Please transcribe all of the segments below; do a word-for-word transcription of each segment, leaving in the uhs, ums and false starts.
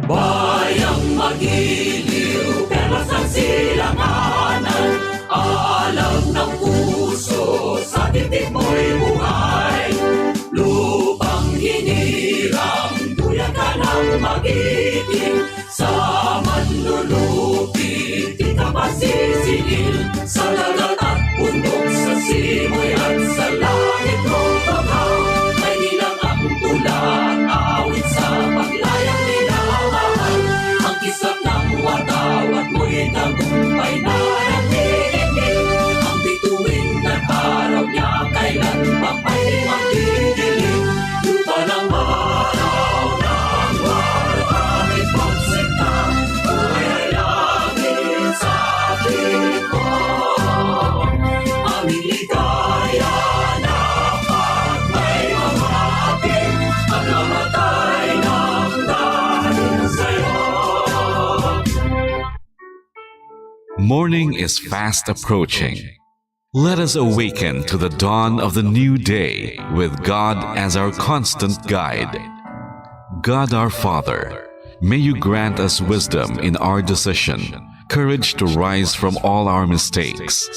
Bayang magiliw, perlas ang silanganan. Alam ng puso, sa dibdib mo'y buhay. Lupang hinirang, duyagan ang magiting. Sa manlulupi, di ka masisiil. Sa dagat at bundok, sa simoy at sa langit mo paghaw. May nilang ang tula at awit sa paglayang minamahal. Ang kisap ng watawat mo'y tagumpay na nagdidikit. Ang bituin ng araw niya kailan pa may magdidilim. Lupa ng araw ng araw ay pagsinta. Buhay ay langit sa atin ko. Aming ligaya na pag may mamati at mamatay ng dahil sa'yo. Morning is fast approaching. Let us awaken to the dawn of the new day with God as our constant guide. God our Father, may you grant us wisdom in our decision, courage to rise from all our mistakes,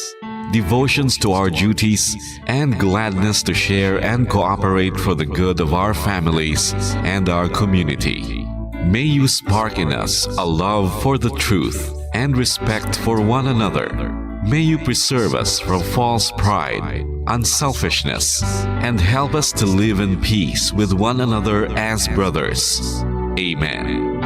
devotions to our duties, and gladness to share and cooperate for the good of our families and our community. May you spark in us a love for the truth and respect for one another. May you preserve us from false pride, unselfishness, and help us to live in peace with one another as brothers. Amen.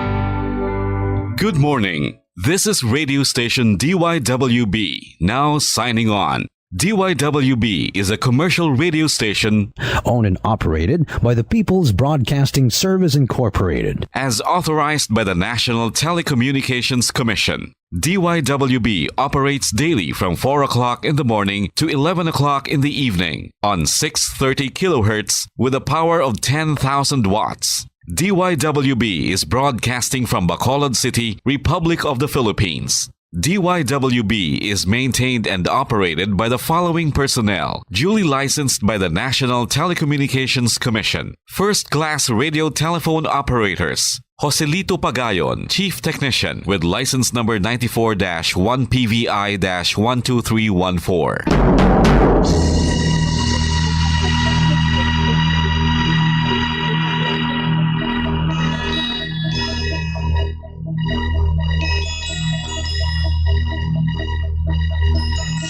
Good morning. This is radio station D Y W B, now signing on. D Y W B is a commercial radio station owned and operated by the People's Broadcasting Service Incorporated. As authorized by the National Telecommunications Commission. D Y W B operates daily from four o'clock in the morning to eleven o'clock in the evening on six thirty kilohertz with a power of ten thousand watts. D Y W B is broadcasting from Bacolod City, Republic of the Philippines. D Y W B is maintained and operated by the following personnel, duly licensed by the National Telecommunications Commission. First-class radio telephone operators, Joselito Pagayon, Chief Technician, with license number ninety-four dash one P V I dash one two three one four.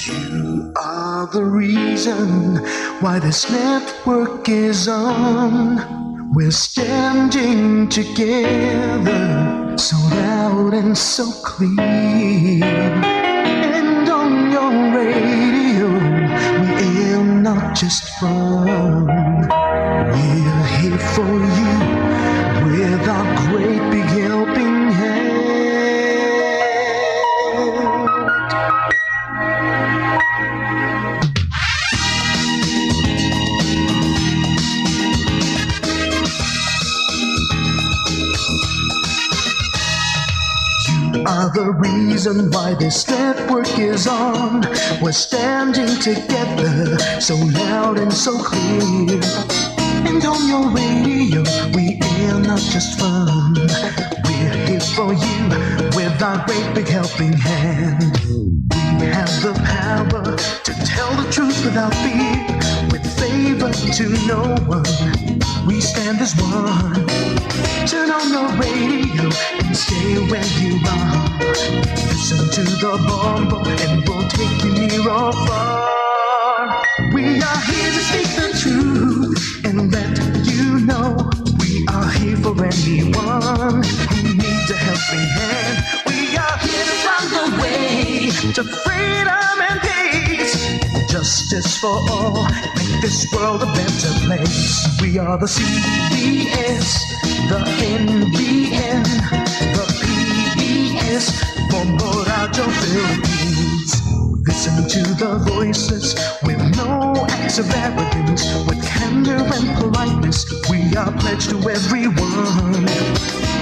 You are the reason why this network is on. We're standing together, so loud and so clear. And on your radio, we aim not just fun. We're here for you with our great big helping hand. You are the reason why this network is on. We're standing together, so loud and so clear. And on your radio, we air not just fun. We're here for you with our great big helping hand. We have the power to tell the truth without fear, with favor to no one. We stand as one. Turn on your radio and stay where you are. Listen to the bombo and we'll take you near or far. We are here to speak the truth and let you know we are here for anyone who needs a helping hand. We are here to find the way to freedom and peace, justice for all, make this world a better place. We are the C B S, the N B N, the P B S, Bombo Radyo Philippines. Listen to the voices with no acts of arrogance, with candor and politeness. We are pledged to everyone.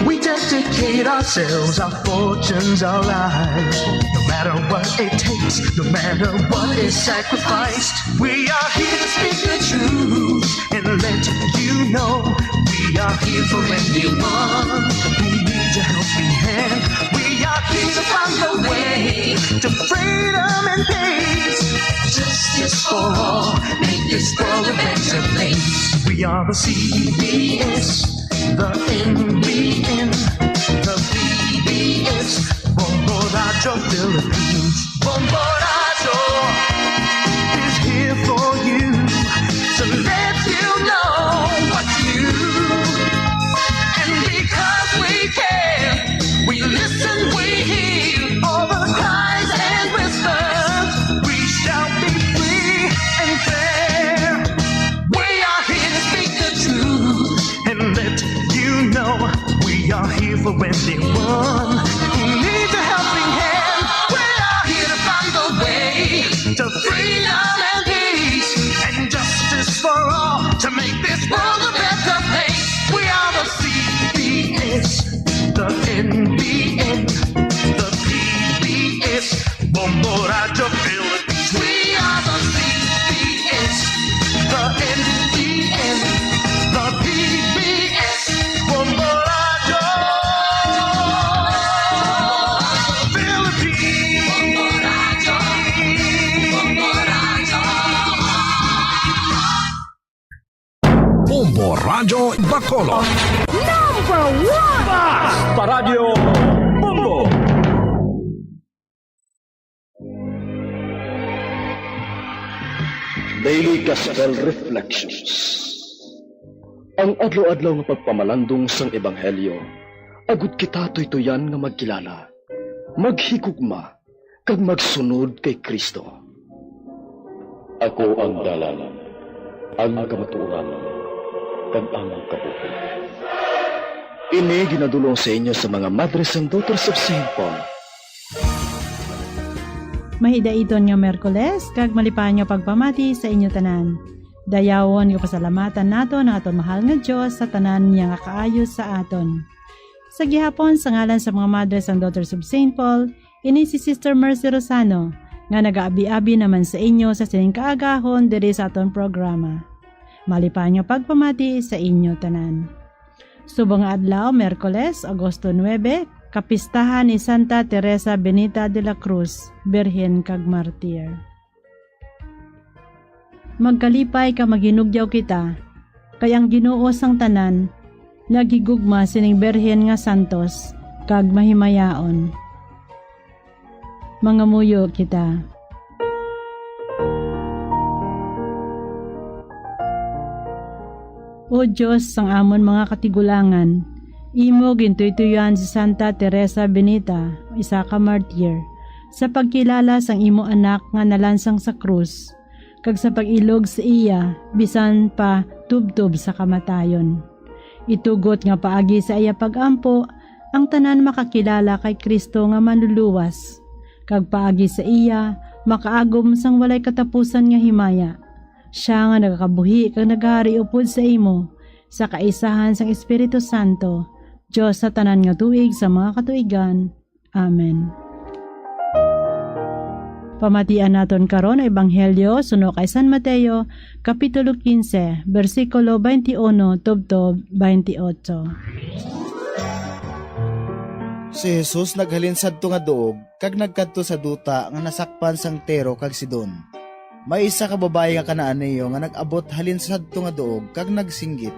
We dedicate ourselves, our fortunes, our lives. No matter what it takes, no matter what is sacrificed, we are here to speak the truth and let you know we are here for anyone who needs Your helping hand. We are here to find the way to freedom and peace. Justice for all, make this world a better place. We are the C B S, the N B N, the P B S, Bombo Radyo Philippines. Bombo Radyo is here for you to let you know what's new. And because we care, we listen, we hear all the cries and whispers. We shall be free and fair. We are here to speak the truth and let you know we are here for anyone who needs a helping hand. We are here to find the way to freedom and peace and justice for all to make this world a better place. We are the C B S, the N B N, the P B S, Bombo Radyo Philippines. We are the C B S, the N B N, the P B S, Bombo Radyo Philippines. Bombo Radyo Bacolod. Number one! Basta Radyo Bombo! Daily Gospel Reflections. Ang adlaw-adlaw nga pagpamalandong sang Ebanghelyo, agud kita tuytuyan nga magkilala, maghigugma, kag magsunod kay Cristo. Ako ang dalan, ang kamatuoran, kag ang kabuhi. Ini ginadul-ong sa inyo sa mga Madres and Daughters of Saint Paul. Mahidaiton nga Miyerkules, kag malipayon nga pagpamati sa inyo tanan. Dayawon nga pasalamatan naton ang aton mahal nga Dios sa tanan niya nga kaayo sa aton. Sa gihapon, sa ngalan sa mga Madres and Daughters of Saint Paul, ini si Sister Mercy Rosano, nga nagaabi-abi naman sa inyo sa sining kaagahon diri sa aton programa. Malipayon nga pagpamati sa inyo tanan. Subong nga adlaw, Miyerkules, Agosto nuebe, kapistahan ni Santa Teresa Benita de la Cruz, Birhen kag Martir. Magkalipay kag maghinugyaw kita, kay ang Ginoo sang tanan naghigugma sining birhen nga santos kag mahimayaon. Mangamuyo kita. O Dios sang amon mga katigulangan, imo gintuytoyan si Santa Teresa Benita, isa ka martir, sa pagkilala sang imo Anak nga nalansang sa krus, kag sa pag-ilog sa iya bisan pa tubtob sa kamatayon. Itugot nga paagi sa iya pag-ampo, ang tanan makakilala kay Cristo nga Manluluwas, kag paagi sa iya makaagom sang walay katapusan nga himaya. Sia nga nagakabuhi kag nagahari upod sa imo, sa kaisahan sang Espiritu Santo, Dios sa tanan nga tuig sa mga katuigan. Amen. Pamatian naton karon ang Ebanghelyo suno kay San Mateo, Kapitulo quince, bersikulo twenty-one tubtob twenty-eight. Si Jesus naghalin sadto nga duog kag nagkadto sa duta nga nasakpan sang Tiro kag Sidon. May isa ka babayi nga Canaaneo nga nag-abot halin sadto nga duog kag nagsinggit,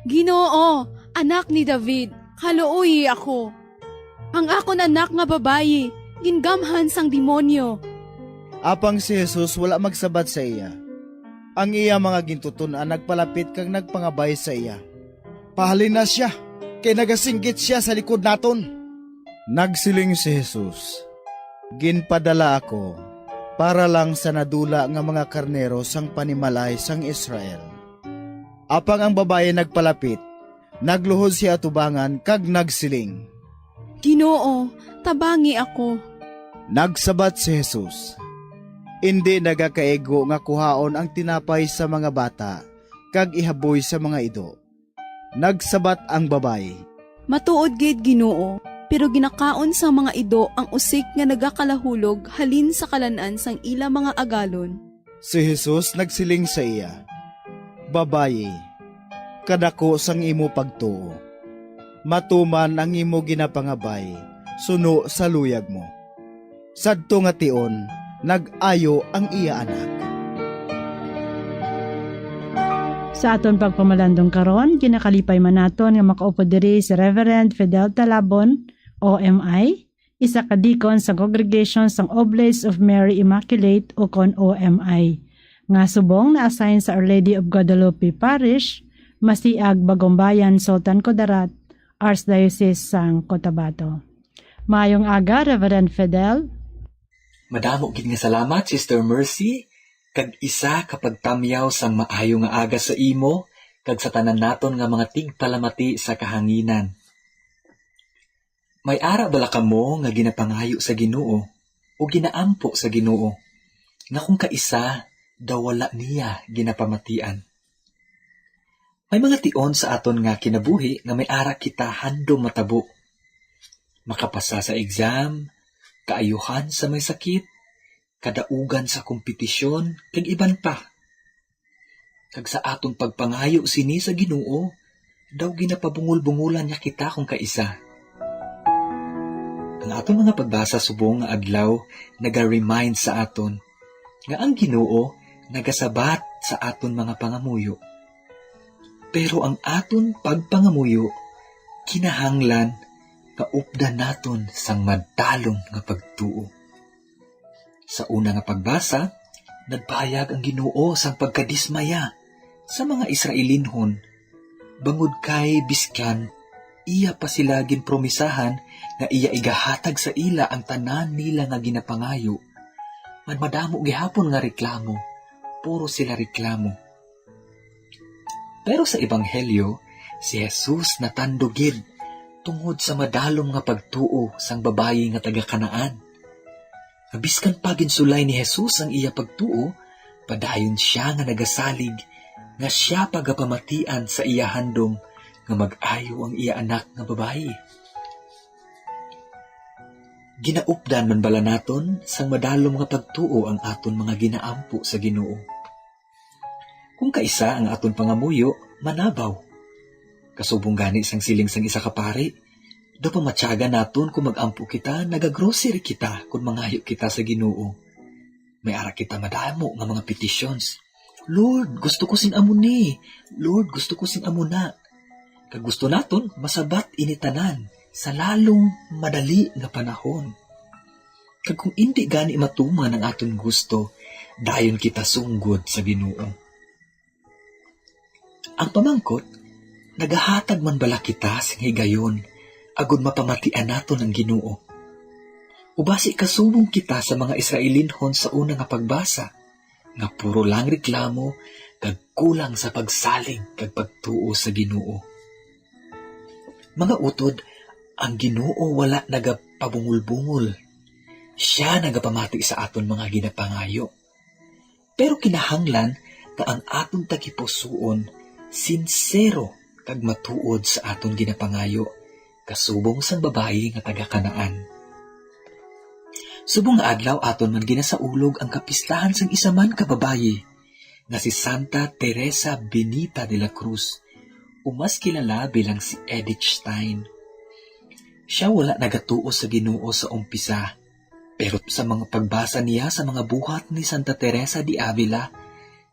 "Ginoo, Anak ni David, kaluoyi ako. Ang akon anak nga babayi gingamhan sang demonyo." Apang si Jesus wala magsabat sa iya. Ang iya mga gintuton-an nagpalapit kag nagpangabay sa iya, "Pahalina sia, kay nagasinggit sia sa likod naton." Nagsiling si Jesus, "Ginpadala ako para lang sa nadula nga mga karnero sang panimalay sang Israel." Apang ang babayi nagpalapit, nagluhod sia atubangan kag nagsiling, "Ginoo, tabangi ako." Nagsabat si Jesus, "Indi nagakaigo nga kuhaon ang tinapay sa mga bata kag ihaboy sa mga ido." Nagsabat ang babayi, "Matuod gid, Ginoo, pero ginakaon sang mga ido ang usik nga nagakalahulog halin sa kalan-an sang ila mga agalon." Si Jesus nagsiling sa iya, "Babayi, kadako sang imo pagtuo. matuman ang imo ginapangabay suno sa luyag mo. Sadto nga tion, nag-ayo ang iya anak. Sa aton pagpamalandong karon, ginakalipay man naton nga makaupod diri si Reverend Fidel Talabon, O M I, isa ka deacon sa Congregation sang Oblates of Mary Immaculate, ukon O M I, nga subong na-assign sa Our Lady of Guadalupe Parish, Masiag, Bagumbayan, Sultan Kudarat, Archdiocese sang Cotabato. Maayong aga, Reverend Fidel. Madamo gid nga salamat, Sister Mercy, kag isa ka pagtamyaw sang maayo nga aga sa imo kag sa tanan naton nga mga tigpalamati sa kahanginan. May ara bala kamo nga ginapangayo sa Ginoo o ginaampo sa Ginoo, nga kung kaisa daw wala niya ginapamatian? May mga tion sa aton nga kinabuhi nga may ara kita handom matabo. Makapasa sa exam, kaayuhan sa may sakit, kadaugan sa kompetisyon, kag iban pa. Kag sa aton pagpangayo sini sa Ginoo, daw ginapabungol-bungolan niya kita kung kaisa. Ang aton mga pagbasa subong nga adlaw naga-remind sa aton nga ang Ginoo nagasabat sa aton mga pangamuyo. Pero ang aton pagpangamuyo kinahanglan nga updan naton sang madalom nga pagtuo. Sa una nga pagbasa, nagpahayag ang Ginoo sang pagkadismaya sa mga Israelinhon, bangod kay biskan iya pa sila ginpromisahan nga iya igahatag sa ila ang tanan nila nga ginapangayo, man madamo gihapon nga reklamo, puro sila reklamo. Pero sa Ebanghelyo, si Jesus natandog gid tungod sa madalom nga pagtuo sang babayi nga taga-Canaan. Nga biskan pa ginsulay ni Jesus ang iya pagtuo, padayon sia nga nagasalig nga sia pagapamatian sa iya handom nga mag-ayo ang iya anak nga babayi. Ginaupdan man bala naton sang madalom nga pagtuo ang aton mga ginaampo sa Ginoo? Kung kaisa ang aton pangamuyo, manabaw. Kasubong gani sang siling sang isa ka pari, daw pamatyagan naton kung mag-ampo kita, nagagrocery kita, kung mangayo kita sa Ginoo. May ara kita madamo nga mga petitions. "Lord, gusto ko sin amo ni. Lord, gusto ko sin amo na." Kag gusto naton masabat ini tanan sa lalong madali nga panahon. Kag kung indi gani matuman ang aton gusto, dayon kita sunggod sa Ginoo. Ang pamangkot, nagahatag man bala kita sing higayon agod mapamatian naton ang Ginoo? O basi kasubong kita sa mga Israelinhon sa una nga pagbasa, nga puro lang reklamo kag kulang sa pagsalig kag pagtuo sa Ginoo? Mga utod, ang Ginoo wala nagapabungol-bungol. Sia nagapamati sa aton mga ginapangayo. Pero kinahanglan nga ang aton tagipusoon sinsero kag matuod sa aton ginapangayo, kasubong sang babayi nga taga-Canaan. Subong nga adlaw aton man ginasaulog ang kapistahan sang isa man ka babayi nga si Santa Teresa Benita de la Cruz, o mas kilala bilang si Edith Stein. Sia wala nagatuo sa Ginoo sa umpisa, pero sa mga pagbasa niya sa mga buhat ni Santa Teresa de Avila,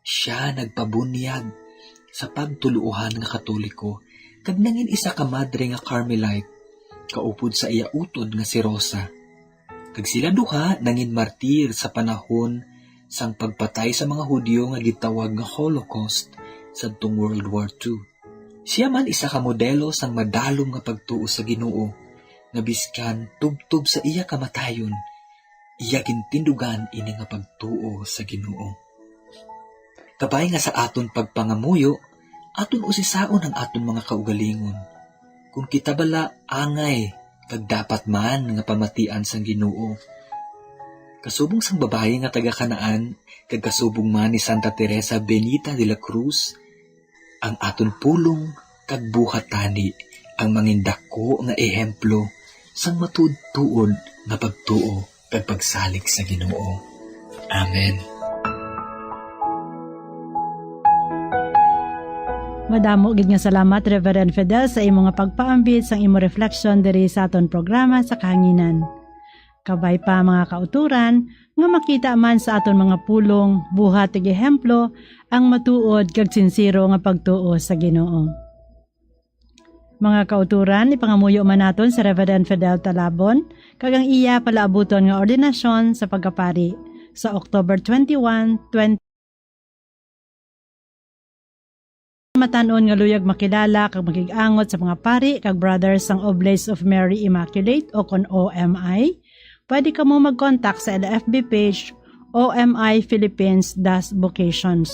sia nagpabunyag sa pagtuluohan nga Katoliko kag nangin isa ka madre nga Carmelite, kaupod sa iya utod nga si Rosa. Kag sila duha nangin martir sa panahon sang pagpatay sa mga Hudiyo nga gintawag nga Holocaust sadtong World War Two. Sia man isa ka modelo sang madalom nga pagtuo sa Ginoo, nga biskan tubtob sa iya kamatayon, iya gintindugan ini nga pagtuo sa Ginoo. Kabay nga sa aton pagpangamuyo, aton usisaon ang aton mga kaugalingon. Kung kita bala angay kag dapat man nga pamatian sang Ginoo, kasubong sang babayi nga taga-Canaan kag kasubong man ni Santa Teresa Benita de la Cruz, ang aton pulong kag buhat tani ang mangindako nga ehemplo sang matuod-tuod nga pagtuo kag pagsalig sa Ginoo. Amen. Madamo gid nga salamat, Reverend Fidel, sa imo nga pagpaambit sang imo reflection diri sa aton programa sa kahanginan. Kabay pa, mga kauturan, nga makita man sa aton mga pulong, buhat kag ehemplo ang matuod kag sinsero nga pagtuo sa Ginoo. Mga kauturan, ipangamuyo man naton si Reverend Fidel Talabon kag ang iya palaabuton nga ordinasyon sa pagkapari sa October twenty-one, twenty. Matan-on nga luyag makilala kag makig-angot sa mga pari kag brothers sang Oblates of Mary Immaculate, o kon O M I, pwede kamo mag-contact sa ila F B page, O M I Philippines Dash Vocations,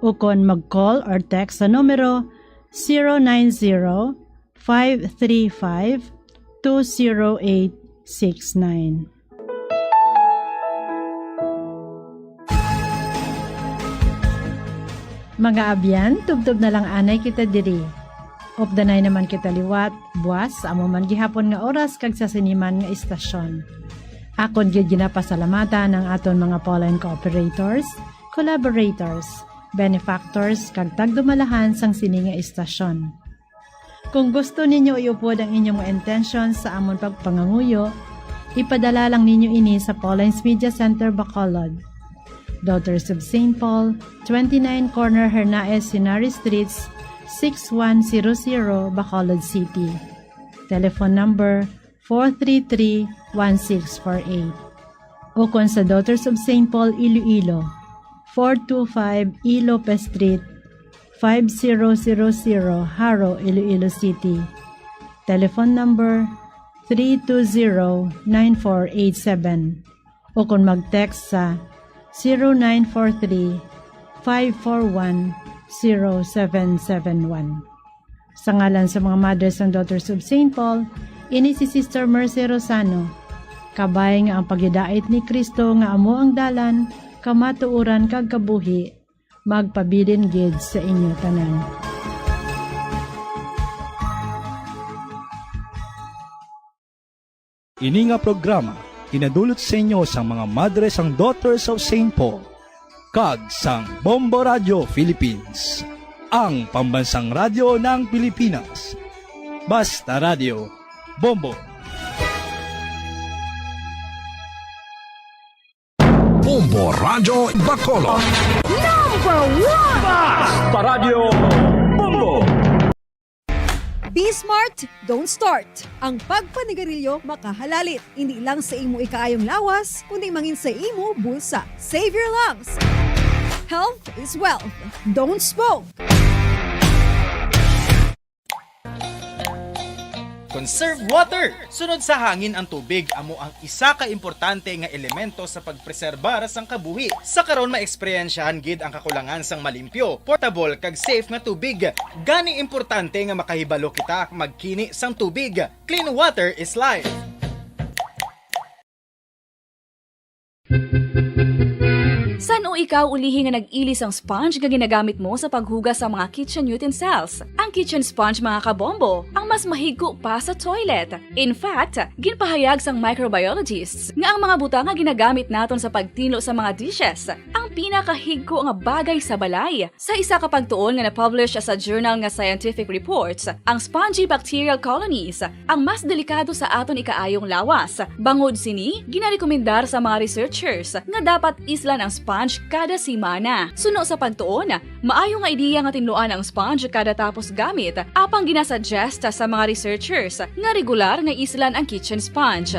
o kon mag-call or text sa numero zero nine zero, five three five, two zero eight six nine. Mga abyan, tubtob na lang anay kita diri. Updanay naman kita liwat, buas, sa amo man gihapon nga oras kag sa sini man nga istasyon. Akon gid ginapasalamatan ang aton mga Pauline cooperators, collaborators, benefactors, kag tagdumalahan sang sini nga istasyon. Kung gusto ninyo iupod ang inyong mga intensyon sa amon pagpanganguyo, ipadala lang ninyo ini sa Pauline's Media Center, Bacolod, Daughters of Saint Paul, twenty-nine Corner Hernaez Henares Streets, six one zero zero, Bacolod City. Telephone number four three three, one six four eight. O kon sa Daughters of Saint Paul, Iloilo, four two five E Lopez Street, five zero zero zero, Jaro, Iloilo City. Telephone number three two zero, nine four eight seven. O kon mag-text sa zero nine four three, five four one, zero seven seven one. Sa ngalan sa mga Mothers and Daughters of Saint Paul, ini si Sister Mercy Rosano. Kabay nga ang paghidait ni Cristo nga amo ang dalan, kamatuoran, kag kabuhi, magpabilin gid sa inyo tanan. Ini nga programa ginadulot sa inyo sang mga Madres and Daughters of Saint Paul kag sang Bombo Radio Philippines, ang pambansang radyo ng Pilipinas. Basta Radio, Bombo! Bombo Radio Bacolod. Number one! Basta Radio Bombo! Be smart, don't start. Ang pagpanigarilyo makahalalit, hindi lang sa imo ikaayong lawas, kundi mangin sa imo bulsa. Save your lungs. Health is wealth. Don't smoke. Conserve water. Sunod sa hangin ang tubig amo ang isa ka importante nga elemento sa pagpreserbar sang kabuhi. Sa karon, maeksperyensyahan gid ang kakulangan sang malimpyo, portable, kag safe nga tubig. Gani importante nga makahibalo kita magkini sang tubig. Clean water is life. San-o ikaw ulihi nga nag-ili sang sponge nga ginagamit mo sa paghugas sa mga kitchen utensils? Ang kitchen sponge, mga kabombo, ang mas mahigko pa sa toilet. In fact, ginpahayag sang microbiologists nga ang mga butang nga ginagamit naton sa pagtinlo sa mga dishes ang pinakahigko nga bagay sa balay. Sa isa ka pagtuon nga na-publish sa journal nga Scientific Reports, ang spongy bacterial colonies ang mas delikado sa aton ikaayong lawas. Bangod sini, ginarekomendar sa mga researchers nga dapat islan ang sponge kada semana. Suno sa pagtuon, maayo nga ideya nga tinluan ang sponge kada tapos gamit, apang ginasuggest sa mga researchers nga regular nga islan ang kitchen sponge.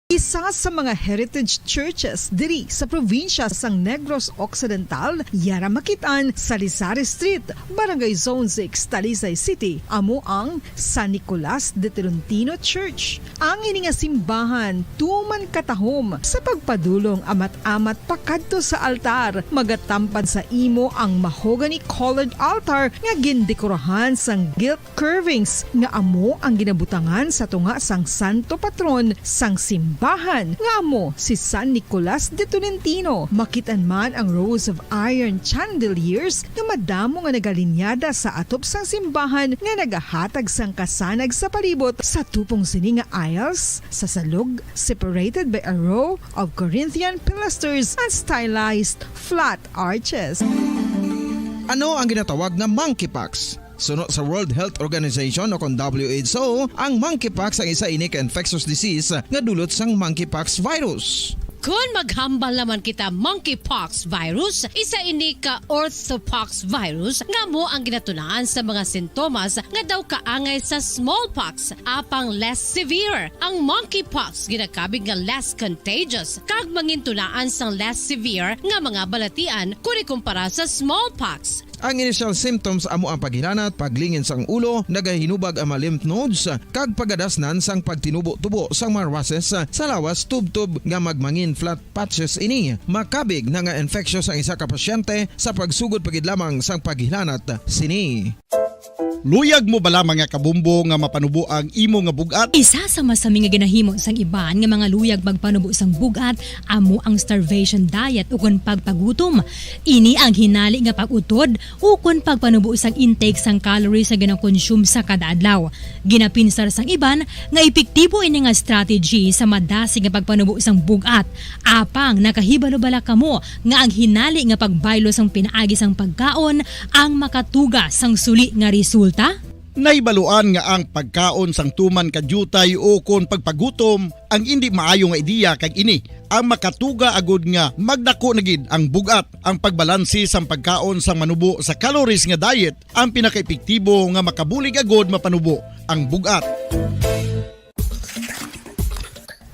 Isa sa mga heritage churches diri sa probinsya sang Negros Occidental, yara makit-an sa Lizares Street, Barangay Zone six, Talisay City, amo ang San Nicolas de Tolentino Church. Ang ini nga simbahan tuman katahom sa pagpadulong amat-amat pakadto sa altar. Magatampad sa imo ang mahogany colored altar nga gindekorahan sang gilt curvings nga amo ang ginabutangan sa tunga sang santo patron sang simbahan, nga amo si San Nicolas de Tolentino. Makit-an man ang rows of iron chandeliers nga madamo nga nagalinyada sa atop sang simbahan nga nagahatag sang kasanag sa palibot. Sa tupong sini nga aisles, sa salog, separated by a row of Corinthian pilasters and stylized flat arches. Ano ang ginatawag nga monkeypox? Suno sa World Health Organization o kon W H O, ang monkeypox ang isa ini ka infectious disease nga dulot sang monkeypox virus. Kon maghambal naman kita monkeypox virus, isa ini ka orthopox virus nga amo ang ginatunaan sa mga sintomas nga daw kaangay sa smallpox, apang less severe. Ang monkeypox ginakabig nga less contagious kag mangintunaan sang less severe nga mga balatian kon ikumpara sa smallpox. Ang initial symptoms amo ang paghilanat, paglingin sang ulo, nagahinubag ang mga lymph nodes, kag pagadasnan sang pagtinubo-tubo sang mga muscles sa lawas tubtob nga magmangin flat patches ini. Makabig na nga infectious ang isa ka pasyente sa pagsugod pa gid lamang sang paghilanat sini. Luyag mo bala, mga kabumbo, nga mapanubo ang imo nga bug-at? Isa sa masami nga ginahimo sang iban nga mga luyag magpanubo sang bug-at amo ang starvation diet ukon pagpagutom. Ini ang hinali nga pag-utod ukon pagpanubo sang intake sang calories nga ginakonsume sa kada adlaw. Ginapinsar sang iban nga epektibo ini nga strategy sa madasig nga pagpanubo sang bug-at. Apang nakahibalo bala kamo nga ang hinali nga pagbaylo sang pinaagi sang pagkaon ang makatuga sang suli nga resulta? Nahibaluan nga ang pagkaon sang tuman ka diutay ukon pagpagutom ang indi maayo nga ideya, kag ini ang makatuga agud nga magdako na gid ang bug-at. Ang pagbalansi sang pagkaon sang manubo sa calories nga diet ang pinakaepektibo nga makabulig agud mapanubo ang bug-at.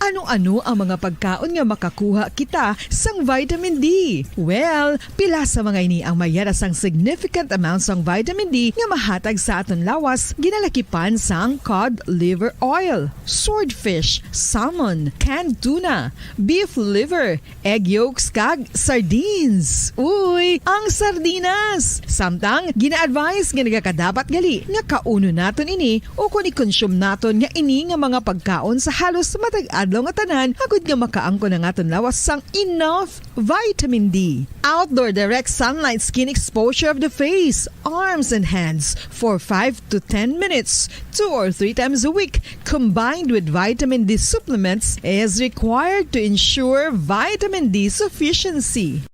Ano-ano ang mga pagkaon nga makakuha kita sang vitamin D? Well, pila sa mga ini ang mayara sang significant amount sang vitamin D nga mahatag sa aton lawas, ginalakipan sang cod liver oil, swordfish, salmon, canned tuna, beef liver, egg yolks, kag sardines. Uy, ang sardinas! Samtang, gina-advise nga nagakadapat gali nga kaunon naton ini ukon i-consume naton nga ini nga mga pagkaon sa halos matag adlaw nga tanan, agud nga makaangkon ang aton lawas sang enough vitamin D. Outdoor direct sunlight skin exposure of the face, arms, and hands for five to ten minutes, two or three times a week, combined with vitamin D supplements, is required to ensure vitamin D sufficiency.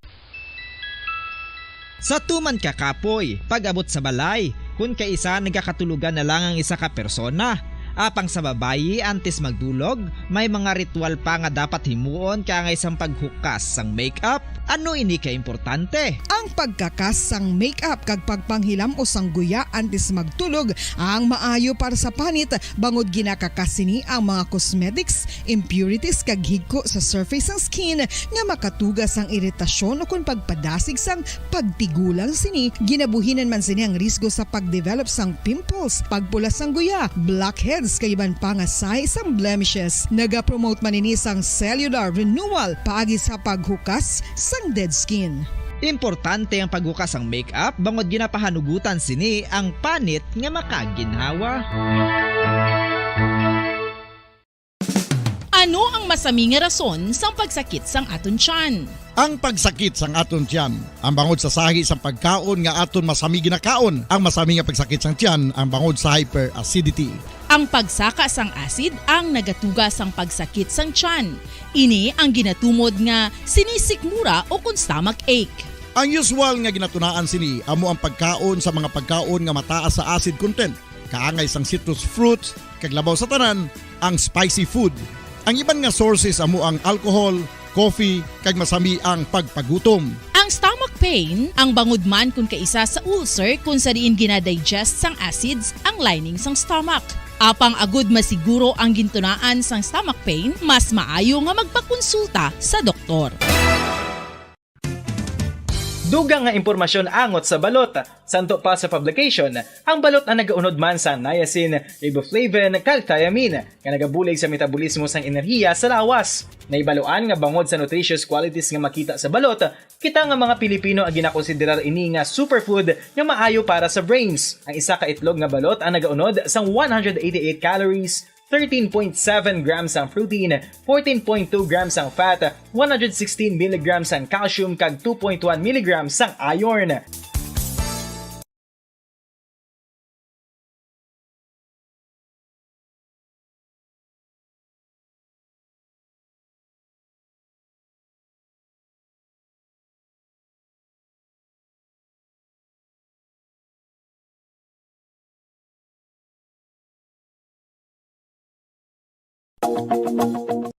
Sa tuman ka kapoy, pag-abot sa balay, kun kaisa nagakatulogan na lang ang isa ka persona. Apang sa babayi, antes magdulog, may mga ritual pa nga dapat himuon kaangay sang paghukas sang makeup. Ano ini ka importante? Ang pagkakas sang makeup kag pagpanghilam-os sang guya antes magtulog ang maayo para sa panit, bangod ginakakas sini ang mga cosmetics, impurities, kag higko sa surface sang skin nga makatuga sang iritasyon ukon pagpadasig sang pagtigulang sini. Ginabuhinan man sini ang risgo sa pag-develop sang pimples, pagpula sang guya, blackheads, kag iban pa nga sahi sang blemishes. Nagapromote man ini sang cellular renewal paagi sa paghukas sang dead skin. Importante ang paghukas sang makeup bangod ginapahanugutan sini ang panit nga makaginhawa. Ano ang masami nga rason sang pagsakit sang aton tiyan? Ang pagsakit sang aton tiyan, ang bangod sa sahi sang pagkaon nga aton masami ginakaon. Ang masami nga pagsakit sang tiyan, ang bangod sa hyperacidity. Ang pagsaka sang acid ang nagatuga sang pagsakit sang tiyan. Ini ang ginatumod nga sinisikmura ukon stomach ache. Ang usual nga ginatunaan sini amo ang pagkaon sa mga pagkaon nga mataas sa acid content, kaangay sang citrus fruits, kag labaw sa tanan, ang spicy food. Ang iban nga sources amo ang alcohol, coffee, kag masami ang pagpagutom. Ang stomach pain ang bangod man kun kaisa sa ulcer, kun sa diin ginadigest sang acids ang lining sang stomach. Apang agud masiguro ang gintunaan sang stomach pain, mas maayo nga magpakonsulta sa doktor. Dugang nga impormasyon angot sa balot. Santo pa sa publication, ang balot ang nagaunod man sa niacin, riboflavin, kag thiamine, nga nagabulig sa metabolismo sang enerhiya sa lawas. Nahibaluan nga bangod sa nutritious qualities nga makita sa balot, kita nga mga Pilipino ang ginakonsiderar ini nga superfood nga maayo para sa brains. Ang isa ka itlog nga balot ang nagaunod sang one hundred eighty-eight calories, thirteen point seven grams ang protein, fourteen point two grams ang fat, one hundred sixteen milligrams ang calcium, kag two point one milligrams ang iron.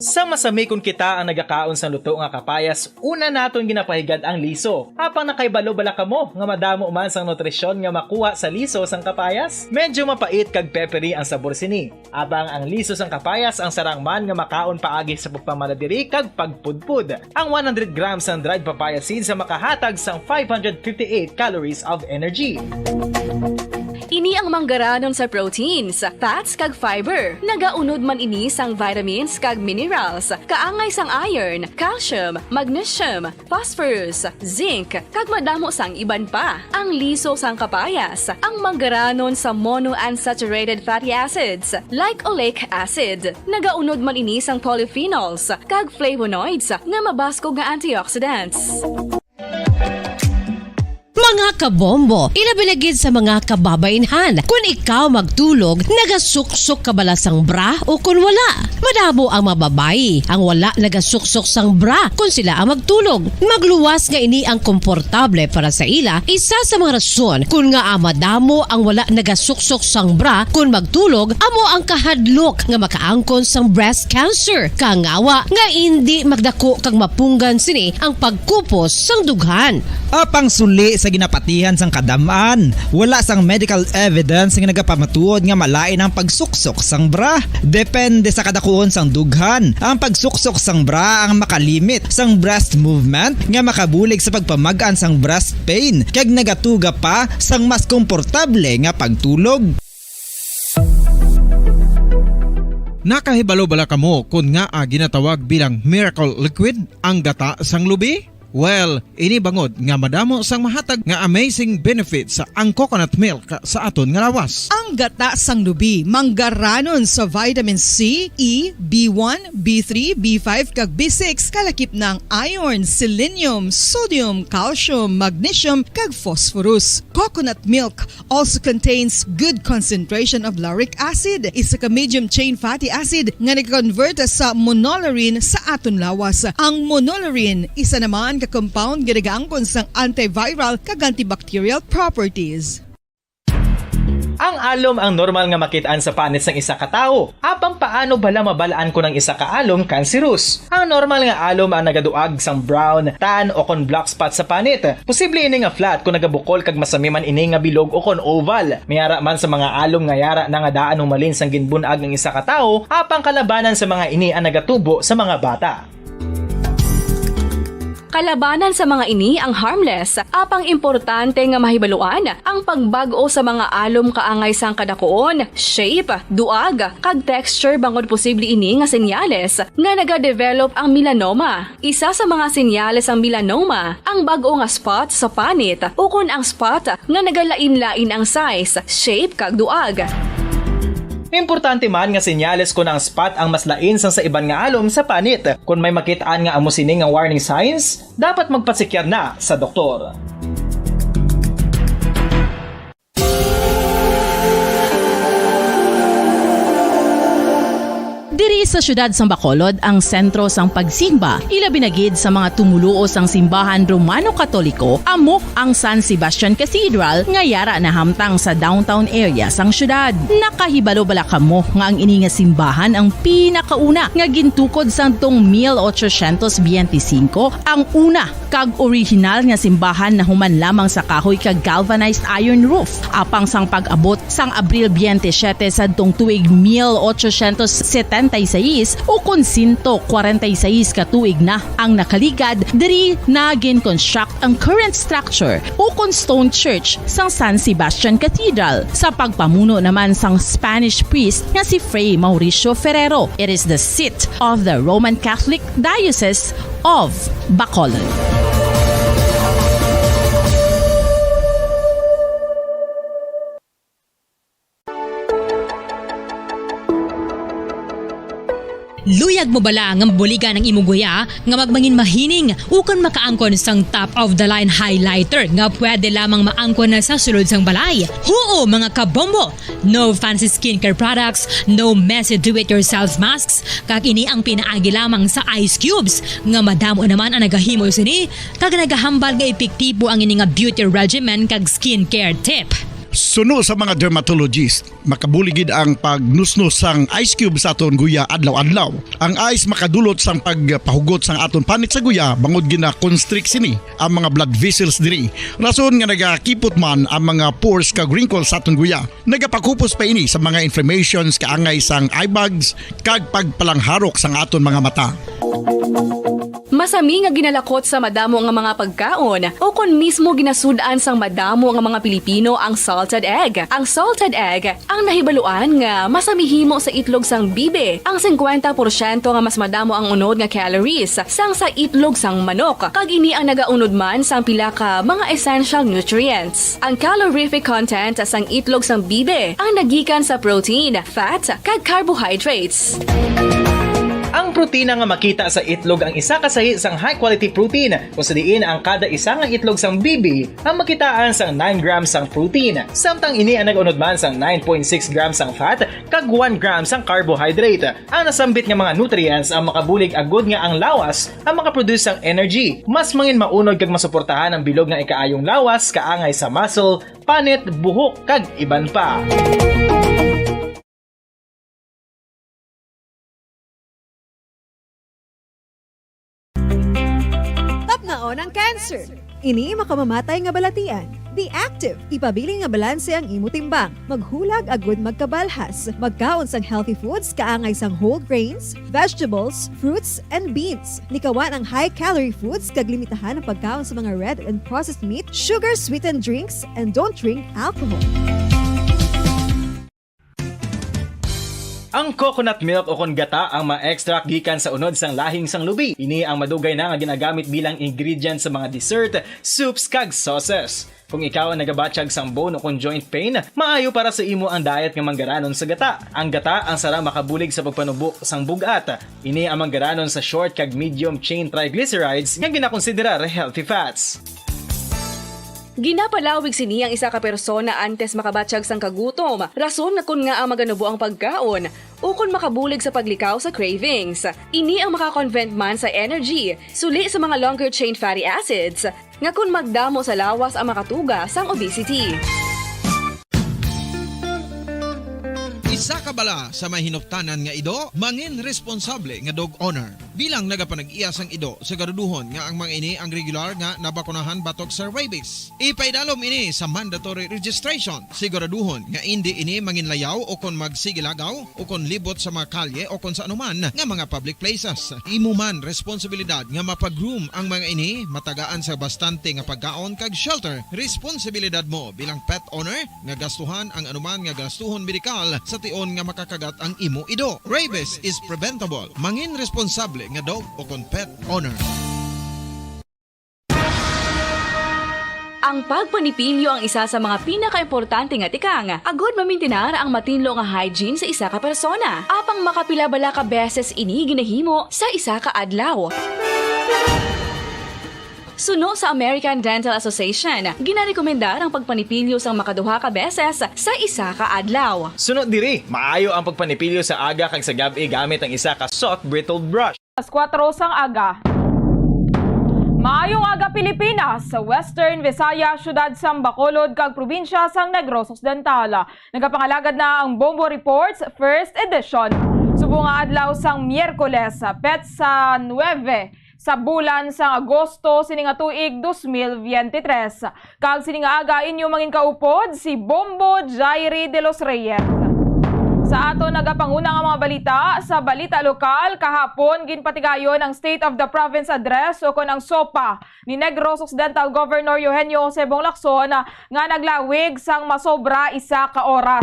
Sa masami kon kita ang nagakaon sang luto nga kapayas, una naton ginapahigad ang liso. Apang nakahibalo bala kamo nga madamo man sang nutrisyon nga makuha sa liso sang kapayas? Medyo mapait kag peppery ang sabor sini. Apang ang liso sang kapayas ang sarang man nga makaon paagi sa pagpamala diri kag pagpudpod. Ang one hundred grams sang dried papaya seeds ang makahatag sang five hundred fifty-eight calories of energy. Ini ang manggaranon sa proteins, fats, kag fiber. Nagaunod man ini sang vitamins kag minerals, kaangay sang iron, calcium, magnesium, phosphorus, zinc, kag madamo sang iban pa. Ang liso sang kapayas, ang manggaranon sa monounsaturated fatty acids, like oleic acid. Nagaunod man ini sang polyphenols kag flavonoids nga mabaskog nga antioxidants. Mga kabombo, ilabi na gid sa mga kababainhan, kun ikaw magtulog, nagasuksok ka bala sang bra o kun wala? Madamo ang mga babayi ang wala nagasuksok sang bra kun sila ang magtulog. Magluwas nga ini ang komportable para sa ila, isa sa mga rason kun ngaa madamo ang wala nagasuksok sang bra kun magtulog amo ang kahadlok nga makaangkon sang breast cancer. Kangawa nga indi magdako kag mapunggan sini ang pagkupos sang dughan. Apang suli sa ginapatihan sang kadam-an, wala sang medical evidence nga nagapamatuod nga malain ang pagsuksok sang bra. Depende sa kadakuon sang dughan, ang pagsuksok sang bra ang makalimit sang breast movement nga makabulig sa pagpamag-an sang breast pain kag nagatuga pa sang mas komportable nga pagtulog. Nakahibalo bala kamo kon ngaa ginatawag bilang miracle liquid ang gata sang lubi? Well, ini bangod nga madamo sang mahatag nga amazing benefits ang coconut milk sa aton nga lawas. Ang gata sang lubi manggaranon sa vitamin C, E, B one, B three, B five, kag B six, kalakip na ang iron, selenium, sodium, calcium, magnesium, kag phosphorus. Coconut milk also contains good concentration of lauric acid, isa ka medium chain fatty acid nga nag-convert sa monolaurin sa aton lawas. Ang monolaurin isa naman ka compound nga nagaangkon sang antiviral kag antibacterial properties. Ang alom ang normal nga makit-an sa panit sang isa ka tawo. Apang paano bala mabal-an kon ang isa ka alom kanserus? Ang normal nga alom ang nagaduag sang brown, tan, o kon black spot sa panit. Posible ini nga flat kon nagabukol kag masami man ini nga bilog o kon oval. May ara man sa mga alom nga yara na nga daan humalin sang ginbun-ag ang isa ka tawo, apang kalabanan sa mga ini ang nagatubo sa mga bata. Kalabanan sa mga ini ang harmless, apang importante nga mahibaluan ang pagbag-o sa mga alom kaangay sang kadakuon, shape, duag, kag texture bangod posible ini nga senyales nga nagadevelop ang melanoma. Isa sa mga senyales sang melanoma ang bag-o nga spot sa panit ukon ang spot nga nagalain-lain ang size, shape, kag duag. Importante man nga senyales kon ang spot ang mas lain sang sa iban nga alom sa panit. Kon may makit-an nga amo sini nga warning signs, dapat magpasekyar na sa doktor. Diri sa siyudad sang Bacolod ang sentro sang pagsimba, ilabi na gid sa mga tumoluo sang simbahan Romano-Katoliko, amo ang San Sebastian Cathedral nga yara nahamtang sa downtown area sang siyudad. Nakahibalo bala kamo nga ang ini nga simbahan ang pinakauna nga gintukod sadtong mil ochocientos biyente singko, ang una kag orihinal nga simbahan nahuman lamang sa kahoy kag galvanized iron roof. Apang sang pag-abot sang Abril biyente siyete sadtong tuig mil ochocientos setenta y seis, ukon sento kwarenta y seis ka tuig na ang nakaligad, diri na gin-construct ang current structure ukon stone church sang San Sebastian Cathedral sa pagpamuno naman sang Spanish priest nga si Fray Mauricio Ferrero. It is the seat of the Roman Catholic Diocese of Bacolod. Luyag mo bala nga mabuligan ang imo guya nga magmangin mahining ukon makaangkon sang top-of-the-line highlighter nga pwede lamang maangkon na sa sulod sang balay? Huo, mga kabombo! No fancy skincare products, no messy do-it-yourself masks, kag ini ang pinaagi lamang sa ice cubes, nga madamo naman ang nagahimo sini, kag nagahambal nga epektibo ang ini nga beauty regimen kag skincare tip. Suno sa mga dermatologist, makabulig gid ang pagnusnos sang ice cube sa aton guya adlaw-adlaw. Ang ice makadulot sang pagpahugot sang aton panit sa guya bangod gina-constrict sini ang mga blood vessels diri. Rason nga nagakipot man ang mga pores kag wrinkles sa aton guya. Nagapakupos pa ini sa mga inflammations kaangay sang eye bags kag pagpalangharok sang aton mga mata. Masami nga ginalakot sa madamo nga mga pagkaon, o kon mismo ginasud-an sang madamo nga mga Pilipino ang salted egg. Ang salted egg ang nahibaluan nga masami himo sa itlog sang bibi, ang singkwenta porsyento nga mas madamo ang unod nga calories sang sa itlog sang manok, kag ini ang nagaunod man sang pila ka mga essential nutrients. Ang calorific content sang itlog sang bibi ang nagikan sa protein, fat, kag carbohydrates. Ang protina nga makita sa itlog ang isa ka sahi sang high quality protein, kung sa diin ang kada isa nga itlog sang bibi ang makitaan sang nine grams sang protein, samtang ini ang nag-unod man sang nine point six grams sang fat kag one gram sang carbohydrate. Ang nasambit nga mga nutrients ang makabulig agud nga ang lawas ang makaproduce sang energy, mas mangin maunod kag masuportahan ang bilog nga ikaayong lawas kaangay sa muscle, panit, buhok, kag iban pa. Tapnaon ang cancer. Ini makamamatay nga balatian. Be active. Ipabilin nga balanse ang imo timbang. Maghulag agud magkabalhas. Magkaon sang healthy foods kaangay sang whole grains, vegetables, fruits, and beans. Likawan ang high-calorie foods kag limitahan ang pagkaon sa mga red and processed meat, sugar-sweetened drinks, and don't drink alcohol. Ang coconut milk o kon gata ang ma-extract gikan sa unod sang lahing sang lubi. Ini ang madugay na nga ginagamit bilang ingredient sa mga dessert, soups, kag sauces. Kung ikaw ang nagabatyag sang bone o kon joint pain, maayo para sa imo ang diet nga manggaranon sa gata. Ang gata ang sarang makabulig sa pagpanubo sang bug-at. Ini ang manggaranon sa short kag medium chain triglycerides nga ginakonsiderar healthy fats. Ginapalawig sini ang isa ka persona antes makabatyag sang kagutom, rason nga kon ngaa maganubo ang pagkaon, ukon makabulig sa paglikaw sa cravings. Ini ang maka-convert man sa energy, suli sa mga longer chain fatty acids, nga kon magdamo sa lawas ang makatuga sang obesity. Isa ka bala sa may hinuptanan nga ido, mangin responsable nga dog owner. Bilang nagapanag-iya sang ido, siguraduhon nga ang mga ini ang regular nga nabakunahan batok sa rabies. Ipaidalom ini sa mandatory registration. Siguraduhon nga indi ini manginlayaw o kon magsigilagaw o kon libot sa mga kalye o kon sa anuman nga mga public places. Imo man responsibilidad nga mapa-groom ang mga ini, matagaan sa bastante nga pagkaon kag shelter. Responsibilidad mo bilang pet owner nga gastuhan ang anuman nga gastuhon medikal sa tion nga makakagat ang imo ido. Rabies is preventable. Mangin responsable nga dog o kon pet owner. Ang pagpanipilyo ang isa sa mga pinakaimportante nga tikang agud mamintinar ang matinlo nga hygiene sa isa ka persona. Apang makapila bala ka beses ini ginahimo sa isa ka adlaw? Suno sa American Dental Association, ginarekomendar ang pagpanipilyo sang makaduha ka beses sa isa ka adlaw. Suno diri, maayo ang pagpanipilyo sa aga kag sa gab-i gamit ang isa ka soft bristled brush. Alas kuwatro sang aga. Maayong aga, Pilipinas, sa Western Visayas, siyudad sang Bacolod, kag probinsya sang Negros Occidental. Nagapangalagad na ang Bombo Reports First Edition. Subong nga adlaw sang Miyerkules, petsa nuebe sa bulan sang Agosto sini nga tuig dos mil biyente tres. Kag sini nga aga, inyo mangin kaupod si Bombo Jairi de los Reyes. Sa aton nagapanguna nga mga balita, sa balita lokal, kahapon ginpatigayon ang State of the Province Address o kon ang SOPA ni Negros Occidental Governor Eugenio Jose Bong Lacson, nga naglawig sang masobra isa ka oras.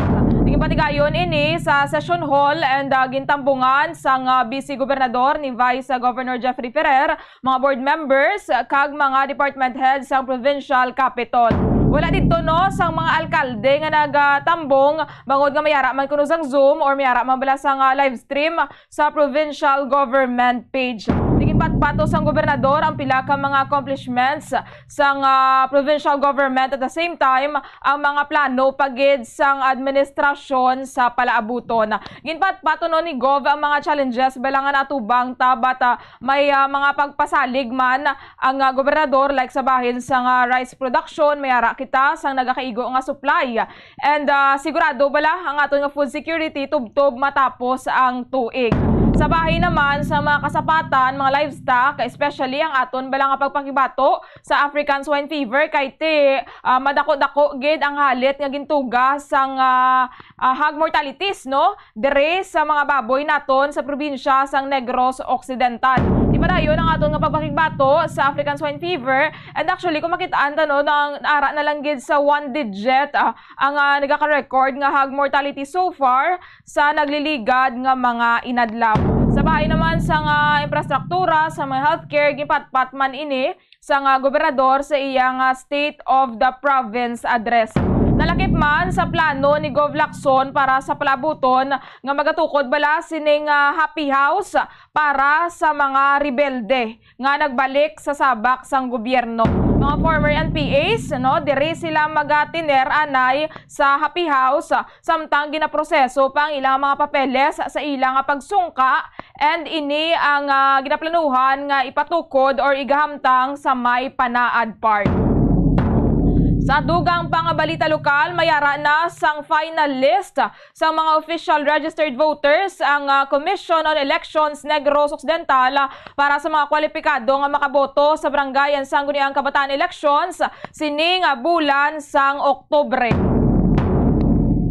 Ginpatigayon ini sa Session Hall and, ah, gintambungan sang, ah, Vice Gobernador ni Vice Governor Jeffrey Ferrer, mga board members, kag mga department heads sang provincial capitol. Wala didto, no, sang mga alkalde nga nagatambong bangod nga may ara man kuno sang Zoom or may ara man bala sang, ah, live stream sa provincial government page. Ginpatpato sang gobernador ang pila ka mga accomplishments sang, ah, provincial government, at the same time ang mga plano pa gid sang administrasyon sa palaabuton. Ginpatpato no ni Gov ang mga challenges bala nga natubang ta, but, ah, may, ah, mga pagpasalig man ang, ah, gobernador, like sa bahin sang, ah, rice production, may ara kita sang nagakaigo nga supply. And, ah, sigurado bala ang aton nga food security tubtob matapos ang tuig. Sa bahin naman sa mga kasapatan, mga livestock, especially ang aton bala nga pagpakibato sa African swine fever, kay ti, ah, madako-dako gid ang halit nga gintuga sang, ah, ah, hog mortalities, no? Diri sa mga baboy naton sa probinsya sang Negros Occidental. Di padayon ang aton nga pagpakigbato sa African swine fever. And actually, kung makitaan ta, no, nang ara na lang gid sa one digit, ah, ang, ah, nagaka-record nga hog mortality so far sa nagliligad nga mga inadlaw. Sa bahin naman sang infrastruktura, sa mga healthcare, ginpatpat man ini sang, ah, gobernador sa iyang, ah, State of the Province Address. Nalakip man sa plano ni Gov Lacson para sa palaabuton nga magatukod bala sining, ah, happy house para sa mga rebelde nga nagbalik sa sabak sang gobyerno. Mga former N P As, no, diri sila magatiner anay sa happy house, ah, samtang ginaproseso pa ang ilang mga papeles sa ilang pagsungka, and ini ang, ah, ginaplanuhan nga ipatukod or igahamtang sa may Panaad Park. Sa dugang pang balita lokal, may ara na sang final list sa mga official registered voters ang, ah, Commission on Elections Negros Occidental, ah, para sa mga kwalipikado nga makaboto sa barangay and sangguniang kabataan elections sining, ah, bulan sang Oktubre.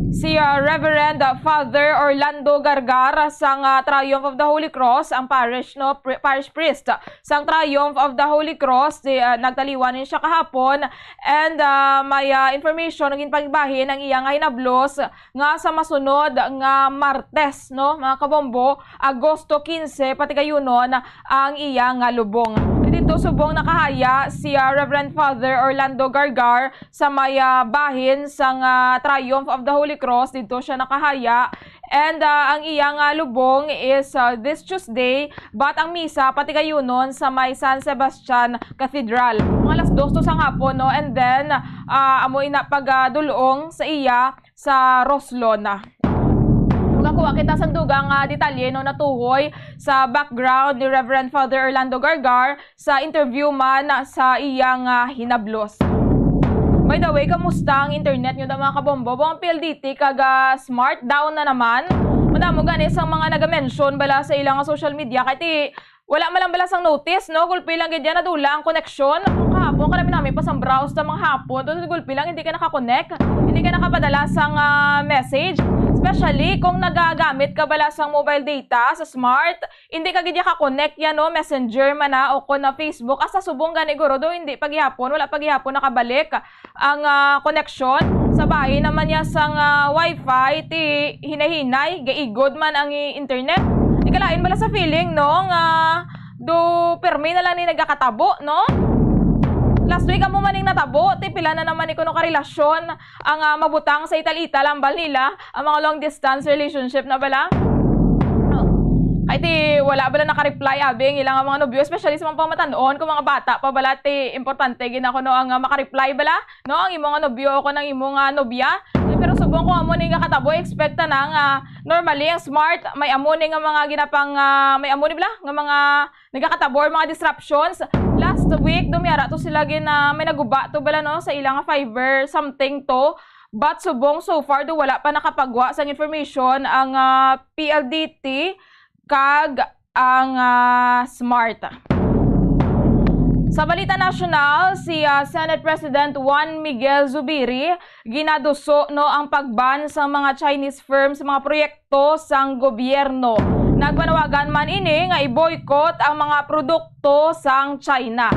Si, ah, Reverend Father Orlando Gargar sang, ah, Triumph of the Holy Cross, ang parish, no, pri-, parish priest sang Triumph of the Holy Cross, di, ah, nagtaliwan ni siya kahapon, and, ah, may, ah, information nga ginpangbahin ang iya nga hinablos nga sa masunod nga Martes, no, mga kabombo, Agosto quince, patigayunon ang iya nga lubong. Dito subong nakahaya si, ah, Reverend Father Orlando Gargar sa may, ah, bahin sang, ah, Triumph of the Holy Cross. Dito siya nakahaya. And, ah, ang iya nga lubong is, ah, this Tuesday, but ang misa patigayunon sa may San Sebastian Cathedral. Mga alas dos to sang hapon, no? And then, ah, amo ina pag, ah, dulong sa iya sa Roslona. Makakuha kita sa dugang, ah, detalye, no, natuhoy sa background ni Reverend Father Orlando Gargar sa interview man sa iya nga hinablos. By the way, kamusta ang internet nyo, mga kabombo? Ang P L D T kag, ah, Smart down na naman. Madamo gani sang mga naga-mention bala sa ilang social media, kay ti wala man lang bala sang notice, no? Gulpi lang gid yan, nadula ang koneksyon. Kahapon, karami namin pa sang browse sa mga hapon. Tapos gulpi lang, hindi ka nakakonect. Hindi ka nakapadala sang, ah, message. Especially kung nagagamit ka bala sang mobile data, sa Smart, hindi ka gid ya ka-connect yan, no? Messenger man na o kon na Facebook. Hasta subong gani guro, do hindi pa gihapon, wala pa gihapon nakabalik ang, ah, koneksyon. Sa bahin naman niya sang, ah, wifi, ti hinay-hinay, gaigod man ang i-, internet. Di ka lain bala sa feeling, no, nga do permi na lang ni nagakatabo, no? Last week amo man ning natabo, ti pila na naman ni kuno ka relasyon ang, ah, mabutang sa ital-ital, ambal nila, ang mga long distance relationship na bala. Kay ti wala bala naka-reply abi ang ilang mga nobyo, especially sa mga pamatan-on, kung mga bata pa bala, ti importante gid na kuno ang, ah, maka-reply bala, no, ang imo nga nobyo o kon ang imo nga nobya. Pero subong kung amo ni nga katabo, expect ta na nga normally ang Smart may amo ni nga mga ginapang, ah, may amo ni bala nga mga nagakatabo or mga disruptions. Last week, dumiara to sila gin, ah, may naguba to bala, no, sa ilang fiber something to. But subong so far do wala pa nakapagwa sang information ang, ah, P L D T kag ang, ah, Smart. Sa balita nasyonal, si, ah, Senate President Juan Miguel Zubiri ginaduso, no, ang pag-ban sa mga Chinese firm sa mga proyekto sang gobyerno. Nagpanawagan man ini nga i-boycott ang mga produkto sang China.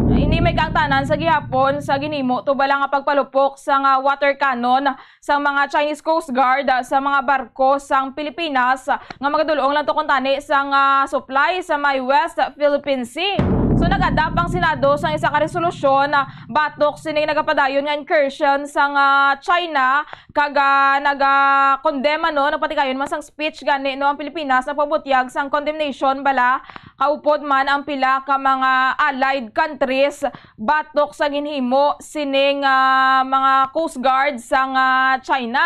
Ini may kaangtanan sa gihapon sa ginhimo to bala nga pagpalupok sang, ah, water cannon sang mga Chinese Coast Guard, ah, sa mga barko sang Pilipinas, ah, nga magadul-ong lang to kuntani sang, ah, supply sa may West Philippine Sea. So, nag-adapt ang Senado sang isa ka resolusyon, ah, batok sining nagapadayon nga incursion sang, ah, China, kag, ah, naga-condemn, ano, nagpatigayon man sang speech gani, no, ang Pilipinas nagpabutyag sang condemnation bala, kaupod man ang pila ka mga allied countries batok sa ginhimo sining, ah, mga coast guard sang, ah, China.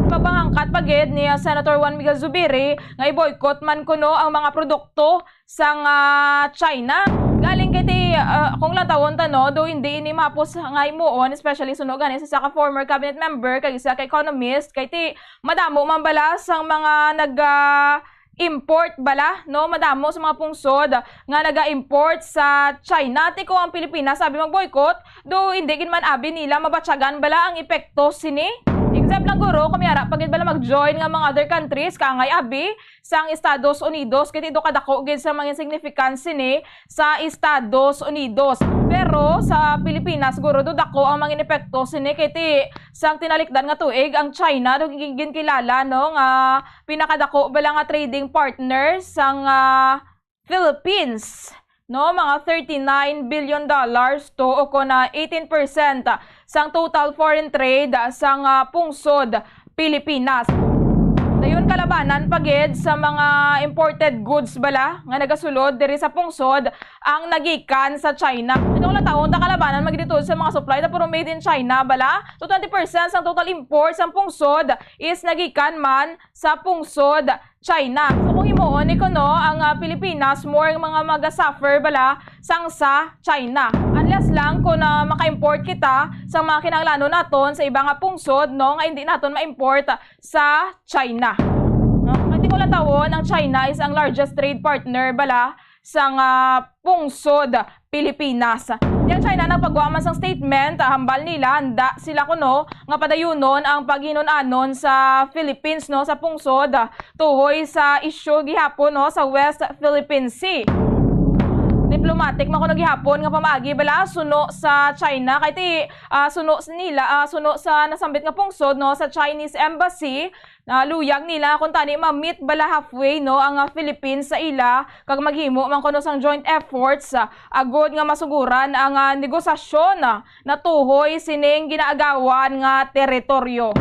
Pagpanghangkat pa gid ni, ah, Senator Juan Miguel Zubiri nga i-boycott man kuno ang mga produkto sang, ah, China. Galing kay ti, ah, kung lantawon ta, no, do hindi ini mahapos nga himuon, especially suno gani sa isa ka former cabinet member kag isa ka economist, kay ti madamo man bala sang mga nag, ah, import bala, no? Madamo sa mga pungsod nga naga-import sa China. Ti kung ang Pilipinas abi mag-boycott, do hindi gid man abi nila mabatyagan bala ang epekto sini. Except lang guro, kung may ara pa gid bala mag-join nga mga other countries, kangay abi sang Estados Unidos, kay ti do kadako gid sa mga significance sini sa Estados Unidos. Pero sa Pilipinas, guro, do dako ang mga epekto sini, kay ti sang tinalikdan nga tuig, ang China do gin-, ginkilala, no, nga pinakadako bala nga trading partner sang, ah, Philippines, no, mga thirty-nine billion dollars to, o kon, ah, eighteen percent sang total foreign trade sang, ah, pungsod Pilipinas. Dayon, kalabanan pa gid sa mga imported goods bala nga nagasulod diri sa pungsod ang nagikan sa China. Itong lang taon, ta kalabanan magdito sa mga supply na puro made in China bala. So, twenty percent sang total imports sang pungsod is nagikan man sa pungsod China. So, kung himuon ni kuno ang, ah, Pilipinas, more ang mga maga-suffer bala sang sa China. Unless lang kung, ah, maka-import kita sa mga kinahanglanon naton sa iba nga pungsod, no, nga hindi naton ma-import sa China. No? Kay ti kung lantawon, ang China is ang largest trade partner bala sang, ah, pungsod Pilipinas. Ti ang China nagpagwa man sang statement, ah, hambal nila, handa sila kuno nga padayunon ang paghinun-anon sa Philippines, no, sa pungsod, ah, tuhoy sa issue gihapon, no, sa West Philippine Sea. Diplomatic man kuno gihapon nga pamaagi bala suno sa China, kay ti, ah, suno s-, nila, ah, suno sa nasambit nga pungsod, no, sa Chinese embassy, naluyag nila kung tani ma-meet bala halfway, no, ang, ah, Philippines sa ila, kag maghimo man kuno sang joint efforts, ah, agud nga masuguran ang, ah, negosasyon, ah, natuhoy sining ginaagawan nga teritoryo.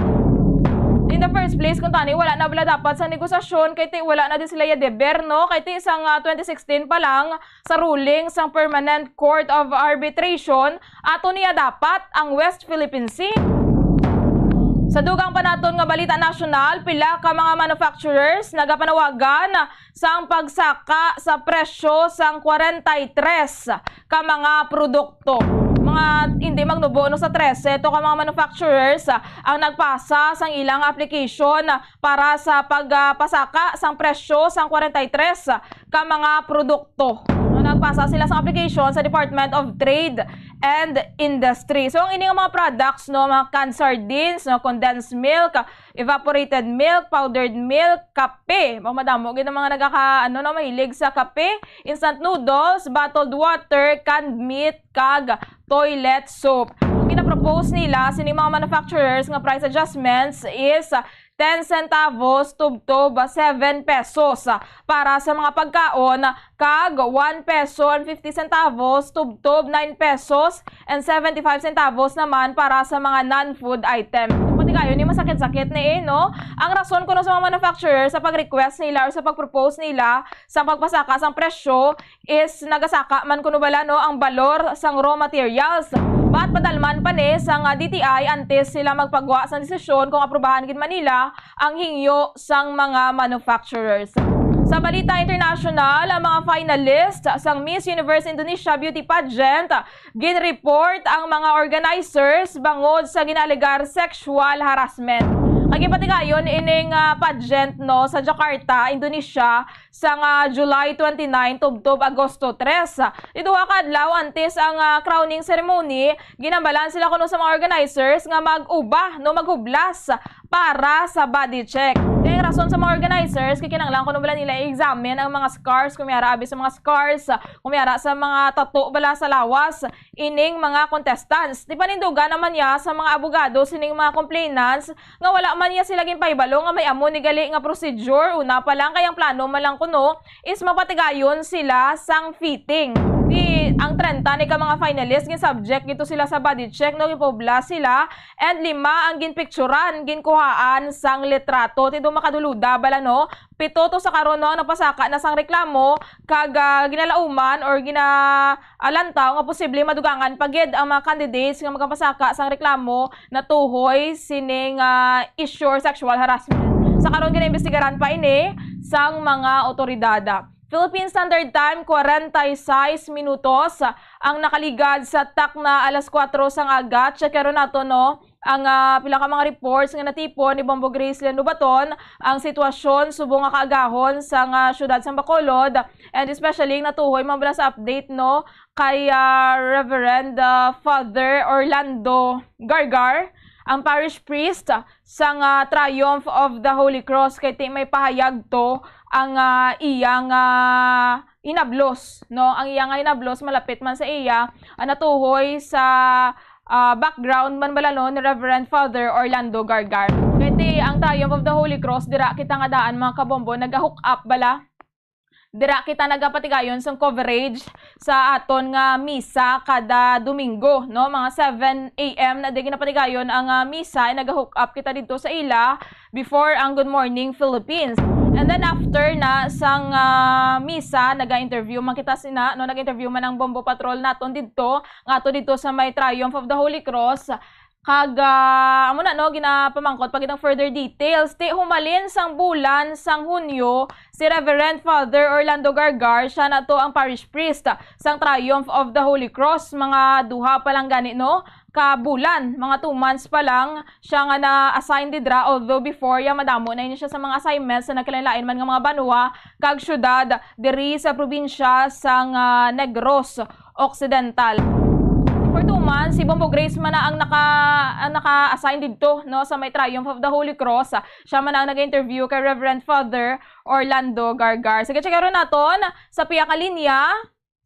In the first place, kung tani wala na bala dapat sa negosasyon, kay ti wala na di sila ya deber, no? Kay ti sang, ah, twenty sixteen pa lang, sa ruling sang Permanent Court of Arbitration, ato niya dapat ang West Philippine Sea. Sa dugang pa naton nga balita nasyonal, pila ka mga manufacturers nagapanawagan sang pagsaka sa presyo sang kwarenta y tres ka mga produkto. Mga hindi magnubo, no, sa trese to ka mga manufacturers, ah, ang nagpasa sang ilang application para sa pagpasaka sang presyo sang kwarenta y tres ka mga produkto. No, nagpasa sila sa application sa Department of Trade and Industry. So, ang ini nga mga products, no, mga canned sardines, no, condensed milk, evaporated milk, powdered milk, kape. Mao, madamo gid ang mga nagaka-, ano, no, mahilig sa kape, instant noodles, bottled water, canned meat, kag toilet soap. Ang ginapropose nila sini mga manufacturers nga price adjustments is ten centavos tubtob seven pesos para sa mga pagkaon, kag one peso and fifty centavos tubtob nine pesos and seventy-five centavos naman para sa mga non-food item. Patigayon ni masakit-sakit ni, eh, no? Ang rason kuno sa mga manufacturer sa pag-request nila or sa pag-propose nila sa pagpasaka sang presyo is nagasaka man kuno bala, no, ang balor sang raw materials. But padalman pa ni sang, ah, D T I antes sila magpagwa sang desisyon kung aprubahan gid man nila ang hingyo sang mga manufacturers. Sa balita international, ang mga finalist sang Miss Universe Indonesia Beauty Pageant, ginreport ang mga organizers bangod sa ginaalegar sexual harassment. Kag ginpatigayon ining, ah, pageant, no, sa Jakarta, Indonesia, sang, ah, July twenty-nine tubtob Agosto tres. Ti duha ka adlaw antes ang, ah, crowning ceremony, ginhambalan sila kuno sa mga organizers nga mag-uba, no, maghublas para sa body check. Kay ang rason sa mga organizers, kay kinahanglan kuno bala nila i-examine ang mga scars, kung may ara abi sa mga scars, kung may ara sa mga tattoo bala sa lawas ining mga contestants. Ti panindugan naman niya sa mga abogado sining mga complainants nga wala man niya sila ginpahibalo nga may amo ni gali nga procedure. Una pa lang, kay ang plano man lang kuno is mapatigayon sila sang fitting. Ti ang trenta ni ka mga finalist, gin-subject gid to sila sa body check, no, ginpahubla sila, and lima ang ginpicturan, ginkuhaan sang litrato. Ti daw makaduloda bala, no? Pito to sa karon, no, ang napasaka na sang reklamo, kag, ah, ginalauman or gina-, ah, lantaw nga posible madugangan pa gid ang mga candidates nga magapasaka sang reklamo natuhoy sining, ah, issue or sexual harassment. Sa karon, ginaimbestigaran pa ini sang mga awtoridad. Philippine Standard Time, kwarenta y seis minutos ang nakaligad sa takna alas kuwatro sang aga. Checkeron nato, no, ang, ah, pila ka mga reports nga natipon ni Bombo Gracelyn Lobaton, ang sitwasyon subong nga kaagahon sa nga siyudad sang Bacolod, and especially ang natuhoy man bala sa update, no, kay, ah, Reverend, ah, Father Orlando Gargar, ang parish priest sang, ah, Triumph of the Holy Cross, kay ti may pahayag to ang, ah, iyang, ah, hinablos, no? Ang iya nga hinablos malapit man sa iya, ah, natuhoy sa, ah, background man bala, no, ni Reverend Father Orlando Gargar. Kay ti ang Triumph of the Holy Cross, dira kita nga daan, mga kabombo, nagahook up bala. Dira kita nagapatigayon sang coverage sa aton nga misa kada Domingo, no? Mga seven a m na di ginapatigayon ang, ah, misa, ay nagahook up kita didto sa ila before ang Good Morning Philippines. And then after na sang, ah, misa, naga-interview man kita sina, no? Nag-interview man ang Bombo Patrol naton didto, nga ato didto sa may Triumph of the Holy Cross. Kag, ah, amo na, no, ginapamangkot pa gid ang further details. Ti humalin sang bulan sang Hunyo, si Reverend Father Orlando Gargar, siya na to ang parish priest sang Triumph of the Holy Cross. Mga duha pa lang gani, no, ka bulan, mga two months pa lang siya nga na-assign didra, although before, ya, madamo na ini siya sa mga assignments sa nagkalain-lain man nga mga banwa kag syudad diri sa probinsya sang, ah, Negros Occidental. For two months, si Bombo Grace man na ang naka-, ang naka-assign didto, no, sa may Triumph of the Holy Cross. Siya man ang nag-interview kay Reverend Father Orlando Gargar. Sige, checkeron naton sa pihak nga linya.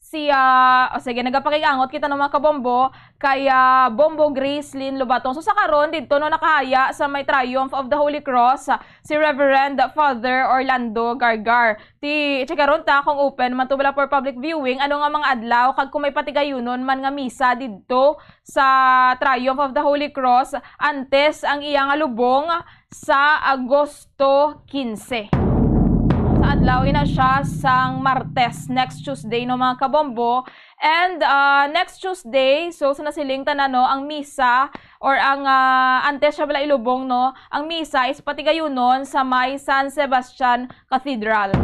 Si, ah, o sige, nagapakig-angot kita ng mga kabombo kay, ah, Bombo Gracelyn Lobaton. So, sa karon, didto, no, nakahaya sa may Triumph of the Holy Cross, ah, si Reverend Father Orlando Gargar. Ti, i-check karon ta kung open man to bala for public viewing. Ano nga mga adlaw kag kung may patigayunon man nga misa didto sa Triumph of the Holy Cross antes ang iya nga lubong sa Agosto quince. Sa adlaw ina siya sang Martes, next Tuesday, no, mga kabombo. And, ah, next Tuesday, so sa nasiling tanan, no, ang misa or ang, ah, antes siya bala ilubong, no, ang misa is patigayunon sa may San Sebastian Cathedral.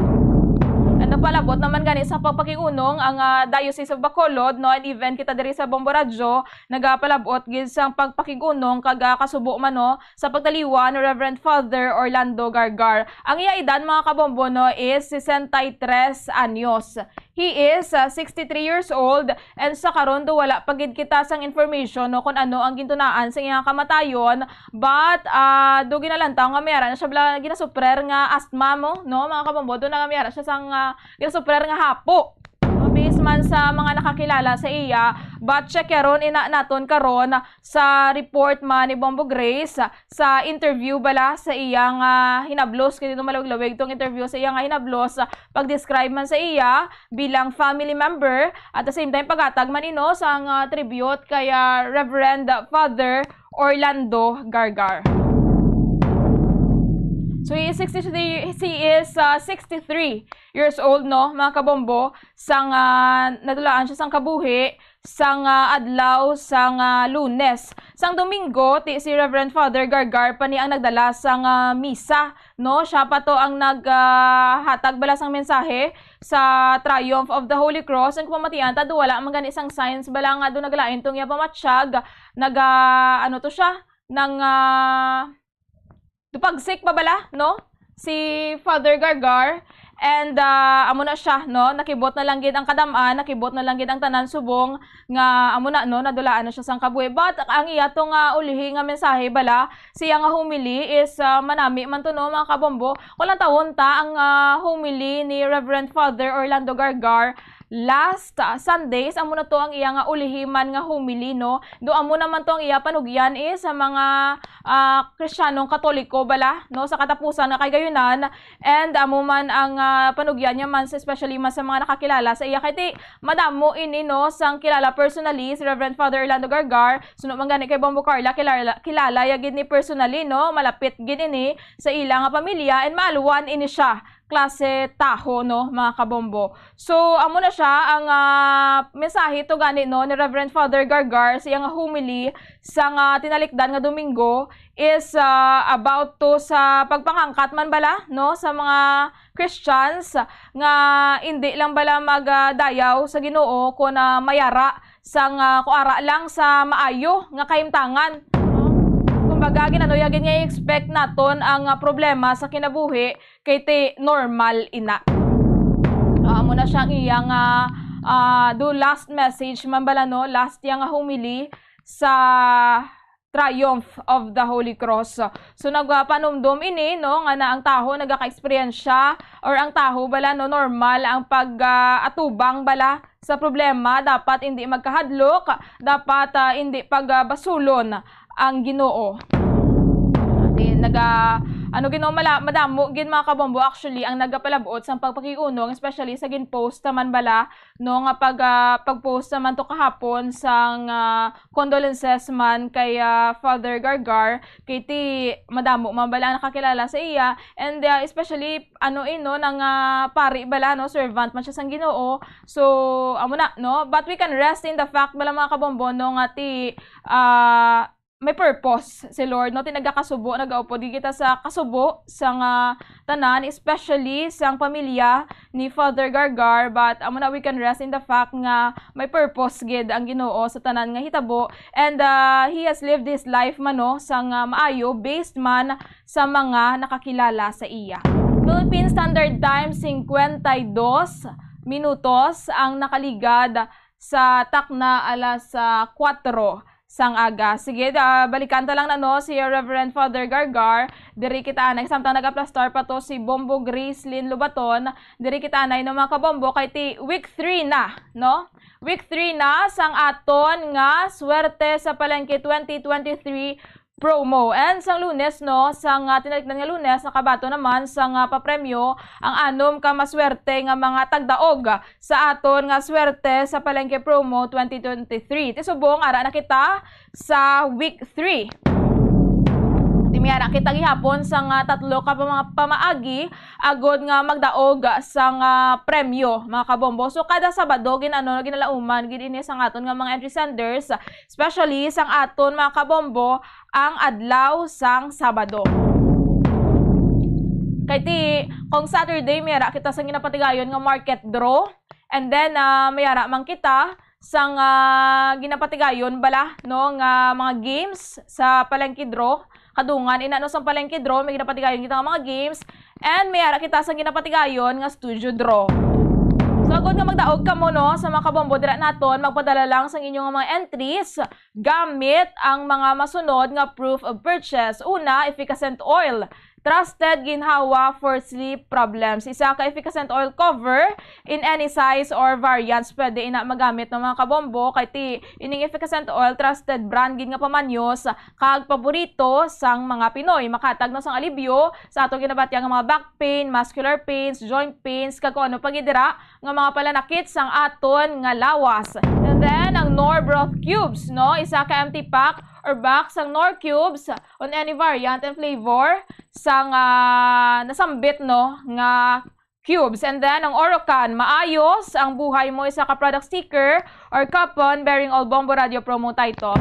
And nagpalabot naman gani sa pagpakiunong ang, ah, Diocese of Bacolod, no, and even kita diri sa Bombo Radyo, nagapalabot gid sang pagpakiunong kag, ah, kasubo man, no, sa pagtaliwan ni Reverend Father Orlando Gargar. Ang iya edad, mga kabombo, no, is sesenta y tres anyos. He is, ah, sixty-three years old, and sa karon do wala pa gid kita sang information, no, kung ano ang gintunaan sa iyang kamatayon, but, ah, do ginalantaw nga may ara na siya bala ginasuprer nga asthma mo, no, mga kabombo, do na nga may ara siya sang, ah, ginasuprer nga hapo. No, based man sa mga nakakilala sa iya, but check karon ina naton karon sa report man ni Bombo Grace, sa interview bala sa iyang, ah, hinablos, kay dito malawig-lawig tong interview sa iyang, ah, hinablos, ah, pag-describe man sa iya bilang family member, at the same time paghatag man ino sang, ah, tribute kay, ah, Reverend Father Orlando Gargar. So he is sixty-three, he is, ah, sixty-three years old, no, mga kabombo, sang, ah, nadulaan siya sang kabuhi sang, ah, adlaw sang, ah, Lunes. Sang Domingo, ti si Reverend Father Gargar pa ni ang nagdala sang, ah, misa, no? Siya pa to ang nag, ah, hatag bala sang mensahe sa Triumph of the Holy Cross. Ang kumamatian ta, do wala man gani sang signs bala nga do naglain tong iya pamatyag. Naga, ano to siya? Nang, ah, dupagsik pa bala, no? Si Father Gargar. And, ah, amo na siya, no? Nakibot na lang gid ang kadam-an, nakibot na lang gid ang tanan subong nga amo na, no? Nadulaan na siya sang kabuhi. But ang iya to nga ulihi nga mensahe bala, siya nga homily is, ah, manami man to, no, mga kabombo. Kung lantawon ta ang, ah, homily ni Reverend Father Orlando Gargar, last, ah, Sundays, amo na to ang iya nga ulihiman nga homily, no? Do amo naman to ang iya panugyan is sa mga, ah, Kristiyanong Katoliko bala, no? Sa katapusan nga kay gayunan, and amo man ang, ah, panugyan niya man, sa, especially man sa mga nakakilala sa iya. Kay ti, madamo ini, no, sang kilala personally, si Reverend Father Orlando Gargar, suno man gani kay Bombo Carla, kilala, kilala ya gid ni personally, no? Malapit gid ini sa ila nga pamilya, and maalwan ini siya klase taho, no, mga kabombo. So, amo na siya ang, ah, mensahe to gani, no, ni Reverend Father Gargar sa iyang homily sa nga tinalikdan nga Domingo is, ah, about to sa pagpangangkat man bala, no, sa mga Christians nga indi lang bala magdayaw sa Ginoo kon, ah, mayara sang, ah, kuara lang sa maayo nga kahimtangan, no? Kumbaga, gin-ano ya gid nga i-expect naton ang, ah, problema sa kinabuhi kay ti normal ina. Ah, amo na siya ang iya nga, ah, do last message man bala, no? Last iya nga homily sa Triumph of the Holy Cross. So, nagpanumdom ini, no, nga na ang tawo nagaka-eksperyensya or ang tawo bala, no, normal ang pag, ah, atubang bala sa problema, dapat indi magkahadlok, dapat, ah, indi pagbasulon ang Ginoo. Ati, naga, ano, Ginoo, mala-, madamo gid, mga kabombo, actually, ang nagapalabot sang pagpakiunong, especially sa gin-post naman bala, no, nga pag, ah, pag-post naman to kahapon sang, ah, condolences man kay, ah, Father Gargar, kay ti madamo man bala ang nakakilala sa iya, and, ah, especially, ano, eh, no, nang, ah, pari bala, no, servant man siya sang Ginoo. So, amo na, no? But we can rest in the fact bala, mga kabombo, no, nga ti, ah, may purpose si Lord, no? Ti nagakasubo, nagaupod gid kita sa kasubo sang, ah, tanan, especially sang pamilya ni Father Gargar. But amo na, we can rest in the fact nga may purpose gid ang Ginoo sa tanan nga hitabo. And, ah, he has lived his life man, no, sang, ah, maayo, based man sa mga nakakilala sa iya. Philippine Standard Time, singkwenta y dos minutos ang nakaligad sa takna alas, ah, kuwatro sang aga. Sige, ah, balikan ta lang na, no, si Reverend Father Gargar. Diri kita anay, samtang nagaplastar pa to si Bombo Gracelyn Lobaton. Diri kita anay, no, mga kabombo, kay ti week three na, no? Week three na sang aton nga Swerte sa Palengke twenty twenty-three promo. And sang Lunes, no, sang, ah, tinalikdan nga Lunes, nakabaton naman sang, ah, papremyo ang anom ka maswerte nga mga tagdaog sa aton nga Swerte sa Palengke Promo twenty twenty-three. Ti subong, ara na kita sa week three. Ti may ara kita gihapon sang, ah, tatlo ka pama-, pamaagi agod nga magdaog sang, ah, premyo, mga kabombo. So, kada Sabado, gin-, ano, ginalauman gid ini sang aton nga mga entry senders, especially sang aton, mga kabombo, ang adlaw sang Sabado. Kay ti, kung Saturday, may ara kita sang ginapatigayon nga market draw. And then, ah, may ara man kita sang, ah, ginapatigayon bala, no, nga mga games sa palengke draw. Kadungan ina, no, sang palengke draw, may ginapatigayon kita nga mga games. And may ara kita sang ginapatigayon nga studio draw. So, agod nga magdaog kamo, no, sa mga kabombo dira naton, magpadala lang sang inyo nga mga entries gamit ang mga masunod nga proof of purchase. Una, efficascent oil. Trusted ginhawa for sleep problems. Isa ka efficascent oil cover in any size or variants. Pwede ina magamit ng mga kabombo kay ti ining efficascent oil, trusted brand gid nga pamanyos kag paborito sang mga Pinoy. Makatag, no, sang alibyo sa ato ginabatian nga mga back pain, muscular pains, joint pains, kag kung ano pa gid dira nga mga palanakit sang aton nga lawas. And then, ang Knorr Broth Cubes, no? Isa ka empty pack or box sang Knorr Cubes on any variant and flavor sang, ah, nasambit, no, nga cubes. And then, ang Orocan, maayos ang buhay mo, isa ka product sticker or coupon bearing all Bombo Radio promo title.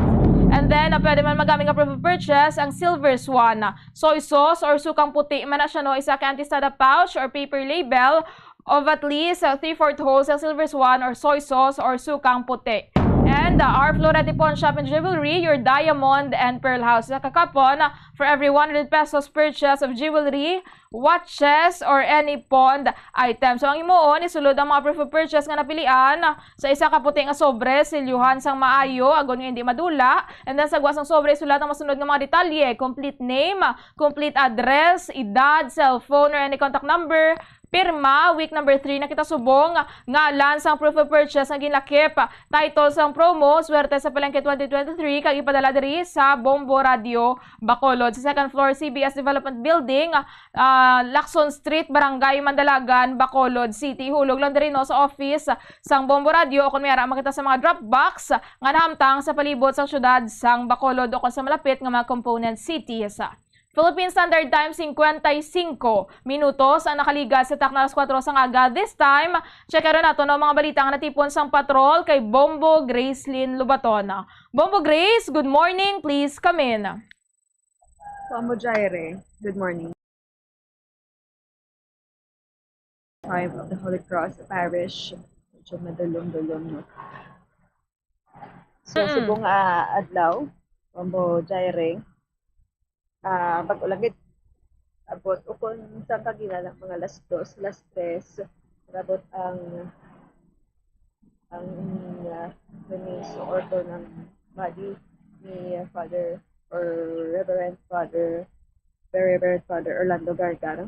And then, ah, pwede man magamit nga proof of purchase ang Silver Swan soy sauce or sukang puti man na siya, no, isa ka empty soda pouch or paper label of at least, uh, three-fourth whole sa Silver Swan or soy sauce or sukang puti. And, uh, our Florete Pawn Shop and Jewelry, your diamond and pearl house. Isa ka coupon for every one hundred pesos purchase of jewelry, watches, or any pawned item. So, ang himuon, isulod ang mga proof of purchase nga napilian sa isa ka puti nga sobre, silyuhan sang maayo, agod nga hindi madula. And then, sa gwa sang sobre, isulat ang masunod nga mga detalye: complete name, complete address, edad, cellphone, or any contact number, Pirma, week number three na kita subong. Ngalan sang proof of purchase nga ginlakip. Title sang promo, Swerte sa Palengke twenty twenty-three, kag ipadala diri sa Bombo Radio Bacolod. Sa second floor, C B S Development Building, ah, Lacson Street, Barangay Mandalagan, Bacolod City. Hulog lang diri, no, sa office sang Bombo Radio, o kung may ara makita sa mga drop box nga nahamtang sa palibot sang syudad sang Bacolod o kung sa malapit nga mga component cities. Philippine Standard Time, singkwenta y singko minutos ang nakaligas sa takna alas kuwatro sang aga. This time, check naton ang mga balita nga natipon sang patrol kay Bombo Gracelyn Lubaton. Bombo Grace, good morning. Please come in. Bombo Jaire, good morning. Triumph of the Holy Cross Parish. Medyo madulom-dulom, no? So, Mm. subong, ah, adlaw, Bombo Jaire, ah, bag-o lang gid abot, o kung sa kagina lang, mga alas dos, alas tres, nag-abot ang, ang, ah, release o order ng body ni Father or Reverend Father, Reverend Father Orlando Gargar,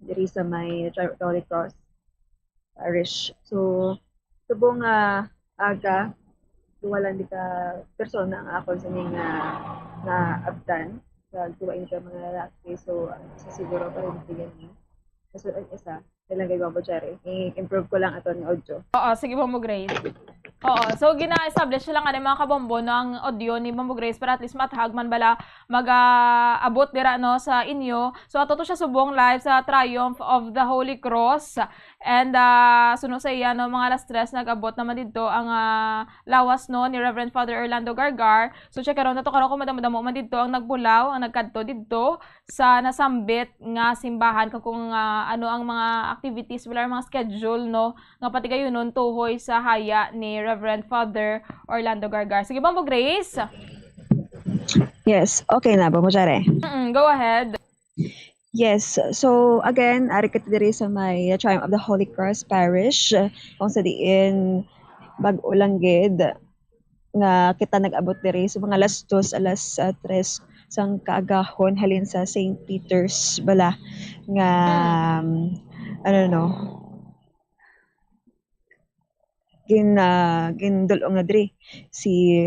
diri sa may Tri-, Holy Cross Parish. So, subong nga aga, duha lang di ka persona ang akon sa ning, ah, naabtan. Sa duha ini ka mga lalaki. So, ang isa siguro pa rin tingin mo. Kaso ang isa, kailangan kay Bombo Cherry. I-improve ko lang ato ni audio. Oo, sige, Bombo Grace. Oo, so gina-establish lang nga ni mga kabombo, no, ang audio ni Bombo Grace para at least maathag man bala mag-abot dira, no, sa inyo. So ato to siya subong live sa Triumph of the Holy Cross. And, ah, suno sa iya, no, mga alas tres, nag-abot naman didto ang, ah, lawas, no, ni Reverend Father Orlando Gargar. So check karon nato karon kung madamo-damo man didto ang nagbulaw, ang nagkadto didto sa nasambit nga simbahan, kag kung, ah, ano ang mga activities, wala ang mga schedule, no, nga patigayunon tuhoy sa haya ni Reverend Father Orlando Gargar. Sige, Bombo Grace. Yes, okay na, Bombo Jare. Mm, go ahead. Yes, so again, ari kita diri sa may Triumph of the Holy Cross Parish, kung sa diin bag-o lang gid nga kita nag-abot diri sa mga alas dos, alas, ah, tres sang kaagahon halin sa Saint Peter's bala nga, Hmm. um, ano, no, gin-, ah, gindul-ong na diri si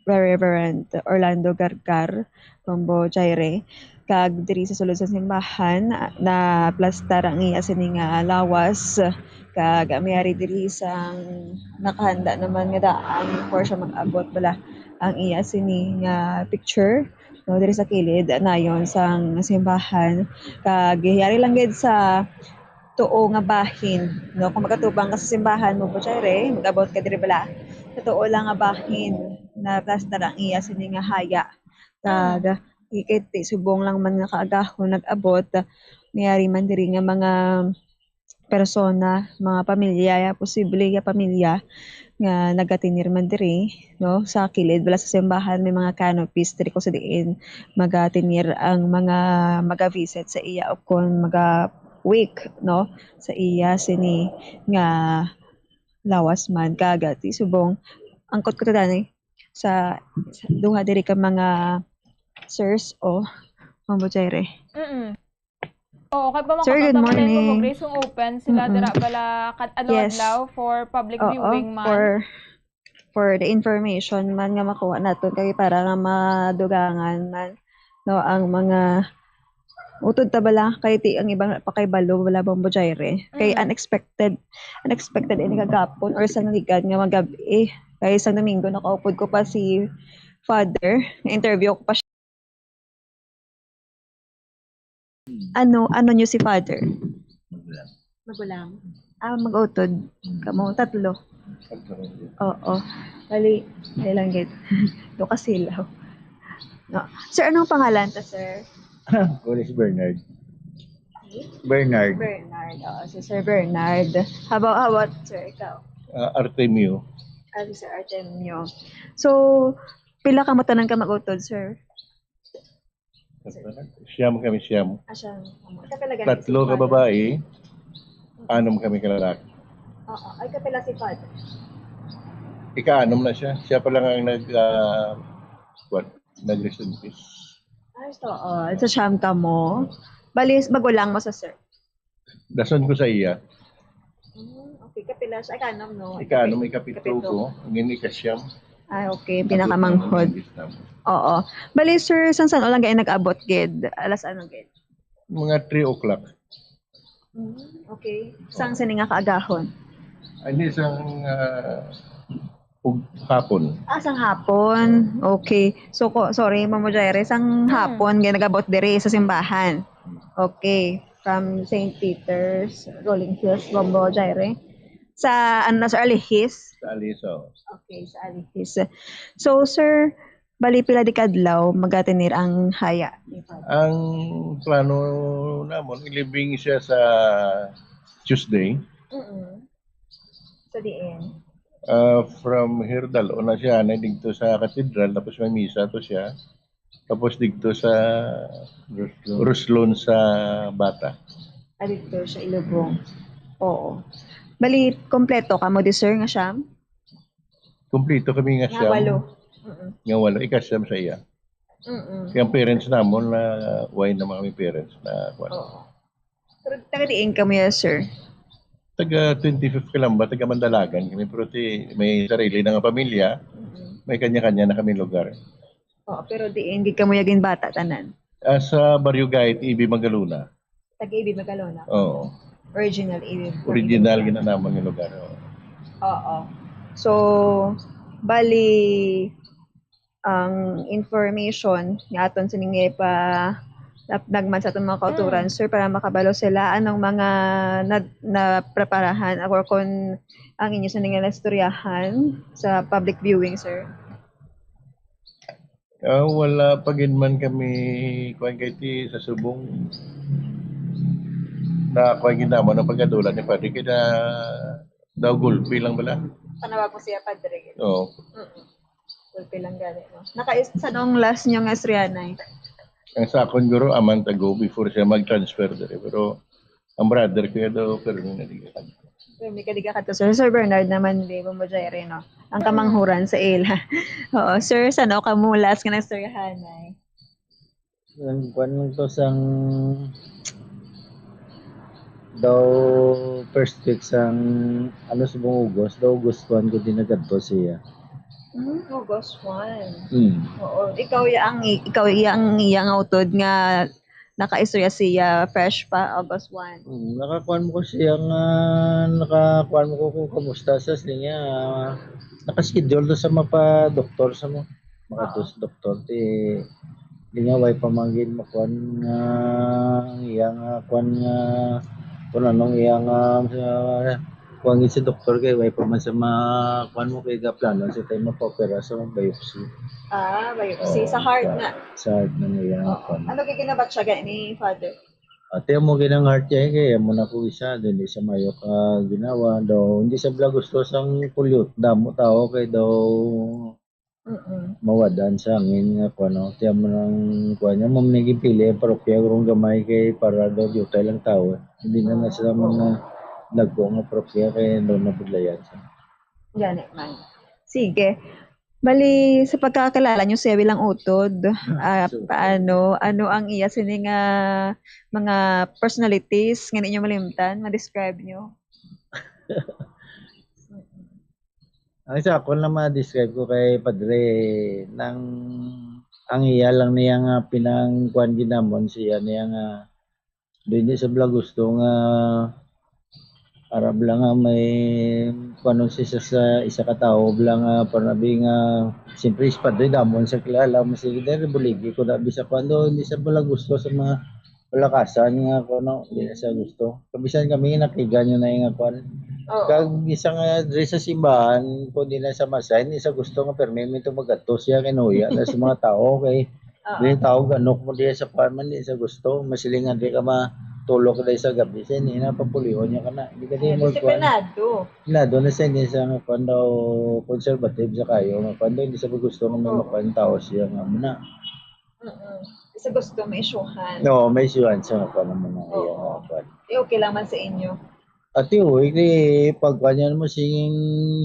Reverend Orlando Gargar, Bombo Jaire, kag diri sa sulod sa simbahan, ah, naplastar ang iya sini nga lawas, kag may ari diri sang nakahanda naman nga daan before siya mag-abot bala ang iya sini nga picture, no, diri sa kilid nayon sang simbahan. Kag yari lang gid sa tuo nga bahin, no? Kung magatubang ka sa simbahan mo, Bombo Jaire, mag-abot ka diri bala. Sa tuo lang nga bahin, naplastar ang iya sini nga haya. Kag Mm. Ikit, subong lang man nga kaagahon nag-abot, may ari man diri nga mga persona, mga pamilya, ya, posible ya pamilya nga nagatinir man diri, no? Sa kilid bala sa simbahan, may mga canopies diri kung sa diin magatinir ang mga maga-visit sa iya o kon maga-wake, no, sa iya sini nga lawas man. Kag ti subong, angkot ko to dani sa, sa duha diri ka mga sirs, o, Bombo Jaire. Mm-mm. Oo, kay pa Sir, good makapagpamilya mo, morning. Grace, kung open sila Mm-mm. dira bala kad-, ano, Yes. adlaw for public Oo, viewing man. for, for the information man nga makuha naton kay para nga madugangan man, no, ang mga utod ta bala kay ti ang ibang pakay balo wala Bombo Jaire. Kay Mm. unexpected, unexpected ini kagapon or sa naligan nga magab-i. Kay sa Domingo nakaupod ko pa si Father, na-interview ko pa siya. Ano, ano nyo si Father? Magulang. Magulang. Ah, mag-utod. Mm. Kamo, tatlo. Tatlo. Oo. Bali, dali lang gid. Do ka silaw. No. Sir, anong pangalan ta, sir? Ako si Bernard. Bernard. Bernard. Oo, si Sir Bernard. How about, how about, sir, ikaw? Ah, Artemio. Ah, si Sir Artemio. So, pila ka mo tanan ka mag-utod, sir? Siyam kami, siyam. Ah, siyam. Tama. Ika pala gani Tatlo si ka Father? babae, anom kami ka lalaki. Oo. Ay, ika pala si Father? Ika-anom na siya. Siya pa lang ang nag, ah, what? Nag-rest in peace. Ay, so, oh, sa siyam ka mo. Bali, magulang mo sa sir? Dason ko sa iya. Mm, okay, kapila siya? Ikanom, no? Ikanom, ikapito ko. Ang ini ikasyam. Ah, okay. Pinakamangkod. Oo. Bali, sir, sang san-o lang gani nag-abot gid? Alas ano gid? Mga three o'clock. Mm, okay. Sang sini nga kaagahon? Hindi, sang ah, ug hapon. Ah, sang hapon. Okay. So, ko, sorry, Ma'am Jaire, sang hapon gani nag-abot diri sa simbahan. Okay. From Saint Peter's, Rolling Hills, Bombo Jaire. Sa, ano na, sa Alihis? Sa Aliso. Okay, sa Alihis. So, sir, bali pila di kadlaw magatinir ang haya ni Father? Ang plano namon, ilibing siya sa Tuesday. Mm-mm. Sa diin? Ah, from here, dalo na siya na dito sa katedral, tapos may misa to siya. Tapos dito sa Ruslon sa Bata. Ah, dito sa Ilubong. Oo. Bali, kompleto kamo di, sir, nga siyam? Kumplito kami nga Nga siyam. Walo. Mm-mm. Nga walo. Ikasyam sa iya. Mm-mm. Kaya ang parents namon na, why naman kami parents na, kuwan. Oo. Pero taga diin kamo ya, sir? Taga twenty-fifth Calamba, taga Mandalagan kami, pero ti, may sarili na nga pamilya, Mm-mm. may kanya-kanya na kami lugar. Oo, pero diin gid kamo ya ginbata tanan? Ah, sa Barrio Gait, Ibi Magalona. Taga Ibi Magalona. Oo. Original Ibi. Original ginanaman nga lugar. Oo. Oo. So, bali, ang information nga aton sining ipa lapnag man sa aton mga kauturan, sir, para makabalo sila anong mga na, napreparahan or kung ang inyo sining nga naistoryahan sa public viewing, sir? Ah, wala pa gid man kami, kuwan, kay ti sa subong na kuwan gid namon ang pagkadula ni Padre, kay na daw gulpi lang bala. Panawag mo siya, Padre. Oo. Mm-mm. Gulpi lang gani, no? Naka-, sa nung last nyo nga istoryahanay? Ang sa akon, guro, a month ago before siya mag-transfer diri. Pero ang brother ko ya daw, pero na di ka. Pero may kaliga ka to, sir. Sir Bernard naman, di ba mo, Jaire, no? Ang kamanghuran sa ila. Oo, sir, sa no ka mo last nga naistoryahanay? Ang kwan lang to sang daw first week sang ano sa buong August, daw August one ko din nagadto siya. Hmm, August one. Hmm. Oo, ikaw ya ang ikaw ya ang iyang utod nga nakaistorya siya fresh pa August one. Hmm, nakakuan mo ko siya nga nakakuan mo ko kung kamusta sa niya. Naka-schedule to sa mapa doktor sa mo. Mga Oo. Doktor ti di nga way pa man gid makuan nga ang iya nga kuan nga kung anong iya nga ah, kuan gid si doktor kay way pa man sa ma kuan mo kay gaplano sa tayo mapa-opera sa biopsy. Ah, biopsy. Oo, Sa heart sa- na. Sa heart na niya nga Oo. kuan. Ano kay ginabatyagan ni Father? Ate mo ginang heart niya kay amo na ko isa din sa mayo ka ginawa daw hindi sa bala gusto sang pulyot damo tao kay daw Mm-mm. mawadan sa hangin nga kuno. Tiyan mo nang kuan niya, mo naging pili ang parokya, gurong gamay kay para daw diutay lang tao. Hindi na na sila mga dagko nga parokya kay daw nabudlayan siya. Gani man. Sige. Bali, sa pagkakilala nyo siya bilang utod, ah, So, paano, ano ang iya sini nga mga personalities nga ninyo malimtan, ma-describe nyo? Ang sa ako lang ma-describe ko kay Padre, nang ang iya lang niya nga pinangkuan ginamon siya niya nga hindi sa bala gusto nga arab lang nga may kuanon siya sa isa ka tawo lang nga panabi nga siyempre si Padre damon sa kilala mo sige dahil buligi ko na bisa kuando hindi sa bala gusto sa mga palakasan nga kuno hindi na siya gusto kabisan kami nakigan yun na nga kuan Oo. Kag bisan nga diri sa simbahan, kung di na sa masa, hindi sa gusto nga permi minto magadto siya kay nuya na sa mga tao kay Oo. dili tao ganok mo diya sa kuan man di sa gusto, masiling nga di ka matulog diya sa gabi sa hindi na papulion niya kana. Hindi ka di Ay, mo kuan. disiplinado. Nado na sa hindi sa nga kuan daw conservative sa kayo nga kuan daw hindi sa gusto nga may Oo. makuan tao siya nga muna. Mm-mm. Sa gusto may isyuhan. No, may siwan sa nga kuan naman nga Oo. iya nga kuan. Eh, okay lang man sa inyo. Ati, uy, kay pagkuan niya naman singing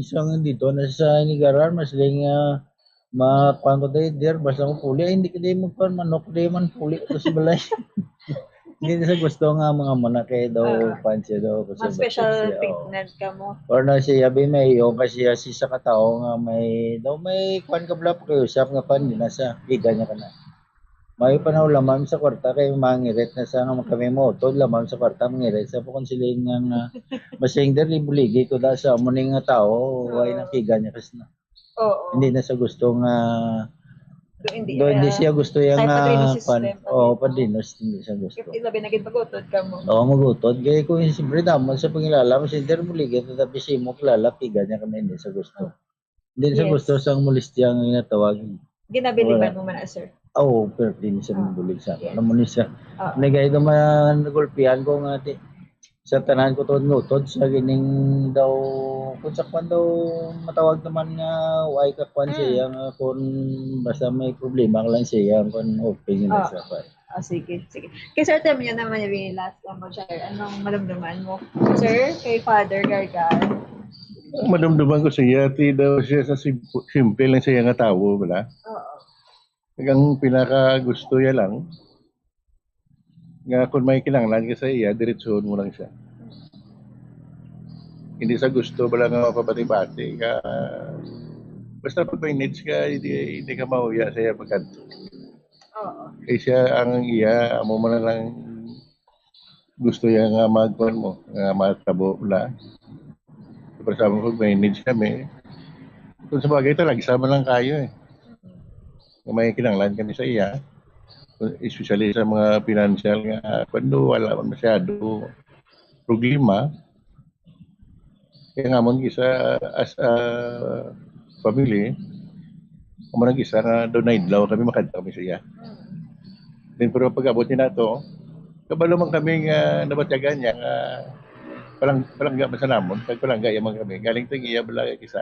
sang dito na sa Nigaran, mas lang nga makuan ko tayo, der, basta ko puli, ay, hindi ka tayo magkuan, manok tayo man puli ko sa balay. Hindi na sa gusto nga mga muna kay daw Oo. Fancy daw. Mas special siya, treatment ka mo. Or na siya, bi, may iyo kasi siya si sa katao nga may, daw may kwan ka bala pa kayo, usap nga pan, di na sa, higa niya ka na. May panahon lamang sa kwarta kay mangirit na sa nga kami mo, tod lamang sa kwarta, mangirit sa pa kung siling nga, nga, masing dali buligi ko da sa amo ni nga tao, way Oo. Nakiga niya kasi na. Oo. Hindi na sa gusto nga, Do hindi, do hindi ah, siya gusto yung, sa ah, padrino pan-, system, oo, padrino. Padrinos, hindi siya gusto. If ilabi na gid pagutod ka mo. Oo, magutod. Kaya kung siyempre naman sa pangilala mo, si Inter Buligan, tatapi si mo, kilala, piga niya kami, hindi sa gusto. Hindi sa Yes. gusto sa molestya ang ginatawag. Ginabiliban Wala. Mo man, ah, sir? Oo, pero hindi siya Ah, bulig sa akin. Yes. Alam mo ni siya. Ah. Nagay naman nagulpihan ko nga, ti-, sa tanan ko tod ngutod sa gining daw, kung sa kwan daw matawag naman nga, why ka kwan Mm. siya, nga kung basta may problema ka lang siya, kung open yun Ah. sa kwan. Ah, sige, sige. Kay Sir Temyo naman yung last lang mo, sir. Anong madumduman mo, sir, kay Father Gargar? Madumduman ko siya, ti daw siya sa sim-, simple lang siya nga tawo, wala? Oo. Ang pinaka gusto niya lang, nga kung may kinahanglan ka sa iya, diretsuhon mo lang siya. Hindi sa gusto bala nga mapabati-bati ka. Basta pag may needs ka, hindi, hindi ka mahuya sa iya pagkadto. Oo. Eh, siya ang iya, amo man lang gusto niya nga magkuhan mo, nga matabo na. Pero sa amon, pag may needs kami, kung sa bagay, talagsa man lang kayo eh. Nga may kinahanglan kami sa iya, especially sa mga financial nga, kuwan, wala man masyado problema. Kaya nga, amon gisa, as a family, amo nang gisa nga doon na idlaw kami, makadto kami sa iya. Then, pero pag-abot niya nato, kabalo man kami nga nabatyagan niya nga palang-, palangga man sa namon, kag palangga iya man kami. Galing to iya bala, gisa,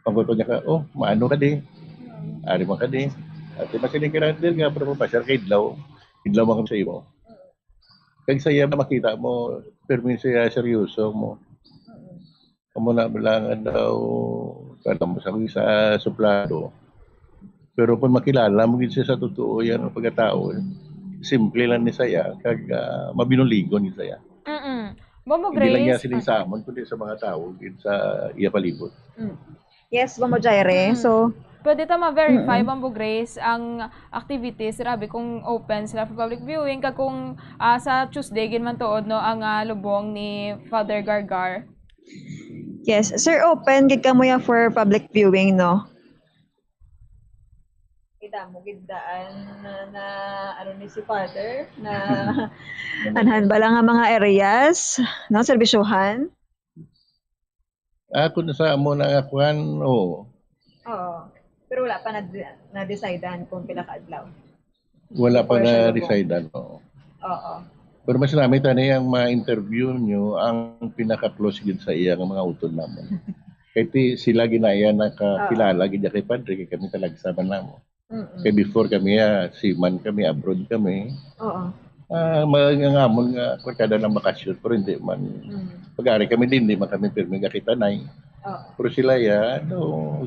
pangguto niya ka, "Oh, maano ka di? Ari man ka di?" At masiling ka lang, "Dil nga, pero mapasyal ka idlaw. Idlaw man kami sa imo." Kag sa iya makita mo, permi siya seryoso mo. Amo na bala nga daw, kala mo sa, sa suplado. Pero kung makilala mo gid siya sa totoo, yan ang pagkatao, simple lang ni saya, kag, ah, mabinuligon ni saya. Mm-mm. Bombo Hindi lang niya Grace, siling ah. Sa amon, kundi sa mga tao gid sa iya palibot. Mm. Yes, Bombo Jaire. Mm. So, Pwede ta ma-verify, Mm-mm. Bombo Grace, ang activities, grabe kung open sila for public viewing, kag kung, ah, sa Tuesday gid man tuod, no, ang, ah, lubong ni Father Gargar. Yes, sir, open gid kamo ya for public viewing, no? Kita mo gid daan na, na, ano ni si Father, na Anhan ba lang ang mga areas, no, serbisyohan? Ah, kung sa amo na nga kuan, oo. Oo. Pero wala pa na, na-decidean kung pila ka adlaw. Wala pa Before siya lubong. Na-decidean, oo. Oo. Pero mas nami tani ang ma-interview nyo ang pinaka-close gid sa iya nga mga utod namon. Kay ti-, sila ginaya nakakilala Oo. Gid kay Padre, kay kami talagsa man namo. Mm-mm. Kay before kami, ah, seaman kami, abroad kami. Oo. Ah, mga ngamon nga kwartada ng bakasyon, pero hindi man. Mm. Pag-ari kami din, di man kami pirmi gakitanay. Oo. Pero sila, ya, ano,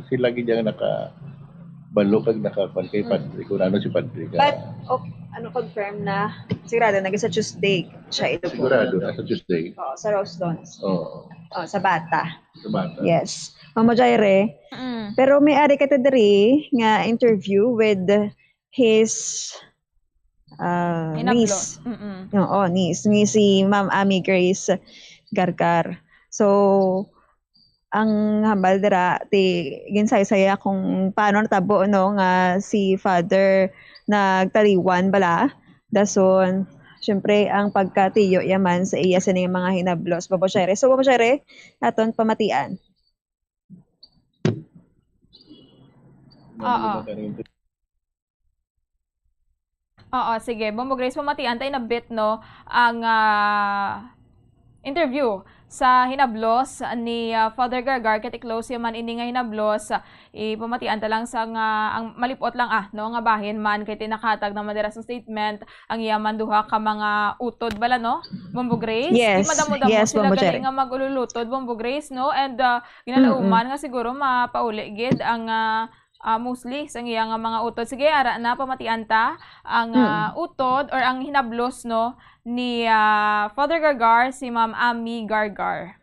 sila gid ang nakabalo kag nakakuan kay Mm. Padre, kung ano si Padre ka. But, okay, ano, confirm na, sigurado, nag sa Tuesday siya ito po. Sigurado, nasa Tuesday. Oo, sa Rose Dawns. Oo. Oh, sa Bata. Sa Bata. Yes. Mama Jaire, Mm. pero may ari ka ta diri nga interview with his, ah, Hinablos. Niece. Mm-mm. Oo, niece. Ni si Ma'am Amy Grace Gargar. So, ang hambal dira, ti, ginsaysaya kung paano natabo, no, nga si Father nagtaliwan bala. Dason, syempre, ang pagkatiyo yaman sa iya sining mga hinablos. Babo Shere. So, Babo Shere, aton pamatian. Oo. Oo, sige. Bombo Grace, pamatian ta in a bit, no, ang, ah, interview sa hinablos ni, ah, Father Gargar. Kay ti-close ya man ini nga hinablos, ah, ipamatian ta lang sa nga, ang malipot lang, ah, no, nga bahin man kay ti nakahatag naman dira sa statement ang iya man duha ka mga utod bala, no? Bombo Grace, Yes. Di madamo-damo Yes, sila Bombo galing Jerry. Nga mag-ululutod, Bombo Grace, no? And, ah, ginalauman Mm-mm. Nga siguro mapauli gid ang, ah, ah, mostly sa iya nga mga utod. Sige, ara na, pamatian ta ang, Mm. ah, utod or ang hinablos, no, ni, ah, Father Gargar, si Ma'am Ami Gargar.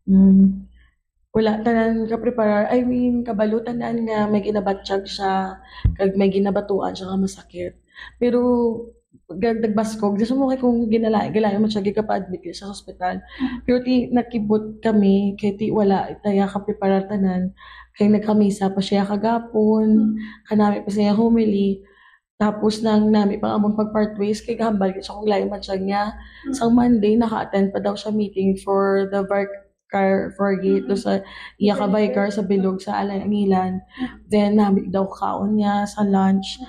Mm. Wala tanan ka preparar. I mean, kabalo tanan nga may ginabatyag siya, kag may ginabatuan siya nga masakit. Pero, gag-, nagbaskog. Gusto mo kay kung ginala-, galayo man siya, gigapa-admit siya sa ospital. Pero ti, nakibot kami, kay ti, wala, taya ka preparar tanan. Kay nagkamisa pa siya kagapon, kanami pa siya homily. Tapos nang nami pa amon pag-part ways, kay gahambal gid siya kung lain man siya niya. Mm. Sang Monday, naka-attend pa daw siya meeting for the Vicar Forgate, Mm. sa iya ka Sa vicar sa Bilog, sa Alangilan. Mm. Then, nami daw kaon niya sa lunch. Mm.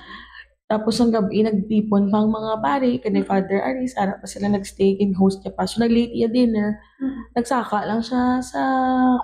Tapos, ang gabi, nagtipon pa ang mga pare, kay ni Mm. Father Aris, ara pa sila nag-stay, gin-host niya pa. So, nag-late iya dinner. Mm. Nagsaka lang siya sa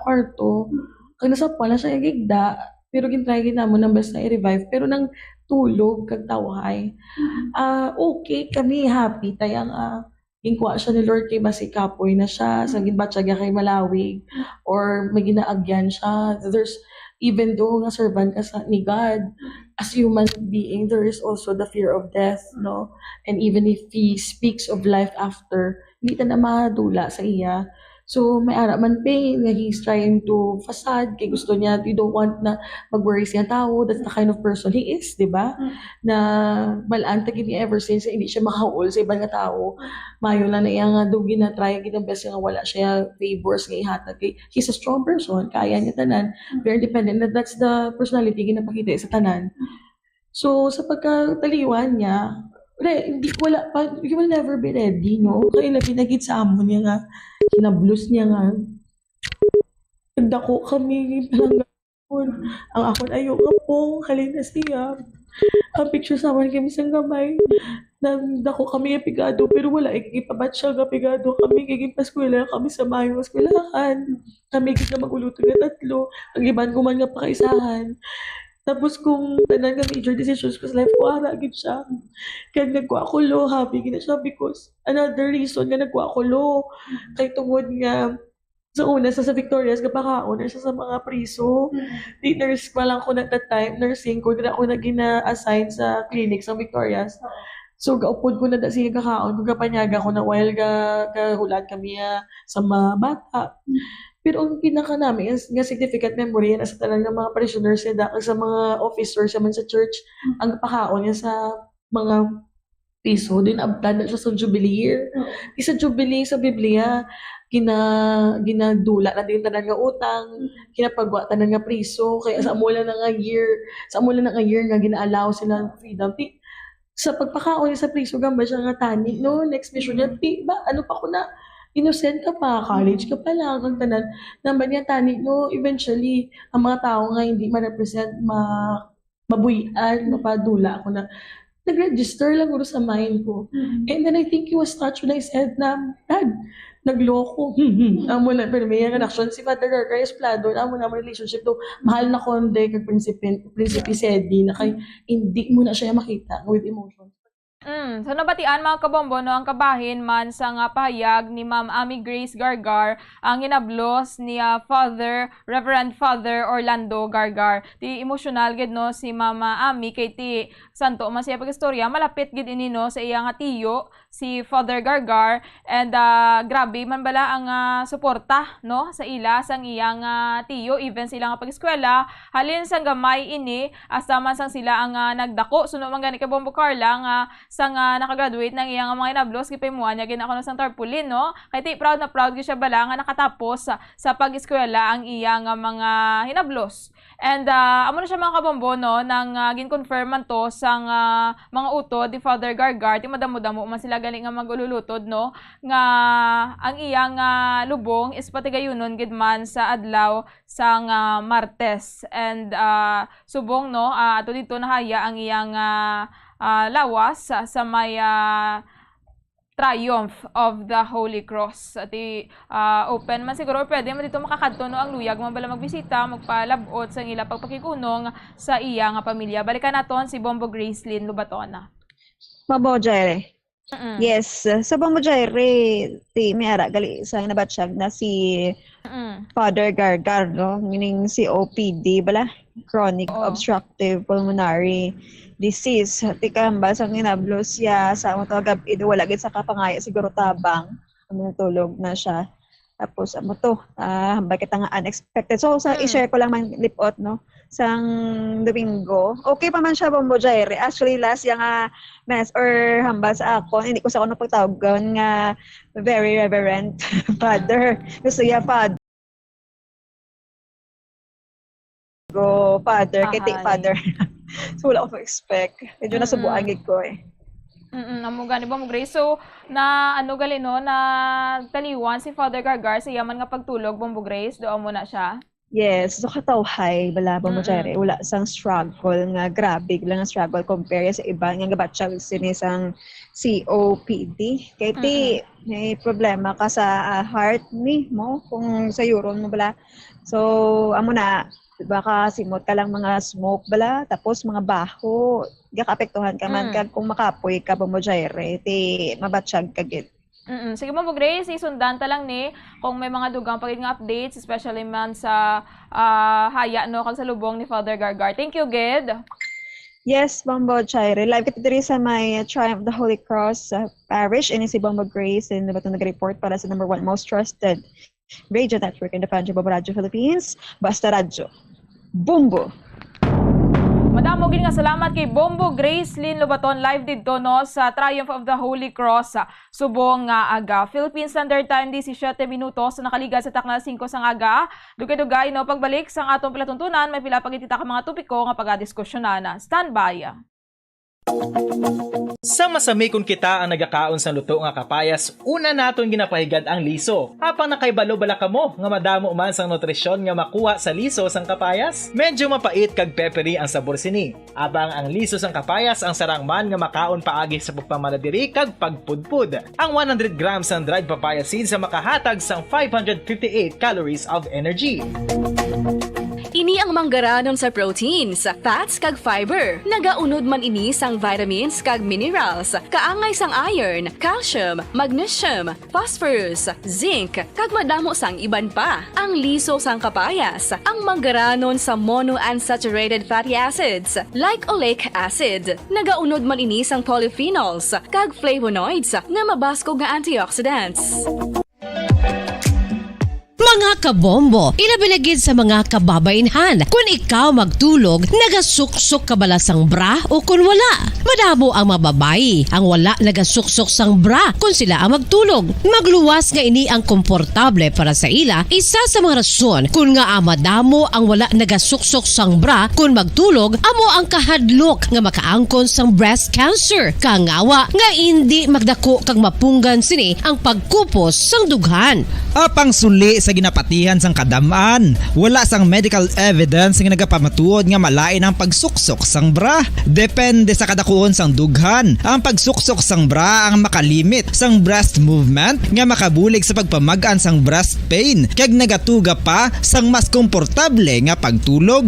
kwarto. Mm. Kag nasapwan na siya, gigda. Pero gin-try gid namon ang best na i-revive, pero nang tulog kag tawhay. Mm. Ah, okay kami, happy tayang, ah, ginkuha siya ni Lord kay basi kapoy na siya, sa Mm. ginbatyag niya kay malawig, Mm. or may ginaagyan siya. There's, even though nga servant ka sa, ni God, Mm. as human being, there is also the fear of death, no? And even if he speaks of life after, hindi ta na madula sa iya. So, may ara man pain nga he's trying to facade, kay gusto niya, you don't want na mag-worry siya tao. That's the kind of person he is, di ba? Mm. Na balaan ta gid niya ever since, hindi siya makahuol sa iban nga tao. Mm. Mayo lang na iya nga, do gina-try gid ang best nga wala siya favors nga ihatag. Kay he's a strong person, kaya niya tanan, Mm. very independent. That, that's the personality ginapakita sa tanan. Mm. So, sa pagkataliwan niya, re-, hindi, wala pa, you will never be ready, no? Kay labi na gid sa amon niya nga, kinablos niya nga, nagdako kami, palangga-, ang akon ayo nga pong, halin na siya. Ang picture sa amon kami sang gamay, nagdako kami nga pigado, pero wala, igipabat siya nga pigado kami, kay ginpaskwela kami sa maayong eskwelahan. Kami gid nga mag-ulutod nga tatlo, ang iban ko man nga pakaisahan. Tapos kung tanan nga major decisions ko sa life ko, ara gid siya. Kag nagkuha ko law, happy gid na siya because another reason nga nagkuha ko law, kay tungod nga sa una sa, sa Victorias, gapakaon na siya sa mga priso. Mm. Di nurse pa lang ko na that time, nursing ko, dira ako na gina-assign sa clinic sa Victorias. Oo. So, gaupod ko na da siya gakaon, kung gapanyaga ko na while ga-, gahulat kami, ah, sa mga bata. Mm. Pero ang pinaka nami nga, nga significant memory na sa tanan nga mga parishioners niya, da-, sa mga officers naman sa church, Mm. ang pakaon niya sa mga piso, din abtan na siya sa Jubilee year. Mm. Di sa Jubilee sa Biblia, gina-, ginadula na din tanan nga utang, Mm. ginapagwa tanan nga priso, kaya sa Mm. amo lang na nga year, sa amo lang na nga year nga gina-allow sila ng freedom. Di, sa pagpakaon niya sa priso, gamba siya nga, "Tani, no, next mission niya, Mm. ti-, ba, ano pa ko na, innocent ka pa, college ka pa lang, ang tanan." Namba niya, "Tani, no, eventually, ang mga tao nga hindi ma-represent, ma-, mabuy-an, Mm. mapadula ako na." Nag-register lang guro sa mind ko. Mm. And then I think he was touched when I said na, "Dad, nagloko." Amo na, pero may nga reaksyon si Father Gargar, suplado na amo na ang relationship do. Mahal na ko, hindi, kag Prinsipe, Prinsipe Sedi, na kay, Mm. hindi mo na siya makita with emotions. Mm. So, nabatian, mga kabombo, no, ang kabahin man sa nga pahayag ni Ma'am Amy Grace Gargar, ang hinablos ni, ah, Father, Reverend Father Orlando Gargar. Ti emosyonal gid, no, si Ma'am Amy kay ti santo man siya pag-istorya, malapit gid ini, no, sa iya nga tiyo, si Father Gargar. And, ah, grabe man bala ang, ah, suporta, no, sa ila, sang iya nga tiyo, even sa ila nga pag-eskwela. Halin sang gamay ini, hasta man sang sila ang, ah, nagdako. Suno man gani kay Bombo Carla nga sang, ah, nakagraduate na ang iya nga mga hinablos, gipahimuan niya gid na kuno sang tarpaulin, no? Kay ti, proud na proud gid siya bala nga nakatapos sa, sa pag-eskwela ang iya nga mga hinablos. And, ah, amo na siya, mga kabombo, no, nang, ah, gin-confirm man to sang, ah, mga utod ni Father Gargar, ti madamo-damo man sila gali nga mag-ululutod, no, nga ang iya nga lubong is patigayunon gid man sa adlaw sang, ah, Martes. And, ah, subong, no, ah, ato dito nahaya ang iya nga, ah, lawas sa, sa may, ah, Triumph of the Holy Cross. Ti, ah, open man siguro, or pwede man dito makakadto, no, ang luyag man bala magbisita, magpalab-ot sa ila pagpakig-unong sa iya nga pamilya. Balikan naton si Bombo Gracelyn Lubatona. Mabo, Jere. Mm-mm. Yes, sa Bombo Jaire, ti may ara gali sa nabatsyag na si Mm. Father Gargar, no? Meaning C O P D bala, chronic Oo. obstructive pulmonary disease. Ti kahambal sang ginablos siya sa amo to gab-i, wala gid sa kapangaya siguro tabang. Ang tulog na siya. Tapos, amo to, ah, hambal kita nga unexpected. So, sa Mm. i-share ko lang man lipot, no? Sang Domingo. Okay pa man siya, Bombo Jaire. Actually, last yang, ah, mess or hambal sa akon, hindi ko sa kuno pagtawgon nga very reverend father. Gusto niya father. Go, father, kay ti Ahay. father. So, wala ko expect. Medyo nasubuan Mm-mm. gid ko eh. Mm-mm, amo gani, Bombo Grace. So, na ano gali, no, na taliwan si Father Gargar sa iya man nga pagtulog, Bombo Grace, do amo na siya. Yes, so katawhay bala, Bombo Mm-mm. Jaire, wala sang struggle nga grabe lang nga struggle compare sa iba nga gabatsyag sini sang C O P D. Kay ti Mm-mm. may problema ka sa, ah, heart ni mo kung sayuron mo bala. So, amo na, baka simot ka lang mga smoke bala, tapos mga baho, gakaapektuhan ka man Mm. kag kung makapoy ka, Bombo Jaire, ti mabatsyag ka gid. Mm-mm. Sige, Bombo Grace, isundan ta lang ni kung may mga dugang pa gid nga updates, especially man sa, ah, haya, no, kag sa lubong ni Father Gargar. Thank you, gid. Yes, Bombo Jaire. Live kita diri sa may Triumph of the Holy Cross, uh, Parish. Ini si Bombo Grace, and nabato nag-report para sa number one most trusted radio network in the country, Bombo Radyo Philippines. Basta Radyo. Bombo! Madamo gid nga salamat kay Bombo Gracelyn Lobaton, live didto, no, sa Triumph of the Holy Cross, ah, subong nga aga. Philippine Standard Time, disisiete minutos na nakaligad sa takna singko sang aga. Dugay-dugay, no, pagbalik sang aton palatuntunan, may pila pa gid kita ka mga topiko nga pagadiskusyonan. Standby. Sa masamikon kita ang nagakaon sang luto nga kapayas, una naton ginapahigad ang liso. Apang nakahibalo bala kamo nga madamo man sang nutrisyon nga makuha sa liso sang kapayas? Medyo mapait kag peppery ang sabor sini. Apang ang liso sang kapayas ang sarang man nga makaon paagi sa pagpamaladiri kag pagpudpod. Ang one hundred grams sang dried papaya seeds ang makahatag sang five hundred fifty-eight calories of energy. Ini ang manggaranon sa proteins, fats, kag fiber. Nagaunod man ini sang vitamins kag minerals, kaangay sang iron, calcium, magnesium, phosphorus, zinc, kag madamo sang iban pa. Ang liso sang kapayas, ang manggaranon sa monounsaturated fatty acids, like oleic acid. Nagaunod man ini sang polyphenols kag flavonoids nga mabaskog nga antioxidants. Mga kabombo, ilabi na gid sa mga kababainhan. Kun ikaw magtulog, nagasuksok ka bala sang bra o kun wala? Madamo ang mga babayi ang wala nagasuksok sang bra kun sila ang magtulog. Magluwas nga ini ang komportable para sa ila, isa sa mga rason kun ngaa madamo ang wala nagasuksok sang bra kun magtulog, amo ang kahadlok nga makaangkon sang breast cancer, kangawa nga indi magdako kag mapunggan sini ang pagkupos sang dughan. Apang suli sa ginapatihan sang kadam-an, wala sang medical evidence nga nagapamatuod nga malain ang pagsuksok sang bra. Depende sa kadakuon sang dughan, ang pagsuksok sang bra ang makalimit sang breast movement nga makabulig sa pagpamag-an sang breast pain kag nagatuga pa sang mas komportable nga pagtulog.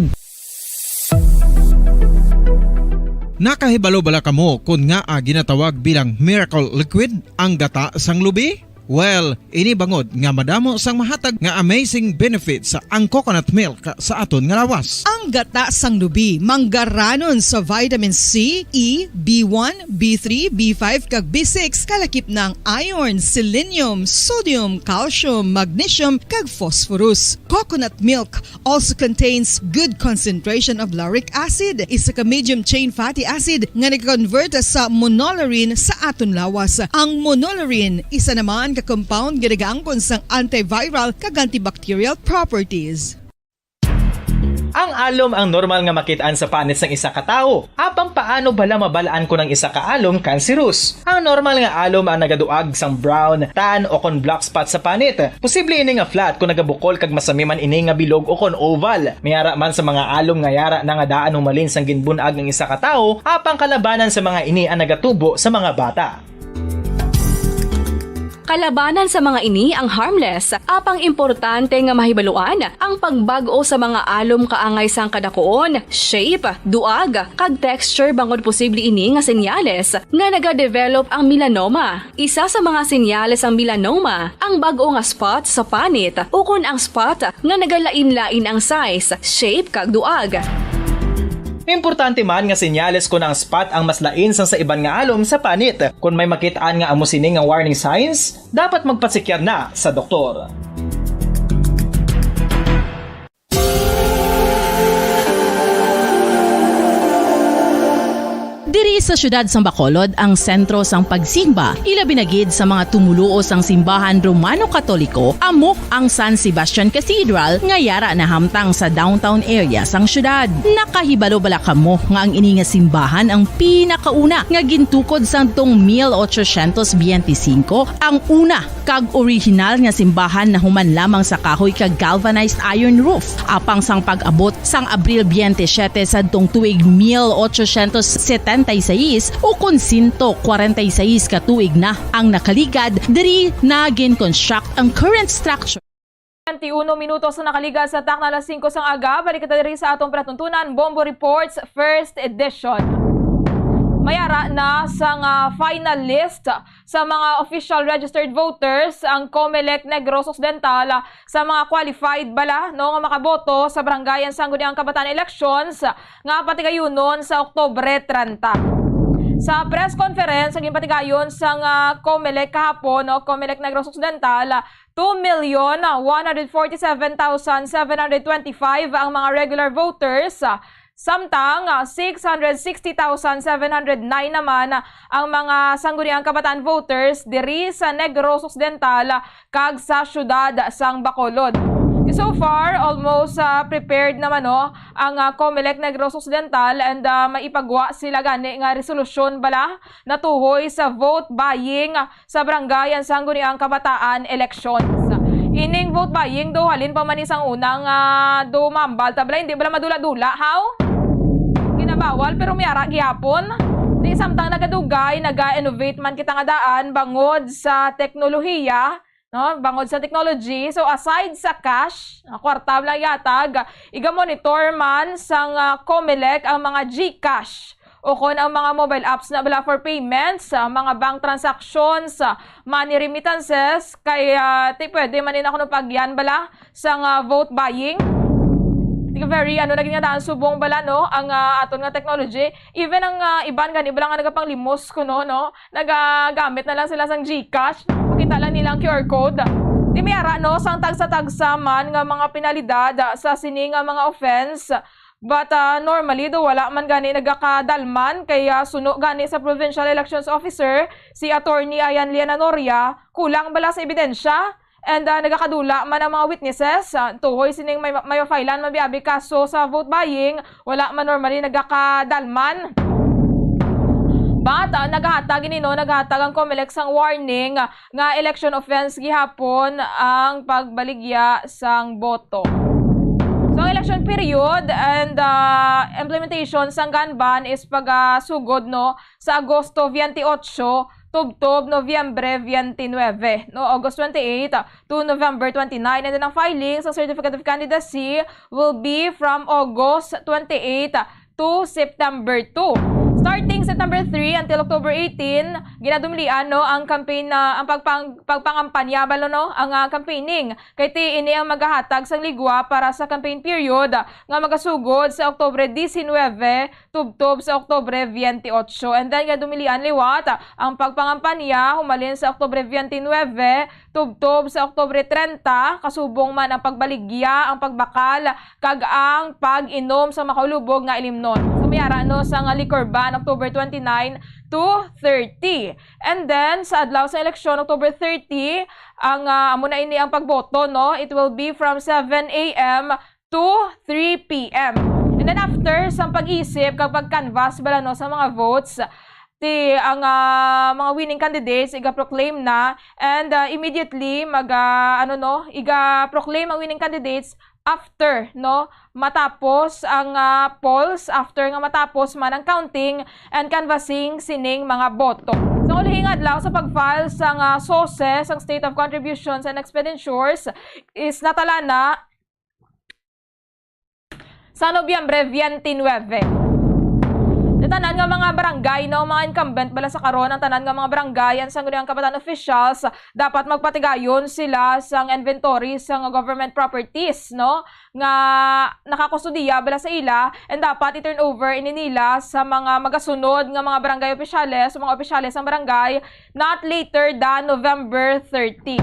Nakahibalo bala kamo kon ngaa ginatawag bilang miracle liquid ang gata sang lubi? Well, ini bangod nga madamo sang mahatag nga amazing benefits ang coconut milk sa aton nga lawas. Ang gata sang lubi manggaranon sa vitamin C, E, B one, B three, B five, kag B six, kalakip na ang iron, selenium, sodium, calcium, magnesium, kag phosphorus. Coconut milk also contains good concentration of lauric acid, isa ka medium chain fatty acid nga nag-convert sa monolaurin sa aton lawas. Ang monolaurin, isa naman ka compound nga nagaangkon sang antiviral kag antibacterial properties. Ang alom ang normal nga makit-an sa panit sang isa ka tawo. Apang paano bala mabal-an kon ang isa ka alom cancerous? Ang normal nga alom ang nagaduag sang brown, tan, o kon black spot sa panit. Posible ini nga flat kon nagabukol kag masami man ini nga bilog o kon oval. May ara man sa mga alom nga yara na nga daan humalin sang ginbun-ag ang isa ka tawo, apang kalabanan sa mga ini ang nagatubo sa mga bata. Kalabanan sa mga ini ang harmless, apang importante nga mahibaluan ang pagbag-o sa mga alom kaangay sang kadakuon, shape, duag, kag texture bangod posible ini nga senyales nga nagadevelop ang melanoma. Isa sa mga senyales sang melanoma ang bag-o nga spot sa panit ukon ang spot nga nagalain-lain ang size, shape, kag duag. Importante man nga senyales kon ang spot ang mas lain sang sa iban nga alom sa panit. Kon may makit-an nga amo sini nga warning signs, dapat magpasekyar na sa doktor. Diri sa siyudad sang Bacolod ang sentro sang pagsimba, ilabi na gid sa mga tumoluo sang simbahan Romano-Katoliko, amo ang San Sebastian Cathedral nga yara nahamtang sa downtown area sang siyudad. Nakahibalo bala kamo nga ang ini nga simbahan ang pinakauna nga gintukod sadtong mil ochocientos biyente singko, ang una kag orihinal nga simbahan nahuman lamang sa kahoy kag galvanized iron roof. Apang sang pag-abot sang Abril biyente siyete sadtong tuig mil ochocientos setenta y seis, ukon sento kwarenta y seis ka tuig na ang nakaligad, diri na gin-construct ang current structure. Twenty-uno minutos na nakaligad sa takna alas singko sang aga. Balik kita diri sa atong palatuntunan, Bombo Reports, first edition. May ara na sang, ah, final list sa mga official registered voters ang Comelec Negros Occidental, ah, sa mga qualified bala, no, nga makaboto sa Barangayan Sangguniang Kabataan elections nga patigayunon sa Oktubre treinta. Sa press conference nga ginpatigayon sang, ah, Comelec kahapon, no, Comelec Negros Occidental, two million one hundred forty-seven thousand seven hundred twenty-five ang mga regular voters, samtang, ah, six hundred sixty thousand seven hundred nine naman ang mga Sangguniang Kabataan voters diri sa Negros Occidental kag sa siyudad sang Bacolod. So far, almost, ah, prepared naman, no, ang, ah, Comelec Negros Occidental, and, ah, maipagwa sila gani nga resolusyon bala natuhoy sa vote buying sa Barangayan Sangguniang Kabataan elections. Ining vote buying daw halin pa man ni sang unang, ah, daw mambal ta bala, hindi bala madula-dula, haw? Ginabawal, pero may ara gihapon. Di samtang nagadugay, naga-innovate man kita nga daan bangod sa teknolohiya, no? Bangod sa technology. So, aside sa cash, ah, kwarta lang yatag, iga-monitor man sang, ah, Comelec ang mga GCash o kon ang mga mobile apps na bala for payments, ah, mga bank transactions, ah, money remittances, kay, ah, ti pwede man ni na kuno pagyan bala sang, ah, vote buying. Ti very, ano, naging nga daan subong bala, no, ang, ah, aton nga technology. Even ang, ah, iban gani bala nga nagapanglimos kuno, no, nagagamit na lang sila sang GCash. Makita lang nila ang Q R code. Ti may ara, no, sang tagsa-tagsa man nga mga penalidad, ah, sa sini nga mga offense. But, ah, normally, do wala man gani nagakadalman kay, ah, suno gani sa Provincial Elections Officer, si Attorney Ayan Liana Noria, kulang bala sa ebidensya. And, ah, nagakadula man ang mga witnesses, ah, tuhoy sining may, may mafailan mabiabi kaso sa vote buying, wala man normally nagakadalman. But, ah, naghatag ini, no, naghatag ang Comelec sang warning, ah, nga election offense gihapon ang pagbaligya sang boto. So, ang election period and, ah, implementation sang gun ban is pagasugod, no, sa Agosto veintiocho tubtob Nobyembre veintinueve, no, August twenty-eight to November twenty-nine, and then ang filing sa Certificate of Candidacy will be from August twenty-eight to September two. Starting September three until October eighteen, ginadumlian, no, ang campaign na, ang pagpang-, pagpangampanya bala, no, ang, ah, campaigning. Kay ti ini ang magahatag sang ligwa para sa campaign period nga magasugod sa Oktubre diecinuebe tubtob sa Oktubre veintiocho. And then, ginadumlian liwat ang pagpangampanya humalin sa Oktubre veintinuebe tubtob sa Oktubre treinta, kasubong man ang pagbaligya, ang pagbakal, kag ang pag-inom sa makaulubog nga ilimnon. So, may ara, no, sang liquor ban, October twenty-nine to thirty. And then, sa adlaw sa eleksyon, October thirty, ang, ah, amo na ini ang pagboto, no? It will be from seven a m to three p m. And then after, sa pag-isip kag pag-canvass bala, no, sa mga votes, ti ang, ah, mga winning candidates iga-proclaim na, and, ah, immediately mag, ah, ano, no, iga-proclaim ang winning candidates after, no, matapos ang, ah, polls, after nga matapos man ang counting and canvassing sining mga boto. Sa ulihing adlaw, sa pag-file sang, ah, SOSE, sang State of Contributions and Expenditures, is natala na sa Nobyembre twenty-nine. Sa tanan nga mga barangay, no, mga incumbent bala sa karon, ang tanan nga mga barangay, ang sangguniang kabataan officials, dapat magpatigayon sila sang inventory sang government properties, no, nga nakakustodiya bala sa ila, and dapat i-turn over ini nila sa mga magasunod nga mga barangay opisyales, sa mga opisyales sang barangay, not later than November thirty.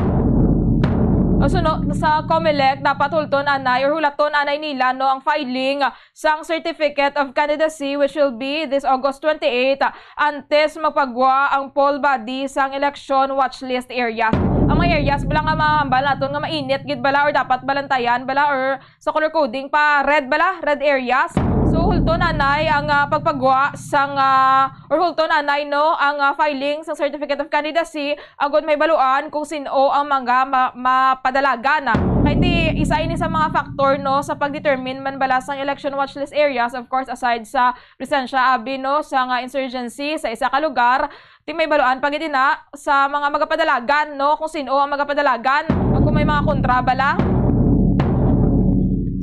O suno, sa COMELEC, dapat hulton anay or hulaton anay nila, no, ang filing sang Certificate of Candidacy, which will be this August twenty-eight, antes magpagwa ang poll body sang election watch list areas. Ang mga areas bala nga mahambal naton nga mainit gid bala or dapat balantayan bala or sa color coding pa red bala, red areas. So, hulton anay ang, ah, pagpagwa sang, ah, or hulton anay, no, ang, ah, filing sang Certificate of Candidacy agud mahibaluan kung sin-o ang mga ma-, mapadalagan. Kay ti isa ini sa mga factor, no, sa pag-determine man bala sang election watch list areas, of course, aside sa presensya abi, no, sang insurgency sa isa ka lugar, ti mahibaluan pa gid ina sa mga magapadalagan, no, kung sin-o ang magapadalagan, kag kung may mga kontra bala.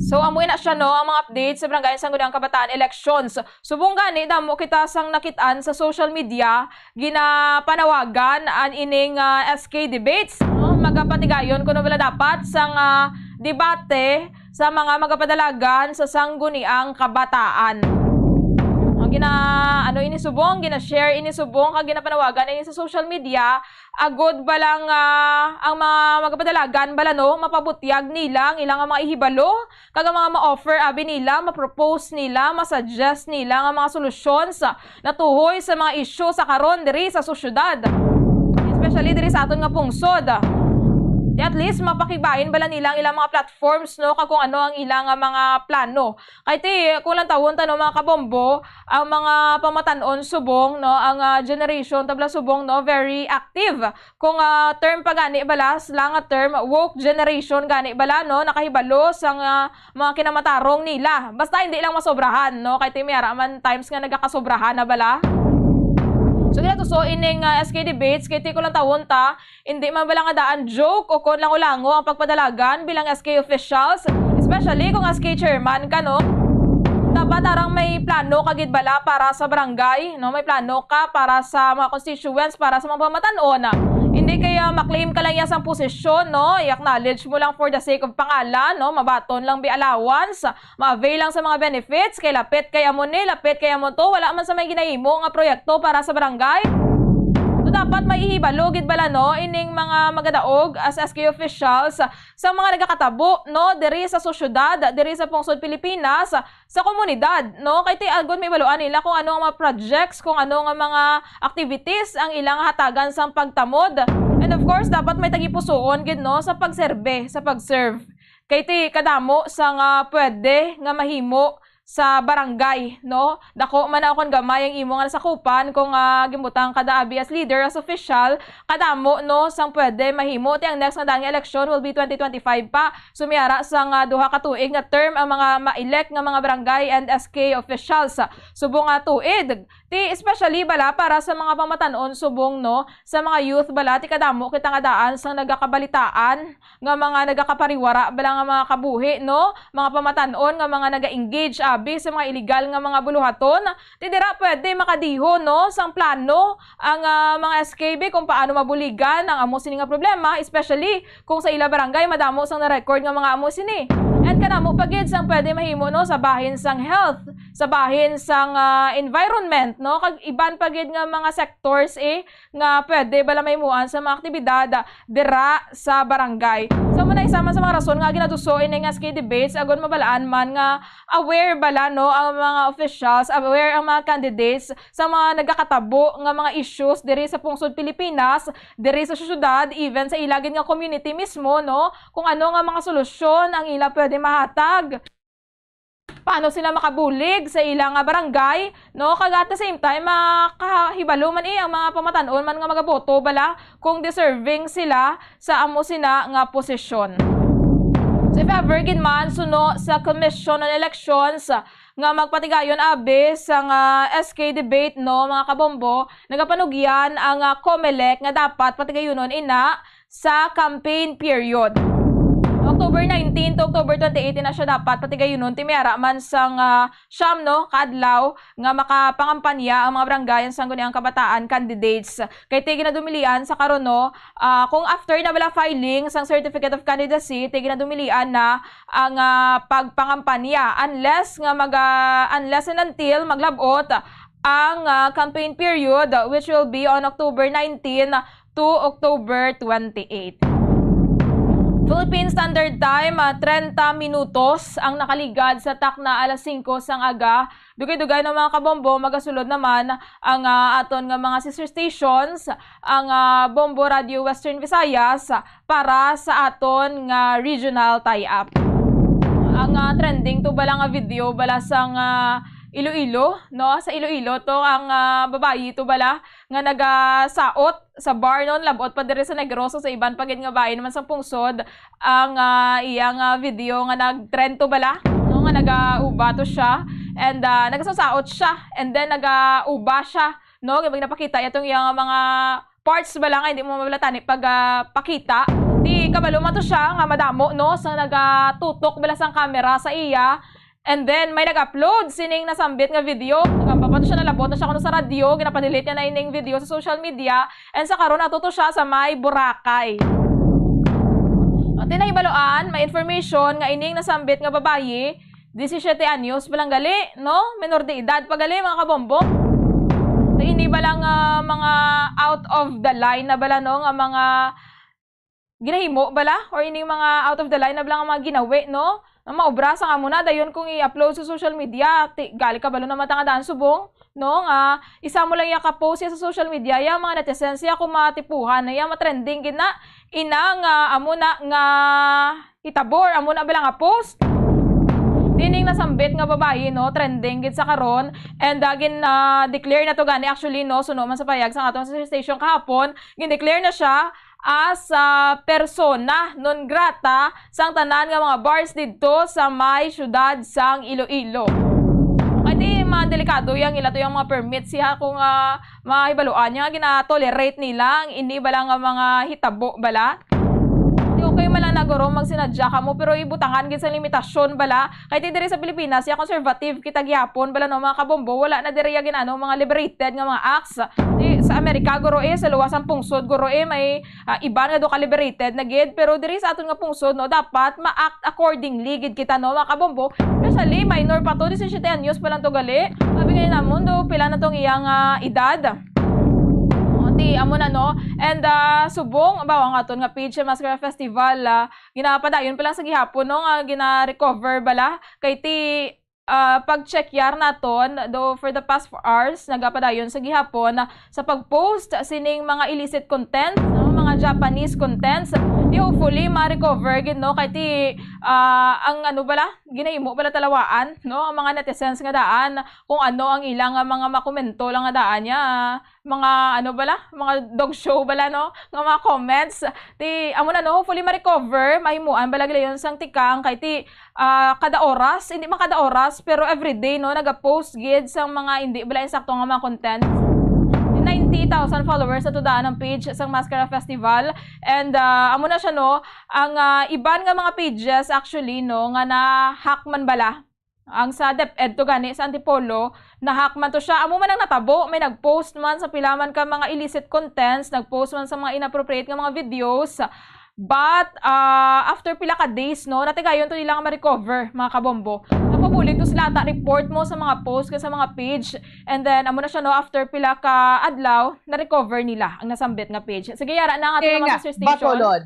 So, amo na siya, no, ang mga updates sa Barangay Sangguniang Kabataan elections. Subong gani, damo kita sang nakit-an sa social media, ginapanawagan an ining, ah, S K debates, no? Magapatigayon kuno bala dapat sang, ah, debate sa mga magapadalagan sa Sangguniang Kabataan. Ang gina-, ano ini subong, gina-share ini subong, kag ginapanawagan ini sa social media, agud bala nga ang mga magapadalagan bala, no, mapabutyag nila ang ilang mga ihibalo, kag ang mga ma-offer abi nila, ma-propose nila, ma-suggest nila nga mga solusyon sa natuhoy sa mga isyu sa karon diri sa sosyedad, especially diri sa aton nga pungsod. Di at least mapakigbain bala nila ang ilang mga platforms, no, kag kung ano ang ilang nga mga plano. Kay ti, kung lantawon ta, no, mga kabombo, ang mga pamatan-on subong, no, ang, ah, generation tabla subong, no, very active. Kung, ah, term pa gani bala, slang nga term, woke generation gani bala, no, nakahibalo sa nga mga kinamatarong nila. Basta hindi lang masobrahan, no, kay ti may ara man times nga nagakasobrahan na bala. So, ginatuso ining, ah, S K debates, kay ti kung lantawon ta, hindi man bala nga daan joke o kon lango-lango ang pagpadalagan bilang S K officials, especially kung S K chairman ka, no? Dapat arang may plano ka gid bala para sa barangay, no? May plano ka para sa mga constituents, para sa mga pamatan-on. Hindi kaya ma-claim ka lang iya sang posisyon, no? I-acknowledge mo lang for the sake of pangalan, no? Mabaton lang bi allowance, ma-avail lang sa mga benefits, kay lapit kay amo ni, lapit kay amo to, wala man sa may ginahimo nga proyekto para sa barangay. So, dapat may ihibalo gid bala, no, ining mga magadaog as S K officials sa mga nagakatabo, no, diri sa sosyedad, diri sa pungsod Pilipinas, sa komunidad, no, kay ti agod may baluan nila kung ano ang mga projects, kung ano nga mga activities ang ilang hatagan sang pagtamod. And of course, dapat may tagipusoon gid, no, sa pagserbe, sa pag-serve. Kay ti kadamo sa nga pwede nga mahimo sa barangay, no? Dako man na o kon gamay ang imo nga nasakupan, kung, ah, gimbutang ka da abi as leader, as official, kadamo, no, sang pwede mahimo. Ti ang next nga daan nga eleksyon will be twenty twenty-five pa. Sumiara sa nga duha ka tuig nga term ang mga ma-elect nga mga barangay and S K officials. Subong nga tuig, ti especially bala para sa mga pamatan-on subong, no, sa mga youth bala, ti kadamo kita nga daan sang nagakabalitaan nga mga nagakapariwara bala nga mga kabuhi, no? Mga pamatan-on nga mga naga-engage abi sa mga illegal nga mga buluhaton. Ti dira pwede makadiho, no, sang plano ang, ah, mga S K B kung paano mabuligan ang amo sini nga problema, especially kung sa ila barangay madamo sang na-record nga mga amo sini. And kadamo pa gid sang pwede mahimo, no, sa bahin sang health, sa bahin sang, ah, environment, no, kag iban pa gid nga mga sectors, eh, nga pwede bala mahimuan sa mga aktibidad dira sa barangay. So, amo na isa man sa mga rason nga ginatuso ining S K debates, agod mabalaan man nga aware bala, no, ang mga officials, aware ang mga candidates sa mga nagakatabo nga mga issues diri sa pungsod Pilipinas, diri sa syudad, even sa ila gid nga community mismo, no, kung ano nga mga solusyon ang ila pwede mahatag. Paano sila makabulig sa ila nga barangay, no? Kag at the same time, makahibalo man, eh, ang mga pamatan-on man nga magaboto bala kung deserving sila sa amo sina nga posisyon. So, if ever gid man suno sa Commission on Elections nga magpatigayon abi sa nga S K debate, no, mga kabombo, nagapanugyan ang, ah, COMELEC nga dapat patigayunon ina sa campaign period. October nineteen to October twenty-eight na siya dapat patigayunon, ti may ara man sang, ah, siyam, no, ka adlaw nga makapangampanya ang mga barangay sang guni ang kabataan candidates. Kay ti ginadumilian sa karon, no, ah, kung after na bala filing sang Certificate of Candidacy, ti ginadumilian na ang, ah, pagpangampanya, unless nga mag, ah, unless and until maglabot ang, ah, campaign period, which will be on October nineteen to October twenty-eight. Philippine Standard Time, ah, treinta minutos ang nakaligad sa takna alas singko sang aga. Dugay-dugay na, mga kabombo, magasulod naman ang, ah, aton nga mga sister stations, ang, ah, Bombo Radio Western Visayas, para sa aton nga regional tie-up. Ang, ah, trending to bala nga video bala sang, ah, Iloilo, no? Sa Iloilo to ang, ah, babayi to bala nga nagasaot sa bar, no? Labot pa diri sa Negros, sa iban pa gid nga bahin naman sa pungsod ang, ah, iyang, ah, video nga nag-trend to bala, no? Nga nagauba to siya. And, ah, nagasasaot siya. And then nagauba siya, no? Kay pag napakita iya tong iyang mga parts bala nga hindi mo mabala tani pag, ah, pakita. Di kabalo man to siya nga madamo, no, sa nagatutok bala sang camera sa iya. And then may nag-upload sining nasambit nga video. Nagamba pa to siya, nalabot na siya kuno sa radyo, ginapadelete niya na ining video sa social media. And sa karon ato to siya sa may Boracay. At nahibaluan, may information nga ining nasambit nga babayi, disisiete anyos pa lang gali, no? Menor de edad pa gali, mga kabombo. So, ini bala nga mga out of the line na bala, no? Nga mga ginahimo bala? Or ini mga out of the line na bala nga mga ginawi, no? Nga maobra sa nga mo na, dayon kung i-upload sa social media, ti, gali kabalo naman ta nga daan subong, no? Nga isa mo lang iya ka-post iya sa social media, iya mga netizens iya kung matipuhan na iya, matrending gid na. Ina nga, amo na nga hitabo, amo na bala nga post. Dining nasambit nga babayi, no, trending gid sa karon. And, ah, gin, ah, declare na to gani actually, no, suno man sa payag sa atong station kahapon, gin-declare na siya as, ah, persona non grata sang tanan nga mga bars didto sa may siyudad sang Iloilo. Kay di man delikado yang ila to yang mga permits siya kung, ah, mahibaluan niya nga gina-tolerate nila ang ini bala nga mga hitabo bala. Di okay man lang na guro magsinadya kamo, pero ibutangan gid sa limitasyon bala. Kay ti diri sa Pilipinas, ya conservative kita gihapon bala, no, mga kabombo, wala na diri ya ginano mga liberated nga mga acts. Di sa Amerika guro eh, sa luwas ang pungsod guro eh, may, ah, iban nga do ka liberated na gid, pero diri sa aton nga pungsod, no, dapat ma-act accordingly gid kita, no, mga kabombo. Especially minor pa to, disisiete anyos pa lang to gali. Sabi ngayon namon do, pila na tong iyang, ah, edad. O, ti, amo na, no? And, ah, subong, bawa nga aton nga page sa Maskara Festival, ah, ginapadayon pa lang sa gihapon, no, nga gina-recover bala. Kay ti, ah, pag-check yar naton, do for the past four hours, nagapadayon sa gihapon, ah, sa pag-post sining mga illicit content, no, mga Japanese contents. Di hopefully, ma-recover gid, no? Kay ti, ah, ang ano bala, ginahimo bala talawaan, no? Ang mga netizens nga daan, kung ano ang ilang nga mga makomento lang nga daan niya, mga ano bala, mga dog show bala, no? Nga mga comments. Ti, amo na, no? Hopefully, ma-recover, mahimuan bala gila yun sang tikang, kay ti, ah, kada oras, hindi man kada oras, pero everyday, no, nagapost gid sang mga hindi bala insakto nga mga content. Ninety thousand followers sa tudaan ang page sang Maskara Festival. And, ah, amo na siya, no, ang, ah, iban nga mga pages actually, no, nga na-hack man bala. Ang sa DepEd to gani sa Antipolo, na-hack man to siya. Amo man ang natabo, may nag-post man sa pila man ka mga illicit contents, nag-post man sa mga inappropriate nga mga videos. But, ah, after pila ka days, no, natigayon to nila nga ma-recover, mga kabombo. Napabulig to sila ata, report mo sa mga post ka sa mga page. And then, amo na siya, no, after pila ka adlaw, na-recover nila ang nasambit nga page. Sige, yara na ang ating King mga sister station. Bacolod.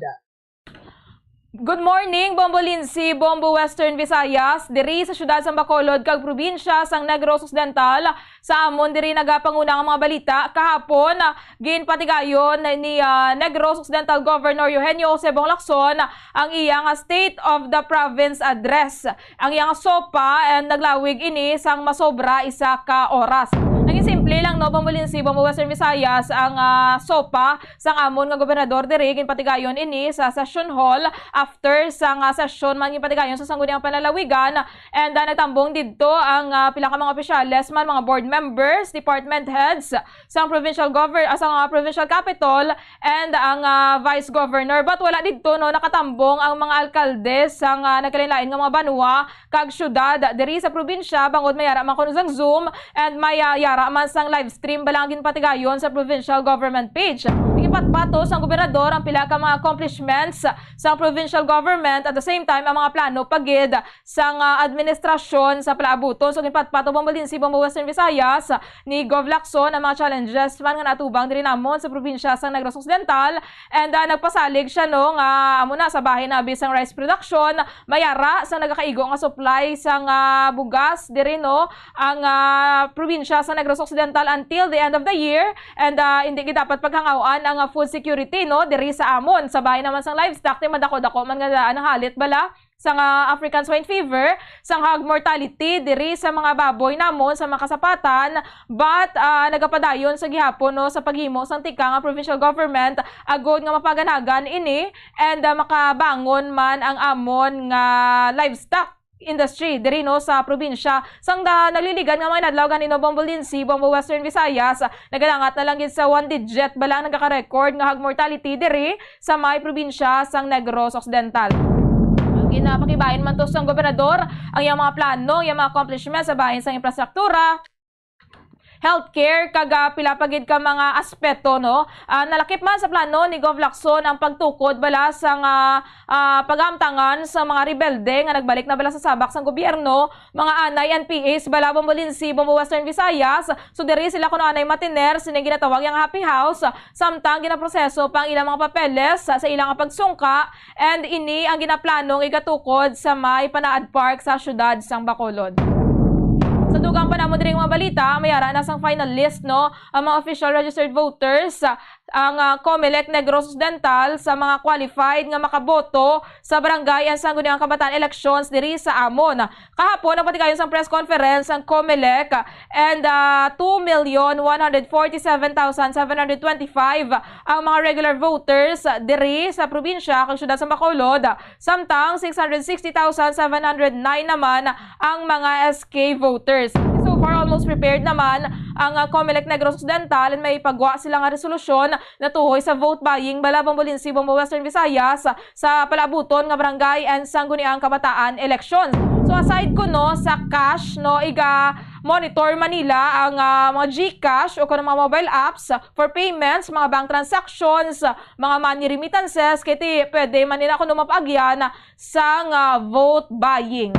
Good morning, Bombo Lindsay, Bombo Western Visayas, diri sa siyudad sang Bacolod kag probinsya sang Negros Occidental. Sa amon diri nagapanguna nga mga balita, kahapon, ginpatigayon ni, ah, Negros Occidental Governor Eugenio Jose Bong Lacson ang iya nga State of the Province Address. Ang iya nga SOPA, and naglawig ini sang masobra isa ka oras. Naging Lilang no, Bombolinsi, Bombo Western Visayas, ang, ah, SOPA sang amon nga gobernador diri, ginpatigayon ini sa session hall after sang, ah, session man ginpatigayon sa Sangguniang Panlalawigan. And, ah, nagtambong didto ang, ah, pila ka mga opisyales man, mga board members, department heads sang provincial govern-, ah, sang, ah, provincial capitol, and ang, ah, vice governor. But wala didto, no, nakatambong ang mga alkalde sang, ah, nagkalain-lain nga mga banwa kag syudad diri sa probinsya, bangod may ara man kuno sang Zoom and may, ah, yara man sang live stream bala ang ginpatigayon sa provincial government page. Ginpatpato sang gobernador ang pila ka mga accomplishments sang provincial government, at the same time ang mga plano pa gid sang, ah, administrasyon sa palaabuton. So, ginpatpato, Bombolinsi, Bombo Western Visayas, ni Gov Lacson ang mga challenges man nga natubang diri namon sa probinsya sang Negros Occidental. And, ah, nagpasalig siya, no, nga amo na sa bahin na abi sang rice production, may ara sa nagakaigo nga supply sang, ah, bugas diri, no, ang, ah, probinsya sa Negros Occidental until the end of the year. And, ah, hindi gid dapat paghangawan ang, ah, food security, no, diri sa amon. Sa bahin naman sang livestock, ti madako-dako man nga daan ang halit bala sang, ah, African swine fever, sang hog mortality diri sa mga baboy namon sa mga kasapatan, but, ah, nagapadayon sa gihapon, no, sa paghimo sang tikang ang provincial government agod nga mapaganagan ini and, ah, makabangon man ang amon nga livestock industry diri, no, sa probinsya. Sang da-, nagliligan nga mga inadlaw gani, no, Bombolinsi, Bombo Western Visayas, nagalangat na lang gid sa one digit bala ang nagaka-record nga hog mortality diri sa may probinsya sang Negros Occidental. Ginapakibahin man to sang gobernador ang iyang mga plano, iyang mga accomplishments sa bahin sang infrastruktura, healthcare, kag, ah, pila pa gid ka mga aspeto, no? Ah, nalakip man sa plano ni Gov Lacson ang pagtukod bala sang, ah, ah, paghamtangan sa mga rebelde nga nagbalik na bala sa sabak sang gobyerno, mga anay N P As bala, Bombolinsi, Bombo Western Visayas. So, diri sila kuno anay matiner sini ginatawag yang happy house, samtang ginaproseso pa ang ilang mga papeles sa, sa ilang pagsungka, and ini ang ginaplanong igatukod sa may Panaad Park sa siyudad sang Bacolod. Sa dugang pa namon diri nga mga balita, may ara na sang final list, no, ang mga official registered voters, ang, ah, Comelec Negros Occidental sa mga qualified nga makaboto sa barangay and sangguniang kabataan elections diri sa amon. Kahapon, nagpatigayon sang press conference ang Comelec, and, ah, two million one hundred forty-seven thousand seven hundred twenty-five ang mga regular voters diri sa probinsya kag siyudad sa Bacolod, samtang six hundred sixty thousand seven hundred nine naman ang mga S K voters. So far, almost prepared naman ang, ah, Comelec Negros Occidental, and may pagwa sila nga resolusyon natuhoy sa vote buying bala, Bombolinsi, Bombo Western Visayas, sa palaabuton nga barangay and sangguniang kabataan eleksyon. So, aside kuno sa cash, no, iga-monitor man nila ang, ah, mga GCash o kuno mga mobile apps for payments, mga bank transactions, mga money remittances, kay ti pwede man nila kuno mapaagyan sang, ah, vote buying.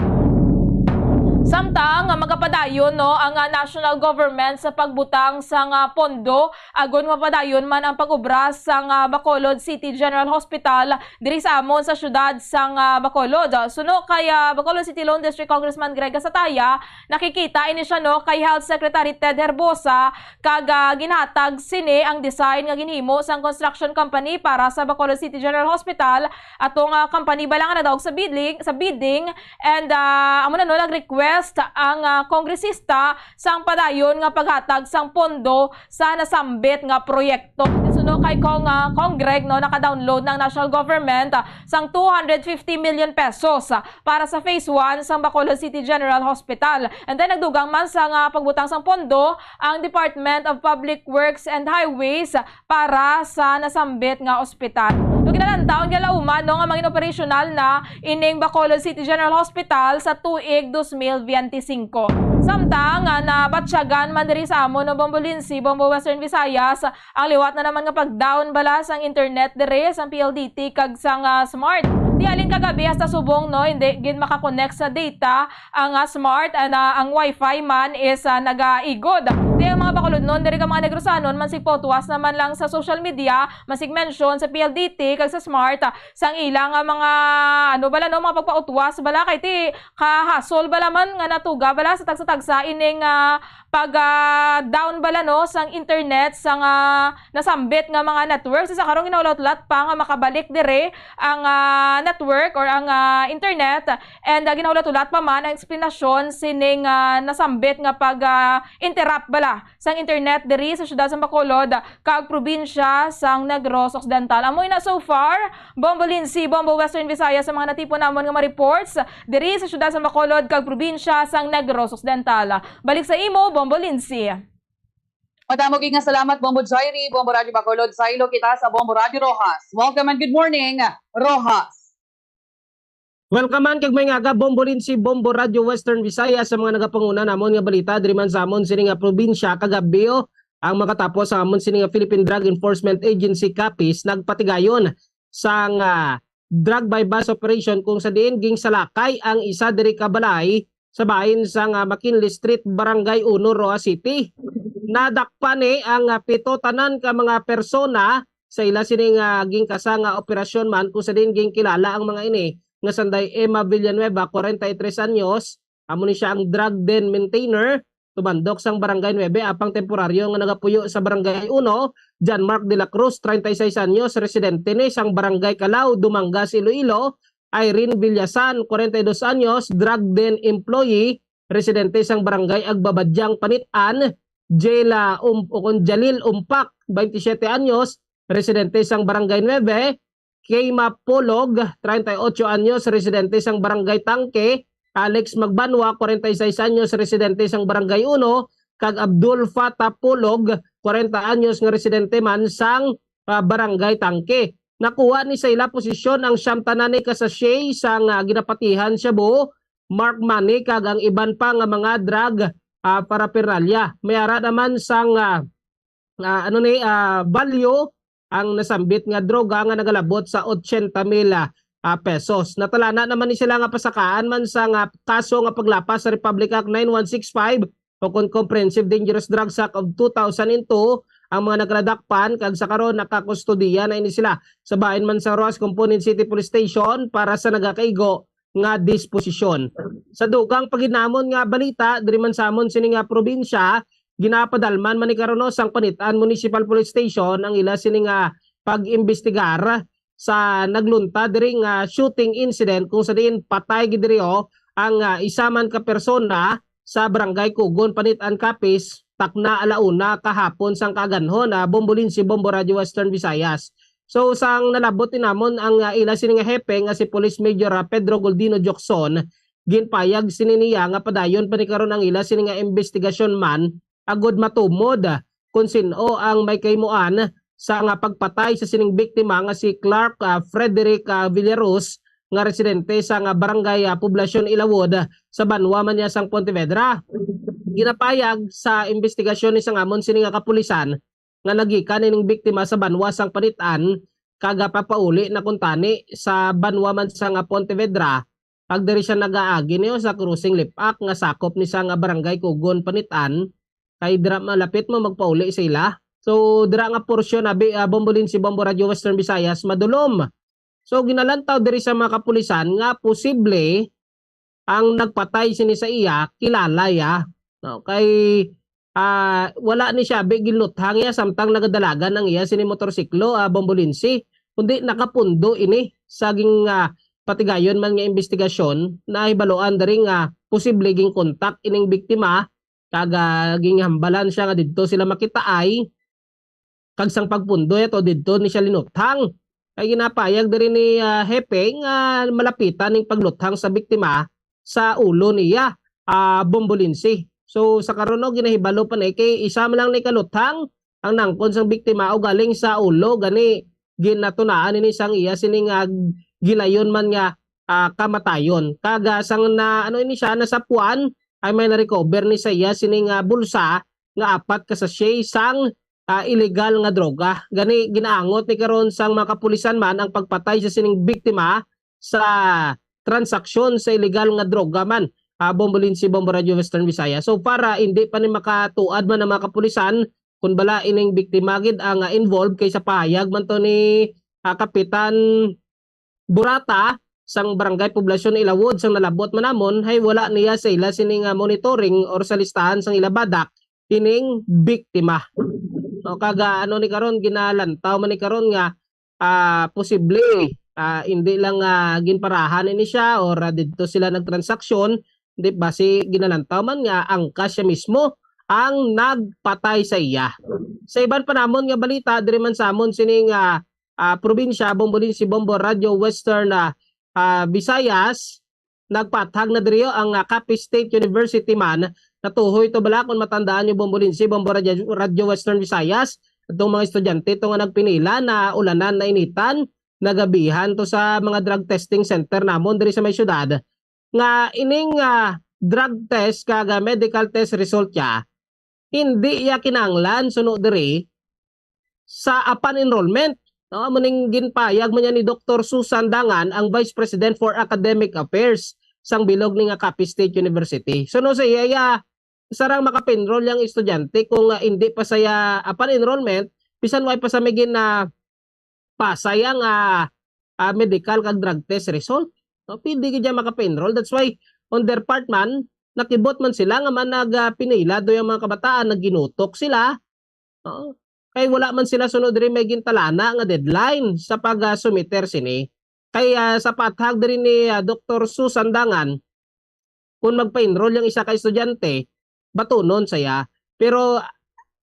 Samtang, ah, magapadayon, no, ang, ah, national government sa pagbutang sang, ah, pondo, agod mapadayon man ang pag-obra sang, ah, Bacolod City General Hospital diri sa amon sa siyudad sang, ah, Bacolod. Suno kay, ah, Bacolod City Lone District Congressman Greg Gasataya, nakikita ini siya, no, kay Health Secretary Ted Herbosa, kag, ah, ginhatag sini ang design nga ginhimo sang construction company para sa Bacolod City General Hospital, atong, ah, company bala nga nadaog sa bidding, sa bidding, and, ah, amo na, no, nag-request ang, ah, kongresista sang padayon nga paghatag sang pondo sa nasambit nga proyekto. Suno kay Cong, ah, Cong Greg, no, naka-download ng national government, ah, sang two hundred fifty million pesos, ah, para sa phase one sang Bacolod City General Hospital. And then, nagdugang man sang, ah, pagbutang sang pondo ang Department of Public Works and Highways para sa nasambit nga ospital. So, ginalantaw ang ginalauman, no, nga mangin operasyonal na ining Bacolod City General Hospital sa tuig dos mil biyente singko. Samtang, ah, nabatyagan man diri sa amon, no, Bombolinsi, Bombo Western Visayas, ang liwat na naman nga pag-down bala sang internet diri sang P L D T kag sang, ah, Smart. Di halin kagabi hasta subong, no, hindi gid makakonect sa data ang, ah, Smart, and, ah, ang wifi man is, ah, nagaigod. Di ang mga Bacolodnon diri kag mga Negrosanon mansig pautwas naman lang sa social media, mansig mention sa P L D T kag sa Smart, ah, sang ila nga mga, ano bala, no, mga pagpautwas bala, kay ti kahasol bala man nga natuga bala sa tagsa-tagsa ining, ah, pag, ah, down bala, no, sang internet sang, ah, nasambit nga mga network. Sa karon, ginaulat-ulat pa nga makabalik dire ang, ah, network or ang, ah, internet. And, ah, ginaulat-ulat pa man ang eksplanasyon sining, ah, nasambit nga pag, ah, interrupt bala sang internet diri sa siyudad sang Bacolod kag probinsya sang Negros Occidental. Amo na so far, Bombo Lindsay, Bombo Western Visayas, sa mga natipon namon nga mga reports diri sa siyudad sang Bacolod kag probinsya sang Negros Occidental. Balik sa imo, Bombo Lindsay. Madamo gid nga salamat, Bombo Jairi, Bombo Radyo Bacolod. Saylo kita sa Bombo Radyo Roxas. Welcome and good morning, Roxas. Welcome man kag maayong aga, Bombo Lindsay, Bombo Radyo Western Visayas, sa mga nagapanguna namon nga balita diri man sa amon sini nga probinsya. Kagabi, oh, ang makatapos sa amon sini nga Philippine Drug Enforcement Agency, CAPES, nagpatigayon sang, ah, drug buy-bust operation kung sa diin ginsalakay ang isa diri ka balay sa bahin sang, ah, McKinley Street, Barangay Uno, Roxas City. Nadakpan ni ang, ah, pito tanan ka mga persona sa ila sini nga gingkasa nga operasyon man kung sa diin ginkilala ang mga ini nga sanday Emma Villanueva, forty-three anyos, amo ni siya ang drug den maintainer, tumandok sang Barangay nuebe, apang temporaryo nga nagapuyo sa Barangay Uno, John Mark de la Cruz, treinta y seis anyos, residente ni sang Barangay Calao, Dumangas, Iloilo, Irene Villasan, forty y dos anyos, drug den employee, residente sang Barangay Agbabadyang, Panit-an, Jela Um-, o kon Jalil Umpak, twenty-siete anyos, residente sang Barangay nuebe, Keima Polog, treinta y ocho anyos, residente sang Barangay Tangke, Alex Magbanwa, forty y seis anyos, residente sang Barangay Uno, kag Abdul Fatah Polog, forty anyos, nga residente man sang, ah, Barangay Tangke. Nakuha ni sa ila posisyon ang siyam tanan ni ka sachet sang, ah, ginapatihan shabu, marked money, kag ang iban pa nga mga drug, ah, paraphernalia. May ara naman sang, ah, ah, ano ni, ah, value ang nasambit nga droga nga nagalabot sa ochenta mil, ah, ah, pesos. Natalana naman ni sila nga pasakaan man sa nga kaso nga paglapas sa Republic Act nine one six five o kon Comprehensive Dangerous Drugs Act of two thousand and two ang mga nagradakpan, kag sa karon nakakustodiya na ini sila sa bahin man sa Roxas Component City Police Station para sa nagakaigo nga disposisyon. Sa dugang pa gid namon nga balita, diri man sa amon sini nga probinsya, ginapadalman man ni karon, no, sang Panit-an Municipal Police Station ang ila sini nga pag-imbestigar sa naglunta diri nga shooting incident kung sa diin patay gid diri, oh, ang, ah, isa man ka persona sa Barangay Kugon, Panit-an, Capiz, takna ala una kahapon sang kaaganhon, ah, Bombo Lindsay, Bombo Radyo Western Visayas. So, sang nalabot ni namon ang, ah, ila sini nga hepe nga si Police Major, ah, Pedro Goldino Jocson, ginpayag sini niya nga padayon pa ni karon ang ila sini nga imbestigasyon man agud matumod, ah, kon sin-o ang may kahimuan sa nga pagpatay sa sining biktima nga si Clark, ah, Frederick, ah, Villaruz, nga residente sa nga barangay, ah, Poblacion Ilawod, ah, sa banwa man niya sang Pontevedra. Ginapayag sa imbestigasyon ni sang amon sini nga kapulisan nga nagikan ining biktima sa banwa sang Panit-an, kag, ah, papauli na kuntani sa banwa man sa nga Pontevedra, kag diri siya nagaagi niyo sa crossing Lipak nga sakop ni sa nga barangay Kugon, Panit-an, kay dira malapit mo magpauli sa ila. So, dira nga porsyon, abi, ah, Bombo Lindsay, Bombo Radyo Western Visayas, madulom. So, ginalantaw diri sa mga kapulisan nga posible ang nagpatay sini sa iya, kilala ya. No, kay, ah, wala ni siya, abi, ginluthang ya samtang nagadalagan ang iya sini motorsiklo, ah, Bombo Lindsay, kundi nakapundo ini sa ging, ah, patigayon man nga imbestigasyon. Nahibaluan diri nga posible ginkontak ining biktima, kag, ah, ginhambalan siya nga didto sila makitaay, kag sang pagpundo ato didto ni siya linuthang. Kay ginapayag diri ni, ah, Hepe nga malapitan ning pagluthang sa biktima sa ulo niya, ah, Bombo Lindsay. So, sa karon, no, ginahibalo pa ni kay isa man lang ni kaluthang ang nangkon sang biktima o galing sa ulo, gani ginatunaan ini sang iya sini nga gilayon man nga, ah, kamatayon. Kag, ah, sang na, ano ini siya, nasapuan, ay may na-recover ni sa iya sini nga bulsa nga apat ka sachet sang, ah, illegal nga droga. Gani, ginaangot ni karon sang mga kapulisan man ang pagpatay sa sining biktima sa transaksyon sa illegal nga droga man. Ah, Bombo Lindsay, Bombo Radyo Western Visayas. So, para hindi pa ni makatuad man ang mga kapulisan kung bala ining biktima gid ang, ah, involved, kay sa pahayag man to ni, ah, Kapitan Burata sang Barangay Poblacion Ilawod, sang nalabot man namon, hay wala niya sa ila sini nga monitoring or sa listahan sang ila badak ining biktima. No, kag, ah, ano ni karon, ginalantaw man ni karon nga, ah, posible, ah, hindi lang, ah, ginparahan ini siya or, ah, didto sila nagtransaksyon, di ba, si ginalantaw man nga angkas siya mismo ang nagpatay sa iya. Sa iban pa namon nga balita, diri man sa amon sining, ah, ah, probinsya, Bombolin si Bombo Radio Western, ah, ah, Visayas, nagpathag na diri ang, ah, Capiz State University man. Natuhoy to bala kung matandaan niyo, Bombolin si Bombo Radio, Radio Western Visayas, itong mga estudyante to nga nagpinila na ulanan na initan, nagabihan to sa mga drug testing center namon diri sa may syudad nga ining, ah, drug test kag, ah, medical test result niya, hindi iya kinahanglan suno diri sa upon enrollment, no? Amo ning ginpayag man niya ni Doktor Susan Dangan, ang Vice President for Academic Affairs sang bilog ni nga Capiz State University. Suno sa iya, iya, sarang maka-enroll yang estudyante kung, ah, hindi pa saya upon enrollment, bisan way pa sa may gin, ah, pasay ang, ah, ah, medical kag drug test result. No, pwede gid siya maka-enroll. That's why on their part man, nakibot man sila nga man nag, ah, pinila do yung mga kabataan, nagginutok sila. No? Kay wala man sila sunod diri may gintalana nga deadline sa pag, ah, sumiter sini. Kay, ah, sa pathag diri ni, ah, Doktor Susan Dangan, kung magpa-enroll yung isa ka estudyante, batunon saya. Pero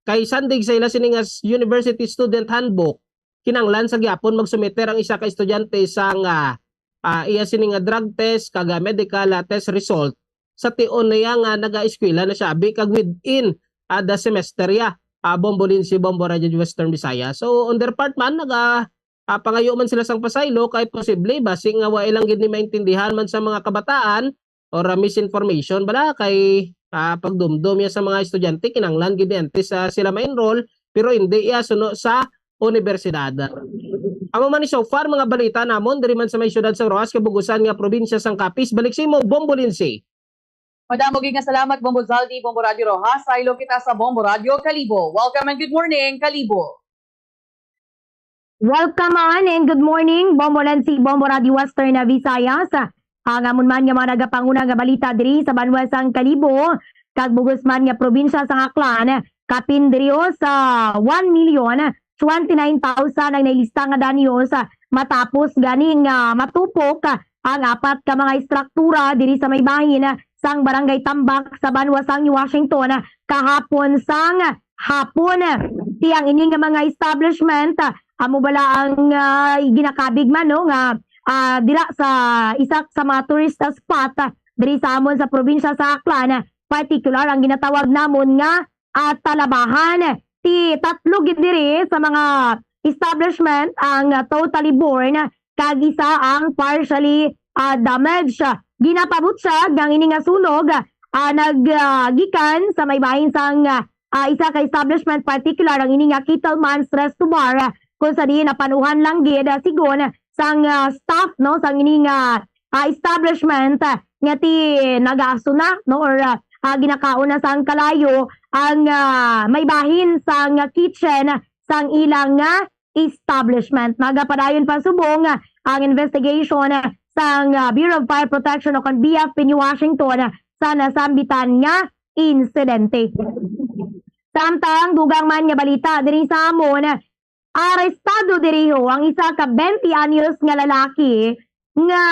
kay sandig sa ila sini nga s-, University Student Handbook, kinanglan sa gyapon magsumiter ang isa ka estudyante sa nga, ah, iya sini nga drug test kag, ah, medical, ah, test result sa tion niya nga naga-eskwela na siya, abi kag within, ah, the semester ya, ah, Bombolin si Bombo Radio Western Visayas. So, on their part man, naga, ah, pangayo man sila sang pasaylo kay posible basi nga wa ilang gid ni maintindihan man sa mga kabataan or, ah, misinformation bala kay, ah, pagdumdom niya sa mga estudyante, kinanglan gid ni antes, ah, sila ma-enroll, pero hindi iya suno sa unibersidad. Amo man ni so far mga balita namon diri man sa may siyudad sa Roxas, kabugusan nga probinsya sang Capiz. Balik sa imo, Bombo Lindsay. Madamo gid nga salamat, Bombo Zaldi, Bombo Radio Roxas. Saylo kita sa Bombo Radio Kalibo. Welcome and good morning, Kalibo. Welcome on and good morning, Bombo Lansi, Bombo Radio Western Visayas. Ang amon man nga mga nagapanguna nga balita diri sa banwa sang Kalibo, kag bugos man nga probinsya sang Aklan, kapin diri sa one million twenty-nine thousand ang nailista nga danyos matapos gani nga matupok ang apat ka mga istruktura diri sa may bahin sang Barangay Tambak sa banwa sang New Washington kahapon sang hapon. Ti ang ini nga mga establishment, amo bala ang, ah, ginakabig man, no, nga, ah, dira sa isa sa mga tourist spot, ah, diri sa amon sa probinsya sa Aklan, partikular ang ginatawag namon nga, ah, Talabahan. Ti tatlo gid diri sa mga establishment ang, ah, totally burned kag isa ang partially, ah, damaged. Ginapabutyag ang ini nga sunog, ah, nag, ah, gikan sa may bahin sang, ah, ah, isa ka establishment, partikular ang ini nga Kittleman's Resto Bar, ah, kung sa diin napanuhan lang gid, ah, sigon sang, ah, staff, no, sang ini nga, ah, establishment, ah, nga ti nagaasuna, no, or, ah, ah, ginakaon na sang kalayo ang, ah, may bahin sang kitchen sang ilang, ah, establishment. Nagapadayon pa subong, ah, ang investigation, ah, sang, ah, Bureau of Fire Protection o kon B F P New Washington, ah, sa nasambitan nga insidente. Samtang dugang man nga balita diri sa amon, ah, arestado diriho ang isa ka twenty anyos nga lalaki nga,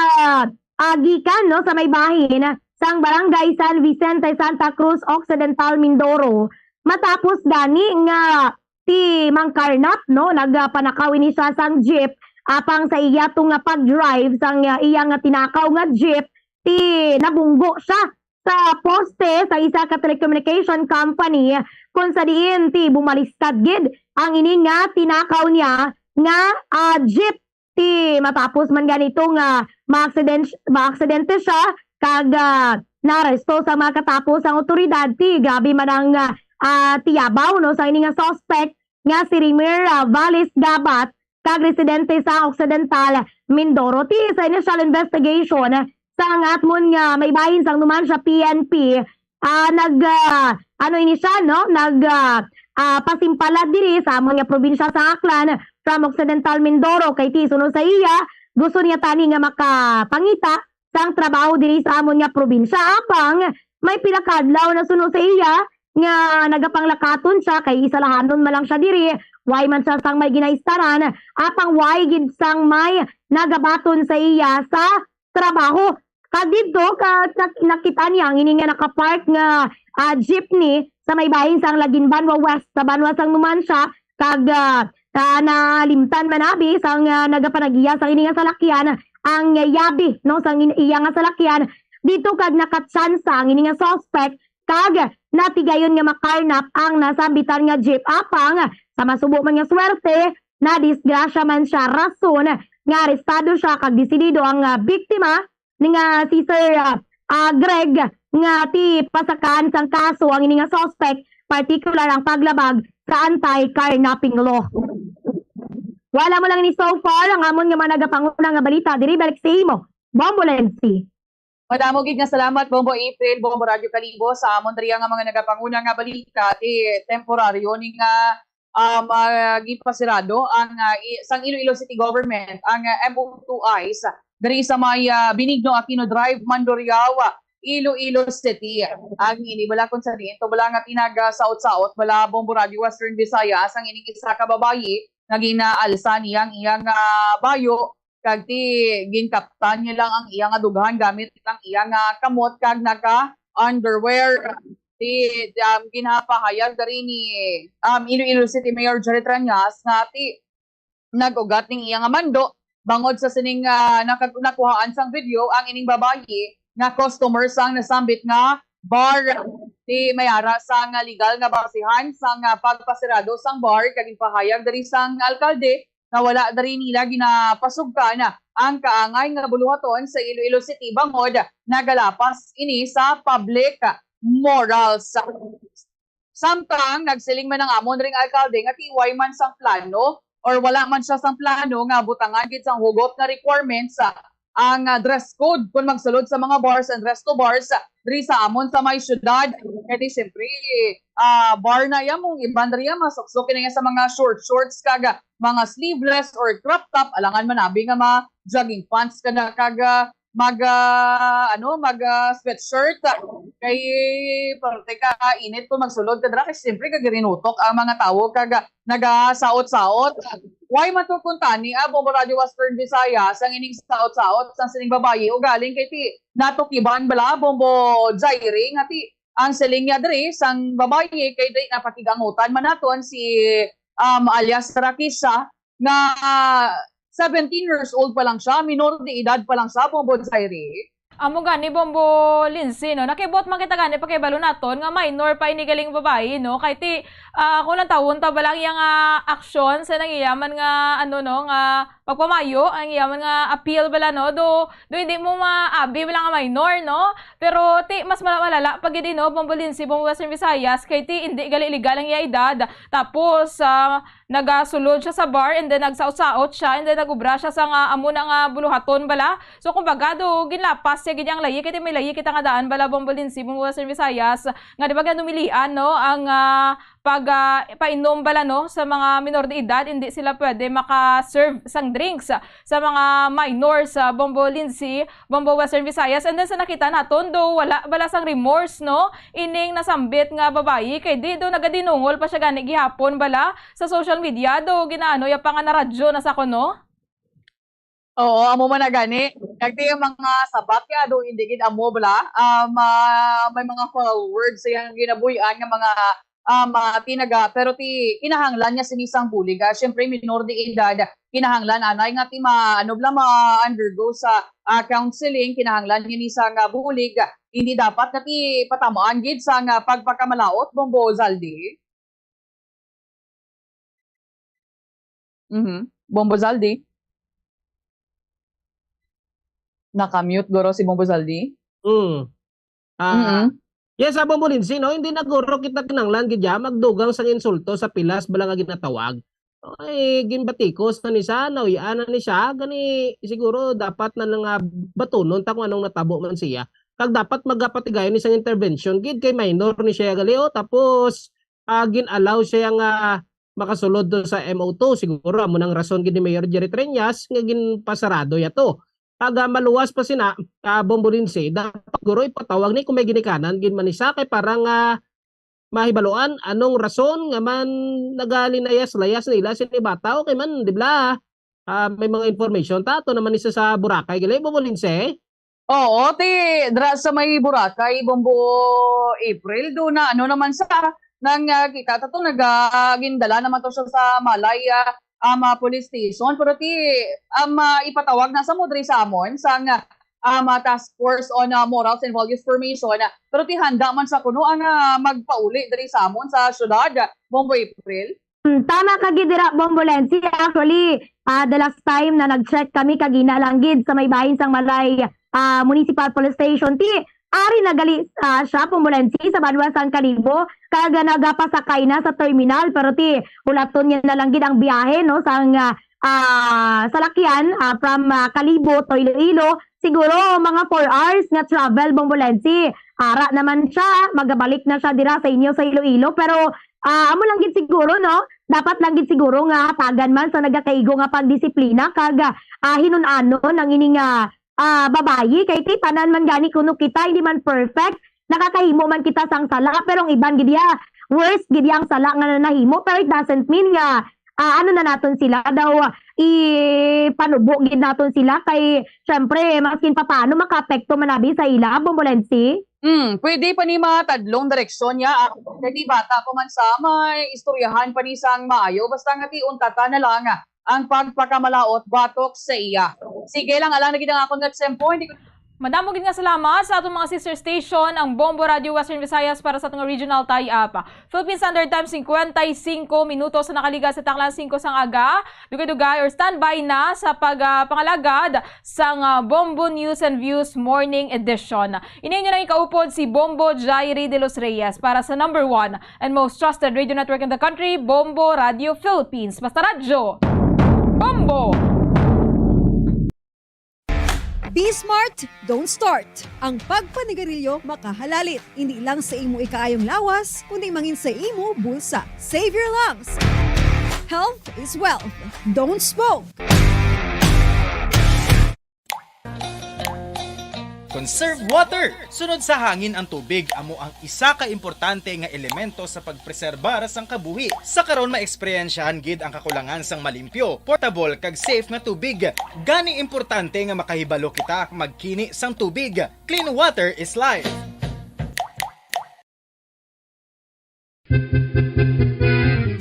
ah, gikan, no, sa may bahin sang Barangay San Vicente, Santa Cruz Occidental, Mindoro, matapos gani nga ti mangkarnap, no, nagapanakaw ini siya sang jeep, apang sa iya to nga pag-drive sang, ah, iya nga tinakaw nga jeep, ti nabunggo siya sa poste sa isa ka telecommunication company, kung sa diin ti bumaliskad gid ang ini nga tinakaw niya nga, ah, jeep. Ti matapos man gani to nga maaksident-, maaksidente siya kag, ah, naaresto sa mga katapos ang otoridad. Ti grabe man ang, ah, ah, tiyabaw, no, sa ini nga suspect nga si Rimer, ah, Valles Gabat kag residente sa Occidental, Mindoro. Ti sa initial investigation sang atmon nga may bahin sang Numancia P N P, ah, nag, ah, ano ini siya, no? Nag, ah, ah, pasimpalad diri sa amon nga probinsya sa Aklan from Occidental Mindoro, kay ti suno sa iya, gusto niya tani nga makapangita sang trabaho diri sa amon nga probinsya. Apang may pila ka adlaw na suno sa iya, nga nagapanglakaton siya kay isalahanon man lang siya diri, way man siya sang may ginaistaran, apang way gid sang may nagabaton sa iya sa trabaho. Kag didto ka, nak-, nakita niya ang ini nga nakapark nga, ah, jeepney sa may bahin sang Laguinbanwa West sa banwa sang Numancia, kag, ah, ah, nalimtan man abi sang, ah, nagapanagiya sang ini nga salakyan ang yabi, no, sang in-, iya nga salakyan dito, kag nakatsansa ang ini nga suspect kag natigayon nga makarnap ang nasambitan nga jeep. Apang sa masubo man nga swerte, nadisgrasya man siya, rason nga arestado siya kag desidido ang, ah, biktima ni nga si Sir, ah, ah, Greg nga ti pasakaan sang kaso ang ini nga suspect, partikular ang paglabag sa anti-carnapping law. Wala mo lang ni so far ang amon nga mga nagapanguna nga balita. Diri balik sa imo, Bombo Lensi. Madamo gid nga salamat, Bombo April, Bombo Radyo Kalibo, sa amon diri nga mga nagapanguna nga balita. Ti temporaryo ni nga, um, ah, gipasirado ang, ah, i-, sang Iloilo City Government ang, ah, M O two Ice diri sa may, ah, Benigno Aquino Drive, Mandurriao, Iloilo City. Ang ini bala kung sa diin to bala nga tinaga saot-saot bala, Bombo Radyo Western Visayas, ang ining isa ka babayi nga ginaalsa niya ang iyang, ah, bayo, kag ti ginkaptan niya lang ang iya nga dughan gamit ang iya nga kamot kag naka-underwear. Ti, um, ginapahayag diri ni, um, Iloilo City Mayor Jerry Treñas nga ti nag-ugat ning iya nga mando bangod sa sining, ah, nakag-, nakuhaan sang video ang ining babayi nga customer sang nasambit nga bar. Ti may ara sang legal nga basihan sang, ah, pagpasirado sang bar kag ginpahayag diri sang alkalde nga wala diri nila ginapasugkan ang kaangay nga buluhaton sa Iloilo City bangod nagalapas ini sa public morals. Samtang nagsiling man ang amon ring alkalde nga ti way man sang plano or wala man siya sang plano nga butangan gid sang hugot nga requirements, ah, ang, ah, dress code kon magsulod sa mga bars and resto bars, ah, diri sa amon sa may syudad. Kay di siyempre, ah, bar na ya mo, iban diri ya masuksok na ya sa mga short shorts kag, ah, mga sleeveless or crop top, alangan man abi nga ma jogging pants ka na kag, ah, mag, ah, ano, mag, ah, sweatshirt. Kay parte ka init kung magsulod ka dira, kay siyempre kag girinutok ang mga tawo kag, ah, nagasaot-saot. Why man to kuntani, ah, Bombo Radio Western Visayas, ang ining saot-saot sang sining babayi? Ugaling kay ti natukiban bala, Bombo Jairi, nga ti ang siling niya diri sang babayi kay di napakigangutan man naton si, um, alias Rakisha, nga seventeen years old pa lang siya, minor de edad pa lang siya, Bombo Jairi. Amo gani, Bombo Lindsay, no? Nakibot man kita gani, pakibalo naton nga minor pa ini galing babayi, no? Kay ti, ah, kung lang tawon ta ba lang yang, ah, aksyon sa nang iya man nga, ano, no, nga pagpamayo, ang iya man nga appeal bala, no? Do, do hindi mo maabi bala nga minor, no? Pero ti, mas mala-, malala pa gid, no, Bombo Lindsay, Bombo Western Visayas, kay ti hindi gali legal ang iya edad. Tapos, ah, nagasulod siya sa bar, and then nagsaot-saot siya, and then nagubra siya sa nga amo na nga buluhaton bala. So, kumbaga, do, ginlapas siya gid ang layi, kay ti may layi kita nga daan bala, Bombo Lindsay, Bombo Western Visayas, nga di ba ginumilian, no, ang, ah, pag, ah, painom bala, no, sa mga minor de edad, hindi sila pwede maka-serve sang drinks sa mga minors, ah, Bombo Lindsay, Bombo Western Visayas. And then sa nakita naton, do wala bala sang remorse, no, ining nasambit nga babayi, kay di do nagadinungol pa siya gani gihapon bala sa social media, do ginaano ya pa nga naradyo na sa kuno. Oo, amo man na gani. Kag ti ang mga sabat niya, do hindi gid amo bala. Um, ah, may mga foul words sa iyang ginabuhian nga mga, um, ah, tinaga, pero ti kinahanglan niya sini sang bulig. Ah, syempre, minor de edad, kinahanglan anay nga ti ma-, ano bala, ma-undergo sa, ah, counseling, kinahanglan niya ni sang bulig. Hindi dapat nga ti patamaan gid sang pagpakamalaot, Bombo Zaldi. Mhm. Bombo Zaldi? Naka-mute guro si Bombo Zaldi? Mm. Ah, Mm. yes, ah, Bombo Lindsay, no? Hindi na guro kita kinanglan gid ya magdugang sang insulto sa pilas bala nga ginatawag. Ay, ginbatikos na ni siya, nauy-an na ni siya, gani siguro dapat na lang nga batunon ta kung anong natabo man siya. Kag dapat magapatigayon ni sang intervention gid kay minor ni siya gali, oh, tapos, ah, gin-allow siya nga makasulod do sa M O two. Siguro amo nang rason gid ni Mayor Jerry Treñas nga ginpasarado ya to. Kag, ah, maluwas pa sina, ah, Bombo Lindsay, dapat guro ipatawag ni kung may ginikanan gid man ni siya kay para nga mahibaluan anong rason nga man nagalinayas-layas nila sini bata, okay man, di bala? Ah, may mga information ta ato naman isa sa Boracay gali, Bombo Lindsay. Oo, ti dra sa may Boracay, Bombo April, do na ano naman sa nang, ah, kita ta to, nag, ah, gindala naman to siya sa Malay, ah, um, ah, Police Station. Pero ti, um, ah, ipatawag na sa mo diri sa amon sang, um, ah, Task Force on, ah, Morals and Values Formation. Pero ti handa man sa kuno ang, ah, magpauli diri sa amon sa syudad, Bombo April. Hmm, tama ka gid dira, Bombo Lensi. Actually, ah, the last time na nag-check kami kagina lang gid sa may bahin sang Malay, ah, Municipal Police Station, ti ari na gali, ah, siya, Bombo Lensi, sa banwa sang Kalibo, kag nagapasakay na sa terminal, pero ti hulaton niya na lang gid ang biyahe, no, sang, ah, ah, salakyan, ah, from, ah, Kalibo to Iloilo. Siguro mga four hours nga travel, Bombo Lensi. Ara naman siya, magabalik na siya dira sa inyo sa Iloilo, pero ah, amo lang gid siguro, no? Dapat lang gid siguro nga hatagan man sa nagakaigo nga pagdisiplina kag, ah, hinun-anon ang ini nga, ah, babayi. Kay ti tanan man gani kuno kita, hindi man perfect, nakakahimo man kita sang sala, pero ang iban gid ya, worse gid ya ang sala nga nahimo, pero it doesn't mean nga, ah, ano na naton sila daw, ah, ipanubo gid naton sila kay syempre maskin papaano makaapekto man abi sa ila, Bombo Lensi. Hmm, pwede pa ni matadlong direksyon niya. Ah, kay di bata pa man sa may istoryahan pa ni sang maayo, basta nga ti untata na lang ang pagpakamalaot batok sa iya. Sige lang, alang na gid ang akon nga tiyempo, hindi ko Madamo gid nga salamat sa aton mga sister station, ang Bombo Radio Western Visayas, para sa aton nga regional tie-up. Philippine Standard Time, cincuenta y cinco minutos na nakaligas sa taklan singko sang aga. Dugay-dugay or standby na sa pag, ah, pangalagad sang, ah, Bombo News and Views Morning Edition. Ini inyo nang ikaupod si Bombo Jairi de los Reyes para sa number one and most trusted radio network in the country, Bombo Radio Philippines. Basta radyo, Bombo! Be smart, don't start. Ang pagpanigarilyo makahalalit, hindi lang sa imo ikaayong lawas, kundi mangin sa imo bulsa. Save your lungs. Health is wealth. Don't smoke. Conserve water. Sunod sa hangin ang tubig amo ang isa ka importante nga elemento sa pagpreserbar sang kabuhi. Sa karon, maeksperyensyahan gid ang kakulangan sang malimpyo, portable, kag safe nga tubig. Gani importante nga makahibalo kita magkini sang tubig. Clean water is life.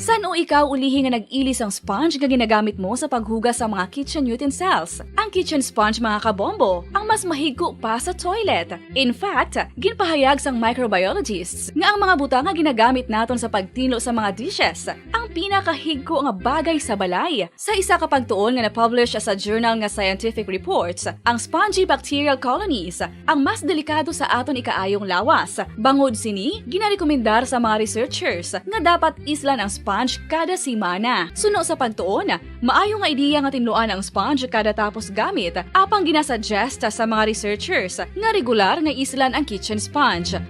San-o ikaw ulihi nga nag-ili sang sponge nga ginagamit mo sa paghugas sa mga kitchen utensils? Ang kitchen sponge, mga kabombo, ang mas mahigko pa sa toilet. In fact, ginpahayag sang microbiologists nga ang mga butang nga ginagamit naton sa pagtinlo sa mga dishes ang pinakahigko nga bagay sa balay. Sa isa ka pagtuon nga na-publish sa journal nga Scientific Reports, ang spongy bacterial colonies ang mas delikado sa aton ikaayong lawas. Bangod sini, ginarekomendar sa mga researchers nga dapat islan ang sponge kada semana. Suno sa pagtuon, maayo nga ideya nga tinluan ang sponge kada tapos gamit, apang ginasuggest sa mga researchers nga regular nga islan ang kitchen sponge.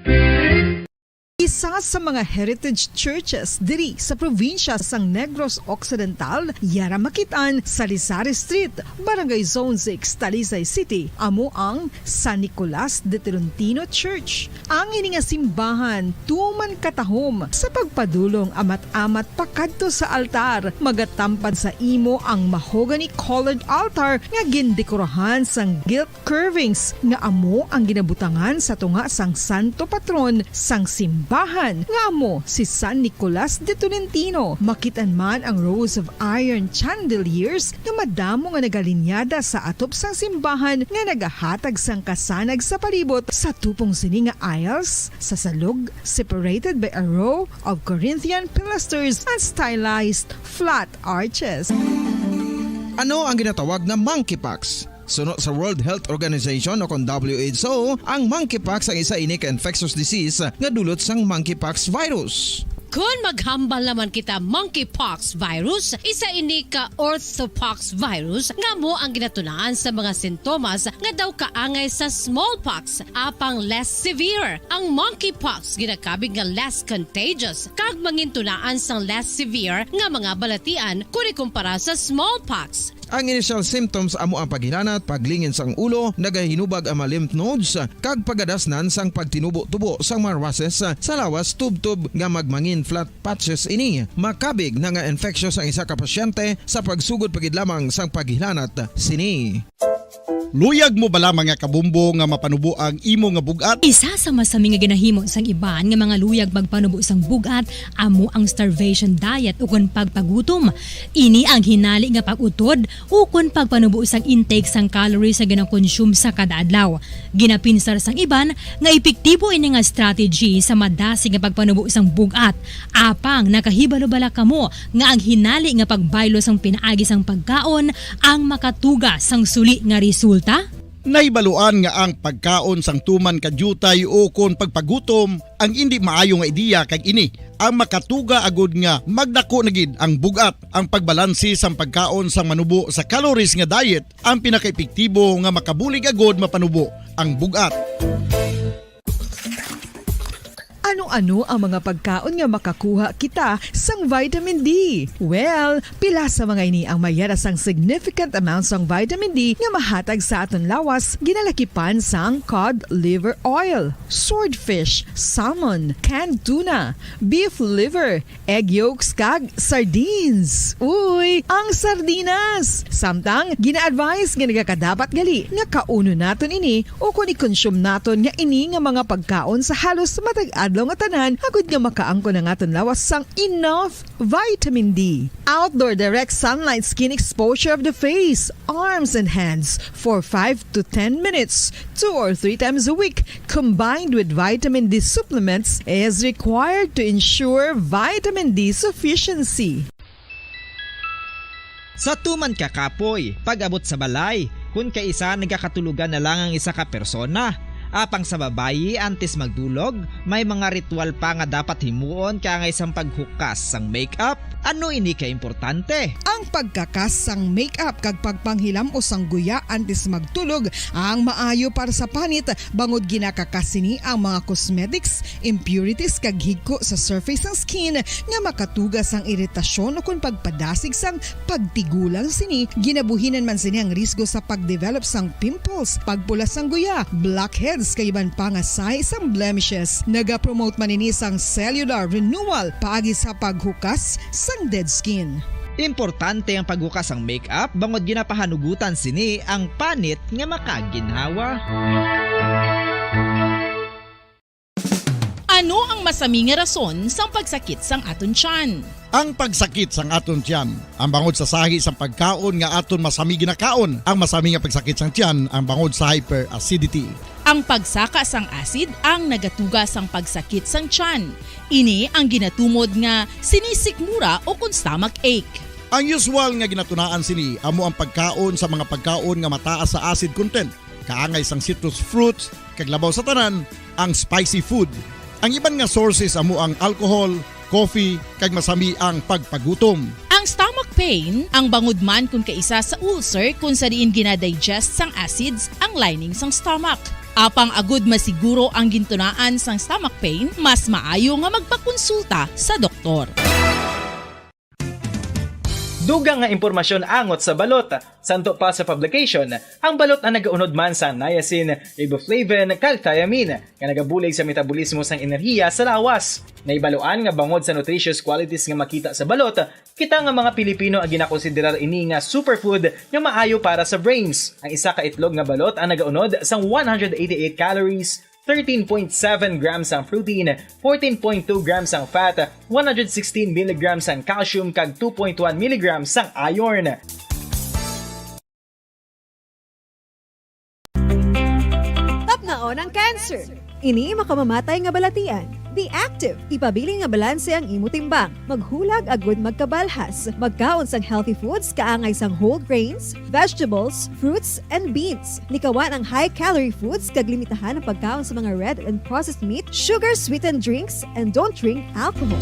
Isa sa mga heritage churches diri sa probinsya sang Negros Occidental, yara makit-an sa Lizares Street, Barangay Zone six, Talisay City, amo ang San Nicolas de Tolentino Church. Ang ini nga simbahan tuman katahom sa pagpadulong amat-amat pakadto sa altar, magatampad sa imo ang mahogany colored altar nga gindekorahan sang gilt curvings nga amo ang ginabutangan sa tunga sang santo patron sang simbahan, nga amo si San Nicolas de Tolentino. Makit-an man ang rows of iron chandeliers nga madamo nga nagalinyada sa atop sang simbahan nga nagahatag sang kasanag sa palibot. Sa tupong sini nga aisles, sa salog, separated by a row of Corinthian pilasters and stylized flat arches. Ano ang ginatawag na monkeypox? Suno sa World Health Organization o kon W H O, ang monkeypox ang isa ini ka infectious disease nga dulot sang monkeypox virus. Kon maghambal naman kita monkeypox virus, isa ini ka orthopox virus nga amo ang ginatunaan sa mga sintomas nga daw kaangay sa smallpox, apang less severe. Ang monkeypox ginakabig nga less contagious kag mangintunaan sang less severe nga mga balatian kon ikumpara sa smallpox. Ang initial symptoms amo ang paghilanat, paglingin sang ulo, nagahinubag ang mga lymph nodes, kag pagadasnan sang pagtinubo-tubo sang mga muscles sa lawas, tubtob nga magmangin flat patches ini. Makabig na nga infectious ang isa ka pasyente sa pagsugod pa gid lamang sang paghilanat sini. Luyag mo bala, mga kabombo, nga mapanubo ang imo nga bug-at? Isa sa masami nga ginahimo sang iban nga mga luyag magpanubo sang bug-at amo ang starvation diet ukon pagpagutom. Ini ang hinali nga pag-utod ukon pagpanubo sang intake sang calories nga ginakonsume sa kada adlaw. Ginapinsar sang iban nga epektibo ini nga strategy sa madasig nga pagpanubo sang bug-at. Apang nakahibalo bala kamo nga ang hinali nga pagbaylo sang pinaagi sang pagkaon ang makatuga sang suli nga resulta? Nahibaluan nga ang pagkaon sang tuman ka diutay ukon pagpagutom ang indi maayo nga ideya, kag ini ang makatuga agud nga magdako na gid ang bug-at. Ang pagbalansi sang pagkaon sang manubo sa calories nga diet ang pinakaepektibo nga makabulig agud mapanubo ang bug-at. Ano-ano ang mga pagkaon nga makakuha kita sang vitamin D? Well, pila sa mga ini ang mayara sang significant amount sang vitamin D nga mahatag sa aton lawas, ginalakipan sang cod liver oil, swordfish, salmon, canned tuna, beef liver, egg yolks, kag sardines. Uy, ang sardinas! Samtang, gina-advise nga nagakadapat gali nga kaunon naton ini ukon i-consume naton nga ini nga mga pagkaon sa halos matag adlaw nga tanan, agud nga makaangkon ang aton lawas sang enough vitamin D. Outdoor direct sunlight skin exposure of the face, arms, and hands for five to ten minutes, two or three times a week, combined with vitamin D supplements, is required to ensure vitamin D sufficiency. Sa tuman ka kapoy, pag-abot sa balay, kun kaisa nagakatulogan na lang ang isa ka persona. Apang sa babayi, antes magdulog, may mga ritual pa nga dapat himuon kaangay sang paghukas sang makeup. Ano ini ka importante? Ang pagkakas sang makeup kag pagpanghilam-os sang guya antes magtulog ang maayo para sa panit, bangod ginakakas sini ang mga cosmetics, impurities, kag higko sa surface sang skin nga makatuga sang iritasyon ukon pagpadasig sang pagtigulang sini. Ginabuhinan man sini ang risgo sa pagdevelop sang pimples, pagpula sang guya, blackheads, kag iban pa nga sahi sang blemishes. Nagapromote man ini sang cellular renewal paagi sa paghukas sang dead skin. Importante ang paghukas sang makeup bangod ginapahanugutan sini ang panit nga makaginhawa. Ano ang masami nga rason sang pagsakit sang aton tiyan? Ang pagsakit sang aton tiyan, ang bangod sa sahi sang pagkaon nga aton masami ginakaon. Ang masami nga pagsakit sang tiyan, ang bangod sa hyperacidity. Ang pagsaka sang acid ang nagatuga sang pagsakit sang tiyan. Ini ang ginatumod nga sinisikmura ukon stomach ache. Ang usual nga ginatunaan sini amo ang pagkaon sa mga pagkaon nga mataas sa acid content, kaangay sang citrus fruits, kag labaw sa tanan, ang spicy food. Ang iban nga sources amo ang alcohol, coffee, kag masami ang pagpagutom. Ang stomach pain, ang bangod man kun kaisa sa ulcer kun sa diin ginadigest sang acids ang lining sang stomach. Apang agud masiguro ang gintunaan sang stomach pain, mas maayo nga magpakonsulta sa doktor. Dugang nga impormasyon angot sa balot. Santo pa sa publication, ang balot ang nagaunod man sa niacin, riboflavin, kag thiamine, nga nagabulig sa metabolismo sang enerhiya sa lawas. Nahibaluan nga bangod sa nutritious qualities nga makita sa balot, kita nga mga Pilipino ang ginakonsiderar ini nga superfood nga maayo para sa brains. Ang isa ka itlog nga balot ang nagaunod sang one hundred eighty-eight calories, thirteen point seven grams ang protein, fourteen point two grams ang fat, one hundred sixteen milligrams ang calcium, kag two point one milligrams ang iron. Tapnaon ang cancer. Ini makamamatay nga balatian. Be active. Ipabilin nga balanse ang imo timbang. Maghulag agud magkabalhas. Magkaon sang healthy foods kaangay sang whole grains, vegetables, fruits, and beans. Likawan ang high-calorie foods kag limitahan ang pagkaon sa mga red and processed meat, sugar-sweetened drinks, and don't drink alcohol.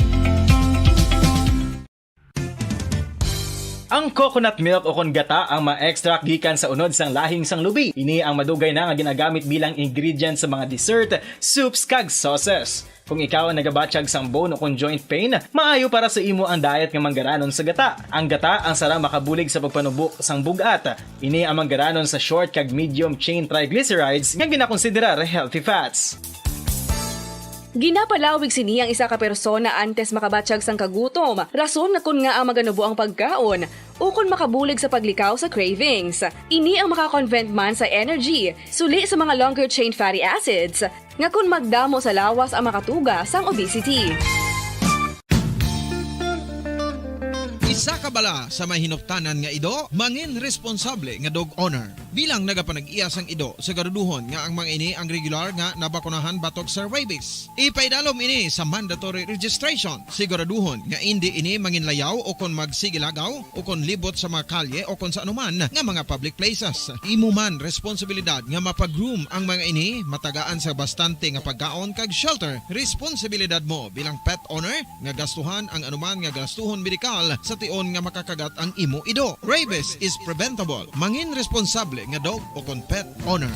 Ang coconut milk o kon gata ang ma-extract gikan sa unod sang lahing sang lubi. Ini ang madugay na nga ginagamit bilang ingredient sa mga dessert, soups, kag sauces. Kung ikaw ang nagabatyag sang bone o kon joint pain, maayo para sa imo ang diet nga manggaranon sa gata. Ang gata ang sarang makabulig sa pagpanubo sang bug-at. Ini ang manggaranon sa short kag medium chain triglycerides nga ginakonsiderar healthy fats. Ginapalawig sini ang isa ka persona antes makabatyag sang kagutom, rason na kon ngaa maganubo ang pagkaon, ukon makabulig sa paglikaw sa cravings. Ini ang maka-convert man sa energy, suli sa mga longer chain fatty acids, nga kon magdamo sa lawas ang makatuga sang obesity. Isa ka bala sa may hinuptanan nga ido, mangin responsable nga dog owner. Bilang nagapanag-iya sang ido, siguraduhon nga ang mga ini ang regular nga nabakunahan batok sa rabies. Ipaidalom ini sa mandatory registration. Siguraduhon nga indi ini manginlayaw o kon magsigilagaw o kon libot sa mga kalye o kon sa anuman nga mga public places. Imo man responsibilidad nga mapa-groom ang mga ini, matagaan sa bastante nga pagkaon kag shelter. Responsibilidad mo bilang pet owner nga gastuhan ang anuman nga gastuhon medikal sa tion nga makakagat ang imo ido. Rabies is preventable. Mangin responsable nga dog o kon pet owner.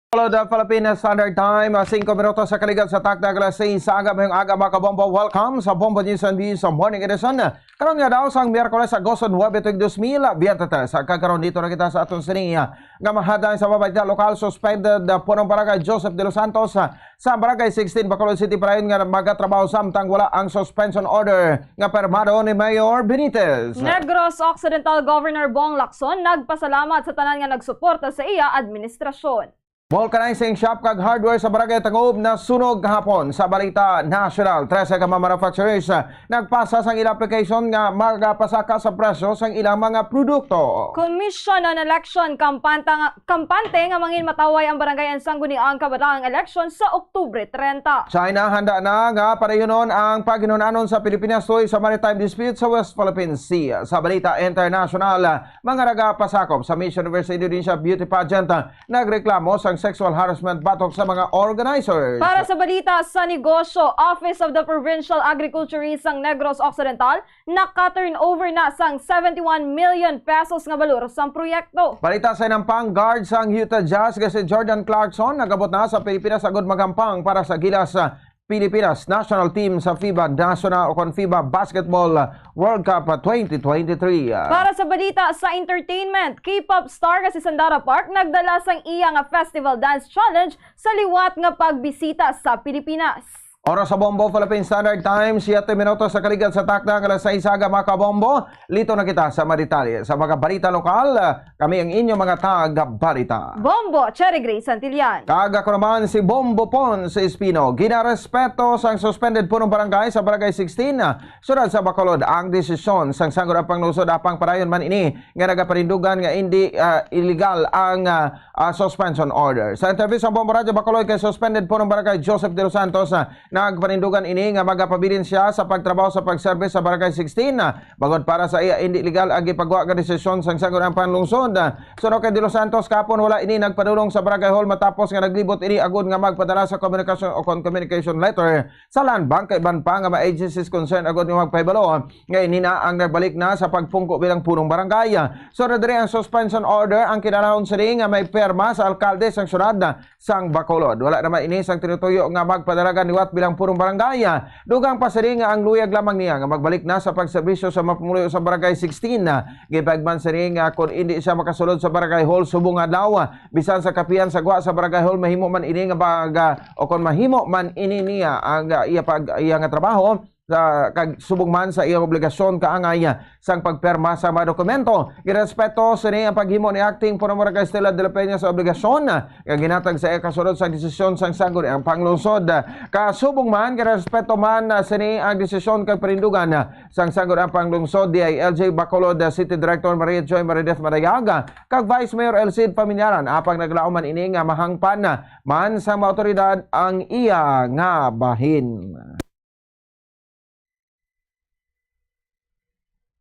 Follow the Philippine Standard Time, ah, singko minutos sa kaligad sa takna, alas sais sa aga, mayong aga, mga kabombo. Welcome sa Bombo News and Views sa Morning Edition. Karon nga daw sang Miyerkules, Agosto nuebe, tuig dos mil biyente tres. Kag karon dito na kita sa aton sini, ah, nga mahadang sa mga balita lokal. Suspended, ah, punong barangay Joseph De Los Santos, ah, sa Barangay sixteen, Bacolod City, padayon nga magatrabaho samtang wala ang suspension order nga pirmado ni Mayor Benitez. Negros Occidental Governor Bong Lacson nagpasalamat sa tanan nga nagsuporta sa iya administrasyon. Vulcanizing shop kag hardware sa Barangay Tangub nasunog kahapon. Sa balita nasyonal, trese ka mga manufacturers, ah, nagpasa sang ila application nga magapasaka sa presyo sang ilang mga produkto. Commission on Election kampanta nga, kampante nga mangin matawhay ang barangay and sangguniang kabataang eleksyon sa Oktubre trenta. China handa na nga padayonon ang paghinunanon sa Pilipinas tungod sa maritime dispute sa West Philippine Sea. Sa balita international, mga nagapasakop sa Miss Universe Indonesia Beauty Pageant, ah, nagreklamo sang sexual harassment batok sa mga organizers. Para sa balita sa negosyo, Office of the Provincial Agriculturist sang Negros Occidental naka-turnover na sang seventy-one million pesos nga balor sang proyekto. Balita sa hinampang, guard sang Utah Jazz nga si Jordan Clarkson nagabot na sa Pilipinas agud maghampang para sa gilas sa Pilipinas national team sa FIBA National o kon FIBA Basketball World Cup twenty twenty-three. Para sa balita sa entertainment, K-pop star nga si Sandara Park nagdala sang iya nga Festival Dance Challenge sa liwat nga pagbisita sa Pilipinas. Oras sa Bombo Philippine Standard Time, siyete minutos sa kaligad sa takna nga alas sais sa aga, mga kabombo. Lito na kita sa mga detalye sa mga balita lokal. Kami ang inyo mga taga-balita. Bombo, Cherry Grace Santillan. Kag ako naman si Bombo Pons Espino. Ginarespeto sang suspended punong barangay sa Barangay sixteen, ah, Siyudad sa Bacolod, ang desisyon sang Sangguniang Panglungsod apang padayon man ini nga nagapanindugan nga indi, ah, illegal ang, ah, ah, suspension order. Sa interview sa Bombo Radyo Bacolod kay suspended punong barangay Joseph De Los Santos, ah, nagpanindugan ini nga magapabilin siya sa pagtrabaho sa pagserbis sa Barangay sixteen, ah, bangod para sa iya indi legal ang gipagwa nga desisyon sang Sangguniang Panglungsod. Ah, suno kay De Los Santos, kapon wala ini nagpadulong sa Barangay Hall matapos nga naglibot ini agud nga magpadala sa komunikasyon o kon communication letter sa Land Bank kay iban pa nga mga agencies concerned agud nga magpahibalo nga ini na ang nagbalik na sa pagpungko bilang punong barangay. So, na diri ang suspension order ang kinahanglan sini nga may pirma sa alkalde sang siyudad sang Bacolod. Wala naman ini sang tinutuyo nga magpadalagan liwat bilang punong barangay. Dugang pa sini nga ang luyag lamang niya nga magbalik na sa pagserbisyo sa mga pumuluyo sa Barangay sixteen. Gipaigman sini nga kung hindi siya makasulod sa Barangay Hall subong adlaw, bisan sa kapihan sa gwa sa Barangay Hall, mahimo man ini nga baga, o kung mahimo man ini niya ang, ah, iya pag, iya nga trabaho, sa, kag subong man sa iyang obligasyon kaangay sang pagpirma sa mga dokumento. Girespeto sini ang paghimo ni Acting Punong Barangay Stella de la Peña sa obligasyon nga ginhatag sa iya kasunod sa desisyon sang Sangguniang Panglungsod. Kasubong man, girespeto man, ah, sini ang desisyon kag panindugan sang Sangguniang Panglungsod, D I L G, Bacolod City Director Maria Joy Marideth Madayag kag Vice Mayor Elcid Paminyaran, apang naglaom man ini nga mahangpan man sa mga awtoridad ang iya nga bahin.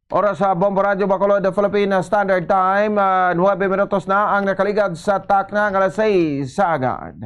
Oras sa Bombo Radyo Bacolod, the Philippine Standard Time, ah, nuebe minutos na ang nakaligad sa takna nga alas sais sa agad.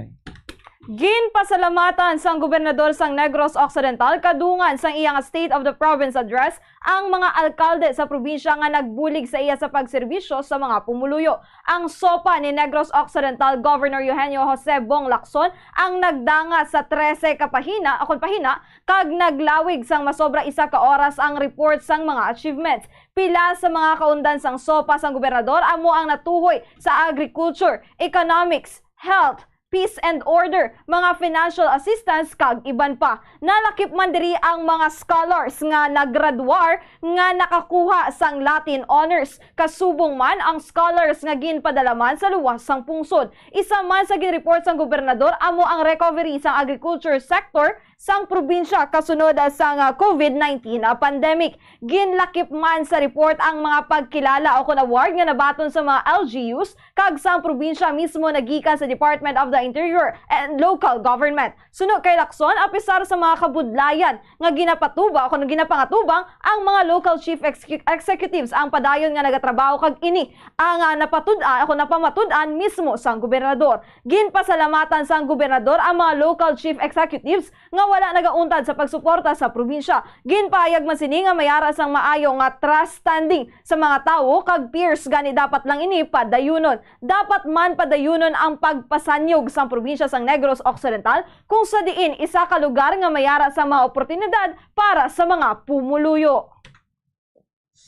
Ginpasalamatan sang gobernador sang Negros Occidental kadungan sang iya nga State of the Province Address ang mga alkalde sa probinsya nga nagbulig sa iya sa pagserbisyo sa mga pumuluyo. Ang SOPA ni Negros Occidental Governor Eugenio Jose Bong Lacson ang nagdanga sa trese ka pahina, akon pahina, kag naglawig sang masobra isa ka oras ang report sang mga achievements. Pila sa mga kaundan sang SOPA sang gobernador amo ang natuhoy sa agriculture, economics, health, peace and order, mga financial assistance, kag iban pa. Nalakip man diri ang mga scholars nga naggraduar nga nakakuha sang Latin honors. Kasubong man ang scholars nga ginpadala man sa luwas sang pungsod. Isa man sa ginreport sang gobernador amo ang recovery sang agriculture sector sang probinsya kasunod sang, ah, covid nineteen, ah, pandemic. Ginlakip man sa report ang mga pagkilala o kon award nga nabaton sa mga L G Us kag sang probinsya mismo nagikan sa Department of the Interior and Local Government. Suno kay Lacson, apisar sa mga kabudlayan nga ginapatubang o kon ginapangatubang ang mga local chief exec-, executives ang padayon nga nagatrabaho kag ini ang, ah, napatud-an o kon napamatud-an mismo sang gobernador. Ginpasalamatan sang gobernador ang mga local chief executives nga wala nagauntad sa pagsuporta sa probinsya. Ginpahayag man sini nga may ara sang maayo nga trust standing sa mga tawo kag peers, gani dapat lang ini padayunon. Dapat man padayunon ang pagpasanyog sang probinsya sang Negros Occidental, kung sa diin isa ka lugar nga may ara sang mga oportunidad para sa mga pumuluyo.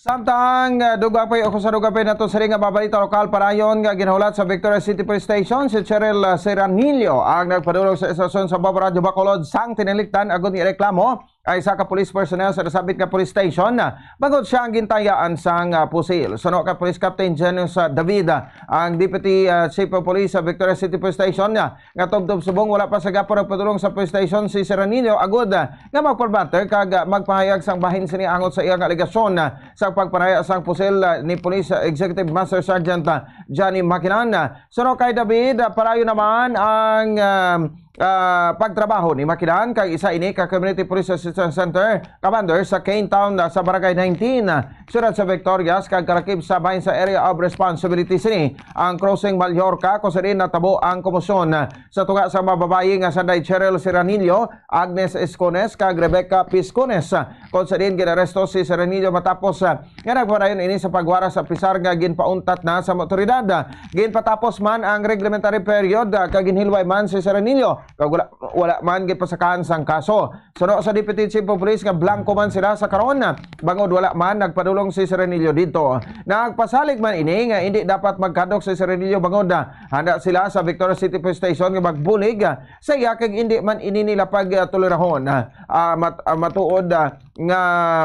Samtang, ah, dugapay o sa dugapay nato sini nga babalita lokal, padayon nga ginahulat sa Victoria City Police Station si Cheryl, ah, Seranillo ang nagpadulong sa istasyon sa Babo Radyo Bacolod sang tinalikdan agud nga reklamo ay isa ka police personnel sa nasabit nga police station, ah, bangod siya ang gintayaan sang, ah, pusil. Suno kay Police Captain Janus, ah, David, ah, ang Deputy, ah, Chief of Police sa Victoria City Police Station, ah, nga tubtob subong wala pa sa gihapon nagpadulong sa police station si Seranillo agud, ah, nga magpalbater kag, ah, magpahayag sang bahin sini angot sa iyang alegasyon, ah, sa pagpanaya sang pusil, ah, ni Police, ah, Executive Master Sergeant, ah, Johnny Makinan. Ah, suno kay David, ah, padayon naman ang, ah, ah, pagtrabaho ni Makinan kag isa ini ka Community Police Assistance Center Commander sa Kane Town, ah, sa Barangay nineteen, ah, Siyudad sa Victorias kag kalakip sa bahin sa area of responsibility sini ang Crossing Mallorca, kung sa diin natabo ang komosyon sa tunga sa mga babayi nga sanday Cheryl Seranillo, Agnes Escones, kag Rebecca Piscones, kung sa diin ginaresto si Seranillo matapos, ah, nga nagpadayon ini sa pagwara sa pisar nga ginpauntat na sa mga otoridad. Ginpatapos man ang reglementary period, ah, kag ginhilway man si Seranillo, kag wala, wala man ginpasakahan sang kaso. Suno sa Deputy Chief of Police nga blanco man sila sa karon, bangod wala man nagpadulong si Serenillo didto. Nagpasalig man ini nga indi dapat magkadok si Serenillo bangod handa sila sa Victoria City Police Station nga magbulig sa iya kag indi man ini nila pagtolerahon. Ah, mat-, ah, matuod, ah, nga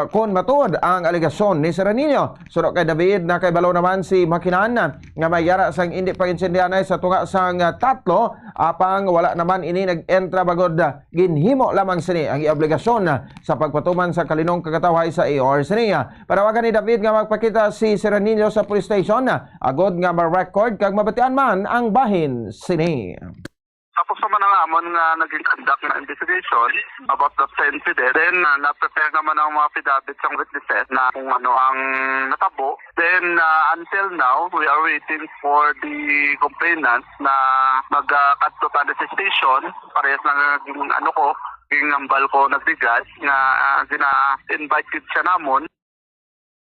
kon matuod ang alegasyon ni Serenillo. Suno kay David, nakahibalo naman si Makinan nga may ara sang indi pag-intindihanay sa tunga sang tatlo, apang wala naman ini nag-entra bangod ginhimo lamang sini ang iya obligasyon sa pagpatuman sa kalinong kagatawhay sa A O R sini. Panawagan ni David nga magpakita si Serenillo sa police station agod nga ma-record kag mabatian man ang bahin sini. Tapos naman ang amon nga naging conduct na investigation about that sa incident. Then, ah, na-prepare naman ang mga affidavit sa witnesses na kung ano ang natabo. Then, ah, until now, we are waiting for the complainant na mag, ah, kadto pa sa station. Parehas lang ang ano ko, ginambal ko nagligad nga, ah, gina-invite gid siya namon.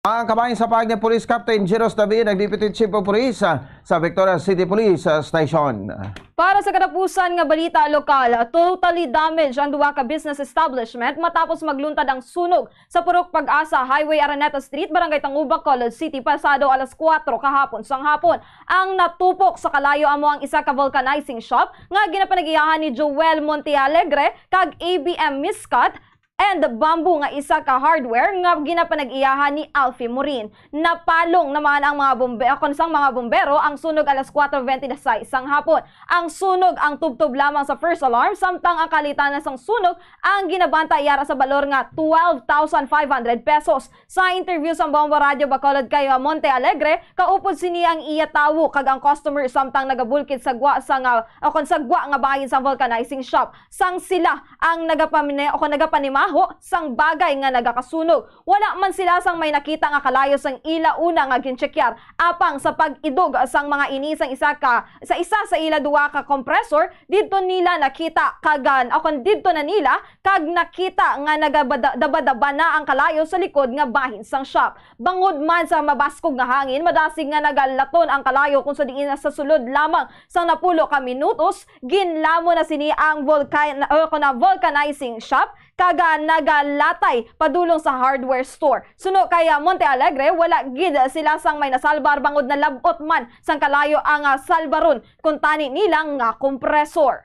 Ang kabahin sa pahayag ni Police Captain Giros David, ang Deputy Chief of Police, ah, sa Victoria City Police, ah, Station. Para sa katapusan nga balita lokal, totally damaged ang duha ka business establishment matapos magluntad ang sunog sa Purok Pag-asa, Highway Araneta Street, Barangay Tanguba, Bacolod City, pasado alas kuwatro kahapon sang hapon. Ang natupok sa kalayo amo ang isa ka vulcanizing shop nga ginapanag-iyahan ni Joel Montealegre kag A B M Miscat and Bamboo nga isa ka hardware nga ginapanag-iyahan ni Alfie Morin. Napalong naman ang mga bombe-, kon sang mga bombero ang sunog alas kuwatro bente na sais sang hapon. Ang sunog ang tubtob lamang sa first alarm, samtang ang kalitanan sang sunog ang ginabanta yara sa balor nga twelve thousand five hundred pesos. Sa interview sa Bombo Radyo Bacolod kay Montealegre, kaupod sini ang iya tawo kag ang customer samtang nagabulkit sa gwa sa nga, o kon sa gwa nga bahin sa vulcanizing shop. Sang sila ang nagapamine-, o kon nagapanima sang bagay nga nagakasunog. Wala man sila sang may nakita nga kalayo sang ila una nga ginchekyar. Apang sa pag-idog sang mga ini sang isa ka, sa isa sa ila duha ka compressor, didto nila nakita kag, ah, o kon didto na nila kag nakita nga nagabada-, daba-daba na ang kalayo sa likod nga bahin sang shop. Bangod man sa mabaskog nga hangin, madasig nga nagalaton ang kalayo kung sa diin sa sulod lamang sang napulo ka minutos, ginlamon na sini ang vulcan-, o kon ang vulcanizing shop, kag, ah, nagalatay padulong sa hardware store. Suno kay, ah, Monte Alegre, wala gid sila sang may nasalbar bangod nalab-ot man sang kalayo ang, ah, salbaron, kuntani nila nga kompresor.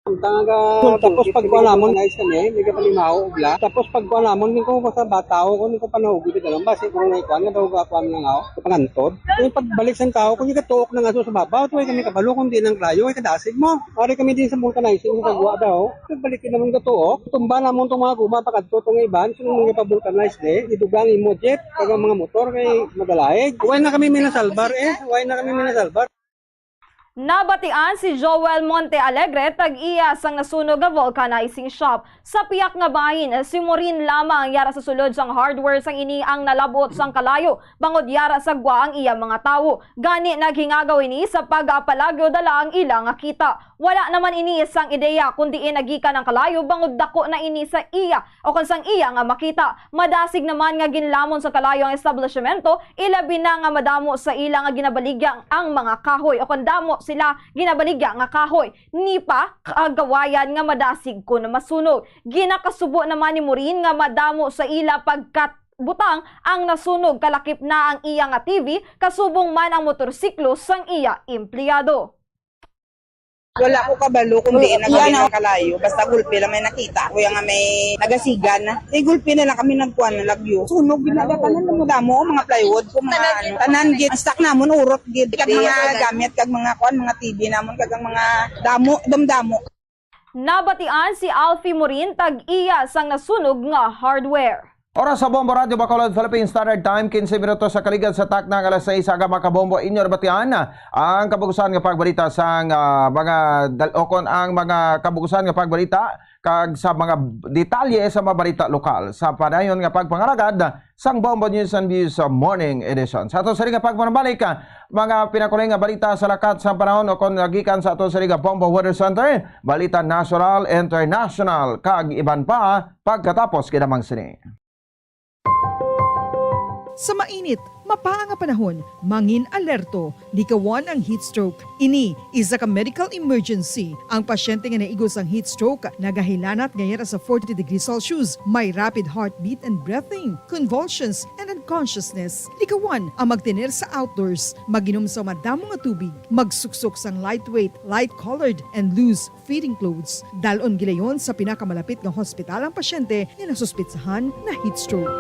Ang tanga, tapos pagkuha namon, nice na niya, may kapalimaho, ubla. Tapos pagkuha namon, yung kung sa bata ko, kung yung panahugod, ito lang, basi kung may kuha, nga daw kuha nga nga, kapangantod. Yung pagbalik sa tao, kung yung katuok na nga sa baba, ito ay kami kabalo, kung di nang rayo, ay kadasig mo. Pare kami din sa vulcanizing, yung pagwa daw. Pagbalik din naman katuok, tumba namon itong mga guma, pagkadto itong iban, so nung mga pa-vulcanize, eh, idugang imo jet, kag ang mga motor, kay madalaig. Why na kami minasalbar, eh? Why na kami minasalbar? Nabatian si Joel Monte Alegre, tag-iya sang nasunog nga vulcanizing shop. Sa piyak nga bahin, si Maureen lamang ang yara sa sulod sang hardware sang ini ang nalabot sang kalayo, bangod yara sa gwa ang iya mga tawo. Gani, naghingagaw ini sa pag-apalagyo dala ang ila nga kita. Wala naman ini sang ideya kung diin nagikan ang kalayo, bangod dako na ini sa iya o kon sang iya nga makita. Madasig naman nga ginlamon sa kalayo ang establishmento, ilabi na nga madamo sa ila nga ginabaligya ang mga kahoy, o kon damo sila ginabaligya nga kahoy. Ni pa, kagawayan nga madasig kon masunog. Ginakasubo naman ni Maureen nga madamo sa ila pagkatbutang ang nasunog, kalakip na ang iya nga T V, kasubong man ang motorsiklo sang iya empleyado. Wala ko kabalo kung diin na kami nang kalayo. Basta gulpi lang may nakita ko, yung nga may nagasigan. Eh, gulpi na lang kami nagkuhan na lagyo. Sunog, ginadakanan na mo damo, mga plywood ko, mga ano. Tanan gid, ang stock namon, urot gid. Kag mga gamit, kag mga kuan, mga T V namon, kag ang mga damo, damdamo. Nabatian si Alfie Morin, tag-iya sang nasunog nga hardware. Oras sa Bombo Radyo Bacolod, Philippine Standard Time, quince minutos sa kaligad sa takna nga alas sais. Aga, mga kabombo, inyo nabatian ang kabugusan nga pagbalita sang, ah, mga dal-, o kon ang mga kabugusan nga pagbalita kag sa mga detalye sa mga balita lokal sa padayon nga pagpangalagad sang Bombo News and Views sa Morning Edition. Sa ato sini nga pagpanambalik, ah, mga pinakuling nga balita sa lakat sa panahon o kon nagikan sa ato sini nga Bombo Weather Center, balita nasyonal, international, kag iban pa pagkatapos kinamang sini. Sa mainit, mapaa nga panahon, mangin-alerto, likawan ang heat stroke. Ini isa ka medical emergency. Ang pasyente nga naigo sang heat stroke nagahilanat nga yara sa forty degrees Celsius, may rapid heartbeat and breathing, convulsions, and unconsciousness. Likawan ang magtener sa outdoors, mag-inom sa madamo nga tubig, magsuksok sang lightweight, light-colored, and loose fitting clothes. Dal-on gilayon sa pinakamalapit nga hospital ang pasyente nga nasuspetsahan na heat stroke.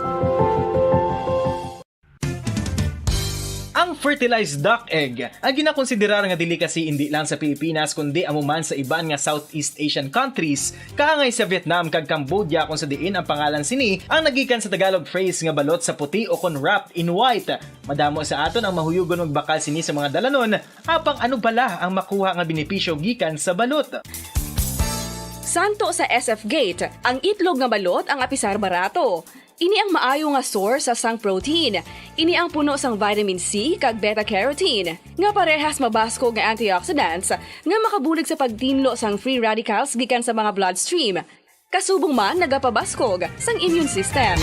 Ang fertilized duck egg, ang ginakonsiderar nga delicacy indi lang sa Pilipinas, kundi amo man sa iban nga Southeast Asian countries, kaangay sa Vietnam kag Cambodia, kung sa diin ang pangalan sini ang nagikan sa Tagalog phrase nga balot sa puti o kon wrapped in white. Madamo sa aton ang mahuyugon magbakal sini sa mga dalanon, apang ano bala ang makuha nga benepisyo gikan sa balot? Santo sa S F Gate, ang itlog nga balot ang apisar barato. Ini ang maayo nga source sa sang protein. Ini ang puno sang vitamin C kag beta carotene, nga parehas mabaskog nga antioxidants nga makabulig sa pagtinlo sang free radicals gikan sa mga bloodstream. Kasubong man nagapabaskog sang immune system.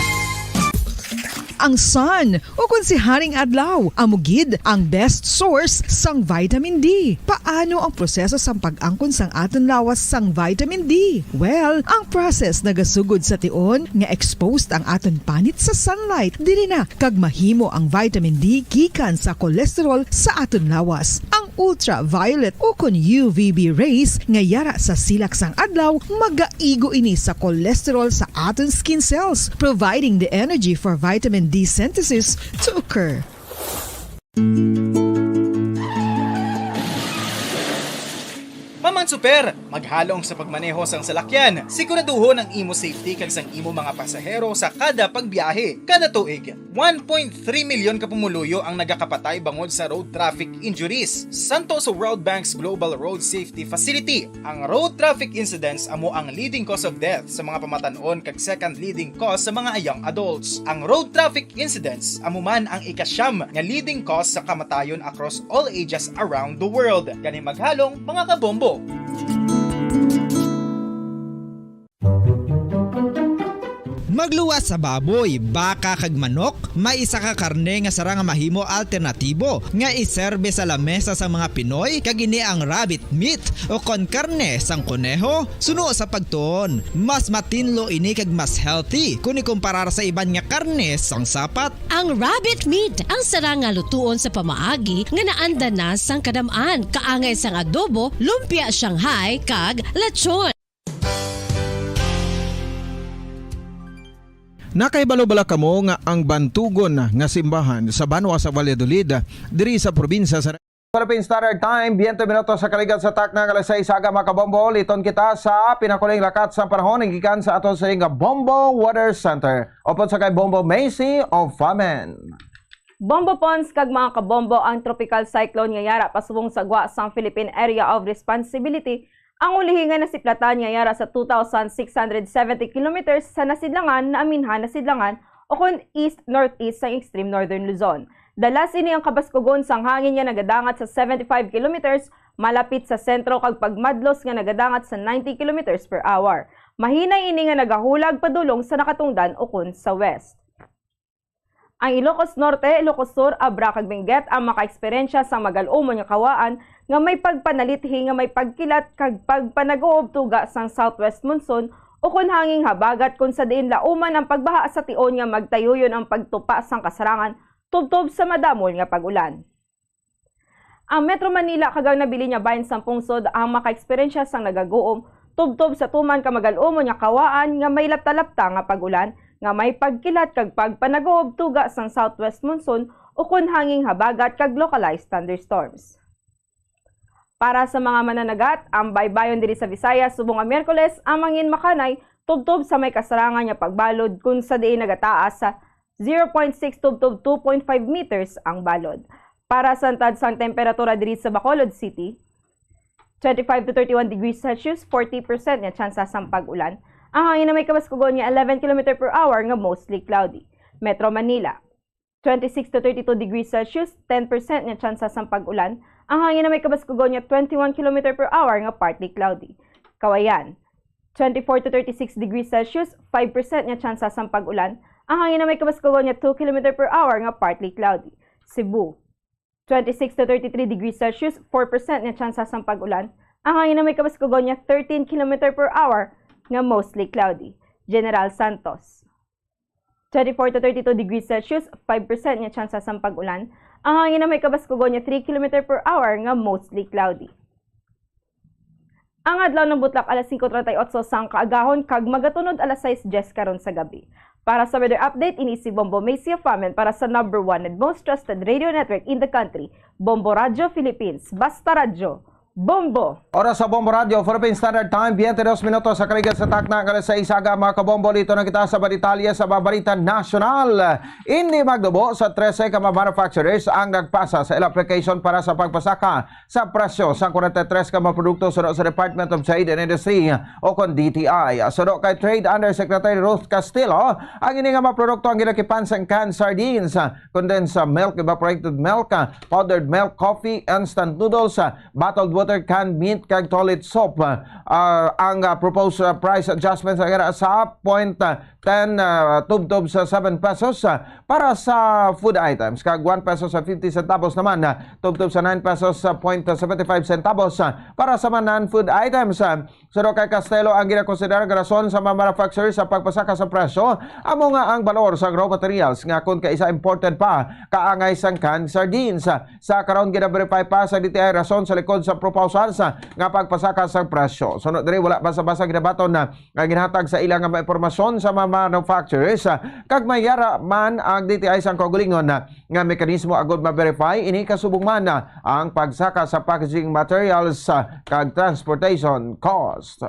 Ang sun, o kon si Haring Adlaw, amo gid ang best source sang vitamin D. Paano ang proseso sang pag-angkon sang aton lawas sang vitamin D? Well, ang process nagasugod sa tion nga exposed ang aton panit sa sunlight, diri na kag mahimo ang vitamin D gikan sa cholesterol sa aton lawas. Ang ultraviolet o kon U V B rays nga yara sa silak sang adlaw, magaigo ini sa cholesterol sa aton skin cells, providing the energy for vitamin D synthesis to occur. Paman super, maghalong sa pagmaneho sang salakyan. Siguraduhon ang imo safety kag sang imo mga pasahero sa kada pagbiyahe. Kada tuig, one point three milyon ka pumuluyo ang nagakapatay bangod sa road traffic injuries. Santo sa World Bank's Global Road Safety Facility, ang road traffic incidents amo ang leading cause of death sa mga pamatan-on kag second leading cause sa mga young adults. Ang road traffic incidents amo man ang ikasyam nga leading cause sa kamatayon across all ages around the world. Gani maghalong, mga kabombo! Magluwas sa baboy, baka kag manok, may isa ka karne nga sarang nga mahimo alternatibo nga iserbe sa lamesa sa mga Pinoy, kag ini ang rabbit meat o kon karne sang koneho. Suno sa pagtuon, mas matinlo ini kag mas healthy kon ikumparar sa iban nga karne sang sapat. Ang rabbit meat ang sarang nga lutuon sa pamaagi nga naanda na sang kadam-an, kaangay sang adobo, lumpia Shanghai, kag lechon. Nakahibalo bala kamo nga ang Bantugon nga simbahan sa banwa sa Valladolid, diri sa probinsya sa Philippine Standard Time, twenty minutos sa kaligat sa takna nga alas sais sa aga, mga kabombo. Liton kita sa pinakuling lakat sa panahon gikan sa aton sining nga Bombo Weather Center. Upod sa kay Bombo Macy of Famen. Bombo Pons kag mga kabombo, ang tropical cyclone nga yara pasubong sa gwa sang Philippine Area of Responsibility ang ulihi nga nasiplatan nga yara sa two thousand six hundred seventy kilometers sa nasidlangan, naaminhan nasidlangan, o kon east-northeast sang extreme northern Luzon. Dalas ini ang kabaskugon sang hangin nga nagadangat sa seventy-five kilometers malapit sa sentro kag pagmadlos nga nagadangat sa ninety kilometers per hour. Mahinay ini nga nagahulag padulong sa nakatungdan ukon sa west. Ang Ilocos Norte, Ilocos Sur, Abra kag Benguet ang makaeksperyensya sang magal-umon nga kawaan nga may pagpanalithi nga may pagkilat kag pagpanag-uob tuga sang southwest monsoon ukon hanging habagat, kon sa diin lauman ang pagbaha sa tion nga magtayuyon ang pagtupa sang kasarangan tubtob sa madamol nga pag-ulan. Ang Metro Manila kag ang nabilin nga bahin sang pungsod ang makaeksperyensya sang nagaguom tubtob sa tuman ka magal-umon nga kawaan nga may lapta-lapta nga pag-ulan nga may pagkilat kag pagpanag-uob tuga sang southwest monsoon ukon hanging habagat kag localized thunderstorms. Para sa mga mananagat, ang baybayon diri sa Visayas subong nga Miyerkules ang mangin makanay tubtob sa may kasarangan nga pagbalod, kon sa diin nagataas sa zero point six tubtob two point five meters ang balod. Para sa antad sang temperatura diri sa Bacolod City, twenty-five to thirty-one degrees Celsius, forty percent nga tsansa sang pag-ulan. Ang hangin na may kabaskugon nga eleven kilometer per hour nga mostly cloudy. Metro Manila, twenty-six to thirty-two degrees Celsius, ten percent nga tsansa sang pag-ulan. Ang hangin na may kabaskugon nga twenty-one kilometer per hour nga partly cloudy. Kawayan, twenty-four to thirty-six degrees Celsius, five percent nga tsansa sang pag-ulan. Ang hangin na may kabaskugon nga two kilometer per hour nga partly cloudy. Cebu, twenty-six to thirty-three degrees Celsius, four percent nga tsansa sang pag-ulan. Ang hangin na may kabaskugon nga thirteen kilometer per hour nga mostly cloudy. General Santos, twenty-four to thirty-two degrees Celsius, five percent nga tsansa sang pag-ulan. Ang hangin na may kabaskugon nga three kilometer per hour nga mostly cloudy. Ang adlaw nagbutlak alas singko treinta y ocho sang kaagahon kag magatunod alas sais diyes karon sa gabi. Para sa weather update, ini si Bombo Macy Famen para sa number one and most trusted radio network in the country, Bombo Radyo Philippines. Basta Radyo, Bombo! Oras sa Bombo Radyo, Philippine Standard Time, twenty-dos minutos sa kaligat sa takna nga alas sais sa aga, mga kabombo. Liton na kita sa mga detalye sa mga balita nasyonal. Indi magdubo sa trese ka mga manufacturers ang nagpasa sa ila application para sa pagpasaka sa presyo sa kwarenta y tres ka mga produkto suno sa Department of Trade and Industry o kon D T I. Suno kay Trade Undersecretary Ruth Castillo, ang ini nga mga produkto ang ginakipan sang canned sardines, condensed milk, evaporated milk, powdered milk, coffee, instant noodles, bottled water, canned meat, kag toilet soap. Ah, ang, ah, proposed, ah, price adjustment sa, sa point, ah, ten, ah, tubtob sa seven pesos, ah, para sa food items, kag one peso sa fifty centavos naman, ah, tubtob sa nine pesos sa point seventy-five centavos, ah, para sa mga non-food items. Ah, suno kay Castelo, ang ginakonsiderar nga rason sa mga manufacturer sa pagpasaka sa presyo amo nga ang balor sa raw materials nga kon kaisa imported pa kaangay sang canned sardines. Sa karon, gina-verify pa sa D T I rason sa likod sa pausar sa nga pagpasaka sa presyo. Sunod diri, wala basa-basa ginabaton na nga ginhatag sa ila nga mga impormasyon sa mga manufacturers, ah, kag may yara man ang D T I sang kaugalingon na nga mekanismo agud ma-verify ini, kasubong man na ang pagsaka sa packaging materials, ah, kag transportation cost.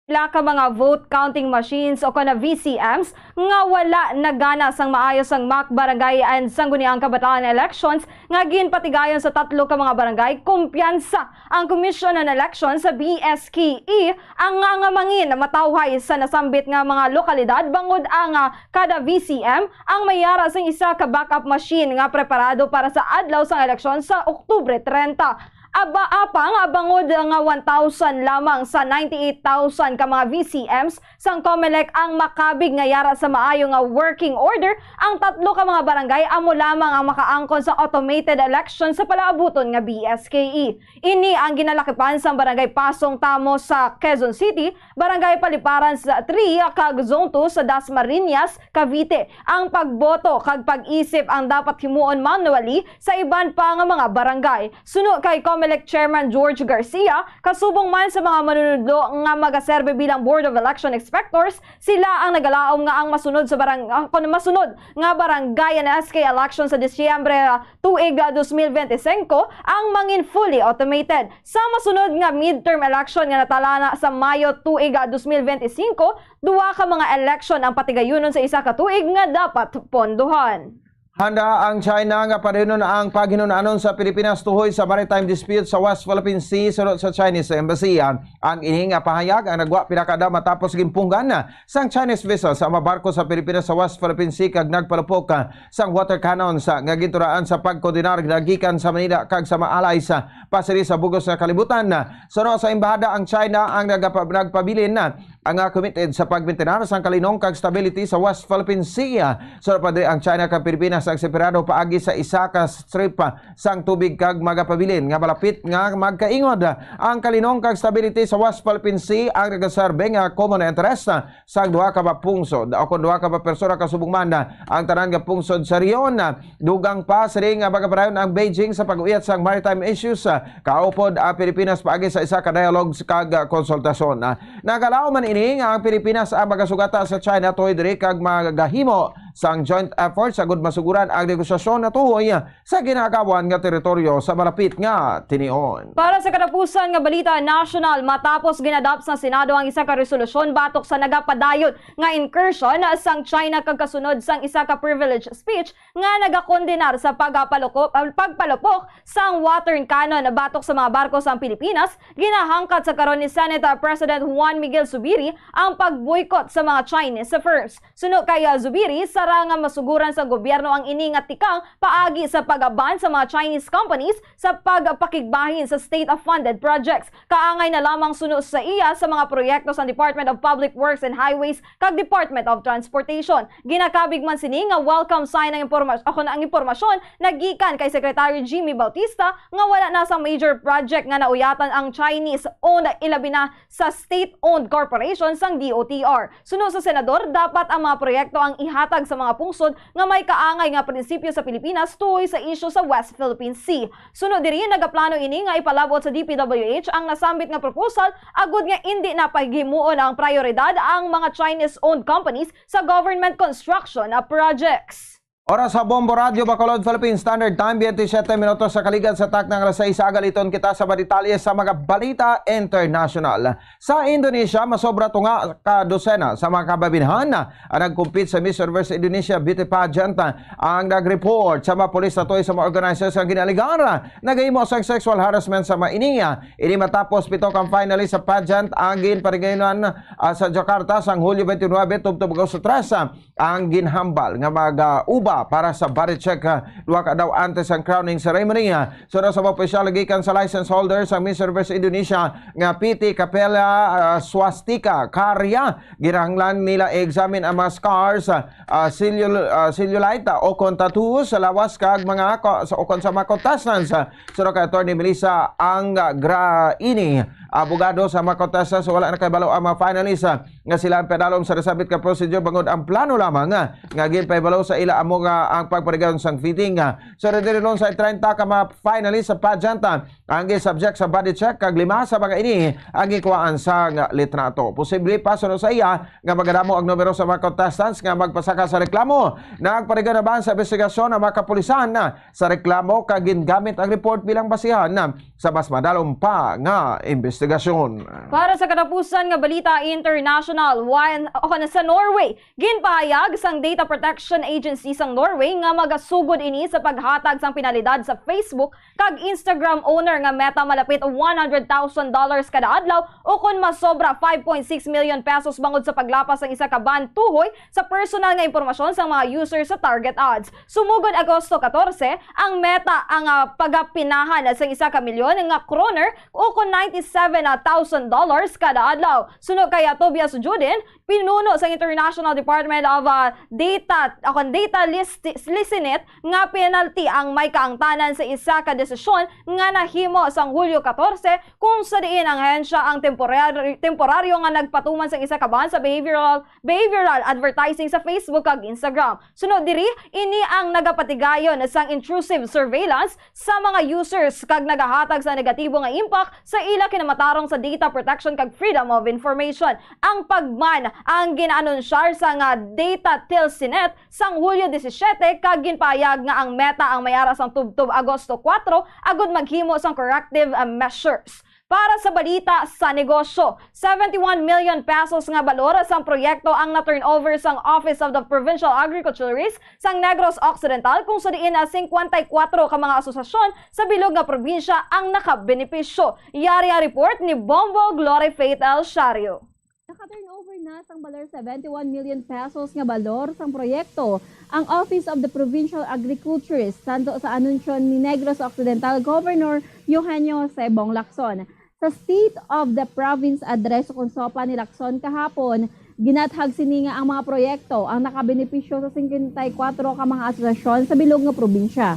Pila ka mga vote counting machines o kon V C Ms nga wala nagana sang maayo sang mock barangay and sangguniang kabataan elections nga ginpatigayon sa tatlo ka mga barangay kumpiyansa ang Commission on Elections sa B S K E ang nga, nga mangin matawhay sa nasambit nga mga lokalidad, bangod ang, ah, kada V C M ang may yara sang isa ka backup machine nga preparado para sa adlaw sang eleksyon sa Oktubre treinta. Aba, apang, ah, bangod nga one thousand lamang sa ninety-eight thousand ka mga V C Ms sang Comelec ang makabig nga yara sa maayo nga working order, ang tatlo ka mga barangay amo lamang ang makaangkon sa automated election sa palaabuton nga B S K E. Ini ang ginalakipan sang Barangay Pasong Tamo sa Quezon City, Barangay Paliparan sa three kag Zone two sa Dasmariñas, Cavite. Ang pagboto kag pag-isip ang dapat himuon manually sa iban pa nga mga barangay. Suno kay Comelec Chairman George Garcia, kasubong man sa mga manunudlo nga magaserbe bilang Board of Election Inspectors, sila ang nagalaom nga ang masunod sa barang-, ah, kon masunod nga barangay and S K election sa Disyembre, ah, tuig, ah, dos mil benti singko ang mangin fully automated. Sa masunod nga midterm election nga natalana sa Mayo tuig, ah, dos mil benti singko, duha ka mga election ang patigayunon sa isa ka tuig nga dapat pondohan. Handa ang China nga padayonon ang paghinun-anon sa Pilipinas tuhoy sa maritime dispute sa West Philippine Sea, suno sa Chinese Embassy. Ang ini nga pahayag ang nagwa pila ka adlaw matapos gimpunggan sang Chinese vessel sa mga barko sa Pilipinas sa West Philippine Sea kag nagpalupok, ah, sang water cannons, ah, nga ginturaan sa pagkondenar nga gikan sa Manila kag sa mga allies, ah, pasiri sa bug-os nga kalibutan. Suno sa embahada, ang China ang nagapa-, nagpabilin, ah, ang, ah, committed sa pagmintinar sang kalinong kag stability sa West Philippine Sea. Suno pa diri, ang China kag Pilipinas ang separado paagi sa isa ka strip, ah, sang tubig kag magapabilin nga malapit nga magkaingod. Ang kalinong kag stability sa West Philippine Sea ang nagaserbe nga common interest, ah, sang duha ka mga pungsod o kon duha ka mga persona, kasubong man, ah, ang tanan nga pungsod sa rehiyon. Dugang pa sini nga magapadayon ang Beijing sa pag-uyat sang maritime issues, ah, kaupod ang Pilipinas paagi sa isa ka dialogue kag, ah, konsultasyon. Ah, nagalaom man ini nga ang Pilipinas ang magasugata sa China tuhoy diri kag magahimo sang joint efforts agud masuguran ang negosasyon na tuhoy, ah, sa ginaagawan nga teritoryo sa malapit nga tinion. Para sa katapusan nga balita nasyonal, matapos gin-adopt sa Senado ang isa ka resolusyon batok sa nagapadayon nga incursion sang China kag kasunod sang isa ka privilege speech nga nagakondenar sa pagapalukop-, pagpalupok sang water cannon batok sa mga barko sang Pilipinas, ginahangkat sa karon ni Senate President Juan Miguel Zubiri ang pag-boycott sa mga Chinese firms. Suno kay, ah, Zubiri, sara nga masuguran sa gobyerno ang ini nga tikang paagi sa pag-ban sa mga Chinese companies sa pagpakigbahin sa state-funded projects. Kaangay na lamang suno sa iya sa mga proyekto sa Department of Public Works and Highways kag Department of Transportation. Ginakabig man sini nga welcome sign ang imporma-, ako na ang impormasyon nagikan kay Secretary Jimmy Bautista nga wala na sang major project nga nauyatan ang Chinese-owned, ilabi na sa state-owned corporation sang D O T R. Suno sa senador, dapat ang mga proyekto ang ihatag sa mga pungsod nga may kaangay nga prinsipyo sa Pilipinas tuhoy sa isyu sa West Philippine Sea. Suno diri, nagaplano ini nga ipalab-ot sa D P W H ang nasambit nga proposal agud nga indi na paghimuon ang prayoridad ang mga Chinese-owned companies sa government construction, ah, projects. Oras sa Bombo Radyo Bacolod, Philippine Standard Time, twenty-seven minutos sa kaligad sa takna nga alas sais. Agaliton kita sa mga detalye sa mga balita international. Sa Indonesia, masobra tunga ka dosena sa mga kababayen-an ang nagkumpit sa Miss Universe Indonesia Beauty Pageant, ah, ang nag-report sa mga pulis sa tuhoy sa mga organizers nga ginaalegar nagahimo sang sexual harassment sa mga ini. Ini matapos pito ka finalist sa pageant ang ginpatigayunan, ah, sa Jakarta sang Hulyo twenty-nine tubtob Agosto tres, ah, ang ginhambal nga mag-uba para sa body check, ah, duha ka adlaw antes ang crowning ceremony. Ah, suno sa mga opisyal gikan sa license holder sa Miss Universe Indonesia nga P T Kapela, ah, Swastika Karya, ginahanglan nila i-examine ang mga scars, ah, ah, cellul-, ah, cellulite, ah, o kon tattoo sa lawas kag mga ko-, sa, o kon sa mga contestants. Ah, suno kay Attorney Melissa Anggraini, abogado sa mga contestants, wala nakahibalo ang mga finalists, ah, nga sila ang padalom sa nasambit ka procedure, bangod ang plano lamang, ah, nga ginpahibalo sa ila amo nga ang pagpatigayon sang fitting. Ah, suno diri, sa treinta ka mga finalists sa pageant, ah, ang gi-subject sa body check, kag lima sa mga ini ang gikuhaan sang litrato. Posible pa, suno sa iya, nga magadamo ang numero sa mga contestants nga magpasaka sa reklamo. Nagparigo naman sa investigasyon ang mga kapulisan sa reklamo kag gingamit ang report bilang basihan sa mas madalom pa nga investigasyon. Para sa katapusan nga balita international, one, o sa Norway, ginpahayag sang Data Protection Agency sang Norway nga magasugod ini sa paghatag sang penalidad sa Facebook kag Instagram owner nga Meta malapit one hundred thousand dollars kada adlaw, o kon masobra, five point six million pesos bangod sa paglapas sang isa ka ban tuhoy sa personal nga impormasyon sang mga user sa target ads. Sumugod Agosto catorce, ang Meta ang, ah, pagapinahan sang isa ka milyon nga kroner, o kon ninety-seven thousand dollars kada adlaw. Suno kay, ah, Tobias Judin, pinuno sang International Department of, ah, Data, o kon Data List-, Listenet, nga penalty ang may kaangtanan sa isa ka desisyon nga nahimo sang Hulyo catorce, kung sa diin ang ahensya ang temporary, temporaryo nga nagpatuman sang isa ka ban sa behavioral, behavioral advertising sa Facebook kag Instagram. Suno diri, ini ang nagapatigayon sang intrusive surveillance sa mga users kag nagahatag sa negatibo nga impact sa ila kinamatarong sa data protection kag freedom of information. Ang pagban ang gin-anunsyar sa nga Data Tilsinet sang Hulyo disisiete, kag ginpahayag nga ang Meta ang may ara sang tubtob Agosto kuwatro agud maghimo sang corrective, ah, measures. Para sa balita sa negosyo, seventy-one million pesos nga balor sang proyekto ang na-turnover sang Office of the Provincial Agriculturist sang Negros Occidental, kung sa diin na singkwenta y kuwatro ka mga asosasyon sa bilog nga probinsya ang nakabenepisyo. Yari ang report ni Bombo Glory Faith El Shario. Naka-turnover na sang balor seventy-one million pesos nga balor sang proyekto ang Office of the Provincial Agriculturist, tanto sa anunsyo ni Negros Occidental Governor Eugenio Jose Bong Lacson. Sa State of the Province Address ukon SOPA ni Lacson kahapon, ginathag sini nga ang mga proyekto ang nakabenepisyo sa singkwenta y kuwatro ka mga asosasyon sa bilog nga probinsya.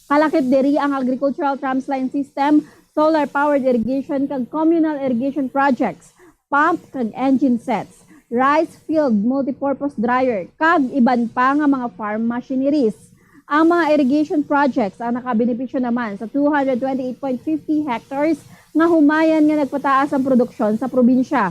Kalakip diri ang agricultural tramsline system, solar-powered irrigation, kag communal irrigation projects, pump kag engine sets, rice field multipurpose dryer, kag iban pa nga mga farm machineries. Ang mga irrigation projects ang nakabenepisyo naman sa two hundred twenty-eight point fifty hectares nga humayan nga nagpataas ang produksyon sa probinsya.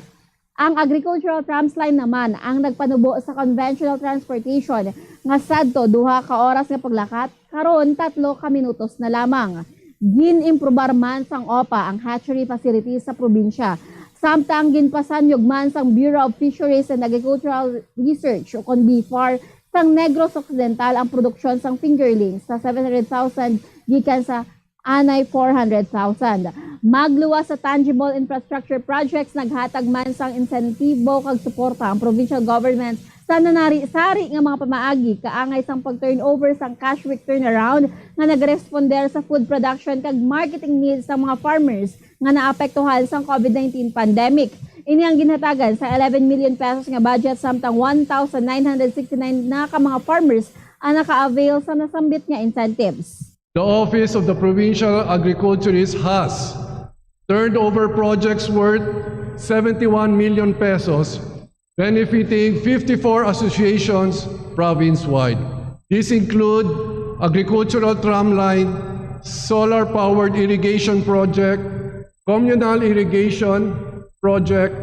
Ang agricultural tramsline naman ang nagpanubo sa conventional transportation nga sadto duha ka oras nga paglakat, karon tatlo ka minutos na lamang. Gin-improbar man sang OPA ang hatchery facilities sa probinsya, samtang ginpasanyog man sang Bureau of Fisheries and Agricultural Research, o kon BFAR, sang Negros Occidental ang produksyon sang fingerlings sa seven hundred thousand gikan sa anay four hundred thousand. Magluwas sa tangible infrastructure projects, naghatag man sang insentibo kag suporta ang provincial government sa nanari-sari nga mga pamaagi kaangay sang pag-turnover sang Cash Week turnaround nga nagresponder sa food production kag marketing needs sang mga farmers nga naapektuhan sang COVID nineteen pandemic. Ini ang ginhatagan sa eleven million pesos nga budget, samtang one thousand nine hundred sixty-nine na ka mga farmers ang naka-avail sa nasambit nga incentives. The Office of the Provincial Agriculturist has turned over projects worth seventy-one million pesos, benefiting fifty-four associations province-wide. These include agricultural tram line, solar-powered irrigation project, communal irrigation project,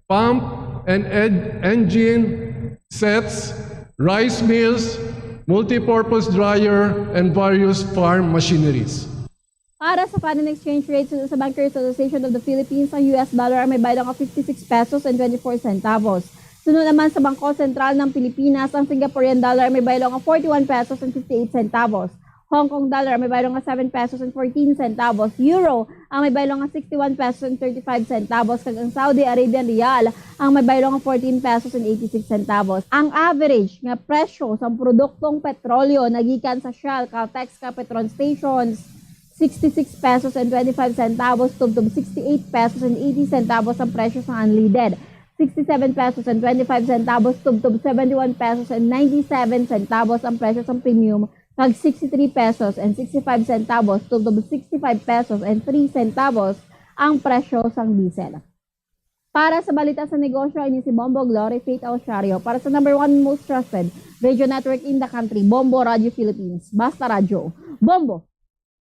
pump and ed-, engine sets, rice mills, multipurpose dryer, and various farm machineries. Para sa foreign exchange rate, suno sa Bankers Association of the Philippines, ang U S dollar ang may baylo nga fifty-six pesos and twenty-four centavos. Suno naman sa Bangko Sentral ng Pilipinas, ang Singaporean dollar ang may baylo nga forty-one pesos and fifty-eight centavos. Hong Kong dollar ang may baylo nga seven pesos and fourteen centavos. Euro ang may baylo nga sixty-one pesos and thirty-five centavos, kag ang Saudi Arabian riyal ang may baylo nga fourteen pesos and eighty-six centavos. Ang average nga presyo sa produktong petrolyo nagikan sa Shell, Caltex, kag Petron stations, sixty-six pesos and twenty-five centavos tubtob sixty-eight pesos and eighty centavos ang presyo sa unleaded, sixty-seven pesos and twenty-five centavos tubtob seventy-one pesos and ninety-seven centavos ang presyo sa premium, kag sixty-three pesos and sixty-five centavos tubtob sixty-five pesos and three centavos ang presyo sang diesel. Para sa balita sa negosyo, ini si Bombo Glory Faith Osario para sa number one most trusted radio network in the country, Bombo Radio Philippines. Basta Radyo. Bombo!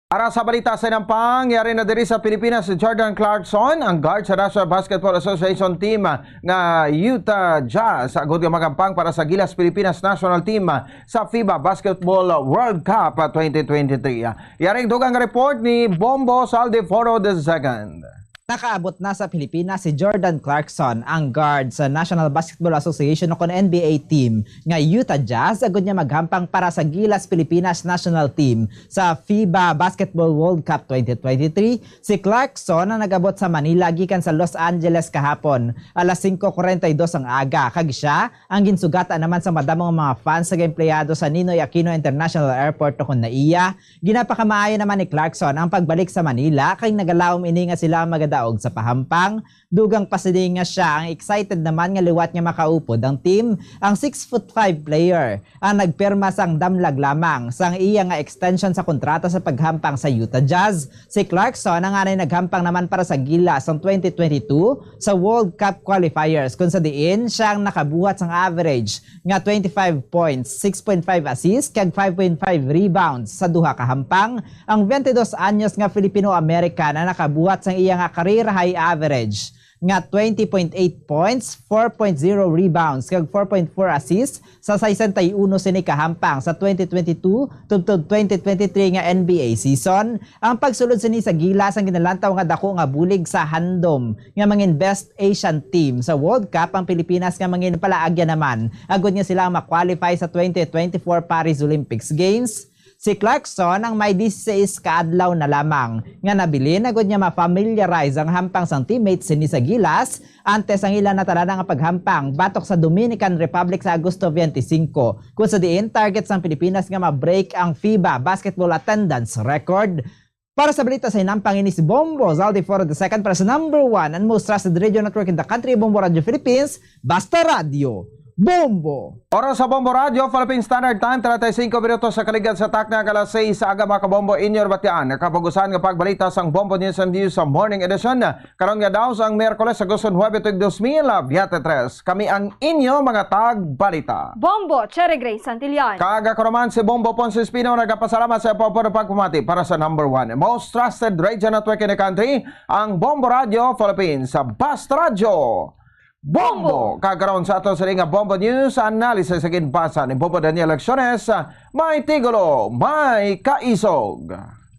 Para sa balita sa nampang, yari na diri sa Pilipinas si Jordan Clarkson, ang guard sa National Basketball Association team nga Utah Jazz, agod nga magampang para sa Gilas Pilipinas National Team sa FIBA Basketball World Cup twenty twenty-three. Yaring dugang report ni Bombo Saldeforo the second. Nakaabot na sa Pilipinas si Jordan Clarkson, ang guard sa National Basketball Association o kon N B A team nga Utah Jazz, agud niya maghampang para sa Gilas Pilipinas national team sa FIBA Basketball World Cup twenty twenty-three. Si Clarkson ang nag-abot sa Manila gikan sa Los Angeles kahapon, alas singko kuwarenta y dos ang aga, kag siya ang ginsugatan naman sa madamo nga mga fans sa empleyado sa Ninoy Aquino International Airport, o kon NAIA. Ginapakamaayo naman ni Clarkson ang pagbalik sa Manila, kay nagalaom ini nga sila ang magadaog sa pahampang. Dugang pa sini nga siya ang excited naman nga liwat nga makaupod ang team, ang six foot five player ang nagpirma sang damlag lamang sang iya nga extension sa kontrata sa paghampang sa Utah Jazz. Si Clarkson ang anay naghampang naman para sa Gilas sang twenty twenty-two sa World Cup qualifiers, kung sa diin siya ang nakabuhat sang average nga twenty-five points, six point five assists, kag five point five rebounds sa duha ka hampang. Ang twenty-dos anyos nga Filipino-American ang nakabuhat sang iya nga career high average nga twenty point eight points, four point zero rebounds, kag four point four assists sa sesenta y uno sini ka hampang sa twenty twenty-two tubtob twenty twenty-three nga N B A season. Ang pagsulod sini sa Gilas ang ginalantaw nga dako nga bulig sa handom nga mangin best Asian team sa World Cup ang Pilipinas, nga mangin palaagyan naman agud nga sila ang ma-qualify sa twenty twenty-four Paris Olympics Games. Si Clarkson ang may dieciséis ka adlaw na lamang nga nabilin agud nga ma-familiarize ang hampang sang teammates sini sa Gilas antes ang ila natarana nga paghampang batok sa Dominican Republic sa Agosto twenty-five, kung sa diin target sang Pilipinas nga ma-break ang FIBA basketball attendance record. Para sa balita sa hinampang, ini si Bombo Zaldi for the second para sa number one and most trusted radio network in the country, Bombo Radio Philippines, Basta Radyo, Bombo! Oras sa Bombo Radio, Philippine Standard Time, treinta y cinco minutos sa kaligad sa takna, alas seis sa aga, mga kabombo, inyo batian. Kapugusan nga pagbalita sang Bombo News and Views sa morning edition. Karon nga daw sang Miyerkules, Agosto nuebe, tuig dos mil veintitrés. Kami ang inyo mga tagbalita. Bombo, Cherry Grace Santillan. Kag ako naman si Bombo Ponce Espino, nagapasalamat sa pagpapamati para sa number one most trusted radio network in the country, ang Bombo Radio Philippines, sa Basta Radyo. Bombo! Bombo! Kag karon sa ato sini nga Bombo News Analysis sa ginbasa ni Bombo Daniel Acciones, may titulo, may kaisog.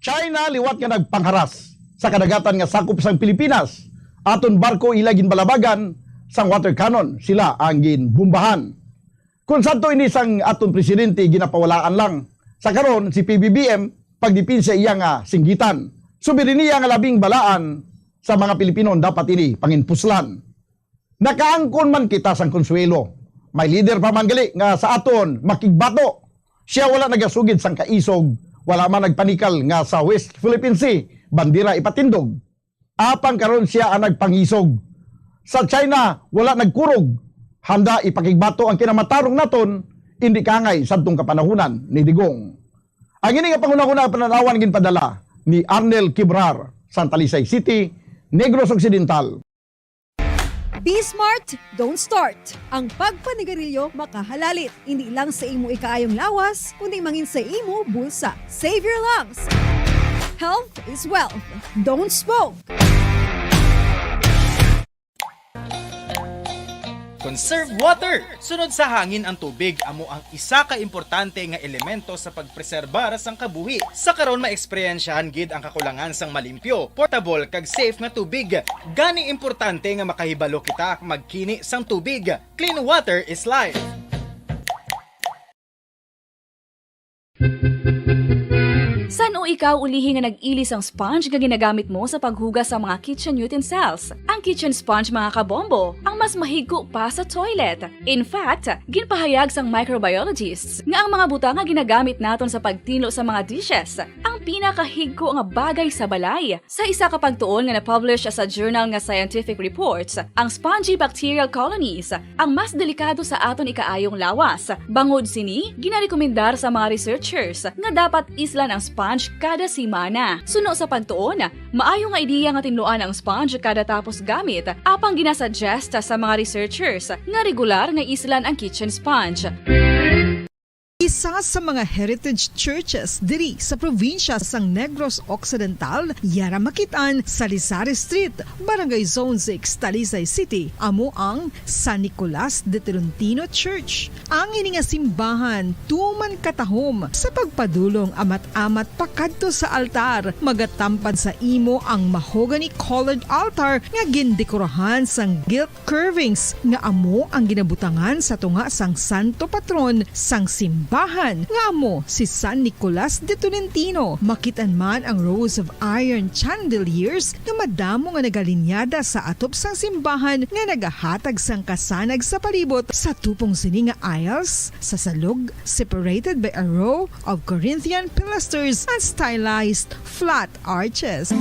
China liwat nga nagpangharas sa kadagatan nga sakop sang Pilipinas. Aton barko ila ginbalabagan, sang water cannon sila ang ginbombahan. Kung sadto ini sang aton presidente, ginapawalaan lang. Sa karon, si P B B M, pagdepensa iya nga singgitan. Soberania nga labing balaan sa mga Pilipino, dapat ini panginpuslan. Nakaangkon man kita sang konsuwelo. May lider pa man gali nga sa aton makigbato. Siya wala nagasugid sang kaisog, wala man nagpanikal nga sa West Philippine Sea, bandera ipatindog. Apang karon siya ang nagpangisog. Sa China, wala nagkurog. Handa ipakigbato ang kinamatarong naton, indi kaangay sadtong kapanahunan ni Digong. Ang ini nga panghunahuna nga panan-awan ginpadala ni Arnel Kibrar, sang Talisay City, Negros Occidental. Be smart, don't start. Ang pagpanigarilyo makahalalit, hindi lang sa imo ikaayong lawas, kundi mangin sa imo bulsa. Save your lungs. Health is wealth. Don't smoke. Conserve water. Sunod sa hangin ang tubig, amo ang isa ka importante nga elemento sa pagpreserbar sang kabuhi. Sa karon, maeksperyensyahan gid ang kakulangan sang malimpyo, portable, kag safe nga tubig. Gani, importante nga makahibalo kita magkini sang tubig. Clean water is life. San-o ikaw ulihi nga nag-ili sang sponge nga ginagamit mo sa paghugas sa mga kitchen utensils? Ang kitchen sponge, mga kabombo, ang mas mahigko pa sa toilet. In fact, ginpahayag sang microbiologists nga ang mga butang nga ginagamit naton sa pagtinlo sa mga dishes ang pinakahigko nga bagay sa balay. Sa isa ka pagtuon nga na-publish sa journal nga Scientific Reports, ang spongy bacterial colonies ang mas delikado sa aton ikaayong lawas. Bangod sini, ginarekomendar sa mga researchers nga dapat islan ang sponge kada semana. Suno sa pagtuon, maayo nga ideya nga tinluan ang sponge kada tapos gamit, apang ginasuggest sa mga researchers nga regular nga islan ang kitchen sponge. Isa sa mga heritage churches diri sa probinsya sang Negros Occidental, yara makit-an sa Lizares Street, Barangay Zone six, Talisay City, amo ang San Nicolas de Tolentino Church. Ang ini nga simbahan tuman katahom sa pagpadulong amat-amat pakadto sa altar, magatampad sa imo ang mahogany colored altar nga gindekorahan sang gilt curvings nga amo ang ginabutangan sa tunga sang santo patron sang simbahan, nga amo si San Nicolas de Tolentino. Makit-an man ang rows of iron chandeliers nga madamo nga nagalinyada sa atop sang simbahan nga nagahatag sang kasanag sa palibot. Sa tupong sini nga aisles, sa salog, separated by a row of Corinthian pilasters and stylized flat arches.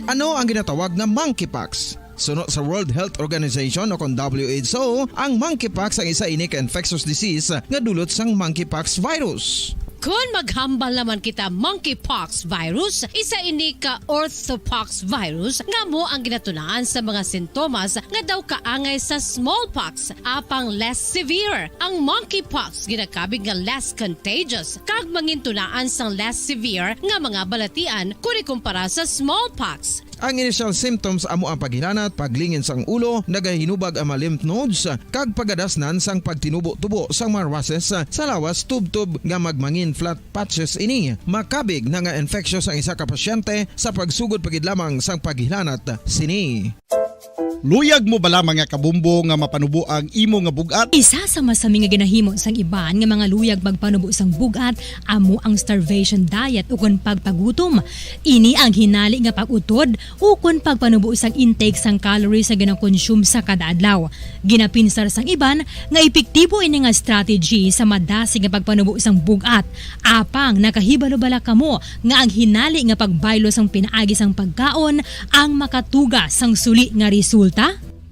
Ano ang ginatawag nga monkeypox? Suno sa World Health Organization o kon W H O, ang monkeypox ang isa ini ka infectious disease nga dulot sang monkeypox virus. Kon maghambal naman kita monkeypox virus, isa ini ka orthopox virus nga amo ang ginatunaan sa mga sintomas nga daw kaangay sa smallpox, apang less severe. Ang monkeypox ginakabig nga less contagious kag mangintunaan sang less severe nga mga balatian kon ikumpara sa smallpox. Ang initial symptoms amo ang paghilanat, paglingin sang ulo, nagahinubag ang mga lymph nodes, kag pagadasnan sang pagtinubo-tubo sang mga rushes sa lawas, tubtob nga magmangin flat patches ini. Makabig na nga infectious ang isa ka pasyente sa pagsugod pa gid lamang sang paghilanat sini. Luyag mo bala, mga kabumbo, nga mapanubo ang imo nga bug-at? Isa sa masami nga ginahimo sang iban nga mga luyag magpanubo sang bug-at amo ang starvation diet ukon pagpagutom. Ini ang hinali nga pag-utod ukon pagpanubo sang intake sang calories nga ginakonsume sa kada adlaw. Ginapinsar sang iban nga epektibo ini nga strategy sa madasig nga pagpanubo sang bug-at. Apang nakahibalo bala kamo nga ang hinali nga pagbaylo sang pinaagi sang pagkaon ang makatuga sang suli nga resulta?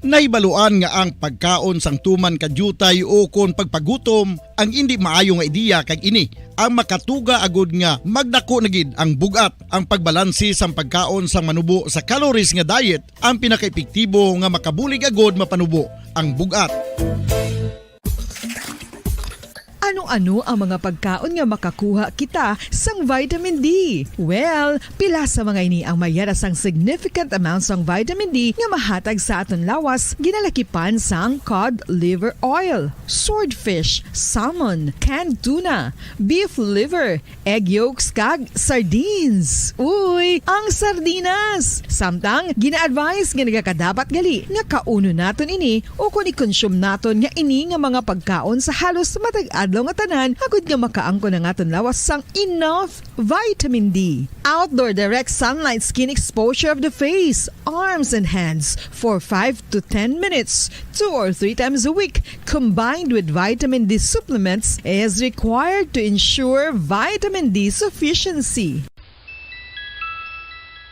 Nahibaluan nga ang pagkaon sang tuman ka diutay ukon pagpagutom ang indi maayo nga ideya, kag ini ang makatuga agud nga magdako na gid ang bug-at. Ang pagbalanse sang pagkaon sang manubo sa calories nga diet ang pinakaepektibo nga makabulig agud mapanubo ang bug-at. Ano-ano ang mga pagkaon nga makakuha kita sang vitamin D? Well, pila sa mga ini ang may yara sang significant amount sang vitamin D nga mahatag sa aton lawas, ginalakipan sang cod liver oil, swordfish, salmon, canned tuna, beef liver, egg yolks, kag sardines. Uy, ang sardinas! Samtang, gina-advise nga nagakadapat gali nga kaunon naton ini ukon i-consume naton nga ini nga mga pagkaon sa halos matag adlaw nga tanan, agud nga makaangkon ang aton lawas sang enough vitamin D. Outdoor direct sunlight skin exposure of the face, arms, and hands for five to ten minutes, two or three times a week, combined with vitamin D supplements, is required to ensure vitamin D sufficiency.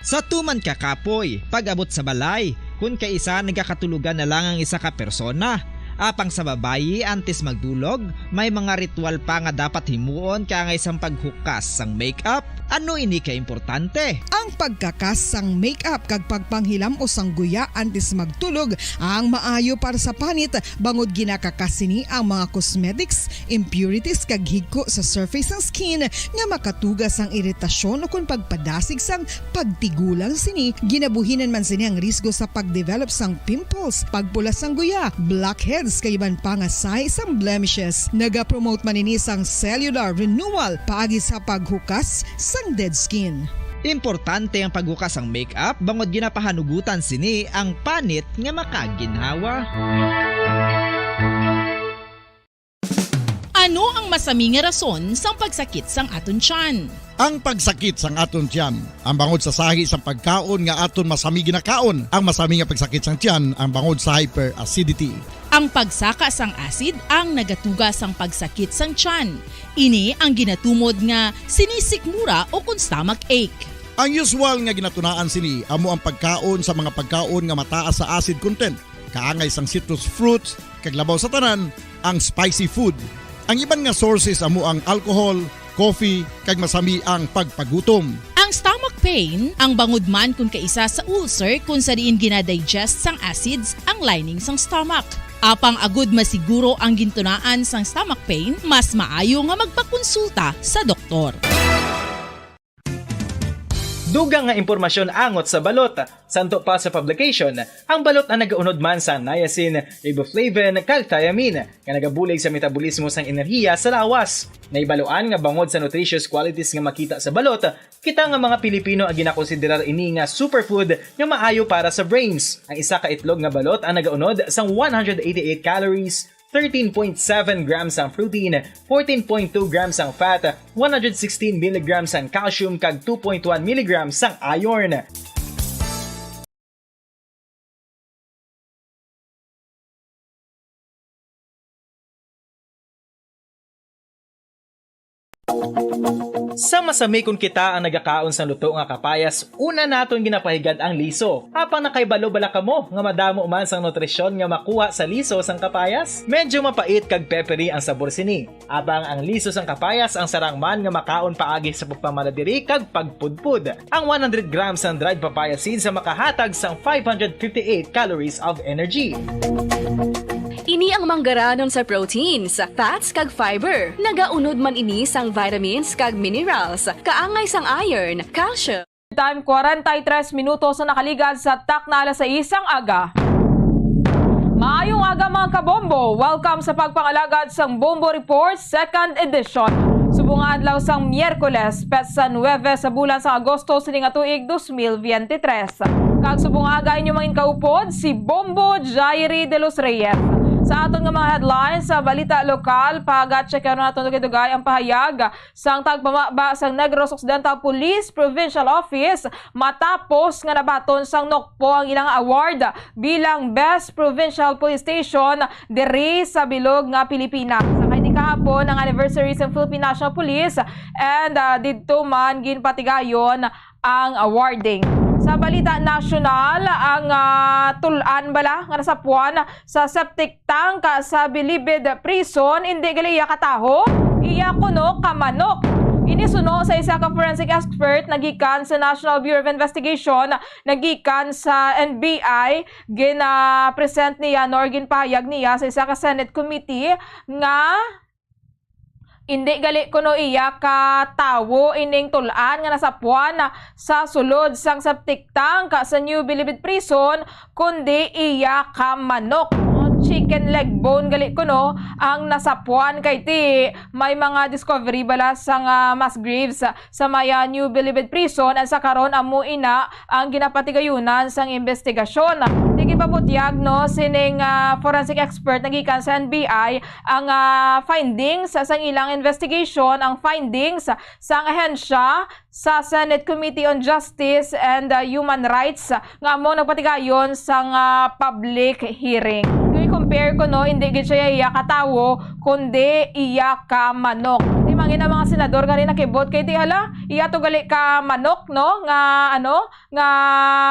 Sa tuman ka kapoy, pag-abot sa balay, kun kaisa nagakatulogan na lang ang isa ka persona. Apang sa babayi, antes magdulog, may mga ritual pa nga dapat himuon kaangay sang paghukas sang makeup. Ano ini ka importante? Ang pagkakas sang makeup kag pagpanghilam-os sang guya antes magtulog ang maayo para sa panit, bangod ginakakas sini ang mga cosmetics, impurities, kag higko sa surface sang skin nga makatuga sang iritasyon ukon pagpadasig sang pagtigulang sini. Ginabuhinan man sini ang risgo sa pagdevelop sang pimples, pagpula sang guya, blackheads, kag iban pa nga sahi sang blemishes. Nagapromote man ini sang cellular renewal paagi sa paghukas sang dead skin. Importante ang paghukas sang makeup bangod ginapahanugutan sini ang panit nga makaginhawa. Ano ang masami nga rason sang pagsakit sang aton tiyan? Ang pagsakit sang aton tiyan, ang bangod sa sahi sang pagkaon nga aton masami ginakaon. Ang masami nga pagsakit sang tiyan, ang bangod sa hyperacidity. Ang pagsaka sang acid ang nagatuga sang pagsakit sang tiyan. Ini ang ginatumod nga sinisikmura o kon stomach ache. Ang usual nga ginatunaan sini amo ang pagkaon sa mga pagkaon nga mataas sa acid content, kaangay sang citrus fruits, kag labaw sa tanan, ang spicy food. Ang iban nga sources amo ang alcohol, coffee, kag masami ang pagpagutom. Ang stomach pain ang bangod man kon kaisa sa ulcer, kon sa diin ginadigest sang acids ang lining sang stomach. Apang agud masiguro ang gintunaan sang stomach pain, mas maayo nga magpakonsulta sa doktor. Dugang nga impormasyon angot sa balot. Santo pa sa publication, ang balot ang nagaunod man sa niacin, riboflavin, kag thiamine, nga nagabulig sa metabolismo sang enerhiya sa lawas. Nahibaluan nga bangod sa nutritious qualities nga makita sa balot, kita nga mga Pilipino ang ginakonsiderar ini nga superfood nga maayo para sa brains. Ang isa ka itlog nga balot ang nagaunod sang one hundred eighty-eight calories, thirteen point seven grams ang protein, fourteen point two grams ang fat, one hundred sixteen milligrams ang calcium, kag two point one milligrams ang iron. Sa masami kon kita ang nagakaon sang luto nga kapayas, una naton ginapahigad ang liso. Apang nakahibalo bala kamo nga madamo man sang nutrisyon nga makuha sa liso sang kapayas? Medyo mapait kag peppery ang sabor sini. Apang ang liso sang kapayas ang sarang man nga makaon paagi sa pagpamala diri kag pagpudpod. Ang one hundred grams sang dried papaya seeds ang makahatag sang five hundred fifty-eight calories of energy. Ini ang manggaranon sa proteins, fats, kag fiber. Nagaunod man ini sang vitamins kag minerals, kaangay sang iron, calcium. Time, kwarenta y tres minutos na nakaligad sa takna alas sais sang aga. Maayong aga, mga kabombo. Welcome sa pagpangalagad sang Bombo Report Second Edition. Subong nga adlaw sang Miyerkules, petsa nuebe sa bulan sang Agosto sining nga tuig dos mil biyente tres. Kag subong nga aga, inyo mangin kaupod si Bombo Jairi de los Reyes. Sa aton nga mga headlines sa balita lokal, paga-check naton dugay-dugay ang pahayag sang tagpamaba sang Negros Occidental Police Provincial Office matapos nga nabaton sang NOCPO ang ilang award bilang Best Provincial Police Station diri sa bilog nga Pilipinas. Kay di kahapon ang anniversary sang Philippine National Police and, ah, didto man ginpatigayon ang awarding. Sa balita nasyonal, ang, ah, tul-an bala nga nasapuan sa septic tank sa Bilibid Prison, indi gali iya ka tawo, iya kuno ka manok. Ini suno sa isa ka forensic expert nagikan sa National Bureau of Investigation, nagikan sa N B I, gina-present niya, no, or ginpahayag niya sa isa ka Senate committee nga indi gali kuno iya ka tawo ining tul-an nga nasapuan sa sulod sang septic tank sa New Bilibid Prison, kundi iya ka manok. Chicken leg bone gali kuno ang nasapuan, kay ti may mga discovery bala sang, ah, mass graves sa may, ah, New Bilibid Prison, ang sa karon amo ina ang ginapatigayunan sang imbestigasyon. Di ginpabutyag, no, sining, ah, forensic expert nagikan sa N B I ang, ah, findings sang ilang investigation, ang findings sang ahensya sa Senate Committee on Justice and, ah, Human Rights nga amo nagpatigayon sang, ah, public hearing. Kung i-compare ko, no, hindi gid siya iya ka tawo, kundi iya ka manok. Di man gid ang mga senador gani nakibot kay di hala, iya to gali ka manok, no, nga, ano, nga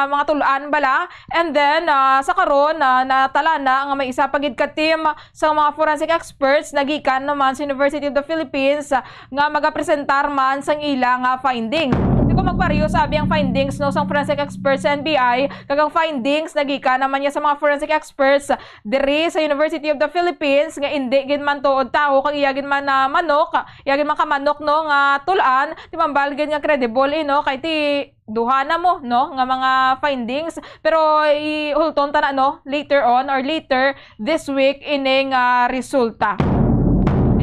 mga tul-an bala. And then, ah, sa karon, ah, natala na nga may isa pa gid ka team sa mga forensic experts nagikan naman sa University of the Philippines, ah, nga magapresentar man sang ila nga finding. Di ko magpareho sa abi ang findings, no, sang forensic experts sa N B I, kag ang findings nagikan naman niya sa mga forensic experts diri sa University of the Philippines nga indi gid man tuod tawo kag iya gid man na manok, iya gid man ka manok, no, nga tul-an, di man bala gid nga credible, eh, no, kay ti duha na mo, no, nga mga findings. Pero ihulton ta na, no, later on or later this week ining, ah, resulta.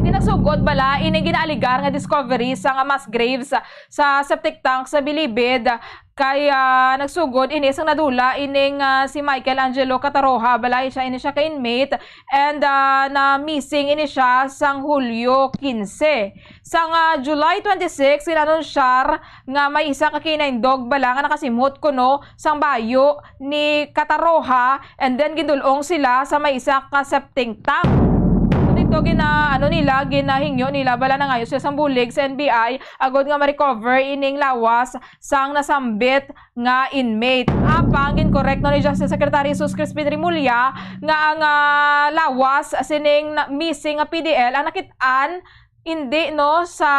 Iti nagsugod bala ining ginaaligar nga discovery sa nga mass graves sa septic tank sa Bilibid, kay, ah, nagsugod ini sang nadula ining, ah, si Michael Angelo Cataroja. Bala siya, ini siya ka inmate, and, ah, na missing ini siya sang Hulyo quince. Sang, ah, July twenty-six, ginanunsyar nga may isa ka canine dog bala nga nakasimhot kuno sang bayo ni Cataroja, and then gindul-ong sila sa may isa ka septic tank. So, dito gina-, ano nila, ginahingyo nila bala, nangayo sila sang bulig sa N B I agod nga ma-recover ining lawas sang nasambit nga inmate. Apang gin-correct, no, ni Justice Secretary Jesus Crispin Remulla nga ang, ah, lawas sining na-, missing nga P D L ang nakit-an Hindi, no, sa,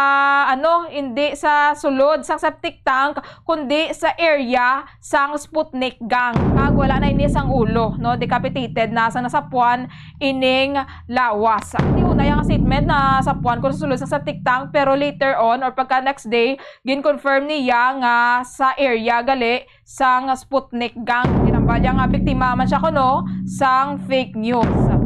ano, hindi sa sulod sang septic tank, kundi sa area sang Sputnik gang. Kag wala na ini sang ulo, no, decapitated na, sa nasapuan ining lawas. Hindi una yang statement na sapuan ko sa sulod sang septic tank, pero later on or pagka next day, gin-confirm niya nga sa area gali sang Sputnik gang. Tinambal niya nga biktima man siya kuno sang fake news.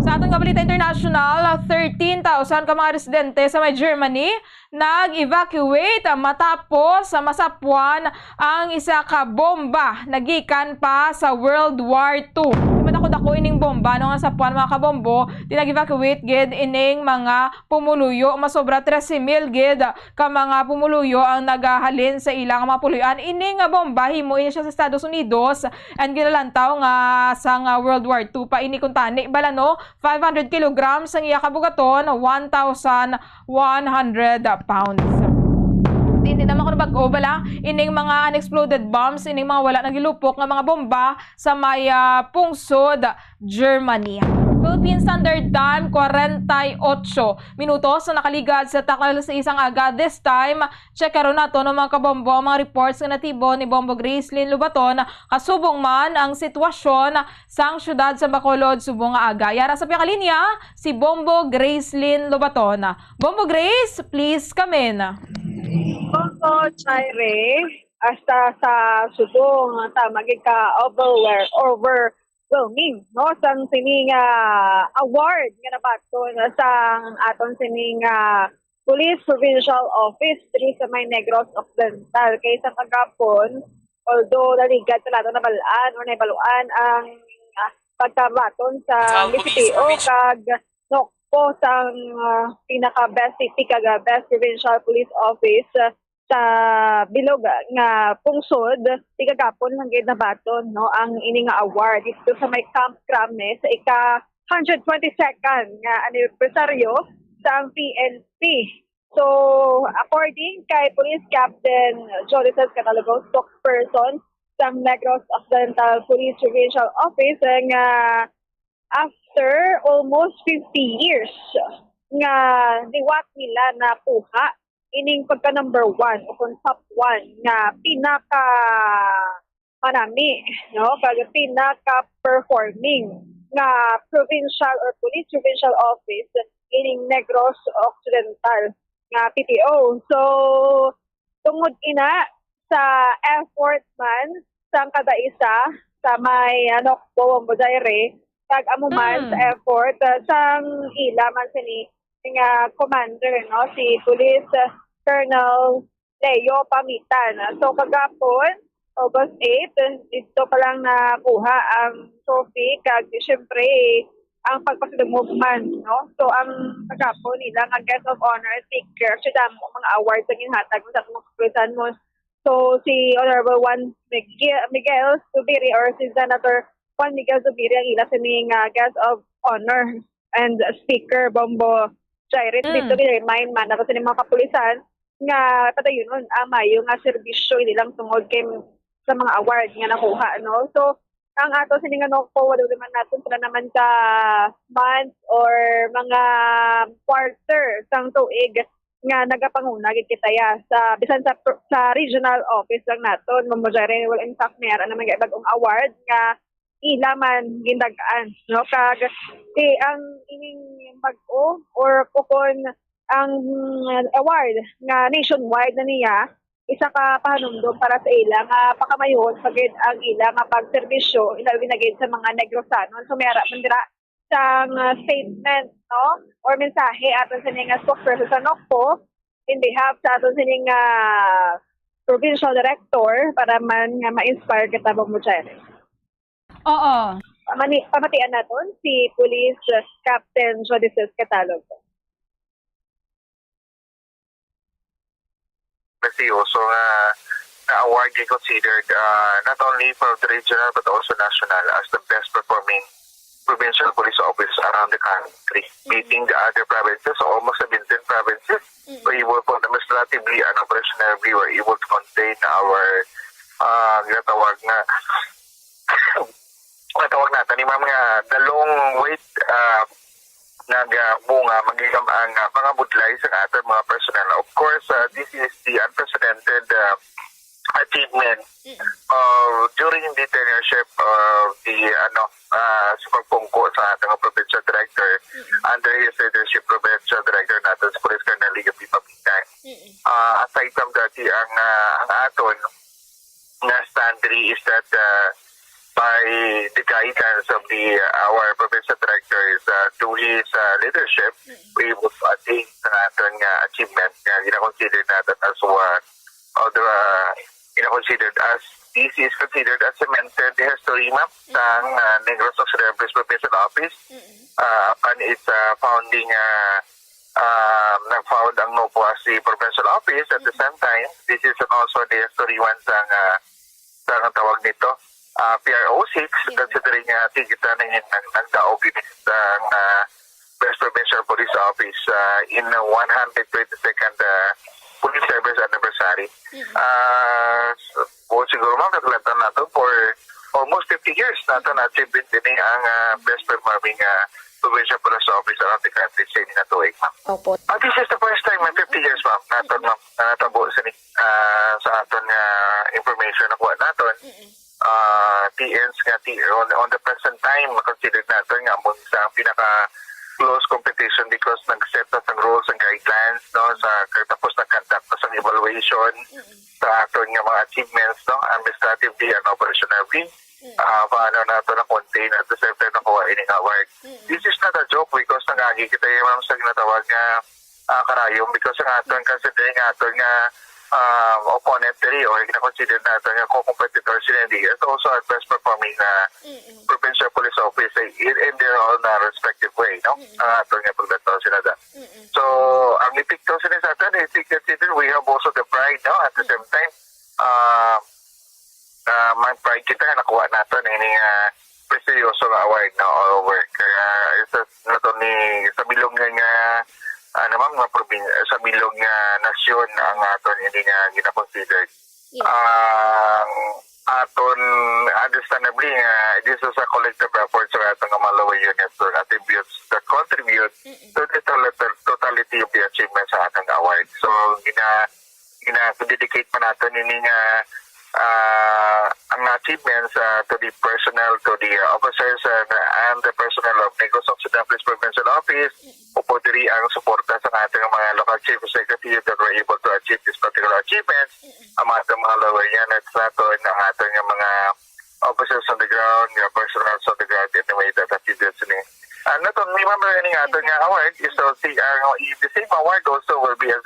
Sa aton nga balita international, thirteen thousand ka mga residente sa may Germany nag-evacuate matapos sa masapuan ang isa ka bomba nagikan pa sa World War Two. Madako-dako ining bomba, no, nga sapuan, mga kabombo, di nag-evacuate gid ining mga pumuluyo. Masobra trese mil gid ka mga pumuluyo ang nagahalin sa ilang mga puloy-an. Ini nga bomba, himo ini siya sa Estados Unidos, and ginalantaw nga sang, ah, World War Two pa ini kuntani. Bala, no, five hundred kilograms ang iya kabugaton, one thousand one hundred pounds. Hindi naman ko bag-o, bala, ining mga unexploded bombs, ining mga wala nagilupok nga mga bomba sa may, ah, pungsod Germany. Philippine Standard Time, kwarenta y ocho minutos na nakaligad sa takal sa isang aga. This time, check karon nato, no, mga kabombo, ang mga reports nga natibo ni Bombo Gracelyn Lobaton, kasubong man ang sitwasyon sang siyudad sa Bacolod subong nga aga. Yara sa piyakalinya, si Bombo Gracelyn Lobaton. Bombo Grace, please come in. Bombo Chaire, hasta sa subong, tama gid ka, overwhelm, over overwhelming, no, sang sini nga award nga nabaton sang aton sini nga Police Provincial Office diri sa may Negros Occidental. Kay sa kagapon, although naligad sa nato nabal-an or nahibaluan ang, ah, pagkabaton sa P C P O kag NOCPO sang, ah, pinaka best city kag, ah, best provincial police office, ah, sa bilog nga pungsod, ti kagapon lang gid nabaton, no, ang ini nga award dito sa may Camp Crame sa ika hundred twenty-second nga anibersaryo sang P N P. So, according kay Police Captain Jolices Catalogo, spokesperson sang Negros Occidental Police Provincial Office, nga after almost fifty years nga liwat nila nakuha ining pagka number one o kung top one nga pinaka manami, no? Kag pinaka performing nga provincial or police provincial office ining Negros Occidental nga P P O. So, tungod ina sa effort man sang kada isa sa may, ano, Bombo Jaire, kag amo man sa Mm. effort, ah, sang ila man sini nga commander, no, si Police, ah, Colonel Leo Pamitan. So, kagapon, August eight, dito pa lang nakuha ang trophy, kag siyempre, ang pagpasidungog man, no? So, ang kagapon nila nga guest of honor, speaker, siya damo ang mga awards nga ginhatag sa mga kapulisan mo. So, si Honorable Juan Miguel, Miguel Zubiri or si Senator Juan Miguel Zubiri ang ila sini nga guest of honor and speaker, Bombo Jaire. Mm. Dito, remind man ako sa mga kapulisan nga padayunon ang mayo nga serbisyo nilang tungod kay sa mga award nga nakuha, no? So, ang ato sini nga NOCPO, wala naman natin sila naman ka month or mga quarter sang tuig nga nagapanguna gid kita ya sa, bisan sa pr-, sa regional office lang naton, Bombo Jaire. Well, in fact, may ara naman kay bag-ong award nga ila man gindagaan, no? Kag, eh, ang ining bag-o or kukon ang award nga nationwide na niya, isa ka pahanumdom para sa ila nga pakamayon pa gid ang ila nga pagserbisyo, ilabi na gid sa mga Negrosanon. So, may ara man dira sang, ah, statement, no? Or mensahe aton sini nga spokesperson sa NOCPO in behalf sa aton sini nga provincial director para man nga ma-inspire kita, Bombo Jaire. Oo. Pamani-, pamatian naton si Police Captain Jodices Catalogo. Presiyoso nga, nga award ay considered, ah, not only for the regional but also national as the best performing provincial police office around the country, Mm. beating the other provinces, almost seventeen provinces. Mm. We were administratively and operationally, we were able to contain our, ah, ginatawag nga, ginatawag natin, yung mga, mga the long wait, ah, nagbunga, magigam ang, ah, mga budlay sa aton mga personnel. Of course, ah, this is the unprecedented, ah, achievement of, during the tenureship of the, ano, ah, sa pagpungko sa ating provincial director, under his leadership, provincial director natin sa Police Colonel Leo P. Papitan. Ah, aside from that, ang, ah, ang aton nga standard is that, ah, by the guidance of the, our provincial directors, ah, to his, ah, leadership, we would attain sa aton nga achievement nga gina-consider natin as one of the, ah, gina-considered as, this is considered as cemented history map sang, ah, Negros Occidental Police Provincial Office, ah, upon its, ah, founding, ah, ah, nag-found ang NOPPO as the provincial office. At the same time, this is also the history one sang, ah, sa ang tawag nito, ah, P R O six, considering nga kita na yun ang nagdaog ini sang, ah, Best Provincial Police Office, ah, in one hundred twenty-second, ah, Police Service Anniversary. Ah, s-, o siguro, ma'am, naglantan nato for almost fifty years nato na-achieve din ang, ah, best performing, ah, provincial police office around the country sa ini nga tuig, ma'am. Opo. Ah, this is the first time in fifty years, ma'am, nato, ma'am, na natabo sini, ah, sa aton nga information na kuha naton. Ah, T Ns nga, T-, on, on the present time, considered naton nga amo sa pinaka close competition because nag-set na sang rules and guidelines, no, sa, tapos nag-conduct na sang evaluation sa aton nga mga achievements, no, administratively and operationally. Ah, paano nato na-contain at the same time nakuha ining award. This is not a joke because nangagi kita yung mga sa ginatawag nga, ah, karayom because ang aton considering nga aton nga, ah, opponent diri or gina-consider nato nga co-competitor sila di is also a best performing na provincial police office in, in their own, ah, respective way, no? Ang aton nga paglantaw sila da. So, ang epekto sila sa aton, if you consider, we have also the pride, no? At the same time, ah, ah, may pride kita nga nakuha naton ini nga prestigyoso nga award na all over. Kaya isa nato ni sa bilog nga, nga, ano, ma'am, nga provin-, sa bilog nga nasyon ang aton ini nga gina-considered. Ang aton, understandably, nga this is a collective effort sa aton nga mga lower units to attributes that contribute to the total-, totality of the achievement sa atong award. So, gina-, gina-dedicate pa nato nini nga, ah, ang achievements, ah, to the personnel, to the officers, and, and the personnel of Negros Occidental Police Provincial Office, upod diri ang suporta sa ating mga local chief executive that were able to achieve this particular achievements. Ang ating mga lower units naton, ang ating mga officers on the ground, nga personnel on the ground, anyway, that achieved sini. Ah, not only, ma'am, ning aton nga award is to see, ah, the same award also will be as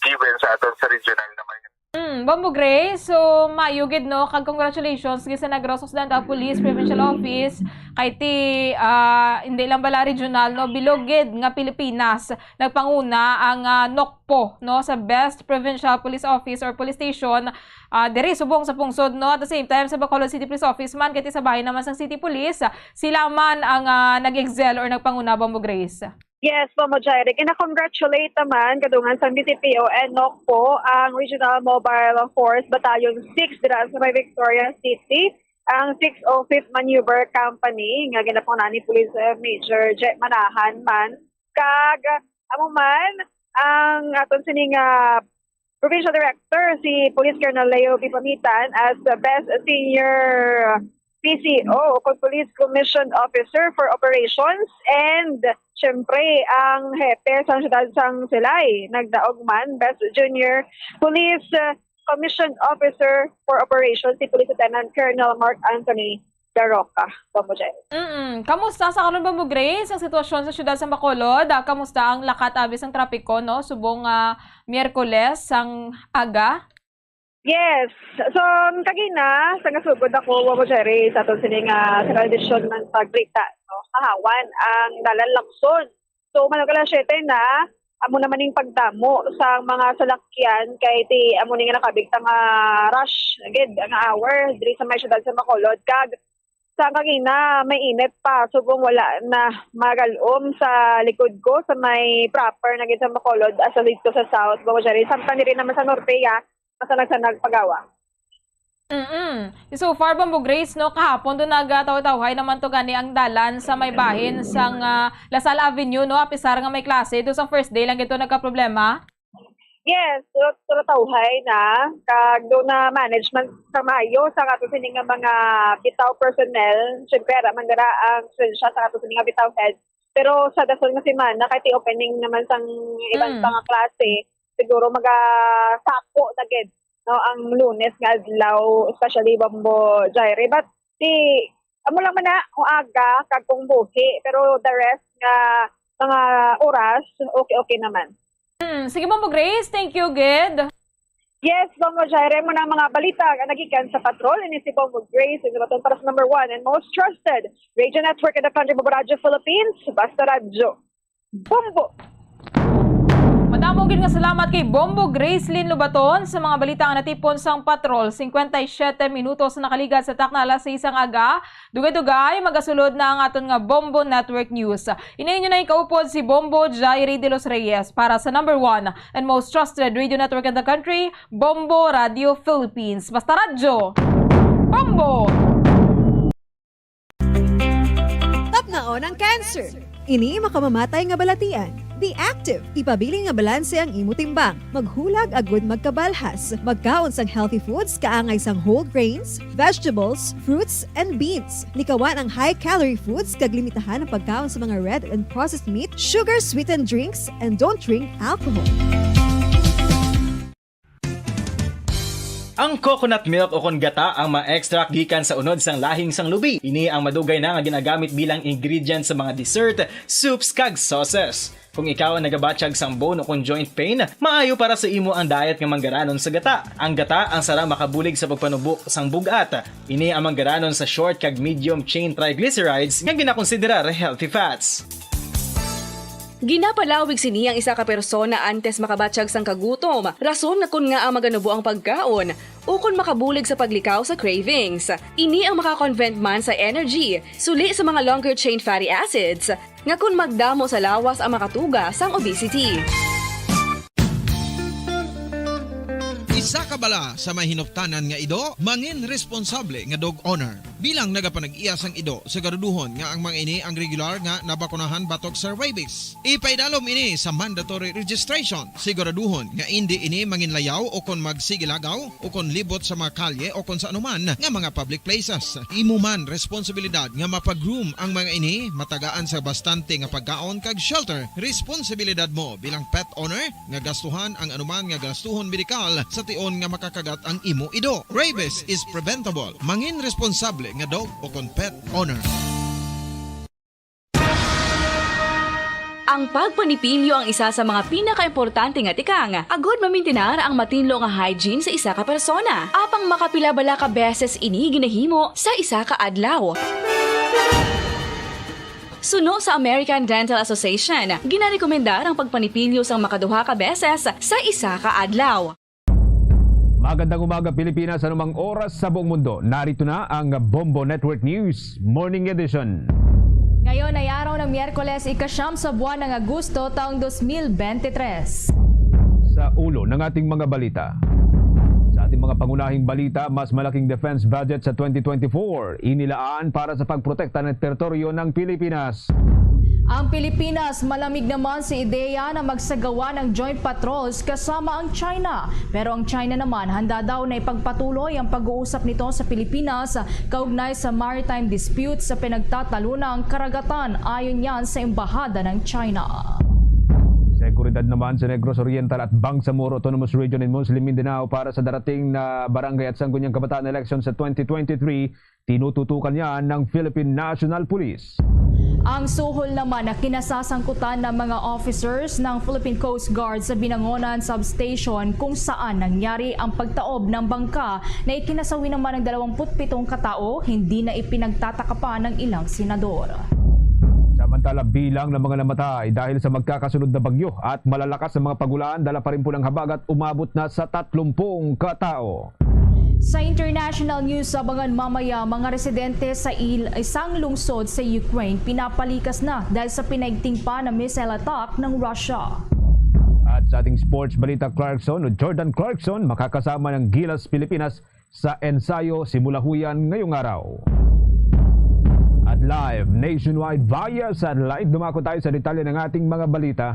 given sa aton sa regional naman. Mm, Bombo Gray, so maayo gid, no, kag congratulations gid sa Negros Occidental Police Provincial Office kay ti, ah, hindi lang bala regional, no, bilog gid nga Pilipinas nagpanguna ang, ah, NOCPO, no, sa Best Provincial Police Office or Police Station, ah, diri subong sa pungsod, no, at the same time sa Bacolod City Police Office man kay ti sa bahin naman sang City Police, sila man ang, ah, nag-excel or nagpanguna, Bombo Grace. Yes, Bombo Jairik. Gina-congratulate naman kadungan sa B C P O and NOCPO ang Regional Mobile Force Battalion six dira sa may Victoria City, ang six oh fifth Maneuver Company nga ginapangunahan ni Police, eh, Major Jet Manahan man. Kag amo man ang aton sining, ah, Provincial Director, si Police Colonel Leo B. Pamitan, as the Best Senior P C O, o kon Police Commission Officer for Operations, and syempre ang hepe sa siyudad sang Silay, nagdaog man Best Junior Police, uh, Commission Officer for Operations, si Police Lieutenant Colonel Mark Anthony Daroca. Bombo Jairik. Mm-mm. Kamusta sa karon, Bombo Grace, ang sitwasyon sa siyudad sa Bacolod? Ah, kamusta ang lakat abi sang trapiko, no? Subong nga Miyerkules sang aga? Yes. So, kagina, sa nasugod ako, Bombo Jairik, sa aton sini nga tradisyon man pagbalita, no? Kahawan ang dalan Lacson. So, man alas siyete na, amo naman ning pagdamo sa mga salakyan kay ti amo ni nga nakabigta nga rush gid nga hour diri sa may siyudad sa Bacolod. Kag sa kagina, may init pa, subong wala na magal-om sa likod ko, sa may proper na gid sa Bacolod, asa dito sa south, Bombo Jairik. Samtang diri naman sa norte, ya, masanag-sanag pagawa. Mm-mm. So far, Bombo Grace, no, kahapon do nagataw-tawhay naman to gani ang dalan sa may bahin sang, ah, La Salle Avenue, no, apisar nga may klase, do sang first day lang gito nagkaproblema. Yes, turo, turo tawhay na, kag do na management sa maayo sa ato sini nga mga bitaw personnel. Siyempre, ara man dira ang sensya sa ato sini nga bitaw head. Pero sa dason nga semana, kay ti-opening naman sang iban Mm. pa nga klase, siguro magasako na gid, no, ang Lunes nga adlaw, especially Bombo Jaire. But ti, amo lang man na, kung aga, kag kung buhi, pero the rest nga mga oras, okay, okay naman. Hmm, sige, Bombo Grace, thank you gid. Yes, Bombo Jaire, mo na ang mga balita nga nagikan sa Patrol. Ini si Bombo Grace, ang para sa number one and most trusted radio network in the country, Bombo Radyo Philippines, Basta Radyo. Bombo! Madamo gid nga salamat kay Bombo Gracelyn Lobaton sa mga balita nga natipon sang Patrol. Cincuenta y siete minutos na nakaligal sa takna alas seis sang aga. Dugay-dugay, magasulod na ang aton nga Bombo Network News. Ini inyo na ikaupod si Bombo Jaire de los Reyes para sa number one and most trusted radio network in the country, Bombo Radio Philippines. Basta Radyo, Bombo! Tapnaon ang cancer. Ini makamamatay nga balatian. Be active. Ipabilin nga balanse ang imo timbang. Maghulag agud magkabalhas. Magkaon sang healthy foods kaangay sang whole grains, vegetables, fruits, and beans. Likawan ang high-calorie foods kag limitahan ang pagkaon sa mga red and processed meat, sugar-sweetened drinks, and don't drink alcohol. Ang coconut milk o kon gata ang ma-extract gikan sa unod sang lahing sang lubi. Ini ang madugay na nga ginagamit bilang ingredient sa mga dessert, soups, kag sauces. Kung ikaw ang nagabatyag sang bone o kon joint pain, maayo para sa imo ang diet nga manggaranon sa gata. Ang gata ang sara makabulig sa pagpanubo sang bug-at. Ini ang manggaranon sa short kag medium chain triglycerides nga ginakonsiderar healthy fats. Ginapalawig sini ang isa ka persona antes makabatyag sang kagutom, rason nga kon ngaa maganubo ang pagkaon, ukon makabulig sa paglikaw sa cravings. Ini ang makakonvert man sa energy, suli sa mga longer chain fatty acids, nga kon magdamo sa lawas ang makatuga sang obesity. Isa ka bala sa may hinuptanan nga ido, mangin responsable nga dog owner. Bilang nagapanag-iya sang ido, siguraduhon nga ang mga ini ang regular nga nabakunahan batok sa rabies. Ipaidalom ini sa mandatory registration. Siguraduhon nga indi ini manginlayaw o kon magsigilagaw o kon libot sa mga kalye o kon sa anuman nga mga public places. Imo man responsibilidad nga mapag-groom ang mga ini, matagaan sa bastante nga pagkaon kag shelter. Responsibilidad mo bilang pet owner nga gastuhan ang anuman nga gastuhon medikal sa tion nga makakagat ang imo ido. Rabies is preventable. Mangin responsable nga dog o kon pet owner. Ang pagpanipilyo ang isa sa mga pinakaimportante nga tikang agud mamintinar ang matinlo nga hygiene sa isa ka persona. Apang makapila bala ka beses ini ginahimo sa isa ka adlaw? Suno sa American Dental Association, ginarekomendar ang pagpanipilyo sang makaduha ka beses sa isa ka adlaw. Magandang umaga, Pilipinas. Anumang oras sa buong mundo, narito na ang Bombo Network News Morning Edition. Ngayon ay araw ng Miyerkules, ika-siyam sa buwan ng Agosto, taong dos mil bente-tres. Sa ulo ng ating mga balita. Sa ating mga pangunahing balita, mas malaking defense budget sa twenty twenty-four, inilaan para sa pagprotekta ng teritoryo ng Pilipinas. Ang Pilipinas, malamig naman si ideya na magsagawa ng joint patrols kasama ang China. Pero ang China naman, handa daw na ipagpatuloy ang pag-uusap nito sa Pilipinas kaugnay sa maritime dispute sa pinagtatalunang karagatan, ayon yan sa Embahada ng China. Seguridad naman sa Negros Oriental at Bangsamoro Autonomous Region in Muslim Mindanao para sa darating na barangay at sangguniang kabataan election sa twenty twenty-three, tinututukan niya ng Philippine National Police. Ang suhol naman na kinasasangkutan ng mga officers ng Philippine Coast Guard sa Binangonan Substation, kung saan nangyari ang pagtaob ng bangka na ikinasawi naman ng dalawampu't pitong katao, hindi na ipinagtataka pa ng ilang senador. Samantala, bilang ng mga namatay dahil sa magkakasunod na bagyo at malalakas na mga pag-ulan, dala pa rin po ng habagat, umabot na sa tatlumpung katao. Sa international news, abangan mamaya, mga residente sa il-, isang lungsod sa Ukraine pinapalikas na dahil sa pinaigting pa na missile attack ng Russia. At sa ating sports balita, Clarkson, o Jordan Clarkson, makakasama ng Gilas Pilipinas sa Ensayo Simulahuyan ngayong araw. At live nationwide via satellite, dumako tayo sa detalye ng ating mga balita.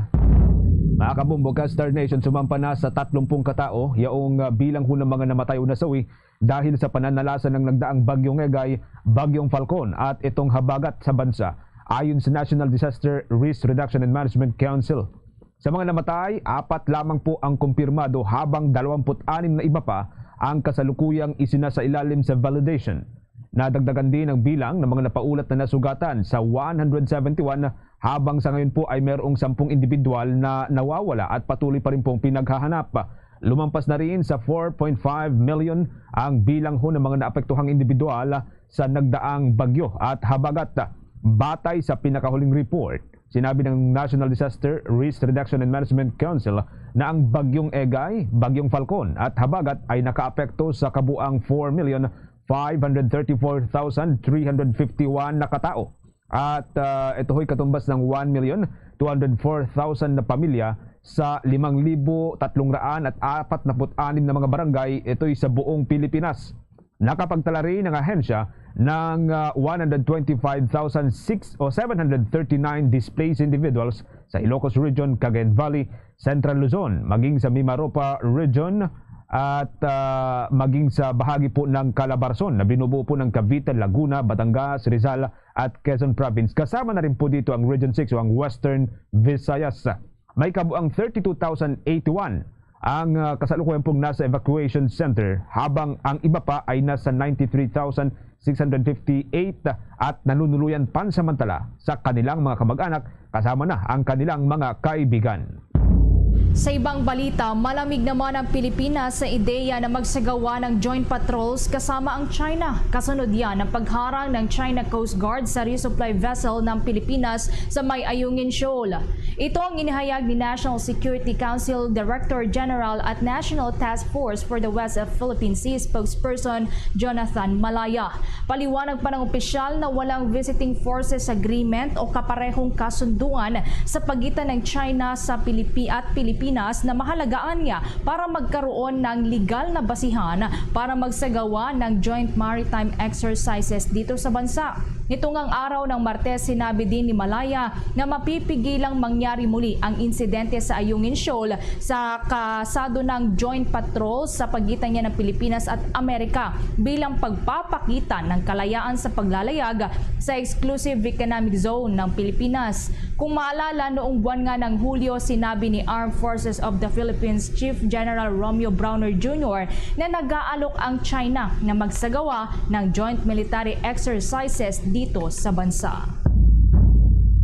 Mga kabombo, ka Star Nation, sumampa na sa tatlumpung katao yaong, ah, bilang ho ng mga namatay o nasawi dahil sa pananalasa ng nagdaang Bagyong Egay, Bagyong Falcon at itong habagat sa bansa. Ayon sa National Disaster Risk Reduction and Management Council, sa mga namatay, apat lamang po ang kumpirmado, habang dalawampu't anim na iba pa ang kasalukuyang isinasailalim sa validation. Nadagdagan din ang bilang ng mga napaulat na nasugatan sa one hundred seventy-one, habang sa ngayon po ay mayroong sampung individual na nawawala at patuloy pa rin pong pinaghahanap. Lumampas na rin sa four point five million ang bilang ho ng mga naapektuhang individual sa nagdaang bagyo at habagat, batay sa pinakahuling report. Sinabi ng National Disaster Risk Reduction and Management Council na ang Bagyong Egay, Bagyong Falcon at Habagat ay nakaapekto sa kabuang four million five hundred thirty-four thousand three hundred fifty-one na katao. At, ah, ito ho'y katumbas ng one million two hundred four thousand na pamilya sa limang libo tatlong raan at apat naput anim na mga barangay, ito'y sa buong Pilipinas. Nakapagtala rin ang ahensya ng, ah, one hundred twenty-five thousand six o seven hundred thirty-nine displaced individuals sa Ilocos Region, Cagayan Valley, Central Luzon, maging sa Mimaropa Region at, ah, maging sa bahagi po ng Calabarzon na binubuo po ng Cavite, Laguna, Batangas, Rizal at Quezon Province. Kasama na rin po dito ang Region six o ang Western Visayas. May kabuang thirty-two thousand eighty-one ang, ah, kasalukuyan pong nasa evacuation center, habang ang iba pa ay nasa ninety-three thousand six hundred fifty-eight at nanunuluyan pansamantala sa kanilang mga kamag-anak, kasama na ang kanilang mga kaibigan. Sa ibang balita, malamig naman ang Pilipinas sa ideya na magsagawa ng joint patrols kasama ang China. Kasunod yan ng pagharang ng China Coast Guard sa resupply vessel ng Pilipinas sa may Ayungin Shoal. Ito ang inihayag ni National Security Council Director General at National Task Force for the West of Philippine Sea spokesperson Jonathan Malaya. Paliwanag pa ng opisyal na walang visiting forces agreement o kaparehong kasunduan sa pagitan ng China sa Pilipi-, at Pilipinas na mahalagaan niya para magkaroon ng legal na basihan para magsagawa ng joint maritime exercises dito sa bansa. Nitong ang araw ng Martes, sinabi din ni Malaya na mapipigilang mangyari muli ang insidente sa Ayungin Shoal sa kasado ng joint patrol sa pagitan niya ng Pilipinas at Amerika bilang pagpapakita ng kalayaan sa paglalayag sa exclusive economic zone ng Pilipinas. Kung maalala, noong buwan nga ng Hulyo, sinabi ni Armed Forces of the Philippines Chief General Romeo Brawner Junior na nag-aalok ang China na magsagawa ng joint military exercises dito sa bansa.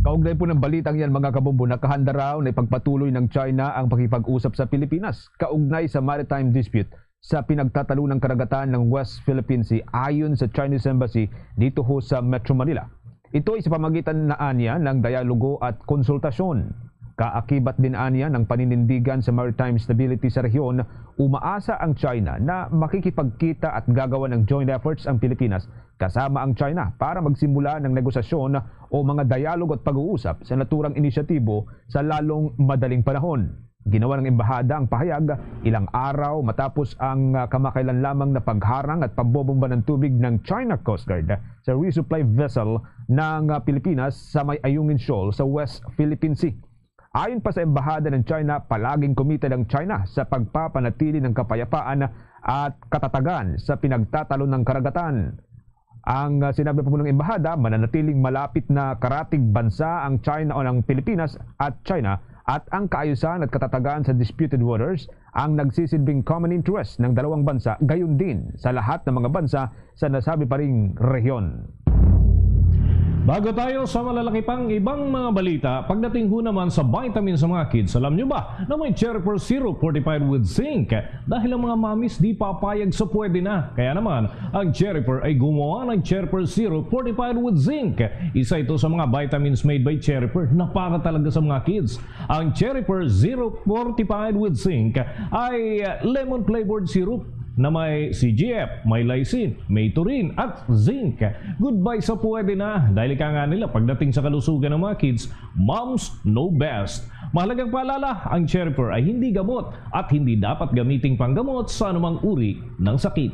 Kaugnay po ng balitang yan, mga kabombo, nakahanda raw na ipagpatuloy ng China ang pakipag-usap sa Pilipinas kaugnay sa maritime dispute sa pinagtatalunang karagatan ng West Philippine Sea, ayon sa Chinese Embassy dito ho sa Metro Manila. Ito ay sa pamagitan na anya ng dialogo at konsultasyon. Kaakibat din anya ng paninindigan sa maritime stability sa rehiyon, umaasa ang China na makikipagkita at gagawa ng joint efforts ang Pilipinas kasama ang China para magsimula ng negosasyon o mga dialogo at pag-uusap sa naturang inisyatibo sa lalong madaling panahon. Ginawa ng embahada ang pahayag ilang araw matapos ang, ah, kamakailan lamang na pagharang at pambobomba ng tubig ng China Coast Guard sa resupply vessel ng, ah, Pilipinas sa may Ayungin Shoal sa West Philippine Sea. Ayon pa sa embahada ng China, palaging committed ang China sa pagpapanatili ng kapayapaan at katatagan sa pinagtatalon ng karagatan. Ang, ah, sinabi pa po ng embahada, mananatiling malapit na karatig bansa ang China o ng Pilipinas at China, at ang kaayusan at katatagan sa disputed waters ang nagsisilbing common interest ng dalawang bansa, gayon din sa lahat ng mga bansa sa nasabi pa ring rehiyon. Bago tayo sa malalaki pang ibang mga balita, pagdating ho naman sa vitamins sa mga kids, alam nyo ba na may Cherry Zero fortified with zinc? Dahil ang mga mommies di papayag sa pwede na. Kaya naman, ang Cherry ay gumawa ng Cherry Zero fortified with zinc. Isa ito sa mga vitamins made by Cherry na para talaga sa mga kids. Ang Cherry Zero fortified with zinc ay lemon flavored syrup na may C G F, may lysine, may taurine, at zinc. Goodbye sa pwede na, dahil ika nga nila, pagdating sa kalusugan ng mga kids, moms know best. Mahalagang paalala, ang Cherry ay hindi gamot at hindi dapat gamiting panggamot sa anumang uri ng sakit.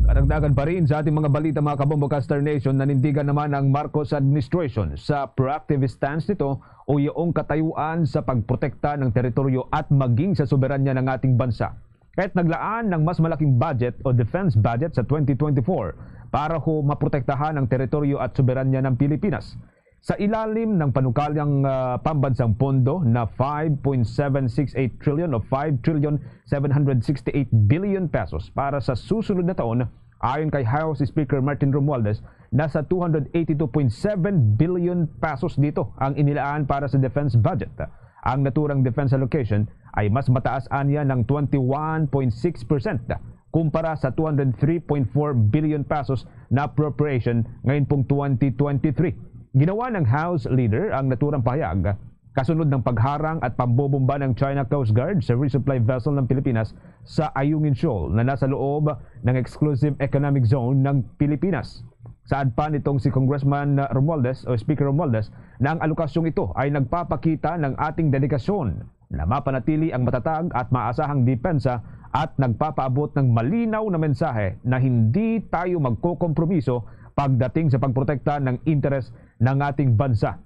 Karagdagan pa rin sa ating mga balita, mga kabombo, Star Nation, nanindigan naman ang Marcos administration sa proactive stance nito o yaong katayuan sa pagprotekta ng teritoryo at maging sa soberanya ng ating bansa. Kahit naglaan ng mas malaking budget o defense budget sa twenty twenty-four para ho maprotektahan ang teritoryo at soberanya ng Pilipinas. Sa ilalim ng panukalang, ah, pambansang pondo na five point seven six eight trillion o five trillion seven hundred sixty-eight billion pesos para sa susunod na taon, ayon kay House Speaker Martin Romualdez, nasa two hundred eighty-two point seven billion pesos dito ang inilaan para sa defense budget. Ang naturang defense allocation ay mas mataas anya ng twenty-one point six percent kumpara sa two hundred three point four billion pesos na appropriation ngayon pong twenty twenty-three. Ginawa ng House Leader ang naturang pahayag kasunod ng pagharang at pambobomba ng China Coast Guard sa resupply vessel ng Pilipinas sa Ayungin Shoal na nasa loob ng Exclusive Economic Zone ng Pilipinas. Saad pa nitong si Congressman Romualdez o Speaker Romualdez na ang alokasyong ito ay nagpapakita ng ating dedikasyon na mapanatili ang matatag at maasahang depensa at nagpapaabot ng malinaw na mensahe na hindi tayo magkokompromiso pagdating sa pagprotekta ng interes ng ating bansa.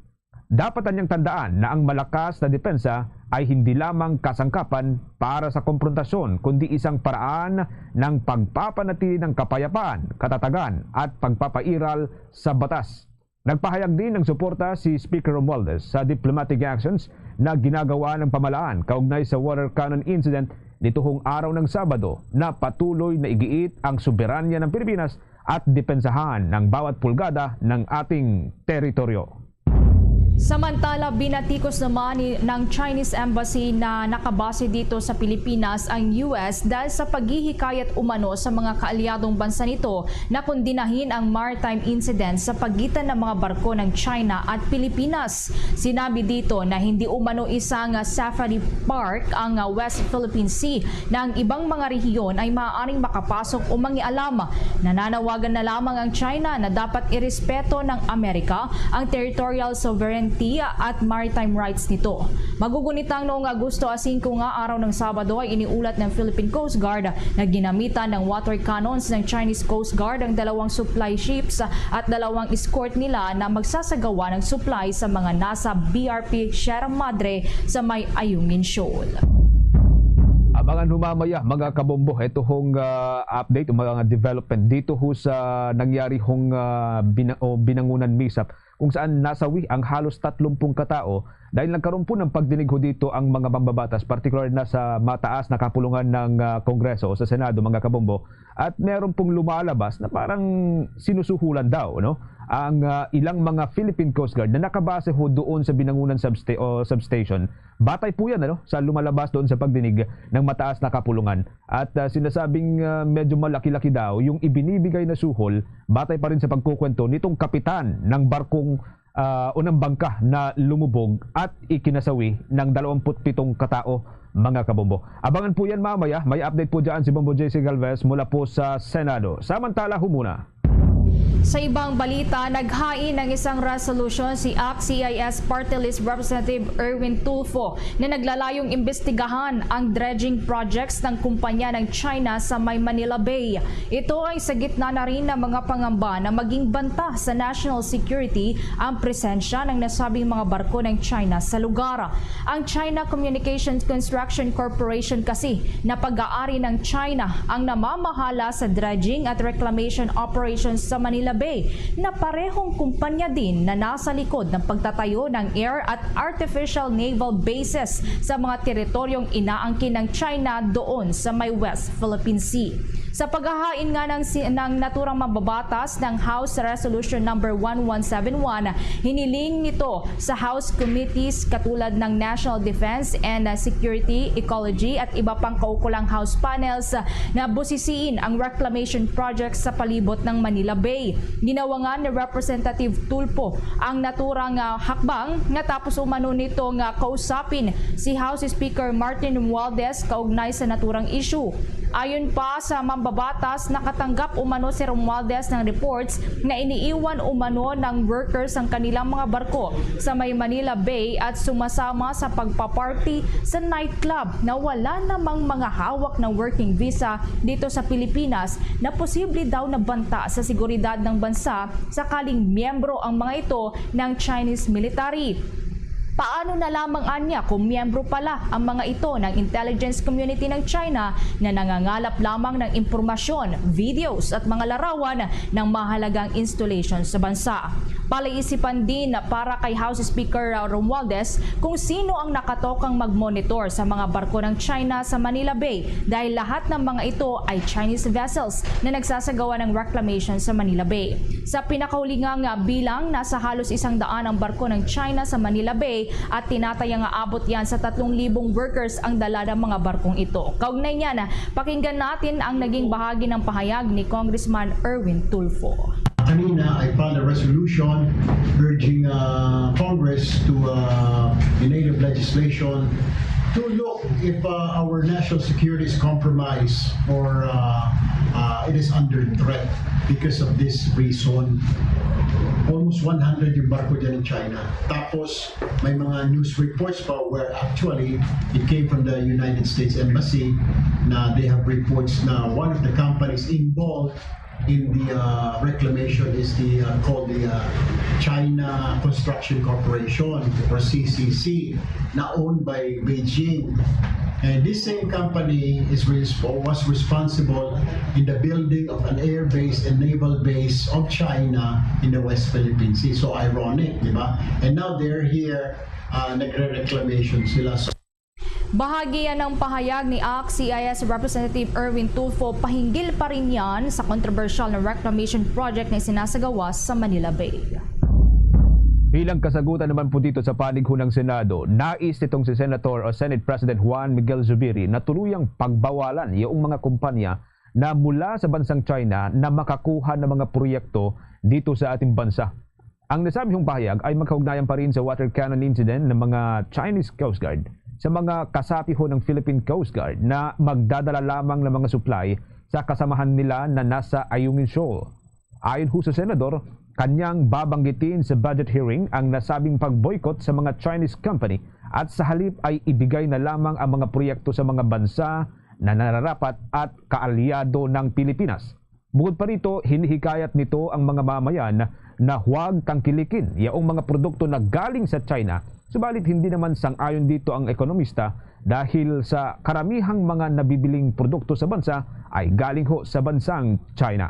Dapat anyang tandaan na ang malakas na depensa ay hindi lamang kasangkapan para sa komprontasyon, kundi isang paraan ng pagpapanatili ng kapayapaan, katatagan, at pagpapairal sa batas. Nagpahayag din ng suporta si Speaker Romualdez sa diplomatic actions na ginagawa ng pamahalaan kaugnay sa water cannon incident nituhong araw ng Sabado na patuloy na igiit ang soberanya ng Pilipinas at depensahan ng bawat pulgada ng ating teritoryo. Samantala, binatikos naman ni, ng Chinese Embassy na nakabase dito sa Pilipinas ang U S dahil sa paghihikayat umano sa mga kaalyadong bansa nito na kondinahin ang maritime incident sa pagitan ng mga barko ng China at Pilipinas. Sinabi dito na hindi umano isang safari park ang, ah, West Philippine Sea, na ang ibang mga rehiyon ay maaaring makapasok o mangialam. Nananawagan na lamang ang China na dapat irespeto ng Amerika ang territorial sovereignty at maritime rights nito. Magugunitang noong Agosto singko nga araw ng Sabado ay iniulat ng Philippine Coast Guard na ginamitan ng water cannons ng Chinese Coast Guard ang dalawang supply ships at dalawang escort nila na magsasagawa ng supply sa mga nasa B R P Sierra Madre sa may Ayungin Shoal. Abangan ho mamaya, mga kabombo, ito hong, ah, update, mga development dito ho sa nangyari hong, ah, bina-, o binangunan mishap, kung saan nasawi ang halos tatlumpung katao dahil nagkaroon po ng pagdinig ho dito ang mga mambabatas, partikular na sa mataas na kapulungan ng, ah, Kongreso o sa Senado, mga kabombo. At meron pong lumalabas na parang sinusuhulan daw, no, ang, ah, ilang mga Philippine Coast Guard na nakabase ho doon sa binangunan substa-, o substation. Batay po yan, ano, sa lumalabas doon sa pagdinig ng mataas na kapulungan. At, ah, sinasabing, ah, medyo malaki-laki daw yung ibinibigay na suhol batay pa rin sa pagkukwento nitong kapitan ng barkong, ah, o ng bangka na lumubog at ikinasawi ng dalawampu't pitong katao, mga kabombo. Abangan po yan mamaya. May update po dyan si Bombo J C Galvez mula po sa Senado. Samantala, humuna. Sa ibang balita, naghain ng isang resolusyon si ACT-CIS Party List Representative Erwin Tulfo na naglalayong imbestigahan ang dredging projects ng kumpanya ng China sa may Manila Bay. Ito ay sa gitna na rin ng mga pangamba na maging banta sa national security ang presensya ng nasabing mga barko ng China sa lugar. Ang China Communications Construction Corporation kasi na pag-aari ng China ang namamahala sa dredging at reclamation operations sa Manila Bay, na parehong kumpanya din na nasa likod ng pagtatayo ng air at artificial naval bases sa mga teritoryong inaangkin ng China doon sa may West Philippine Sea. Sa paghahain nga ng si-, ng naturang mambabatas ng House Resolution Number one one seven one, hiniling nito sa House Committees katulad ng National Defense and, uh, Security, Ecology at iba pang kaukulang House panels, uh, na busisiin ang reclamation projects sa palibot ng Manila Bay. Ginawangan ni Representative Tulfo ang naturang, ah, hakbang nga tapos umano nito nga kausapin si House Speaker Martin Romualdez kaugnay sa naturang issue. Ayon pa sa mambabatas, nakatanggap umano si Romualdez ng reports na iniiwan umano ng workers ang kanilang mga barko sa may Manila Bay at sumasama sa pagpa-party sa nightclub na wala namang mga hawak na working visa dito sa Pilipinas na posible daw nabanta sa seguridad ng bansa sakaling miyembro ang mga ito ng Chinese military. Paano na lamang anya kung miyembro pala ang mga ito ng intelligence community ng China na nangangalap lamang ng impormasyon, videos at mga larawan ng mahalagang installation sa bansa? Palaisipan din para kay House Speaker Romualdez kung sino ang nakatokang mag-monitor sa mga barko ng China sa Manila Bay dahil lahat ng mga ito ay Chinese vessels na nagsasagawa ng reclamation sa Manila Bay. Sa pinakahuling nga bilang, nasa halos isang daan ang barko ng China sa Manila Bay at tinataya nga abot yan sa tatlong libong workers ang dala ng mga barkong ito. Kaugnay niyan, pakinggan natin ang naging bahagi ng pahayag ni Congressman Erwin Tulfo. Kanina, I filed a resolution urging uh, Congress to uh, in aid of legislation to look if uh, our national security is compromised or uh, uh, it is under threat because of this reason. Almost one hundred yung barko dyan ng China. Tapos, may mga news reports pa where actually it came from the United States Embassy na they have reports na one of the companies involved in the uh, reclamation is the uh, called the uh, China Construction Corporation or C C C na owned by Beijing. And this same company is resp- was responsible in the building of an air base and naval base of China in the West Philippine Sea. So ironic, di ba? And now they're here, uh, nagre-reclamation sila. So, Bahagi yan ng pahayag ni ACT-CIS Representative Erwin Tulfo pahinggil pa rin yan sa kontrobersyal na reclamation project na isinasagawa sa Manila Bay. Bilang kasagutan naman po dito sa panig ho ng Senado, nais nitong si Senator o Senate President Juan Miguel Zubiri na tuluyang pagbawalan yung mga kumpanya na mula sa bansang China na makakuha ng mga proyekto dito sa ating bansa. Ang nasabi hong pahayag ay magkaugnayan pa rin sa water cannon incident ng mga Chinese Coast Guard sa mga kasapi ho ng Philippine Coast Guard na magdadala lamang ng mga supply sa kasamahan nila na nasa Ayungin Shoal. Ayon ho sa Senador, kanyang babanggitin sa budget hearing ang nasabing pag-boycott sa mga Chinese company at sa halip ay ibigay na lamang ang mga proyekto sa mga bansa na nararapat at kaalyado ng Pilipinas. Bukod pa rito, hinihikayat nito ang mga mamayan na huwag tangkilikin yaong mga produkto na galing sa China, subalit hindi naman sang-ayon dito ang ekonomista dahil sa karamihang mga nabibiling produkto sa bansa ay galing ho sa bansang China.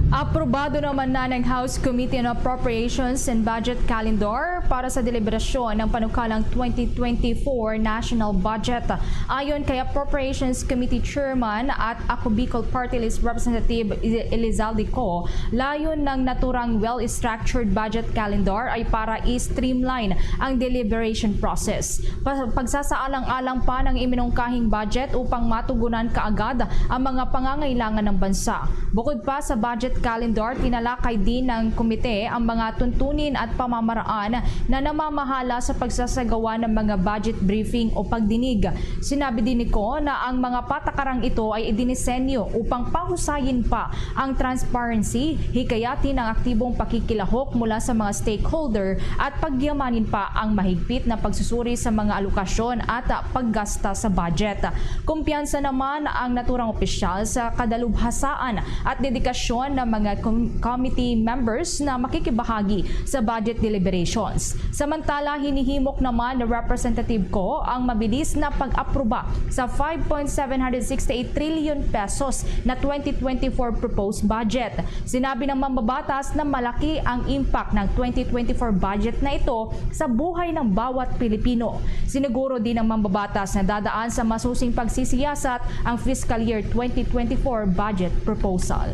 Aprobado naman na ng House Committee on Appropriations and Budget Calendar para sa deliberasyon ng panukalang twenty twenty-four national budget. Ayon kay Appropriations Committee Chairman at Ako Bicol Party List Representative Elizalde Co, layon ng naturang well-structured budget calendar ay para i-streamline ang deliberation process. Pa- pagsasaalang-alang pa ng iminungkahing budget upang matugunan kaagad ang mga pangangailangan ng bansa. Bukod pa sa budget calendar, tinalakay din ng komite ang mga tuntunin at pamamaraan na namamahala sa pagsasagawa ng mga budget briefing o pagdinig. Sinabi din ni Co na ang mga patakarang ito ay idinisenyo upang pahusayin pa ang transparency, hikayatin ang aktibong pakikilahok mula sa mga stakeholder at pagyamanin pa ang mahigpit na pagsusuri sa mga alokasyon at paggasta sa budget. Kumpiyansa naman ang naturang opisyal sa kadalubhasaan at dedikasyon ng mga com- committee members na makikibahagi sa budget deliberations. Samantala, hinihimok naman ni Representative Co ang mabilis na pag-aproba sa five point seven hundred sixty-eight trillion pesos na twenty twenty-four proposed budget. Sinabi ng mambabatas na malaki ang impact ng twenty twenty-four budget na ito sa buhay ng bawat Pilipino. Siniguro din ng mambabatas na dadaan sa masusing pagsisiyasat ang fiscal year twenty twenty-four budget proposal.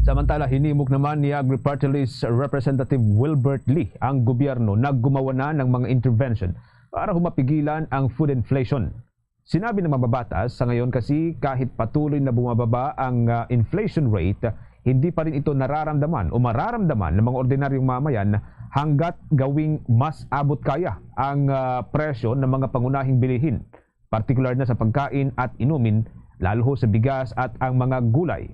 Samantala, hinimok naman ni Agri Party List Representative Wilbert Lee ang gobyerno na gumawa na ng mga intervention para humapigilan ang food inflation. Sinabi ng mambabatas, sa ngayon kasi kahit patuloy na bumababa ang ah, inflation rate, hindi pa rin ito nararamdaman o mararamdaman ng mga ordinaryong mamayan hanggat gawing mas abot kaya ang, ah, presyo ng mga pangunahing bilihin, partikular na sa pagkain at inumin, lalo ho sa bigas at ang mga gulay.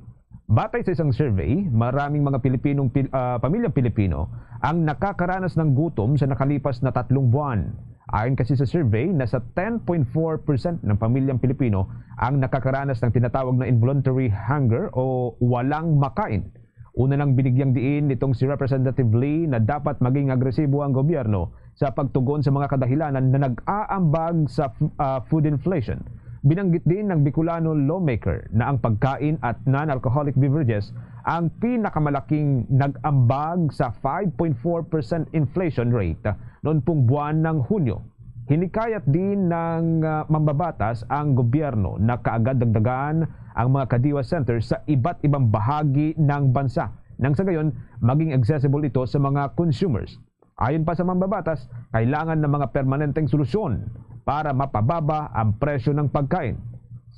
Batay sa isang survey, maraming mga Pilipinong pil-, ah, pamilyang Pilipino ang nakakaranas ng gutom sa nakalipas na tatlong buwan. Ayon kasi sa survey, nasa ten point four percent ng pamilyang Pilipino ang nakakaranas ng tinatawag na involuntary hunger o walang makain. Una nang binigyang diin nitong si Representative Lee na dapat maging agresibo ang gobyerno sa pagtugon sa mga kadahilanan na nag-aambag sa f-, ah, food inflation. Binanggit din ng Bicolano lawmaker na ang pagkain at non-alcoholic beverages ang pinakamalaking nag-ambag sa five point four percent inflation rate noon pong buwan ng Hunyo. Hinikayat din ng, ah, mambabatas ang gobyerno na kaagad dagdagan ang mga Kadiwa Centers sa iba't ibang bahagi ng bansa, nang sa gayon maging accessible ito sa mga consumers. Ayon pa sa mambabatas, kailangan ng mga permanenteng solusyon para mapababa ang presyo ng pagkain.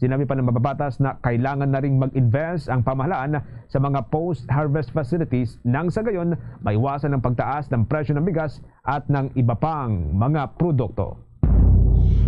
Sinabi pa ng mambabatas na kailangan na ring mag-invest ang pamahalaan sa mga post-harvest facilities, nang sa gayon maiwasan ang pagtaas ng presyo ng bigas at ng iba pang mga produkto.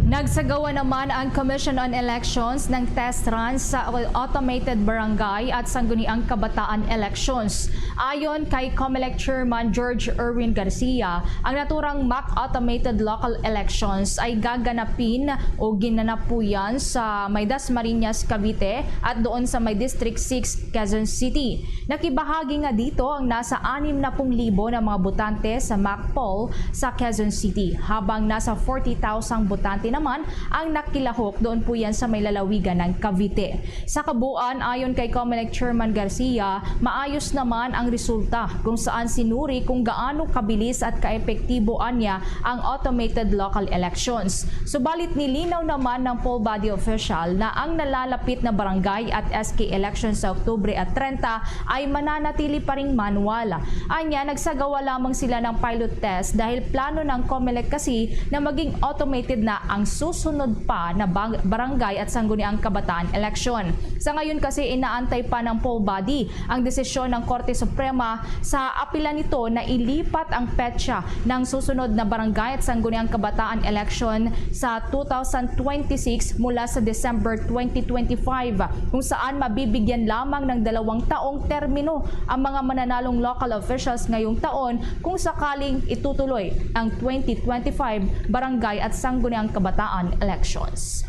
Nagsagawa naman ang Commission on Elections ng test run sa Automated Barangay at Sangguniang Kabataan Elections. Ayon kay Comelec Chairman George Erwin Garcia, ang naturang mock automated local elections ay gaganapin o ginanap po yan sa may Dasmariñas, Cavite at doon sa may District six, Quezon City. Nakibahagi nga dito ang nasa anim na pung libo na mga botante sa mock poll sa Quezon City, habang nasa forty thousand botante naman ang nakilahok doon po yan sa may lalawigan ng Cavite. Sa kabuuan, ayon kay Comelec Chairman Garcia, maayos naman ang resulta kung saan sinuri kung gaano kabilis at kaepektibo anya ang automated local elections. Subalit, nilinaw naman ng poll body official na ang nalalapit na barangay at S K election sa Oktubre at trenta ay mananatili pa ring manual. Anya, nagsagawa lamang sila ng pilot test dahil plano ng Comelec kasi na maging automated na ang susunod pa na bang-, barangay at sangguniang kabataan eleksyon. Sa ngayon kasi, inaantay pa ng poll body ang desisyon ng Korte Suprema sa apila nito na ilipat ang petsa ng susunod na barangay at sangguniang kabataan election sa two thousand twenty-six mula sa December twenty twenty-five, kung saan mabibigyan lamang ng dalawang taong termino ang mga mananalong local officials ngayong taon kung sakaling itutuloy ang twenty twenty-five barangay at sangguniang kabataan elections.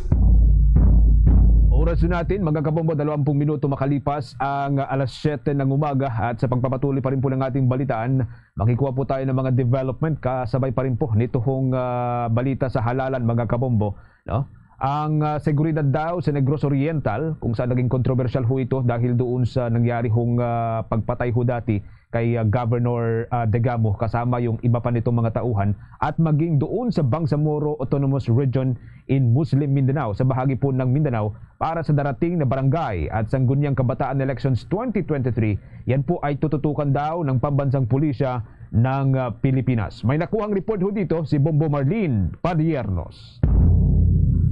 Oras na natin, mga kabombo, dalawampung minuto makalipas ang alas siyete ng umaga, at sa pagpapatuloy pa rin po ng ating balitaan, makikuha po tayo ng mga development kasabay pa rin po nito hong, ah, balita sa halalan, mga kabombo, no? Ang, ah, seguridad daw sa Negros Oriental, kung saan naging kontrobersyal ho ito dahil doon sa nangyari hong, ah, pagpatay ho dati kay, ah, Governor, ah, Degamo kasama yung iba pa nitong mga tauhan, at maging doon sa Bangsamoro Autonomous Region in Muslim Mindanao, sa bahagi po ng Mindanao, para sa darating na barangay at sangguniang kabataan elections twenty twenty-three. Yan po ay tututukan daw ng pambansang pulisya ng, ah, Pilipinas. May nakuhang report ho dito si Bombo Marlene Padiernos.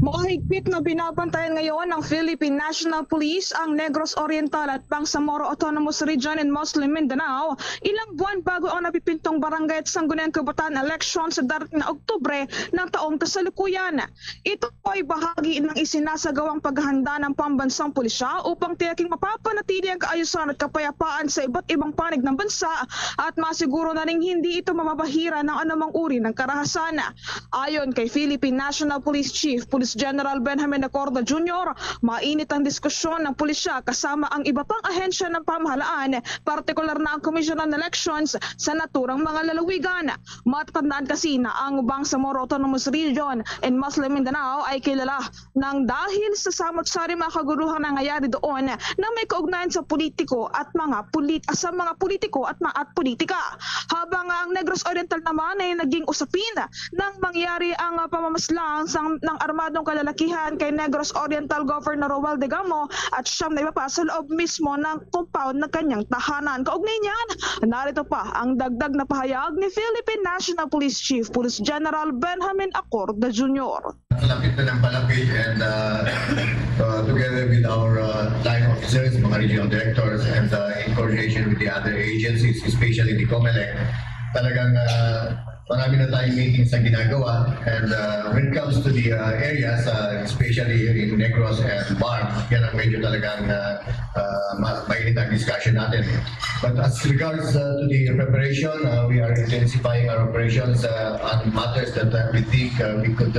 Mahigpit na binabantayan ngayon ng Philippine National Police ang Negros Oriental at Bangsamoro Autonomous Region in Muslim Mindanao, ilang buwan bago ang napipintong barangay at sangguniang kabataan election sa darating na Oktubre ng taong kasalukuyan. Ito ay bahagi ng isinasagawang paghahanda ng pambansang pulisya upang tiyaking mapapanatili ang kaayusan at kapayapaan sa iba't ibang panig ng bansa at masiguro na ring hindi ito mababahira ng anumang uri ng karahasan. Ayon kay Philippine National Police Chief Police General Benjamin Acorda Junior, mainit ang diskusyon ng pulisya kasama ang iba pang ahensya ng pamahalaan, partikular na ang Commission on Elections, sa naturang mga lalawigan. Matatandaan kasi na ang Bangsamoro Autonomous Region in Muslim Mindanao ay kilala nang dahil sa samot-sari mga kaguluhang nangyayari doon na may kaugnayan sa politiko at mga polit-, sa mga politiko at ma-, at politika. Habang ang Negros Oriental naman ay naging usapin nang mangyari ang, ah, pamamaslang sang, ng armadong kalalakihan kay Negros Oriental Governor Romuald Degamo at siyam na iba pa sa loob mismo ng compound ng kanyang tahanan. Kaugnay niyan, narito pa ang dagdag na pahayag ni Philippine National Police Chief Police General Benjamin Acorda Junior. Palapit na ng palapit and, uh, uh, together with our, uh, line officers, mga regional directors, and, uh, coordination with the other agencies, especially the COMELEC. Talagang, ah, marami na tayong meetings na ginagawa. And, ah, when it comes to the, ah, areas, ah, especially in Negros and BARMM, yan ang medyo talagang, ah, ah, ma-, mainit ang discussion natin. But as regards, ah, to the preparation, ah, we are intensifying our operations, ah, on matters that, ah, we think, ah, we could,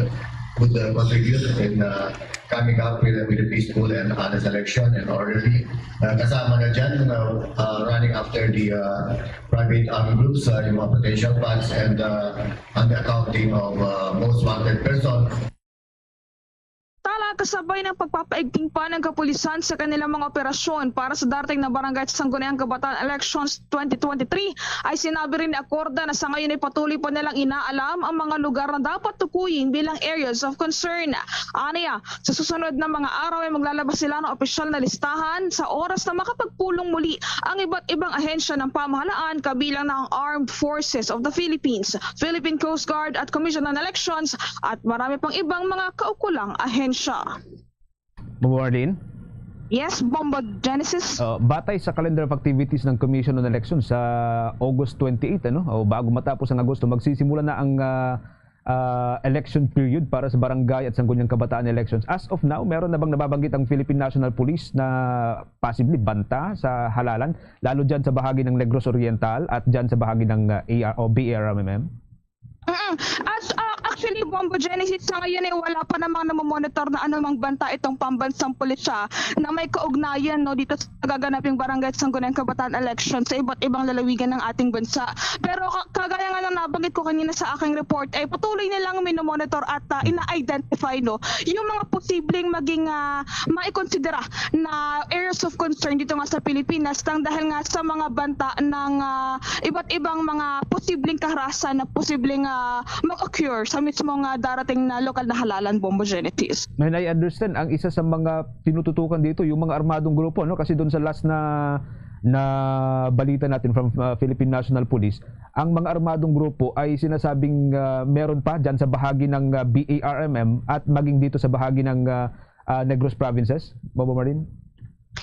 could, ah, contribute in, ah, coming up with, with a peaceful and honest election and orderly. Uh, kasama na dyan, uh, uh, running after the, uh, private armed groups, uh, yung mga potential funds and, uh, on the accounting of, uh, most wanted person. Tala, kasabay ng pagpapaigting pa ng kapulisan sa kanilang mga operasyon para sa darating na Barangay at Sangguniang Kabataan Elections twenty twenty-three, ay sinabi rin ni Acorda na sa ngayon ay patuloy pa nilang inaalam ang mga lugar na dapat tukuyin bilang areas of concern. Aniya, sa susunod na mga araw ay maglalabas sila ng opisyal na listahan sa oras na makapagpulong muli ang iba't ibang ahensya ng pamahalaan, kabilang na ang Armed Forces of the Philippines, Philippine Coast Guard at Commission on Elections at marami pang ibang mga kaukulang ahensya. Bombo Marlene? Yes, Bombo Genesis. Uh, batay sa calendar of activities ng Commission on Elections, sa August twenty-eight, ano, o bago matapos ang Agosto, magsisimula na ang, ah, ah, election period para sa barangay at sangguniang kabataan elections. As of now, meron na bang nababanggit ang Philippine National Police na possibly banta sa halalan, lalo dyan sa bahagi ng Negros Oriental at dyan sa bahagi ng, ah, A R o B A R M M? Mm-mm. As, ah, actually, Bombo Genesis, sa ngayon ay wala pa namang namomonitor na anumang banta itong pambansang pulisya na may kaugnayan, no, dito sa gaganaping barangay at sangguniang kabataan election sa iba't ibang lalawigan ng ating bansa. Pero ka- kagaya nga ng nabanggit ko kanina sa aking report, ay patuloy nilang minomonitor at, ah, ina-identify, no, yung mga posibleng maging, ah, maikonsidera na areas of concern dito nga sa Pilipinas, nang dahil nga sa mga banta ng, ah, iba't ibang mga posibleng kaharasan na posibleng, ah, mag-occur sa mismong, ah, darating na lokal na halalan, Bombo Genesis. And I understand, ang isa sa mga tinututukan dito, yung mga armadong grupo, no? Kasi doon sa last na, na balita natin from, uh, Philippine National Police, ang mga armadong grupo ay sinasabing, uh, meron pa dyan sa bahagi ng, uh, B A R M M at maging dito sa bahagi ng, uh, uh, Negros Provinces, Bombo Marlene?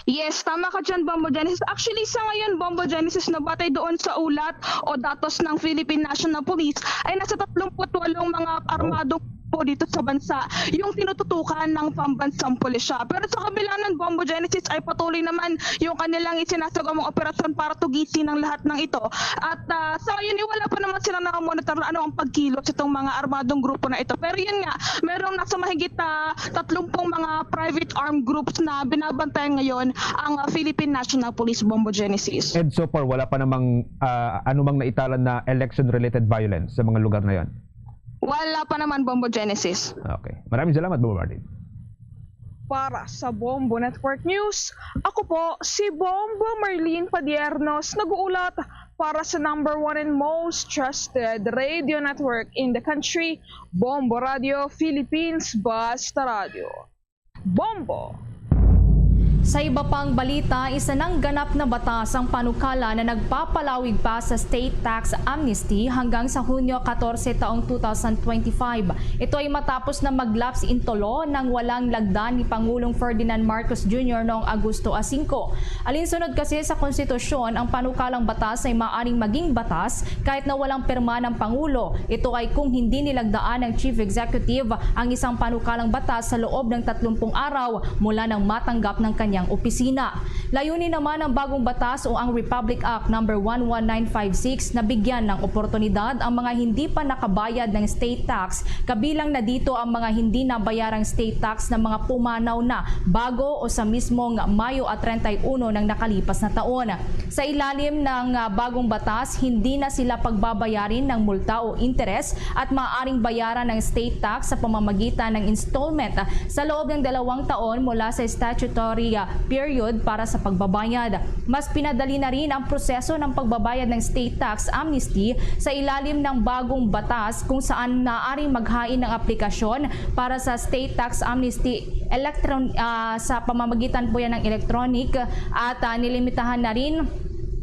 Yes, tama ka dyan, Bombo Genesis. Actually, sa ngayon, Bombo Genesis, nabatay doon sa ulat o datos ng Philippine National Police, ay nasa tatlumpu't walong mga armadong grupo dito sa bansa yung tinututukan ng pambansang pulisya. Pero sa kabila nun, Bombo Genesis, ay patuloy naman yung kanilang isinasagawang operasyon para tugisin ang lahat ng ito. At, ah, sa ngayon, eh, wala pa naman sila nakamonitor na ano ang pagkilos itong mga armadong grupo na ito. Pero yun nga, merong nasa mahigit, ah, tatlumpung mga private armed groups na binabantayan ngayon ang, ah, Philippine National Police, Bombo Genesis. And so far, wala pa namang, ah, anumang naitalan na election-related violence sa mga lugar na yon? Wala pa naman, Bombo Genesis. Okay. Maraming salamat, Bombo Marlene. Para sa Bombo Network News, ako po si Bombo Marlene Padiernos, nag-uulat para sa number one and most trusted radio network in the country, Bombo Radio Philippines, Basta Radio. Bombo! Sa iba pang balita, isa nang ganap na batas ang panukala na nagpapalawig pa sa state tax amnesty hanggang sa Hunyo katorse taong two thousand twenty-five. Ito ay matapos na mag-lapse into law ng walang lagda ni Pangulong Ferdinand Marcos Junior noong Agosto a singko. Alinsunod kasi sa konstitusyon, ang panukalang batas ay maaaring maging batas kahit na walang pirma ng Pangulo. Ito ay kung hindi nilagdaan ng Chief Executive ang isang panukalang batas sa loob ng tatlumpung araw mula nang matanggap ng kanyang opisina. Layunin naman ng bagong batas o ang Republic Act number one one nine five six na bigyan ng oportunidad ang mga hindi pa nakabayad ng state tax, kabilang na dito ang mga hindi nabayarang state tax ng mga pumanaw na bago o sa mismong Mayo at treinta y uno ng nakalipas na taon. Sa ilalim ng, ah, bagong batas, hindi na sila pagbabayarin ng multa o interes at maaaring bayaran ng state tax sa pamamagitan ng installment, ah, sa loob ng dalawang taon mula sa statutory, ah, period para sa pagbabayad. Mas pinadali na rin ang proseso ng pagbabayad ng state tax amnesty sa ilalim ng bagong batas, kung saan naaaring maghain ng aplikasyon para sa state tax amnesty electron-, ah, sa pamamagitan po yan ng electronic at, ah, nilimitahan na rin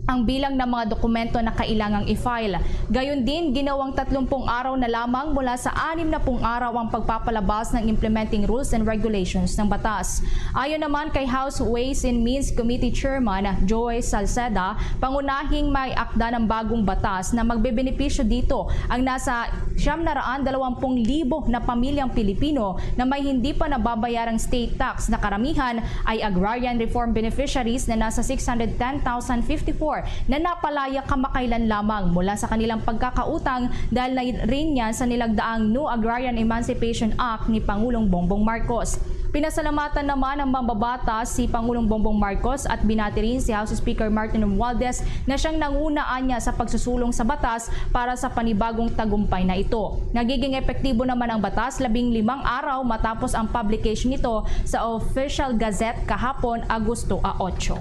ang bilang ng mga dokumento na kailangang i-file. Gayon din, ginawang tatlumpung araw na lamang mula sa anim na pung araw ang pagpapalabas ng implementing rules and regulations ng batas. Ayon naman kay House Ways and Means Committee Chairman Joy Salceda, pangunahing may akda ng bagong batas na magbebenepisyo dito ang nasa siyam na raan dalawampung libo na pamilyang Pilipino na may hindi pa nababayarang state tax na karamihan ay agrarian reform beneficiaries na nasa six hundred ten thousand fifty-four na napalaya kamakailan lamang mula sa kanilang pagkakautang dahil na rin yan sa nilagdaang New Agrarian Emancipation Act ni Pangulong Bongbong Marcos. Pinasalamatan naman ng mambabatas si Pangulong Bongbong Marcos at binati rin si House Speaker Martin Romualdez na siyang nanguna niya sa pagsusulong sa batas para sa panibagong tagumpay na ito. Nagiging epektibo naman ang batas labing limang araw matapos ang publication nito sa Official Gazette kahapon, Agosto a otso.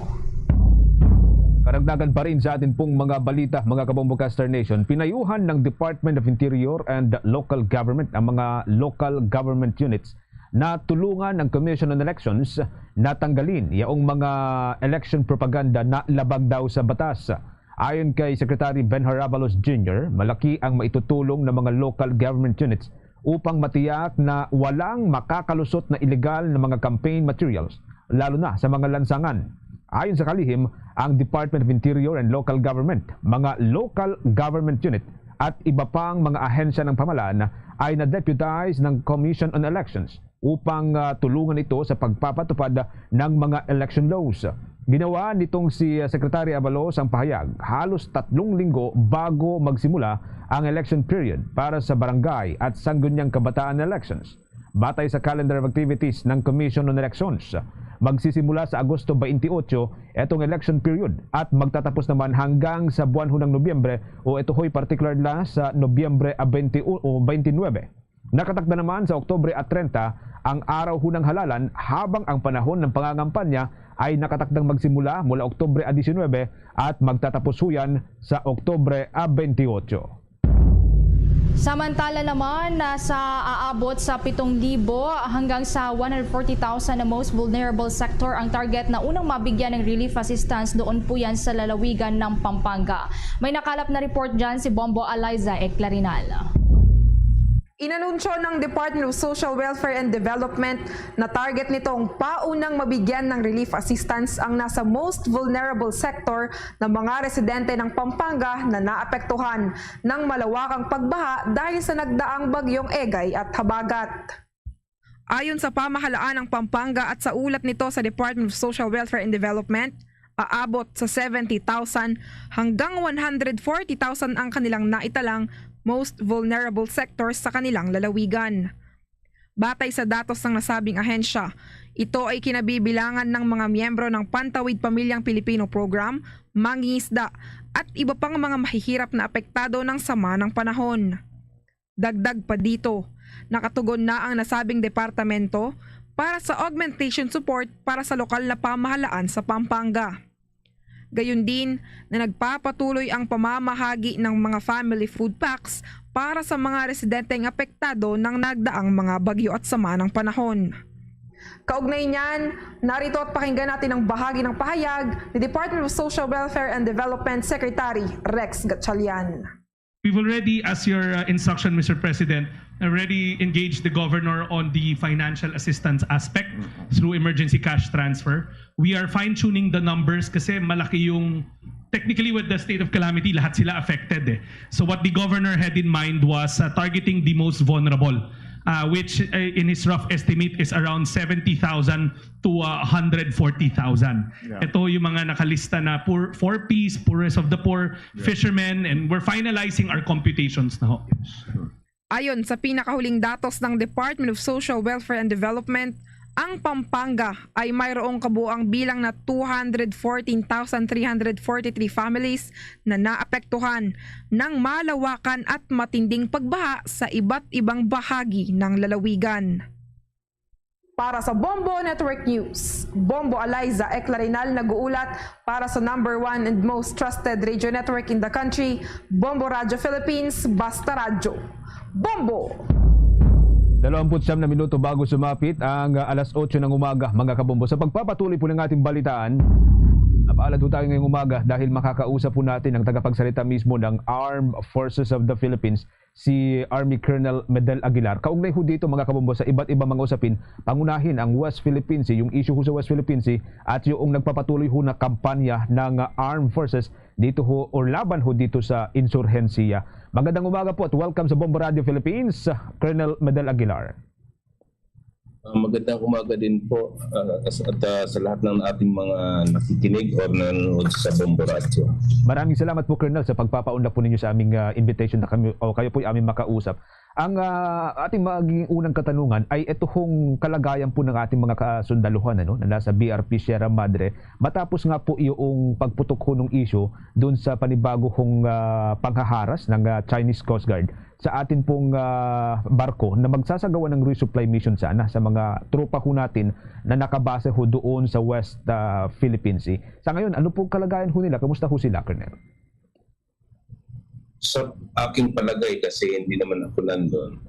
Karagdagan pa rin sa atin pong mga balita, mga kabombo Caster Nation, pinayuhan ng Department of Interior and Local Government ang mga local government units na tulungan ng Commission on Elections na tanggalin yaong mga election propaganda na labag daw sa batas. Ayon kay Secretary Ben Harabalos Junior, malaki ang maitutulong ng mga local government units upang matiyak na walang makakalusot na iligal na mga campaign materials, lalo na sa mga lansangan. Ayon sa kalihim, ang Department of Interior and Local Government, mga local government unit, at iba pang mga ahensya ng pamahalaan ay na-deputize ng Commission on Elections upang, ah, tulungan ito sa pagpapatupad ng mga election laws. Ginawa nitong si, ah, Secretary Abalos ang pahayag halos tatlong linggo bago magsimula ang election period para sa barangay at sangguniang kabataan elections. Batay sa calendar of activities ng Commission on Elections, magsisimula sa Agosto twenty-eight etong election period at magtatapos naman hanggang sa buwan hunang Nobyembre o ito ho'y particular na sa Nobyembre a twenty o twenty-nine. Nakatakda naman sa Oktubre a treinta ang araw hunang halalan habang ang panahon ng pangangampanya ay nakatakdang magsimula mula Oktubre a diecinuebe at magtatapos huyan sa Oktubre a twenty-eight. Samantala naman, nasa aabot sa pitong libo hanggang sa one hundred forty thousand na most vulnerable sector ang target na unang mabigyan ng relief assistance doon po yan sa lalawigan ng Pampanga. May nakalap na report dyan si Bombo Eliza Eclarinal. Inanunsyo ng Department of Social Welfare and Development na target nito ang paunang mabigyan ng relief assistance ang nasa most vulnerable sector na mga residente ng Pampanga na naapektuhan ng malawakang pagbaha dahil sa nagdaang bagyong Egay at Habagat. Ayon sa pamahalaan ng Pampanga at sa ulat nito sa Department of Social Welfare and Development, aabot sa seventy thousand hanggang one hundred forty thousand ang kanilang naitalang most vulnerable sectors sa kanilang lalawigan. Batay sa datos ng nasabing ahensya, ito ay kinabibilangan ng mga miyembro ng Pantawid Pamilyang Pilipino Program, mangingisda, at iba pang mga mahihirap na apektado ng sama ng panahon. Dagdag pa dito, nakatugon na ang nasabing departamento para sa augmentation support para sa lokal na pamahalaan sa Pampanga. Gayon din na nagpapatuloy ang pamamahagi ng mga family food packs para sa mga residenteng apektado ng nagdaang mga bagyo at sama ng panahon. Kaugnay niyan, narito at pakinggan natin ang bahagi ng pahayag ni Department of Social Welfare and Development Secretary Rex Gatchalian. We've already, as your uh, instruction, Mister President, already engaged the governor on the financial assistance aspect through emergency cash transfer. We are fine-tuning the numbers kasi malaki yung, technically with the state of calamity, lahat sila affected eh. So what the governor had in mind was uh, targeting the most vulnerable, uh, which uh, in his rough estimate is around seventy thousand to uh, one hundred forty thousand. Yeah. Ito yung mga nakalista na poor, four Ps, poorest of the poor, fishermen, and we're finalizing our computations na ho. Ayon sa pinakahuling datos ng Department of Social Welfare and Development, ang Pampanga ay mayroong kabuoang bilang na two hundred fourteen thousand three hundred forty-three families na naapektuhan ng malawakan at matinding pagbaha sa iba't ibang bahagi ng lalawigan. Para sa Bombo Network News, Bombo Eliza Eclarinal nag-uulat para sa number one and most trusted radio network in the country, Bombo Radio Philippines, Basta Radyo. Bombo! Dalawamput siyam na minuto bago sumapit ang, ah, alas otso ng umaga, mga kabombo. Sa pagpapatuloy po ng ating balitaan, Napaalad ho tayo ngayong umaga dahil makakausap po natin ang tagapagsalita mismo ng Armed Forces of the Philippines, si Army Colonel Medel Aguilar. Kaugnay ho dito, mga kabombo, sa iba't ibang mga usapin, pangunahin ang West Philippine Sea, yung issue ho sa West Philippine Sea, at yung nagpapatuloy ho na kampanya ng, ah, Armed Forces dito ho or laban ho dito sa insurhensiya. Magandang umaga po at welcome sa Bombo Radio Philippines, Colonel Medel Aguilar. Ah, magandang umaga din po, ah, at, at, ah, sa lahat ng ating mga nakikinig or nanonood sa Bombo Radyo. Maraming salamat po, Colonel, sa pagpapaunlak po ninyo sa aming, ah, invitation na kami o kayo po ay aming makausap. Ang, ah, ating maging unang katanungan ay ito hong kalagayan po ng ating mga kasundaluhan, ano, na nasa B R P Sierra Madre matapos nga po yung pagputok ho ng issue doon sa panibago hong, ah, panghaharas ng, ah, Chinese Coast Guard sa atin pong, ah, barko na magsasagawa ng resupply mission sana sa mga tropa ho natin na nakabase ho doon sa West, ah, Philippine Sea. Sa ngayon, ano pong kalagayan ho nila? Kamusta ho sila, Colonel? Sa aking palagay, kasi hindi naman ako nandun,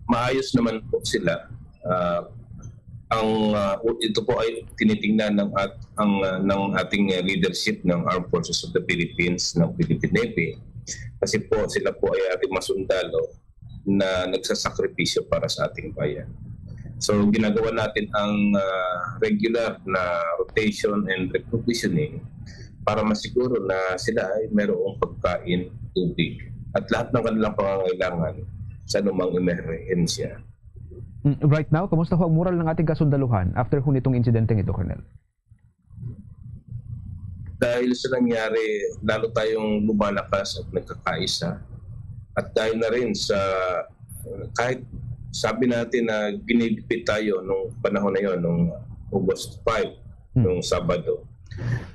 maayos naman po sila. Ah, ang, ah, ito po ay tinitingnan ng at-, ang, ah, ng ating, ah, leadership ng Armed Forces of the Philippines, ng Philippine Navy. Kasi po sila po ay ating masundalo na nagsasakripisyo para sa ating bayan. So, ginagawa natin ang, ah, regular na rotation and requisitioning para masiguro na sila ay mayroong pagkain, tubig, at lahat ng kanilang pangangailangan sa anumang emerhensya. Mm, right now, kamusta ho ang moral ng ating kasundaluhan after ho nitong insidenteng ito, Colonel? Dahil sa nangyari, lalo tayong lumalakas at nagkakaisa. At dahil na rin sa, kahit sabi natin na ginigpit tayo nung panahon na yon, nung August five, Hmm. nung Sabado,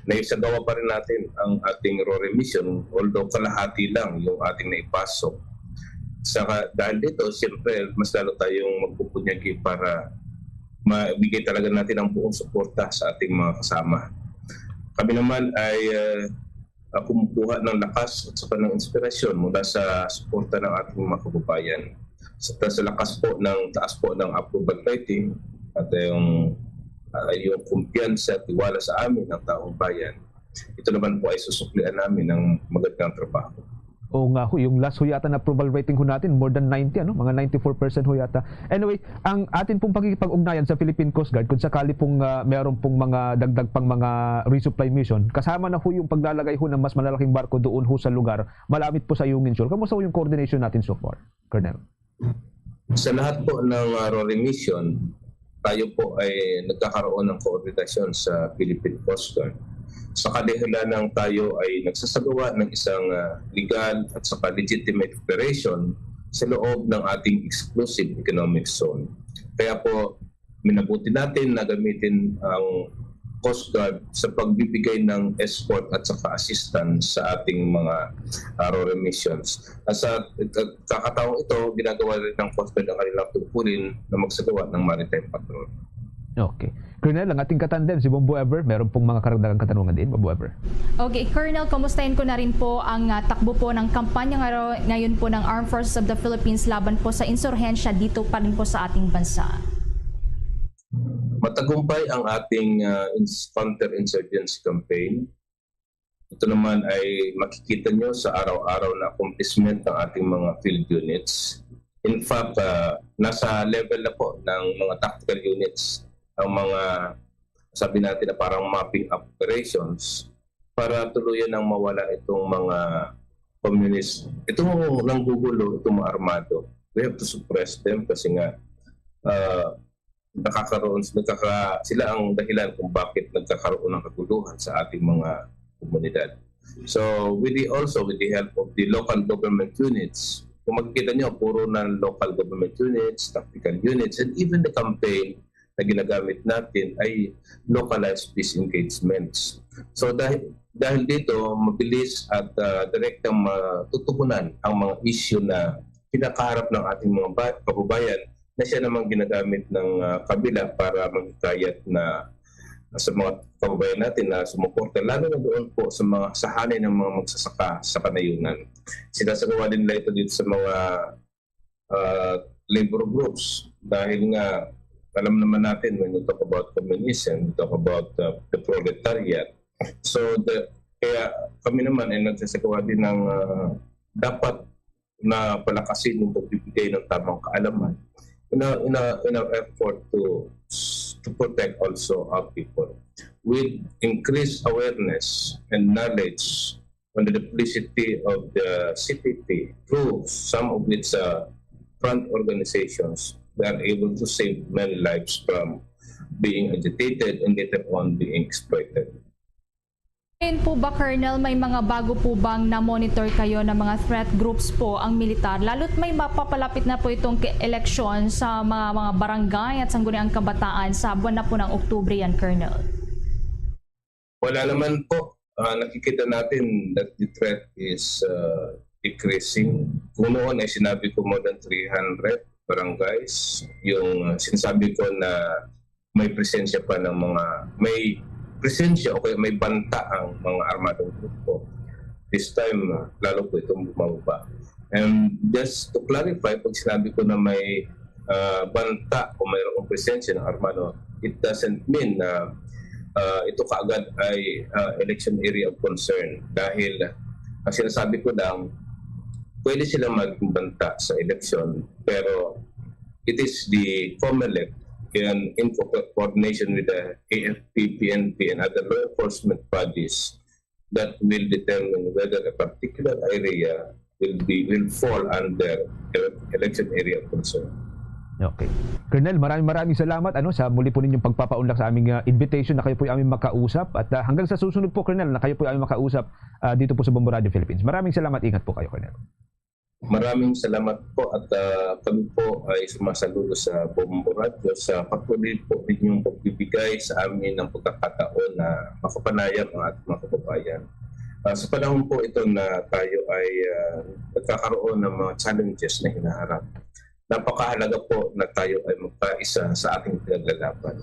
naisagawa pa rin natin ang ating RORE mission, although kalahati lang yung ating naipasok. Saka, dahil dito, siyempre, mas lalo tayong magpupunyagi para mabigay talaga natin ang buong suporta sa ating mga kasama. Kami naman ay, ah, ah, kumukuha ng lakas at saka ng inspirasyon mula sa suporta ng ating mga kababayan. Sa, sa lakas po ng taas po ng approval rating at yung, ah, yung kumpiyansa at tiwala sa amin ng taong bayan, ito naman po ay susuklian namin ng magandang trabaho. Oo nga ho, yung last ho yata na approval rating ho natin, more than ninety, ano? Mga ninety-four percent ho yata. Anyway, ang atin pong pakikipag-ugnayan sa Philippine Coast Guard, kung sakali pong, ah, meron pong mga dagdag pang mga resupply mission, kasama na ho yung paglalagay ho ng mas malalaking barko doon ho sa lugar, malamit po sa Ayungin Shoal. Kamusta ho yung coordination natin so far, Colonel? Sa lahat po ng, ah, RORE mission, tayo po ay nagkakaroon ng koordinasyon sa Philippine Coast Guard. Sa kadahilanang tayo ay nagsasagawa ng isang, ah, legal at saka legitimate operation sa loob ng ating exclusive economic zone. Kaya po, minabuti natin na gamitin ang Coast Guard sa pagbibigay ng escort at saka assistance sa ating mga, ah, RORE missions. At sa kakataong ito, ginagawa rin ng Coast Guard ang kanilang tungkulin na magsagawa ng maritime patrol. Okay. Colonel, ang ating katandem, si Bombo Ever, meron pong mga karagdagang katanungan din, Bombo Ever. Okay, Colonel, kumustahin ko na rin po ang, ah, takbo po ng kampanya ngaro-, ngayon po ng Armed Forces of the Philippines laban po sa insurhensya dito pa rin po sa ating bansa. Matagumpay ang ating, ah, ins-, counter-insurgency campaign. Ito naman ay makikita nyo sa araw-araw na accomplishment ng ating mga field units. In fact, ah, nasa level na po ng mga tactical units ang mga, sabi natin, na parang mapping operations para tuluyan ng mawala itong mga communist, itong nanggugulo, itong mga armado. We have to suppress them kasi nga, ah, nakakaroon, nagkaka-, sila ang dahilan kung bakit nagkakaroon ng kaguluhan sa ating mga komunidad. So, with the, also with the help of the local government units, kung makikita nyo, puro na local government units, tactical units, and even the campaign na ginagamit natin ay localized peace engagements. So, dahil, dahil dito, mabilis at, ah, direktang matutugunan ang mga issue na kinakaharap ng ating mga ba-, kababayan na siya namang ginagamit ng, ah, kabila para maghikayat na sa mga kababayan natin na sumuporta, lalo na doon po sa mga sahanay ng mga magsasaka sa kanayunan. Sinasagawa din nila ito dito sa mga, ah, labor groups dahil nga alam naman natin, when we talk about communism, we talk about, ah, the proletariat, So, the, kaya kami naman ay nagsasagawa din ng, ah, dapat na palakasin yung pagbibigay ng tamang kaalaman in a, in a, in an effort to, to protect also our people. With increased awareness and knowledge on the duplicity of the C P P through some of its, uh, front organizations, they are able to save many lives from being agitated and later on being exploited. Ngayon po ba, Colonel, may mga bago po bang na-monitor kayo na mga threat groups po ang militar? Lalo't may mapapalapit na po itong ke-, eleksyon sa mga, mga barangay at sangguniang kabataan sa buwan na po ng Oktubre yan, Colonel. Wala naman po. Ah, nakikita natin that the threat is, uh, decreasing. Kung noon ay sinabi ko more than three hundred barangays, yung, uh, sinasabi ko na may presensya pa ng mga, may presensya o kaya may banta ang mga armadong grupo. This time, uh, lalo po itong bumababa. And just to clarify, pag sinabi ko na may, uh, banta o mayroong presensya ng armado, it doesn't mean na, uh, ito kaagad ay, uh, election area of concern. Dahil ang sinasabi ko lang, pwede sila maging banta sa eleksyon, pero it is the COMELEC and in co-, coordination with the A F P, P N P, and other law enforcement bodies that will determine whether a particular area will be, will fall under the election area of concern. Okay. Colonel, maraming maraming salamat ano sa muli po ninyong pagpapaunlak sa aming, ah, invitation na kayo po ay aming makausap at, ah, hanggang sa susunod po, Colonel, na kayo po ay aming makausap, ah, dito po sa Bombo Radio Philippines. Maraming salamat. Ingat po kayo, Colonel. Maraming salamat po at, ah, kami po ay sumasaludo sa Bombo Radio sa patuloy po ninyong pagbibigay sa amin ng pagkakataon na makapanayam ang ating mga kababayan. Ah, sa panahon po ito na tayo ay, ah, nagkakaroon ng mga challenges na hinaharap, napakahalaga po na tayo ay magkaisa sa ating pinaglalaban.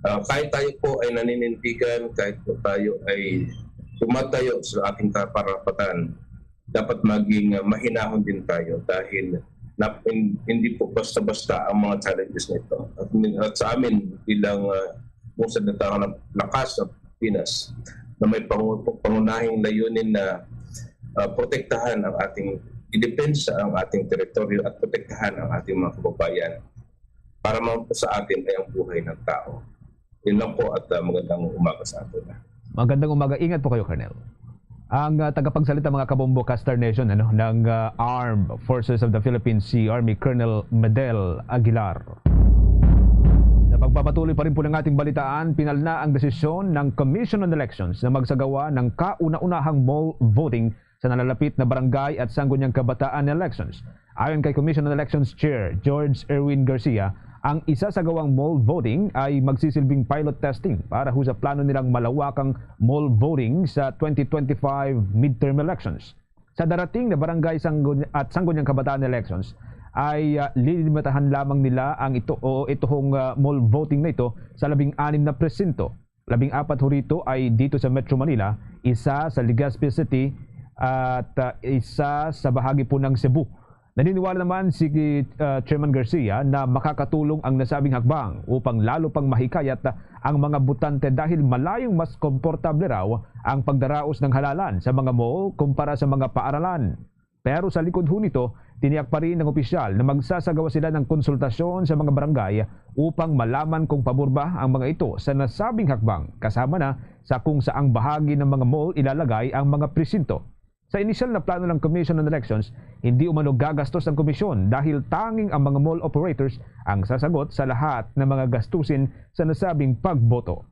Ah, kahit tayo po ay naninindigan, kahit po tayo ay tumatayo sa ating karapatan, dapat maging, ah, mahinahon din tayo dahil nap-, hin-, hindi po basta-basta ang mga challenges na ito. At, min-, at sa amin bilang, ah, lungsod na tao ng lakas ng Pilipinas na may pangu-, pangunahing layunin na, ah, protektahan ang ating, idepensa ang ating teritoryo at protektahan ang ating mga kababayan para man po sa atin ay ang buhay ng tao. Yun lang po at, ah, magandang umaga sa atin. Magandang umaga. Ingat po kayo, Colonel. Ang, ah, tagapagsalita, mga kabombo, Castar Nation, ano, ng, ah, Armed Forces of the Philippines, si Army Colonel Medel Aguilar. Sa pagpapatuloy pa rin po ng ating balitaan, pinal na ang desisyon ng Commission on Elections na magsagawa ng kauna-unahang mall voting sa nalalapit na barangay at sangguniang kabataan elections. Ayon kay Commission on Elections Chair George Erwin Garcia, ang isasagawang mall voting ay magsisilbing pilot testing para ho sa plano nilang malawakang mall voting sa twenty twenty-five midterm elections. Sa darating na barangay sanggun-, at sangguniang kabataan elections ay, ah, lilimitahan lamang nila ang ito o ituhong, ah, mall voting na ito sa labing anim na presinto. Labing apat ho rito ay dito sa Metro Manila, isa sa Legazpi City at, ah, isa sa bahagi po ng Cebu. Naniniwala naman si, ah, Chairman Garcia na makakatulong ang nasabing hakbang upang lalo pang mahikayat ang mga botante dahil malayong mas komportable raw ang pagdaraos ng halalan sa mga mall kumpara sa mga paaralan. Pero sa likod ho nito, tiniyak pa rin ng opisyal na magsasagawa sila ng konsultasyon sa mga barangay upang malaman kung pabor ba ang mga ito sa nasabing hakbang, kasama na sa kung saang bahagi ng mga mall ilalagay ang mga presinto. Sa inisyal na plano ng Commission on Elections, hindi umano gagastos ang komisyon dahil tanging ang mga mall operators ang sasagot sa lahat ng mga gastusin sa nasabing pagboto.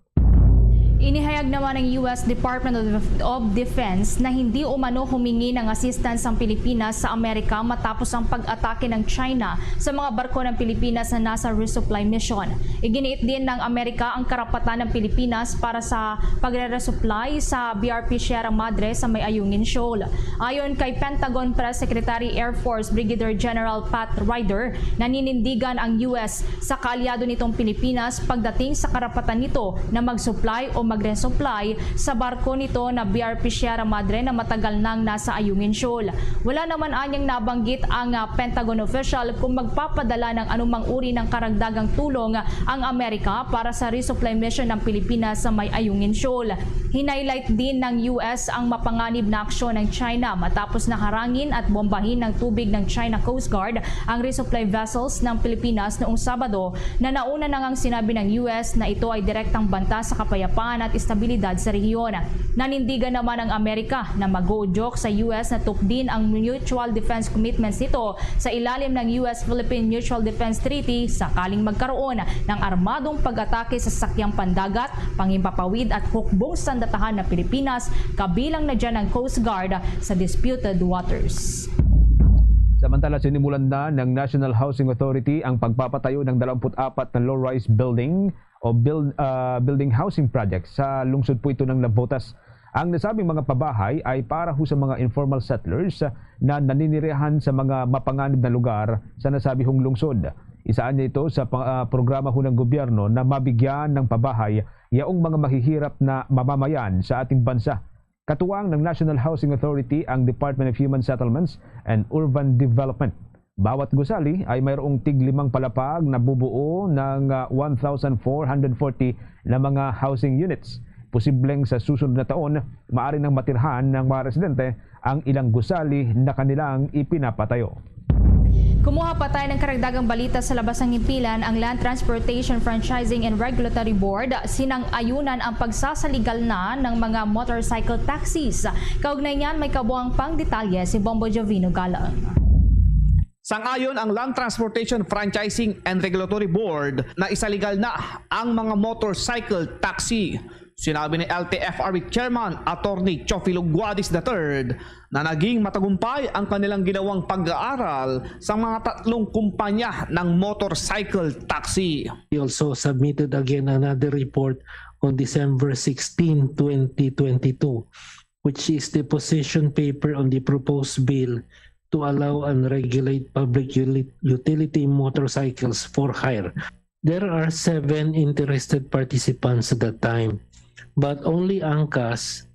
Inihayag naman ng U S Department of, of Defense na hindi umano humingi ng assistance ang Pilipinas sa Amerika matapos ang pag-atake ng China sa mga barko ng Pilipinas na nasa resupply mission. Iginiit din ng Amerika ang karapatan ng Pilipinas para sa pagre-resupply sa B R P Sierra Madre sa may Ayungin Shoal. Ayon kay Pentagon Press Secretary Air Force Brigadier General Pat Ryder, naninindigan ang U S sa kaalyado nitong Pilipinas pagdating sa karapatan nito na mag-supply o magresupply sa barko nito na B R P Sierra Madre na matagal nang nasa Ayungin Shoal. Wala naman anyang nabanggit ang, ah, Pentagon official kung magpapadala ng anumang uri ng karagdagang tulong ang Amerika para sa resupply mission ng Pilipinas sa may Ayungin Shoal. Hinighlight din ng U S ang mapanganib na aksyon ng China matapos na harangin at bombahin ng tubig ng China Coast Guard ang resupply vessels ng Pilipinas noong Sabado, na nauna na ngang sinabi ng U S na ito ay direktang banta sa kapayapaan at estabilidad sa rehiyon. Nanindigan naman ang Amerika na mag-uudyok sa U S na tupdin ang mutual defense commitments nito sa ilalim ng U S-Philippine Mutual Defense Treaty sakaling magkaroon ng armadong pag-atake sa sakyang pandagat, panghimpapawid at hukbong sandatahan ng Pilipinas, kabilang na dyan ang Coast Guard sa disputed waters. Samantala, sinimulan na ng National Housing Authority ang pagpapatayo ng dalawampu't apat na low-rise building o build, ah, building housing project sa lungsod po ito ng Navotas. Ang nasabing mga pabahay ay para ho sa mga informal settlers na naninirahan sa mga mapanganib na lugar sa nasabihong lungsod. Isa niya ito sa pa-, ah, programa ho ng gobyerno na mabigyan ng pabahay yaong mga mahihirap na mamamayan sa ating bansa. Katuwang ng National Housing Authority ang Department of Human Settlements and Urban Development. Bawat gusali ay mayroong tig limang palapag na bubuo ng, ah, one thousand four hundred forty na mga housing units. Posibleng sa susunod na taon, maaari nang matirhan ng mga residente ang ilang gusali na kanilang ipinapatayo. Kumuha pa tayo ng karagdagang balita sa labas ng himpilan. Ang Land Transportation Franchising and Regulatory Board sinang-ayunan ang pagsasaligal na ng mga motorcycle taxis. Kaugnay niyan, may kabuang pang detalye si Bombo Jovino Galang. Sang-ayon ang Land Transportation Franchising and Regulatory Board na isaligal na ang mga motorcycle taxi. Sinabi ni L T F R B Chairman Attorney Teofilo Guadis the third na naging matagumpay ang kanilang ginawang pag-aaral sa mga tatlong kumpanya ng motorcycle taxi. We also submitted again another report on December sixteen, twenty twenty-two, which is the position paper on the proposed bill to allow and regulate public uli-, utility motorcycles for hire. There are seven interested participants at that time, but only Angkas,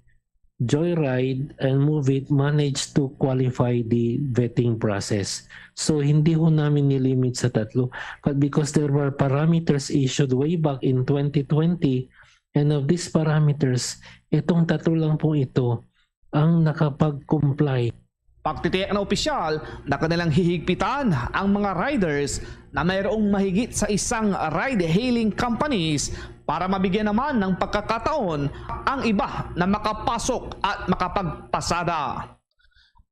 Joyride, and Move It managed to qualify the vetting process. So, hindi ho namin nilimit sa tatlo. But because there were parameters issued way back in twenty twenty, and of these parameters, itong tatlo lang po ito ang nakapag-comply. Pagtitiyak na opisyal na kanilang hihigpitan ang mga riders na mayroong mahigit sa isang ride-hailing companies para mabigyan naman ng pagkakataon ang iba na makapasok at makapagpasada.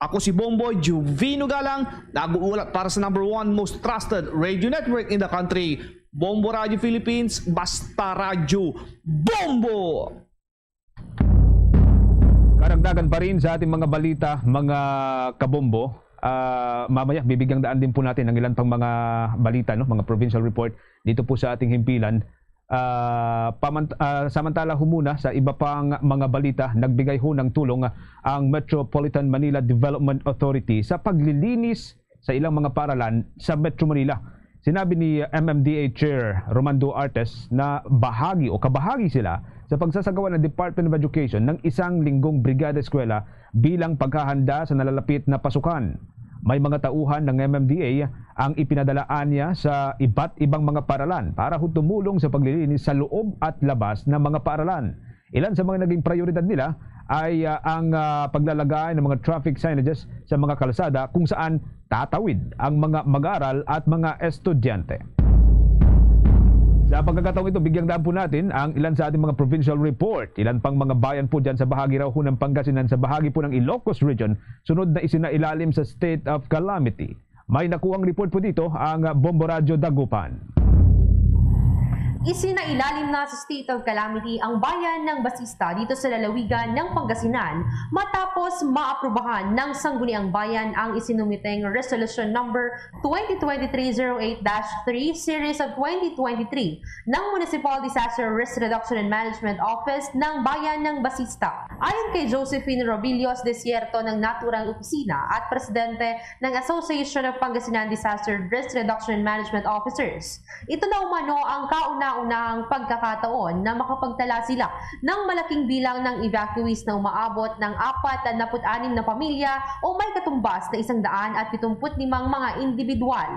Ako si Bomboy Juvino Galang, nag-uulat para sa number one most trusted radio network in the country, Bombo Radio Philippines, basta radyo, Bombo! Karagdagan pa rin sa ating mga balita, mga kabombo. Ah, mamaya, bibigyang daan din po natin ang ilan pang mga balita, no? Mga provincial report dito po sa ating himpilan. Ah, pamant-, ah, samantala ho muna sa iba pang mga balita, nagbigay ho ng tulong ang Metropolitan Manila Development Authority sa paglilinis sa ilang mga paaralan sa Metro Manila. Sinabi ni M M D A Chair Romando Artes na bahagi o kabahagi sila sa pagsasagawa ng Department of Education ng isang linggong Brigada Eskwela bilang paghahanda sa nalalapit na pasukan. May mga tauhan ng M M D A ang ipinadalaan niya sa iba't ibang mga paaralan para ho tumulong sa paglilinis sa loob at labas ng mga paaralan. Ilan sa mga naging prioridad nila ay, ah, ang, ah, paglalagay ng mga traffic signages sa mga kalsada kung saan tatawid ang mga mag-aaral at mga estudyante. Sa pagkakataong ito, bigyang daan po natin ang ilan sa ating mga provincial report. Ilan pang mga bayan po dyan sa bahagi raw ho ng Pangasinan, sa bahagi po ng Ilocos Region, sunod na isinailalim sa state of calamity. May nakuhang report po dito ang Bombo Radyo Dagupan. Isinailalim na sa state of calamity ang bayan ng Basista dito sa lalawigan ng Pangasinan matapos maaprubahan ng Sangguniang Bayan ang isinumiteng Resolution Number twenty twenty-three zero eight dash three Series of twenty twenty-three ng Municipal Disaster Risk Reduction and Management Office ng Bayan ng Basista. Ayon kay Josephine Robillos Desierto ng naturang opisina at presidente ng Association of Pangasinan Disaster Risk Reduction and Management Officers, ito na umano ang kauna kauna-unahang pagkakataon na makapagtala sila ng malaking bilang ng evacuees na umaabot ng apat na naput anim na pamilya o may katumbas na isang daan at pitumput limang mga individual.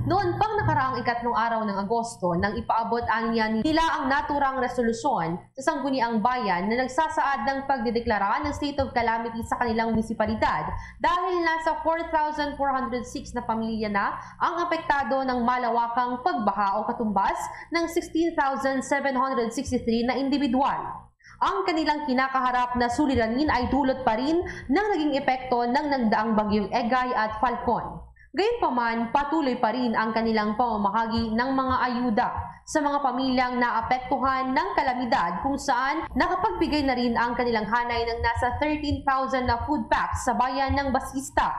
Noon pang nakaraang ikatlong araw ng Agosto, nang ipaabot anya nila ang naturang resolusyon sa Sangguniang Bayan na nagsasaad ng pagdedeklara ng state of calamity sa kanilang munisipalidad dahil nasa four thousand four hundred six na pamilya na ang apektado ng malawakang pagbaha o katumbas ng sixteen thousand seven hundred sixty-three na individual. Ang kanilang kinakaharap na suliranin ay dulot pa rin ng naging epekto ng nagdaang bagyong Egay at Falcon. Gayunpaman, patuloy pa rin ang kanilang pamamahagi ng mga ayuda sa mga pamilyang naapektuhan ng kalamidad, kung saan nakapagbigay na rin ang kanilang hanay ng nasa thirteen thousand na food packs sa bayan ng Basista.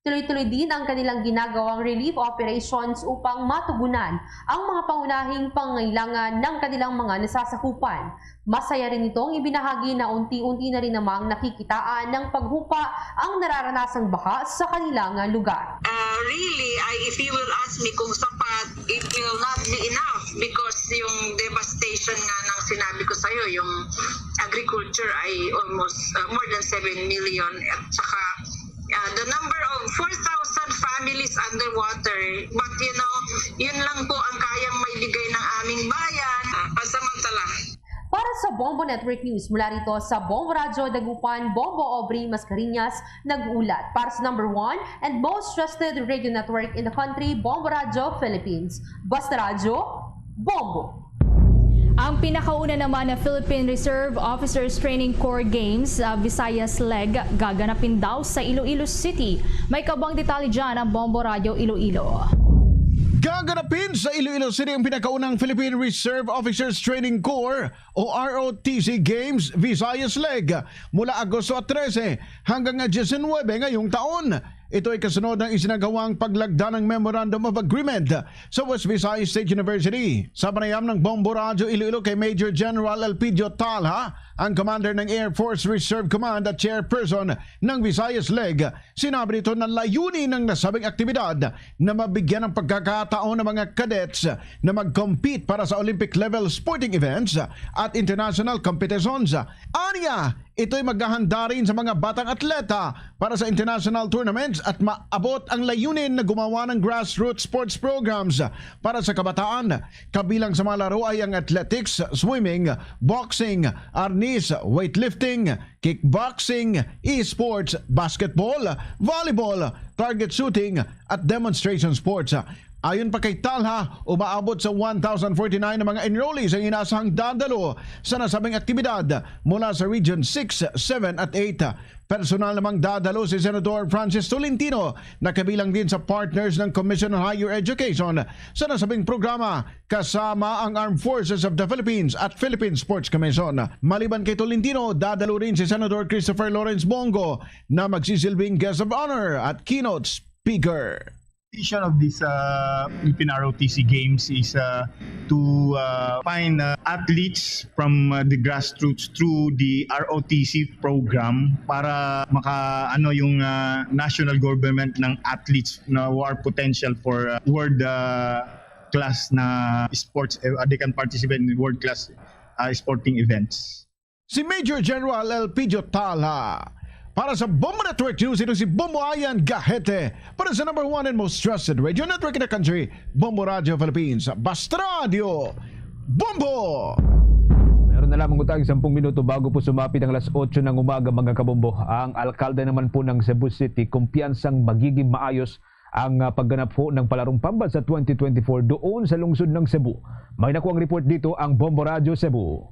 Tuloy-tuloy din ang kanilang ginagawang relief operations upang matugunan ang mga pangunahing pangangailangan ng kanilang mga nasasakupan. Masaya rin itong ibinahagi na unti-unti na rin namang nakikitaan ng paghupa ang nararanasang baha sa kanilang lugar. Uh, really, I, if you will ask me kung sapat, it will not be enough because yung devastation nga ng sinabi ko sa'yo, yung agriculture ay almost uh, more than seven million at saka uh, the number of four thousand families underwater. But you know, yun lang po ang kayang maibigay ng aming bayan. Uh, pansamantala. Para sa Bombo Network News, mula rito sa Bombo Radyo Dagupan, Bombo Aubrey Mascareñas nag-uulat. Para sa number one and most trusted radio network in the country, Bombo Radyo Philippines. Basta Radyo, Bombo! Ang pinakauna naman na Philippine Reserve Officers Training Corps Games sa Visayas Leg gaganapin daw sa Iloilo City. May kabang detalye dyan ang Bombo Radyo Iloilo. Gaganapin sa Iloilo City ang pinakaunang Philippine Reserve Officers Training Corps o R O T C Games Visayas Leg mula Agosto trese hanggang diecinuebe ngayong taon. Ito ay kasunod ng isinagawang paglagda ng Memorandum of Agreement sa West Visayas State University. Sa panayam ng Bombo Radyo Iloilo kay Major General Elpidio Talha, ang commander ng Air Force Reserve Command at chairperson ng Visayas Leg, sinabi nito na layunin ng nasabing aktibidad na mabigyan ng pagkakataon ng mga cadets na mag-compete para sa Olympic level sporting events at international competitions. Anya, ito'y maghahanda rin sa mga batang atleta para sa international tournaments at maabot ang layunin na gumawa ng grassroots sports programs para sa kabataan. Kabilang sa mga laro ay ang athletics, swimming, boxing, arnis, weightlifting, kickboxing, esports, basketball, volleyball, target shooting, at demonstration sports. Ayon pa kay Talha, umaabot sa one thousand forty-nine ang mga enrollees ang inasahang dadalo sa nasabing aktibidad mula sa Region six, seven at eight. Personal namang dadalo si Senador Francis Tolentino na kabilang din sa partners ng Commission on Higher Education sa nasabing programa, kasama ang Armed Forces of the Philippines at Philippine Sports Commission. Maliban kay Tolentino, dadalo rin si Senador Christopher Lawrence Bong Go na magsisilbing guest of honor at keynote speaker. Vision of this uh, Philippine R O T C Games is uh, to uh, find uh, athletes from uh, the grassroots through the R O T C program para maka ano yung uh, national government ng athletes na who are potential for uh, world uh, class na sports uh, they can participate in world class uh, sporting events. Si Major General Elpidio Talha. Para sa Bombo Network News, ito si Bombo Ayan Gahete. Para sa number one and most trusted radio network in the country, Bombo Radio Philippines. Basta Radio, Bombo! Meron na lamang utang sampung minuto bago po sumapit ang alas otso ng umaga, mga kabombo. Ang alkalde naman po ng Cebu City, kumpiyansang magiging maayos ang ah, pagganap po ng palarong pambansa twenty twenty-four doon sa lungsod ng Cebu. May nakuang report dito ang Bombo Radyo Cebu.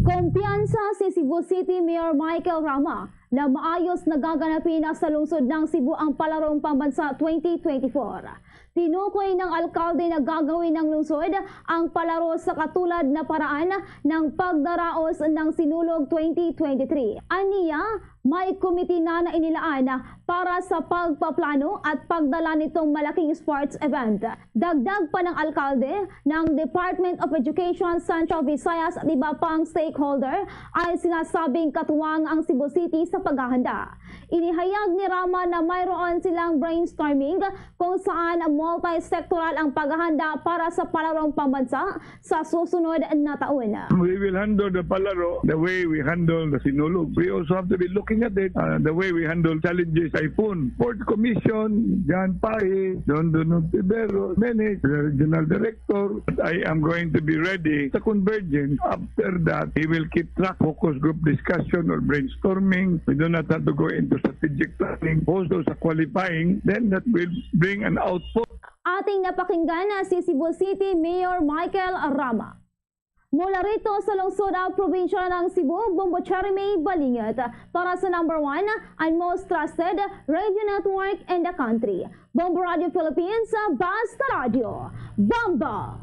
Kumpiyansa si Cebu City Mayor Michael Rama na maayos na gaganapin na sa lungsod ng Cebu ang palarong pambansa twenty twenty-four. Tinukoy ng alkalde na gagawin ng lungsod ang palaro sa katulad na paraan ng pagdaraos ng Sinulog twenty twenty-three. Aniya, may komite na na inilaan para sa pagpaplano at pagdala nitong malaking sports event. Dagdag pa ng alkalde, ng Department of Education, Central Visayas at iba pang stakeholder ay sinasabing katuwang ang Cebu City sa paghahanda. Inihayag ni Rama na mayroon silang brainstorming kung saan Multi-sectoral ang paghahanda para sa palarong pambansa sa susunod na taon. We will handle the palaro the way we handle the Sinulog. We also have to be looking at it uh, the way we handle challenges typhoon. Port Commission, John Pahi, Don Don Ontiveros, many, the regional director. I am going to be ready sa convergence. After that, he will keep track, focus group discussion or brainstorming. We do not have to go into strategic planning. Also sa qualifying, then that will bring an output. Ating napakinggan na si Cebu City Mayor Michael Rama. Mula rito sa lungsod at probinsya ng Cebu, Bombo Cherry May Balingat para sa number one and most trusted radio network in the country, Bombo Radio Philippines, Basta Radio, Bombo!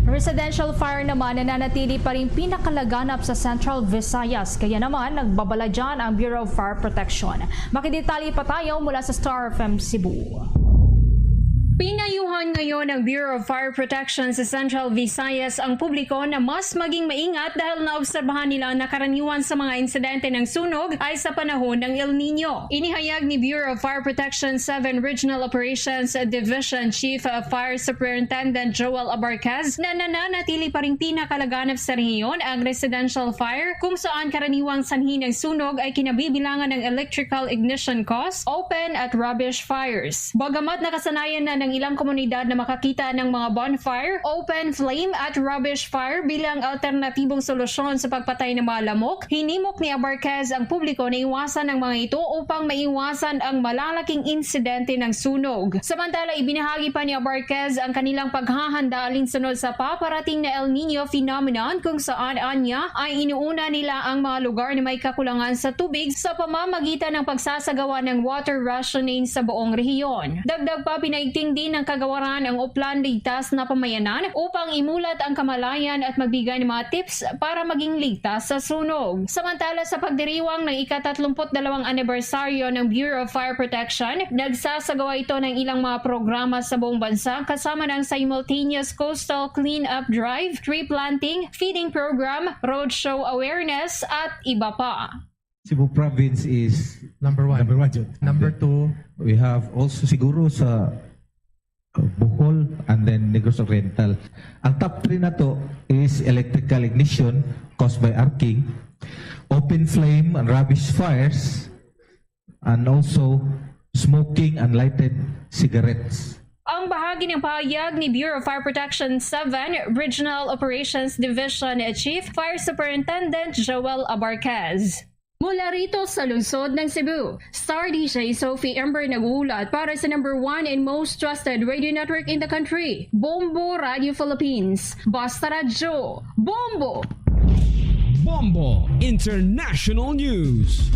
Residential fire naman nananatili pa rin pinakalaganap sa Central Visayas, kaya naman nagbabala dyan ang Bureau of Fire Protection. Makidetalye pa tayo mula sa Star F M Cebu. Pinayuhan ngayon ng Bureau of Fire Protection sa Central Visayas ang publiko na mas maging maingat dahil naobserbahan nila na karaniwan sa mga insidente ng sunog ay sa panahon ng El Nino. Inihayag ni Bureau of Fire Protection seven Regional Operations Division Chief Fire Superintendent Joel Abarquez na nananatili pa rin pinakalaganap sa rehiyon ang residential fire, kung saan karaniwang sanhi ng sunog ay kinabibilangan ng electrical ignition cause, open at rubbish fires. Bagamat nakasanayan na ng ilang komunidad na makakita ng mga bonfire, open flame at rubbish fire bilang alternatibong solusyon sa pagpatay ng mga lamok, hinimok ni Abarquez ang publiko na iwasan ang mga ito upang maiwasan ang malalaking insidente ng sunog. Samantala, ibinahagi pa ni Abarquez ang kanilang paghahanda alinsunod sa paparating na El Nino phenomenon, kung saan anya ay inuuna nila ang mga lugar na may kakulangan sa tubig sa pamamagitan ng pagsasagawa ng water rationing sa buong rehiyon. Dagdag pa, pinaigting din ng kagawaran ang Oplan Ligtas na Pamayanan upang imulat ang kamalayan at magbigay ng mga tips para maging ligtas sa sunog. Samantala, sa pagdiriwang ng ika-tatlumpu't dalawang anibersaryo ng Bureau of Fire Protection, nagsasagawa ito ng ilang mga programa sa buong bansa, kasama ng simultaneous coastal cleanup drive, tree planting, feeding program, roadshow awareness, at iba pa. Cebu province is number one. Number one, jud. Number two, we have also siguro sa uh, Bohol and then Negros Oriental. Ang top three na to is electrical ignition caused by arcing, open flame and rubbish fires, and also smoking and lighted cigarettes. Ang bahagi ng pahayag ni Bureau of Fire Protection seven Regional Operations Division Chief Fire Superintendent Joel Abarquez. Mula rito sa lungsod ng Cebu, Star D J Sophie Ember nag-uulat para sa number one and most trusted radio network in the country, Bombo Radio Philippines. Basta Radyo, Bombo! Bombo International News.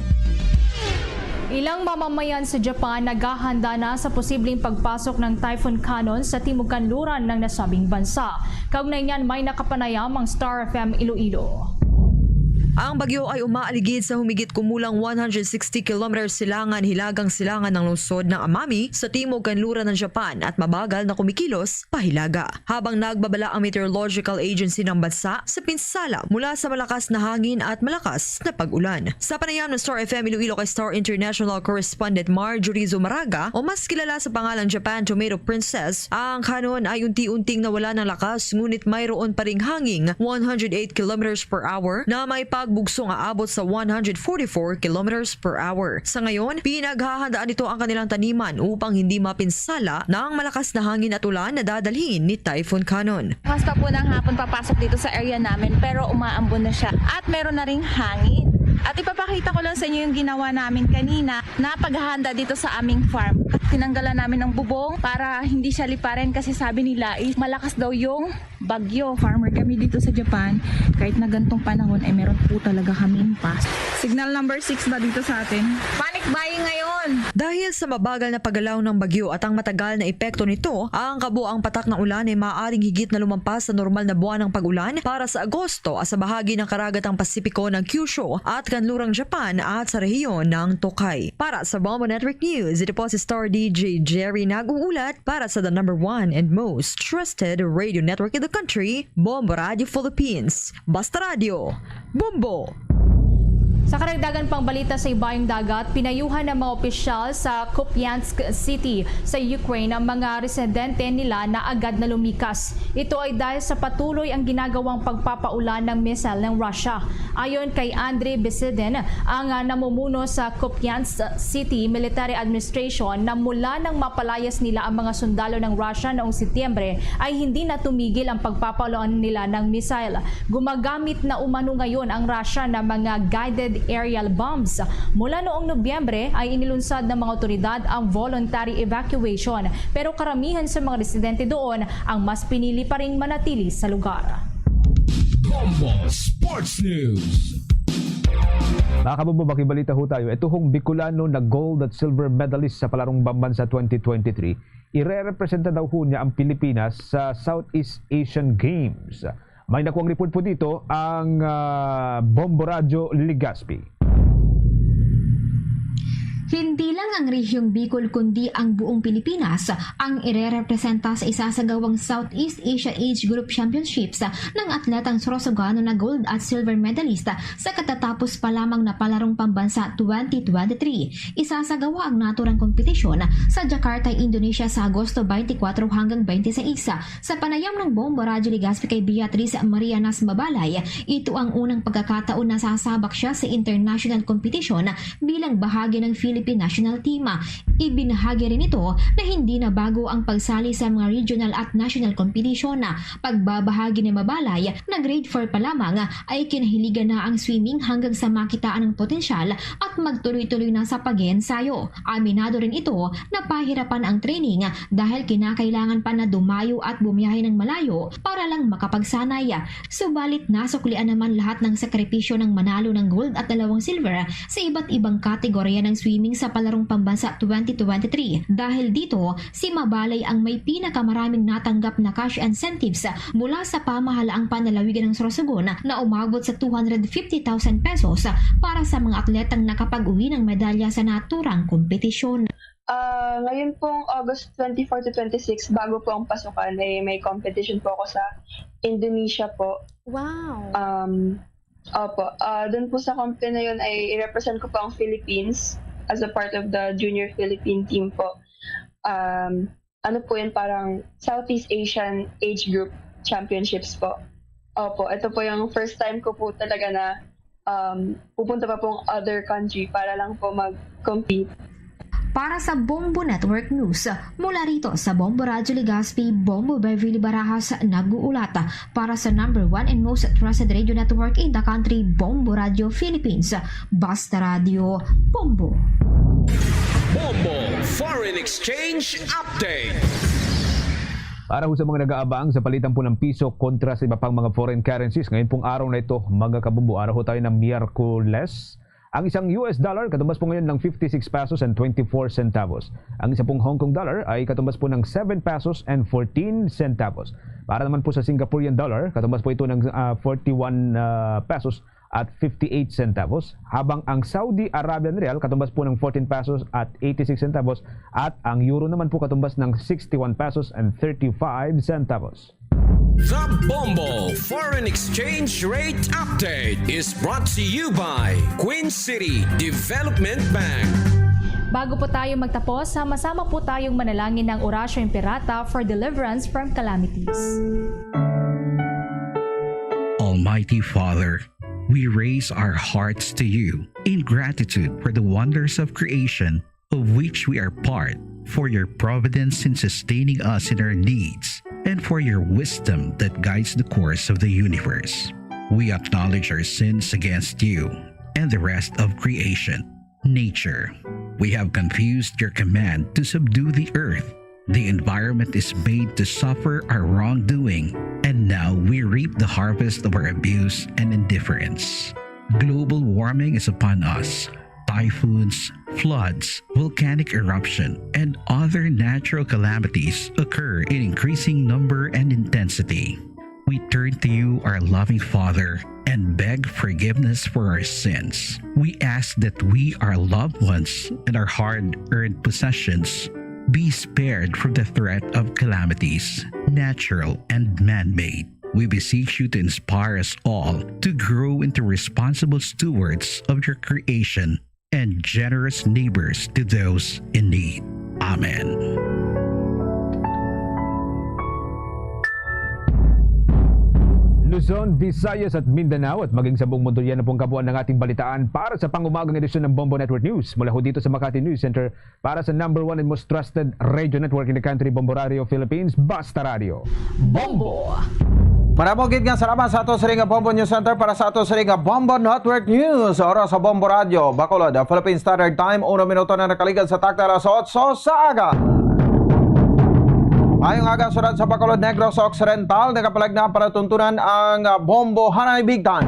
Ilang mamamayan sa Japan naghahanda na sa posibleng pagpasok ng Typhoon Khanun sa timog kanluran ng nasabing bansa. Kaugnay niyan, may nakapanayam ang Star F M Iloilo. Ang bagyo ay umaaligid sa humigit kumulang one hundred sixty kilometers silangan hilagang silangan ng lungsod ng Amami sa timog kanluran ng Japan at mabagal na kumikilos pahilaga. Habang nagbabala ang Meteorological Agency ng bansa sa pinsala mula sa malakas na hangin at malakas na pag-ulan. Sa panayam ng Star F M Iloilo kay Star International correspondent Marjorie Zumaraga, o mas kilala sa pangalang Japan Tomato Princess, ang Khanun ay unti-unting nawala ng lakas, ngunit mayroon pa ring hanging one hundred eight kilometers per hour na may pagbugso nga abot sa one hundred forty-four kilometers per hour. Sa ngayon, pinaghahandaan nito ang kanilang taniman upang hindi mapinsala ng malakas na hangin at ulan na dadalhin ni Typhoon Khanun. Mas pa po ng hapon papasok dito sa area namin, pero umaambon na siya at meron na ring hangin. At ipapakita ko lang sa inyo yung ginawa namin kanina na paghahanda dito sa aming farm. Tinanggalan namin ng bubong para hindi siya liparin kasi sabi nila is malakas daw yung bagyo. Farmer kami dito sa Japan. Kahit na gantong panahon ay meron po talaga kaming pass. Signal number six ba dito sa atin? Panic buying ngayon! Dahil sa mabagal na paggalaw ng bagyo at ang matagal na epekto nito, ang kabuang patak ng ulan ay maaaring higit na lumampas sa normal na buwan ng pag-ulan para sa Agosto sa bahagi ng karagatang Pasipiko ng Kyushu at kanlurang Japan at sa rehiyon ng Tokay. Para sa Bombo Network News, ito po si Star D J Jerry nag-uulat para sa the number one and most trusted radio network in the country, Bombo Radio Philippines. Basta Radio, Bombo! Sa karagdagan pang balita sa Ibayong Dagat, pinayuhan ng mga opisyal sa Kupiansk City sa Ukraine ang mga residente nila na agad na lumikas. Ito ay dahil sa patuloy ang ginagawang pagpapaulan ng missile ng Russia. Ayon kay Andriy Besedin, ang, ah, namumuno sa Kupiansk City Military Administration, na mula nang mapalayas nila ang mga sundalo ng Russia noong Setyembre, ay hindi na tumigil ang pagpapaulan nila ng missile. Gumagamit na umano ngayon ang Russia ng mga guided aerial bombs. Mula noong Nobyembre ay inilunsad ng mga otoridad ang voluntary evacuation, pero karamihan sa mga residente doon ang mas pinili pa ring manatili sa lugar. Bombo Sports News. Mga kabombo, makibalita ho tayo. Ito hong Bicolano na gold at silver medalist sa palarong pambansa twenty twenty-three, irerepresenta daw ho niya ang Pilipinas sa Southeast Asian Games. May nakuang report po dito ang, ah, Bombo Radyo Legazpi. Hindi lang ang Rehiong Bicol kundi ang buong Pilipinas ang irerepresenta sa isasagawang Southeast Asia Age Group Championships ng atletang Sorsogoano na gold at silver medalist sa katatapos pa lamang na Palarong Pambansa twenty twenty-three. Isasagawa ang naturang kompetisyon sa Jakarta, Indonesia sa Agosto twenty-four hanggang twenty-six. Sa panayam ng Bombo Radyo Legazpi kay Beatriz Marianas Mabalay, ito ang unang pagkakataon na sasabak siya sa international competition bilang bahagi ng Philippine National Team. Ibinahagi rin ito na hindi na bago ang pagsali sa mga regional at national competition. Pagbabahagi ni Mabalay na grade four pa lamang ay kinahiligan na ang swimming hanggang sa makitaan ang potensyal at magtuloy-tuloy na sa pag-iensayo. Aminado rin ito na pahirapan ang training dahil kinakailangan pa na dumayo at bumiyahe ng malayo para lang makapagsanay. Subalit nasuklian naman lahat ng sakripisyo ng manalo ng gold at dalawang silver sa iba't ibang kategorya ng swimming sa Palarong Pambansa twenty twenty-three. Dahil dito, si Mabalay ang may pinakamaraming natanggap na cash incentives mula sa pamahalaang panlalawigan ng Sorsogon na umabot sa two hundred fifty thousand pesos para sa mga atletang nakapag-uwi ng medalya sa naturang kompetisyon. Ah, ngayon pong August twenty-four to twenty-six, bago po ang pasukan, eh, may competition po ako sa Indonesia po. Wow. Um, opo, ah, doon po sa competition na yun ay i-represent ko po ang Philippines as a part of the junior Philippine team po. Um, ano po yun, parang Southeast Asian Age Group Championships po. Opo, ito po yung first time ko po talaga na um, pupunta pa pong other country para lang po mag-compete. Para sa Bombo Network News, mula rito sa Bombo Radyo Legazpi, Bombo Beverly Barajas nag-uulat. Para sa number one and most trusted radio network in the country, Bombo Radyo Philippines. Basta Radyo, Bombo. Bombo Foreign Exchange Update. Para ho sa mga nag-aabang sa palitan po ng piso kontra sa iba pang mga foreign currencies, ngayon pong araw na ito, mga kabumbo, araw ho tayo ng Miyerkules. Ang isang U S dollar katumbas po ngayon ng fifty-six pesos and twenty-four centavos. Ang isa pong Hong Kong dollar ay katumbas po ng seven pesos and fourteen centavos. Para naman po sa Singaporean dollar, katumbas po ito ng, ah, forty-one, ah, pesos at fifty-eight centavos, habang ang Saudi Arabian rial katumbas po ng fourteen pesos at eighty-six centavos, at ang euro naman po katumbas ng sixty-one pesos and thirty-five centavos. The Bombo Foreign Exchange Rate Update is brought to you by Queen City Development Bank. Bago po tayo magtapos, sama-sama po tayong manalangin ng Oratio Imperata for deliverance from calamities. Almighty Father, we raise our hearts to you in gratitude for the wonders of creation of which we are part, for your providence in sustaining us in our needs, and for your wisdom that guides the course of the universe. We acknowledge our sins against you and the rest of creation, nature. We have confused your command to subdue the earth. The environment is made to suffer our wrongdoing, and now we reap the harvest of our abuse and indifference. Global warming is upon us. Typhoons, floods, volcanic eruption, and other natural calamities occur in increasing number and intensity. We turn to you, our loving Father, and beg forgiveness for our sins. We ask that we, our loved ones, and our hard earned possessions be spared from the threat of calamities, natural and man made. We beseech you to inspire us all to grow into responsible stewards of your creation and generous neighbors to those in need. Amen. Luzon, Visayas at Mindanao at maging sa buong mundo, yan na pong kabuuan ng ating balitaan para sa pangumagang edisyon ng Bombo Network News. Mula ho dito sa Makati News Center, para sa number one and most trusted radio network in the country, Bombo Radio Philippines, Basta Radio. Bombo. Maramo gid nga salamat sa ato siring nga Bombo News Center para sa ato siring nga Bombo Network News. Oras sa Bombo Radio, Bacolod, Philippine Standard Time, uno minuto na nakaligad sa takna alas otso sa aga. Mayong aga, syudad sa Bacolod, Negros Occidental, nagapalagna para tuntunan ang, ah, Bombo Hanay Bigtan.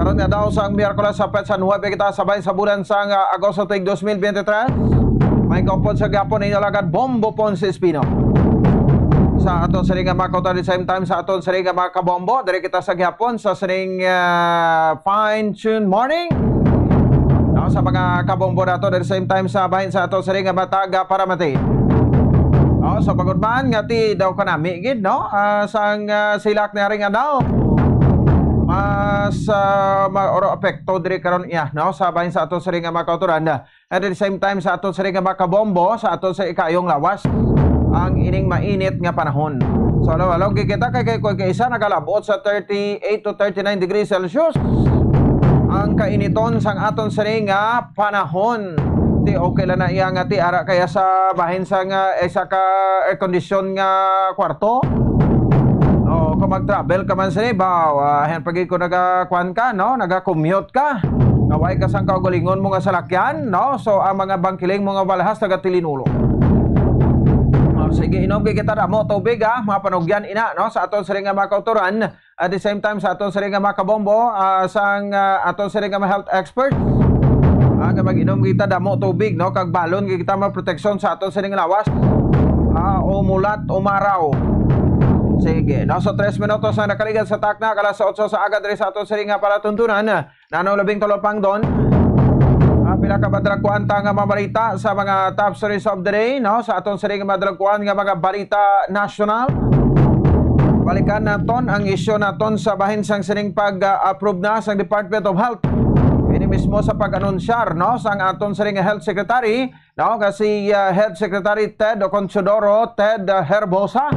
Karon nga daw sang Miyerkules sa petsa nuebe kita sa bahin sa bulan sang, ah, Agosto tuig dos mil bente tres. May kaupod sa gihapon ninyo alagad Bombo Ponce Espino. Sa aton siring nga mga kautoran, the same time sa aton siring nga mga kabombo, diri kita sa gihapon sa siring, ah, fine tune morning. No, sa mga kabombo nato, the same time sa bahin sa aton siring nga matag, ah, paramati. No, so pagod man nga ti daw kanami gid, no? Ah, sang, ah, silak ni Haring Adlaw. Mas, ah, ma-, oro apekto diri karon iya, no? Sa bahin sa aton siring nga mga kautoran, ah, at the same time sa aton siring nga mga kabombo, sa aton sa ikayong lawas, ang ining mainit nga panahon. So, alaw-alaw gid kita kay, kay, kay, kay isa nagalabot sa thirty-eight to thirty-nine degrees Celsius ang kainiton sang aton siring nga panahon. Ti okay lang na iya nga ti ara kaya sa bahin sa nga isa ka air condition nga kwarto. O kung mag-travel ka man sini ba, ah, ayan pag ko nagakuan ka, no? Naga-commute ka. Nga way ka sang kaugalingon mo nga salakyan, no? So ang mga bangkiling mo nga balahas taga Tilinulo. O, sige, inom kay kita damo tubig, ha, mga panugyan ina, no? Sa aton siring nga mga kautoran, at the same time sa aton siring nga mga kabombo, ah, sang, ah, aton siring nga mga health expert. Ah, nga mag-inom kita damo tubig, no? Kag balon kay kita mga proteksyon sa aton siring nga lawas. Ah, umulat, umaraw. Sige, no? So, tres minutos na nakaligad sa takna, alas otso sa aga diri sa aton siring nga palatuntunan. Nanong labing tulo pang don. Ah, pila ka madalagkuan ta nga mga balita sa mga top stories of the day, no? Sa aton siring nga madalagkuan nga mga balita national. Balikan naton ang isyu naton sa bahin sang sining pag-approve na sang Department of Health. Ini mismo sa pag-anunsyar, no, sang aton siring nga Health Secretary, no, nga si, ah, Health Secretary Ted Conchodoro, Ted, ah, Herbosa,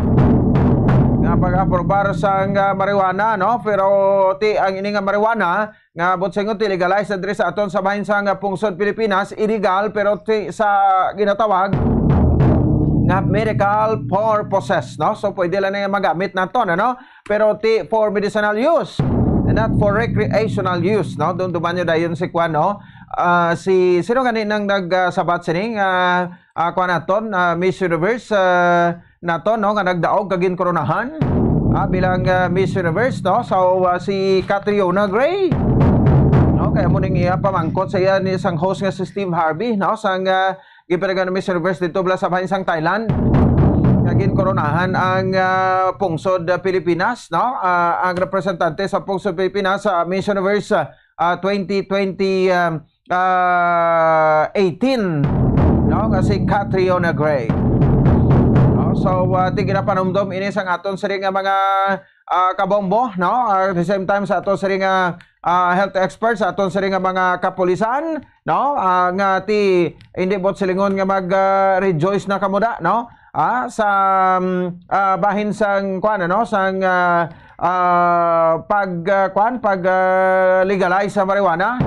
nga pag-aprobar sang, ah, marijuana, no? Pero ti ang ini nga marijuana nga buot silingon ti legalize na diri sa aton sa bahin sang pungsod Pilipinas, illegal, pero ti sa ginatawag nga medical purposes, no? So pwede lang na magamit naton, ano? Pero ti for medicinal use and not for recreational use, no? Dumduman nyo dayon si kwan, no? Ah, si, sino gani nang nagsabat sining, ah, ah, kwan naton, ah, Miss Universe, ah, naton, no, nga nagdaog kag ginkoronahan, ah, bilang, ah, Miss Universe, no? So, ah, si Catriona Gray, no? Kaya mo ning iya pamangkot sa iya ni sang host nga si Steve Harvey, no? Sang, ah, gipanagan Miss Universe dito bala sa bahin sang Thailand. Nga ginkoronahan ang, ah, pungsod, ah, Pilipinas, no? Ah, ang representante sa pungsod Pilipinas sa Miss Universe, ah, ah, twenty twenty, um, ah, eighteen, no? Nga si Catriona Gray. No? So, ah, ti ginapanumdom ini sang aton siring nga mga, ah, kabombo, no? Ah, at the same time sa aton siring nga, ah, health experts, sa aton siring nga mga kapulisan, no? Ah, nga ti hindi buot silingon nga mag, ah, rejoice na kamo da, no? Ah, sa, um, ah, bahin sang, kuan, ano, sang, ah, ah, pag, ah, kuan, pag, ah, legalize sa marijuana.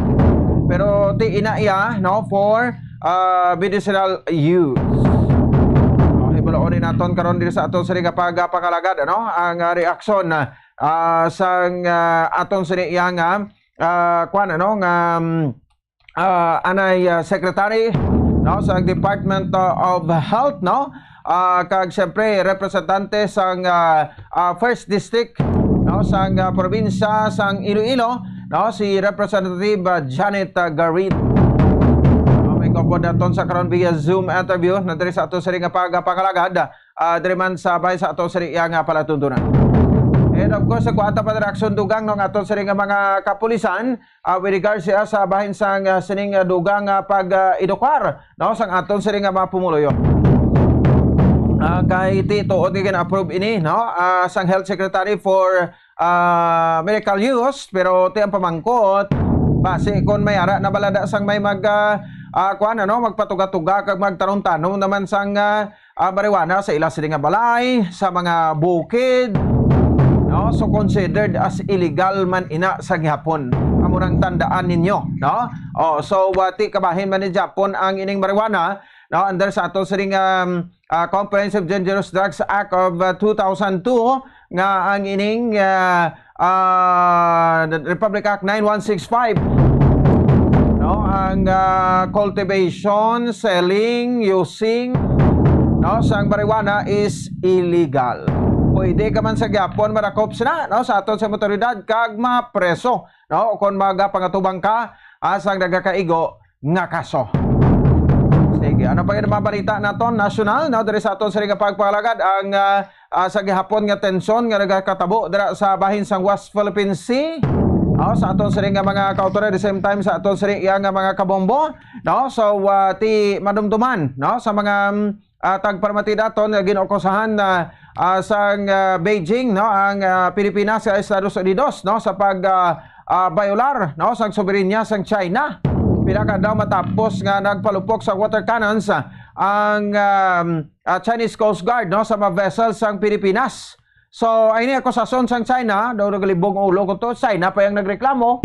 Pero ti ina iya, no, for, ah, medicinal use. Okay, bulaon ni naton karon diri sa aton sini nga pagpangalagad, ano, ang, ah, reaksyon, ah, sang, ah, aton sini iya nga, ah, kuan, ano, nga, um, ah, anay, ah, secretary, no, sa Department, ah, of Health, no? Ah, kag siyempre representante sang, ah, ah, First District, no, sang, ah, probinsya sang Iloilo, no, si Representative, ah, Janet, ah, Garrido. No, may kaupod naton sa karon via Zoom interview na diri sa ato sini nga pagpangalagad, ah, diri man sa bahin sa ato sini iya nga palatuntunan. And of course, sa kuwanta pa reaksyon dugang, no, nga ato sini nga mga kapulisan, ah, with regards siya sa bahin sang, ah, sining, ah, dugang, ah, pag, ah, edukar, no, sang aton sining, ah, mga pumuluyo. Ah, kay ti tuod nga gina-approve ini, no? Ah, sang Health Secretary for, ah, medical use, pero ti ang pamangkot, basi kon may ara na balada sang may mag, ah, ah, kuwan, ano, magpatuga-tuga kag magtanom-tanom naman sang, ah, ah, marijuana sa ila sini nga balay, sa mga bukid, no? So considered as illegal man ina sa gihapon. Amo nang tandaan ninyo, no? Oh, so, ah, ti kabahin man ni Japon ang ining marijuana, no? Under sa ato sining, um, ah, Comprehensive Dangerous Drugs Act of, ah, two thousand two, nga ang ining, ah, ah, Republic Act nine one six five, no, ang, ah, cultivation, selling, using, no, sang marijuana is illegal. Pwede ka man sa gyapon madakop sina, no, sa aton sa otoridad kag mapreso, no, kung magapangatubang ka, ah, sang nagakaigo nga kaso. Sige, ano pa gid ang mga balita naton nasyonal, no? Diri sa aton sini nga pagpalagad ang, ah, ah, sa gihapon nga tensyon nga nagakatabo dira sa bahin sang West Philippine Sea. Oh, sa aton sini nga mga kautoran, the same time sa aton sini nga mga kabombo, no? So, ah, ti madumduman, no? Sa mga, mm, ah, tagparamati naton nga gin-akusahan na, ah, sang, ah, Beijing, no, ang, ah, Pilipinas sa Estados Unidos, no, sa pag, ah, ah, bayolar, no, sang soberanya sang China. Pila ka adlaw matapos nga nagpalupok sa water cannons, ah, ang, um, ah, Chinese Coast Guard, no, sa mga vessels sang Pilipinas. So, ay ni akusasyon sang China, daw nagalibog ang ulo ko to, China pa yung nagreklamo,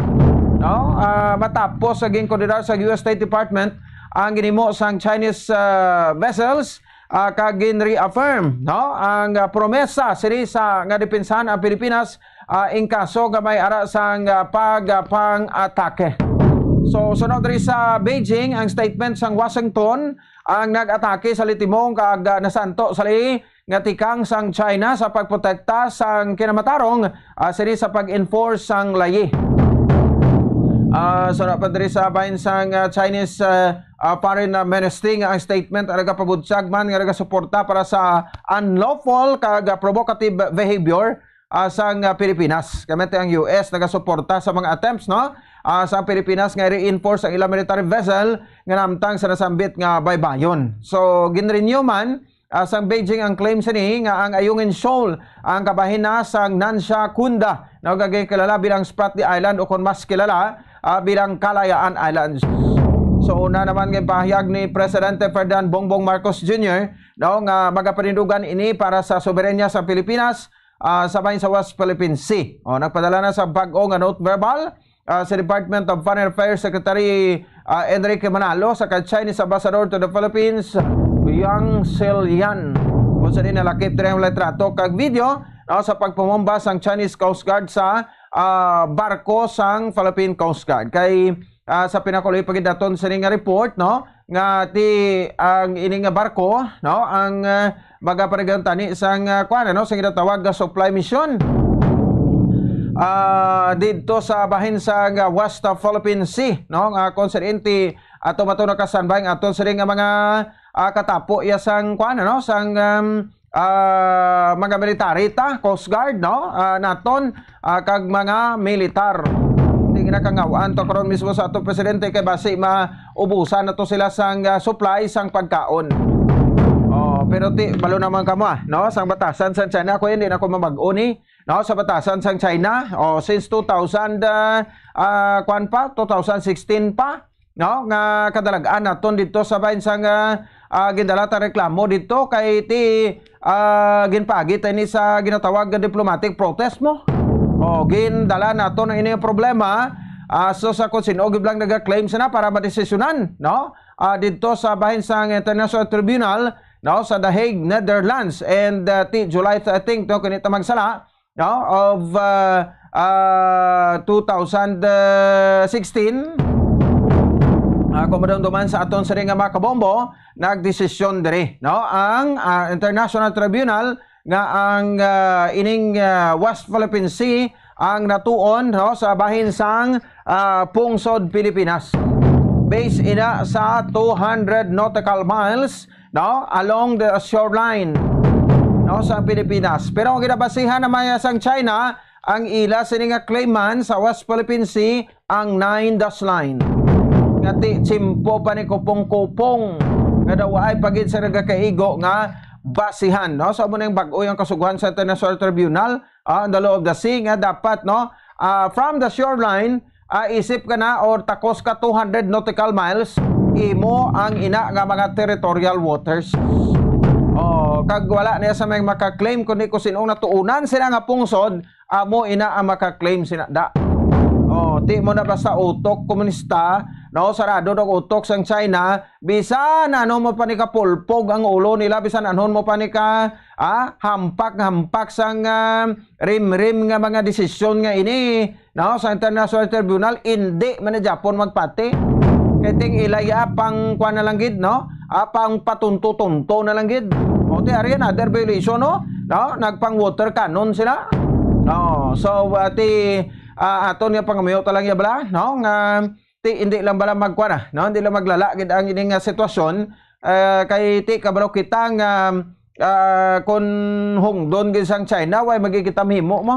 no? Ah, matapos sa ginkondenar sa U S State Department ang ginimo sang Chinese, ah, vessels, ah, kag gin-reaffirm, no, ang, ah, promesa sini sa nga depensahan ang Pilipinas, ah, in kaso nga may ara sang, ah, pag, ah, pang-atake. So, sunod diri sa Beijing, ang statement sang Washington, ang nag-atake sa Litimong kag, ah, nasanto sa layi nga tikang sang China sa pagprotekta sang kinamatarong, ah, sini sa pag-enforce sang layi. Ah, sara pa diri sa bahin sang, ah, Chinese, ah, ah, Foreign, ah, Ministry nga ang statement ang nagapabutyag man nga nagasuporta para sa unlawful kag, ah, provocative behavior, ah, sang, ah, Pilipinas. Kami ang U S nagasuporta sa mga attempts, no? Ah, sa Pilipinas nga i-reinforce ang ilang military vessel nga namtang sa nasambit nga baybayon. So, ginrenew man, ah, sang Beijing ang claim sini nga ang Ayungin Shoal ang kabahin na sang Nansha Kunda, no, nga ginakilala bilang Spratly Island o kon mas kilala, ah, bilang Kalayaan Islands. So, una naman nga pahayag ni Presidente Ferdinand Bongbong Marcos Junior, no, nga magapanindugan ini para sa soberanya sa Pilipinas, ah, sa bahin sa West Philippine Sea. O, nagpadala na sa bag-o nga note verbal, ah, sa Department of Foreign Affairs Secretary, ah, Enrique Manalo sa kay Chinese Ambassador to the Philippines, Yang Xilian. Kung sa nalakip diri ang litrato kag video, no, sa pagpamomba sang Chinese Coast Guard sa, ah, barko sang Philippine Coast Guard. Kay, ah, sa pinakauli pa gid naton sini nga report, no, nga ti ang ini nga barko, no, ang, ah, magaparegan tani sang, ah, kuan, ano, sa ginatawag nga supply mission, ah, didto sa bahin sang, ah, West Philippine Sea, no, nga kung sa diin ti ato mato nakastanbay ang aton sini nga mga, ah, katapo iya sang kuan, ano, sang, um, ah, mga military ta, Coast Guard, no, ah, naton, ah, kag mga militar. Hindi ginakangawan to karon mismo sa ato presidente kay basi maubusan na to sila sang, ah, supply sang pagkaon. Oh, pero ti, balo naman kamo, ah, no? Sang batasan sang China, ako hindi na ako mamag-o ni, no? Sa batasan sang China, oh, since two thousand, ah, ah, kwan pa, two thousand sixteen pa, no? Nga kadalag-an naton dito sa bahin sang, ah, ah, gindala ta reklamo dito kay ti, ah, ginpagi ta ini sa ginatawag nga diplomatic protest mo. O, gindala naton ang ining problema, ah, so sa kung sino gid lang naga-claim sana para madesisyonan, no? Ah, dito sa bahin sang International Tribunal, no, sa The Hague, Netherlands, and, ah, ti July, I think, no, kini ta magsala, no, of, ah, ah, two thousand sixteen, ah, kung madumduman sa aton sini nga mga kabombo, nagdesisyon diri, no, ang, ah, International Tribunal nga ang, ah, ining, ah, West Philippine Sea ang natuon, no, sa bahin sang, ah, pungsod Pilipinas. Based ina sa two hundred nautical miles, no, along the shoreline, no, sa Pilipinas. Pero ang ginabasihan naman niya sang China, ang ila sini nga claim man sa West Philippine Sea, ang nine dash line. Nga ti tsimpo pa ni kupong-kupong nga daw ay pagid sa nagakaigo nga basihan, no? So, amo na yung bag-o yung kasuguhan sa International Tribunal, ah, on the Law of the Sea, nga dapat, no, ah, from the shoreline, ah, isip ka na or takos ka two hundred nautical miles, imo ang ina nga mga territorial waters. Oh, kag wala niya sa may maka-claim, kundi kung sinong natuunan sila nga pungsod, amo ina ang maka-claim sina da. Oh, ti mo na basta utok komunista, no? Sarado ang utok sang China, bisan ano mo pa ni kapulpog ang ulo nila, bisan anhon mo pa ni ka, ah, hampak-hampak sang, ah, rim-rim nga mga desisyon nga ini, no? Sa International Tribunal, hindi man na Japon magpati. Kay ting ilaya pang kuan na lang gid, no? Ah, pang patunto-tunto na lang gid. O, ti, ari another violation, no? No? Nagpang water cannon sila. No. So, ah, ti, ah, aton nga pangamiyo ta lang ya bala, no? Nga, ti, hindi lang bala magkuan, ah, no? Hindi lang maglala gid ang ining, ah, sitwasyon. Ah, kay ti kabalo kita nga, ah, kun hungdon gid sang China, way magigita mahimo mo.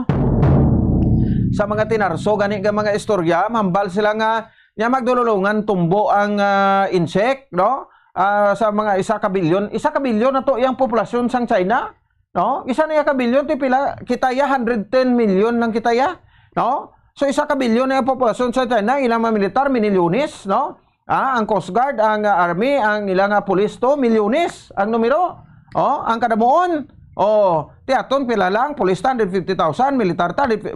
Sa mga tinarso gani nga mga istorya, mambal sila nga nya magdululungan tumbo ang, ah, insect, no? Ah, sa mga isa ka bilyon, isa ka bilyon na to iyang populasyon sang China, no? Isa na iya ka bilyon, ti pila kita ya, hundred ten million lang kita ya, no? So, isa ka bilyon na iyang populasyon sa China, ilang mga militar, minilyones, no? Ah, ang Coast Guard, ang, ah, Army, ang ilang, ah, pulis to, milyones ang numero. Oh, ang kadamuon. Oh, ti aton pila lang, pulis ta, hundred fifty thousand, militar ta, hundred fifty,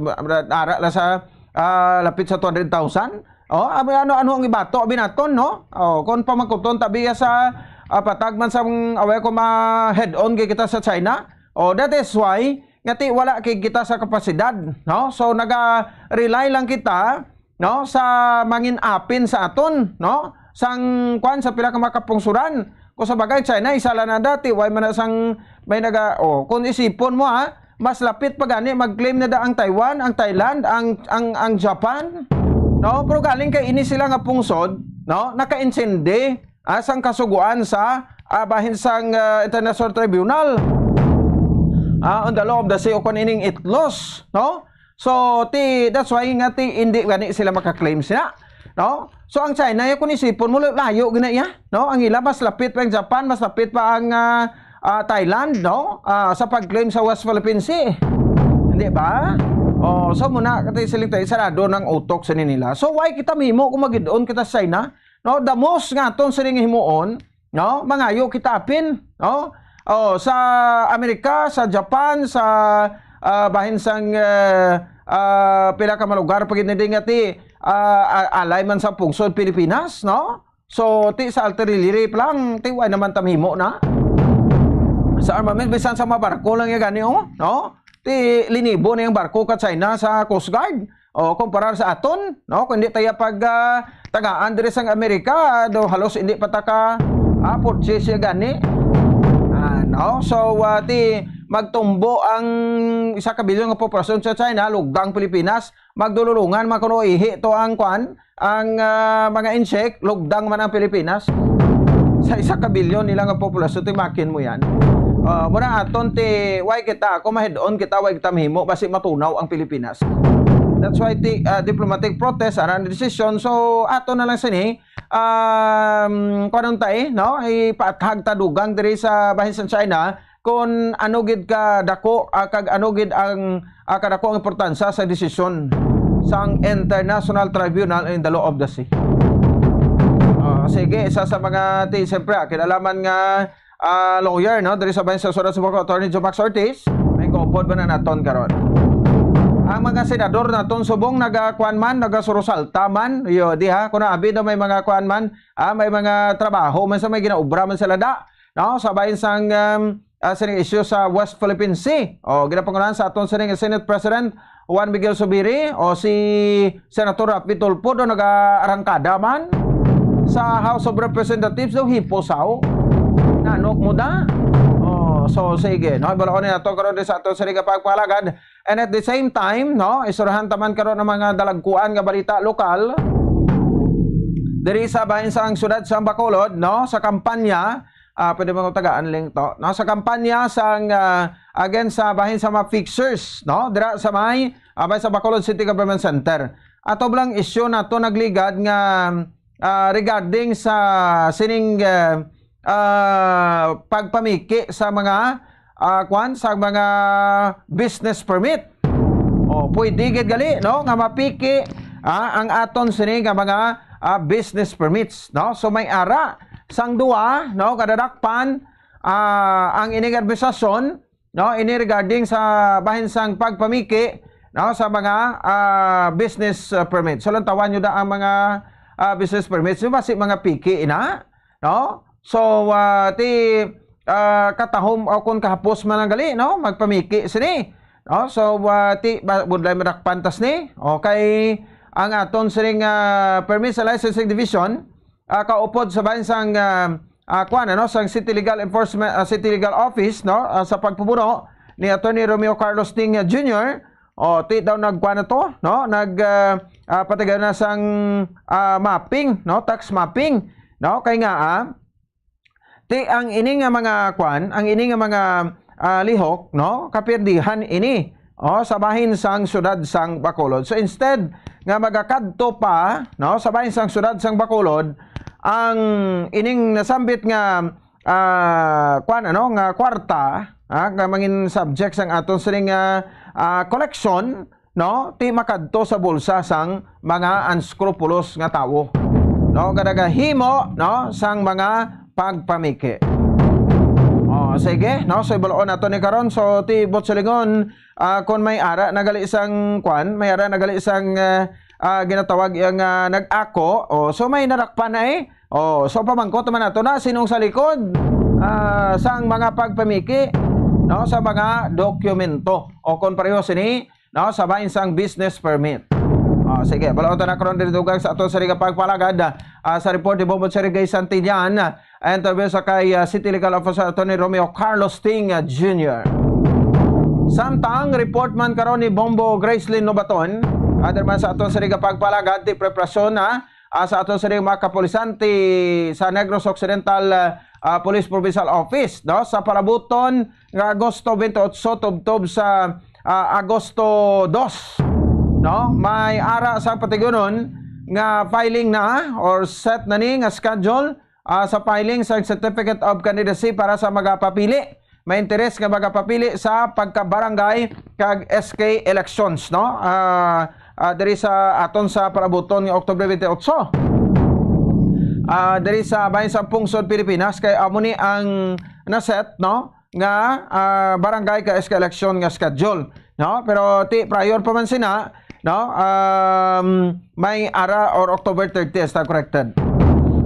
ara la sa, ah, lapit sa two hundred thousand. Oh, abi, ano, ano ang ibato, abi naton, no? Oh, kung pamangkuton, tabi ya sa, ah, patag man sa mga away ko ma-head on kay kita sa China. Oh, that is why nga ti wala kay kita sa kapasidad, no? So, naga-rely lang kita, no, sa mangin-apin sa aton, no? Sang, kwan, sa pila ka mga kapungsuran. Kung sa bagay, China, isa lang na dati, way man na sang may naga-, oh, kung isipon mo, ha, mas lapit pa gani mag-claim na da ang Taiwan, ang Thailand, ang, ang, ang Japan. No? Pero galing kay ini sila nga pungsod, no? Naka-insindi, ah, sang kasuguan sa, ah, bahin sang, ah, International Tribunal, ah, on the Law of the Sea o kung ining itlos, no? So, ti, that's why nga ti, hindi gani sila maka-claim sila, no? So, ang China, ya, kung isipon mo, layo gina iya, no? Ang ila, mas lapit pa ang Japan, mas lapit pa ang, ah, ah, Thailand, no? Ah, sa pag-claim sa West Philippine Sea. Hindi ba? Oh, so muna, kati siling tayo, sarado ng utok sa nila. So, why kita mimo kung magidon kita sa China? No? The most nga aton siling himuon, no? Mangayo kita apin, no? Oh, sa Amerika, sa Japan, sa, ah, bahin sang, eh, ah, pila ka malugar, pag hindi nga ti, ah, a-, alay man sa pungsod Pilipinas, no? So, ti sa Alter Relief lang, ti way naman tamhimo na. Sa armament, bisan sa mga barko lang yung gani, oh, no? Ti linibo na yung barko ka China sa Coast Guard. O, kumparar sa aton, no? Kung di tayo pag, ah, tagaan diri sang Amerika, do halos hindi pa ta ka, ah, purchase ya gani. Ah, no? So, ah, ti magtumbo ang isa ka bilyon nga populasyon sa China, lugdang Pilipinas, magdululungan man kuno ihi to ang kwan, ang, ah, mga insect, lugdang man ang Pilipinas. Sa isa ka bilyon nila nga populasyon, timakin mo yan. Ah, mura aton ti, why kita, kung ma-head-on kita, why kita mahimo, basi matunaw ang Pilipinas. That's why ti, ah, diplomatic protest, aran desisyon. So, ato na lang sini, um, kuwanon ta eh, no? Ipaathag ta dugang diri sa bahin sa China kung ano gid ka dako, ah, kag ano gid ang, ah, kadako ang importansya sa desisyon sang International Tribunal in the Law of the Sea. Ah, sige, isa sa mga ti, siyempre, ah, kinalaman nga, ah, lawyer, no, diri sa bahin sa Surat sa Bako, Attorney Jomax Ortiz, may gopod ba na naton karon? Ang mga senador naton subong nagakuan man, nagasurusalta man, yo, di ha, kung abi daw may mga kuan man, ah, may mga trabaho man sa may ginaobra man sila da, no, sa bahin sang, um, ah, sining isyu sa West Philippine Sea. O, ginapangunahan sa aton sining Senate President Juan Miguel Zubiri o si Senator Raffy Tulfo do nag-aarangkada man sa House of Representatives do hipusaw. Nanok mo da? Oh, so sige, no? Balaon nato karon sa aton sining pagpalagad. And at the same time, no, isurahan taman karon ang mga dalagkuan nga balita lokal diri sa bahin sa ang siyudad sa Bacolod, no, sa kampanya, ah, pwede mo tagaan link to, no, sa kampanya sang, ah, again sa bahin sa mga fixers, no, dira sa may, ah, bahin sa Bacolod City Government Center. Ato lang isyu nato nagligad nga, ah, regarding sa sining, ah, ah, pagpamiki sa mga, ah, kwan, sa mga business permit. O, pwede gid gali, no, nga mapiki, ah, ang aton sini nga mga, ah, business permits, no? So, may ara sang duwa, no, kadadakpan, ah, ang ining administrasyon, no, ini regarding sa bahin sang pagpamiki, no, sa mga, ah, business, ah, permit. So, lantawan nyo da ang mga, ah, business permits, yung basi mga piki ina, no? So, ah, ti, ah, katahom o kung kahapos man ang gali, no, magpamiki sini, no? So, ah, ti ba, budlay madakpan tas ni. Okay, ang aton sining, ah, Permits and Licensing Division, ah, kaupod sa bahin sang, ah, ah, kuwan, ano, sang City Legal Enforcement, ah, City Legal Office, no, ah, sa pagpumuno ni Attorney Romeo Carlos Ting, ah, Junior, o, ti daw nagkuwan na to, no, nag, ah, ah, patigayon na sang, ah, mapping, no, tax mapping, no, kay nga, ah, ti ang ini nga mga kuwan, ang ini nga mga, ah, lihok, no, kapirdihan ini, o, sa bahin sang siyudad sang Bacolod. So, instead nga magakadto pa, no, sa bahin sang siyudad sang Bacolod, ang ining nasambit nga, ah, kuwan, ano, nga kwarta, ah, nga mangin subject sang aton sining, ah, ah, koleksyon, no, ti makadto sa bulsa sang mga unscrupulous nga tawo, no, nga nagahimo, no, sang mga pagpamiki. O, sige, no, so ibaluon nato ni karon. So, ti Bot Silingon, ah, kung may ara na gali sang kwan, may ara na gali sang, ah, ah, ginatawag yang, ah, nag-ako. O, so may nadakpan na eh. O, so pamangkot naman nato na sinong sa likod, ah, sang mga pagpamiki, no, sa mga dokumento. O kung pareho sini, no, sa bahin sang business permit. Ah, sige, balaod ta na karon diri dugang sa ato sa riga pagpalagad, ah, sa report ni Bobo Sergey Santillan, ah, interview sa kay, ah, City Legal Officer Attorney Romeo Carlos Ting, ah, Junior. Samtang report man karon ni Bombo Gracelyn Nobaton, other man sa ato sa riga pagpalagad, ti preparasyon na, ah, sa ato sa riga mga kapulisan ti sa Negros Occidental, ah, ah, Police Provincial Office, no, sa palabuton nga Agosto twenty-eight, tubtob sa, ah, Agosto dos, no? May ara sa patigunon nga filing na or set na ni nga schedule, ah, sa filing sa Certificate of Candidacy para sa magapapili. May interes nga magapapili sa pagkabarangay kag S K elections, no? Ah, ah, diri sa aton sa palabuton nga Oktubre twenty-eight. Ah, diri sa bahin sa Pungsod, Pilipinas, kay amo ni ang naset, no, nga, ah, barangay ka S K election nga schedule, no? Pero ti prior pa man sina, no? Um, may ara or October thirty, is that corrected?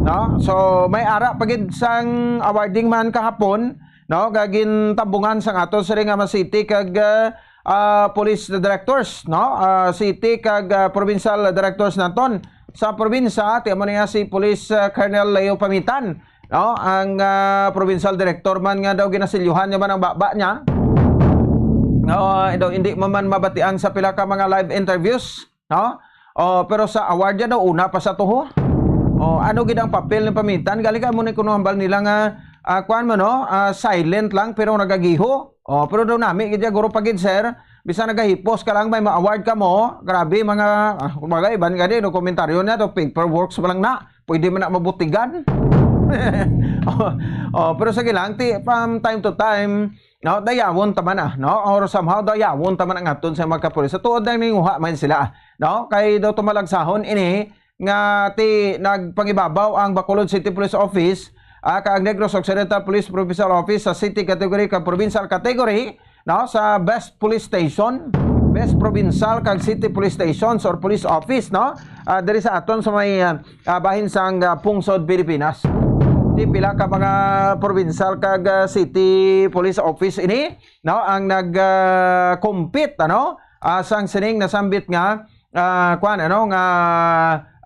No? So, may ara pa gid sang awarding man kahapon, no? Nga gintambungan sang ato sini nga mga city kag, ah, ah, police directors, no? Ah, city kag, ah, provincial directors naton. Sa probinsya, ti amo niya si Police, ah, Colonel Leo Pamitan, no? Ang, ah, provincial director man nga daw ginasilyuhan niya man ang baba niya. No, daw hindi mo man mabatian sa pila ka mga live interviews, no? Oh, pero sa award niya daw una pa sa tuho. Oh, ano gid ang papel ni Pamitan? Gali ka mo ni kuno hambal nila nga, ah, kuan mo, no? Ah, silent lang pero nagagiho. Oh, pero daw nami gid ya, guro pa gid, sir. Bisan nagahipos ka lang, may ma-award ka mo. Grabe, mga, ah, kumbaga, iban gani, no, komentaryo na to, paperworks pa lang na. Pwede man na mabutigan. Oh, oh, pero sige lang, ti, from time to time, no, dayawon ta man, ah, no? Or somehow, dayawon ta man ang aton sa mga kapulis. Sa tuod na ninguha man sila, no? Kay daw tumalagsahon ini, nga ti nagpangibabaw ang Bacolod City Police Office, ah, kag Negros Occidental Police Provincial Office sa city category kag provincial category, no, sa best police station, best provincial kag city police stations or police office, no, ah, diri sa aton sa may, ah, ah, bahin sang, ah, pungsod Pilipinas. Ti pila ka mga provincial kag, ah, city police office ini, no, ang nag, ah, compete, ano, ah, sang sining nasambit nga ah, kuan, ano, nga,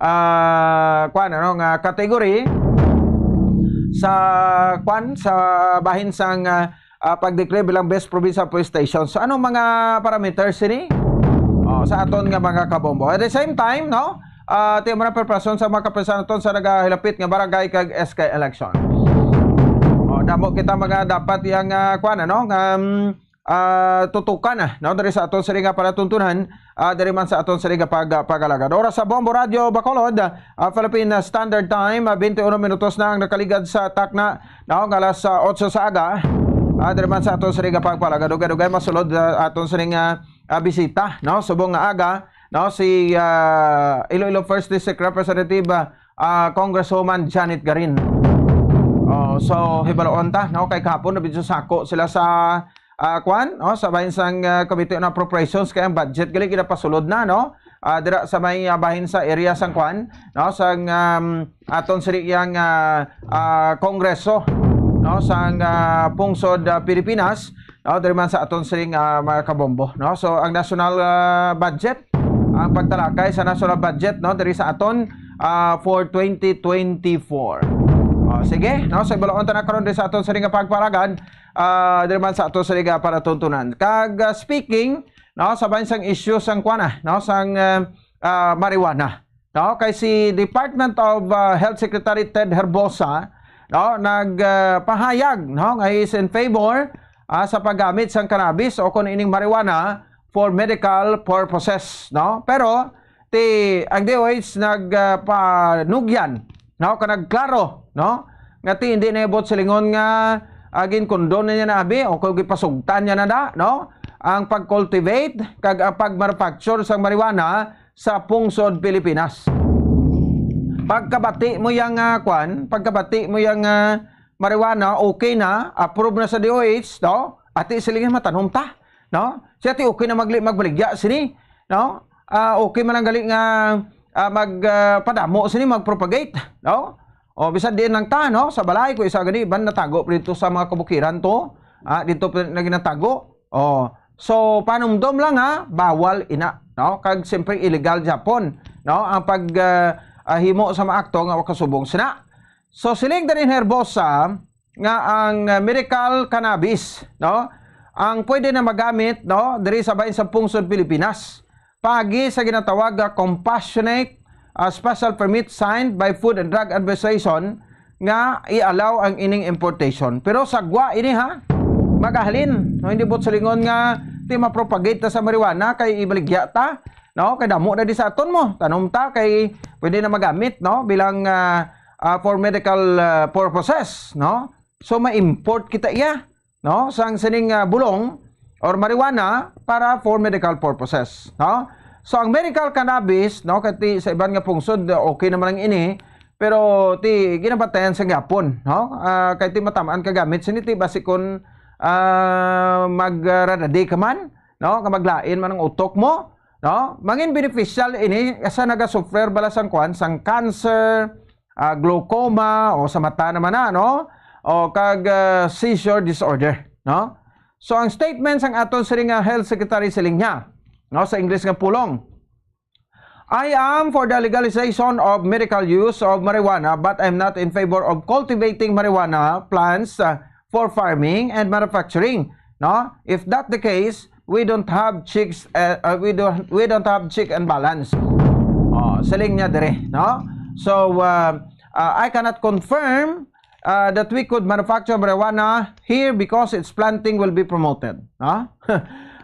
ah, kuan, ano, nga category sa, kuan, sa bahin sang, ah, ah, pag-declare bilang best provincial police station. So, anong mga parameters ini? Oh, sa aton nga mga kabombo. At the same time, no? Ah, ti mo na preparasyon sa mga kapisan naton sa nagahilapit nga barangay kag S K election. Oh, damo kita mga dapat yang, ah, kuan, ano, nga, mm, ah, tutukan, ah, no, diri sa aton sini nga palatuntunan, ah, diri man sa aton sini nga pag-, pag-alagad. Oras sa Bombo Radio Bacolod, ah, Philippine Standard Time, ah, twenty-one minutos na ang nakaligad sa takna, no, nga alas, ah, otso sa aga. Ah, diri man sa aton sini nga pagpalagad, dugay-dugay masulod, ah, aton sini nga, ah, bisita, no, subong nga aga, no, si, ah, Iloilo First District Representative, ah, ah, Congresswoman Janet Garin. Oh, so, hibaloon ta, no? Kay kahapon, na medyo sako sila sa, ah, kwan, no? Sa bahin sang, ah, Committee on Appropriations, kay ang budget gali ginapasulod na, no? Ah, dira sa may, ah, bahin sa area sang kwan, no? Sang, um, aton sini yang, ah, ah, Kongreso, no? Sang, ah, pungsod, ah, Pilipinas, no? Diri man sa aton sini, ah, mga kabombo, no? So, ang national, ah, budget, ang pagtalakay sa national budget, no? Diri sa aton, ah, for twenty twenty-four. Oh, sige, no? So, ibaloon ta na karon diri sa aton sini nga pagpalagad, ah, diri man sa aton sini nga palatuntunan. Kag, ah, speaking, no, sa bahin sang issue sang kuan, ah, no, sang, ah, ah, marijuana, no, kay si Department of, ah, Health Secretary Ted Herbosa, no, nag, ah, pahayag, no, nga he is in favor, ah, sa paggamit sang cannabis o kung ining marijuana for medical purposes, no? Pero ti ang D O H nag, ah, panugyan, no, ka nagklaro, no, nga ti hindi na ibot silingon nga, ah, ginkondon na niya na abi o kung gipasugtan niya na da, no, ang pag-cultivate kag ang pag-manufacture sang marijuana sa pungsod Pilipinas. Pagkabati mo yang, ah, kwan, pagkabati mo yang, ah, marijuana, okay na, approve na sa D O H, no? Ati siling matanom ta, no? Siya ti okay na magli-, magbaligya sini, no? Ah, okay man lang gali nga, ah, mag, ah, padamo sini, mag-propagate, no? O, bisan diin lang ta, no? Sa balay, kung isa gani, iban natago pa dito sa mga kabukiran to. Ah, dito pa na ginatago. Oh, so, panumdom lang, ha, bawal ina, no? Kag siyempre illegal gyapon, no? Ang pag, ah, ah, himo sa mga akto nga makasubong sina. So, siling Darin Herbosa nga ang, ah, medical cannabis, no? Ang pwede na magamit, no, diri sa bahin sa pungsod Pilipinas. Paagi sa ginatawag nga compassionate, ah, special permit signed by Food and Drug Administration nga i-allow ang ining importation. Pero sagwa ini, ha, magahalin, no, hindi buot silingon nga ti mapropagate ta sa marijuana kay ibaligya ta, no, kay damo na di sa aton mo tanom ta kay pwede na magamit, no, bilang, ah, ah, for medical, ah, purposes, no. So ma-import kita iya, no, sang sining, ah, bulong or marijuana para for medical purposes, no? So, ang medical cannabis, no, kay ti sa iban nga pungsod, okay naman ang ini, pero ti ginabatayan sa gyapon, no? Ah, kay ti matamaan ka gamit sini ti basi kun, ah, magradadi ka man, no? Nga maglain man ang utok mo, no? Mangin beneficial ini sa nagasuffer bala sang kuan, sang cancer, ah, glaucoma, o sa mata naman na, no? O kag, ah, seizure disorder, no? So, ang statement sang aton siring nga health secretary siling niya, no, sa English nga pulong, "I am for the legalization of medical use of marijuana, but I'm not in favor of cultivating marijuana plants, ah, for farming and manufacturing, no? If that the case, we don't have checks, uh, uh, we don't, we don't have check and balance." Oh, siling niya dire, no? So, uh, uh, I cannot confirm, uh, that we could manufacture marijuana here because its planting will be promoted, no?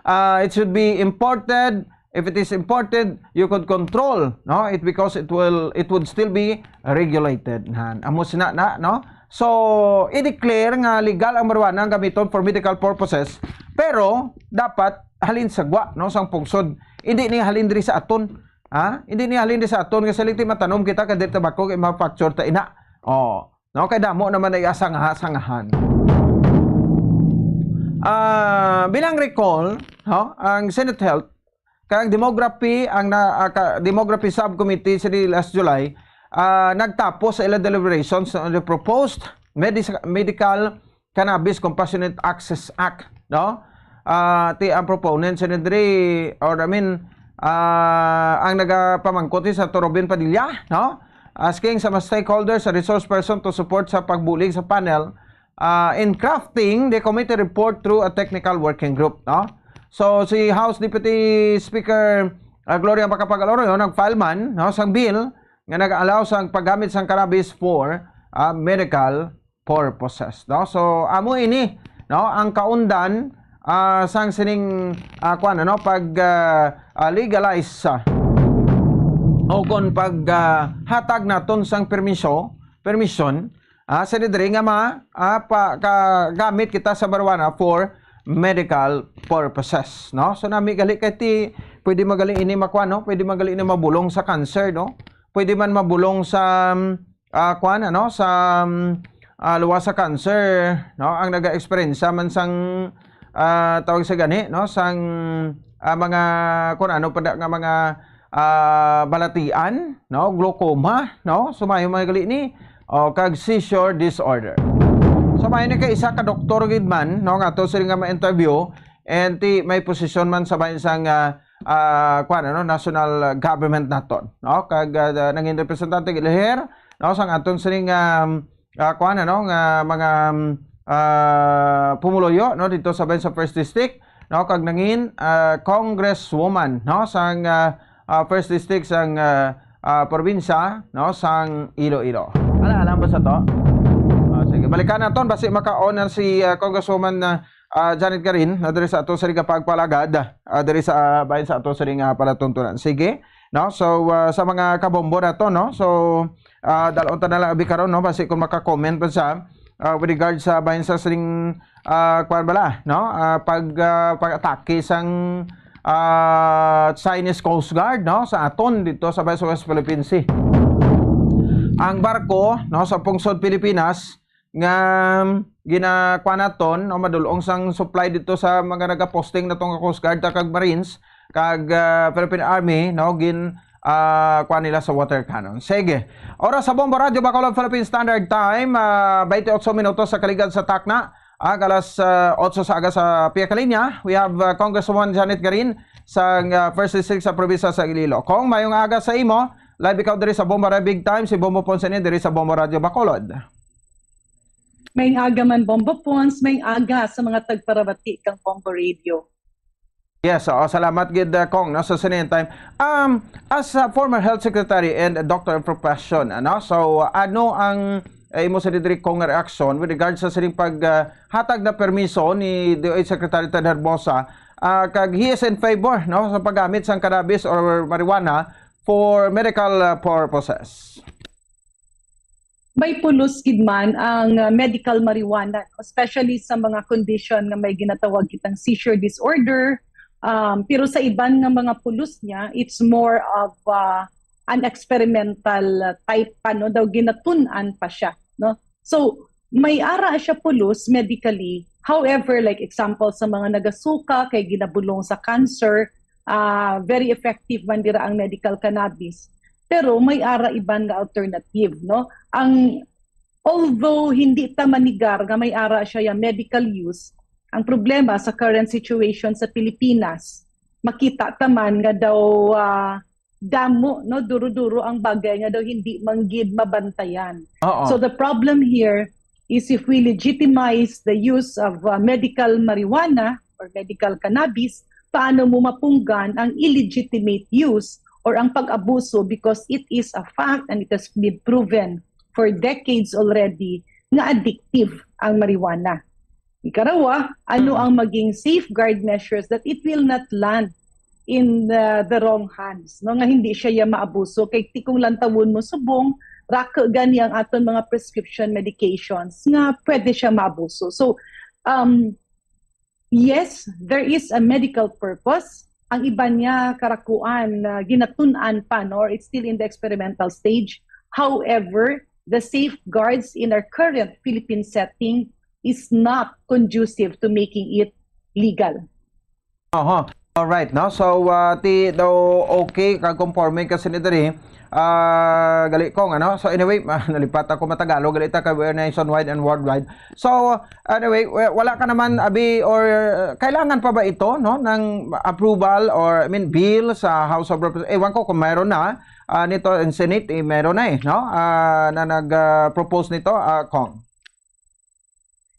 Uh, it should be imported. If it is imported, you could control, no? It, because it will, it would still be regulated. Han, amo sina na, no? So, i-declare nga legal ang marijuana ang gamiton for medical purposes, pero dapat halin sa gwa, no, sang pungsod. Hindi ni halin diri sa aton. Ha? Hindi ni halin diri sa aton kasi liti matanom kita kay diri tabako kay manufacture ta ina. Oh, no, kay damo naman ay asangaha-sangahan. Ah, bilang recall, no, ang Senate Health kag ang demography, ang na, ah, ka-, demography subcommittee sini last July, ah, nagtapos sa ilang deliberations on the proposed medis-, medical Cannabis Compassionate Access Act, no? Ah, ti ang proponent sini diri, or I mean, ah, ang nagapamangkot si Senator Robin Padilla, no? Asking sa mga stakeholders, sa resource person to support sa pagbulig sa panel, ah, in crafting the committee report through a technical working group, no? So, si House Deputy Speaker, ah, Gloria Macapagal Arroyo nag-file man, no, sang bill nga nag-allow sang paggamit sang cannabis for, ah, medical purposes, no? So, amo ini, no, ang kaundan, ah, sang sining, ah, kuwan, ano, pag, ah, ah, legalize, ah, o kon pag, ah, hatag naton sang permiso, permission, ah, sa diri nga ma-, ah, pa-, ka-, gamit kita sa marijuana for medical purposes, no? So, nami gali kay ti, pwede man gali ini makuha, no? Pwede man gali ini mabulong sa cancer, no? Pwede man mabulong sa, ah, kuwan, ano, sa, ah, luwas sa cancer, no? Ang naga-eksperyensya man sang, ah, tawag sa gani, no? Sang, ah, mga, kung ano pa da nga mga, ah, balatian, no? Glaucoma, no? Sumayo mga gali ni, o kag seizure disorder. Sumayo ni kay isa ka doktor gid man, no? Nga to sila nga ma-interview, and ti may posisyon man sa bahin sang, ah, ah, kuwan, ano, national government naton, no? Kag, ah, nangin representante gid liher, no, sang aton sining, um, ah, kuwan, ano, nga mga, um, ah, pumuluyo, no, dito sa bahin sa First District, no, kag nangin, ah, Congresswoman, no, sang, ah, ah, First District sang, ah, ah, probinsya, no, sang Iloilo. Ala, alam ba sa to? Ah, sige, balikan naton basi makaon na si, ah, Congresswoman, ah, ah, Janet Garin, na diri sa ato sa Liga Pagpalagad, ah, diri sa, ah, bahin sa ato sa nga palatuntunan. Sige, no? So, ah, sa mga kabombo nato, no? So, ah, dalon ta na lang abi karon, no? Basi kung maka-comment pa siya, ah, with regard sa bahin sa sining, ah, kuwan bala, no? Ah, pag, ah, pag-atake sang, ah, Chinese Coast Guard, no? Sa aton dito sa bahin sa West Philippine Sea. Ang barko, no, sa pungsod Pilipinas, nga ginakuha naton, no, madulong sang supply dito sa mga nagaposting nato nga Coast Guard kag Marines kag, ah, Philippine Army, no, gin, ah, kuha nila sa water cannon. Sige. Oras sa Bombo Radyo Bacolod Philippine Standard Time, ah, twenty-eight minutos sa kaligad sa takna. Ang alas, ah, otso sa aga sa Pia Kalinya, we have, ah, Congresswoman Janet Garin sa, ah, First District sa probinsya sa Iloilo. Kong, mayong aga sa imo. Live ikaw diri sa Bombo Radyo Big Time, si Bombo Ponce ni diri sa Bombo Radyo Bacolod. May aga man, Bombo Pons, may aga sa mga tagparabati kang Bombo Radio. Yes, oo, salamat gid, uh, Kong, no, sa sinin time. Um, as a former health secretary and a doctor of profession, ano, so, uh, ano ang, uh, imo sa diri, Kong, nga reaksyon with regards sa sining pag, uh, hatag na permiso ni D O H Secretary Ted Herbosa, uh, kag he is in favor, no, sa paggamit sang cannabis or marijuana for medical, uh, purposes? May pulos gid man ang, uh, medical marijuana, especially sa mga condition nga may ginatawag kitang seizure disorder. Um, pero sa iban nga mga pulos niya, it's more of, uh, an experimental, uh, type pa, no? Daw ginatun-an pa siya, no? So, may ara siya pulos medically. However, like example sa mga nagasuka kay ginabulong sa cancer, ah, very effective man dira ang medical cannabis. Pero may ara iban nga alternative, no? Ang, although hindi ta manigar nga may ara siya ya medical use, ang problema sa current situation sa Pilipinas, makita ta man nga daw, ah, damo, no, duro-duro ang bagay nga daw hindi man gid mabantayan. Oo. So the problem here is if we legitimize the use of, uh, medical marijuana or medical cannabis, paano mo mapunggan ang illegitimate use or ang pag-abuso, because it is a fact and it has been proven for decades already nga addictive ang marijuana. Ikarawa, ano Hmm. ang maging safeguard measures that it will not land in the, the wrong hands, no? Nga hindi siya ya maabuso. Kay ti kung lantawon mo subong, rako gani ang aton mga prescription medications nga pwede siya maabuso. So, um, yes, there is a medical purpose. Ang iban niya karakuan na ginatun-an pa, no? Or it's still in the experimental stage. However, the safeguards in our current Philippine setting is not conducive to making it legal. Aha. Alright, no? So, ah, ti daw okay, kag conforme ka sini diri. Ah, gali ko nga, no? So, anyway, ah, nalipat ako matagalog, gali ta kay we're nationwide and worldwide. So, anyway, wa-, wala ka naman abi or, uh, kailangan pa ba ito, no, ng approval or, I mean, bill sa House of Representatives? Ewan ko kung mayroon na, ah, nito in Senate, eh, mayroon na eh, no? Ah, na nag, ah, propose nito, ah, Kong.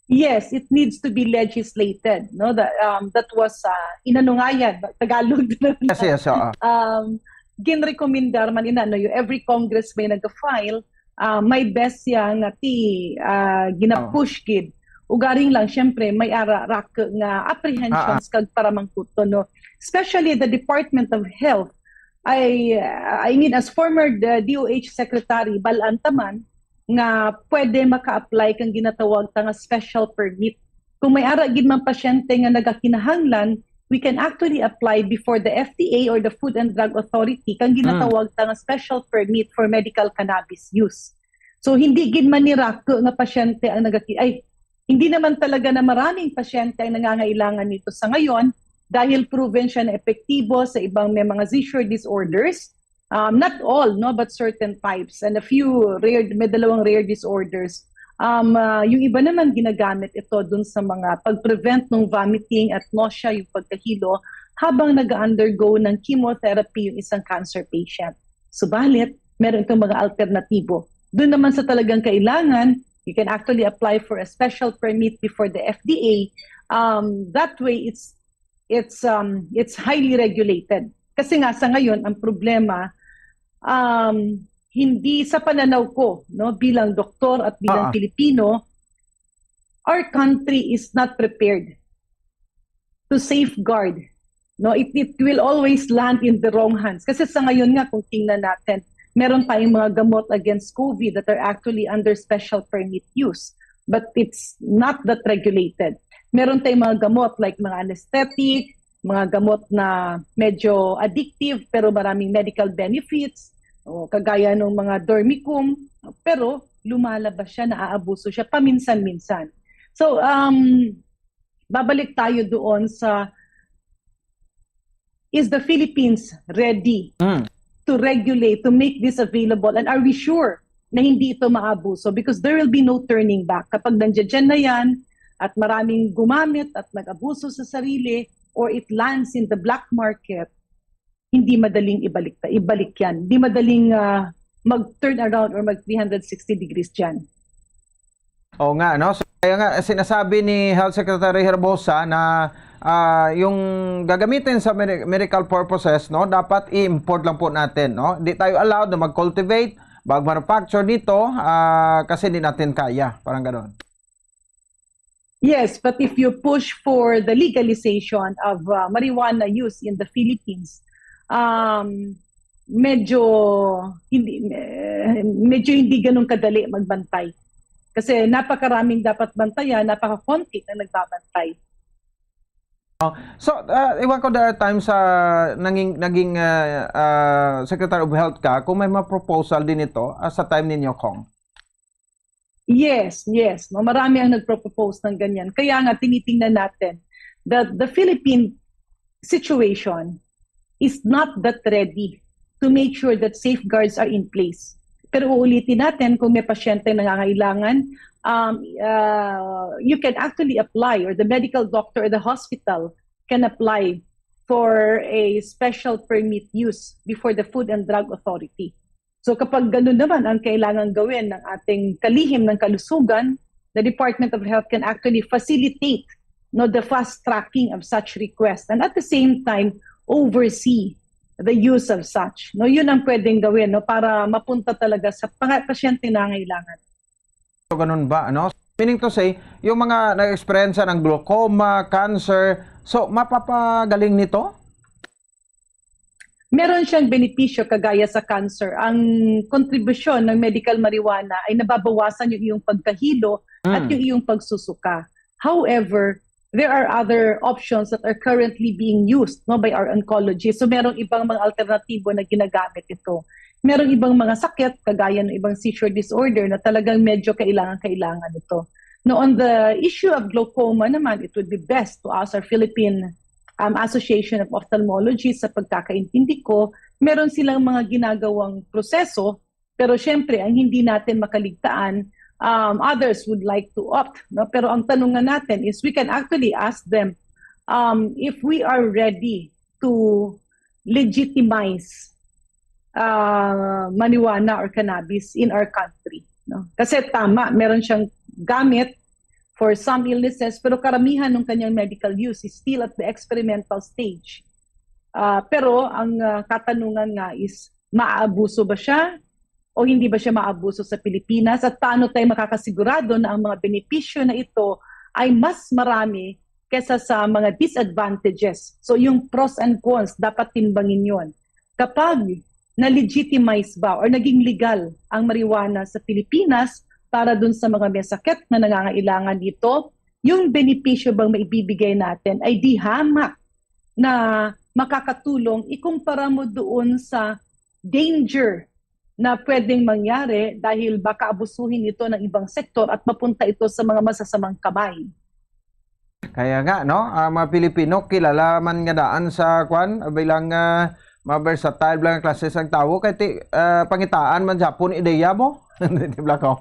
Yes, it needs to be legislated, no? That, um, that was, uh, inanungayan, Tagalog na. Yes, yes, oo. Um, ginrekomendar man ina, no? Yung every Congress may nag-file, uh, may best siya nga ti, uh, ginapush gid Ugaring lang, syempre, may ara raku nga apprehensions kag paramangkuton, no? Especially the Department of Health. I, I mean, as former, uh, D O H secretary, bal-an ta man nga pwede maka-apply kang ginatawag ta nga special permit. Kung may ara gid man pasyente nga nagakinahanglan, we can actually apply before the F D A or the Food and Drug Authority kang ginatawag ta nga special permit for medical cannabis use. So, hindi gid man ni raku nga pasyente ang nagaki-, ay, hindi naman talaga na maraming pasyente ang nangangailangan nito sa ngayon dahil proven siya na epektibo sa ibang may mga seizure disorders. Um, not all, no, but certain types and a few rare, may dalawang rare disorders. Um, ah, yung iba naman ginagamit ito dun sa mga pag-prevent ng vomiting at nausea, yung pagkahilo, habang nag-undergo ng chemotherapy yung isang cancer patient. Subalit, meron itong mga alternatibo. Doon naman sa talagang kailangan, you can actually apply for a special permit before the F D A. Um, that way, it's it's um, it's highly regulated. Kasi nga sa ngayon, ang problema, um, hindi, sa pananaw ko, no, bilang doktor at bilang Pilipino, our country is not prepared to safeguard. No, it, it will always land in the wrong hands. Kasi sa ngayon nga, kung tingnan natin, meron tayong mga gamot against COVID that are actually under special permit use. But it's not that regulated. Meron tayong mga gamot like mga anesthetic, mga gamot na medyo addictive pero maraming medical benefits, o kagaya ng mga dormicum, pero lumalabas siya, naaabuso siya paminsan-minsan. So, um, babalik tayo doon sa, is the Philippines ready Mm. to regulate, to make this available? And are we sure na hindi ito maabuso? Because there will be no turning back. Kapag nandiyan na yan at maraming gumamit at nag-abuso sa sarili, or it lands in the black market, hindi madaling ibalik, ibalik yan. Hindi madaling, ah, mag-turn around or mag three hundred sixty degrees dyan. Oo nga, no? So, kaya nga, sinasabi ni Health Secretary Herbosa na, ah, yung gagamitin sa medi-, medical purposes, no, dapat i-import lang po natin, no? Di tayo allowed na mag-cultivate, mag-manufacture nito, ah, kasi di natin kaya. Parang ganon. Yes, but if you push for the legalization of, uh, marijuana use in the Philippines, um, medyo hindi, eh, medyo hindi ganun kadali magbantay. Kasi napakaraming dapat bantayan, napakakonti na nagbabantay. So, uh, iwan ko, there are times sa naging, naging uh, uh, Secretary of Health ka, kung may mga proposal din ito uh, sa time ninyo, Cong. Yes, yes. No? Marami ang nagpropose ng ganyan. Kaya nga, tinitingnan natin that the Philippine situation is not that ready to make sure that safeguards are in place. Pero uulitin natin, kung may pasyente nangangailangan, um, uh, you can actually apply, or the medical doctor or the hospital can apply for a special permit use before the Food and Drug Authority. So kapag ganun naman ang kailangan gawin ng ating kalihim ng kalusugan, the Department of Health can actually facilitate, no, the fast tracking of such requests and at the same time oversee the use of such. No, yun ang pwedeng gawin, no, para mapunta talaga sa panga-, pasyente na nangangailangan. So ganun ba, ano? Meaning to say, yung mga nag-experience ng glaucoma, cancer, so mapapagaling nito? Meron siyang benepisyo kagaya sa cancer. Ang kontribusyon ng medical marijuana ay nababawasan yung iyong pagkahilo at Mm. yung iyong pagsusuka. However, there are other options that are currently being used, no, by our oncologists. So merong ibang mga alternatibo na ginagamit ito. Merong ibang mga sakit, kagaya ng ibang seizure disorder, na talagang medyo kailangan-kailangan ito. No, on the issue of glaucoma naman, it would be best to ask our Philippine um, Association of Ophthalmologists, sa pagkakaintindi ko, meron silang mga ginagawang proseso, pero syempre, ang hindi natin makaligtaan, um, others would like to opt, no? Pero ang tanungan natin is, we can actually ask them, um, if we are ready to legitimize, uh, marijuana or cannabis in our country, no? Kasi tama, meron siyang gamit for some illnesses, pero karamihan ng kanyang medical use is still at the experimental stage. Uh, pero ang, uh, katanungan nga is, maabuso ba siya o hindi ba siya maabuso sa Pilipinas? At paano tayo makakasigurado na ang mga benepisyo na ito ay mas marami kesa sa mga disadvantages. So yung pros and cons, dapat timbangin yon. Kapag na-legitimize ba or naging legal ang marijuana sa Pilipinas para dun sa mga may sakit na nangangailangan dito, yung benepisyo bang maibibigay natin ay di hamak na makakatulong ikumpara mo doon sa danger na pwedeng mangyari dahil baka abusuhin ito ng ibang sektor at mapunta ito sa mga masasamang kamay. Kaya nga, no, ang mga Pilipino kilala man nga daan sa kwan bilang ah, mga versatile lang klase sang tawo kay ti, ah, pangitaan man Japon ideya mo. Di ba ko?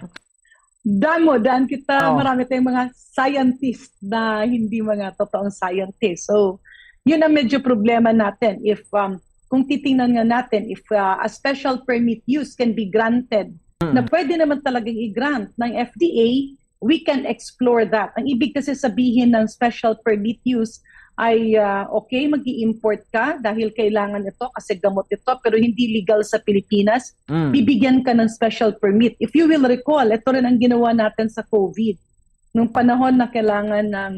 Damo, daan kita, Oo. Marami tayong mga scientist na hindi mga totoong scientist. So, yun ang medyo problema natin. If, um, kung titingnan nga natin, if uh, a special permit use can be granted, na pwede naman talagang i-grant ng F D A, we can explore that. Ang ibig kasi sabihin ng special permit use ay uh, okay, mag-i-import ka dahil kailangan ito kasi gamot ito pero hindi legal sa Pilipinas, Mm. bibigyan ka ng special permit. If you will recall, ito rin ang ginawa natin sa COVID. Nung panahon na kailangan ng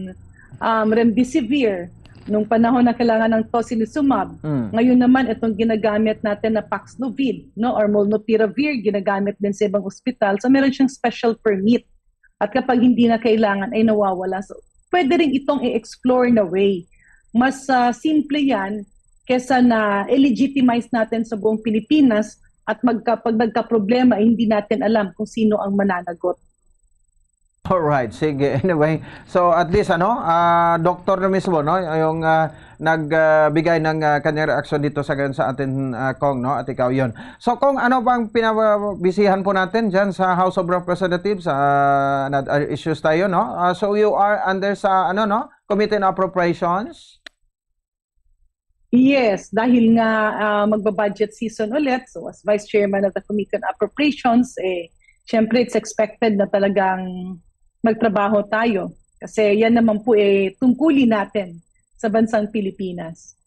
um, remdesivir, nung panahon na kailangan ng tocilizumab, Mm. ngayon naman itong ginagamit natin na Paxlovid, no, or molnupiravir, ginagamit din sa ibang ospital. So meron siyang special permit. At kapag hindi na kailangan, ay nawawala. So pwede rin itong i-explore na way. Mas uh, simple yan kesa na i-legitimize natin sa buong Pilipinas at magka, pag nagka-problema, eh, hindi natin alam kung sino ang mananagot. Alright, sige. Anyway, so at least ano, ah, doktor na mismo, no, yung ah, nagbigay ng ah, kanyang reaksyon dito sa sa atin, ah, Kong, no, at ikaw yon. So Kong, ano bang pinabisihan po natin diyan sa House of Representatives? Ah, na, ah, issues tayo, no? Ah, so you are under sa ano, no, Committee on Appropriations? Yes, dahil nga uh, magba-budget season ulit, so as Vice Chairman of the Committee on Appropriations, eh, syempre it's expected na talagang magtrabaho tayo. Kasi yan naman po eh tungkulin natin sa bansang Pilipinas.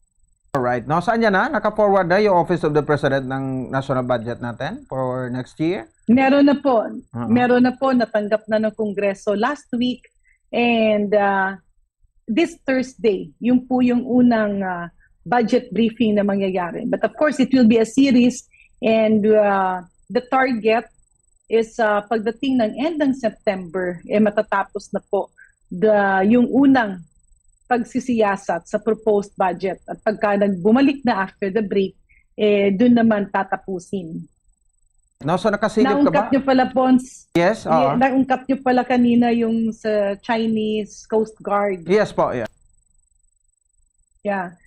Alright. No, saan yan na? Naka-forward na yung Office of the President ng National Budget natin for next year? Meron na po. Uh-huh. Meron na po. Natanggap na ng Kongreso last week. And uh, this Thursday, yung po yung unang uh, budget briefing na mangyayari. But of course, it will be a series and uh, the target is uh, pagdating ng end ng September, eh matatapos na po the, yung unang pagsisiyasat sa proposed budget. At pagka nagbumalik na after the break, eh doon naman tatapusin. No, so nakasilip ka ba? Naungkat nyo pala, Pons. Yes, Yeah, oo. Naungkat nyo pala kanina yung sa Chinese Coast Guard. Yes po, yeah. Yeah.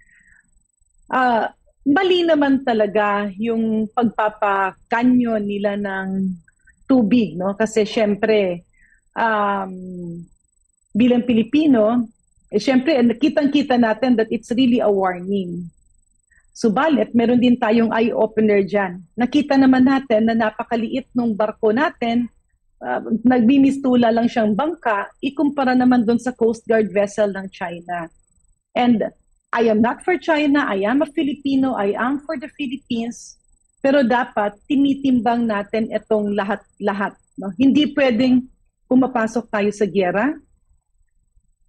Ah, mali naman talaga yung pagpapakanyo nila ng tubig, no? Kasi syempre, um, bilang Pilipino, eh, syempre, kitang-kita natin that it's really a warning. Subalit, meron din tayong eye-opener dyan. Nakita naman natin na napakaliit nung barko natin, ah, nagmimistula lang siyang bangka, ikumpara naman dun sa Coast Guard vessel ng China. And I am not for China, I am a Filipino, I am for the Philippines, pero dapat tinitimbang natin itong lahat-lahat. No? Hindi pwedeng pumapasok tayo sa giyera,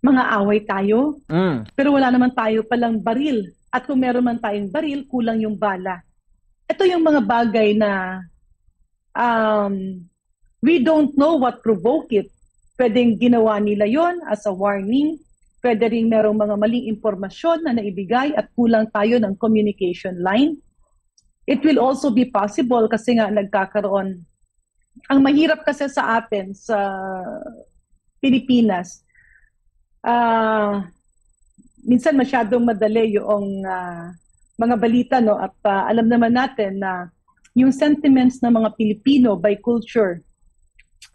mga away tayo, Mm. pero wala naman tayo palang baril. At kung meron man tayong baril, kulang yung bala. Ito yung mga bagay na um, we don't know what provoke it. Pwedeng ginawa nila yon as a warning. Pwede rin merong mga maling impormasyon na naibigay at kulang tayo ng communication line. It will also be possible kasi nga nagkakaroon. Ang mahirap kasi sa atin sa Pilipinas, ah, minsan masyadong madali yung ah, mga balita, no? At ah, alam naman natin na yung sentiments ng mga Pilipino by culture,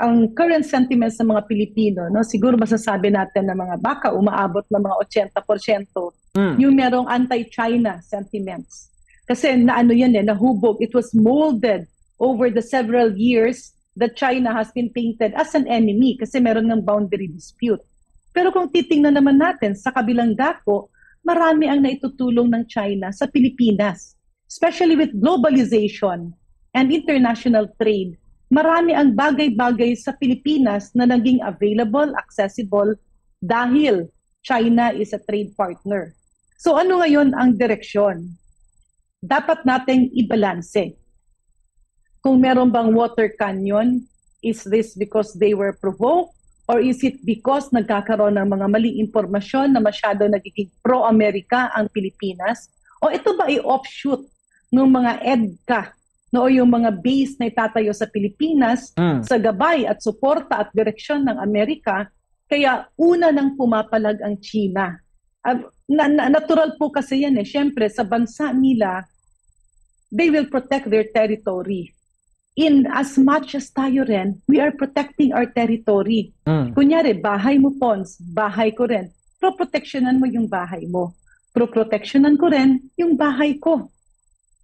ang current sentiments ng mga Pilipino, no? Siguro masasabi natin na mga baka umaabot ng mga eighty percent Mm. yung merong anti-China sentiments. Kasi naano yan eh, nahubog. It was molded over the several years that China has been painted as an enemy kasi meron ng boundary dispute. Pero kung titingnan naman natin sa kabilang dako, marami ang naitutulong ng China sa Pilipinas, especially with globalization and international trade. Marami ang bagay-bagay sa Pilipinas na naging available, accessible, dahil China is a trade partner. So ano ngayon ang direksyon? Dapat nating ibalanse. Kung meron bang water canyon, is this because they were provoked? Or is it because nagkakaroon ng mga maling impormasyon na masyado nagiging pro-America ang Pilipinas? O ito ba ay offshoot ng mga EDCA, no, o yung mga base na itatayo sa Pilipinas Mm. sa gabay at suporta at direksyon ng Amerika, kaya una nang pumapalag ang China? Ah, na, na- natural po kasi yan eh. Siyempre, sa bansa nila, they will protect their territory. In as much as tayo rin, we are protecting our territory. Mm. Kunyari, bahay mo, Pons, bahay ko rin. Pro-protectionan mo yung bahay mo. Pro-protectionan ko rin yung bahay ko.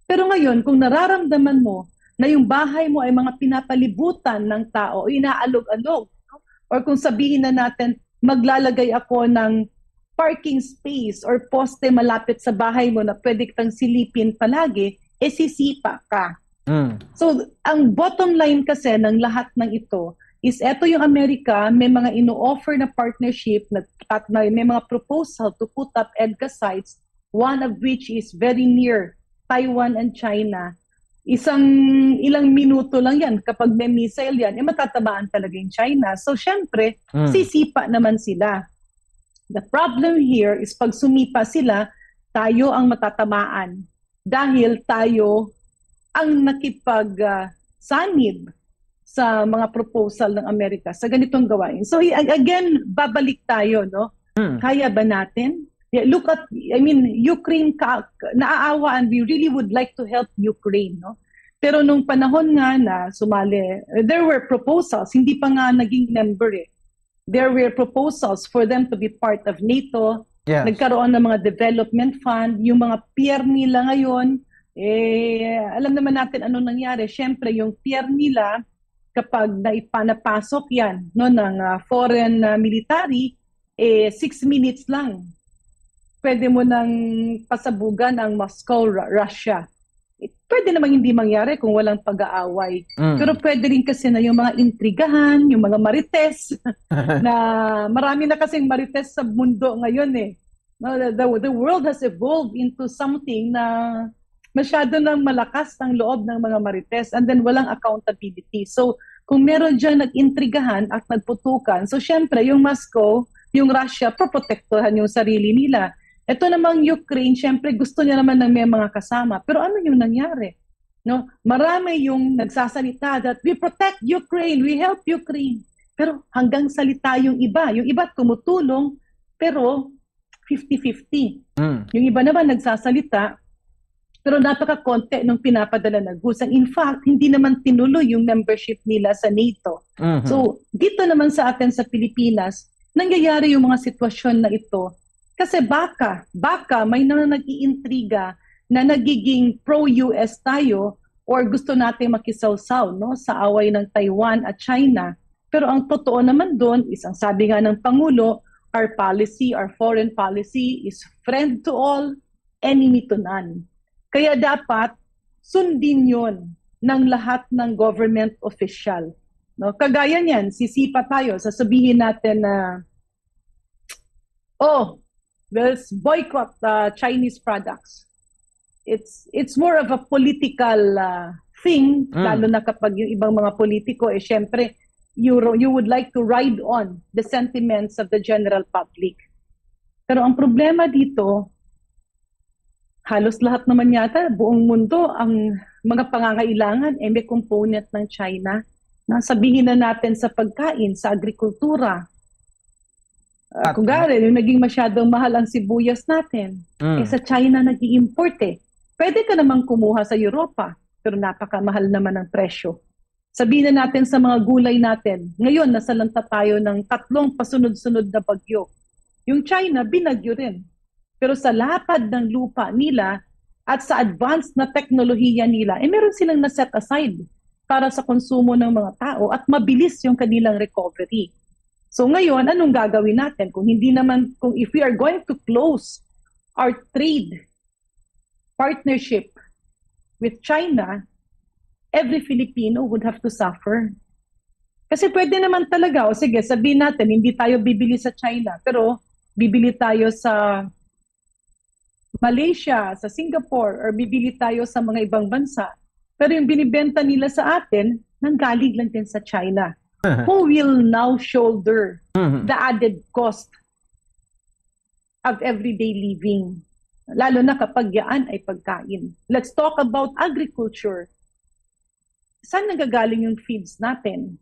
Pero ngayon, kung nararamdaman mo na yung bahay mo ay mga pinapalibutan ng tao, inaalog-alog, no? Or kung sabihin na natin, maglalagay ako ng parking space or poste malapit sa bahay mo na pwede kitang silipin palagi, eh sisipa ka. Mm. So, ang bottom line kasi ng lahat ng ito is eto yung Amerika, may mga ino-offer na partnership na, at may, may mga proposal to put up EDCA sites, one of which is very near Taiwan and China. Isang ilang minuto lang yan, kapag may missile yan, eh matatamaan talaga yung China. So, syempre, Mm. sisipa naman sila. The problem here is pag sumipa sila, tayo ang matatamaan dahil tayo ang nakipag ah, sanib sa mga proposal ng Amerika sa ganitong gawain. So, i- again, babalik tayo, no? Mm. Kaya ba natin? Yeah, look at, I mean, Ukraine, ka, naaawa, and we really would like to help Ukraine, no? Pero nung panahon nga na sumali, there were proposals, hindi pa nga naging member eh. There were proposals for them to be part of NATO. Yes. Nagkaroon ng mga development fund, yung mga peer nila ngayon, eh, alam naman natin anong nangyari. Siyempre, yung peer nila, kapag naipanapasok yan, no, ng ah, foreign ah, military, eh, six minutes lang. Pwede mo nang pasabugan ang Moscow, Ru- Russia. Eh, pwede namang hindi mangyari kung walang pag-aaway. Mm. Pero pwede rin kasi na yung mga intrigahan, yung mga marites, na marami na kasing marites sa mundo ngayon eh. No, the, the, the world has evolved into something na masyado nang malakas ang loob ng mga marites and then walang accountability. So, kung meron dyan nag-intrigahan at nagputukan, so syempre yung Moscow, yung Russia, poprotektahan yung sarili nila. Ito namang Ukraine, syempre gusto niya naman ng may mga kasama. Pero ano yung nangyari? No? Marami yung nagsasalita that we protect Ukraine, we help Ukraine. Pero hanggang salita yung iba. Yung iba tumutulong, pero fifty-fifty. Mm. Yung iba naman nagsasalita, pero napakakonti nung pinapadala na goods. And in fact, hindi naman tinuloy yung membership nila sa NATO. Mhm. So, dito naman sa atin sa Pilipinas, nangyayari yung mga sitwasyon na ito. Kasi baka, baka may na nag-iintriga na nagiging pro-U S tayo or gusto natin makisawsaw, no, sa away ng Taiwan at China. Pero ang totoo naman doon is ang sabi nga ng Pangulo, our policy, our foreign policy is friend to all, enemy to none. Kaya dapat sundin yon ng lahat ng government official. No? Kagaya niyan, sisipa tayo, sasabihin natin na, oh, let's boycott uh, Chinese products. It's it's more of a political uh, thing, Mm. lalo na kapag yung ibang mga politiko, eh syempre, you, you would like to ride on the sentiments of the general public. Pero ang problema dito, halos lahat naman yata, buong mundo, ang mga pangangailangan, eh may component ng China. Na sabihin na natin sa pagkain, sa agrikultura. Uh, kung gari, yung naging masyadong mahal ang sibuyas natin, Mm. eh sa China nag-i-import eh. Pwede ka namang kumuha sa Europa, pero napakamahal naman ang presyo. Sabihin na natin sa mga gulay natin, ngayon nasalanta tayo ng tatlong pasunod-sunod na bagyo. Yung China, binagyo rin. Pero sa lapad ng lupa nila at sa advanced na teknolohiya nila, eh meron silang na-set aside para sa konsumo ng mga tao at mabilis yung kanilang recovery. So ngayon, anong gagawin natin? Kung hindi naman, kung if we are going to close our trade partnership with China, every Filipino would have to suffer. Kasi pwede naman talaga, o sige, sabihin natin, hindi tayo bibili sa China, pero bibili tayo sa Malaysia, sa Singapore, or bibili tayo sa mga ibang bansa. Pero yung binibenta nila sa atin, nanggaling lang din sa China. Who will now shoulder Mhm. the added cost of everyday living? Lalo na kapag yaan ay pagkain. Let's talk about agriculture. Saan nanggagaling yung feeds natin?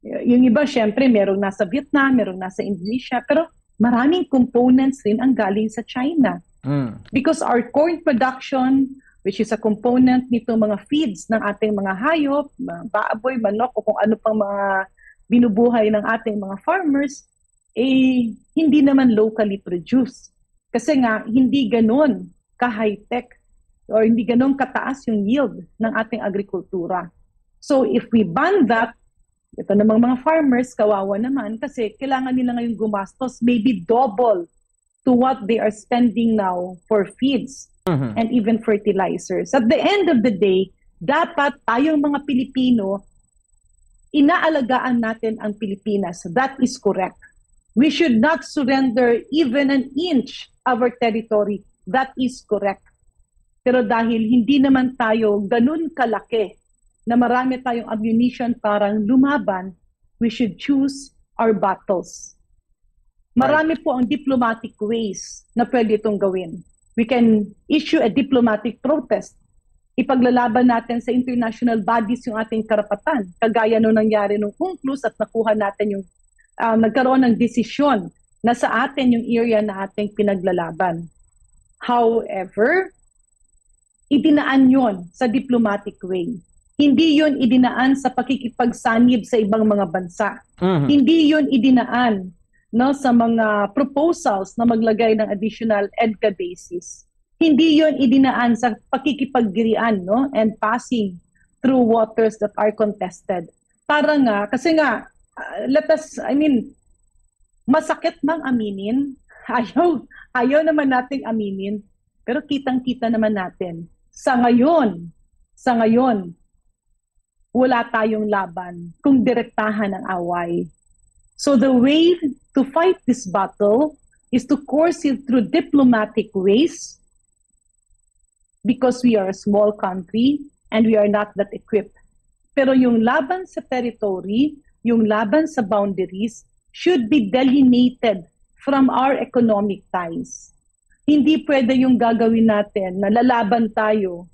Yung iba, syempre, merong nasa Vietnam, merong nasa Indonesia, pero maraming components rin ang galing sa China. Mm. Because our corn production, which is a component nito mga feeds ng ating mga hayop, mga baboy, manok, o kung ano pang mga binubuhay ng ating mga farmers, eh, hindi naman locally produced. Kasi nga, hindi ganon ka-high-tech or hindi ganon kataas yung yield ng ating agrikultura. So, if we ban that, ito namang mga farmers, kawawa naman kasi kailangan nila ngayon gumastos maybe double to what they are spending now for feeds Mhm. and even fertilizers. At the end of the day, dapat tayong mga Pilipino, inaalagaan natin ang Pilipinas. That is correct. We should not surrender even an inch of our territory. That is correct. Pero dahil hindi naman tayo ganun kalaki na marami tayong ammunition para lumaban, we should choose our battles. Marami po ang diplomatic ways na pwede itong gawin. We can issue a diplomatic protest. Ipaglalaban natin sa international bodies yung ating karapatan. Kagaya nung nangyari nung UNCLOS at nakuha natin yung, ah, nagkaroon ng desisyon na sa atin yung area na ating pinaglalaban. However, idinaan yon sa diplomatic way. Hindi yon idinaan sa pakikipagsanib sa ibang mga bansa. Mhm. Hindi yon idinaan, no, sa mga proposals na maglagay ng additional EDCA basis. Hindi yon idinaan sa pakikipaggirian, no, and passing through waters that are contested. Para nga, kasi nga, uh, let us, I mean, masakit mang aminin, ayaw, ayaw naman nating aminin, pero kitang-kita naman natin. Sa ngayon, sa ngayon, wala tayong laban kung direktahan ang away. So the way to fight this battle is to course it through diplomatic ways because we are a small country and we are not that equipped. Pero yung laban sa territory, yung laban sa boundaries should be delineated from our economic ties. Hindi pwede yung gagawin natin na lalaban tayo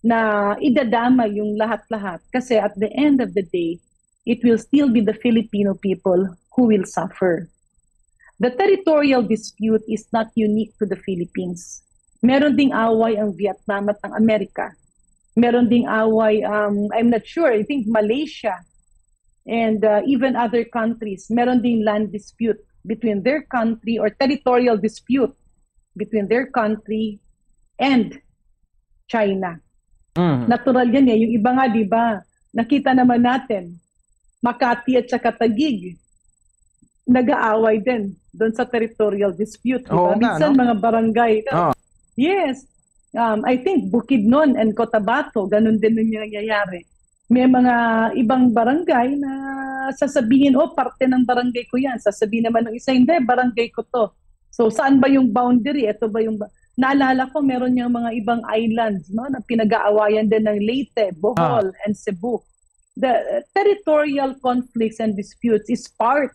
na idadamay yung lahat-lahat. Kasi at the end of the day, it will still be the Filipino people who will suffer. The territorial dispute is not unique to the Philippines. Meron ding away ang Vietnam at ang Amerika. Meron ding away, um, I'm not sure, I think Malaysia and uh, even other countries. Meron ding land dispute between their country or territorial dispute between their country and China. Mhm. Natural yan eh. Yung iba nga, di ba, nakita naman natin, Makati at saka Taguig, nag-aaway din doon sa territorial dispute. Di ba? Oo nga, Minsan no? mga barangay. No? Oo. Yes. Um, I think Bukidnon and Cotabato, ganun din yung nangyayari. May mga ibang barangay na sasabihin, "Oh, parte ng barangay ko yan." Sasabihin naman ng isa, "Hindi, barangay ko to." So, saan ba yung boundary? Ito ba yung... ba- Naalala ko, meron yung mga ibang islands, no, na pinag-aawayan din ng Leyte, Bohol, and Cebu. The uh, territorial conflicts and disputes is part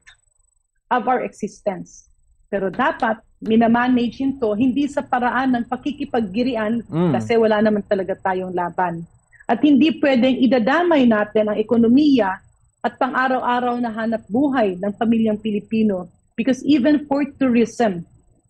of our existence. Pero dapat, minamanage ito, hindi sa paraan ng pakikipaggirian Mm. kasi wala naman talaga tayong laban. At hindi pwedeng idadamay natin ang ekonomiya at pang-araw-araw na hanap buhay ng pamilyang Pilipino because even for tourism,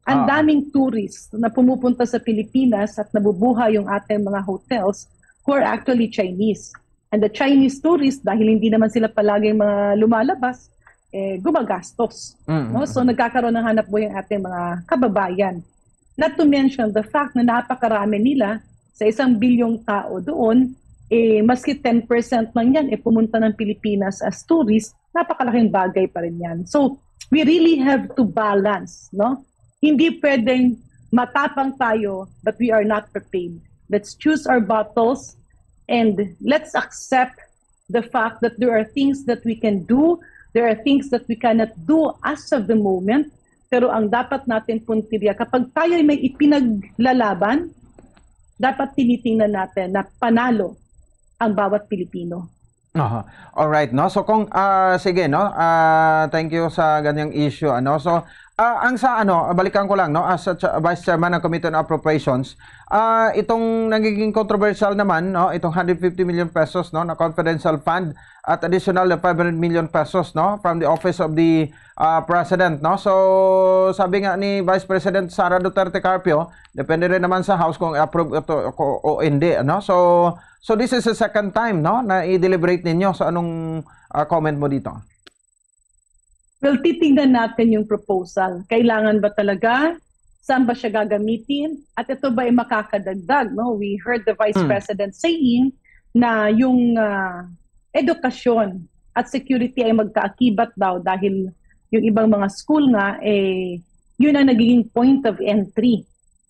ang Ah. daming tourists na pumupunta sa Pilipinas at nabubuhay yung ating mga hotels who are actually Chinese. And the Chinese tourists, dahil hindi naman sila palaging mga lumalabas, eh, gumagastos. Mm. No? So nagkakaroon ng hanap buhay ang ating mga kababayan. Not to mention the fact na napakarami nila, sa isang bilyong tao doon, eh, maski ten percent lang yan, eh, pumunta ng Pilipinas as tourist, napakalaking bagay pa rin yan. So, we really have to balance, no? Hindi pwedeng matapang tayo, but we are not prepared. Let's choose our battles and let's accept the fact that there are things that we can do, there are things that we cannot do as of the moment, pero ang dapat natin puntirya, kapag tayo ay may ipipaglalaban, dapat tinitingnan natin na panalo ang bawat Pilipino. Aha. All right, no? So kung ah sige, no? Ah thank you sa ganyang issue, ano. So ah ang sa ano, balikan ko lang, no, as a ch- vice chairman ng Committee on Appropriations, ah itong nagiging controversial naman, no, itong one hundred fifty million pesos, no, na confidential fund at additional na five hundred million pesos, no, from the office of the ah, president, no. So sabi nga ni Vice President Sara Duterte Carpio, depende rin naman sa House kung approve ito ko- o hindi, no. So so this is the second time, no, na i-deliberate ninyo. So anong ah, comment mo dito? Well, titingnan natin yung proposal. Kailangan ba talaga? Saan ba siya gagamitin? At ito ba ay makakadagdag? No? We heard the Vice Hmm. President saying na yung ah, edukasyon at security ay magkaakibat daw dahil yung ibang mga school nga, eh, yun ang nagiging point of entry,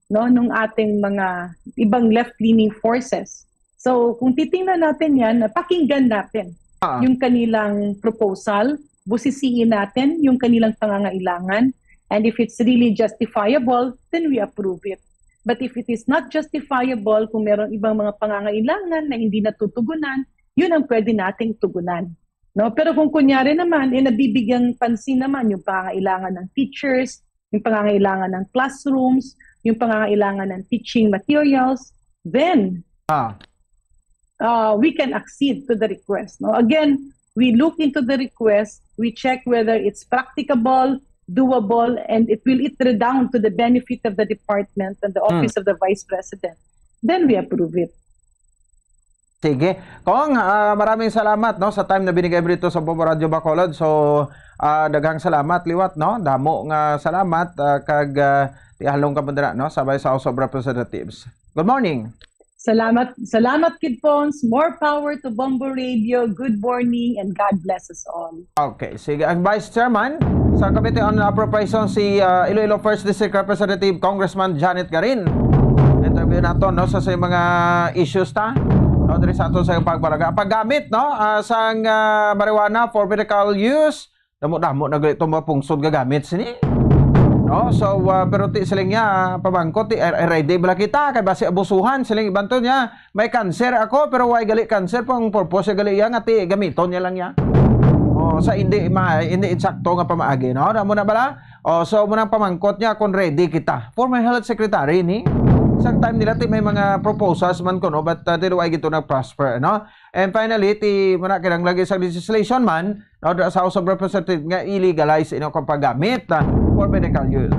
no, nung ating mga ibang left-leaning forces. So, kung titingnan natin yan, pakinggan natin Ah. yung kanilang proposal, busisiin natin yung kanilang pangangailangan, and if it's really justifiable, then we approve it. But if it is not justifiable, kung merong ibang mga pangangailangan na hindi natutugunan, yun ang pwede nating tugunan. No? Pero kung kunyari naman, eh, nabibigyan pansin naman yung pangangailangan ng teachers, yung pangangailangan ng classrooms, yung pangangailangan ng teaching materials, then Ah. uh, we can accede to the request. No? Again, we look into the request, we check whether it's practicable, doable, and it will it redound to the benefit of the department and the office of the vice president. Then we approve it. Sige. Kong, ah, maraming salamat, no, sa time na binigay mo dito sa Bombo Radyo Bacolod. So ah, daghang salamat liwat, no. Damo nga salamat, ah, kag ah, tihalong ka man dira, no, sabay sa House of Representatives. Good morning. Salamat, salamat, Kid Pons. More power to Bombo Radio. Good morning and God bless us all. Okay, sige. Ang Vice Chairman sa Committee on Appropriations, si ah, Iloilo First District Representative Congressman Janet Garin. Interview nato, no, sa, sa mga issues ta, no, diri sa ato sa pagpalaga. Paggamit, no, ah, sang ah, marijuana for medical use, damo-damo na gali itong mga pungsod gagamit sini. No? So, ah, pero ti siling niya, pamangkot, ti, eh, ready bala kita, kay basi abusuhan, siling iban to niya, may cancer ako, pero way gali cancer, pang purpose gali iya nga ti gamiton niya lang niya. Oh, sa hindi ma, hindi insakto nga pamaagi, no? Amo na bala? Oh, so mo nang pamangkot niya kung ready kita. Former health secretary ni. Isang time nila ti may mga proposals man kuno, but uh, dili way gito nag-prosper, no? And finally, ti mo na kinahanglan sa legislation man, no, sa House of Representatives nga i-legalize ino kang paggamit ah, for medical use.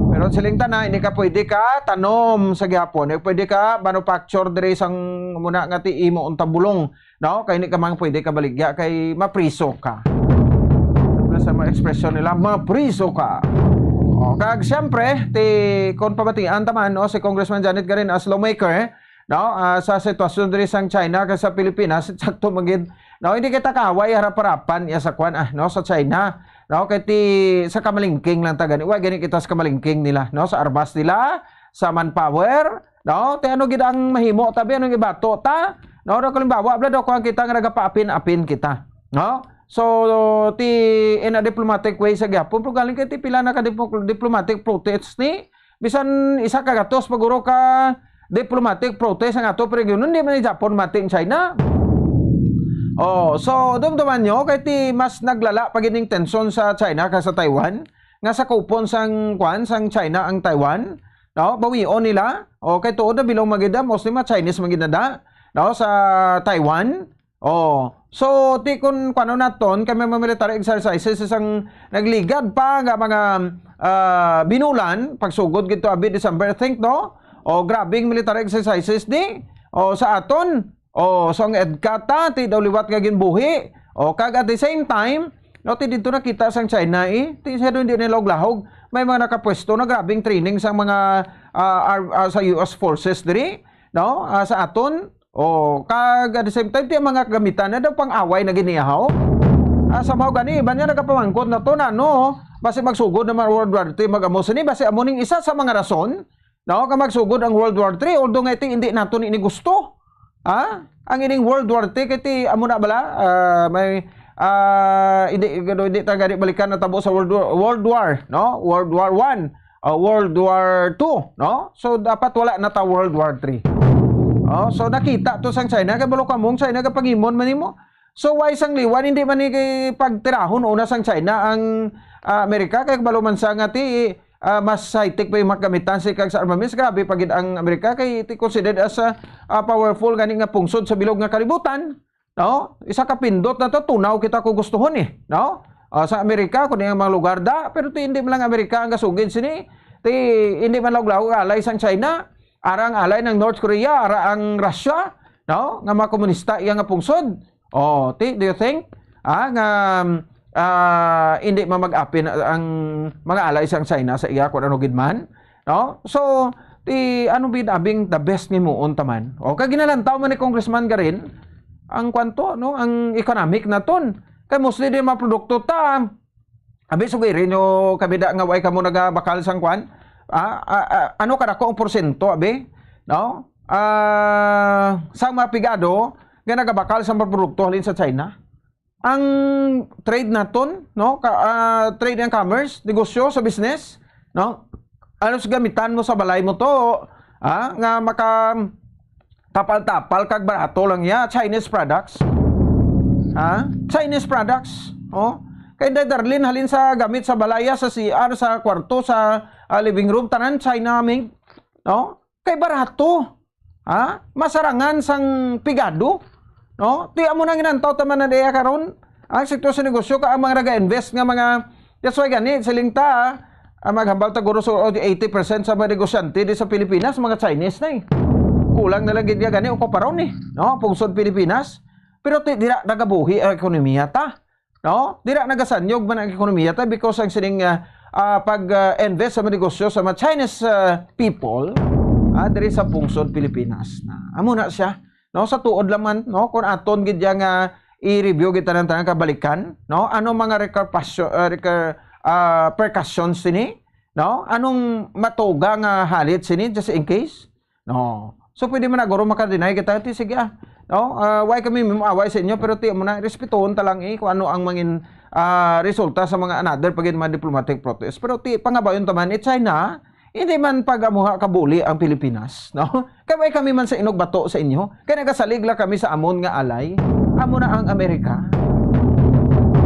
Pero siling tana, hindi ka pwede ka tanom sa gihapon. Hindi pwede ka manufacture diri sang muna nga ti imo unta bulong, no? Kay hindi ka man pwede ka baligya kay mapriso ka. Ano sa mga expression nila, mapriso ka. O, kag siyempre, ti, kung pamatian taman, no, si Congressman Janet Garin as lawmaker, eh, no, ah, sa sitwasyon diri sang China kag sa Pilipinas, sakto man gid, no, hindi kita kaaway harap-harapan iya sa kwan, ah, no, sa China, no, kay ti sa kamalingking lang ta gani, wa gani kita sa kamalingking nila, no, sa armas nila, sa manpower, no, ti ano gid ang mahimo tabi, anong ibato ta, no, do kalimbawa bla do kuan kita nga nagapaapin-apin kita, no, so ti in a diplomatic way sa gyapon, pero galing kay ti pila na ka diplo- diplomatic protests ni bisan isa ka gatos paguro ka diplomatic protest ang ato, pero yun, hindi man ni Japon mati ang China. Oh, so dumduman nyo kay ti mas naglala pa gid ning tension sa China kag sa Taiwan, nga sakupon sang kwan sang China ang Taiwan, no? Bawion nila. O kay tuod na bilong magida, mostly mga Chinese magida, no, sa Taiwan. Oh, so ti kun kuno naton kay may mga military exercises isang nagligad pa nga mga ah, binulan pagsugod gito abi December, I think, no? O grabing military exercises ni. O sa aton, o so ang EDCA ta ti daw liwat nga ginbuhi. O kag at the same time, no, ti dito nakita sang China eh, ti siya doon di nila og lahog. May mga nakapwesto na grabing training sang mga ah, ar- ah, sa U S forces diri, no? Ah, sa aton. Oh, kag at the same time, ti ang mga gamitan na daw pang-away na ginihaw. Ah, somehow gani, iban nga nagapamangkot na to na, no? Basi magsugod naman World War three, mag-amo sini, basi amo ning isa sa mga rason, no? Nga magsugod ang World War three, although nga iti hindi nato ni ini gusto. Ha? Ang ining World War Three, kay ti, amo na bala, ah, may, ah, hindi, hindi ta gani balikan natabo sa World War, World War, no? World War One, ah, World War Two, no? So, dapat wala na ta World War Three. Oh, so, nakita to sang China, kay balo ka mong China, kapangimon man nimo. So, why sang liwan, hindi man ni kay pagtirahon una sang China ang, ah, Amerika, kay balo man sa nga ti, ah, mas high-tech pa yung mga gamitan sa kag sa armaments. Grabe pa gid ang Amerika kay ti considered as a, ah, powerful gani nga pungsod sa bilog nga kalibutan, no? Isa ka pindot na to, tunaw kita kung gustuhon eh, no? Ah, sa Amerika, kung ang mga lugar da, pero ti hindi man lang Amerika ang gasugid sini, ti hindi man lang alay sang China, ara ang alay ng North Korea, ara ang Russia, no? Nga mga komunista iya nga pungsod. Oh, ti, do you think? Ah, nga, ah, hindi mamag-apin ang mga alay sang China sa iya kung ano gid man, no? So, ti, ano bid abing the best ni muon taman? O, kag ginalantaw man ni Congressman Garin ang kwanto, no? Ang economic naton. Kay mostly din mga produkto ta, abi, sugirin nyo kami da nga way kamo nagabakal sang kwan. Ah, ah, ah, ano kadako ang porsyento, abi? No? Ah, sa mga pigado nga nagabakal sa mga produkto halin sa China. Ang trade naton, no? Ka, ah, trade and commerce, negosyo sa business, no? Ano sa gamitan mo sa balay mo to, ah, nga maka tapal-tapal kag barato lang ya, Chinese products. Ha? Chinese products. Oh. Kay da-, darlin halin sa gamit sa balaya, sa C R, sa kwarto, sa, ah, living room, tanan China made. No? Kay barato. Ha? Masarangan sang pigado. No? Ti amo na ginantaw ta man na diya karon. Ang sektor sa negosyo ka ang mga nag-invest nga mga, that's why gani, siling ta, ah, maghambal ta guro sa eighty percent sa mga negosyante di sa Pilipinas, mga Chinese na eh. Kulang na lang gid nga gani o kaparon eh, no? Pungsod Pilipinas. Pero ti, dira nagabuhi ang ekonomiya ta, no? Dira nagasanyog man ang ekonomiya ta because ang sining, ah, ah, pag, ah, invest sa mga negosyo sa mga Chinese, ah, people, ah, diri sa pungsod Pilipinas na. Amo na siya, no? Sa tuod lang man, no? Kung aton gid ya nga i-review gid tanan-tanan kabalikan, no? Ano mga repercussion, ah, reper-, ah, percussions sini, no? Anong matuga nga halit sini, just in case? No. So, pwede man na, guro, makadinay kita, ti, sige, ah. No? Ah, why kami maaway sa inyo, pero ti mo na, respetuhon ta lang, eh, kung ano ang mangin, ah, resulta sa mga another pagin mga diplomatic protest. Pero ti, pangabayon ta man, eh, China, hindi man pag-amuha kabuli ang Pilipinas, no? Kay why kami man sa inugbato sa inyo? Kay nagasalig lang kami sa amon nga alay. Amo na ang Amerika.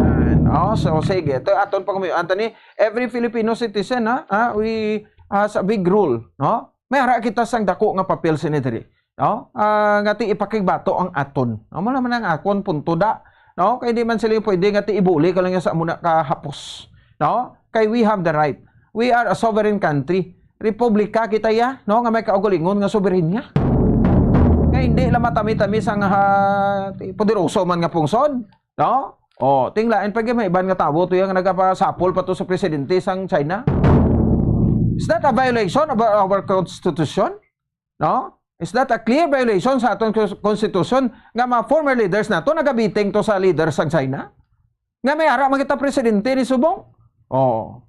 Yan. Oh, so, sige. Ito, aton pang, Anthony, every Filipino citizen, ha? Ah, we has a big role, no? May ara kita sang dako nga papel sini diri, no? Ah, nga ti ipakigbato ang aton. Amo naman ang akon punto da, no? Kay di man sila pwede nga ti ibuli ka lang sa amo na kahapos, no? Kay we have the right. We are a sovereign country. Republika kita ya, no? Nga may kaugalingon nga soberanya. Nga hindi lang matami-tami sang, ah, ti poderoso man nga pungsod, no? Oh, tinglain pa gyud may iban nga tawo to yang nagapasapol pa to sa presidente sang China. Is that a violation of our, our constitution? No? Is that a clear violation sa aton cons-, constitution nga mga former leaders nato nagabiting to sa leader sang China? Nga may ara man kita presidente ni subong? Oh.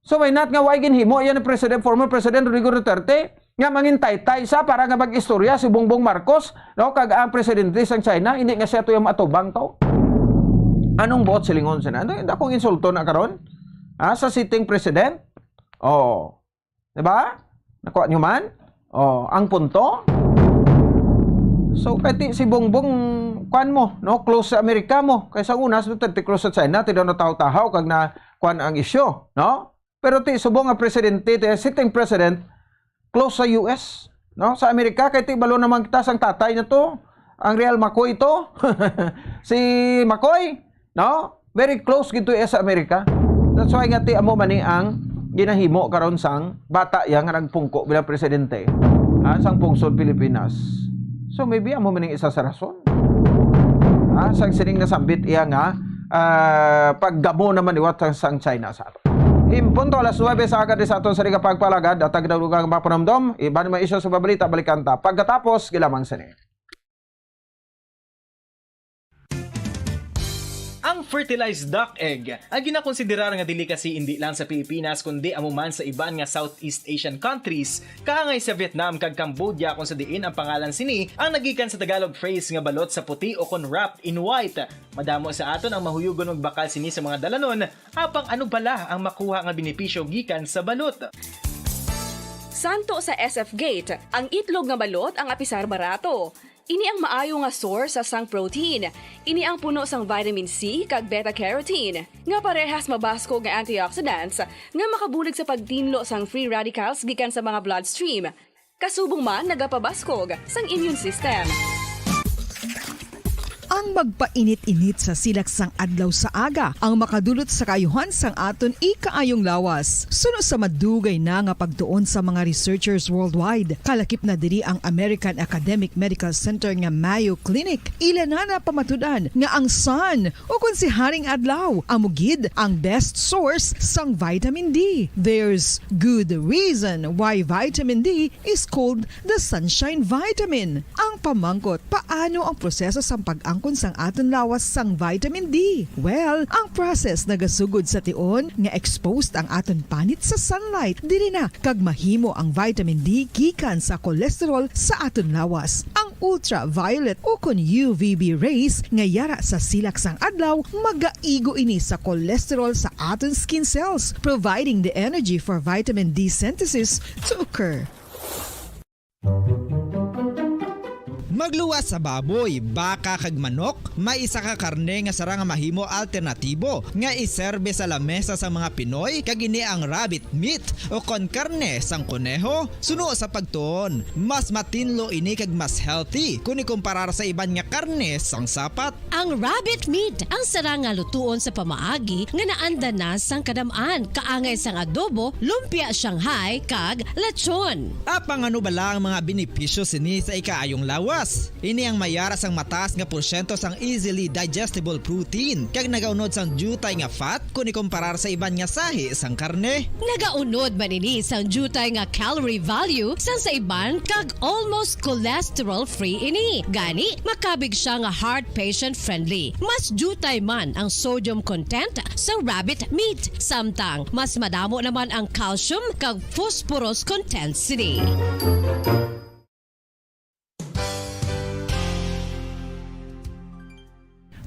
So why not nga why ginhimo yan ni President, former President Rodrigo Duterte nga mangintaytay sa para nga mag-istorya si Bongbong Marcos, no, kag ang presidente sang China, hindi nga siya to yung matubang to? Anong buot silingon sina? Ano yung akong insulto na karon? Ha, sa sitting president? Oh. Di ba? Nakuha nyo man? Oh, ang punto? So, kay ti si Bongbong, kwan mo, no? Close sa Amerika mo. Kay sa una, sa Duterte, close sa China, ti daw natahaw-tahaw, kag na, kwan ang isyu, no? Pero ti subong nga presidente, ti sitting president, close sa U S, no? Sa Amerika, kay ti balo naman kita sang tatay na to, ang Real McCoy to. Si McCoy, no? Very close gid to iya sa Amerika. That's why nga ti amo man ni ang ginahimo karon sang bata iya nga nagpungko bilang presidente, ah, sang pungsod Pilipinas. So maybe amo man ning isa sa rason, ah, sang sining nasambit iya nga, ah, paggamo naman liwat sang, sang China sa aton. In punto alas nuebe sa aga di sa aton sa Riga Pagpalagad, at ang mga panumdom, iban mga isyu sa balita, balikan ta pagkatapos gilamang sini. Ang fertilized duck egg, ang ginakonsiderar nga delicacy indi lang sa Pilipinas kundi amo man sa iban nga Southeast Asian countries, kaangay sa Vietnam kag Cambodia, kung sa diin ang pangalan sini ang nagikan sa Tagalog phrase nga balot sa puti o kon wrapped in white. Madamo sa aton ang mahuyugon magbakal sini sa mga dalanon, apang ano bala ang makuha nga benepisyo gikan sa balot? Santo sa S F Gate, ang itlog nga balot ang apisar barato. Ini ang maayo nga source sa sang protein. Ini ang puno sang vitamin C kag beta carotene, nga parehas mabaskog nga antioxidants nga makabulig sa pagtinlo sang free radicals gikan sa mga bloodstream. Kasubong man nagapabaskog sang immune system. Ang magpainit-init sa silak sang adlaw sa aga ang makadulot sa kaayuhan sang aton ikaayong lawas. Suno sa madugay na nga pagtuon sa mga researchers worldwide, kalakip na diri ang American Academic Medical Center nga Mayo Clinic, ila na napamatud-an nga ang sun, o kon si Haring Adlaw, amo gid ang best source sang vitamin D. There's good reason why vitamin D is called the sunshine vitamin. Ang pamangkot, paano ang proseso sang pag-angkon sang aton lawas sang vitamin D? Well, ang process nagasugod sa tion nga exposed ang aton panit sa sunlight. Diri na kag mahimo ang vitamin D gikan sa cholesterol sa aton lawas. Ang ultraviolet o kon U V B rays nga yara sa silak sang adlaw magaigo ini sa cholesterol sa aton skin cells, providing the energy for vitamin D synthesis to occur. Magluwas sa baboy, baka kag manok, may isa ka karne nga sarang nga mahimo alternatibo nga iserbe sa lamesa sa mga Pinoy, kag ini ang rabbit meat o kon karne sang koneho. Suno sa pagtuon, mas matinlo ini kag mas healthy kon ikumparar sa iban nga karne sang sapat. Ang rabbit meat ang sarang nga lutuon sa pamaagi nga naanda na sang kadam-an, kaangay sang adobo, lumpia Shanghai, kag lechon. Apang ano bala ang mga benepisyo sini sa ikaayong lawas? Ini ang mayara sang mataas nga porsyento sang easily digestible protein, kag nagaunod sang diutay nga fat kon ikumparar sa iban nga sahi sang karne. Nagaunod man ini sang diutay nga calorie value sang sa iban, kag almost cholesterol-free ini. Gani, makabig siya nga heart patient-friendly. Mas diutay man ang sodium content sa rabbit meat, samtang mas madamo naman ang calcium kag phosphorus content sini.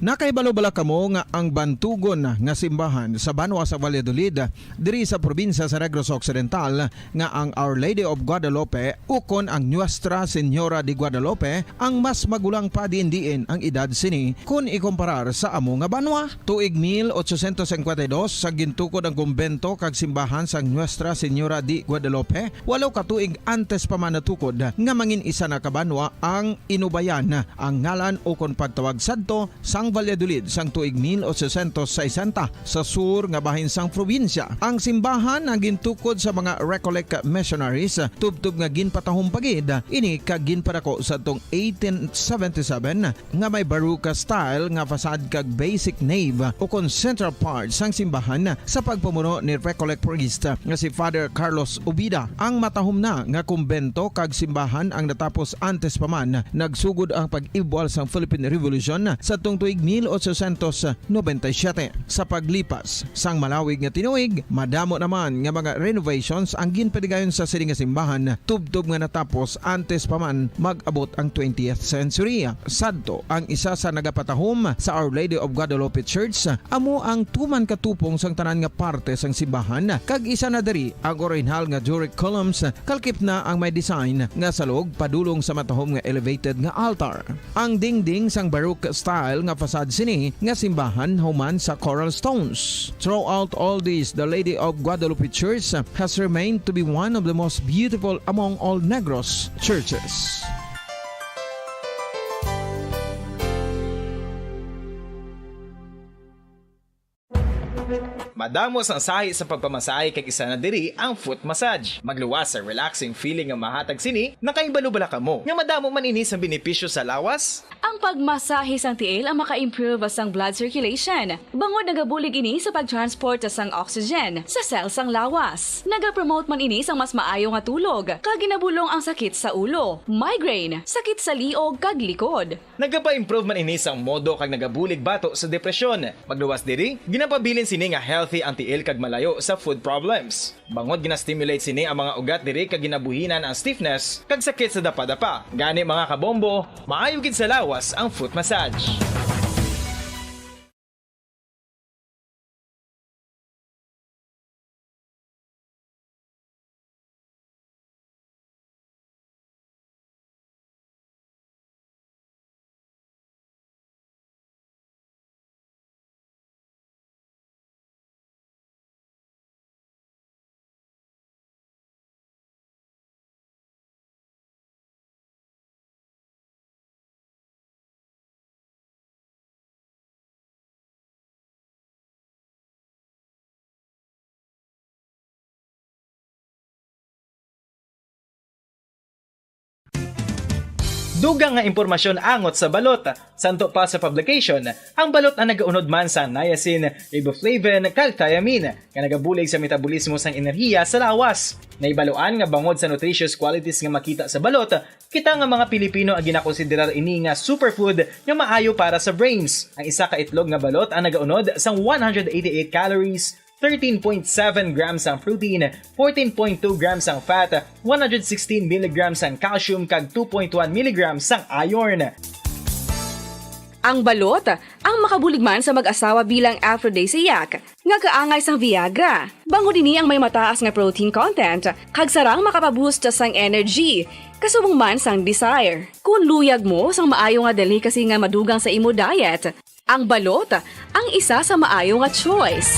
Nakahibalo bala kamo nga ang bantugon nga simbahan sa banwa sa Valladolid, diri sa probinsya sa Negros Occidental, nga ang Our Lady of Guadalupe ukon ang Nuestra Señora de Guadalupe ang mas magulang pa diin-diin ang edad sini kon ikumparar sa amo nga banwa? Tuig mil ochocientos cincuenta y dos sa gintukod ang kumbento kag simbahan sang Nuestra Señora de Guadalupe, walo ka tuig antes pa man natukod nga mangin isa na ka banwa ang Inubayan ang ngalan ukon pagtawag sadto sang Valladolid sang tuig mil ochocientos sesenta sa sur nga bahin sang probinsya. Ang simbahan ang gintukod sa mga Recollect missionaries, tubtob nga ginpatahom pa gid ini kag ginpadako sadtong eighteen seventy-seven, nga may Baroque style nga facade kag basic nave ukon central part sang simbahan sa pagpamuno ni Recollect priest nga si Father Carlos Ubida. Ang matahom na nga kumbento kag simbahan ang natapos antes pa man nagsugod ang pag-ibwal sang Philippine Revolution sadtong tuig mil ochocientos noventa y siete. Sa paglipas sang malawig nga tinuig, madamo naman nga mga renovations ang ginpadigayon sa sini nga simbahan, tubtob nga natapos antes pa man mag-abot ang twentieth century. Sadto ang isa sa nagapatahom sa Our Lady of Guadalupe Church, amo ang tuman ka tupong sang tanan nga parte sang simbahan, kag isa na diri ang orihinal nga Doric columns, kalkip na ang may design nga salog padulong sa matahom nga elevated nga altar. Ang dingding sang Baroque style nga facade sini nga simbahan human sa coral stones. Throughout all this, the Lady of Guadalupe Church has remained to be one of the most beautiful among all Negros churches. Madamo sang sahi sa pagpamasahe, kag isa na diri ang foot massage. Magluwas sa relaxing feeling nga mahatag sini. Nakahibalo bala kamo nga madamo man ini sang benepisyo sa lawas? Ang pagmasahe sang tiil ang maka-improve sang blood circulation, bangod nagabulig ini sa pag-transport sang oxygen sa cell sang lawas. Nagapromote man ini sang mas maayo nga tulog, kag ginabulong ang sakit sa ulo, migraine, sakit sa liog, kag likod. Nagapa-improve man ini sang modo kag nagabulig bato sa depresyon. Magluwas diri, ginapabilin sini nga healthy ang tiil kag malayo sa foot problems. Bangod gina-stimulate sini ang mga ugat diri kag ginabuhinan ang stiffness kag sakit sa dapadapa. Gani, mga kabombo, maayo gid sa lawas ang foot massage. Dugang nga impormasyon angot sa balot. Santo pa sa publication, ang balot ang nagaunod man sa niacin, riboflavin, kag thiamine, nga nagabulig sa metabolismo sang enerhiya sa lawas. Nahibaluan nga bangod sa nutritious qualities nga makita sa balot, kita nga mga Pilipino ang ginakonsiderar ini nga superfood nga maayo para sa brains. Ang isa ka itlog nga balot ang nagaunod sang one hundred eighty-eight calories, thirteen point seven grams ang protein, fourteen point two grams ang fat, one hundred sixteen milligrams ang calcium, kag two point one milligrams ang iron. Ang balot ang makabulig man sa mag-asawa bilang aphrodisiac nga kaangay sang Viagra. Bangod ini ang may mataas nga protein content, kag sarang makapaboost sang energy, kasubong man sang desire. Kon luyag mo sang maayo nga delicacy nga madugang sa imo diet, ang balot ang isa sa maayo nga choice.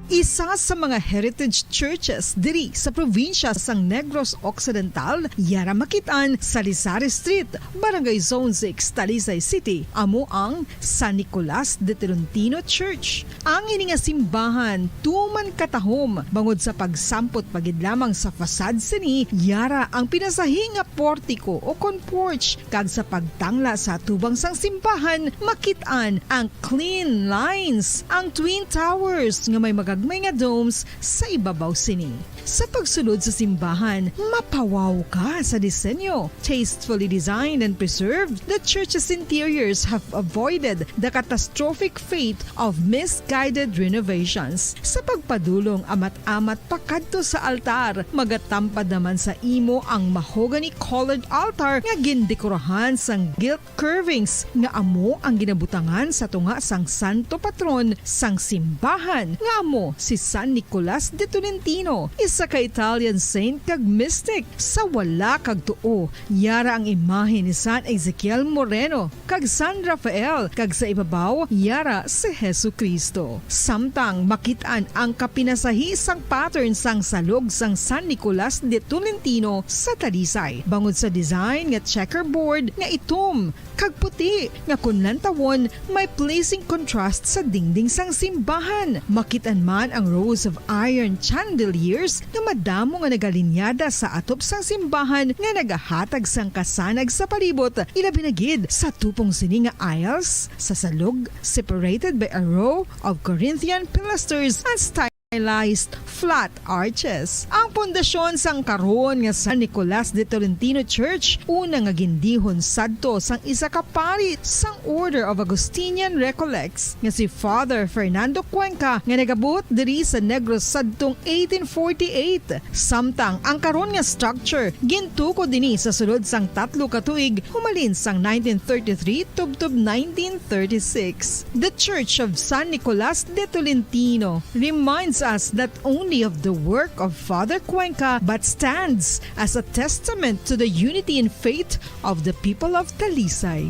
Isa sa mga heritage churches diri sa probinsya sang Negros Occidental, yara makit-an sa Lisari Street, Barangay Zone six, Talisay City, amo ang San Nicolas de Tolentino Church. Ang ini nga simbahan tuman katahom bangod sa pagsampot pa gid lamang sa facade sini, yara ang pinasahi nga portiko o kon porch, kag sa pagtangla sa atubang sang simbahan, makit-an ang clean lines, ang twin towers nga may magagmay nga domes sa ibabaw sini. Sa pagsulod sa simbahan, mapawaw ka sa disenyo. Tastefully designed and preserved, the church's interiors have avoided the catastrophic fate of misguided renovations. Sa pagpadulong amat-amat pakadto sa altar, magatampad naman sa imo ang mahogany-colored altar nga gindekorahan sang gilt curvings nga amo ang ginabutangan sa tunga sang santo patron sang simbahan, nga amo si San Nicolas de Tolentino, isa ka Italian saint kag mystic. Sa wala kag tuo, yara ang imahe ni San Ezekiel Moreno kag San Rafael, kag sa ibabaw, yara si Jesu-Cristo. Samtang makit-an ang kapinasahi sang pattern sang salog sang San Nicolas de Tolentino sa Talisay, bangod sa design nga checkerboard nga itom kag puti nga kon lantawon may pleasing contrast sa dingding sang simbahan. Makit-an man ang rows of iron chandeliers nga madamo nga nagalinyada sa atop sang simbahan nga nagahatag sang kasanag sa palibot, ilabi na gid sa tupong sini nga aisles sa salog, separated by a row of Corinthian pilasters and stylized flat arches. Ang pundasyon sang karon nga San Nicolas de Tolentino Church, una nga gindihon sadto sang isa ka pari sang Order of Augustinian Recollects nga si Father Fernando Cuenca, nga nagabuot diri sa Negros sadtong eighteen forty-eight. Samtang ang karon nga structure gintukod ini sa sulod sang tatlo ka tuig, humalin sang nineteen thirty-three tubtob nineteen thirty-six. The Church of San Nicolas de Tolentino reminds us not only of the work of Father Cuenca but stands as a testament to the unity in faith of the people of Talisay.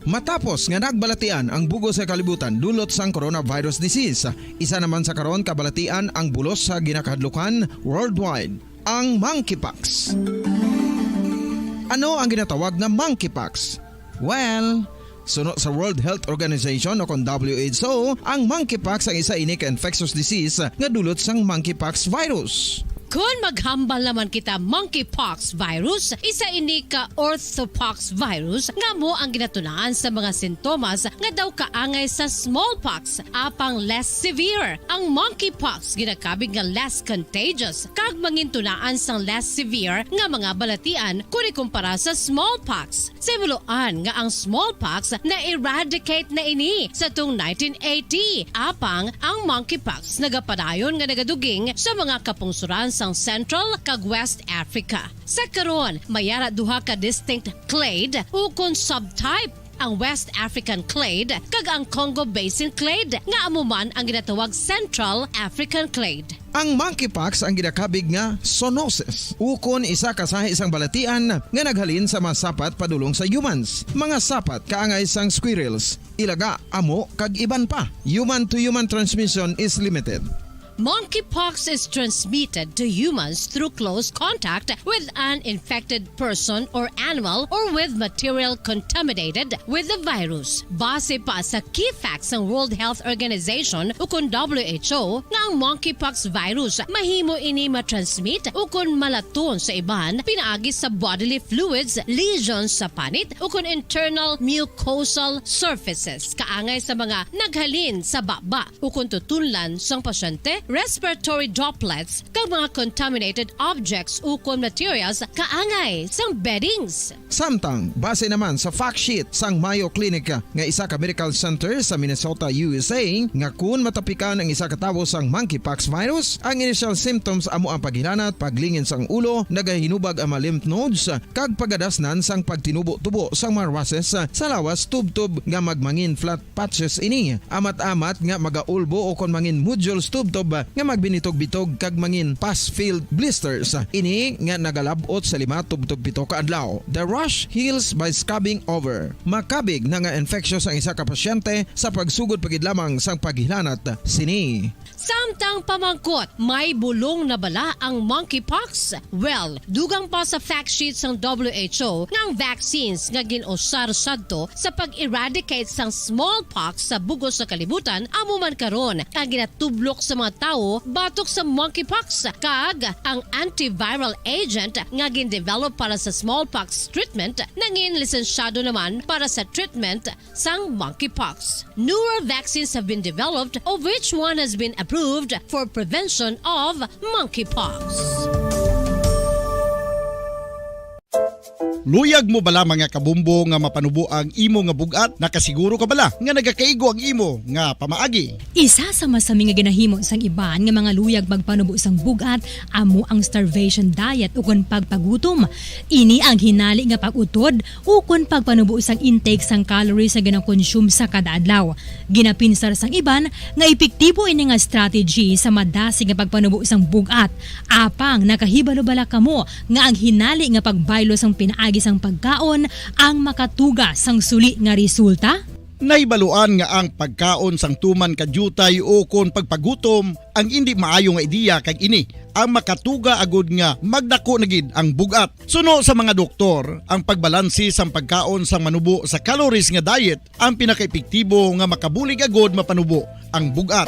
Matapos nga nagbalatian ang bug-os nga kalibutan dulot sang coronavirus disease, isa naman sa karon kabalatian ang bulos sa ginakahadlukan worldwide, ang monkeypox. Ano ang ginatawag nga monkeypox? Well, Suno sa World Health Organization o kon W H O, ang monkeypox ang isa ini ka infectious disease nga dulot sang monkeypox virus. Kon maghambal naman kita monkeypox virus, isa ini ka orthopox virus nga amo ang ginatunaan sa mga sintomas nga daw kaangay sa smallpox, apang less severe. Ang monkeypox ginakabig nga less contagious kag mangintunaan sang less severe nga mga balatian kon ikumpara sa smallpox. Sa himuloan nga ang smallpox na-eradicate na ini sa tung nineteen eighty, apang ang monkeypox nagapadayon nga nagaduging sa mga kapungsoran sang Central kag West Africa. Sa karon, may ara duha ka distinct clade ukon subtype, ang West African clade kag ang Congo Basin clade, nga amo man ang ginatawag Central African clade. Ang monkeypox ang ginakabig nga zoonosis, ukon isa ka sahi sang balatian nga naghalin sa mga sapat padulong sa humans. Mga sapat kaangay sang squirrels, ilaga, amo, kag iban pa. Human to human transmission is limited. Monkeypox is transmitted to humans through close contact with an infected person or animal or with material contaminated with the virus. Base pa sa key facts sang World Health Organization ukon W H O nga ang monkeypox virus mahimo ini matransmit ukon malaton sa iban pinaagi sa bodily fluids, lesions sa panit ukon internal mucosal surfaces kaangay sa mga naghalin sa baba ukon tutunlan sang pasyente, respiratory droplets, kag mga contaminated objects ukon materials kaangay sang beddings. Samtang, base naman sa fact sheet sang Mayo Clinic nga isa ka medical center sa Minnesota, U S A, nga kun matapikan ang isa ka tawo sang monkeypox virus, ang initial symptoms amo ang paghilanat, paglingin sang ulo, nagahinubag ang mga lymph nodes, kag pagadasnan sang pagtinubo-tubo sang mga rushes sa lawas tubtob nga magmangin flat patches ini. Amat-amat nga magaulbo o kon mangin nodules tubtob nga magbinitog-bitog kag mangin pus-filled blisters. Ini nga nagalab-ot sa lima tubtob pito ka adlaw. The rash heals by scabbing over. Makabig na nga infectious ang isa ka pasyente sa pagsugod pa gid lamang sang paghilanat sini. Samtang pamangkot, may bulong na bala ang monkeypox? Well, dugang pa sa fact sheet sang W H O nga ang vaccines nga gin-usar sadto sa pag-eradicate sang smallpox sa bug-os nga kalibutan amo man karon ang ginatublok sa mga tawo batok sa monkeypox, kag ang antiviral agent nga gin-develop para sa smallpox treatment nangin lisensyado naman para sa treatment sang monkeypox. Newer vaccines have been developed, of which one has been approved for prevention of monkeypox. Luyag mo bala, mga kabumbo, nga mapanubo ang imo nga bug-at? Nakasiguro ka bala nga nagakaigo ang imo nga pamaagi? Isa sa masami nga ginahimo sang iban nga mga luyag magpanubo sang bug-at amo ang starvation diet ukon pagpagutom. Ini ang hinali nga pag-utod ukon pagpanubo sang intake sang calories nga ginakonsume sa kada adlaw. Ginapinsar sang iban nga epektibo ini nga strategy sa madasig nga pagpanubo sang bug-at. Apang nakahibalo bala kamo nga ang hinali nga pagbaylo sang pinaagi sang pagkaon ang makatuga sang suli nga resulta? Nahibaluan nga ang pagkaon sang tuman ka diutay ukon pagpagutom ang indi maayo nga ideya, kag ini ang makatuga agud nga magdako na gid ang bug-at. Suno sa mga doktor, ang pagbalanse sang pagkaon sang manubo sa calories nga diet ang pinakaepektibo nga makabulig agud mapanubo ang bug-at.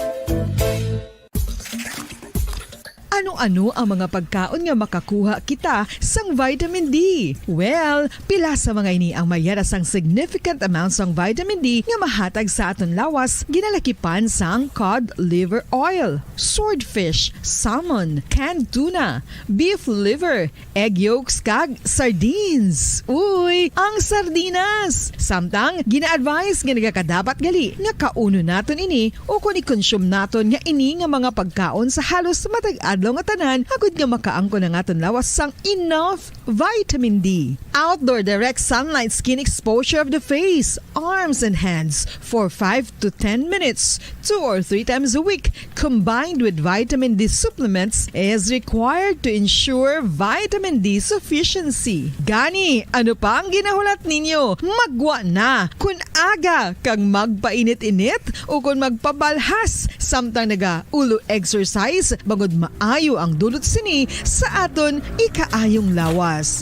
Ano-ano ang mga pagkaon nga makakuha kita sang vitamin D? Well, pila sa mga ini ang may ara sang significant amount sang vitamin D nga mahatag sa aton lawas, ginalakipan sang cod liver oil, swordfish, salmon, canned tuna, beef liver, egg yolks, kag sardines. Uy, ang sardinas! Samtang, gina-advise nga nagakadapat gali nga kaunon naton ini o kon i-consume naton nga ini nga mga pagkaon sa halos matag adlaw nga tanan, agud nga makaangkon ang aton lawas sang enough vitamin D. Outdoor direct sunlight skin exposure of the face, arms, and hands for five to ten minutes, two or three times a week, combined with vitamin D supplements, is required to ensure vitamin D sufficiency. Gani, ano pa ang ginahulat ninyo? Maggwa na! Kon aga kag magpainit-init ukon magpabalhas samtang naga-ulo exercise, bangod maayo ang dulot sini sa aton ikaayong lawas.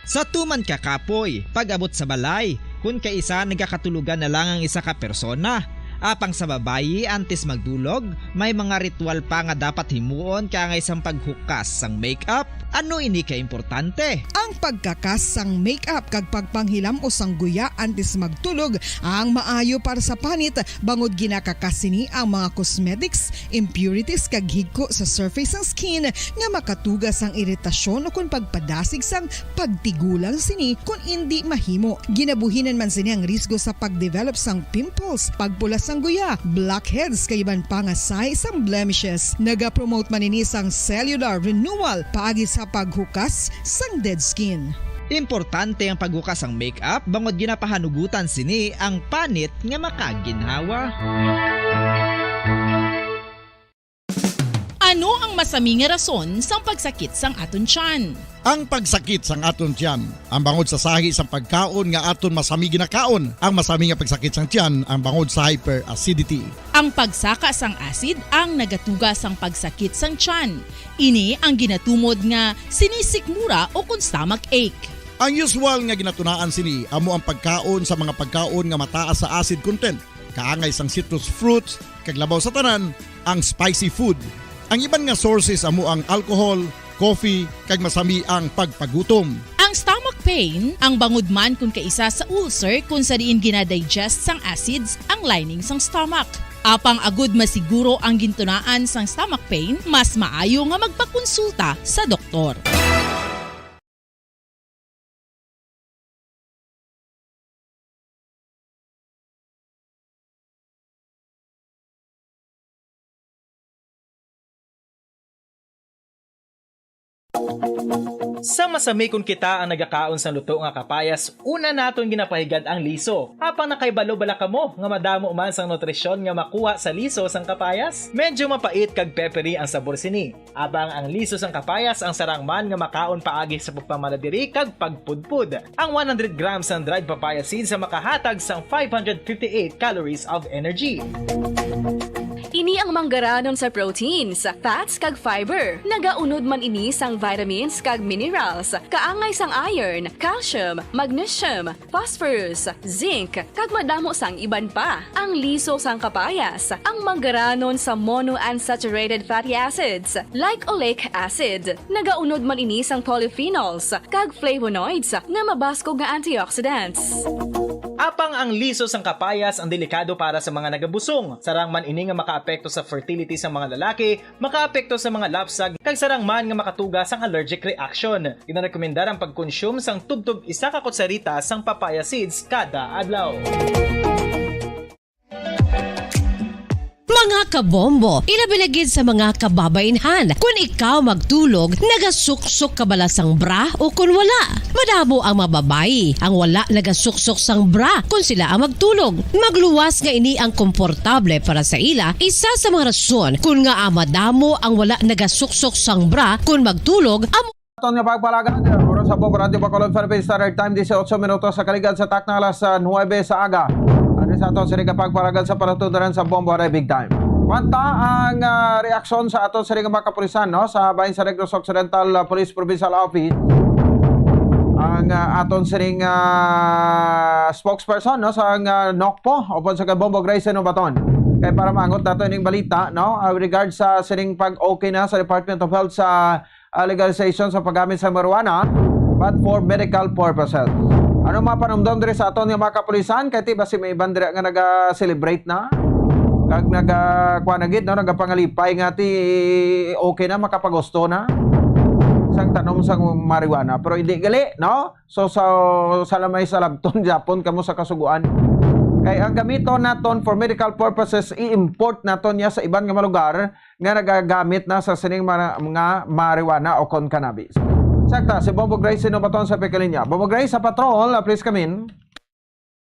Sa tuman ka kapoy, pag-abot sa balay, kun kaisa nagakatulogan na lang ang isa ka persona. Apang sa babayi, antes magdulog, may mga ritual pa nga dapat himuon kaangay sang paghukas sang makeup. Ano ini ka importante? Ang pagkakas sang makeup kag pagpanghilam-os sang guya antes magtulog ang maayo para sa panit, bangod ginakakas sini ang mga cosmetics, impurities kag higko sa surface sang skin nga makatuga sang iritasyon ukon pagpadasig sang pagtigulang sini kon indi mahimo. Ginabuhinan man sini ang risgo sa pag-develop sang pimples, pagpula sang guya, blackheads kag iban pa nga sahi sang blemishes. Nagapromote man ini sang cellular renewal paagi sa paghukas sang dead skin. Importante ang paghukas sang makeup bangod ginapahanugutan sini ang panit nga makaginhawa. Ano ang masami nga rason sang pagsakit sang aton tiyan? Ang pagsakit sang aton tiyan, ang bangod sa sahi sang pagkaon nga aton masami ginakaon. Ang masami nga pagsakit sang tiyan, ang bangod sa hyperacidity. Ang pagsaka sang acid ang nagatuga sang pagsakit sang tiyan. Ini ang ginatumod nga sinisikmura o kon stomach ache. Ang usual nga ginatunaan sini amo ang pagkaon sa mga pagkaon nga mataas sa acid content, kaangay sang citrus fruits, kag labaw sa tanan, ang spicy food. Ang iban nga sources amo ang alcohol, coffee, kag masami ang pagpagutom. Ang stomach pain, ang bangod man kon kaisa sa ulcer kon sa diin ginadigest sang acids ang lining sang stomach. Apang agud masiguro ang gintunaan sang stomach pain, mas maayo nga magpakonsulta sa doktor. Sa masami kon kita ang nagakaon sang luto nga kapayas, una naton ginapahigad ang liso. Apang nakahibalo bala kamo nga madamo man sang nutrisyon nga makuha sa liso sang kapayas? Medyo mapait kag peppery ang sabor sini. Apang ang liso sang kapayas ang sarang man nga makaon paagi sa pagpamala diri kag pagpudpod. Ang one hundred grams sang dried papaya seeds ang makahatag sang five hundred fifty-eight calories of energy. Ini ang manggaranon sa proteins, fats, kag fiber. Nagaunod man ini sang vitamins kag minerals, kaangay sang iron, calcium, magnesium, phosphorus, zinc, kag madamo sang iban pa. Ang liso sang kapayas, ang manggaranon sa monounsaturated fatty acids, like oleic acid. Nagaunod man ini sang polyphenols kag flavonoids nga mabaskog nga antioxidants. Apang ang liso sang kapayas ang delikado para sa mga nagabusong. Sarang man ini nga makaapekto sa fertility sang mga lalaki, makaapekto sa mga lapsag, kag sarang man nga makatuga sang allergic reaction. Ginarekomendar ang pagkonsume sang tubtob isa ka kutsarita sang papaya seeds kada adlaw. Mga kabombo, ilabi na gid sa mga kababainhan, kun ikaw magtulog, nagasuksok ka bala sang bra o kun wala? Madamo ang mga babayi ang wala nagasuksok sang bra kun sila ang magtulog. Magluwas nga ini ang komportable para sa ila, isa sa mga rason kun ngaa madamo ang wala nagasuksok sang bra kun magtulog amo Aton nga pagpalagad, oras sa Bombo Radyo Bacolod, Philippine Standard Time, dieciocho minutos sa kaligad sa takna alas, ah, nuebe sa aga. Ano sa aton sini nga pagpalagad sa palatundanan sa Bombo Radyo Big Time? Manta ang, ah, reaksyon sa aton sini nga mga kapulisan, no, sa bahin sa Negros Occidental, ah, Police Provincial Office. Ang, ah, aton sining, ah, spokesperson, no, sa, ah, nocpo, upon sa kay Bombo Grace Nobaton. Kay para maangot nato ining balita, no, ah, with regard sa sining pag-okay na sa Department of Health sa ah, legalization sa paggamit sa marijuana, but for medical purposes. Ano mga panumdom diri sa aton nga mga kapulisan? Kay ti basi may iban diri nga naga-celebrate na. Kag naga, kuha na gid, no? Nagapangalipay nga ti okay na, makapagusto na sang tanom sa marijuana. Pero hindi gali, no? So, sa, sa lamay sa labton, Japon, kamo sa kasuguan. Kay ang gamiton naton for medical purposes, i-import naton niya sa iban nga mga lugar, nga nagagamit na sa sining mara-, nga marijuana o kon cannabis. Sakta, si Bombo Grace Nobaton sa pikalinya. Bombo Grace, sa patrol, ah, please come in.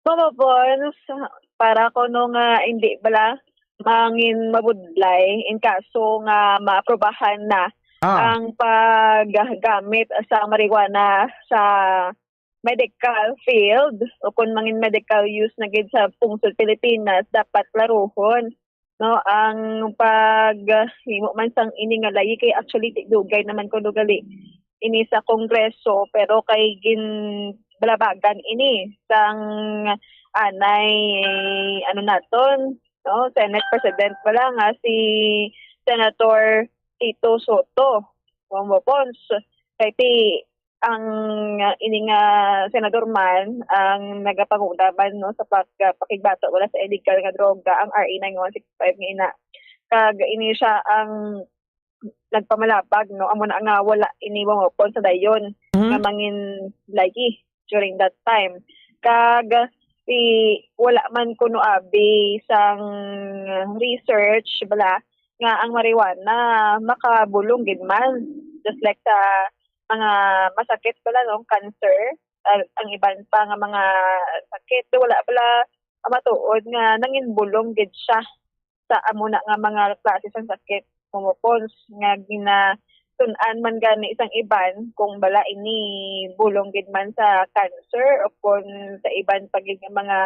Bombo Bones, para ko no nga hindi bala mangin mabudlay in kaso nga maaprobahan na Ah. ang paggamit sa marijuana sa medical field o kung mangin medical use na gid sa pungsod Pilipinas, dapat klaruhon, no, ang paghimo man sang ini nga layi kay actually di dugay naman kuno gali ini sa Kongreso, pero kay ginbalabagan ini sang anay, ano naton, no, Senate President pala nga si Senator Tito Soto, Bongbong Pons. Kay ti ang, ah, ini nga senador man ang nagapanguna man, no, sa pag-, ah, pakigbato wala sa illegal nga droga, ang R A nine one six five nga ina. Kag ini siya ang nagpamalabag, no, amo na nga wala ini Bongbong Pons sa dayon Mhm. nga mangin layi during that time. Kag si, wala man kuno abi sang research bala nga ang marijuana makabulong gid man, just like sa mga masakit bala, no, cancer, ah, ang iban pa nga mga sakit, wala bala matuod nga nanginbulong gid siya sa amo na nga mga klase sang sakit, Bongbong Pons, nga ginatun-an man gani sang iban kung bala ini bulong gid man sa cancer o kung sa iban pa gid nga mga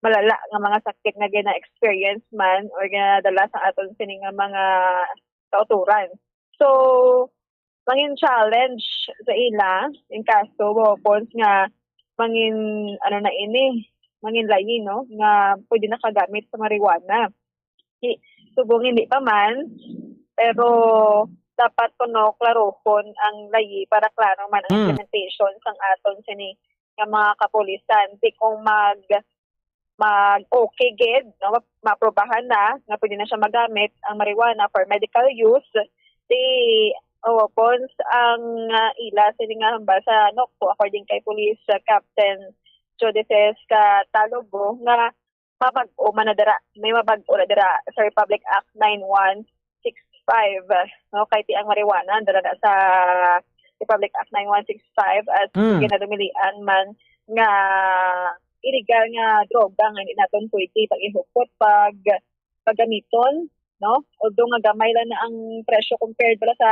malala nga mga sakit nga gina-experience man or ginadala sa aton sini nga mga kauturan. So, mangin challenge sa ila, in kaso, Bongbong Pons, nga mangin, ano na ini, mangin layi, no, nga pwede nakagamit sa marijuana. Di, subong hindi pa man, pero dapat kuno klarohon ang layi para klaro man ang Hmm. implementation sang aton sini nga mga kapulisan. Di kung mag, mag-okay gid, no, ma-, maaprobahan na nga pwede na siya magamit ang marijuana for medical use, di, oh, Pons, ang, ah, ila sini nga hambal sa NOCPO, according kay Police, ah, Captain Judices Catalogo, nga mabag-o man na dira, may mabag-o na dira sa Republic Act nine one six five, no? Kay ti ang marijuana dira na sa Republic Act nine one six five at Mm. ginadumilian man nga illegal nga droga nga hindi naton pwede pag-ihukot, pag, paggamiton, no? Although nga gamay lang na ang presyo compared pala sa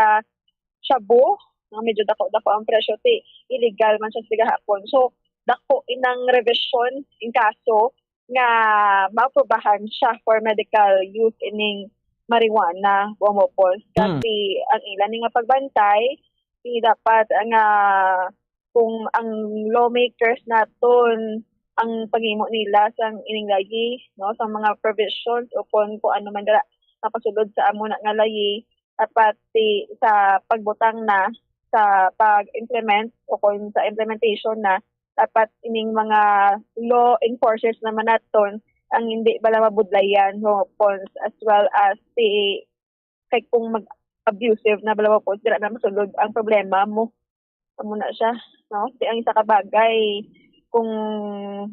shabu, no? Medyo dako-dako ang presyo, ti illegal man siya sa gahapon. So, dako inang revision in kaso nga maaprubahan siya for medical use ining marijuana, Bongbong Pons. Hmm. Kasi ang ila ni nga pagbantay, di dapat nga kung ang lawmakers naton ang panghimo nila sang ining layi, no, sa mga provisions o kung, kung ano man dira napasulod sa amo na nga layi, dapat ti sa pagbutang na sa pag-implement o kung sa implementation na, dapat ining mga law enforcers naman naton ang hindi bala mabudlayan, no, Pons, as well as ti kay kung mag-abusive na bala, Pons, dira na masulod ang problema mo. Amo na siya, no? Ti ang isa ka bagay, kung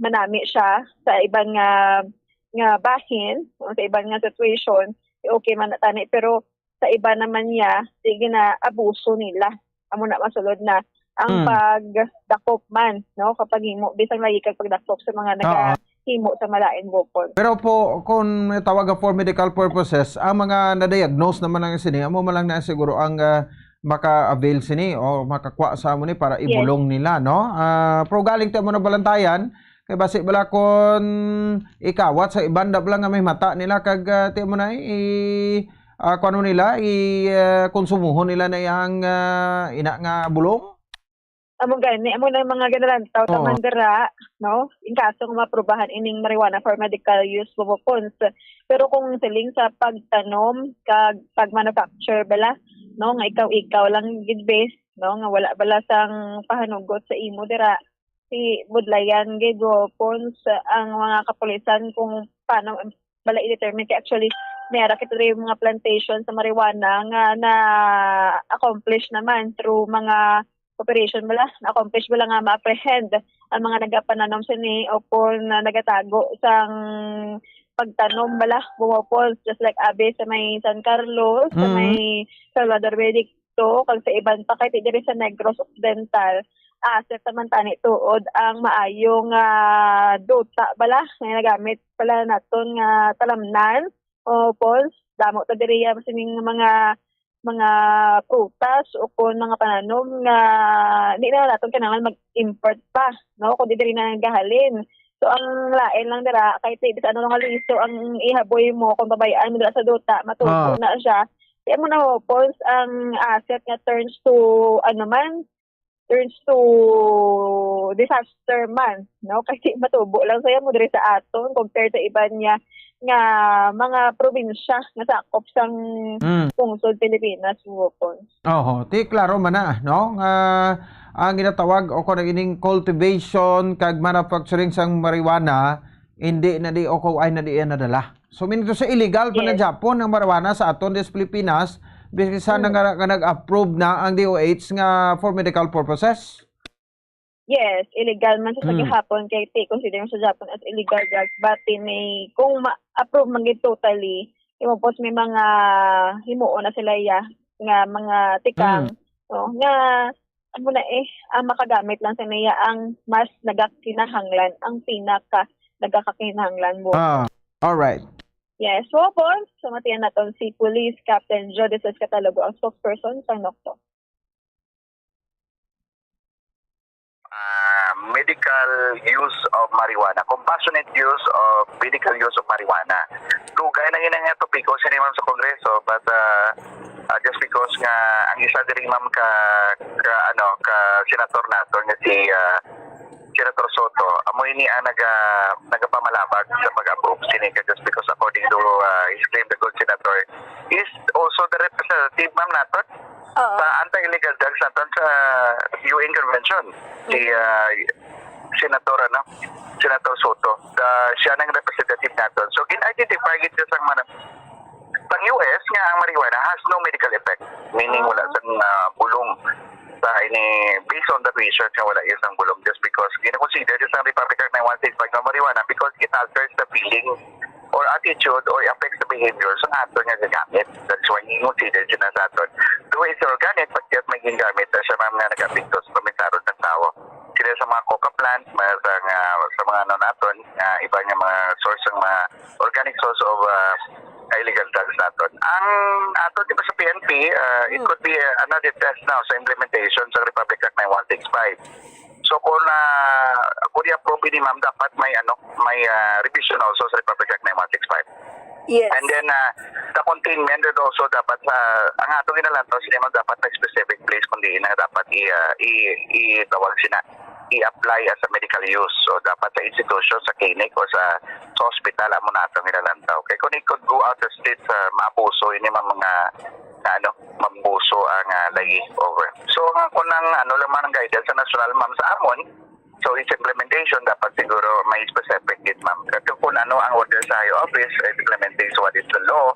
manami siya sa iban nga, nga bahin, o sa iban nga situation, okay man na tani, pero sa iba naman niya, sige na, abuso nila. Amo na masulod na ang Mm. pagdakop man, no? Kapag himo, bisang lagi kag pagdakop sa mga Oo. nagahimo sa malain, Bongbong Pons. Pero po, kung tawag for medical purposes, ang mga na-diagnose naman ang sini, amo man lang na siguro ang, ah, maka-avail sini o makakuha sa amo ni para Yes. ibulong nila, no? Ah, pero galing ti amo na balantayan, kay basi bala kon ikawat sa iban da bala nga may mata nila kag, ah, ti amo na, i-, ah, kuno nila, i-, ah, konsumuhon nila na iyang, ah, ina nga bulong? Amo gani, amo na ang mga ginalantaw Oo. taman dira, no? In kaso nga maaprubahan ining marijuana for medical use, Bongbong Pons. Pero kung siling sa pagtanom kag pag-manufacture bala, no, nga ikaw-ikaw lang gid, be, no, nga wala bala sang pahanugot sa imo dira, si budlayan gid, Bongbong Pons, ang mga kapulisan kung paano bala i-determine. Kay actually, may ara kita diri mga plantation sa marijuana nga na-accomplish naman through mga operation bala, na-accomplish bala nga ma-apprehend ang mga nagapananom sini o kung na nagatago sang pagtanom bala, Bongbong Pons, just like abi sa may San Carlos, sa Mm. may Salvador Benedicto, kag sa iban pa kay ti diri sa Negros Occidental. Asset naman tani tuod ang maayo nga duta bala nga nagamit pala naton nga talamnan. O, Pons, damo ta diri, ah, sining mga, mga prutas o kon mga pananom nga di na naton kinahanglan mag-import pa, no? Kundi diri na nagahalin. So, ang lain lang dira, kay ti, bisan ano nga liso ang ihaboy mo, kung babayaan mo dira sa duta, matubo Oo. na siya. Kaya mo na, Pons, ang asset nga turns to, ano man, turns to disaster man, no? Kasi matubo lang saya mo diri sa aton compared sa iban niya nga mga probinsya nga sakop sang Mm. pungsod Pilipinas, Pons. Oho, ti klaro man na, no? Nga ang ginatawag o kung ining cultivation kag manufacturing sang marijuana, hindi na di o kung ay na di yan nadala. So, meaning to say, illegal pa na Yes. Japon ang marijuana sa aton dis Pilipinas, bisan Mm. nga, nga nag-approve na ang D O H nga for medical purposes. Yes, illegal man sa Mm. gihapon kay ti consider sa Japon as illegal drugs, but ti may, kung ma-approve man gid totally, imo pos may mga himuon na sila ya nga mga tikang, Mm. no, nga amo na eh, ang makagamit lang sa niya ang mas nagakinahanglan, ang pinaka nagakakinahanglan mo. Ah, all right. Yes, so Pons, so matiyan naton si Police Captain Joe de Sos Catalogo, ang spokesperson sa nokto. Ah, medical use of marijuana, compassionate use of medical use of marijuana. Dugay na gid nga topiko sini, ma'am, sa Kongreso, but, ah, ah, just because nga ang isa diri, ma'am, ka, ka, ano, ka senator nato nga si, ah, Senator Soto, amo ini ang naga-, nagapamalabag sa pag-approve sini ka, just because according to, ah, his claim, the good senator is also the representative, ma'am, naton Oo. sa anti-illegal drugs naton sa U N Convention. Si, Mm. ah, Senator, ano, Senator Soto. The, siya nang representative naton. So, gin-identify gid siya sang mana-, sang U S nga ang marijuana has no medical effect. Meaning, wala Ah. sang, ah, bulong sa ini, based on the research nga wala iya sang bulong, just because gina-consider sa Republic Act nine one six five nga marijuana because it alters the feeling or attitude or affects the behavior sa aton nga gagamit. That's why gina-consider siya na sa aton. Though it's organic, but yet may gingamit na siya, ma'am, nga nag-apekto sa pamisaron ng tao. Sila sa mga coca plant, mga sa, nga, sa mga ano naton, nga iba nga mga source ng mga organic source of, ah, illegal drugs naton. Ang ato, di ba, sa P N P, ah, it Hmm. could be, ah, another test now sa implementation sa Republic Act nine one six five. So, kung na, kung i-approve ni ma'am, dapat may, ano, may, ah, revision also sa Republic Act nine one six five. Yes. And then, ah, the containment would also dapat sa, ang ato ginalantaw sini, ma'am, dapat may specific place kung diin na dapat i-, ah, i-, itawag sina, i-apply as a medical use. So, dapat sa institution, sa clinic, o sa, sa hospital, amo na atong ginalantaw. Kay kung it could go out the street, ah, maabuso, ini mga, mga, ano, maabuso ang, ah, layi over. So, nga kung ang, ano, lang man ang guidance sa national, ma'am, sa amon, so, its implementation, dapat siguro may specific gid, ma'am. Kasi kung ano ang order sa high office, it implementation, what is the law,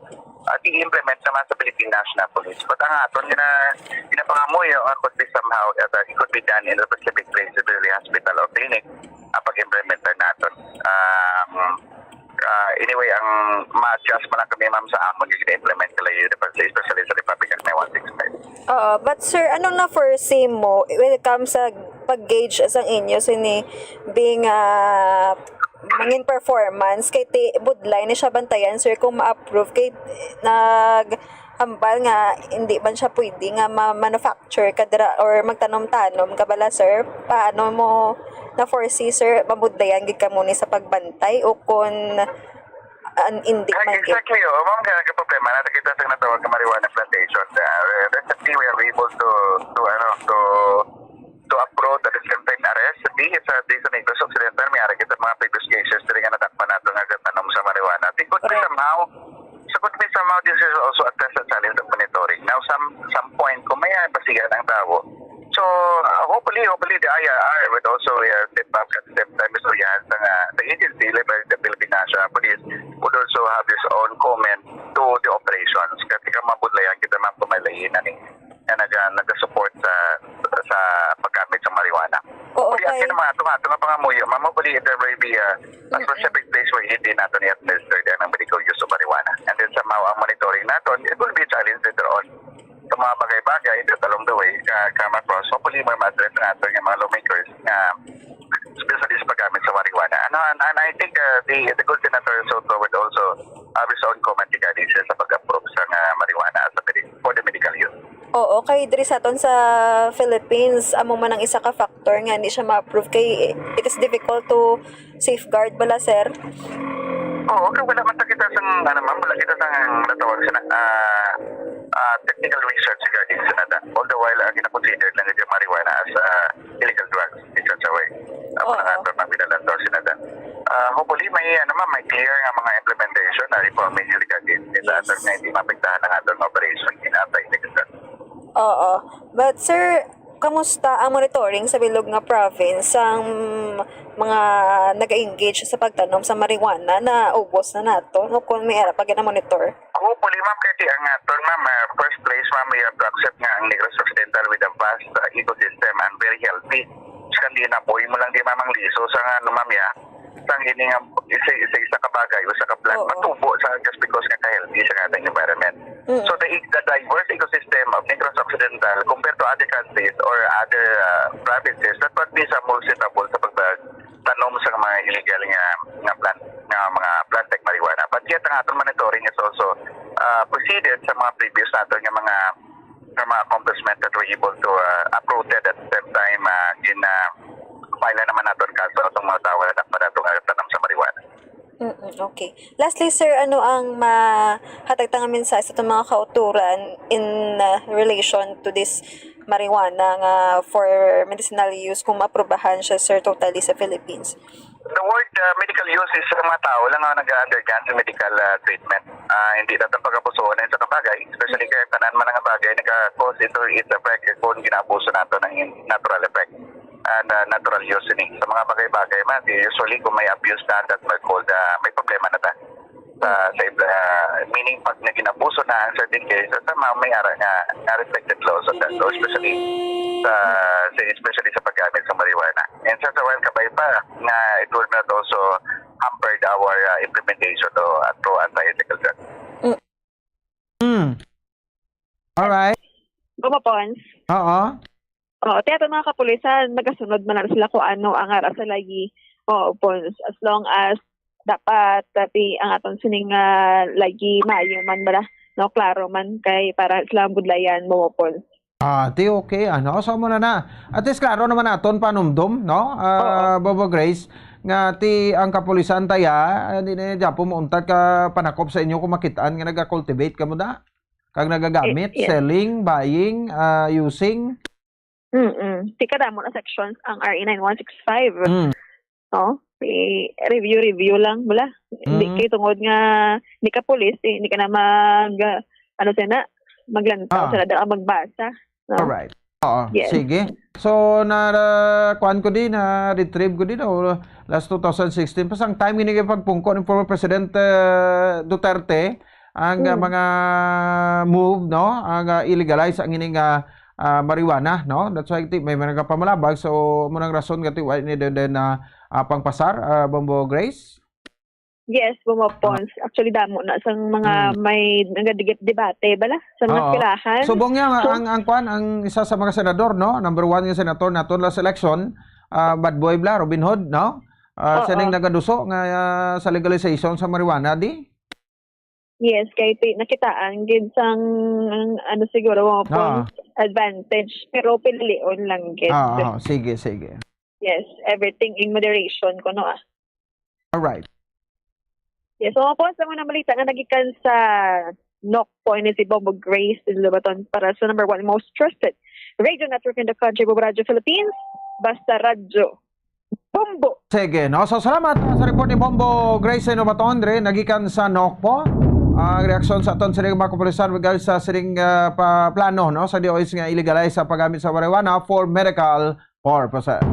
at i-implement naman sa Philippine National Police. But ang aton gina-, ginapangamuyo nga could be somehow, uh, it could be done in a specific place, usually hospital or clinic, ang pag-implement naton. Um, uh, anyway, ang ma-adjust man lang kami, ma'am, sa amon nga gina-implement nila, especially sa Republic Act nine one six five. Oo, but sir, anong na-foresee mo when it comes sa pag-gauge sang inyo sini being, ah, mangin performance kay ti budlay ni siya bantayan, sir, kung ma-approve kay naghambal nga hindi man siya pwede nga ma-manufacture ka dira or magtanom-tanom ka bala, sir. Paano mo na-foresee, sir, mabudlayan gid kamo ni sa pagbantay o kung an-, hindi man gid? Exactly, oh. Mao nga ang problema na kita sa natawag nga marijuana plantation. Uh, recently, we are able to, to, ano, to to approve at the same time arrest. Di sa, di sa Negros Occidental, may ara kita mga previous cases diri nga nadakpan nato nga gatanom sa marijuana. Di could be Correct. somehow, so could be somehow this is also a test and challenge of monitoring. Now, some, some point, kung may basihan ang tao, so, uh, hopefully, hopefully the I R R would also, uh, step up at the same time, istoryahan sa nga, the agency, like the Philippine National Police, would also have his own comment to the operations. Kasi kung mabudlayan kita, ma'am, kung may lain na ni nga naga-, naga-support sa, sa paggamit sa marijuana. Oo, Kaya kay akin mga ato, ato nga pangamuyo, ma'am, hopefully there will be a, a Mm-mm. specific place where hindi nato ni-administer din ang medical use of marijuana. And then somehow ang monitoring naton, it will be a challenge later on. Sa mga bagay-bagay that along the way, ka, come across, hopefully may ma-address nato yung mga lawmakers na especially sa paggamit sa marijuana. Ano, and, and I think, uh, the, the good Senator Soto would also have his own comment regarding sa pag-approve sa nga marijuana as a medi-, for the medical use. Oo, kay diri sa aton sa Philippines, amo man ang isa ka factor nga hindi siya ma-approve kay it is difficult to safeguard bala, sir? Oo, kay wala man ta kita sang, ano, ma'am, wala kita sang natawag sa na-, ah, Legal research regarding sa nada. All the while, ang ginakonsider lang yung marijuana as a illegal drugs in such a way. Ang mga Oo. Nga term ang binalantaw sa nada. Ah, hopefully, may, ano, ma'am, may clear nga mga implementation na reformation regarding sa Yes. Ato nga hindi maapektahan ang ato nga operation in anti-illegal drugs. Oo. But, sir, kamusta ang monitoring sa bilog nga province sang mga nag-engage sa pagtanom sa marijuana? Naubos na nato, no? Kung may ara pa gina-monitor? Hopefully, ma'am, kasi ang aton, ma'am, ah, first place, ma'am, we have to accept nga ang Negros Occidental with a vast, ah, ecosystem and very healthy. Sa kanila po, imo lang di, ma'am, ang liso sa nga, ano, ma'am, ya, sang ini nga isa, isa, isa ka bagay, isa ka plant, Oo. Matubo sa just because nga ka-healthy sa ating environment. Mm. So, the, the diverse ecosystem of Negros Occidental compared to other countries or other, ah, provinces, that would be sa more suitable sa pagtanom sa mga illegal nga, nga plant, nga mga plant like marijuana. But yet, ang aton monitoring is also, ah, preceded sa mga previous naton nga mga, nga mga accomplishment that we're able to, ah, uprooted at the same time, ah, in, ah, file naman naton kaso atong mga tawo nga nagpadato nga tanom sa marijuana. Mm-mm, okay. Lastly, sir, ano ang mahatag ta nga mensahe sa atong mga kauturan in, uh, relation to this marijuana nga for medicinal use kung maaprubahan siya, sir, totally sa Philippines? The word, uh, medical use is sa mga tao lang nga nag-undergo sa medical, uh, treatment. Ah, hindi natin pag-abusuhan sa kabagay, especially Mm. kay tanan man nga bagay naka-cause ito its effect kung ginaabuso nato ng natural effect. And, ah, natural use ini. Sa mga bagay-bagay man, di usually kung may abuse na, that may called, ah, may problema na ta. Sa, sa, ah, meaning pag naging abuso na ang certain cases, sa mga may ara nga, nga reflected law sa that law, especially sa, sa, especially sa paggamit sa marijuana. And sa, sa while kabay pa, nga it will not also hampered our, ah, implementation o, ah, through anti-illegal drugs. Mm. Alright. Gumapons. Oo. Oo, ti ato mga kapulisan, magasunod man lang sila kung ano ang ara sa lagi. Oo, pons. As long as dapat, ah, ti ang aton sining, ah, lagi maayo man bala, no, klaro man kay para sila ang budlayan mo, pons. Ah, ti okay, ano? So, mo na na. At least, klaro naman naton panumdom, no? Ah, Oo. Bobo Grace, nga ti ang kapulisan taya, ah, di na niya po mauntat ka panakop sa inyo kung makitaan nga naga-cultivate ka mo da. Kag nagagamit, Eh, yes. Selling, buying, ah, using. Mm-mm. Ti kadamo na sections ang R A nine one six five. Mm. No? I-review-review lang, bala. Hindi Mm. kay tungod nga di ka pulis, eh, hindi ka na mag, ah, ano siya na, maglantaw Ah. Siya na daw ang magbasa. No? Alright. Oo, Yes. Sige. So, na, kuan ko din, na-retrieve ko din, oh, last two thousand sixteen. Pas ang time ini kay pagpungko ni former President, eh, Duterte, ang, ah, Mm. mga move, no? Ang, ah, illegalize ang ining, ah, ah, marijuana, no? That's why ti-, may mga pamalabag. So, mo nang rason nga ti-, why ni din, din, ah, ah, pangpasar, ah, Bombo Grace? Yes, Bombo Pons. Actually, damo na sang mga Mm. may nagadigit debate, bala, sa mga Oo. Eskwelahan. Subong niya nga So ang, ang kwan, ang isa sa mga senador, no? Number one nga senator naton last election, ah, bad boy bala, Robin Hood, no? Ah, siya ning Oo. nagaduso nga, ah, sa legalization sa marijuana, di? Yes, kay ti-, nakitaan gid sang, ang, ano, siguro, mga Ah. points, advantage, pero pinilion lang gid. Ah, ah, sige, sige. Yes, everything in moderation, kuno, ah. Alright. Yes, so, mga points, ang unang balita nga nagikan sa Nokpo, ini si Bombo Grace Lobaton para sa number one most trusted radio network in the country, Bombo Radyo Philippines. Basta Radyo. Bombo. Sige, no? So, salamat, ah, sa report ni Bombo Grace Novaton, dre, nagikan sa Nokpo. Ang reaksyon sa aton sining mga kapulisan regarding sa sining, ah, pa-, plano, no, sa D O H nga i-legalize sa paggamit sa marijuana for medical purposes.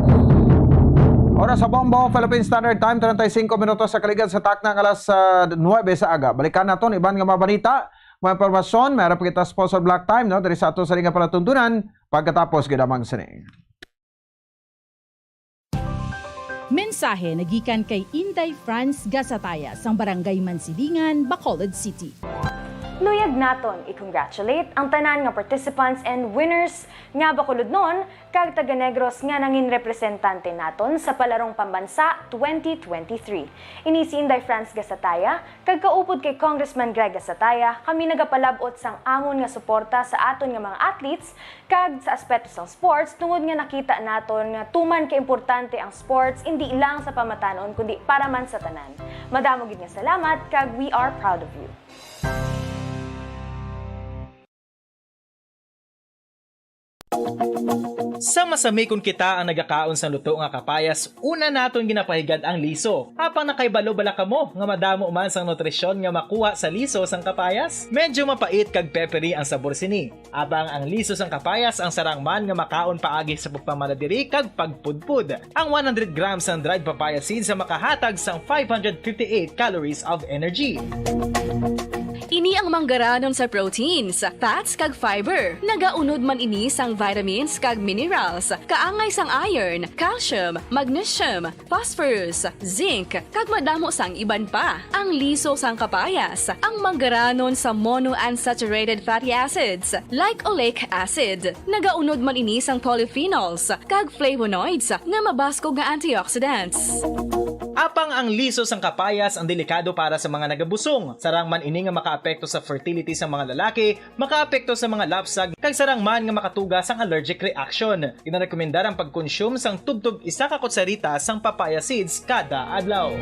Oras sa Bombo, Philippine Standard Time, treinta y cinco minutos sa kaligad sa takna nga alas, ah, nuebe sa aga. Balikan naton iban nga mga balita, mga impormasyon, may ara pa kita sponsor block time, no, diri sa aton sining nga palatuntunan, pagkatapos gid lamang sini. Mensahe nagikan kay Inday Franz Gasataya sang Barangay Mansilingan, Bacolod City. Luyag naton i-congratulate ang tanan nga participants and winners nga Bacolodnon kag taga-Negros nga nangin representante naton sa Palarong Pambansa twenty twenty-three. Ini si Inday Franz Gasataya, kag kaupod kay Congressman Greg Gasataya, kami nagapalab-ot sang angon nga suporta sa aton nga mga athletes kag sa aspeto sang sports, tungod nga nakita naton nga tuman ka importante ang sports, indi lang sa pamatanon, kundi para man sa tanan. Madamo gid nga salamat, kag we are proud of you. Sa masami kon kita ang nagakaon sang luto nga kapayas, una naton ginapahigad ang liso. Apang nakahibalo bala kamo nga madamo man sang nutrisyon nga makuha sa liso sang kapayas? Medyo mapait kag peppery ang sabor sini. Apang ang liso sang kapayas ang sarang man nga makaon paagi sa pagpamanadiri kag pagpudpod. Ang one hundred grams sang dried papaya seeds ang makahatag sang five hundred fifty-eight calories of energy. Ini ang manggaranon sa proteins, fats, kag fiber. Nagaunod man ini sang vitamins kag minerals, kaangay sang iron, calcium, magnesium, phosphorus, zinc, kag madamo sang iban pa. Ang liso sang kapayas, ang manggaranon sa monounsaturated fatty acids, like oleic acid. Nagaunod man ini sang polyphenols kag flavonoids nga mabaskog nga antioxidants. Apang ang liso sang kapayas ang delikado para sa mga nagabusong. Sarang man ini nga makaapekto sa fertility sa mga lalaki, makaapekto sa mga lapsag, kag sarang man nga makatuga sang allergic reaction. Ginarekomendar ang pagkonsume sang tubtob isa ka kutsarita sang papaya seeds kada adlaw.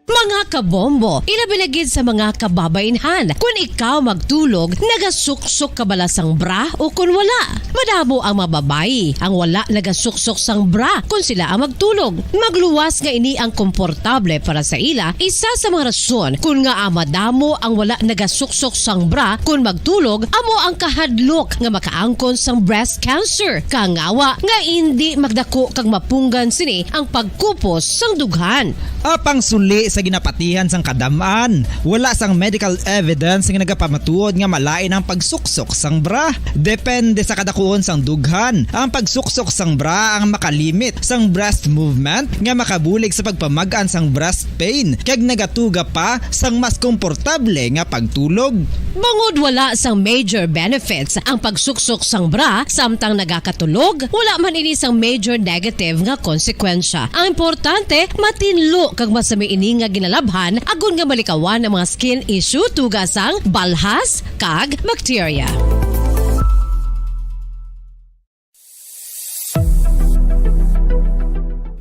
Mga kabombo, ilabi na gid sa mga kababainhan, kun ikaw magtulog, nagasuksok ka bala sang bra o kun wala? Madamo ang mga babayi ang wala nagasuksok sang bra kun sila ang magtulog. Magluwas nga ini ang komportable para sa ila, isa sa mga rason kun ngaa madamo ang wala nagasuksok sang bra kun magtulog amo ang kahadlok nga makaangkon sang breast cancer. Kangawa nga indi magdako kag mapunggan sini ang pagkupos sang dughan. Apang suli sa ginapatihan sang kadam-an, wala sang medical evidence nga nagapamatuod nga malain ang pagsuksok sang bra. Depende sa kadakuon sang dughan, ang pagsuksok sang bra ang makalimit sang breast movement nga makabulig sa pagpamag-an sang breast pain kag nagatuga pa sang mas komportable nga pagtulog. Bangod wala sang major benefits ang pagsuksok sang bra samtang nagakatulog, wala man ini sang major negative nga konsekwensya. Ang importante, matinlo kag masami ini nga ginalabhan agod nga malikawan ang mga skin issue tuga sang balhas kag bakterya.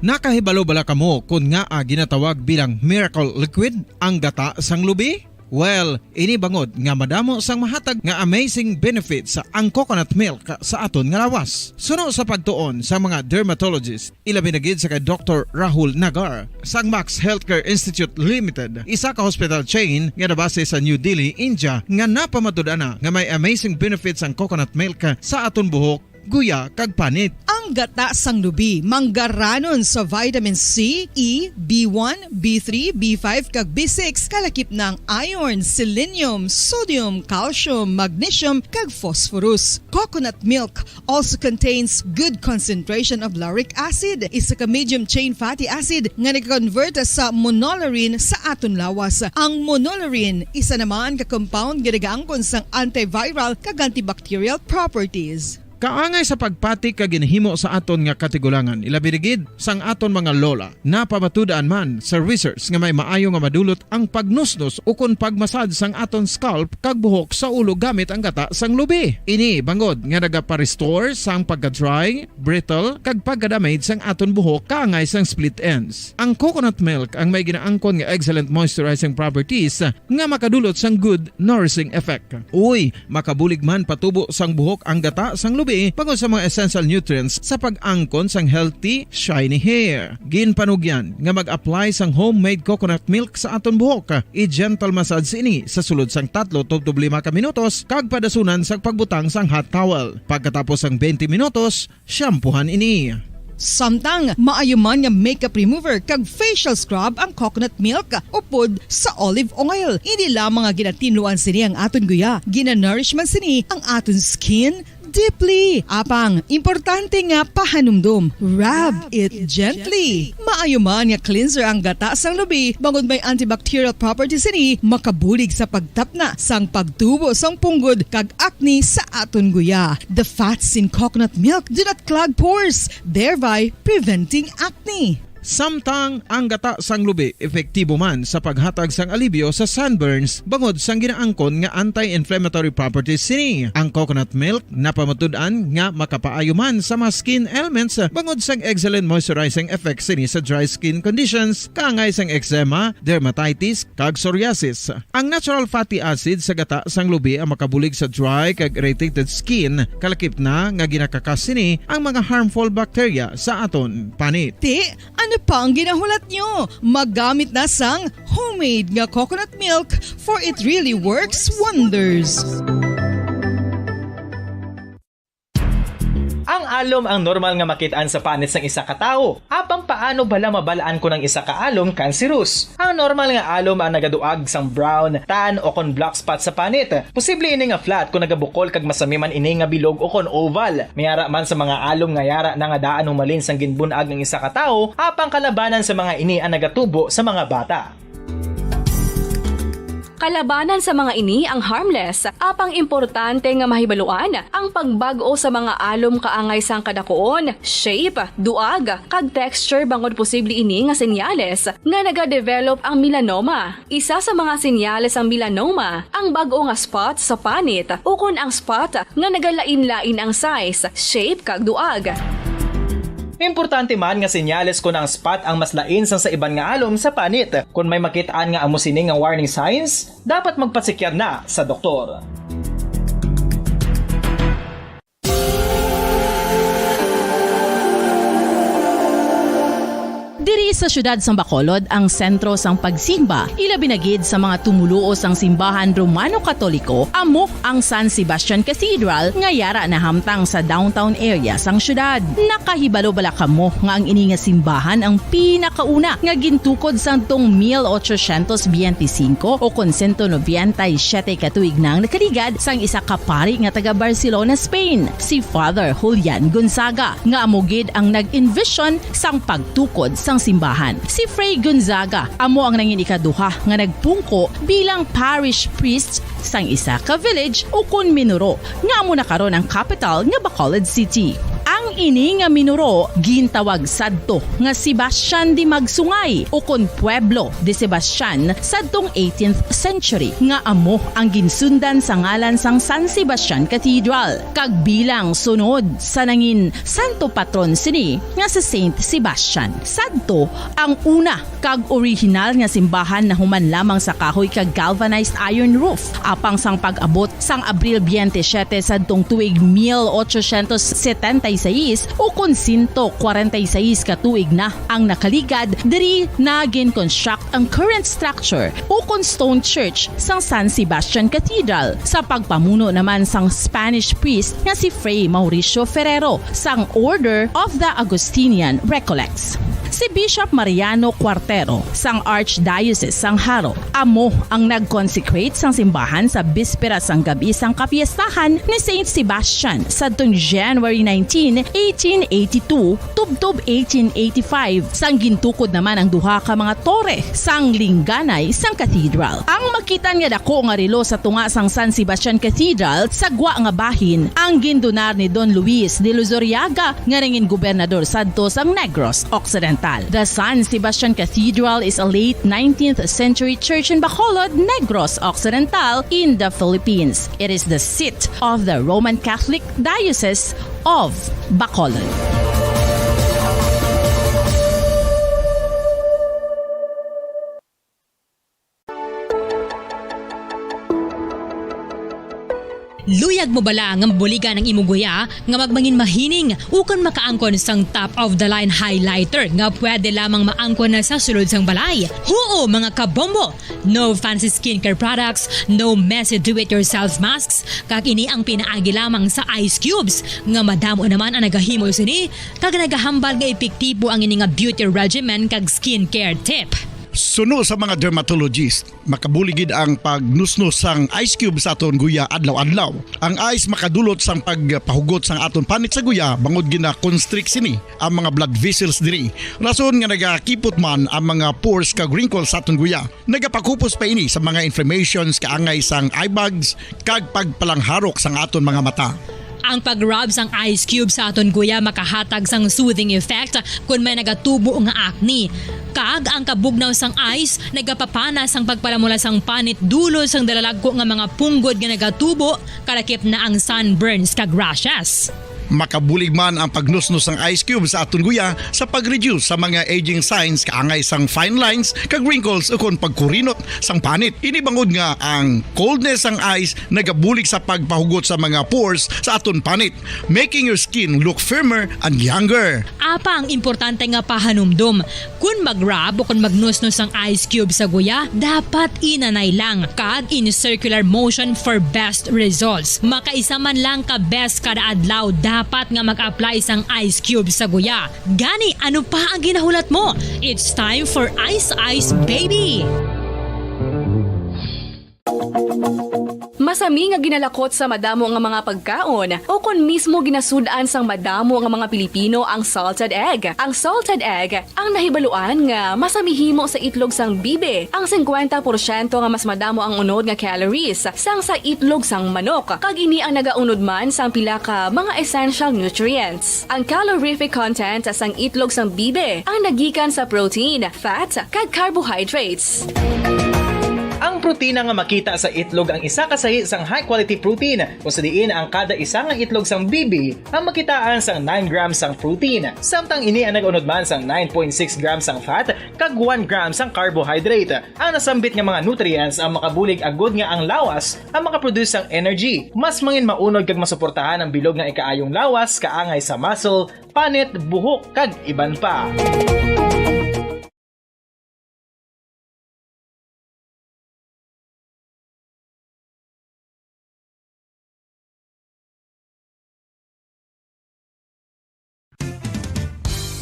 Nakahibalo bala kamo kon ngaa ginatawag bilang miracle liquid ang gata sang lubi? Well, ini bangod nga madamo sang mahatag nga amazing benefits ang coconut milk sa aton nga lawas. Suno sa pagtuon sa mga dermatologist, ilabi na gid sa kay Doktor Rahul Nagar sang Max Healthcare Institute Limited, isa ka hospital chain nga nabase sa New Delhi, India, nga napamatud-an na nga may amazing benefits ang coconut milk sa aton buhok, guya, kag panit. Ang gata sang lubi manggaranon sa vitamin C, E, B one, B three, B five, kag B six, kalakip na ang iron, selenium, sodium, calcium, magnesium, kag phosphorus. Coconut milk also contains good concentration of lauric acid, isa ka medium chain fatty acid nga nag-convert sa monolaurin sa aton lawas. Ang monolaurin isa naman ka compound nga nagaangkon sang antiviral kag antibacterial properties. Kaangay sa pagpati kag ginhimo sa aton nga katigulangan, ilabi na gid sang aton mga lola. Napamatud-an man sa research nga may maayo nga madulot ang pagnusnos ukon pagmasad sang aton scalp kag buhok sa ulo gamit ang gata sang lubi. Ini bangod nga nagapa-restore sang pagka-dry, brittle, kag pagka-damage sang aton buhok kaangay sang split ends. Ang coconut milk ang may ginaangkon nga excellent moisturizing properties nga makadulot sang good nourishing effect. Uy, makabulig man patubo sang buhok ang gata sang lubi bangod sa mga essential nutrients sa pag-angkon sang healthy, shiny hair. Ginpanugyan nga mag-apply sang homemade coconut milk sa aton buhok. I-gentle massage ini sa sulod sang tatlo tubtob lima ka minutos kag padasunan sang pagbutang sang hot towel. Pagkatapos sang twenty minutos, shampoohan ini. Samtang maayo man nga makeup remover kag facial scrub ang coconut milk upod sa olive oil. Hindi lamang nga ginatinluan sini ang aton guya, ginanourish man sini ang aton skin deeply. Apang importante nga pahanumdom, rub it gently. Maayo man nga cleanser ang gata sang lubi, bangod may antibacterial properties sini, makabulig sa pagtapna sang pagtubo sang punggod kag acne sa aton guya. The fats in coconut milk do not clog pores, thereby preventing acne. Samtang ang gata sang lubi epektibo man sa paghatag sang alibyo sa sunburns bangod sang ginaangkon nga anti-inflammatory properties sini. Ang coconut milk napamatud-an nga makapaayo man sa mga skin ailments bangod sang excellent moisturizing effect sini sa dry skin conditions kaangay sang eczema, dermatitis, kag psoriasis. Ang natural fatty acid sa gata sang lubi ang makabulig sa dry kag irritated skin, kalakip na nga ginakakas sini ang mga harmful bacteria sa aton panit. Ti, ano pa ang ginahulat nyo? Magamit na sang homemade nga coconut milk, for it really works wonders. Ang alom ang normal nga makit-an sa panit sang isa ka tawo. Apang paano bala mabal-an kon ang isa ka alom cancerous? Ang normal nga alom ang nagaduag sang brown, tan, o kon black spot sa panit. Posible ini nga flat kon nagabukol kag masami man ini nga bilog o kon oval. May ara man sa mga alom nga yara na nga daan humalin sang ginbun-ag ang isa ka tawo, apang kalabanan sa mga ini ang nagatubo sa mga bata. Kalabanan sa mga ini ang harmless, apang importante nga mahibaluan ang pagbag-o sa mga alom kaangay sang kadakuon, shape, duag, kag texture bangod posible ini nga senyales nga nagadevelop ang melanoma. Isa sa mga senyales sang melanoma ang bag-o nga spot sa panit ukon ang spot nga nagalain-lain ang size, shape, kag duag. Importante man nga senyales kon ang spot ang mas lain sang sa iban nga alom sa panit. Kon may makit-an nga amo sini nga warning signs, dapat magpasekyar na sa doktor. Diri sa siyudad sang Bacolod ang sentro sang pagsimba, ilabi na gid sa mga tumoluo sang simbahan Romano-Katoliko, amo ang San Sebastian Cathedral nga yara nahamtang sa downtown area sang siyudad. Nakahibalo bala kamo nga ang ini nga simbahan ang pinakauna nga gintukod sadtong mil ochocientos biyente singko o kon sento nobenta y siyete ka tuig na ang nakaligad sang isa ka pari nga taga Barcelona, Spain, si Father Julian Gonzaga, nga amo gid ang nag-envision sang pagtukod sang simbahan. Si Fray Gonzaga amo ang nangin ikaduha nga nagpungko bilang parish priest sang isa ka village ukon minuro nga amo na karon ang kapital nga Bacolod City. Ang ini nga minuro gintawag sadto nga Sebastian de Magsungay ukon Pueblo de Sebastian sadtong eighteenth century, nga amo ang ginsundan sa ngalan sang San Sebastian Cathedral, kag bilang sunod sa nangin santo patron sini nga si Saint Sebastian. Sadto ang una kag orihinal nga simbahan nahuman lamang sa kahoy kag galvanized iron roof. Apang sang pag-abot sang Abril biyente siyete sadtong tuig mil ochocientos setenta y seis, ukon sento kwarenta y seis ka tuig na ang nakaligad, diri na gin-construct ang current structure ukon stone church sang San Sebastian Cathedral, sa pagpamuno naman sang Spanish priest nga si Fray Mauricio Ferrero sang Order of the Augustinian Recollects. Si Bishop Mariano Cuartero sang Archdiocese sang Jaro amo ang nag-consecrate sang simbahan sa bispera sang gab-i sang kapiestahan ni Saint Sebastian sadtong January nineteen, eighteen eighty-two, tubtob eighteen eighty-five, sang gintukod naman ang duha ka mga tore sang lingganay sang cathedral. Ang makit-an nga dako nga relo sa tunga sang San Sebastian Cathedral sa gwa nga bahin ang gindonar ni Don Luis de Luzuriaga, nga nangin gobernador sadto sang Negros Occidental. The San Sebastian Cathedral is a late nineteenth century church in Bacolod, Negros Occidental, in the Philippines. It is the seat of the Roman Catholic Diocese of Bacolod. Luyag mo bala nga mabuligan ang imong guya nga magmangin mahining ukon makaangkon sang top of the line highlighter nga pwede lamang maangkon na sa sulod sang balay? Huo, mga kabombo! No fancy skincare products, no messy do-it-yourself masks, kag ini ang pinaagi lamang sa ice cubes nga madamo naman ang nagahimo sini kag nagahambal nga epektibo ang ini nga beauty regimen kag skincare tip. Suno sa mga dermatologist, makabulig gid ang pagnusnos sang ice cube sa aton guya adlaw-adlaw. Ang ice makadulot sang pagpahugot sang aton panit sa guya bangod gina-constrict sini ang mga blood vessels diri. Rason nga nagakipot man ang mga pores kag wrinkles sa aton guya. Nagapakupos pa ini sa mga inflammations kaangay sang eye bags kag pagpalangharok sang aton mga mata. Ang pag-rub sang ice cube sa aton guya makahatag sang soothing effect kon may nagatubo nga acne. Kag ang kabugnaw sang ice nagapapana sang pagpalamula sang panit dulot sang dalalagko nga mga punggod nga nagatubo, kalakip na ang sunburns kag rashes. Makabulig man ang pagnusnos sang ice cube sa aton guya sa pag-reduce sa mga aging signs kaangay sang fine lines kag wrinkles ukon pagkurinot sang panit. Ini bangod nga ang coldness sang ice nagabulig sa pagpahugot sa mga pores sa aton panit, making your skin look firmer and younger. Apa ang importante nga pahanumdom, kon mag-rub o kon magnusnos ang ice cube sa guya, dapat inanay lang kag in circular motion for best results. Makaisa man lang ka beses kada adlaw dapat nga mag-apply sang ice cube sa guya. Gani, ano pa ang ginahulat mo? It's time for Ice Ice Baby! Masami nga ginalakot sa madamo nga mga pagkaon, o kon mismo ginasud-an sang madamo nga mga Pilipino ang salted egg. Ang salted egg ang nahibaluan nga masami himo sa itlog sang bibi. Ang singkwenta porsyento nga mas madamo ang unod nga calories sang sa itlog sang manok, kag ini ang nagaunod man sang pila ka mga essential nutrients. Ang calorific content sang itlog sang bibi ang nagikan sa protein, fat, kag carbohydrates. Ang protina nga makita sa itlog ang isa ka sahi sang high-quality protein, kung sa diin ang kada isa nga itlog sang bibi ang makitaan sang nine grams sang protein, samtang ini ang nag-unod man sang nine point six grams sang fat kag one gram sang carbohydrate. Ang nasambit nga mga nutrients ang makabulig agud nga ang lawas ang makaproduce sang energy. Mas mangin maunod kag masuportahan ang bilog nga ikaayong lawas kaangay sa muscle, panit, buhok, kag iban pa.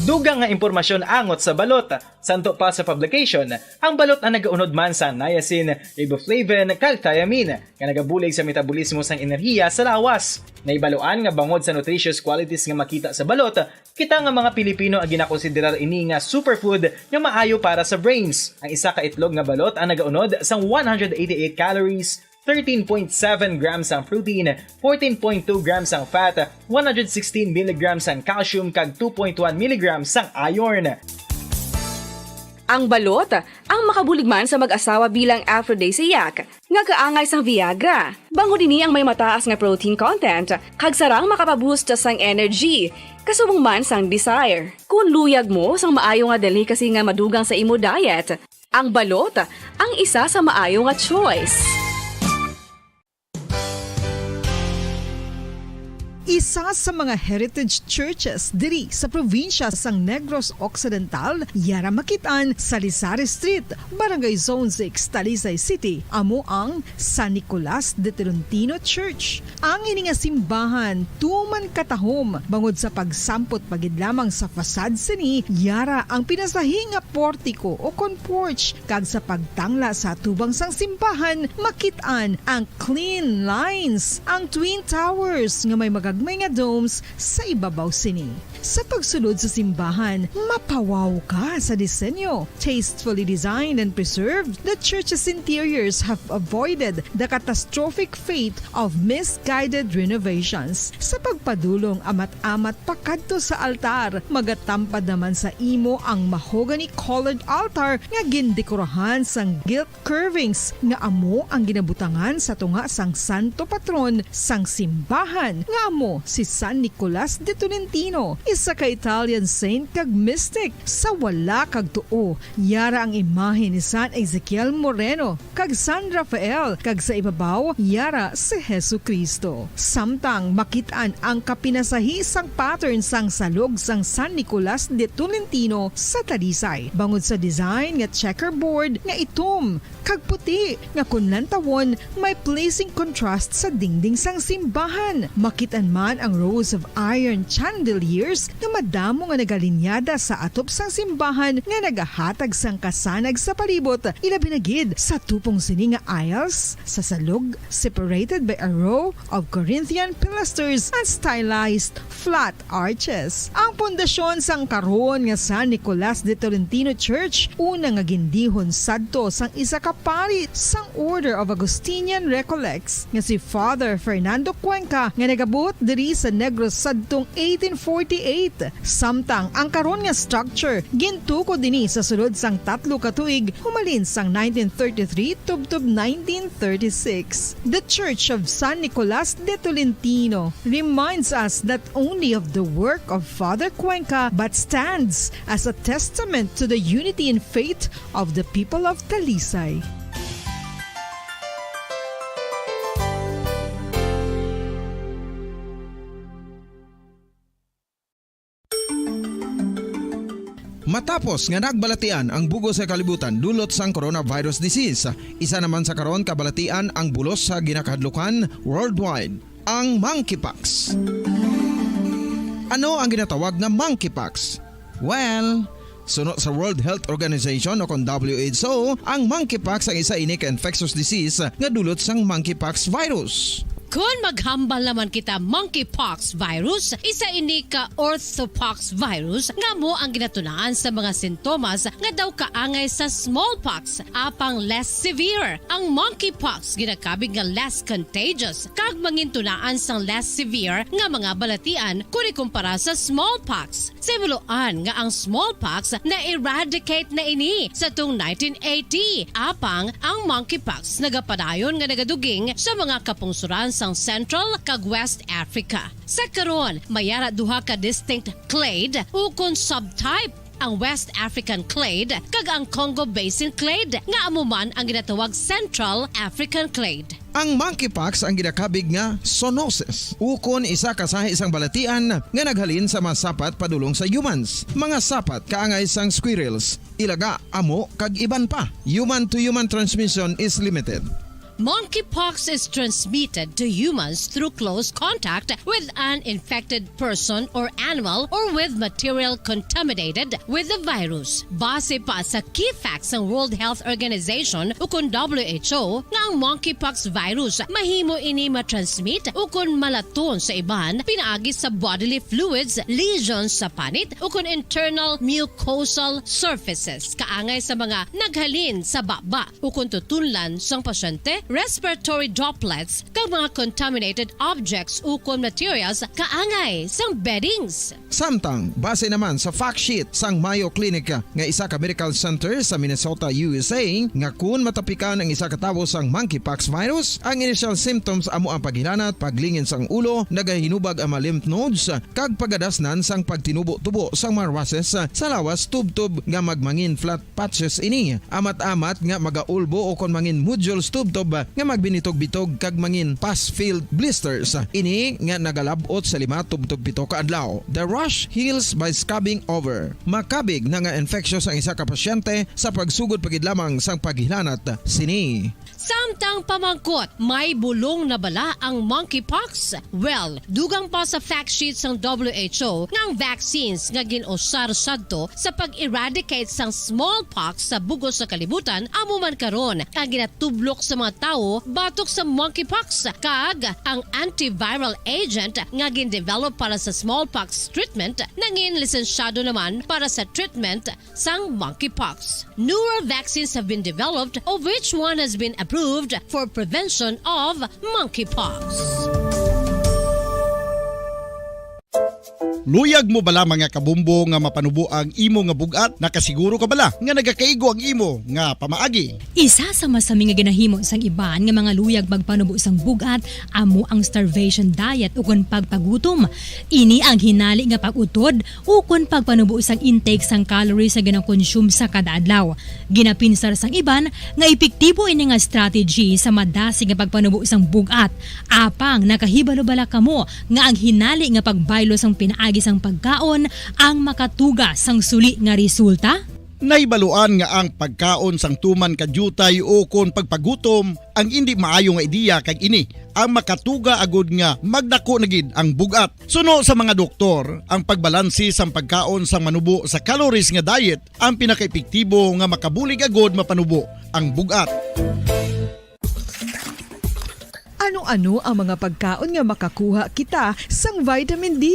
Dugang nga impormasyon angot sa balot. Santo pa sa publication, ang balot ang nagaunod man sa niacin, riboflavin, kag thiamine, nga nagabulig sa metabolismo sang enerhiya sa lawas. Nahibaluan nga bangod sa nutritious qualities nga makita sa balot, kita nga mga Pilipino ang ginakonsiderar ini nga superfood nga maayo para sa brains. Ang isa ka itlog nga balot ang nagaunod sang one hundred eighty-eight calories, thirteen point seven grams ang protein, fourteen point two grams ang fat, one hundred sixteen milligrams ang calcium, kag two point one milligrams ang iron. Ang balot ang makabulig man sa mag-asawa bilang aphrodisiac nga kaangay sang Viagra. Bangod ini ang may mataas nga protein content, kag sarang makapaboost sang energy, kasubong man sang desire. Kon luyag mo sang maayo nga delicacy nga madugang sa imo diet, ang balot ang isa sa maayo nga choice. Isa sa mga heritage churches diri sa probinsya sang Negros Occidental, yara makit-an sa Lisari Street, Barangay Zone six, Talisay City, amo ang San Nicolas de Tolentino Church. Ang ini nga simbahan tuman katahom bangod sa pagsampot pa gid lamang sa facade sini, yara ang pinasahi nga portiko o kon porch, kag sa pagtangla sa atubang sang simbahan, makit-an ang clean lines, ang twin towers nga may magagmay nga domes sa ibabaw sini. Sa pagsulod sa simbahan, mapawaw ka sa disenyo. Tastefully designed and preserved, the church's interiors have avoided the catastrophic fate of misguided renovations. Sa pagpadulong amat-amat pakadto sa altar, magatampad naman sa imo ang mahogany-colored altar nga gindekorahan sang gilt curvings nga amo ang ginabutangan sa tunga sang santo patron sang simbahan, nga amo si San Nicolas de Tolentino, isa ka Italian saint kag mystic. Sa wala kag tuo, yara ang imahe ni San Ezekiel Moreno kag San Rafael, kag sa ibabaw, yara si Jesu-Cristo. Samtang makit-an ang kapinasahi sang pattern sang salog sang San Nicolas de Tolentino sa Talisay, bangod sa design nga checkerboard nga itom kag puti nga kon lantawon may pleasing contrast sa dingding sang simbahan. Makit-an man ang rows of iron chandeliers nga madamo nga nagalinyada sa atop sang simbahan nga nagahatag sang kasanag sa palibot, ilabi na gid sa tupong sini nga aisles sa salog, separated by a row of Corinthian pilasters and stylized flat arches. Ang pundasyon sang karon nga San Nicolas de Tolentino Church, una nga gindihon sadto sang isa ka pari sang Order of Augustinian Recollects nga si Father Fernando Cuenca, nga nagabot diri sa Negros sadtong eighteen forty-eight. Samtang ang karon nga structure gintukod dinhi sa sulod sang tatlo ka tuig, humalin sang nineteen thirty-three tubtob nineteen thirty-six. The Church of San Nicolas de Tolentino reminds us not only of the work of Father Cuenca, but stands as a testament to the unity in faith of the people of Talisay. Matapos nga nagbalatian ang bug-os nga kalibutan dulot sang coronavirus disease, isa naman sa karon kabalatian ang bulos sa ginakahadlukan worldwide, ang monkeypox. Ano ang ginatawag nga monkeypox? Well, suno sa World Health Organization o kon W H O, ang monkeypox ang isa ini ka infectious disease nga dulot sang monkeypox virus. Kon maghambal naman kita monkeypox virus, isa ini ka orthopox virus nga amo ang ginatunaan sa mga sintomas nga daw kaangay sa smallpox, apang less severe. Ang monkeypox ginakabig nga less contagious kag mangintunaan sang less severe nga mga balatian kon ikumpara sa smallpox. Sa himuloan nga ang smallpox na-eradicate na ini sa tong nineteen eighty, apang ang monkeypox nagapadayon nga nagaduging sa mga kapungsoran sang Central kag West Africa. Sa karon, may ara duha ka distinct clade ukon subtype, ang West African clade kag ang Congo Basin clade, nga amo man ang ginatawag Central African clade. Ang monkeypox ang ginakabig nga zoonosis, ukon isa ka sahi sang balatian nga naghalin sa mga sapat padulong sa humans, mga sapat kaangay sang squirrels, ilaga, amo, kag iban pa. Human-to-human transmission is limited. Monkeypox is transmitted to humans through close contact with an infected person or animal or with material contaminated with the virus. Base pa sa key facts sang World Health Organization ukon W H O, nga ang monkeypox virus mahimo ini matransmit ukon malaton sa iban pinaagi sa bodily fluids, lesions sa panit, ukon internal mucosal surfaces, kaangay sa mga naghalin sa baba ukon tutunlan sang pasyente, respiratory droplets, kag mga contaminated objects ukon materials kaangay sang beddings. Samtang, base naman sa fact sheet sang Mayo Clinic, nga isa ka medical center sa Minnesota, U S A, nga kun matapikan ang isa ka tawo sang monkeypox virus, ang initial symptoms amo ang paghilanat, paglingin sang ulo, nagahinubag ang mga lymph nodes, kag pagadasnan sang pagtinubo-tubo sang mga rushes sa lawas tubtob nga magmangin flat patches ini, amat-amat nga magaulbo ukon mangin nodules tubtob nga magbinitog-bitog kag mangin pus-filled blisters. Ini nga nagalab-ot sa lima tubtob pito ka adlaw. The rash heals by scabbing over. Makabig na nga infectious ang isa ka pasyente sa pagsugod pa gid lamang sang paghilanat sini. Samtang pamangkot, may bulong na bala ang monkeypox? Well, dugang pa sa fact sheet sang W H O nga ang vaccines nga gin-usar sadto sa pag-eradicate sang smallpox sa bug-os nga kalibutan amo man karon ang ginatublok sa mga tawo batok sa monkeypox, kag ang antiviral agent nga gin-develop para sa smallpox treatment nangin lisensyado naman para sa treatment sang monkeypox. Newer vaccines have been developed, of which one has been approved for prevention of monkeypox. Luyag mo bala, mga kabombo, nga mapanubo ang imo nga bug-at? Nakasiguro ka bala nga nagakaigo ang imo nga pamaagi? Isa sa masami nga ginahimo sang iban nga mga luyag magpanubo sang bug-at amo ang starvation diet ukon pagpagutom. Ini ang hinali nga pag-utod ukon pagpanubo sang intake sang calories nga ginakonsume sa kada adlaw. Ginapinsar sang iban nga epektibo ini nga strategy sa madasig nga pagpanubo sang bug-at. Apang nakahibalo bala kamo nga ang hinali nga pagbaylo sang pinaagi sang pagkaon ang makatuga sang suli nga resulta? Nahibaluan nga ang pagkaon sang tuman ka diutay ukon pagpagutom ang indi maayo nga ideya, kag ini ang makatuga agud nga magdako na gid ang bug-at. Suno sa mga doktor, ang pagbalanse sang pagkaon sang manubo sa calories nga diet ang pinakaepektibo nga makabulig agud mapanubo ang bug-at. Ano-ano ang mga pagkaon nga makakuha kita sang vitamin D?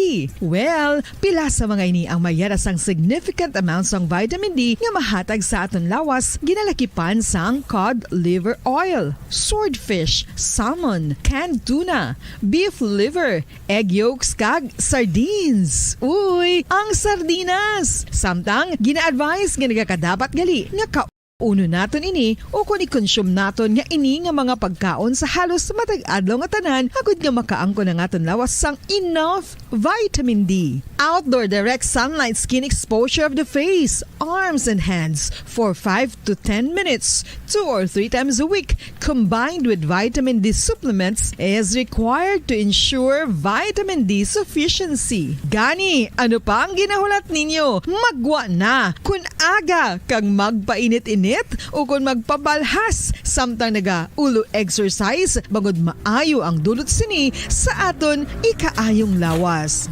Well, pila sa mga ini ang mayara sang significant amount sang vitamin D nga mahatag sa aton lawas, ginalakipan sang cod liver oil, swordfish, salmon, canned tuna, beef liver, egg yolks, kag sardines. Uy, ang sardinas! Samtang, gina-advise nga nagakadapat gali nga kaunon naton ini ukon i-consume naton nga ini nga mga pagkaon sa halos matag adlaw nga tanan, agud nga makaangkon ang aton lawas sang enough vitamin D. Outdoor direct sunlight skin exposure of the face, arms, and hands for five to ten minutes, two or three times a week, combined with vitamin D supplements, is required to ensure vitamin D sufficiency. Gani, ano pa ang ginahulat ninyo? Magwa na! Kun aga kag magpainit-init ukon magpabalhas samtang naga-ulo exercise, bangod maayo ang dulot sini sa aton ikaayong lawas.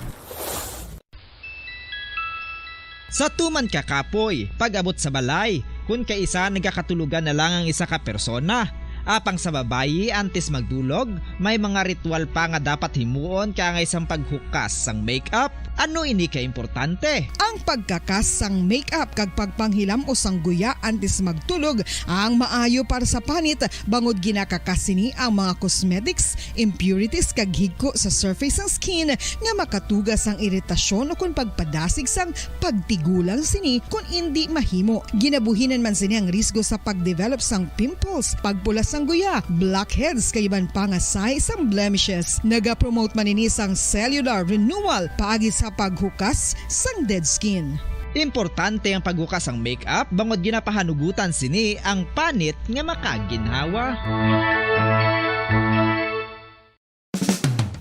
Sa tuman ka kapoy, pag-abot sa balay, kun kaisa nagakatulogan na lang ang isa ka persona. Apang sa babayi, antes magdulog, may mga ritual pa nga dapat himuon kaangay sang paghukas sang makeup. Ano ini ka importante? Ang pagkakas sang makeup kag pagpanghilam-os sang guya antes magtulog ang maayo para sa panit, bangod ginakakas sini ang mga cosmetics, impurities, kag higko sa surface sang skin nga makatuga sang iritasyon ukon pagpadasig sang pagtigulang sini kon indi mahimo. Ginabuhinan man sini ang risgo sa pagdevelop sang pimples, pagpula sang guya, blackheads, kag iban pa nga sign sang blemishes. Nagapromote man ini sang cellular renewal paagi sa paghukas sang dead skin. Importante ang paghukas sang makeup bangod ginapahanugutan sini ang panit nga makaginhawa.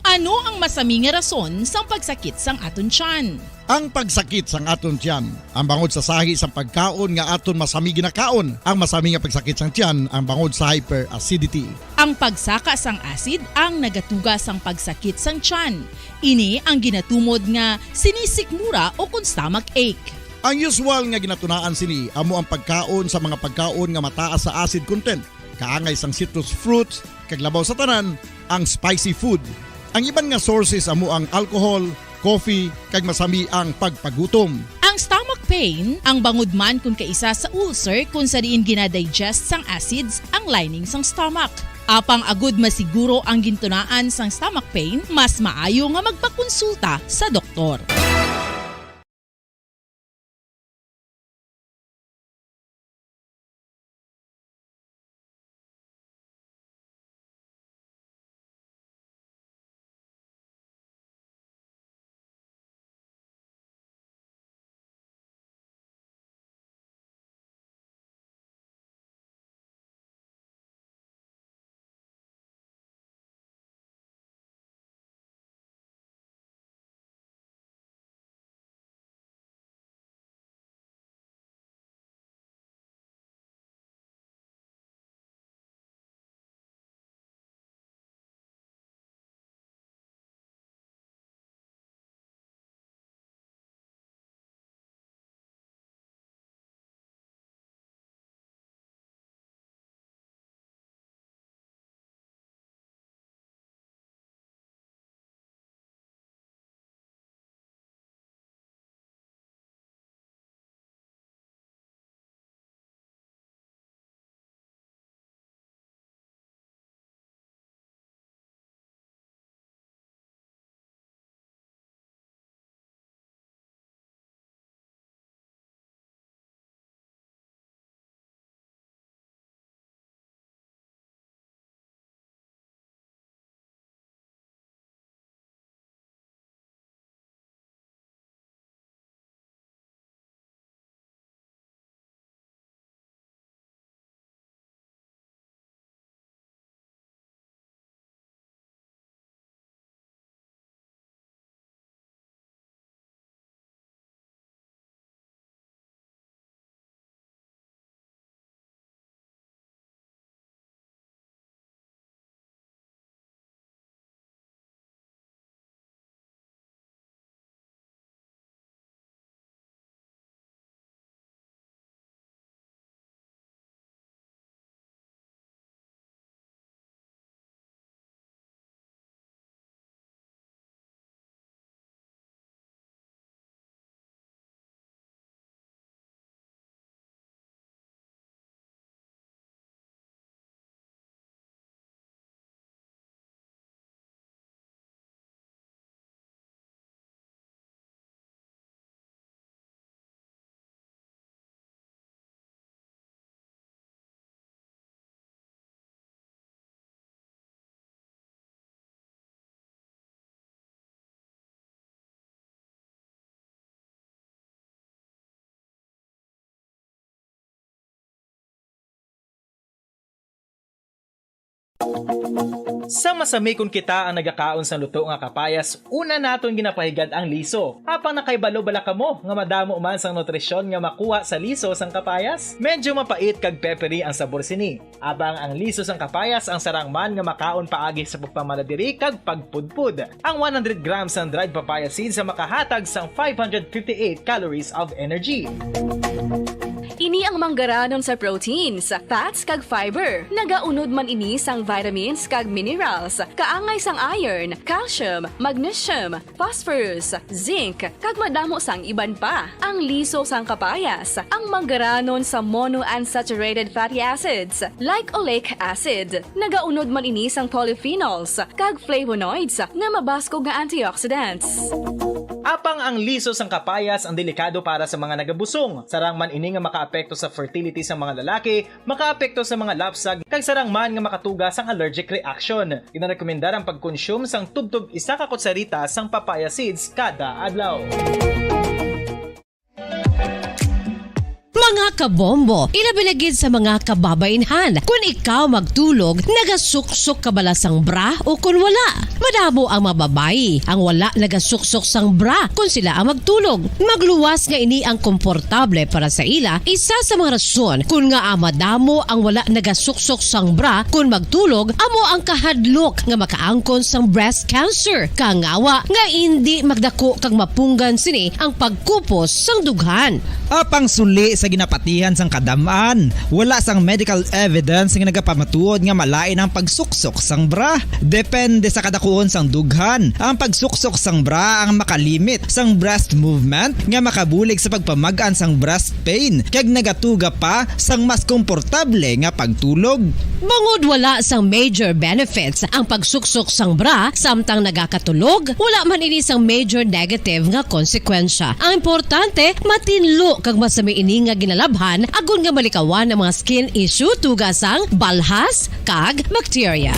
Ano ang masami nga rason sang pagsakit sang aton tiyan? Ang pagsakit sang aton tiyan, ang bangod sa sahi sang pagkaon nga aton masami ginakaon. Ang masami nga pagsakit sang tiyan, ang bangod sa hyperacidity. Ang pagsaka sang acid ang nagatuga sang pagsakit sang tiyan. Ini ang ginatumod nga sinisikmura ukon stomach ache. Ang usual nga ginatunaan sini amo ang pagkaon sa mga pagkaon nga mataas sa acid content, kaangay sang citrus fruits, kag labaw sa tanan, ang spicy food. Ang iban nga sources amo ang alcohol, coffee, kag masami ang pagpagutom. Ang stomach pain, ang bangod man kun kaisa sa ulcer kun sa diin gina-digest sang acids ang lining sang stomach. Apang agud masiguro ang gintunaan sang stomach pain, mas maayo nga magpakonsulta sa doktor. Sa masamikon kita ang nagakaon sang luto nga kapayas, una naton ginapahigad ang liso. Apang nakahibalo bala kamo nga madamo man sang nutrisyon nga makuha sa liso sang kapayas? Medyo mapait kag peppery ang sabor sini. Apang ang liso sang kapayas ang sarang man nga makaon paagi sa pagpamala diri kag pagpudpod. Ang one hundred grams sang dried papaya seeds ang makahatag sang five hundred fifty-eight calories of energy. Ini ang manggaranon sa proteins, fats, kag fiber. Nagaunod man ini sang vitamins kag minerals, kaangay sang iron, calcium, magnesium, phosphorus, zinc, kag madamo sang iban pa. Ang liso sang kapayas, ang manggaranon sa monounsaturated fatty acids, like oleic acid. Nagaunod man ini sang polyphenols kag flavonoids nga mabaskog nga antioxidants. Apang ang liso sang kapayas ang delikado para sa mga nagabusong. Sarang man ini nga makaapekto sa fertility sa mga lalaki, makaapekto sa mga lapsag, kag sarang man nga makatuga sang allergic reaction. Ginarekomendar ang pagkonsume sang tubtob isa ka kutsarita sang papaya seeds kada adlaw. Mga kabombo, ilabi na gid sa mga kababainhan. Kun ikaw magtulog, nagasuksok ka bala sang bra o kun wala? Madamo ang mga babayi ang wala nagasuksok sang bra kun sila ang magtulog. Magluwas nga ini ang komportable para sa ila, isa sa mga rason kun ngaa madamo ang wala nagasuksok sang bra kun magtulog, amo ang kahadlok nga makaangkon sang breast cancer. Kangawa nga indi magdako kag mapunggan sini ang pagkupos sang dughan. Apang suli sa ginapatihan sang kadam-an, wala sang medical evidence nga nagapamatuod nga malain ang pagsuksok sang bra. Depende sa kadakuon sang dughan, ang pagsuksok sang bra ang makalimit sang breast movement nga makabulig sa pagpamag-an sang breast pain kag nagatuga pa sang mas komportable nga pagtulog. Bangod wala sang major benefits ang pagsuksok sang bra samtang nagakatulog, wala man ini sang major negative nga konsekwensya. Ang importante, matinlo kag masami ini nga ginalabhan agod nga malikawan ang mga skin issue tuga sang balhas kag bakterya.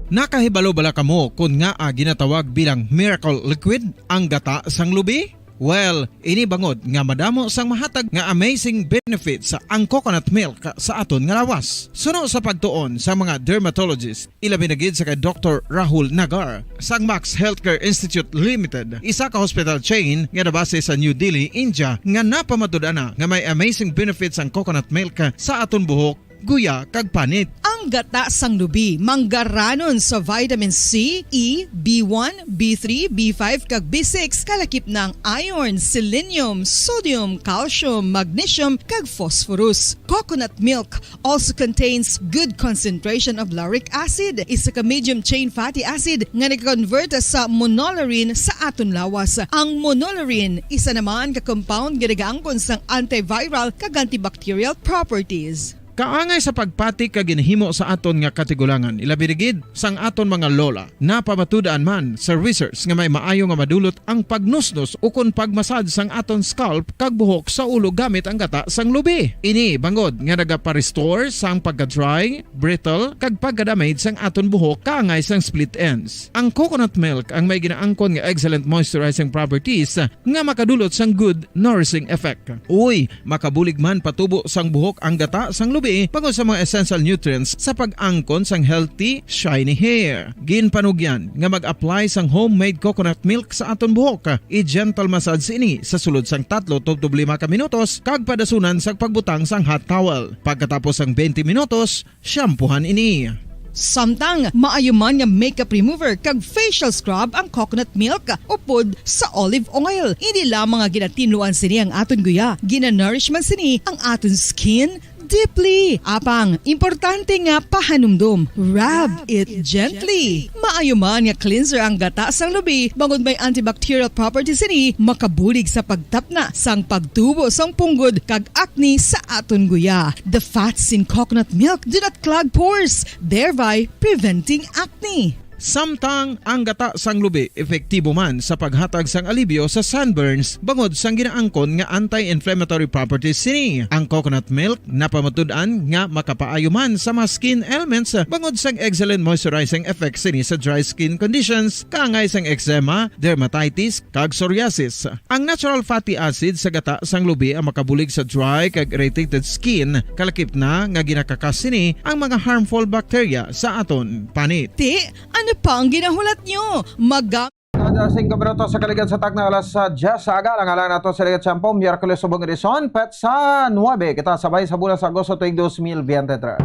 Nakahibalo bala kamo kon ngaa ginatawag bilang miracle liquid ang gata sang lubi? Well, ini bangod nga madamo sang mahatag nga amazing benefits ang coconut milk sa aton nga lawas. Suno sa pagtuon sa mga dermatologist, ilabi na gid sa kay Doktor Rahul Nagar sang Max Healthcare Institute Limited, isa ka hospital chain nga nabase sa New Delhi, India, nga napamatud-an na nga may amazing benefits ang coconut milk sa aton buhok, guya, kag panit. Ang gata sang lubi manggaranon sa vitamin C, E, B one, B three, B five, kag B six, kalakip na ang iron, selenium, sodium, calcium, magnesium, kag phosphorus. Coconut milk also contains good concentration of lauric acid, isa ka medium chain fatty acid nga nag-convert sa monolaurin sa aton lawas. Ang monolaurin isa naman ka compound nga nagaangkon sang antiviral kag antibacterial properties. Kaangay sa pagpati kag ginhimo sa aton nga katigulangan, ilabi na gid sang aton mga lola. Napamatud-an man sa research nga may maayo nga madulot ang pagnusnos ukon pagmasad sang aton scalp kag buhok sa ulo gamit ang gata sang lubi. Ini bangod nga nagapa-restore sang pagka-dry, brittle, kag pagka-damage sang aton buhok kaangay sang split ends. Ang coconut milk ang may ginaangkon nga excellent moisturizing properties nga makadulot sang good nourishing effect. Uy, makabulig man patubo sang buhok ang gata sang lubi bangod sa mga essential nutrients sa pag-angkon sang healthy, shiny hair. Ginpanugyan nga mag-apply sang homemade coconut milk sa aton buhok. I-gentle massage ini sa sulod sang tatlo tubtob lima ka minutos kag padasunan sa pagbutang sang hot towel. Pagkatapos sang twenty minutos, shampoohan ini. Samtang maayo man nga makeup remover kag facial scrub ang coconut milk upod sa olive oil. Hindi lamang nga ginatinluan sini ang aton guya, ginanourish man sini ang aton skin deeply. Apang, importante nga pahanumdom, rub it gently. Maayo man nga cleanser ang gata sang lubi, bangod may antibacterial properties sini, makabulig sa pagtapna sang pagtubo sang punggod kag acne sa aton guya. The fats in coconut milk do not clog pores, thereby preventing acne. Samtang ang gata sang lubi epektibo man sa paghatag sang alibyo sa sunburns bangod sang ginaangkon nga anti-inflammatory properties sini. Ang coconut milk napamatud-an nga makapaayo man sa mga skin ailments bangod sang excellent moisturizing effect sini sa dry skin conditions, kaangay sang eczema, dermatitis, kag psoriasis. Ang natural fatty acid sa gata sang lubi ang makabulig sa dry kag irritated skin, kalakip na nga ginakakas sini ang mga harmful bacteria sa aton panit. Ti, ano pa ang ginahulat nyo? Maga- Kada singko minuto sa kaligad sa takna alas sa diyes sa aga, lang alang nato sa Ligat Siyampo, Miyerkules subong edisyon, petsa nuebe. Kita sabay sa bulan sa Agosto tuig dos mil biyente tres.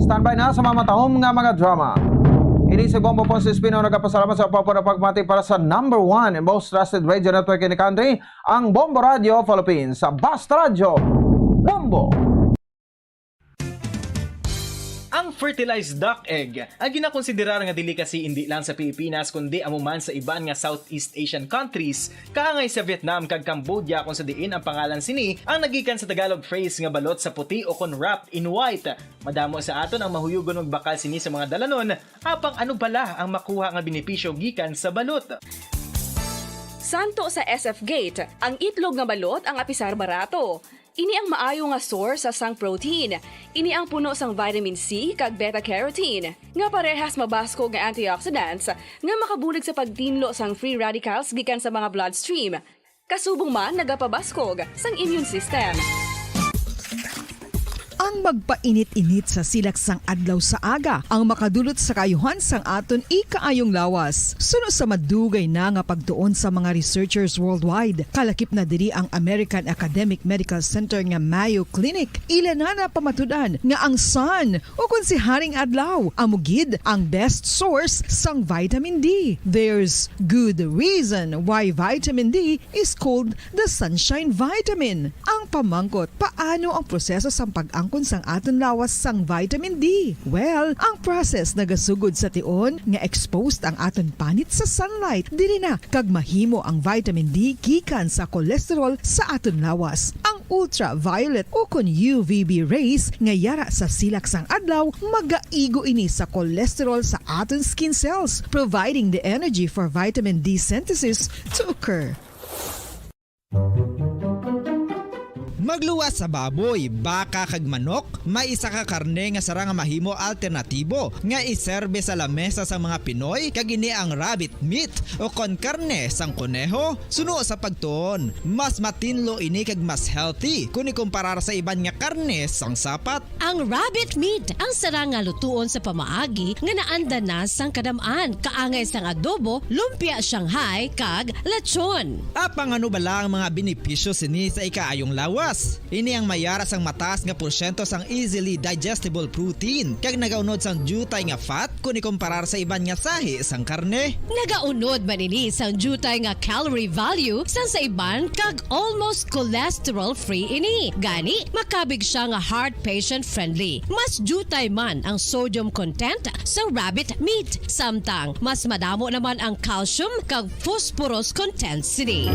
Standby na sa mga matahom nga mga drama. Ini si Bombo Ponce Espino nagapasalamat sa pagpapamati para sa number one and most trusted radio network in the country, ang Bombo Radio Philippines, sa Basta Radyo, Bombo! Ang fertilized duck egg, ang ginakonsiderar nga delicacy indi lang sa Pilipinas kundi amo man sa iban nga Southeast Asian countries, kaangay sa Vietnam kag Cambodia, kung sa diin ang pangalan sini ang nagikan sa Tagalog phrase nga balot sa puti o kon wrapped in white. Madamo sa aton ang mahuyugon magbakal sini sa mga dalanon, apang ano bala ang makuha nga benepisyo gikan sa balot? Santo sa S F Gate, ang itlog nga balot ang apisar barato. Ini ang maayo nga source sa sang protein. Ini ang puno sang vitamin C kag beta carotene, nga parehas mabaskog nga antioxidants nga makabulig sa pagtinlo sang free radicals gikan sa mga bloodstream. Kasubong man nagapabaskog sang immune system. Ang magpainit-init sa silak sang adlaw sa aga ang makadulot sa kaayuhan sang aton ikaayong lawas. Suno sa madugay na nga pagtuon sa mga researchers worldwide, kalakip na diri ang American Academic Medical Center nga Mayo Clinic, ila na napamatud-an nga ang sun, o kon si Haring Adlaw, amo gid ang best source sang vitamin D. There's good reason why vitamin D is called the sunshine vitamin. Ang pamangkot, paano ang proseso sang pag-angkon sang aton lawas sang vitamin D? Well, ang process nagasugod sa tion nga exposed ang aton panit sa sunlight. Diri na kag mahimo ang vitamin D gikan sa cholesterol sa aton lawas. Ang ultraviolet o kon U V B rays nga yara sa silak sang adlaw, magaigo ini sa cholesterol sa aton skin cells, providing the energy for vitamin D synthesis to occur. Magluwas sa baboy, baka, kag manok, may isa ka karne nga sarang nga mahimo alternatibo nga iserbe sa lamesa sang mga Pinoy, kag ini ang rabbit meat o kon karne sang koneho. Suno sa pagtuon, mas matinlo ini kag mas healthy kon ikumparar sa iban nga karne sang sapat. Ang rabbit meat ang sarang nga lutuon sa pamaagi nga naanda na sang kadam-an, kaangay sang adobo, lumpia Shanghai, kag lechon. Apang ano bala ang mga benepisyo sini sa ikaayong lawas? Ini ang mayara sang mataas nga porsyento sang easily digestible protein, kag nagaunod sang diutay nga fat kon ikumparar sa iban nga sahi sang karne. Nagaunod man ini sang diutay nga calorie value sang sa iban, kag almost cholesterol-free ini. Gani, makabig sia nga heart patient-friendly. Mas diutay man ang sodium content sa rabbit meat, samtang mas madamo naman ang calcium kag phosphorus content sini.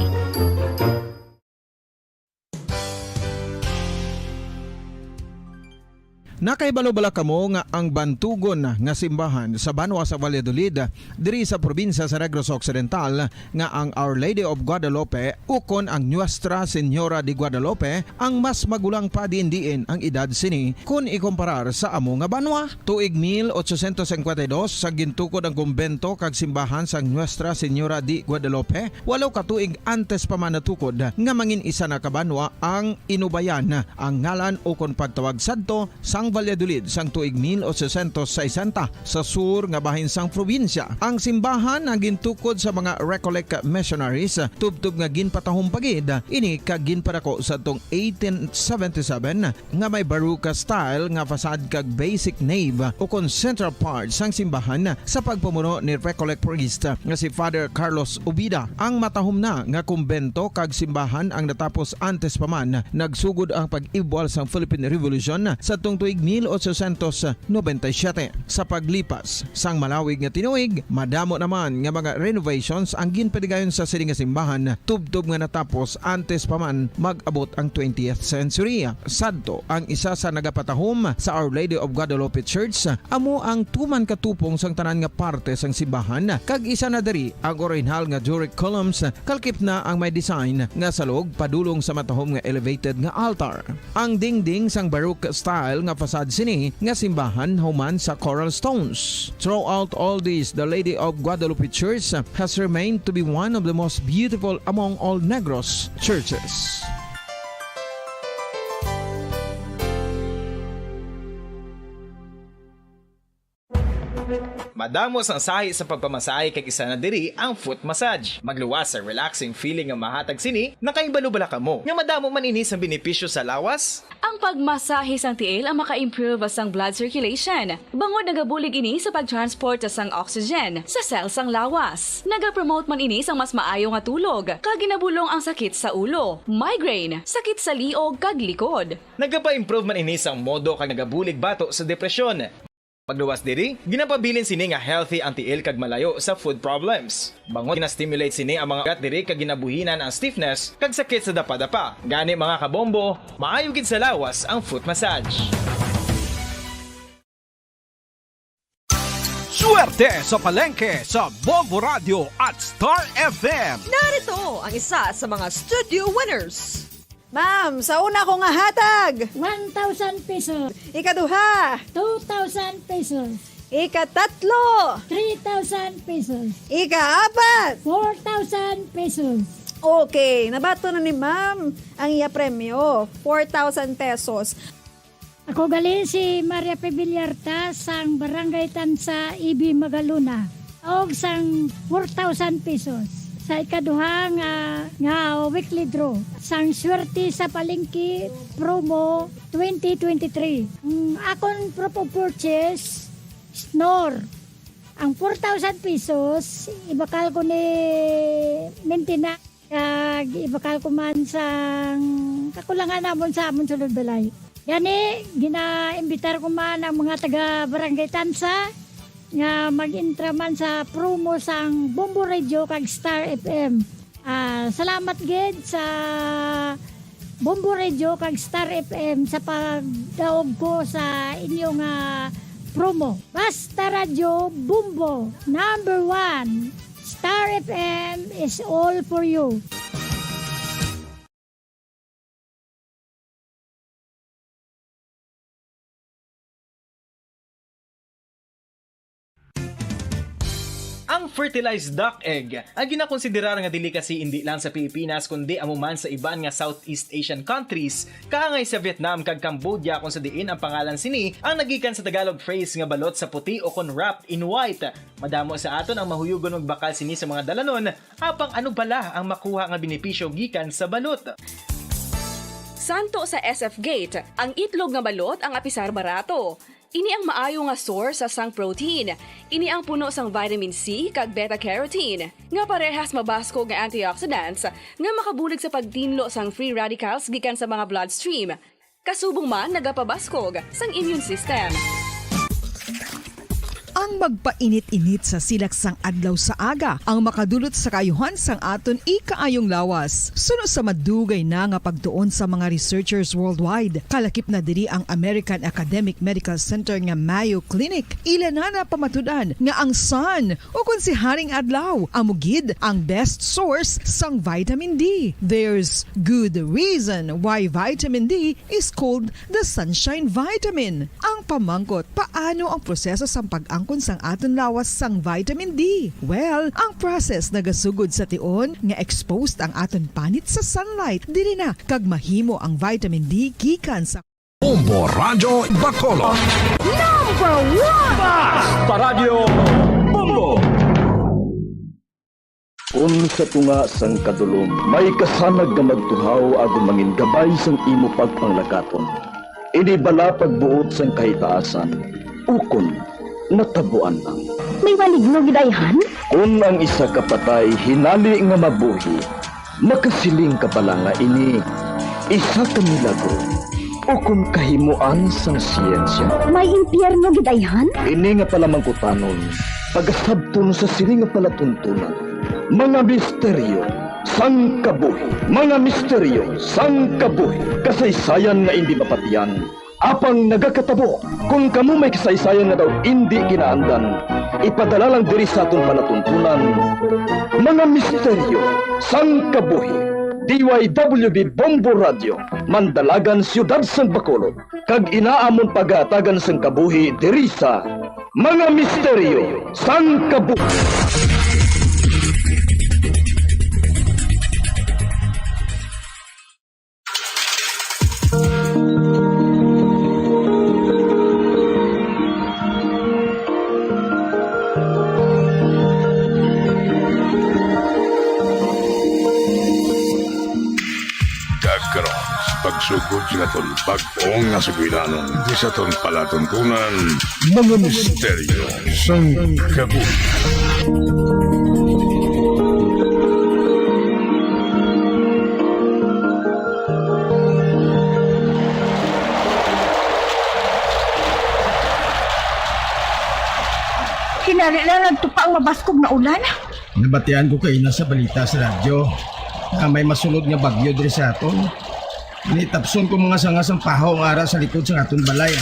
Nakahibalo bala kamo nga ang bantugon nga simbahan sa banwa sa Valladolid, diri sa probinsya sa Negros Occidental, nga ang Our Lady of Guadalupe ukon ang Nuestra Señora de Guadalupe ang mas magulang pa diin-diin ang edad sini kon ikumparar sa amo nga banwa? Tuig mil ochocientos cincuenta y dos, sa gintukod ang kumbento kag simbahan sang Nuestra Señora de Guadalupe, walo ka tuig antes pa man natukod nga mangin isa na ka banwa ang Inubayan ang ngalan ukon pagtawag sadto sang Valladolid sang tuig mil ochocientos sesenta sa sur nga bahin sang probinsya. Ang simbahan ang gintukod sa mga Recollect missionaries, tubtob nga ginpatahom pa gid ini kag ginpadako sadtong eighteen seventy-seven, nga may Baroque style nga facade kag basic nave ukon central part sang simbahan sa pagpamuno ni Recollect priest nga si Father Carlos Ubida. Ang matahom na nga kumbento kag simbahan ang natapos antes pa man nagsugod ang pag-ibwal sang Philippine Revolution sadtong tuig mil ochocientos noventa y siete. Sa paglipas sang malawig nga tinuig, madamo naman nga mga renovations ang ginpadigayon sa sini nga simbahan, tubtob nga natapos antes pa man mag-abot ang twentieth century. Sadto, ang isa sa nagapatahom sa Our Lady of Guadalupe Church amo ang tuman ka tupong sang tanan nga parte sang simbahan, kag isa na diri ang orihinal nga Doric columns, kalkip na ang may design nga salog padulong sa matahom nga elevated nga altar. Ang dingding sang Baroque style nga facade sini nga simbahan human sa coral stones. Throughout all this, the Lady of Guadalupe Church has remained to be one of the most beautiful among all Negros churches. Madamo sang sahi sa pagpamasahe kag isa na diri ang foot massage. Magluwas sa relaxing feeling nga mahatag sini, nakahibalo bala kamo nga madamo man ini sang benepisyo sa lawas? Ang pagmasahe sang tiil ang maka-improve sang blood circulation, bangod nagabulig ini sa pag-transport sang oxygen sa cell sang lawas. Nagapromote man ini sang mas maayo nga tulog, kag ginabulong ang sakit sa ulo, migraine, sakit sa liog, kag likod. Nagapa-improve man ini sang modo kag nagabulig bato sa depresyon. Pagluwas diri, ginapabilin sini nga healthy ang tiil kag malayo sa foot problems. Bangod gina-stimulate sini ang mga ugat diri kag ginabuhinan ang stiffness kag sakit sa dapadapa. Gani, mga kabombo, maayo gid sa lawas ang foot massage. Swerte sa palengke sa Bombo Radio at Star F M. Narito ang isa sa mga studio winners. Ma'am, sa una ko nga hatag. One thousand pesos. Ikaduha. Two thousand pesos. Ikatatlo. Three thousand pesos. Ikaapat. Four thousand pesos. Okay, nabato na ni ma'am ang iya premyo, four thousand pesos. Ako gali si Maria P. Villarta sang Barangay Tansa, Ibi, Magalona, og sang four thousand pesos sa ikaduha nga, nga weekly draw sang Swerte sa Palengke Promo twenty twenty-three. Ang akon proof of purchase, Snor. Ang four thousand pesos, ibakal ko ni maintenance. Kag ibakal ko man sang kakulangan namon sa amon sulod balay. Gani, ginaimbitar ko man ang mga taga Barangay Tansa nga mag-intra man sa promo sang Bombo Radio kag Star F M. Ah, salamat gid sa Bombo Radio kag Star F M sa pagdaog ko sa inyo nga promo. Basta Radyo Bombo, number one. Star F M is all for you. Ang fertilized duck egg, ang ginakonsiderar nga delicacy indi lang sa Pilipinas, kundi amo man sa iban nga Southeast Asian countries, kaangay sa Vietnam kag Cambodia, kung sa diin ang pangalan sini ang nagikan sa Tagalog phrase nga balot sa puti o kon wrapped in white. Madamo sa aton ang mahuyugon magbakal sini sa mga dalanon, apang ano bala ang makuha nga benepisyo gikan sa balot? Santo sa S F Gate, ang itlog nga balot ang apisar barato. Ini ang maayo nga source sa sang protein. Ini ang puno sang vitamin C kag beta carotene, nga parehas mabaskog nga antioxidants nga makabulig sa pagtinlo sang free radicals gikan sa mga bloodstream. Kasubong man nagapabaskog sang immune system. Ang magpainit-init sa silak sang adlaw sa aga ang makadulot sa kaayuhan sang aton ikaayong lawas. Suno sa madugay na nga pagtuon sa mga researchers worldwide, kalakip na diri ang American Academic Medical Center nga Mayo Clinic, ila na napamatud-an nga ang sun, o kon si Haring Adlaw, amo gid ang best source sang vitamin D. There's good reason why vitamin D is called the sunshine vitamin. Ang pamangkot, paano ang proseso sang pag-angkon sang aton lawas sang vitamin D? Well, ang process nagasugod sa tion nga exposed ang aton panit sa sunlight, diri na kag mahimo ang vitamin D gikan sa Bombo Radyo Bacolod. Number one! Basta Radyo Bombo! Kun sa tunga sang kadulom may kasanag nga magtuhaw agud mangin gabay sang imo pagpanglakaton, ini bala pagbuot sang kahitaasan, ukon natabuan lang? May maligno gid ayhan? Kun ang isa ka patay hinali nga mabuhi, makasiling ka bala nga ini isa ka milagro, ukon kahimoan sang siyensya? May impyerno gid ayhan? Ini nga palamangkutanon, pagasabton sa sini nga palatuntunan, mga misteryo sang kabuhi, mga misteryo sang kabuhi, kasaysayan nga indi mapatian, apang nagakatabo. Kon kamo may kasaysayan nga daw indi kinaandan, ipadala lang diri sa aton palatuntunan, mga misteryo sang kabuhi. D Y W B Bombo Radio, Mandalagan, Siyudad sang Bacolod, kag ina amon pagahatagan sang kabuhi diri sa Mga Misteryo sang Kabuhi. Kag karon, sa pagsugod sa aton bag-o nga sugilanon, di sa aton palatuntunan, mga misteryo sang kabuhi. Hinari lang nagtupa ang mabaskog na ulan. Nabatian ko kaina sa balita sa radyo nga may masulod nga bagyo diri sa aton. Ini tapson ko mga sanga sang pahaw nga ara sa likod sang aton balay.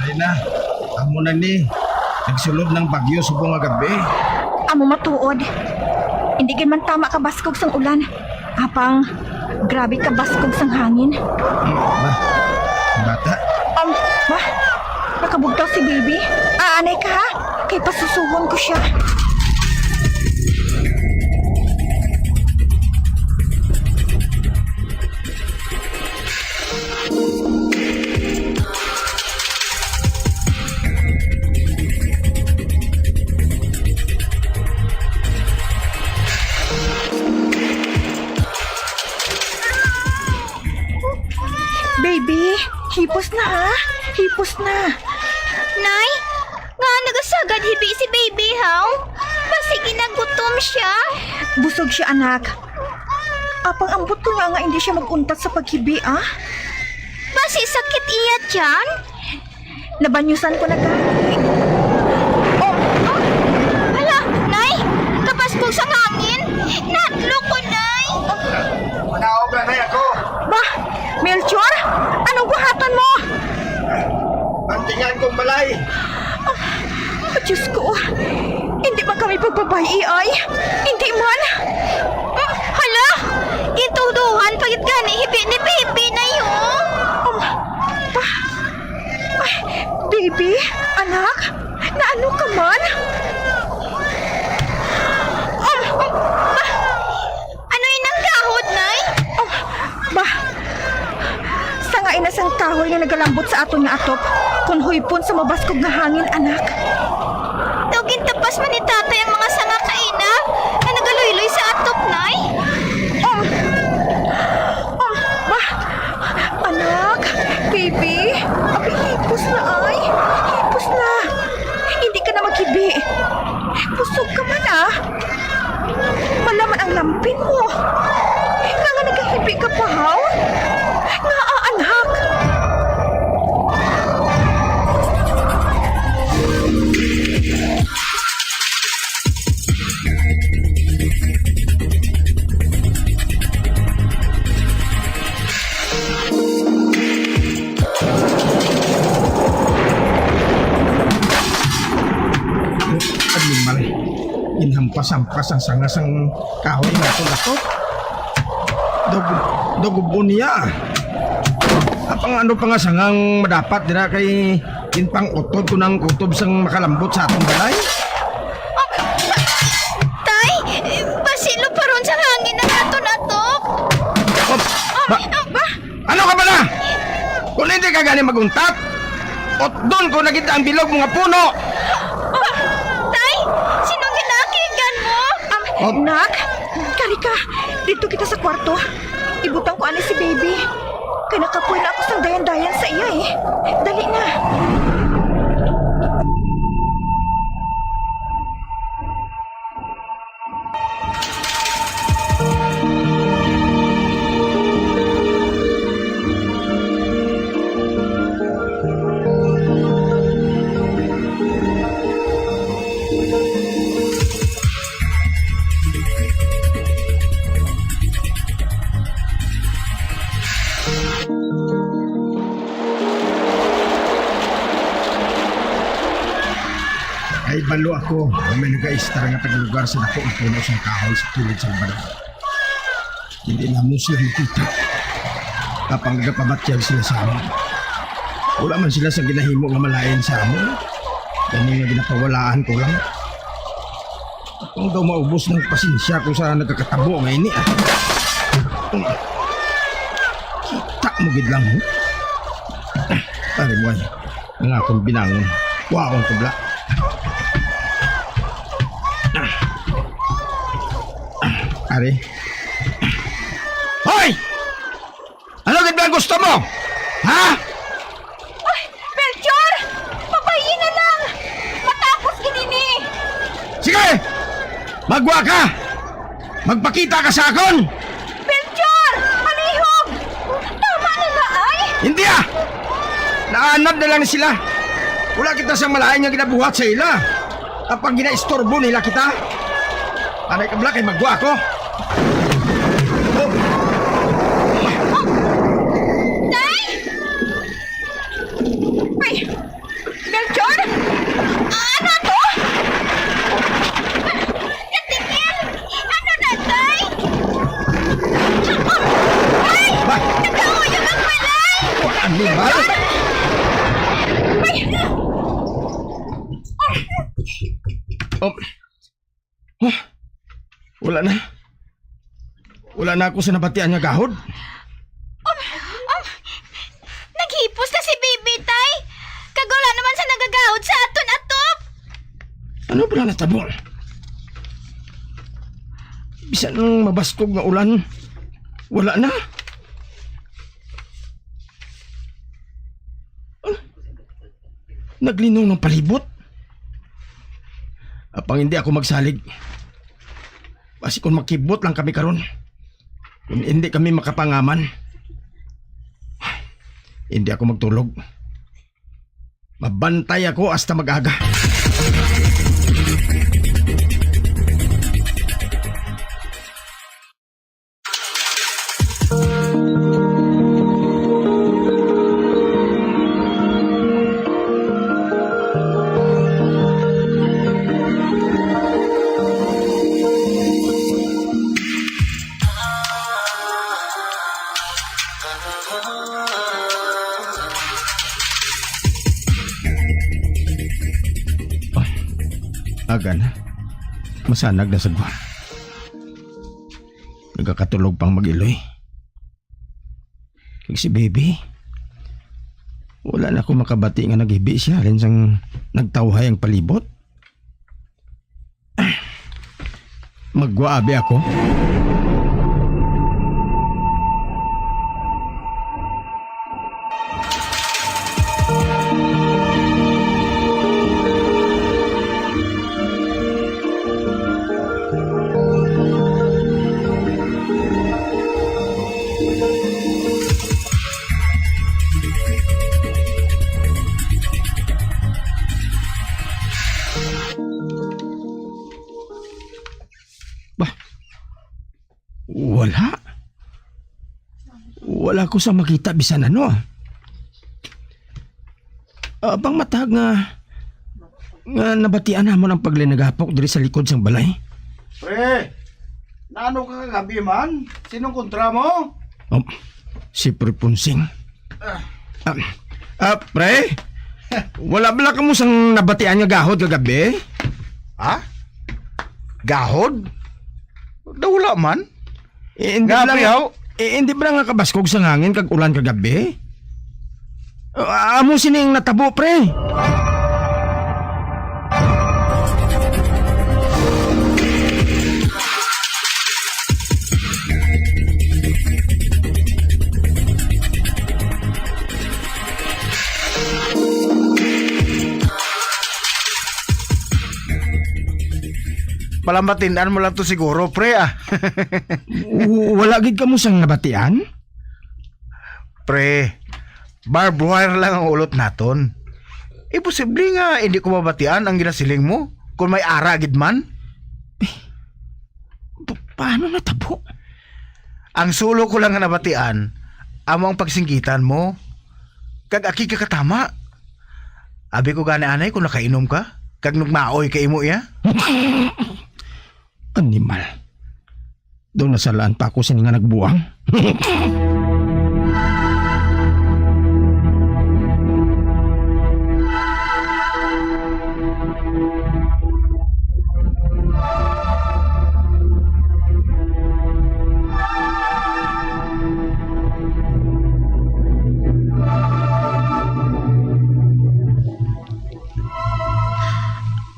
Ari na, amo na ni. Nagsulod ng bagyo subong nga gabi. Amo matuod. Hindi gid man tama ka baskog sang ulan. Apang, grabe ka baskog sang hangin. Hmm, ba? Bata? Um, ba? Nakabugtaw si baby. Aanay ka, ha? Kay pasusuhon ko siya. Baby, hipos na ha? Hipos na. Nay, nga nagasagad hibi si baby, haw? Basi ginagutom siya. Busog siya, anak. Apang ambot ko nga, nga hindi siya mag-untat sa paghibi, ah. Basi sakit iya tiyan? Nabanyusan ko na gani. Oh, oh, hala, Nay! Kabaskog sang hangin! Nahadlok ko, Nay! Manaog na, Nay, ako! Ba, Melchor? Anong buhaton mo? Bantingan kong balay! Ah, Diyos ko, hindi man kami pagbabayi, ay. Hindi man. Ah, hala! Gintuduhan pa gid gani hibi ni Bibi na yun. Um, pa, Ay, baby, anak, naano ka man? Um, um, ba, ano inang gahod, Nay? Um, ba, sanga ina sang kahoy nga nagalambot sa aton nga atop, kon huypon sa mabaskog nga hangin, anak. Daw gintapas man ni tatay ang mga sanga kaina nga nagaluyloy sa atop, Nay. Um, um, ba, Anak, baby, abi, hipos na ay. Hipos na. Hindi ka na maghibi. Busog ka man, ah. Malaman ang lampin mo. Nga nga nagahibi ka pa, haw? Nga, ah, anak. Animal. Ginhampas-hampas ang sanga sang kahoy nga ato. Dug-, dugubon niya. Apang ano pa nga sangang madapat dira kay ginpang-utod ko nang kutob sang makalambot sa atong balay? Tay, basi luparon sa hangin ang aton atop. Oh, ba, ba? Ano ka pala? Kung hindi ka gani maguntat, Utdon ko na gid ang bilog mo nga puno. Tay, sino ang ginaakigan mo? Ang Oh. Nak, kari ka. Dito kita sa kwarto. Ibutang ko ani si baby. Kay nakapoy na ako sang dayan-dayan sa iya eh. Dali na. Ay, balo ako nga may nagaistar nga taga-lugar sa dako nga puno sang kahoy sa kilid sang balay. Hindi na mo sila makita. Apang nagapabatyag sila sa amon. Wala man sila sa ginahimo nga malain sa amon. Gani nga ginapawalaan ko lang. Kung daw maubos ng pasensya ko sa nagkakatabo nga ini, ah. Kita mo gid lang, oh. Pare mo, ay. Ang akong binangon. Kuhaon ko, bla. Are. Hoy! Ano gid ba ang gusto mo? Ha? Ay, Melchor! Pabayi na lang! Matapos gid ini! Sige! Magwa ka! Magpakita ka sa akon! Melchor! Palihog! Tama na na, ay! Hindi, ah! Naanad na lang ni sila. Wala kita sa malain nga ginabuhat sa ila. Apang ginaistorbo nila kita. Anay ka, Black, ay magwa ako. Oh. Tay! Ay! Melchor? Ano to? Katingin! Ano na, Tay? Ay! Ba? Nagkahuyog ang balay! Animal! Ay! Oh. Huh? Wala na. Wala na ako sa nabatian nga gahod. Um, um, naghipos na si Bibi, Tay. Kag wala naman sa nagagahod sa aton atop. Ano ba na natabo? Bisan ang mabaskog nga ulan, wala na. Naglinong ng palibot. Apang hindi ako magsalig. Basi kung makibot lang kami karon, kung hindi kami makapangaman, hindi ako magtulog. Mabantay ako hasta mag-aga. Aga na. Masanag na sa gwa. Nagakatulog pang mag-iloy. Kag si Baby, wala na ako makabati nga naghibi siya halin sang nagtawhay ang palibot. Magwaabi ako. Bah, wala. Wala ko sa makita bisan ano. Abang matag nga, nga nabatian namon ang paglinagapok diri sa likod sang balay. Pre, naano ka kagabi man? Sinong kontra mo? Um, si Pre Punsing. Ah. Ah, ah, pre? Wala bala kamo sang nabatian nga gahod kagabi? Ha? Gahod? Da, wala man. Eh, hindi Nga, bala pre, nga, haw? Eh, hindi bala nga kabaskog sang hangin kag ulan kagabi? Ah, amo sini ang natabo, pre. Palambatin-an mo lang to siguro, pre, ah. W-, wala gid kamo sang nabatian? Pre, barbed wire lang ang ulot naton. Imposible nga hindi ko mabatian ang ginasiling mo kung may ara gid man. Eh, pa-, paano natabo? Ang sulo ko lang nga nabatian, amo ang pagsinggitan mo. Kag aki ka katama. Abi ko gani anay kung nakainom ka, kag nagmaoy ka imo iya. Animal. Daw nasalaan pa ako sini nga nagbuang.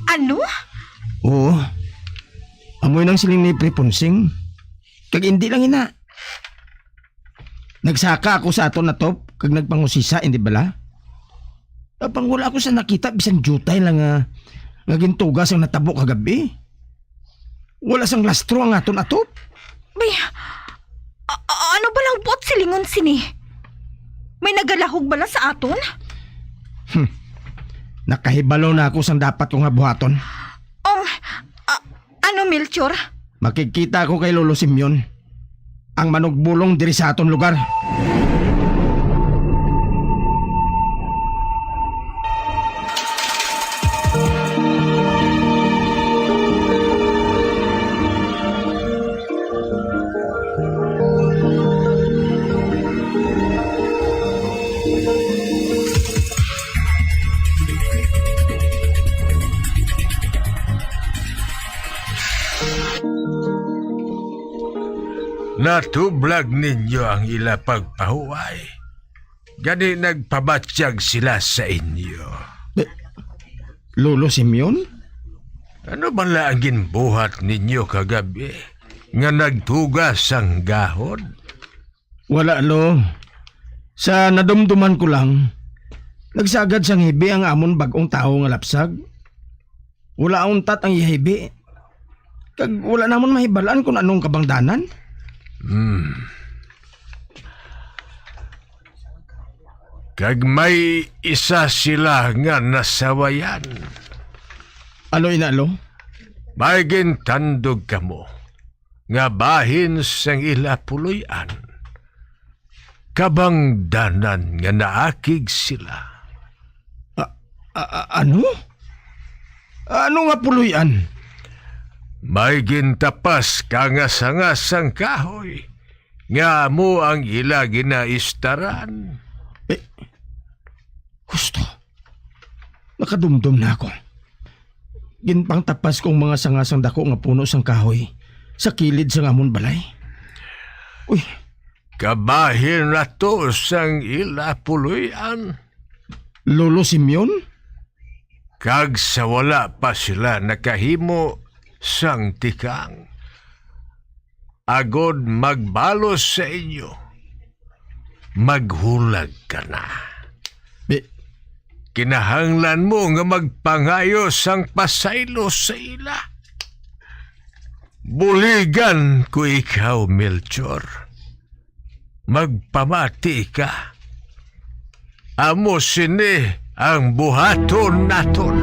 Ano? Oo. Amoy nang siling ni Pre Ponsing. Kag hindi lang ina. Nagsaka ako sa aton natop kag nagpangusisa, hindi bala? Apang wala ako sa nakita bisan diutay lang nga, nga gintuga sang natabo kagabi. Wala sang lastro ang aton atop. Bay, a-, a-, ano ba lang buot silingon sini? May nagalahog bala sa aton? Hmm. Nakahibalo na ako sang dapat ko nga buhaton. Um, a-, ano, Melchor? Makigkita ako kay Lolo Simeon, ang manugbulong diri sa aton lugar. Natublag ninyo ang ila pagpahuway, gani nagpabatyag sila sa inyo. Eh, Lolo Simeon? Ano bala ang ginbuhat ninyo kagabi nga nagtuga sang gahod? Wala, Lo. Sa nadumduman ko lang, nagsagad sang hibi ang amon bag-ong tawo nga lapsag. Wala untat ang iya hibi. Kag wala namon mahibal-an kon anong kabangdanan. Hmm. Kag may isa sila nga nasawayan. Ano ina, Lo? May gintandog kamo nga bahin sang ila puloy-an. Kabangdanan nga naakig sila. A-, a-, a-, ano? Ano nga puloy-an? May gintapas ka nga sanga sang kahoy, nga amo ang ila ginaistaran. Eh, husto. Nakadumdom na ako. Ginpangtapas kong mga sanga sang dako nga puno sang kahoy sa kilid sang amon balay. Uy. Kabahin na to sang ila puloy-an. Lolo Simeon? Kag sa wala pa sila nakahimo sang tikang, agod magbalos sa inyo, maghulag ka na. Bi- Kinahanglan mo nga magpangayo sang pasaylo sa ila. Buligan ko ikaw, Melchor. Magpamati ka. Amo sini ang buhaton naton.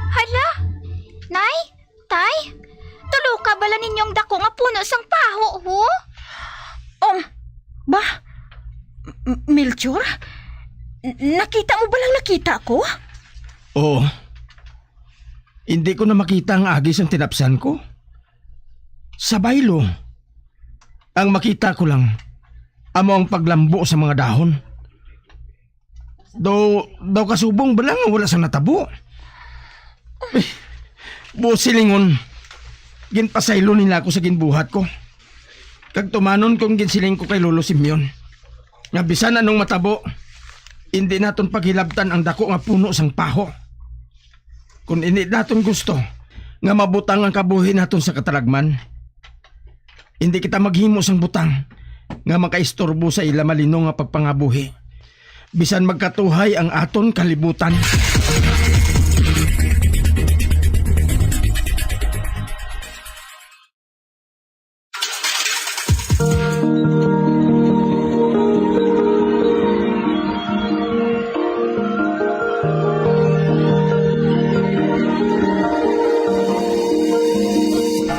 Hala! Nay? Tay? Tuloka bala ninyo ang dako nga puno sang paho, ho? Um, ba? M-, Melchor? N-, nakita mo ba lang nakita ko? Oo. Hindi ko na makita ang agi sang tinapsan ko. Sa baylo, ang makita ko lang amo ang paglambo sa mga dahon. Daw, daw kasubong bala nga wala sang natabo. Eh, buot silingon, ginpasaylo nila ako sa ginbuhat ko. Kag tumanon kong ginsiling ko kay Lolo Simeon, nga bisan anong matabo, indi naton paghilabtan ang daku nga puno sang paho. Kon indi naton gusto nga mabutang ang kabuhi naton sa katalagman, indi kita maghimo sang butang nga makaistorbo sa ila malinong nga pagpangabuhi, bisan magkatuhay ang aton kalibutan.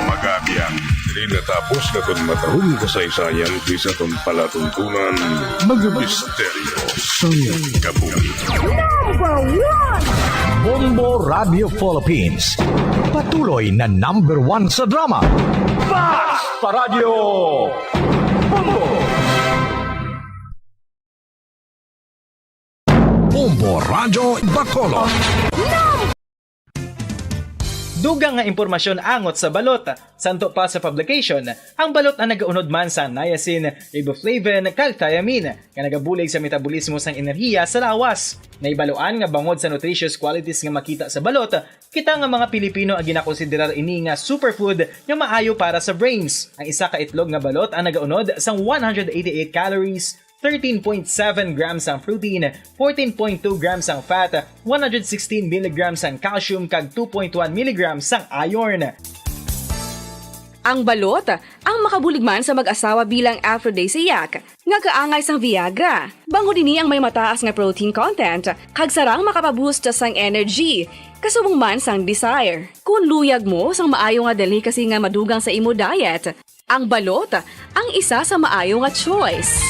Magabiang, diri natapos nga kon matahong kasaysayan, di sa aton palatuntunan, mga misteryo sang kabuhi. Number one! Bombo Radio Philippines. Patuloy na number one sa drama. Basta Radyo Bombo! Bombo Radyo Bacolod. Dugang nga impormasyon angot sa balot. Santo pa sa publication, ang balot ang nagaunod man sang niacin, riboflavin, kag thiamine, nga nagabulig sa metabolismo sang enerhiya sa lawas. Nahibaloan nga bangod sa nutritious qualities nga makita sa balot, kita nga mga Pilipino ang ginakonsiderar ini nga superfood nga maayo para sa brains. Ang isa ka itlog nga balot ang nagaunod sang one hundred eighty-eight calories, thirteen point seven grams ang protein, fourteen point two grams ang fat, one hundred sixteen milligrams ang calcium, kag two point one milligrams ang iron. Ang balot ang makabulig man sa mag-asawa bilang aphrodisiac nga kaangay sang Viagra. Bangod ini ang may mataas nga protein content kag sarang makapaboost sang energy, kasubong man sang desire. Kon luyag mo sang maayo nga delicacy nga madugang sa imo diet, ang balot ang isa sa maayo nga choice.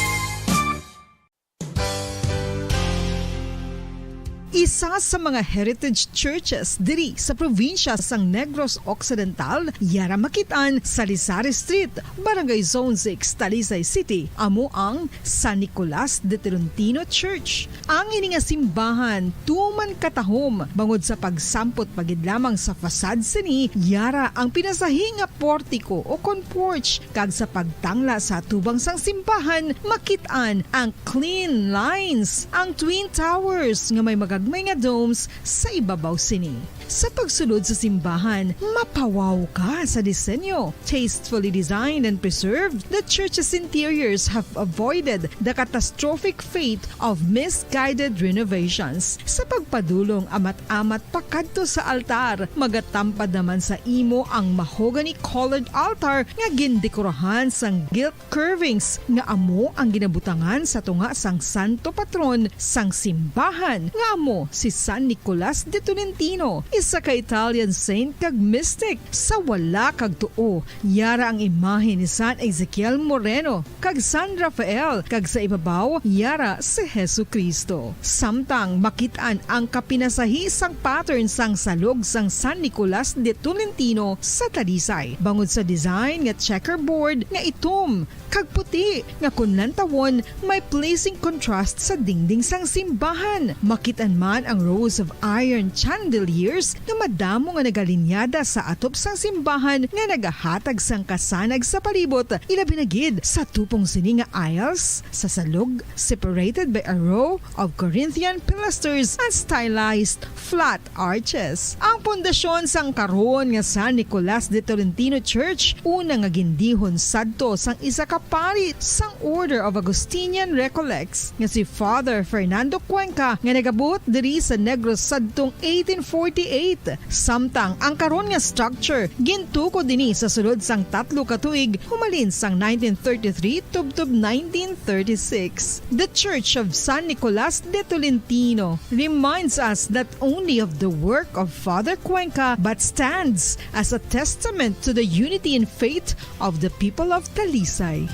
Isa sa mga heritage churches diri sa probinsya sang Negros Occidental, yara makit-an sa Salisari Street, Barangay Zone six, Talisay City, amo ang San Nicolas de Tolentino Church. Ang ini nga simbahan tuman katahom bangod sa pagsampot pa gid lamang sa facade sini, yara ang pinasahi nga portiko o kon porch, kag sa pagtangla sa atubang sang simbahan makit-an ang clean lines, ang twin towers nga may magagmay nga domes sa ibabaw sini. Sa pagsulod sa simbahan, mapawaw ka sa disenyo. Tastefully designed and preserved, the church's interiors have avoided the catastrophic fate of misguided renovations. Sa pagpadulong amat-amat pakadto sa altar, magatampad naman sa imo ang mahogany-colored altar nga gindekorahan sang gilt curvings nga amo ang ginabutangan sa tunga sang santo patron sang simbahan, nga amo si San Nicolas de Tolentino, isa ka Italian saint kag mystic. Sa wala kag tuo, yara ang imahe ni San Ezekiel Moreno kag San Rafael, kag sa ibabaw, yara si Jesu-Cristo. Samtang makit-an ang kapinasahi sang pattern sang salog sang San Nicolas de Tolentino sa Talisay, bangod sa design nga checkerboard nga itom kag puti, nga kon lantawon, may pleasing contrast sa dingding sang simbahan. Makit-an man ang rows of iron chandeliers nga madamo nga nagalinyada sa atop sang simbahan nga nagahatag sang kasanag sa palibot, ilabi na gid sa tupong sini nga aisles, sa salog, separated by a row of Corinthian pilasters and stylized flat arches. Ang pundasyon sang karon nga San Nicolas de Tolentino Church, una nga gindihon sadto sang isa ka pari sang Order of Augustinian Recollects nga si Father Fernando Cuenca, nga nagabot diri sa Negros sadtong eighteen forty-eight. Samtang ang karon nga structure gintukod ini sa sulod sang tatlo ka tuig, humalin sang nineteen thirty-three tubtob nineteen thirty-six. The Church of San Nicolas de Tolentino reminds us not only of the work of Father Cuenca, but stands as a testament to the unity in faith of the people of Talisay.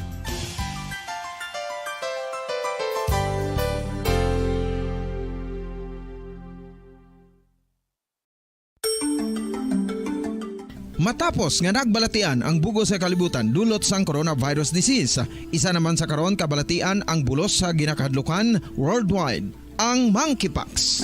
Matapos nga nagbalatian ang bug-os nga kalibutan dulot sang coronavirus disease, isa naman sa karon kabalatian ang bulos sa ginakahadlukan worldwide, ang monkeypox.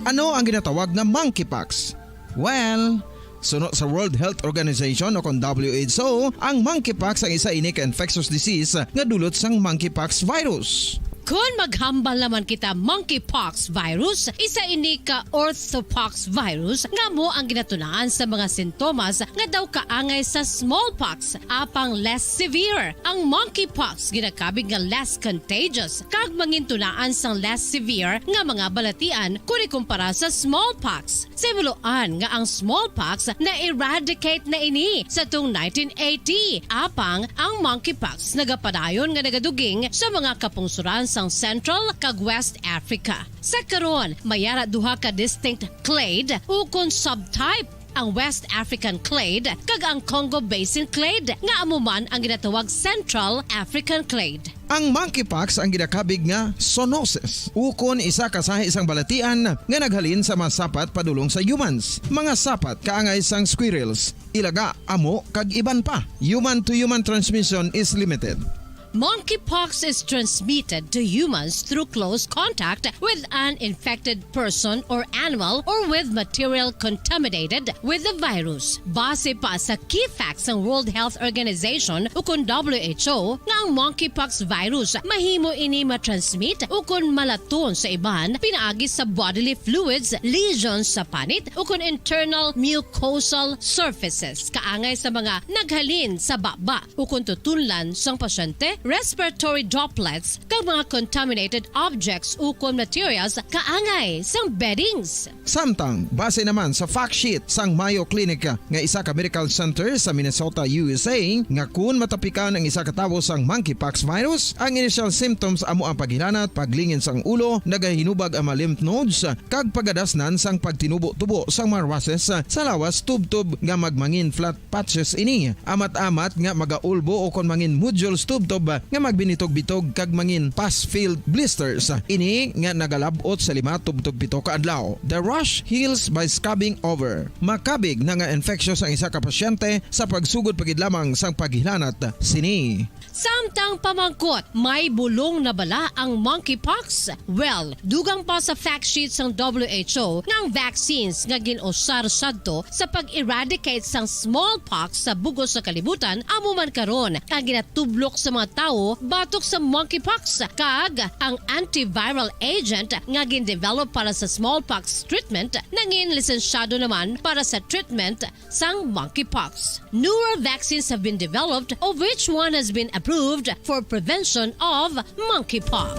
Ano ang ginatawag nga monkeypox? Well, suno sa World Health Organization o kon W H O, ang monkeypox ang isa ini ka infectious disease nga dulot sang monkeypox virus. Kon maghambal naman kita, monkeypox virus, isa ini ka orthopox virus nga amo ang ginatunaan sa mga sintomas nga daw kaangay sa smallpox, apang less severe. Ang monkeypox ginakabig nga less contagious kag mangintunaan sang less severe nga mga balatian kon ikumpara sa smallpox. Sa himuloan nga ang smallpox na-eradicate na ini sa tung nineteen eighty, apang ang monkeypox nagapadayon nga nagaduging sa mga kapungsoran sang Central kag West Africa. Sa karon, may ara duha ka distinct clade ukon subtype, ang West African clade kag ang Congo Basin clade, nga amo man ang ginatawag Central African clade. Ang monkeypox ang ginakabig nga zoonosis, ukon isa ka sahi sang balatian nga naghalin sa mga sapat padulong sa humans, mga sapat kaangay sang squirrels, ilaga, amo, kag iban pa. Human-to-human transmission is limited. Monkeypox is transmitted to humans through close contact with an infected person or animal or with material contaminated with the virus. Base pa sa key facts sang World Health Organization ukon W H O, nga ang monkeypox virus mahimo ini ma-transmit ukon malaton sa iban pinaagi sa bodily fluids, lesions sa panit, ukon internal mucosal surfaces, kaangay sa mga naghalin sa baba ukon tutunlan sang pasyente, respiratory droplets, kag mga contaminated objects ukon materials kaangay sang beddings. Samtang, base naman sa fact sheet sang Mayo Clinic nga isa ka medical center sa Minnesota, U S A, nga kun matapikan ang isa ka tawo sang monkeypox virus, ang initial symptoms amo ang paghilanat, paglingin sang ulo, nagahinubag ang mga lymph nodes, kag pagadasnan sang pagtinubo-tubo sang mga rushes sa lawas tubtob nga magmangin flat patches ini, amat-amat nga magaulbo ukon mangin nodules tubtob nga magbinitog-bitog kag mangin pus-filled blisters. Ini nga nagalab-ot sa lima tubtob pito ka adlaw. The rash heals by scabbing over. Makabig na nga infectious ang isa ka pasyente sa pagsugod pa gid lamang sang paghilanat sini. Samtang pamangkot, may bulong na bala ang monkeypox? Well, dugang pa sa fact sheet sang W H O nga ang vaccines nga gin-usar sadto sa pag-eradicate sang smallpox sa bug-os nga kalibutan amo man karon ang ginatublok sa mga tawo batok sa monkeypox, kag ang antiviral agent nga gin-develop para sa smallpox treatment nangin lisensyado naman para sa treatment sang monkeypox. Newer vaccines have been developed, of which one has been approved for prevention of monkeypox.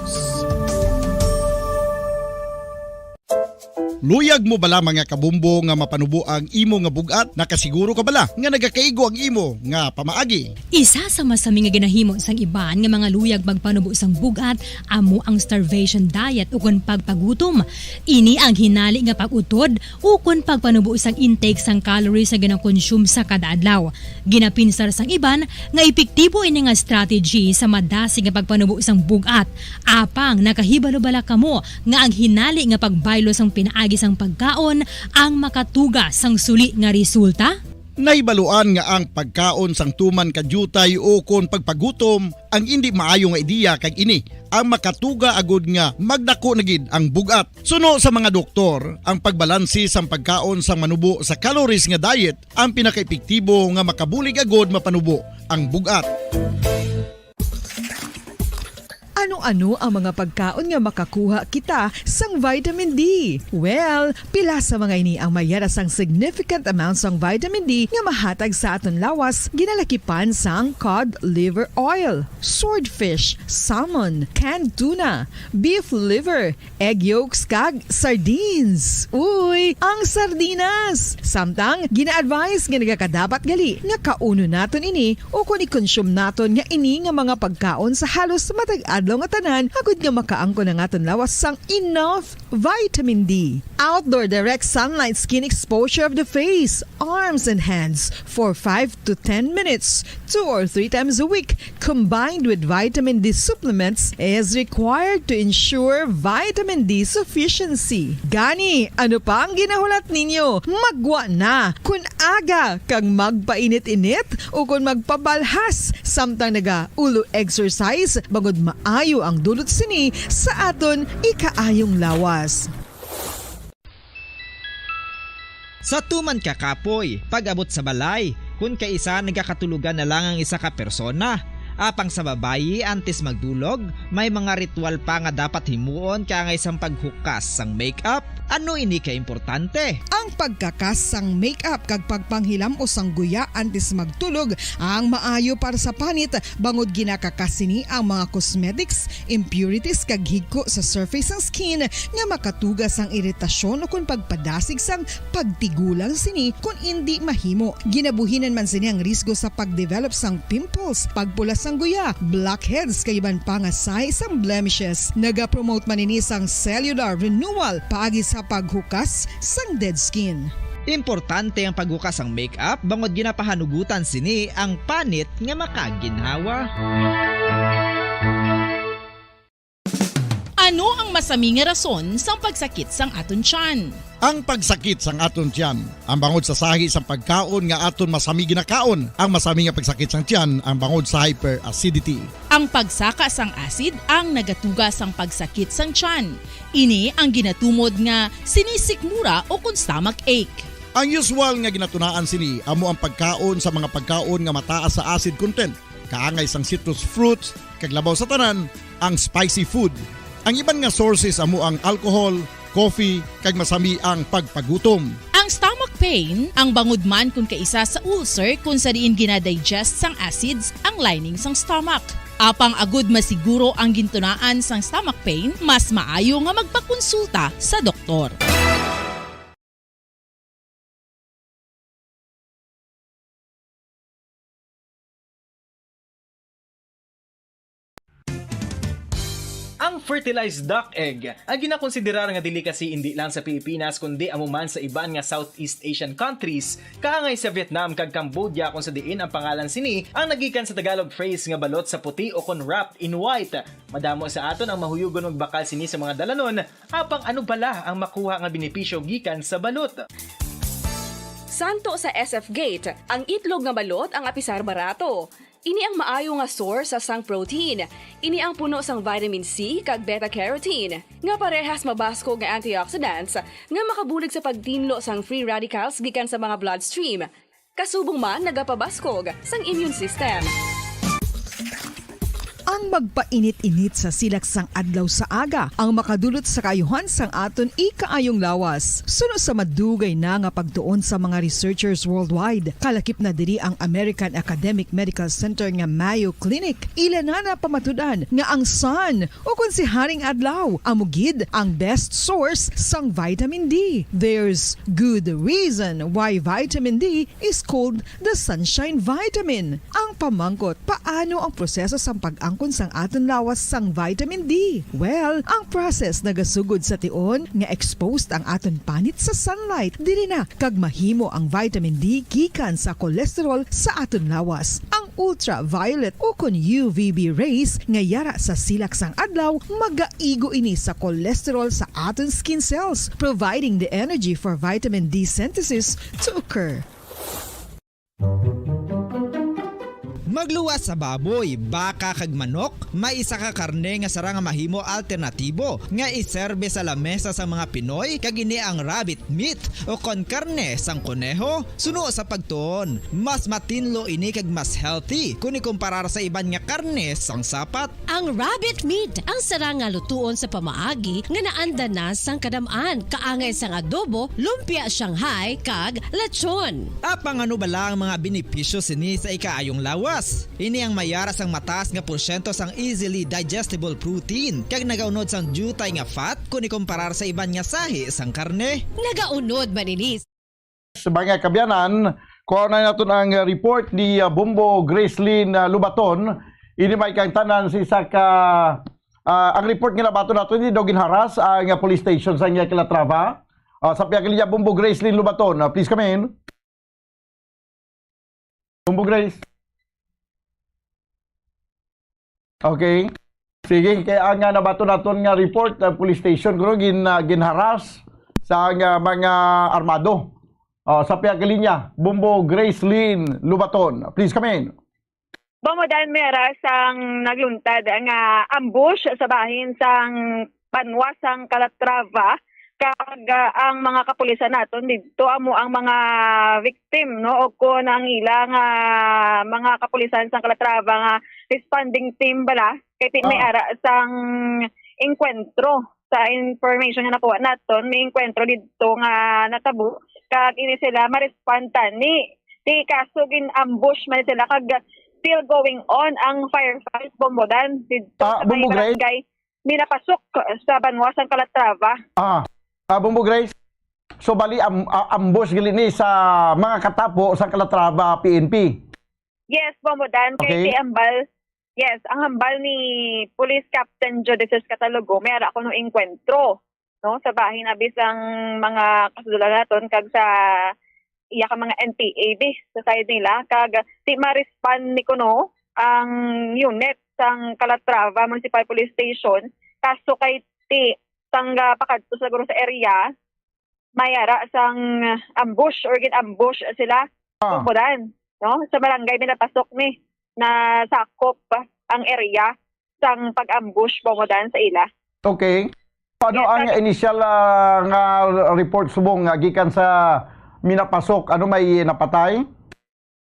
Luyag mo bala, mga kabumbo, nga mapanubo ang imo nga bug-at? Nakasiguro ka bala nga nagakaigo ang imo nga pamaagi? Isa sa masami nga ginahimo sang iban nga mga luyag magpanubo sang bug-at amo ang starvation diet ukon pagpagutom. Ini ang hinali nga pag-utod ukon pagpanubo sang intake sang calories nga ginakonsume sa kada adlaw. Ginapinsar sang iban nga epektibo ini nga strategy sa madasig nga pagpanubo sang bug-at. Apang nakahibalo bala kamo nga ang hinali nga pagbaylo sang pinaagi sang pagkaon ang makatuga sang suli nga resulta? Nahibaluan nga ang pagkaon sang tuman ka diutay ukon pagpagutom ang indi maayo nga ideya, kag ini ang makatuga agud nga magdako na gid ang bug-at. Suno sa mga doktor, ang pagbalanse sang pagkaon sang manubo sa calories nga diet ang pinakaepektibo nga makabulig agud mapanubo ang bug-at. Ano-ano ang mga pagkaon nga makakuha kita sang vitamin D? Well, pila sa mga ini ang may ara sang significant amount sang vitamin D nga mahatag sa aton lawas, ginalakipan sang cod liver oil, swordfish, salmon, canned tuna, beef liver, egg yolks, kag sardines. Uy, ang sardinas! Samtang, gina-advise nga nagakadapat gali nga kaunon naton ini ukon i-consume naton nga ini nga mga pagkaon sa halos matag adlaw nga tanan, agud nga makaangkon ang aton lawas sang enough vitamin D. Outdoor direct sunlight skin exposure of the face, arms, and hands for five to ten minutes, two or three times a week, combined with vitamin D supplements, is required to ensure vitamin D sufficiency. Gani, ano pa ang ginahulat ninyo? Magwa na! Kun aga kag magpainit-init o kun magpabalhas samtang naga-ulo exercise, bangod maayo ang dulot sini sa aton ikaayong lawas. Sa tuman ka kapoy, pag-abot sa balay, kun kaisa nagakatulogan na lang ang isa ka persona. Apang sa babayi, antes magdulog, may mga ritual pa nga dapat himuon kaangay sang paghukas sang makeup. Ano ini ka importante? Ang pagkakas sang makeup kag pagpanghilam-os sang guya antes magtulog ang maayo para sa panit, bangod ginakakas sini ang mga cosmetics, impurities kag higko sa surface sang skin nga makatuga sang iritasyon ukon pagpadasig sang pagtigulang sini kon indi mahimo. Ginabuhinan man sini ang risgo sa pagdevelop sang pimples, pagpula sang guya, blackheads kag iban pa nga sahi sang blemishes. Nagapromote man ini sang cellular renewal paagi sa paghukas sang dead skin. Importante ang paghukas sang makeup bangod ginapahanugutan sini ang panit nga makaginhawa. Ano ang masami nga rason sang pagsakit sang aton tiyan? Ang pagsakit sang aton tiyan, ang bangod sa sahi sang pagkaon nga aton masami ginakaon. Ang masami nga pagsakit sang tiyan, ang bangod sa hyperacidity. Ang pagsaka sang acid ang nagatuga sang pagsakit sang tiyan. Ini ang ginatumod nga sinisikmura o kon stomach ache. Ang usual nga ginatunaan sini amo ang pagkaon sa mga pagkaon nga mataas sa acid content, kaangay sang citrus fruits, kag labaw sa tanan, ang spicy food. Ang iban nga sources amo ang alcohol, coffee, kag masami ang pagpagutom. Ang stomach pain ang bangod man kon kaisa sa ulcer kon sa diin gina-digest sang acids ang lining sang stomach. Apang agud masiguro ang gintunaan sang stomach pain, mas maayo nga magpakonsulta sa doktor. Ang fertilized duck egg ang ginakonsiderar nga delicacy indi lang sa Pilipinas kundi amo man sa iban nga Southeast Asian countries, kaangay sa Vietnam kag Cambodia, kung sa diin ang pangalan sini ang nagikan sa Tagalog phrase nga balot sa puti o kon wrapped in white. Madamo sa aton ang mahuyugon magbakal sini sa mga dalanon, apang ano bala ang makuha nga benepisyo gikan sa balot? Santo sa S F Gate, ang itlog nga balot ang apisar barato. Ini ang maayo nga source sang protein. Ini ang puno sang vitamin C kag beta-carotene, nga parehas mabaskog nga antioxidants nga makabulig sa pagtinlo sang free radicals gikan sa mga bloodstream. Kasubong man nagapabaskog sang immune system. Ang magpainit-init sa silak sang adlaw sa aga ang makadulot sa kaayuhan sang aton ikaayong lawas. Suno sa madugay na nga pagtuon sa mga researchers worldwide, kalakip na diri ang American Academic Medical Center nga Mayo Clinic. Ila na napamatud-an nga ang sun, o kon si Haring Adlaw, amo gid ang best source sang vitamin D. There's good reason why vitamin D is called the sunshine vitamin. Ang pamangkot, paano ang proseso sang pag-angkon sang aton lawas sang vitamin D? Well, ang process nagasugod sa tion nga exposed ang aton panit sa sunlight. Diri na kag mahimo ang vitamin D gikan sa cholesterol sa aton lawas. Ang ultraviolet o kon U V B rays nga yara sa silak sang adlaw magaigo ini sa cholesterol sa aton skin cells, providing the energy for vitamin D synthesis to occur. Magluwas sa baboy, baka kag manok, may isa ka karne nga sarang nga mahimo alternatibo nga iserbe sa lamesa sa mga Pinoy, kag ini ang rabbit meat o kon karne sang koneho. Suno sa pagtuon, mas matinlo ini kag mas healthy kon ikumparar sa iban nga karne sang sapat. Ang rabbit meat ang sarang nga lutuon sa pamaagi nga naanda na sang kadam-an, kaangay sang adobo, lumpia Shanghai, kag lechon. Apang ano bala ang mga benepisyo sini sa ikaayong lawas? Ini ang mayara sang mataas nga porsyento sang easily digestible protein kag nagaunod sang diutay nga fat kon ikumparar sa iban nga sahi sang karne. Nagaunod man ini Sa mga kabyanan, kuhaon na naton ang report ni, ah, Bombo Gracelyn, ah, Lubaton. Ini may kaangtanan sa isa ka Ah, ang report nga nabaton nato, hindi daw ginharas ang, ah, police station sa, ah, Calatrava. Ah, sa pihak linya, Bombo Gracelyn Lubaton. Ah, please come in. Bombo Grace. Okay. Sige, kaya ang, ah, nabaton naton nga report, ang police station, kuno gin-, ah, ginharas sa, ah, mga armado. Ah, sa pihak linya, Bombo Gracelyn Lubaton. Please come in. Bombo Dan, may ara sang nagluntad nga ambush sa bahin sang banwa sang Calatrava, kag, ah, ang mga kapulisan naton didto amo ang mga victim, no, o kon ang ila nga mga kapulisan sang Calatrava nga responding team bala, kay ti-, may Ah. ara sang engkwentro. Sa information nga nakuha naton, may engkwentro didto nga natabo, kag ini sila ma-respond tani. Ti kaso gin-ambush man sila, kag still going on ang firefight, Bombo Dan, didto Ah, sa may Bombo Grace? Barangay Minapasok sa banwa sang Calatrava. Ah, ah, Bombo Grace. So, bali, am-, ah, ambush gali ni sa mga katapo sa Calatrava P N P. Yes, Bombo Dan, kay Okay. ti ambal, yes, ang hambal ni Police Captain Joe de Jesus Catalogo, may ara kuno engkwentro, no, sa bahin abi sang mga kasudlanan naton kag sa iya ka mga N P A bi sa side nila, kag ti ma-respond ni kuno ang unit sang Calatrava Municipal Police Station, kaso kay ti sang, ah, pakadto siguro sa area, may ara sang ambush or gin-ambush sila. Ah. Bombo Dan, no? Sa barangay Minapasok ni nasakop ang area sang pag-ambush, Bombo Dan, sa ila. Okay. Ano Yes, ang sir. initial, ah, nga report subong nga gikan sa Minapasok? Ano, may napatay?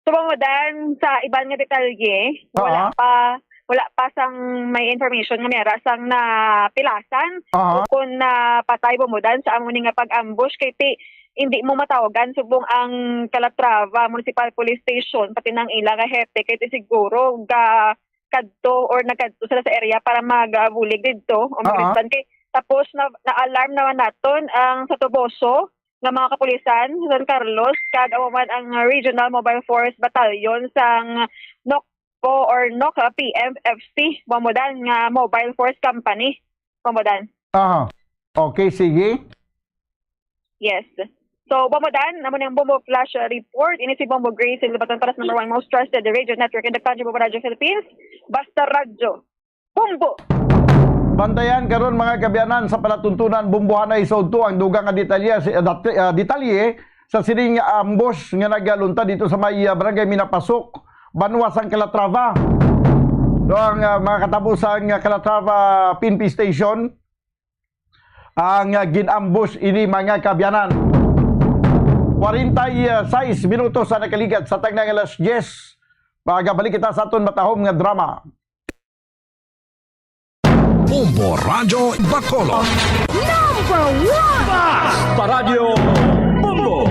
So, Bombo Dan, sa iban nga detalye, wala Ah. pa, wala pa sang may information nga may ara sang napilasan Aha. o kung napatay, Bombo Dan, sa amo ni nga pag-ambush, kay ti, hindi mo matawagan subong ang Calatrava Municipal Police Station, pati nang ila nga hepe, kay ti siguro ga kadto or nagkadto sila sa area para magabulig didto o Ah. mag-respond. Kay tapos na, na-alarm naman naton ang sa Toboso nga mga kapulisan sa San Carlos, kag amo man ang Regional Mobile Force Battalion sang NOCPO or NOC, ah, P M F C, Bombo Dan, nga Mobile Force Company, Bombo Dan. Aha. Okay, sige. Yes. So, Bombo Dan, amo ni ang Bombo Flash, uh, Report. Ini si Bombo Grace, Silbatan, Paras number one most trusted radio network in the country, Bombo Radio Philippines. Basta Radyo. Bombo! Bantayan karon, mga kaabyanan, sa palatuntunan, Bombohanay sa udto ang dugang nga detalye, si, uh, dati-, uh, detalye sa sining ambush nga nagaluntad dito sa may, uh, Barangay Minapasok, banwa sang Calatrava. Do ang, uh, mga katabo sang, uh, Calatrava P N P Station, ang, ah, gin-ambush ini, mga kaabyanan. Kwarenta y seis minutos ang nakaligat sa tagna nga alas diyes. Magabalik kita sa aton matahom nga drama. Bombo Radyo Bacolod. Number one! Basta Radyo Bombo!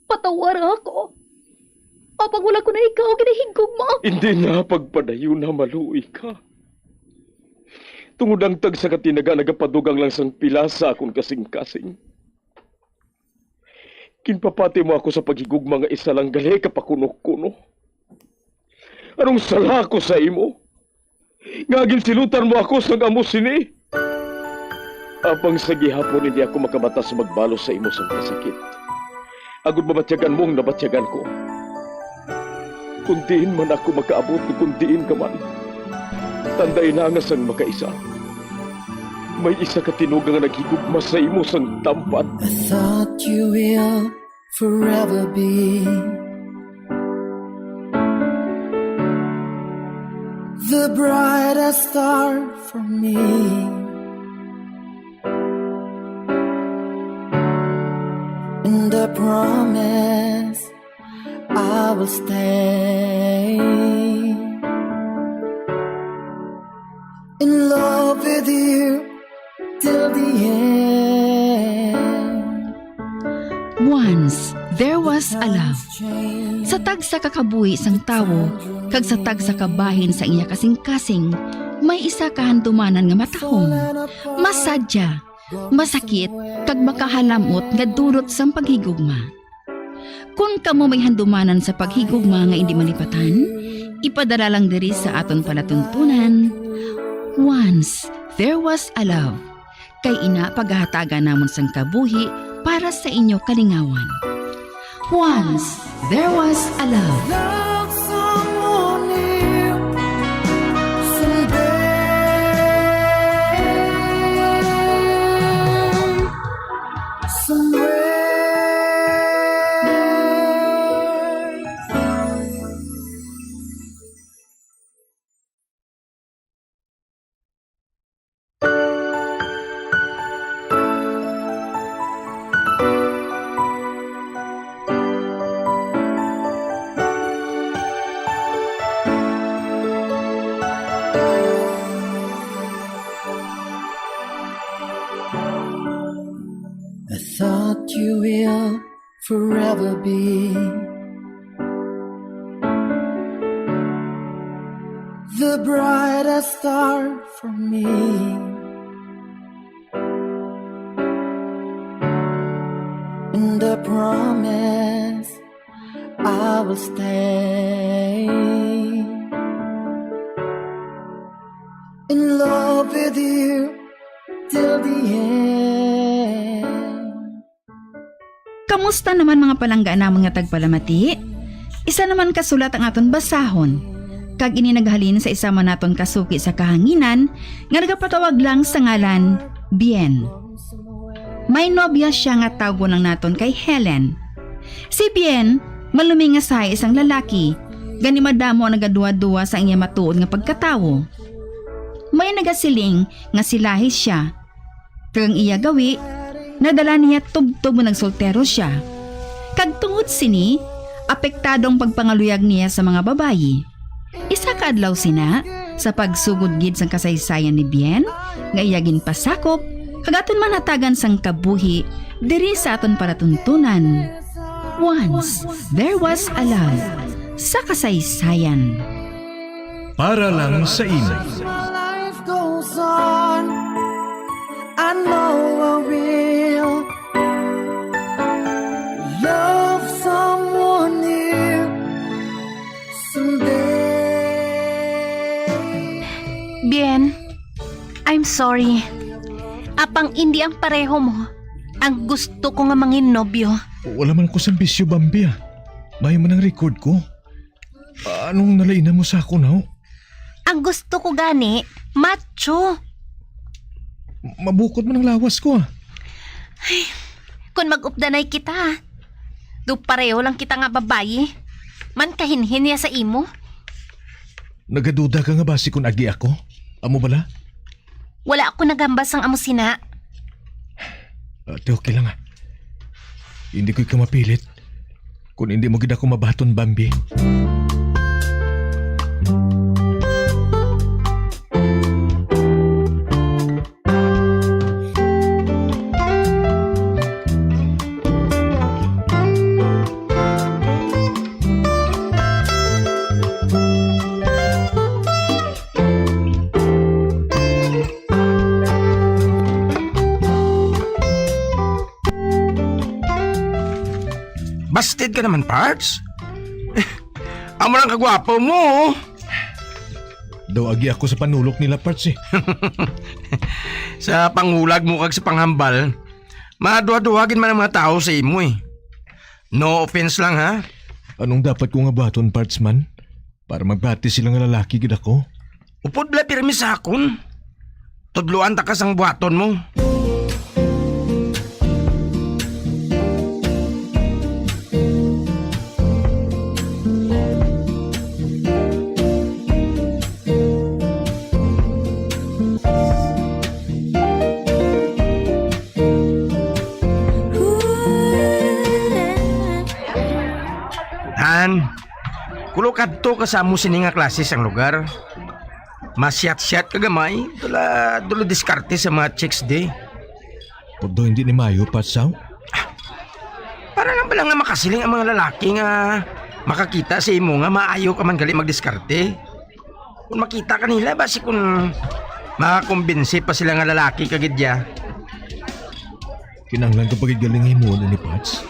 Patawara ako. Apang wala ko na ikaw ginahigugma. Hindi na pagpadayon na maluoy ka. Tungod ang tagsa ka tinaga nagapadugang lang sang pila sa akon kasing-kasing. Ginpapati mo ako sa paghigugma nga isa lang gali ka pakuno-kuno. Anong sala ako sa imo? Nga ginsilutan mo ako sang amo sini? Apang sa gihapon hindi ako makabatas magbalos sa imo sang kasakit, agod mabatyagan mo ang nabatyagan ko. Kung diin man ako makaabot o kung diin ka man, tandai na nga sang makaisa, may isa ka tinuga nga naghigugma sa imo sang tampad. I thought you will forever be the brightest star for me. And I promise I will stay in love with you till the end. Once there was a love. Sa tagsa ka kabuhi sang tawo kag sa tagsa ka bahin sang iya kasing-kasing, may isa ka handumanan nga matahom, masadya, masakit, kag makahalamot nga dulot sang paghigugma. Kon kamo may handumanan sa paghigugma nga indi malipatan, Ipadala lang diri sa aton palatuntunan, Once There Was a Love. Kay ina pagahatagan namon sang kabuhi para sa inyo kalingawan. Once There Was a Love. Love someone new someday. Somewhere. I thought you will forever be the brightest star for me. And I promise I will stay in love with you till the end. Kamusta naman, mga palangga namon nga tagpalamati? Isa naman ka sulat ang aton basahon, kag ini naghalin sa isa man naton kasuki sa kahanginan nga nagapatawag lang sa ngalan Bien. May nobya sia nga tawgon lang naton kay Helen. Si Bien, malumi nga sahi sang lalaki, gani madamo ang nagaduwa-duwa sa iya matuod nga pagkatawo. May nagasiling nga silahi sia, kag ang iya gawi nadala niya tubtob nga nagsoltero sia. Kag tungod sini, apektado ang pagpangaluyag niya sa mga babayi. Isa ka adlaw sina, sa pagsugod gid sang kasaysayan ni Bien nga iya ginpasakop, kag aton man hatagan sang kabuhi diri sa aton palatuntunan. Once There Was a Love sa kasaysayan. Para lang sa imo. My life goes on. I know I will love someone new someday. Bien, I'm sorry. Apang indi ang pareho mo ang gusto ko nga mangin nobyo. Wala man ko sang bisyo, Bambi, ah. May man ang record ko. Anong nalaina mo sa akon, haw? Ang gusto ko gani, macho. Mabukod man ang lawas ko, ah. Ay, kung mag-updanay kita, do pareho lang kita nga babayi. Man kahinhin niya sa imo. Nagaduda ka nga basi kun agi ako? Amo bala? Wala ako nagambal sang amo sina. Ate, okay lang, ah. Hindi ko ikaw mapilit. Kung hindi mo gid ako mabaton, Bambi. Busted ka naman, Parts. Amo lang kagwapo mo, oh. Daw agi ako sa panulok nila, Parts, eh. Sa panghulag mo kag sa panghambal, maduha-duha gid man ang mga tawo sa imo, eh. No offense lang, ha? Anong dapat ko nga buhaton, Parts, man? Para magbati sila nga lalaki gid ako. Upod bala pirmi sa akon. Tudloan ta ka sang buhaton mo. Han, kulo kadto ka sa amo sini nga klase sang lugar. Masyat-syat ka gamay, dula, dula diskarte sa mga chicks di. Pagdo hindi ni mayo, Patsaw? Para lang bala nga makasiling ang mga lalaki nga makakita sa imo nga maayo ka man gali magdiskarte. Kung makita ka nila, basi kung makakumbinsi pa sila nga lalaki ka gid ya. Kinahanglan ko pa gid galing himuon ini, Pats.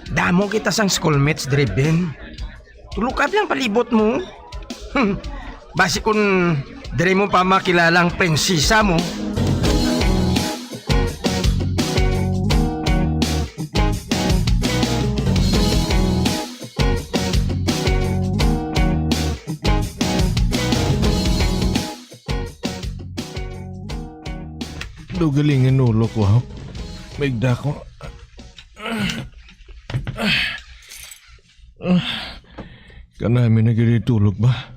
Damo kita sang schoolmates, Driven. Tulukab lang palibot mo. Hmm, basi kun diri mo pa makilala ang prinsesa mo. Daw galing ang ulo ko, ha? May dako. Kanami na gid tulog ba?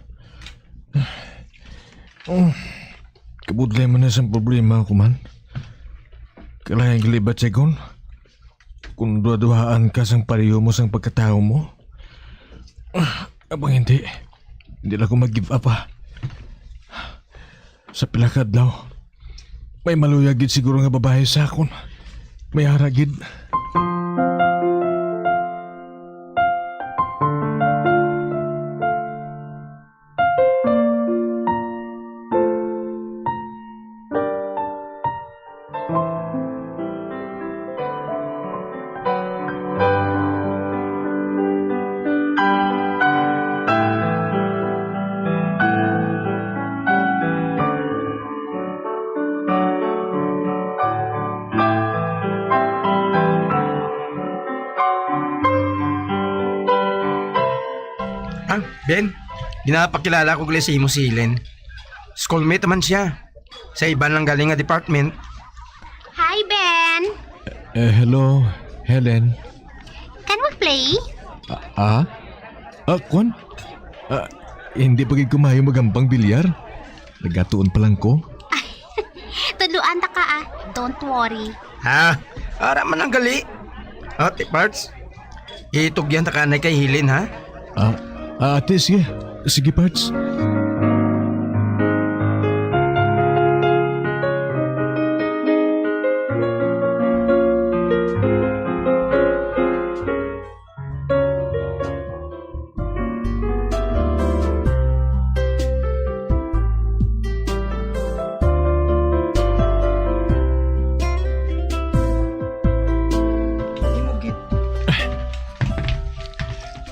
Oh, kabudlay man na sang problema ko man. Kalain kalibat sigon. Kung duha-duhaan ka sang pareho mo sang pagkatawo mo, ah, abang hindi, hindi lang ko mag-give up, ah. Sa pila ka adlaw, may maluyag gid siguro nga babayi sa akon. May ara gid. Ah, Ben, ginapakilala ko gali sa imo si Helen. Schoolmate man siya. Sa iban lang galing nga department. Hi, Ben! Eh, hello, Helen. Can we play? Ah, ah? Ah, kwan? Ah, hindi pa gid ko maayo magampang bilyar. Nagatuon pa lang ko. Tudloan ta ka, ah. Don't worry. Ha? Ara man ang gali. Ate Parts, itugyan ta kanay kay Helen, ha? Ah, ah, ate, sige. Sige, Parts.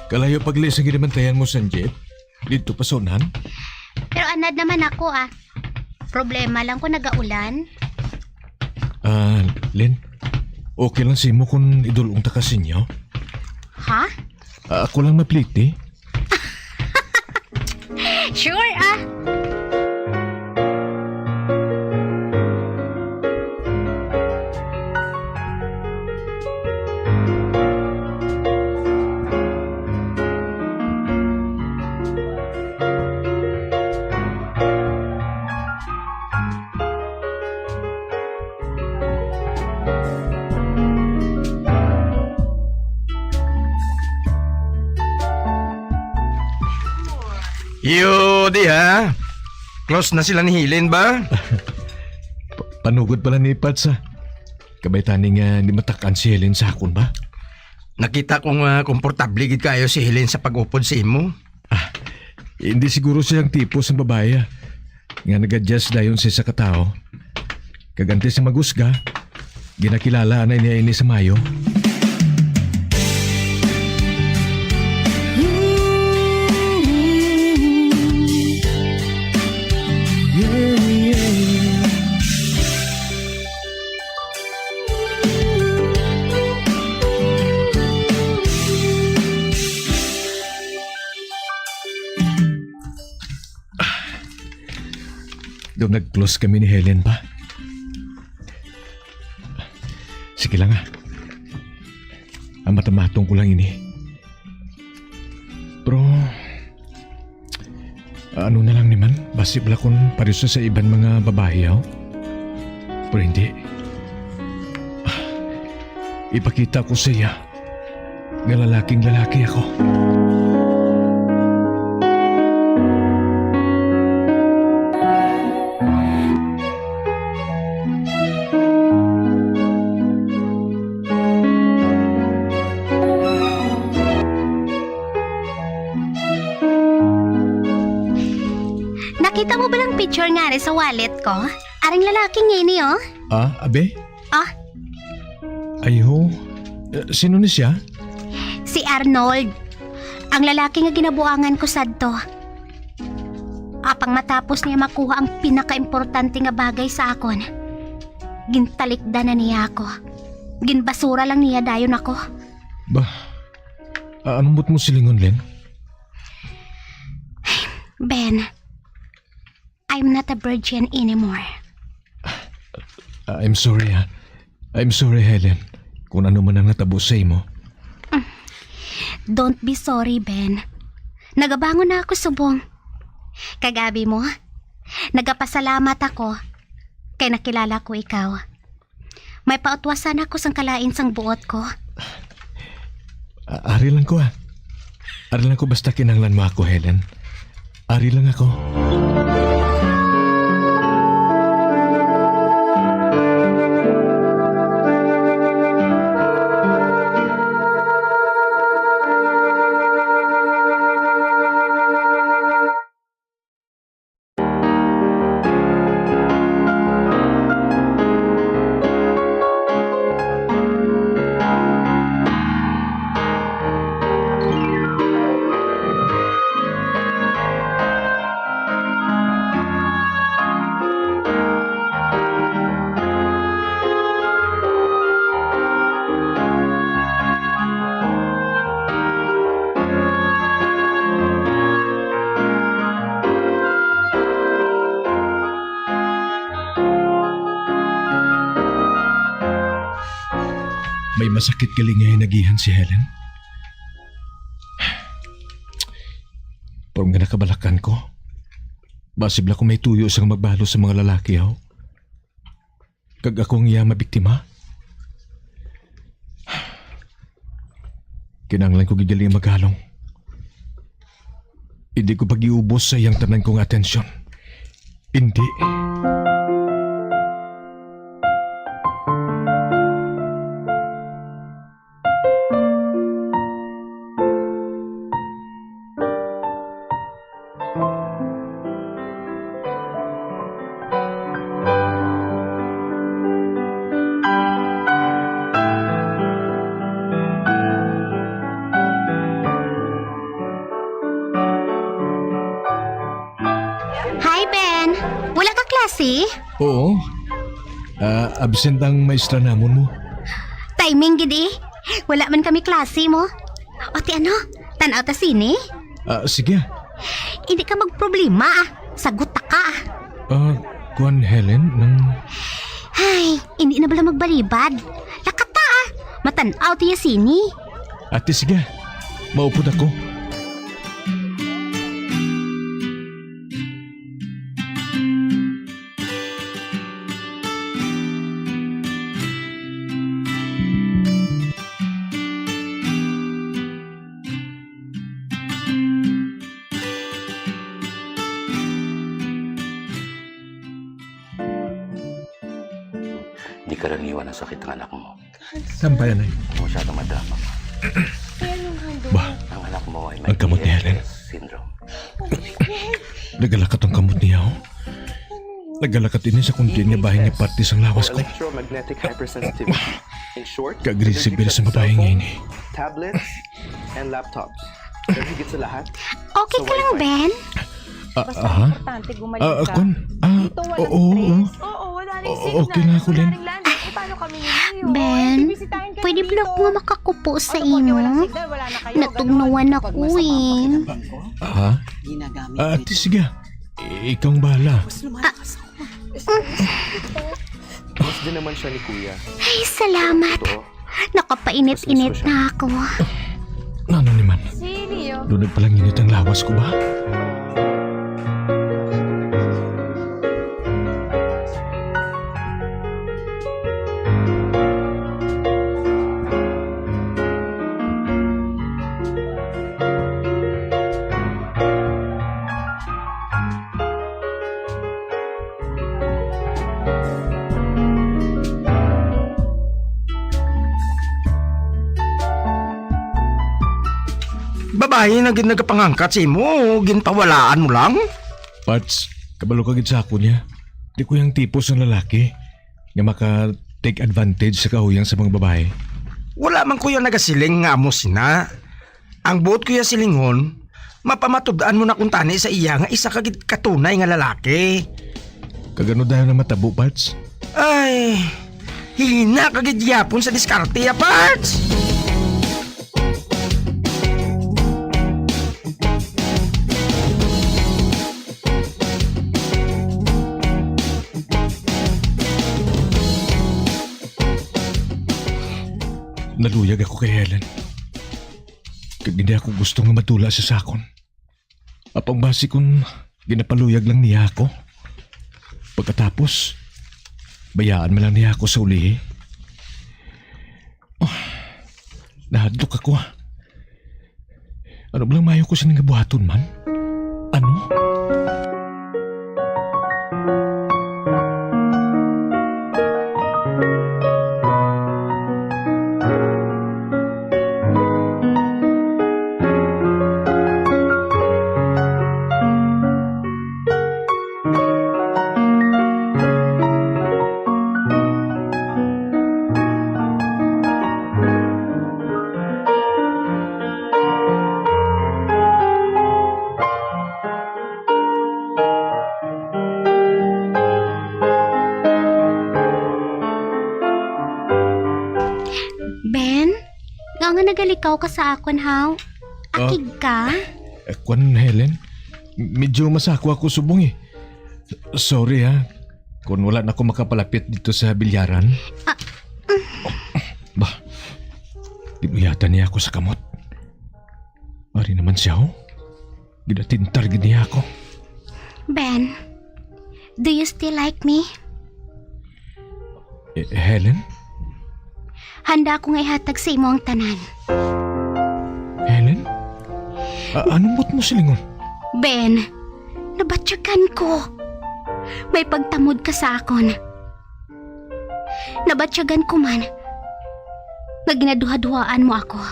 Kalayo pa gali sang ginabantayan mo sang jeep didto pa sa unahan? Pero anad naman ako, ah. Problema lang kung nagaulan. Ah, Lynn, okay lang sa imo kung idulong ta ka sa inyo? Ha? Ah, ako lang mapliti. Sure, ah. Yo, di ha? Close na sila ni Helen ba? Pa-, panugod pala ni Pats, ah. Kabay tani nga di matak-an si Helen sa akon ba? Nakita ko nga komportable gid kayo si Helen sa pag-upod sa imo. Ah, hindi siguro siya ang tipo sang babayi, ah, nga nag-adjust dayon sa isa ka tawo. Kag antes sa maghusga, ginakilala na niya ini sa mayo. Daw nag-close kami ni Helen ba? Sige lang, ah. Ang matamatong ko lang ini. Pero, ano na lang ni man, basi bala kon pareho sa iban mga babayi, oh. Pero hindi. Ah, ipakita ko sa iya nga lalaking lalaki ako. Nakita mo ba lang picture nga ari sa wallet ko? Aring lalaki nga ini, oh. Ah, abi? Ah. Ay, ho. Eh, sino ni siya? Si Arnold. Ang lalaki nga ginabuangan ko sadto. Apang matapos niya makuha ang pinakaimportante nga bagay sa akon, gintalikdan na niya ako. Ginbasura lang niya dayon ako. Ba, a-, ano buot mo silingon, Len? Ben, I'm not a virgin anymore. I'm sorry, ha. I'm sorry, Helen, kung ano man ang natabo sa imo. Don't be sorry, Ben. Nagabangon na ako subong. Kag abi mo, nagapasalamat ako kay nakilala ko ikaw. May pautwasan ako sang kalain sang buot ko. A-, ari lang ko, ah. Ari lang ko basta kinahanglan mo ako, Helen. Ari lang ako. May masakit gali nga hinagihan si Helen. Pero nga nakabalakan ko, basig bala ko may tuyo sang magbalo sa mga lalaki, haw. Kag ako ang iya mabiktima. Kinahanglan ko gid gali maghalong. Hindi ko pag-iubos sa iyang tanan kong atensyon. Hindi. Hi, Ben. Wala ka klase? Oo. Ah, absent ang maestra namon mo. Timing gid eh. Wala man kami klase mo. O ti ano? Tan-aw ta sini? Ah, sige. Hindi ka magproblema, ah. Sagot ta ka, ah. Ah, kuwan, Helen, nang Ay, hindi na bala magbalibad. Lakata, ah. Matan-aw tiya sini. Ate, sige. Maupod ako. Di karaniwan ang sakit ng anak mo. Sampay, anay. Huwag masyadong madrama. Ba, ang anak mo ay may ang kamot ni Helen. P F S syndrome. Nagalakat ang kamot niya, oh. Nagalakat ini sa kundi nga bahin nga parte sang lawas ko. Electromagnetic hypersensitivity. In short, kag-agresibo sa babae nga ini. Tablets and laptops. Pero higit sa lahat, okay ka lang, Ben? Ah, basta ah? Importante gumaling ka. Ah, kun? Ah, dito walang oo, stress. Oo, wala rin signal. Oo, okay na ako, Len. Wala rin landing. Eh, paano kami ni Leo? Ben, pwede ba ako nga makakupo sa imo? Natugnawan ako, eh. Ah? Ah, ate, sige. I-, ikaw ang bahala. Mas lumakas ako. Mas din naman siya ni Kuya. Ay, salamat. Totoo. Nakapainit-init na ako. Nano ni man? Si Leo. Dunag palanginit ang lawas ko ba? Babayi na gid nagapangangkat sa imo, ginpawalaan mo lang? Pats, kabalo ka gid sa akon niya. Di ko yang tipo sang lalaki nga maka-take advantage sa kahuyang sa mga babayi. Wala man ko yang nagasiling nga amo sina. Ang buot ko ya silingon, Mapamatud-an mo na kuntani sa iya nga isa ka gid katunay nga lalaki. Kag ano dayon ang matabo, Pards? Ay, hina ka gid gyapon sa diskarte, ya, Pards! Naluyag ako kay Helen. Kag hindi ako gusto nga madula siya sa akon. Apang basi kon ginapaluyag lang niya ako. Pagkatapos, bayaan man lang niya ako sa ulihi. Oh, nahadlok ako, ah. Ano ba lang maayo ko sini nga buhaton man? Ano? Ben, nga nga nagalikaw ka sa akon, haw? Ah. Akig ka? Eh, kwan, Helen, medyo masako ako subong eh. Sorry ha, kung wala na ako makapalapit dito sa bilyaran. Ah. Bah, ginuyatan niya ako sa kamot. Ari naman siya, oh. Ginatintar gid niya ako. Ben, do you still like me? Eh, Helen? Handa ako nga ihatag sa imo ang tanan. Helen? A-, anong buot mo silingon? Ben, nabatyagan ko. May pagtamod ka sa akon. Nabatyagan ko man nga ginaduhaduhaan mo ako.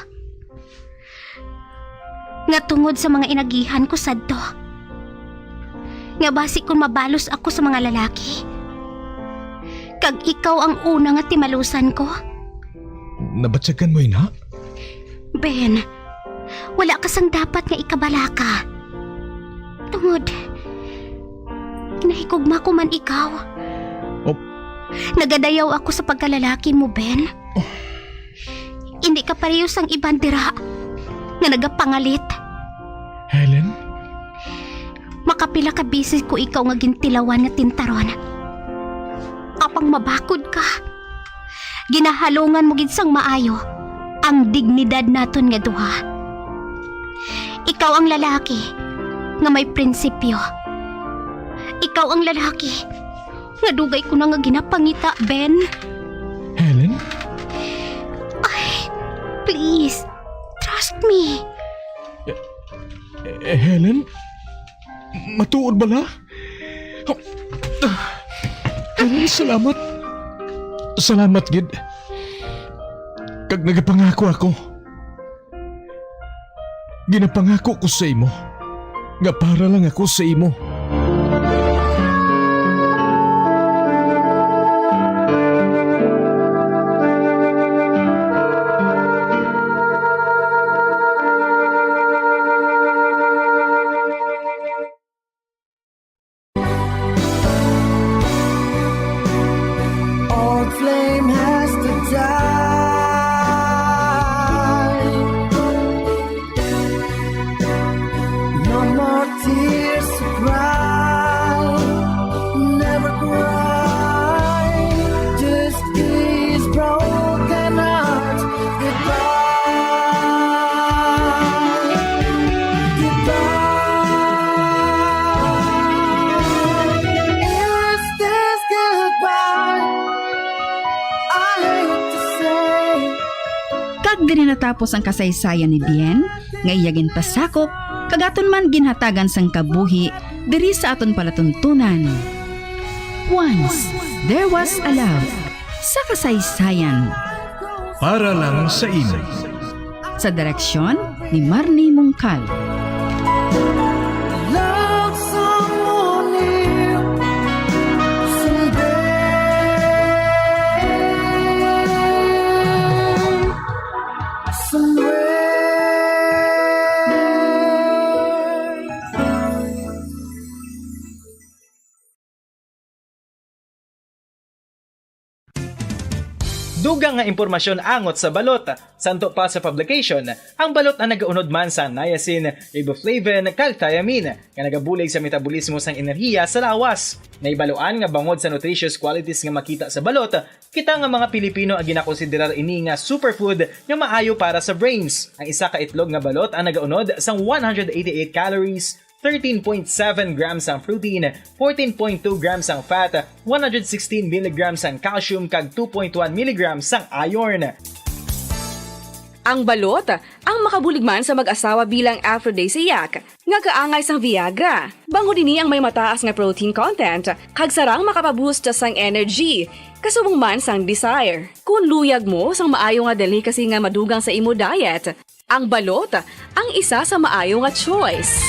Nga tungod sa mga inagihan ko sadto, nga basi kon mabalos ako sa mga lalaki, kag ikaw ang una nga timalusan ko. Nabatyagan mo ina? Ben, wala ka sang dapat nga ikabalaka. Tungod, ginahigugma ko man ikaw. Oh. Nagadayaw ako sa pagkalalaki mo, Ben. Oh. Indi ka pareho sang iban dira nga nagapangalit. Helen? Makapila ka beses ko ikaw nga gintilawan nga tintaron. Apang mabakod ka. Ginahalungan mo gid sang maayo ang dignidad naton nga duha. Ikaw ang lalaki nga may prinsipyo. Ikaw ang lalaki nga dugay ko na nga ginapangita, Ben. Helen? Ay, please, trust me. Eh, eh, Helen? Matuod bala? Helen, salamat. Salamat gid. Kag nagapangako ako. Ginapangako ko sa imo nga para lang ako sa imo. All flame has to die. No more tears to cry. Never cry. Just these broken hearts. Goodbye. Goodbye. Is this goodbye? I hate to say. Kag diri natapos ang kasaysayan ni Bien, nga iya ginpasakop, kag aton man ginhatagan sang kabuhi diri sa aton palatuntunan. Once There Was a Love, sa kasaysayan. Para lang sa imo. Sa direksyon ni Marnie Mungkal. Love someone new someday, somewhere. Dugang nga impormasyon angot sa balot. Santo pa sa publication, ang balot ang nagaunod man sa niacin, riboflavin, kag thiamine, nga nagabulig sa metabolismo sang enerhiya sa lawas. Nahibaluan nga bangod sa nutritious qualities nga makita sa balot, kita nga mga Pilipino ang ginakonsiderar ini nga superfood nga maayo para sa brains. Ang isa ka itlog nga balot ang nagaunod sang one hundred eighty-eight calories, thirteen point seven grams ang protein, fourteen point two grams ang fat, one hundred sixteen milligrams ang calcium, kag two point one milligrams ang iron. Ang balot ang makabulig man sa mag-asawa bilang aphrodisiac nga kaangay sang Viagra. Bangod ini ang may mataas nga protein content kag sarang makapaboost sang energy, kasubong man sang desire. Kung luyag mo sang maayo nga delicacy nga madugang sa imo diet, ang balot ang isa sa maayo nga choice.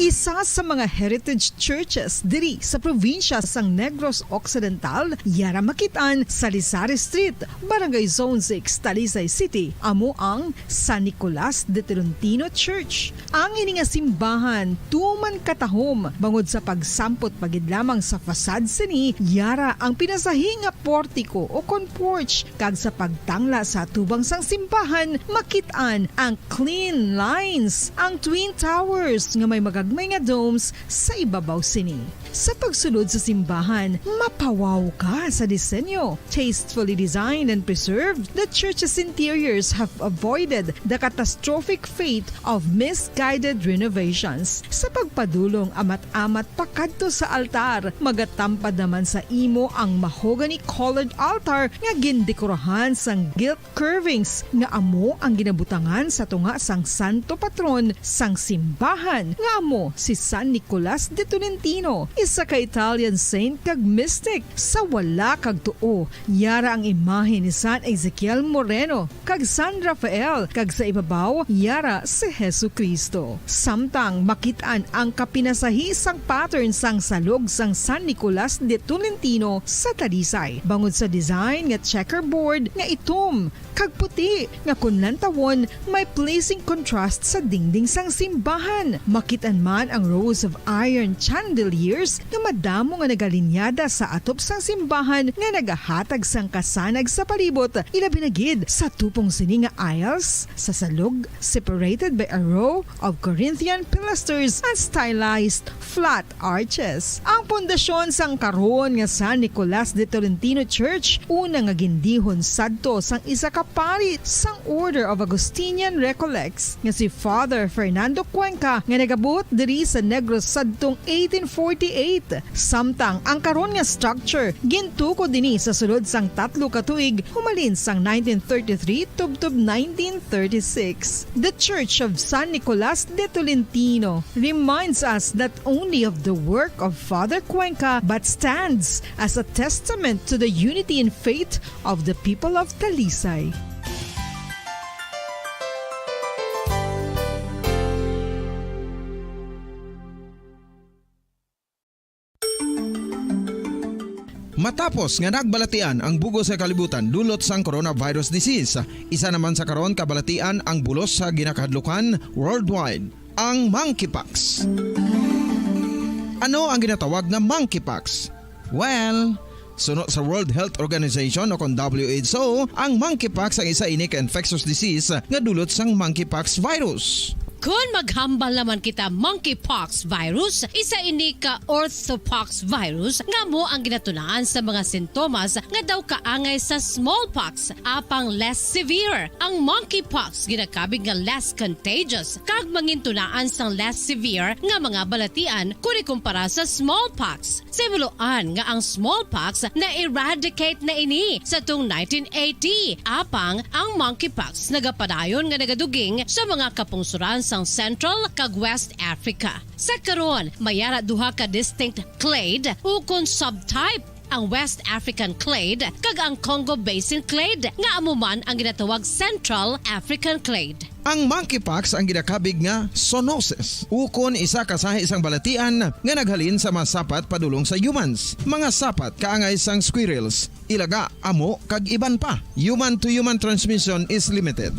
Isa sa mga heritage churches diri sa probinsya sang Negros Occidental, yara makit-an sa Lisari Street, Barangay Zone six, Talisay City, amo ang San Nicolas de Tolentino Church. Ang ini nga simbahan tuman katahom bangod sa pagsampot pa gid lamang sa facade sini, yara ang pinasahi nga portiko o kon porch, kag sa pagtangla sa atubang sang simbahan makit-an ang clean lines, ang twin towers nga may magagmay nga domes sa ibabaw sini. Sa pagsulod sa simbahan, mapawaw ka sa disenyo. Tastefully designed and preserved, the church's interiors have avoided the catastrophic fate of misguided renovations. Sa pagpadulong amat-amat pakadto sa altar, magatampad naman sa imo ang mahogany-colored altar nga gindekorahan sang gilt curvings nga amo ang ginabutangan sa tunga sang santo patron sang simbahan, nga amo si San Nicolas de Tolentino, isa ka Italian saint kag mystic. Sa wala kag tuo, yara ang imahe ni San Ezekiel Moreno kag San Rafael, kag sa ibabaw, yara si Jesu-Cristo. Samtang makit-an ang kapinasahi sang pattern sang salog sang San Nicolas de Tolentino sa Talisay, bangod sa design nga checkerboard nga itom kag puti, nga kon lantawon, may pleasing contrast sa dingding sang simbahan. Makit-an man ang rows of iron chandeliers nga madamo nga nagalinyada sa atop sang simbahan nga nagahatag sang kasanag sa palibot, ilabi na gid sa tupong sini nga aisles sa salog, separated by a row of Corinthian pilasters and stylized flat arches. Ang pundasyon sang karon nga San Nicolas de Tolentino Church, una nga gindihon sadto sang isa ka pari sang Order of Augustinian Recollects nga si Father Fernando Cuenca, nga nagabuot diri sa Negros sadtong eighteen forty-eight. Samtang ang karon nga structure gintukod ini sa sulod sang tatlo ka tuig, humalin sang nineteen thirty-three tubtob nineteen thirty-six. The Church of San Nicolas de Tolentino reminds us not only of the work of Father Cuenca, but stands as a testament to the unity in faith of the people of Talisay. Matapos nga nagbalatian ang bug-os nga kalibutan dulot sang coronavirus disease, isa naman sa karon kabalatian ang bulos sa ginakahadlukan worldwide, ang monkeypox. Ano ang ginatawag nga monkeypox? Well, suno sa World Health Organization o kon W H O, ang monkeypox ang isa ini ka infectious disease nga dulot sang monkeypox virus. Kon maghambal naman kita, monkeypox virus, isa ini ka orthopox virus nga amo ang ginatunaan sa mga sintomas nga daw kaangay sa smallpox, apang less severe. Ang monkeypox ginakabig nga less contagious kag mangintunaan sang less severe nga mga balatian kon ikumpara sa smallpox. Sa hibaluan nga ang smallpox na-eradicate na ini sa tong nineteen eighty, apang ang monkeypox nagapadayon nga nagaduging sa mga kapungsoran sang Central kag West Africa. Sa karon, may ara duha ka distinct clade ukon subtype, ang West African clade kag ang Congo Basin clade, nga amo man ang ginatawag Central African clade. Ang monkeypox ang ginakabig nga zoonosis, ukon isa ka sahi sang balatian nga naghalin sa mga sapat padulong sa humans, mga sapat kaangay sang squirrels, ilaga, amo, kag iban pa. Human to human transmission is limited.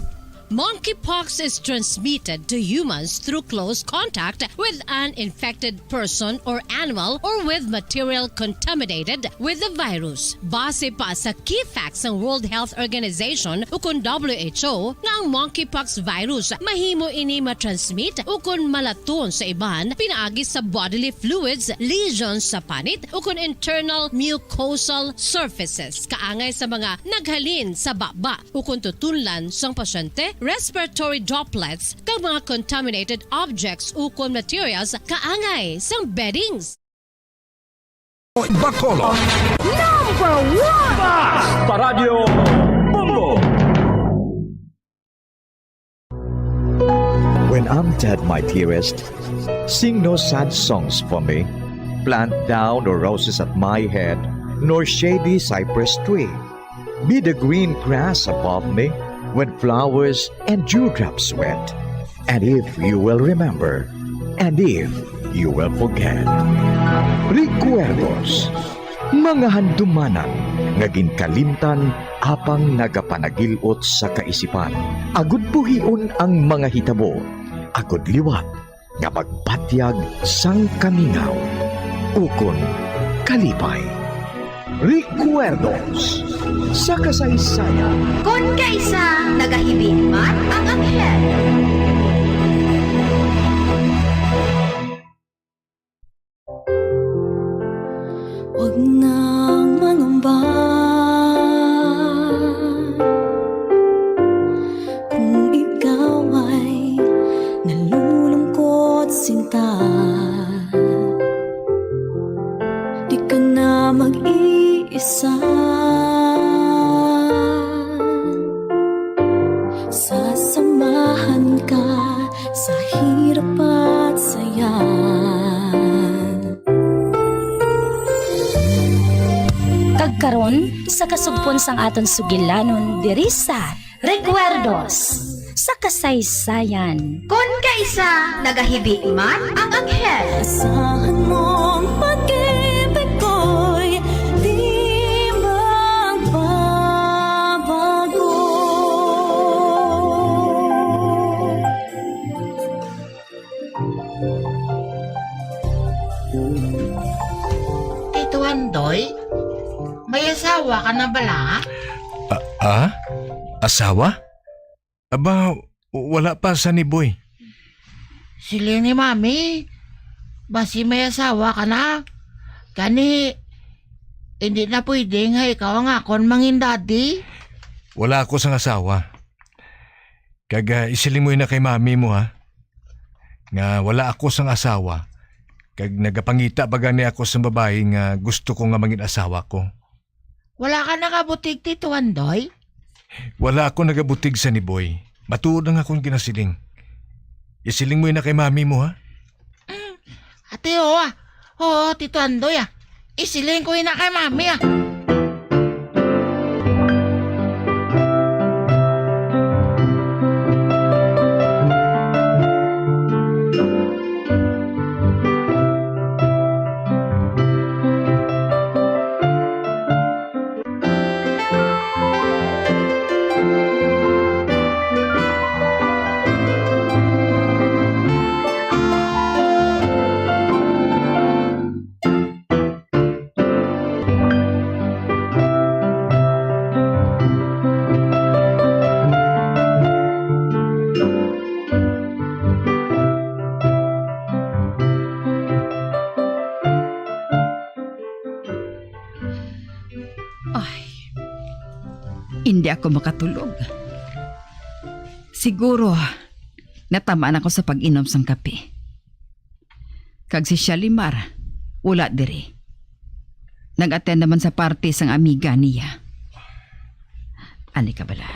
Monkeypox is transmitted to humans through close contact with an infected person or animal or with material contaminated with the virus. Base pa sa key facts sang World Health Organization ukon W H O nga ang monkeypox virus mahimo ini matransmit ukon malaton sa iban pinaagi sa bodily fluids, lesions sa panit ukon internal mucosal surfaces kaangay sa mga naghalin sa baba ukon tutunlan sang pasyente, respiratory droplets, kag mga contaminated objects ukon materials kaangay sang beddings. Bacolod. Number one! Basta Radyo Bombo! When I'm dead, my dearest, sing no sad songs for me. Plant thou no roses at my head, nor shady cypress tree. Be the green grass above me when flowers and dewdrops wet. And if you will remember, and if you will forget. Recuerdos, mga handumanan nga ginkalimtan apang nagapanagil-ot sa kaisipan. Agud buhion ang mga hitabo, agud liwat nga magpatyag sang kamingaw ukon kalipay. Recuerdos sa kasaysayan. Kon kaisa nagahibi man ang anghel. Wag nang mangamba kung ikaw ay nalulungkot, sinta. Di ka na mag-iisa. Sasamahan ka sa hirap at saya. Kag karon, sa kasugpon sang aton sugilanon diri sa Recuerdos sa Kasaysayan. Kon kaisa nagahibi man ang anghel. Asahan mong pag-ibig ko'y di magbabago. Tito Andoy, may asawa ka na bala? Ah, ah? Asawa? Aba, w-, wala pa sa ni Boy. Siling ni Mami, basi may asawa ka na. Gani, hindi na pwede nga ikaw ang akon mangin daddy. Wala ako sang asawa. Kag, ah, isiling mo na kay mami mo, ha, nga wala ako sang asawa, kag nagapangita pa gani ako sang babayi nga gusto ko nga mangin asawa ko. Wala ka nagabutig, Tito Andoy? Wala ako nagabutig sa ni Boy. Matuod ang akon ginasiling. Isiling mo na kay mami mo, ha? Mm. Ate, oo, ah. Oo, Tito Andoy, ah. Isiling ko ina kay mami, ah. Ay, hindi ako makatulog. Siguro, natamaan ako sa pag-inom sang kape. Kag si Shalimar, wala diri. Nag-attend naman sa party sang amiga niya. Ani ka bala,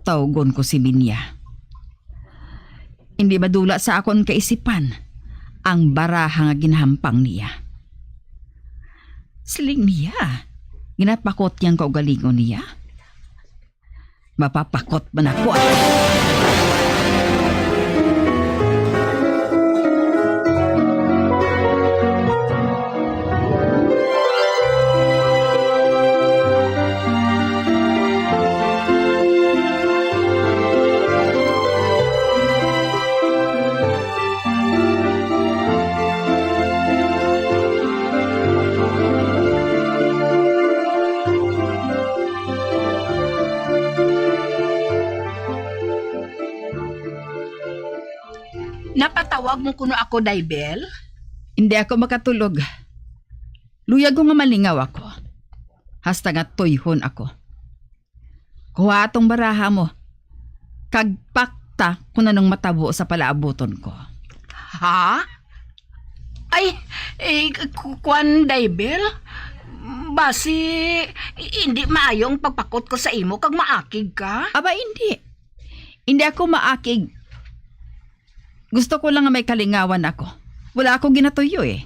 tawgon ko si Minya. Hindi madula sa akon kaisipan ang baraha nga ginahampang niya. Siling niya, ginapakot niya ang kaugalingon niya. Mapapakot man ako. Tawag mo kuno ako, Day Bel? Hindi ako makatulog. Luyag ko nga malingaw ako. Hasta nga tuyhon ako. Kuha atong baraha mo. Kag pakta kung anong matabo sa palaabuton ko. Ha? Ay, eh, ku-, kuwan, Day Bel? Basi, i-, hindi maayo ang pagpakot ko sa imo kag maakig ka? Aba, hindi. Hindi ako maakig. Gusto ko lang nga may kalingawan ako. Wala ako ginatuyo eh.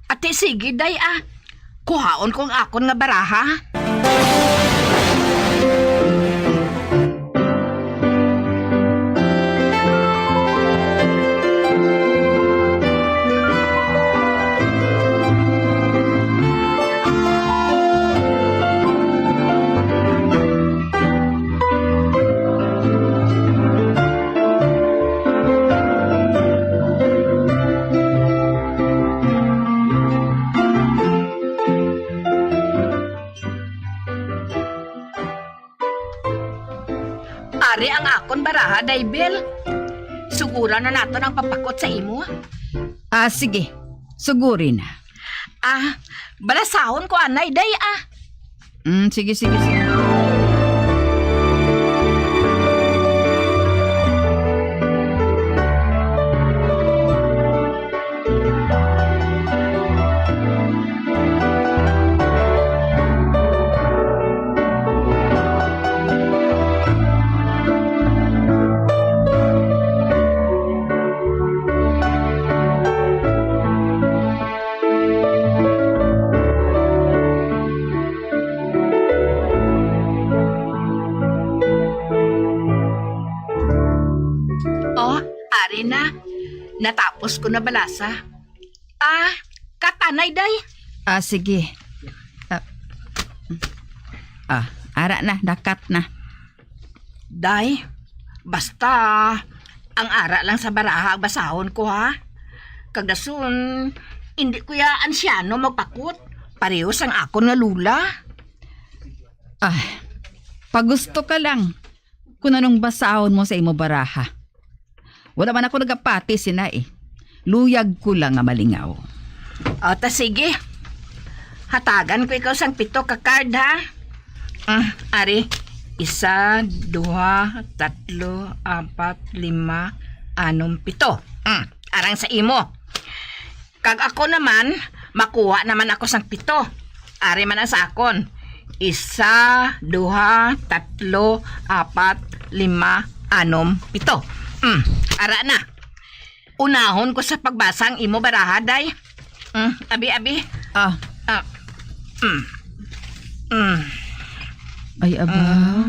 Ati, sige, day, ah. Kuhaon ko ang akon nga baraha. Ari ang akon baraha, Day Bel. Suguran na naton ang papakot sa imo. Ah, sige. Suguri na. Ah, balasahon ko anay, day, ah. Mm, sige, sige, sige. Oh, ari na. Natapos ko na balasa. Ah, katanay, day. Ah, sige. Ah, ah, ara na, dakat na. Day, basta ang ara lang sa baraha ang basahon ko, ha? Kag dason, hindi ko ya ansyano magpakot. Pareho sang akon nga lula. Ah, pagusto ka lang kung anong basahon mo sa imo baraha. Wala man ako nagapati sina eh. Luyag ko lang nga malingaw. O, ta sige. Hatagan ko ikaw sang pito ka card, ha? Ah, ari. Isa, duha, tatlo, apat, lima, anom, pito. Mm, arang sa imo. Kag ako naman, makuha naman ako sang pito. Ari man ang sa akon. Isa, duha, tatlo, apat, lima, anom, pito. Mm, ara na. Unahon ko sa pagbasa ang imo baraha, day. Mm, abi, abi. Ah. Ah. Mm. Mm. Ay, aba. Ah.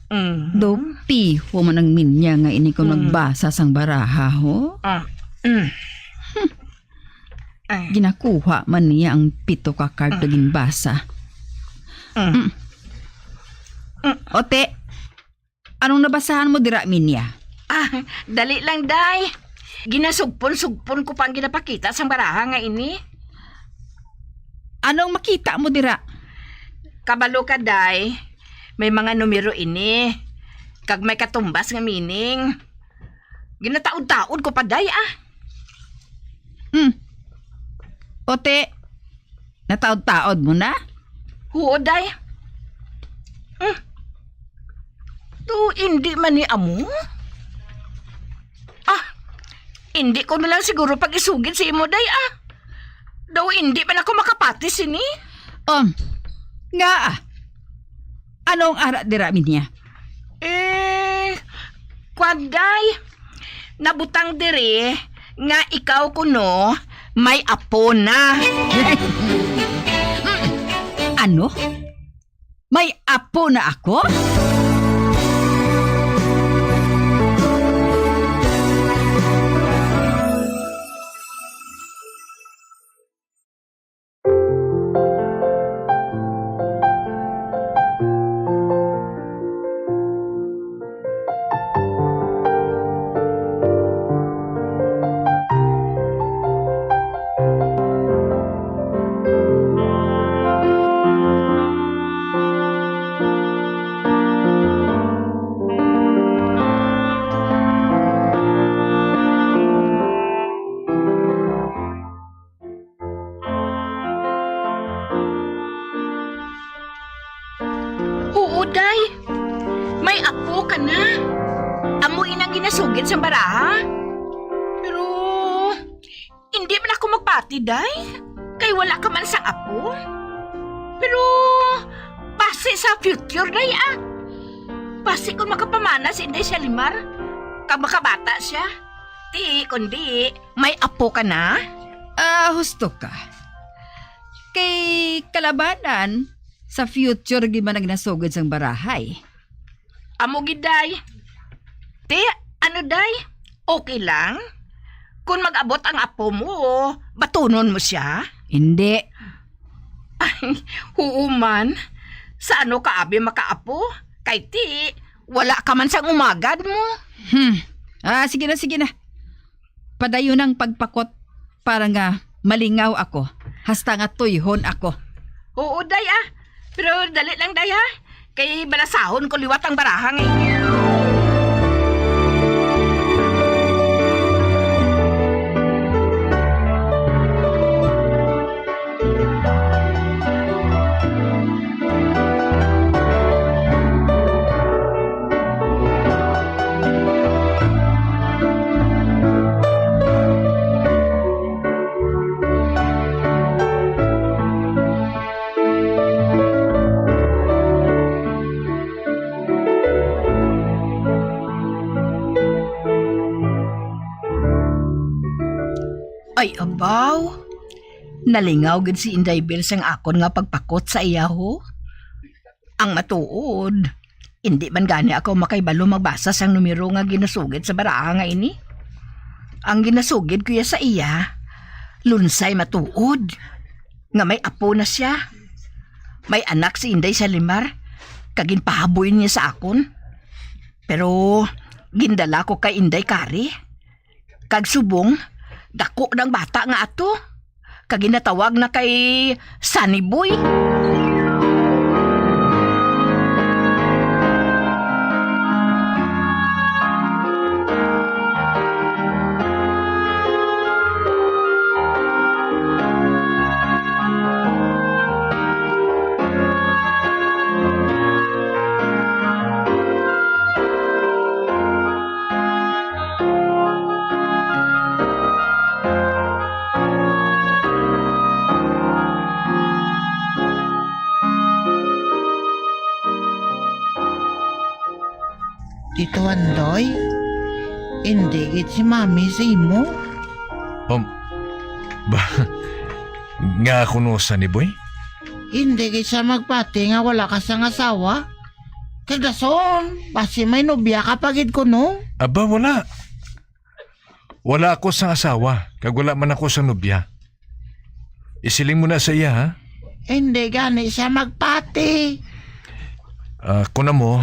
Mm. Daw piho man ang Minya nga ini ko Mm. nagbasa sang baraha, ho? Ah. Mm. Hmm. Ay. Ginakuha man niya ang pito ka card nga Mm. ginbasa. Mm. Mm. Mm. Ote, anong nabasahan mo dira, Minya? Ah, dali lang, day. Ginasugpon-sugpon ko pa ang ginapakita sang baraha nga ini. Anong makita mo dira? Kabalo ka, day. May mga numero ini. Kag may katumbas nga meaning. Ginataod-taod ko pa, day, ah. Hmm. Ote, nataod-taod mo na? Huo, day. Hmm. To, hindi man ni amo? Ah, hindi ko na lang siguro pag-isugid sa imo, day, ah. Daw hindi man ako makapati sini. Um, nga, ah. Ano ang ara dira, Minya? Eh, kwan, day. Nabutang diri nga ikaw kuno may apo na. Ano? May apo na ako? O, day, may apo ka na. Amo inang ginasugid sang baraha. Pero hindi man ako magpati, day. Kay wala ka man sang apo. Pero basi sa future, day, ah. Basi kung makapamana si Inday Shalimar, kag makabata siya. Ti, kundi may apo ka na? Ah, husto ka. Kay kalabanan, sa future gid man ang nasugid sang baraha. Amo gid, day. Ti, ano, day? Okay lang? Kung mag-abot ang apo mo, batunon mo siya? Hindi. Ay, huo man. Sa ano ka abi makaapo? Kay ti, wala ka man sang umagad mo. Hmm. Ah, sige na, sige na. Padayon ang pagpakot para nga malingaw ako, hasta nga tuyhon ako. Oo, day, ah. Pero dali lang, day, ha? Kay balasahon ko liwat ang baraha nga ini. Ay, abaw. Nalingaw gid si Inday Bel sang akon nga pagpakot sa iya, ho. Ang matuod, indi man gani ako makahibalo magbasa sang numero nga ginasugid sa baraha nga ini. Ang ginasugid ko ya sa iya, lunsay matuod, nga may apo na sia. May anak si Inday Salimar, kag ginpahaboy niya sa akon. Pero gindala ko kay Inday Kari. Kag subong, dako nang bata nga ato, kag ginatawag na kay Sunny Boy. Tito Andoy, indi gid si Mami sa imo? Um, ba, nga ako no, Sunny Boy? Indi gid siya magpati nga wala ka sang asawa? Kag dason, basi may nobya ka pa gid kuno? Aba, wala. Wala ako sang asawa, kag wala man ako sang nobya. Isiling mo na sa iya, ha? Hindi gani siya magpati. Ah, kun amo,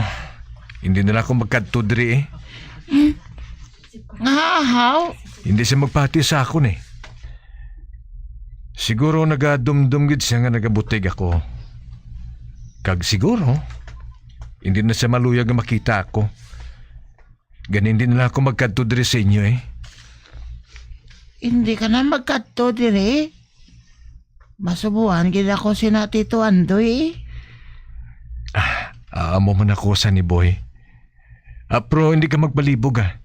hindi na lang ako magkadto diri, eh. Hmm? Nga haw? Hindi siya magpati sa akon, eh. Siguro nagadumdom gid siya nga nagabutig ako. Kag siguro, hindi na siya maluyag nga makita ako. Gani, hindi na lang ako magkadto diri sa inyo, eh. Hindi ka na magkadto diri? Masubuan gid ako sina Tito Andoy, eh. Ah, amo man ako, Sunny Boy. Ah, pero hindi ka magbalibog, ah.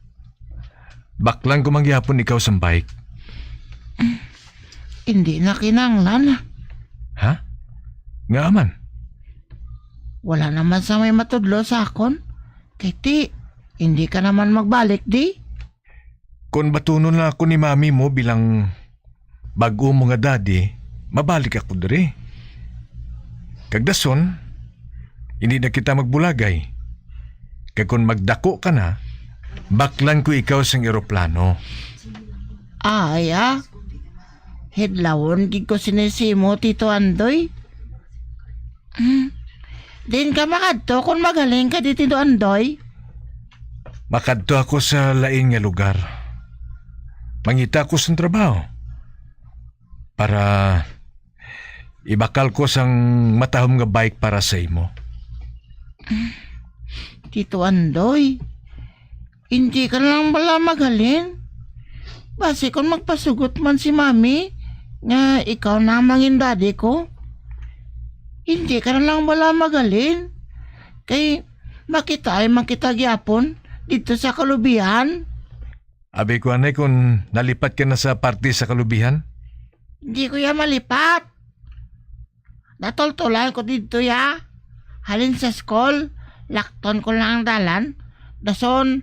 Baklan ko man gihapon ikaw sa bike. Hindi na kinahanglan. Ha? Ngaa man? Wala naman sa may matudlo sa akon. Kay ti, hindi ka naman magbalik, di? Kon batunon lang ako ni mami mo bilang bag-o mo nga daddy, mabalik ako diri. Kag dason, hindi na kita magbulagay. Kag kon magdako ka na, baklan ko ikaw sang eroplano. Ay, ah. Hidlawon gid ko sini sa imo, Tito Andoy. Hmm. Diin ka makadto kon maghalin ka di, Tito Andoy? Makadto ako sa lain nga lugar. Mangita ako sang trabaho para ibakal ko sang matahom nga bike para sa imo. Tito Andoy, hindi ka na lang bala maghalin? Basi kon magpasugot man si Mami nga ikaw na ang mangin daddy ko, hindi ka na lang bala maghalin? Kay makita ay man kita gyapon didto sa kalubihan. Abi ko anay, kun nalipat ka na sa parte sa kalubihan? Di ko ya malipat. Natultulan ko didto ya. Halin sa school, lakton ko lang ang dalan. Dason,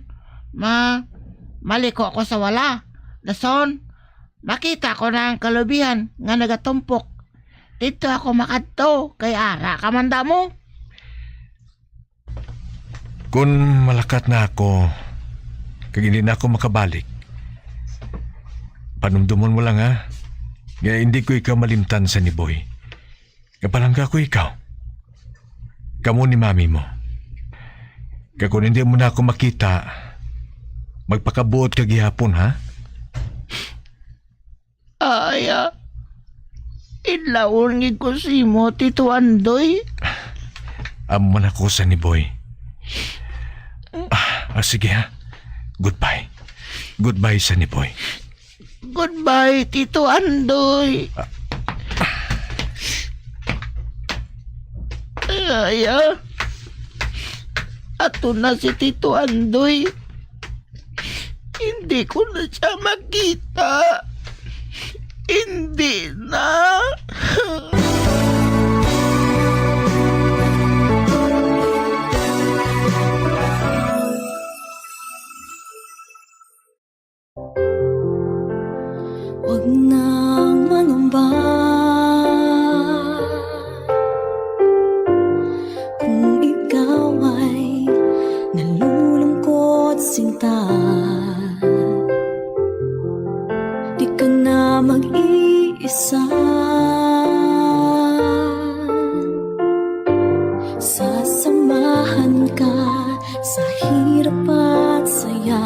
ma-, maliko ko sa wala. Dason, makita ko na ang kalubihan nga nagatumpok. Didto ako makadto, kay ara ka man damo. Kun malakat na ako, kag hindi na ako makabalik, panumdumon mo lang, ha, nga hindi ko ikaw malimtan, Sunny Boy. Nga palangga ko ikaw. Kamo ni mami mo. Kag kun hindi mo na ako makita, magpakabuot ka gihapon, ha? Ay, ah, inlawon gid ko sa imo, Tito Andoy. Amo na ko, Sunny Boy. Ah, ah, sige, ha. Goodbye. Goodbye, Sunny Boy. Goodbye, Tito Andoy. Ay, ah. Ato na si Tito Andoy. Hindi ko na siya makita. Hindi na. Huwag nang mangamba kung ikaw ay nalulungkot, sinta. Di ka na mag-iisa. Sasamahan ka sa hirap at saya.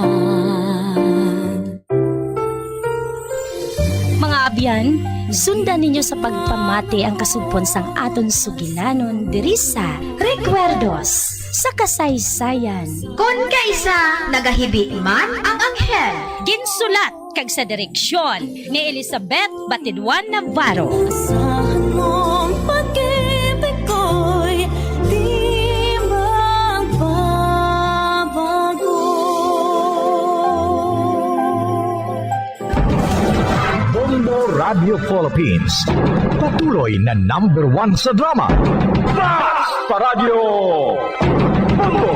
Mga abyan, sundan ninyo sa pagpamati ang kasugpon sang aton sugilanon diri sa Recuerdos sa Kasaysayan. Kon kaisa nagahibi man ang anghel. Ginsulat kag sa direksyon ni Elizabeth Batidwan Navarro. Asahan mong pag-ibig ko'y di magbabago. Bombo Radio Philippines, patuloy na number one sa drama. Basta Radyo Bombo!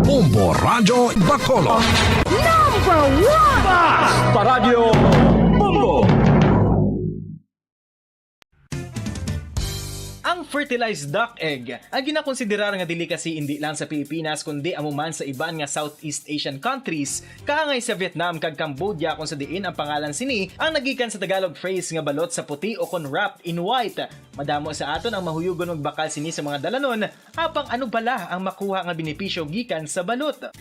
Bombo Radyo Bacolod. Number one! Basta Radyo Bombo! Ang fertilized duck egg ang ginakonsiderar nga delicacy indi lang sa Pilipinas, kundi amo man sa iban nga Southeast Asian countries, kaangay sa Vietnam kag Cambodia, kung sa diin ang pangalan sini ang nagikan sa Tagalog phrase nga balot sa puti o kon wrapped in white. Madamo sa aton ang mahuyugon magbakal sini sa mga dalanon, apang ano bala ang makuha nga benepisyo gikan sa balot?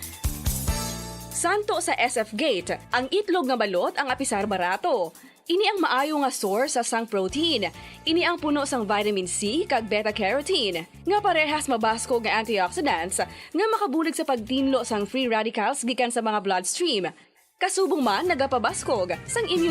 Santo sa S F Gate, ang itlog nga balot ang apisar barato. Ini ang maayo nga source sa sang protein. Ini ang puno sang vitamin C kag beta-carotene, nga parehas mabaskog nga antioxidants nga makabulig sa pagtinlo sang free radicals gikan sa mga bloodstream. Kasubong man nagapabaskog sang immune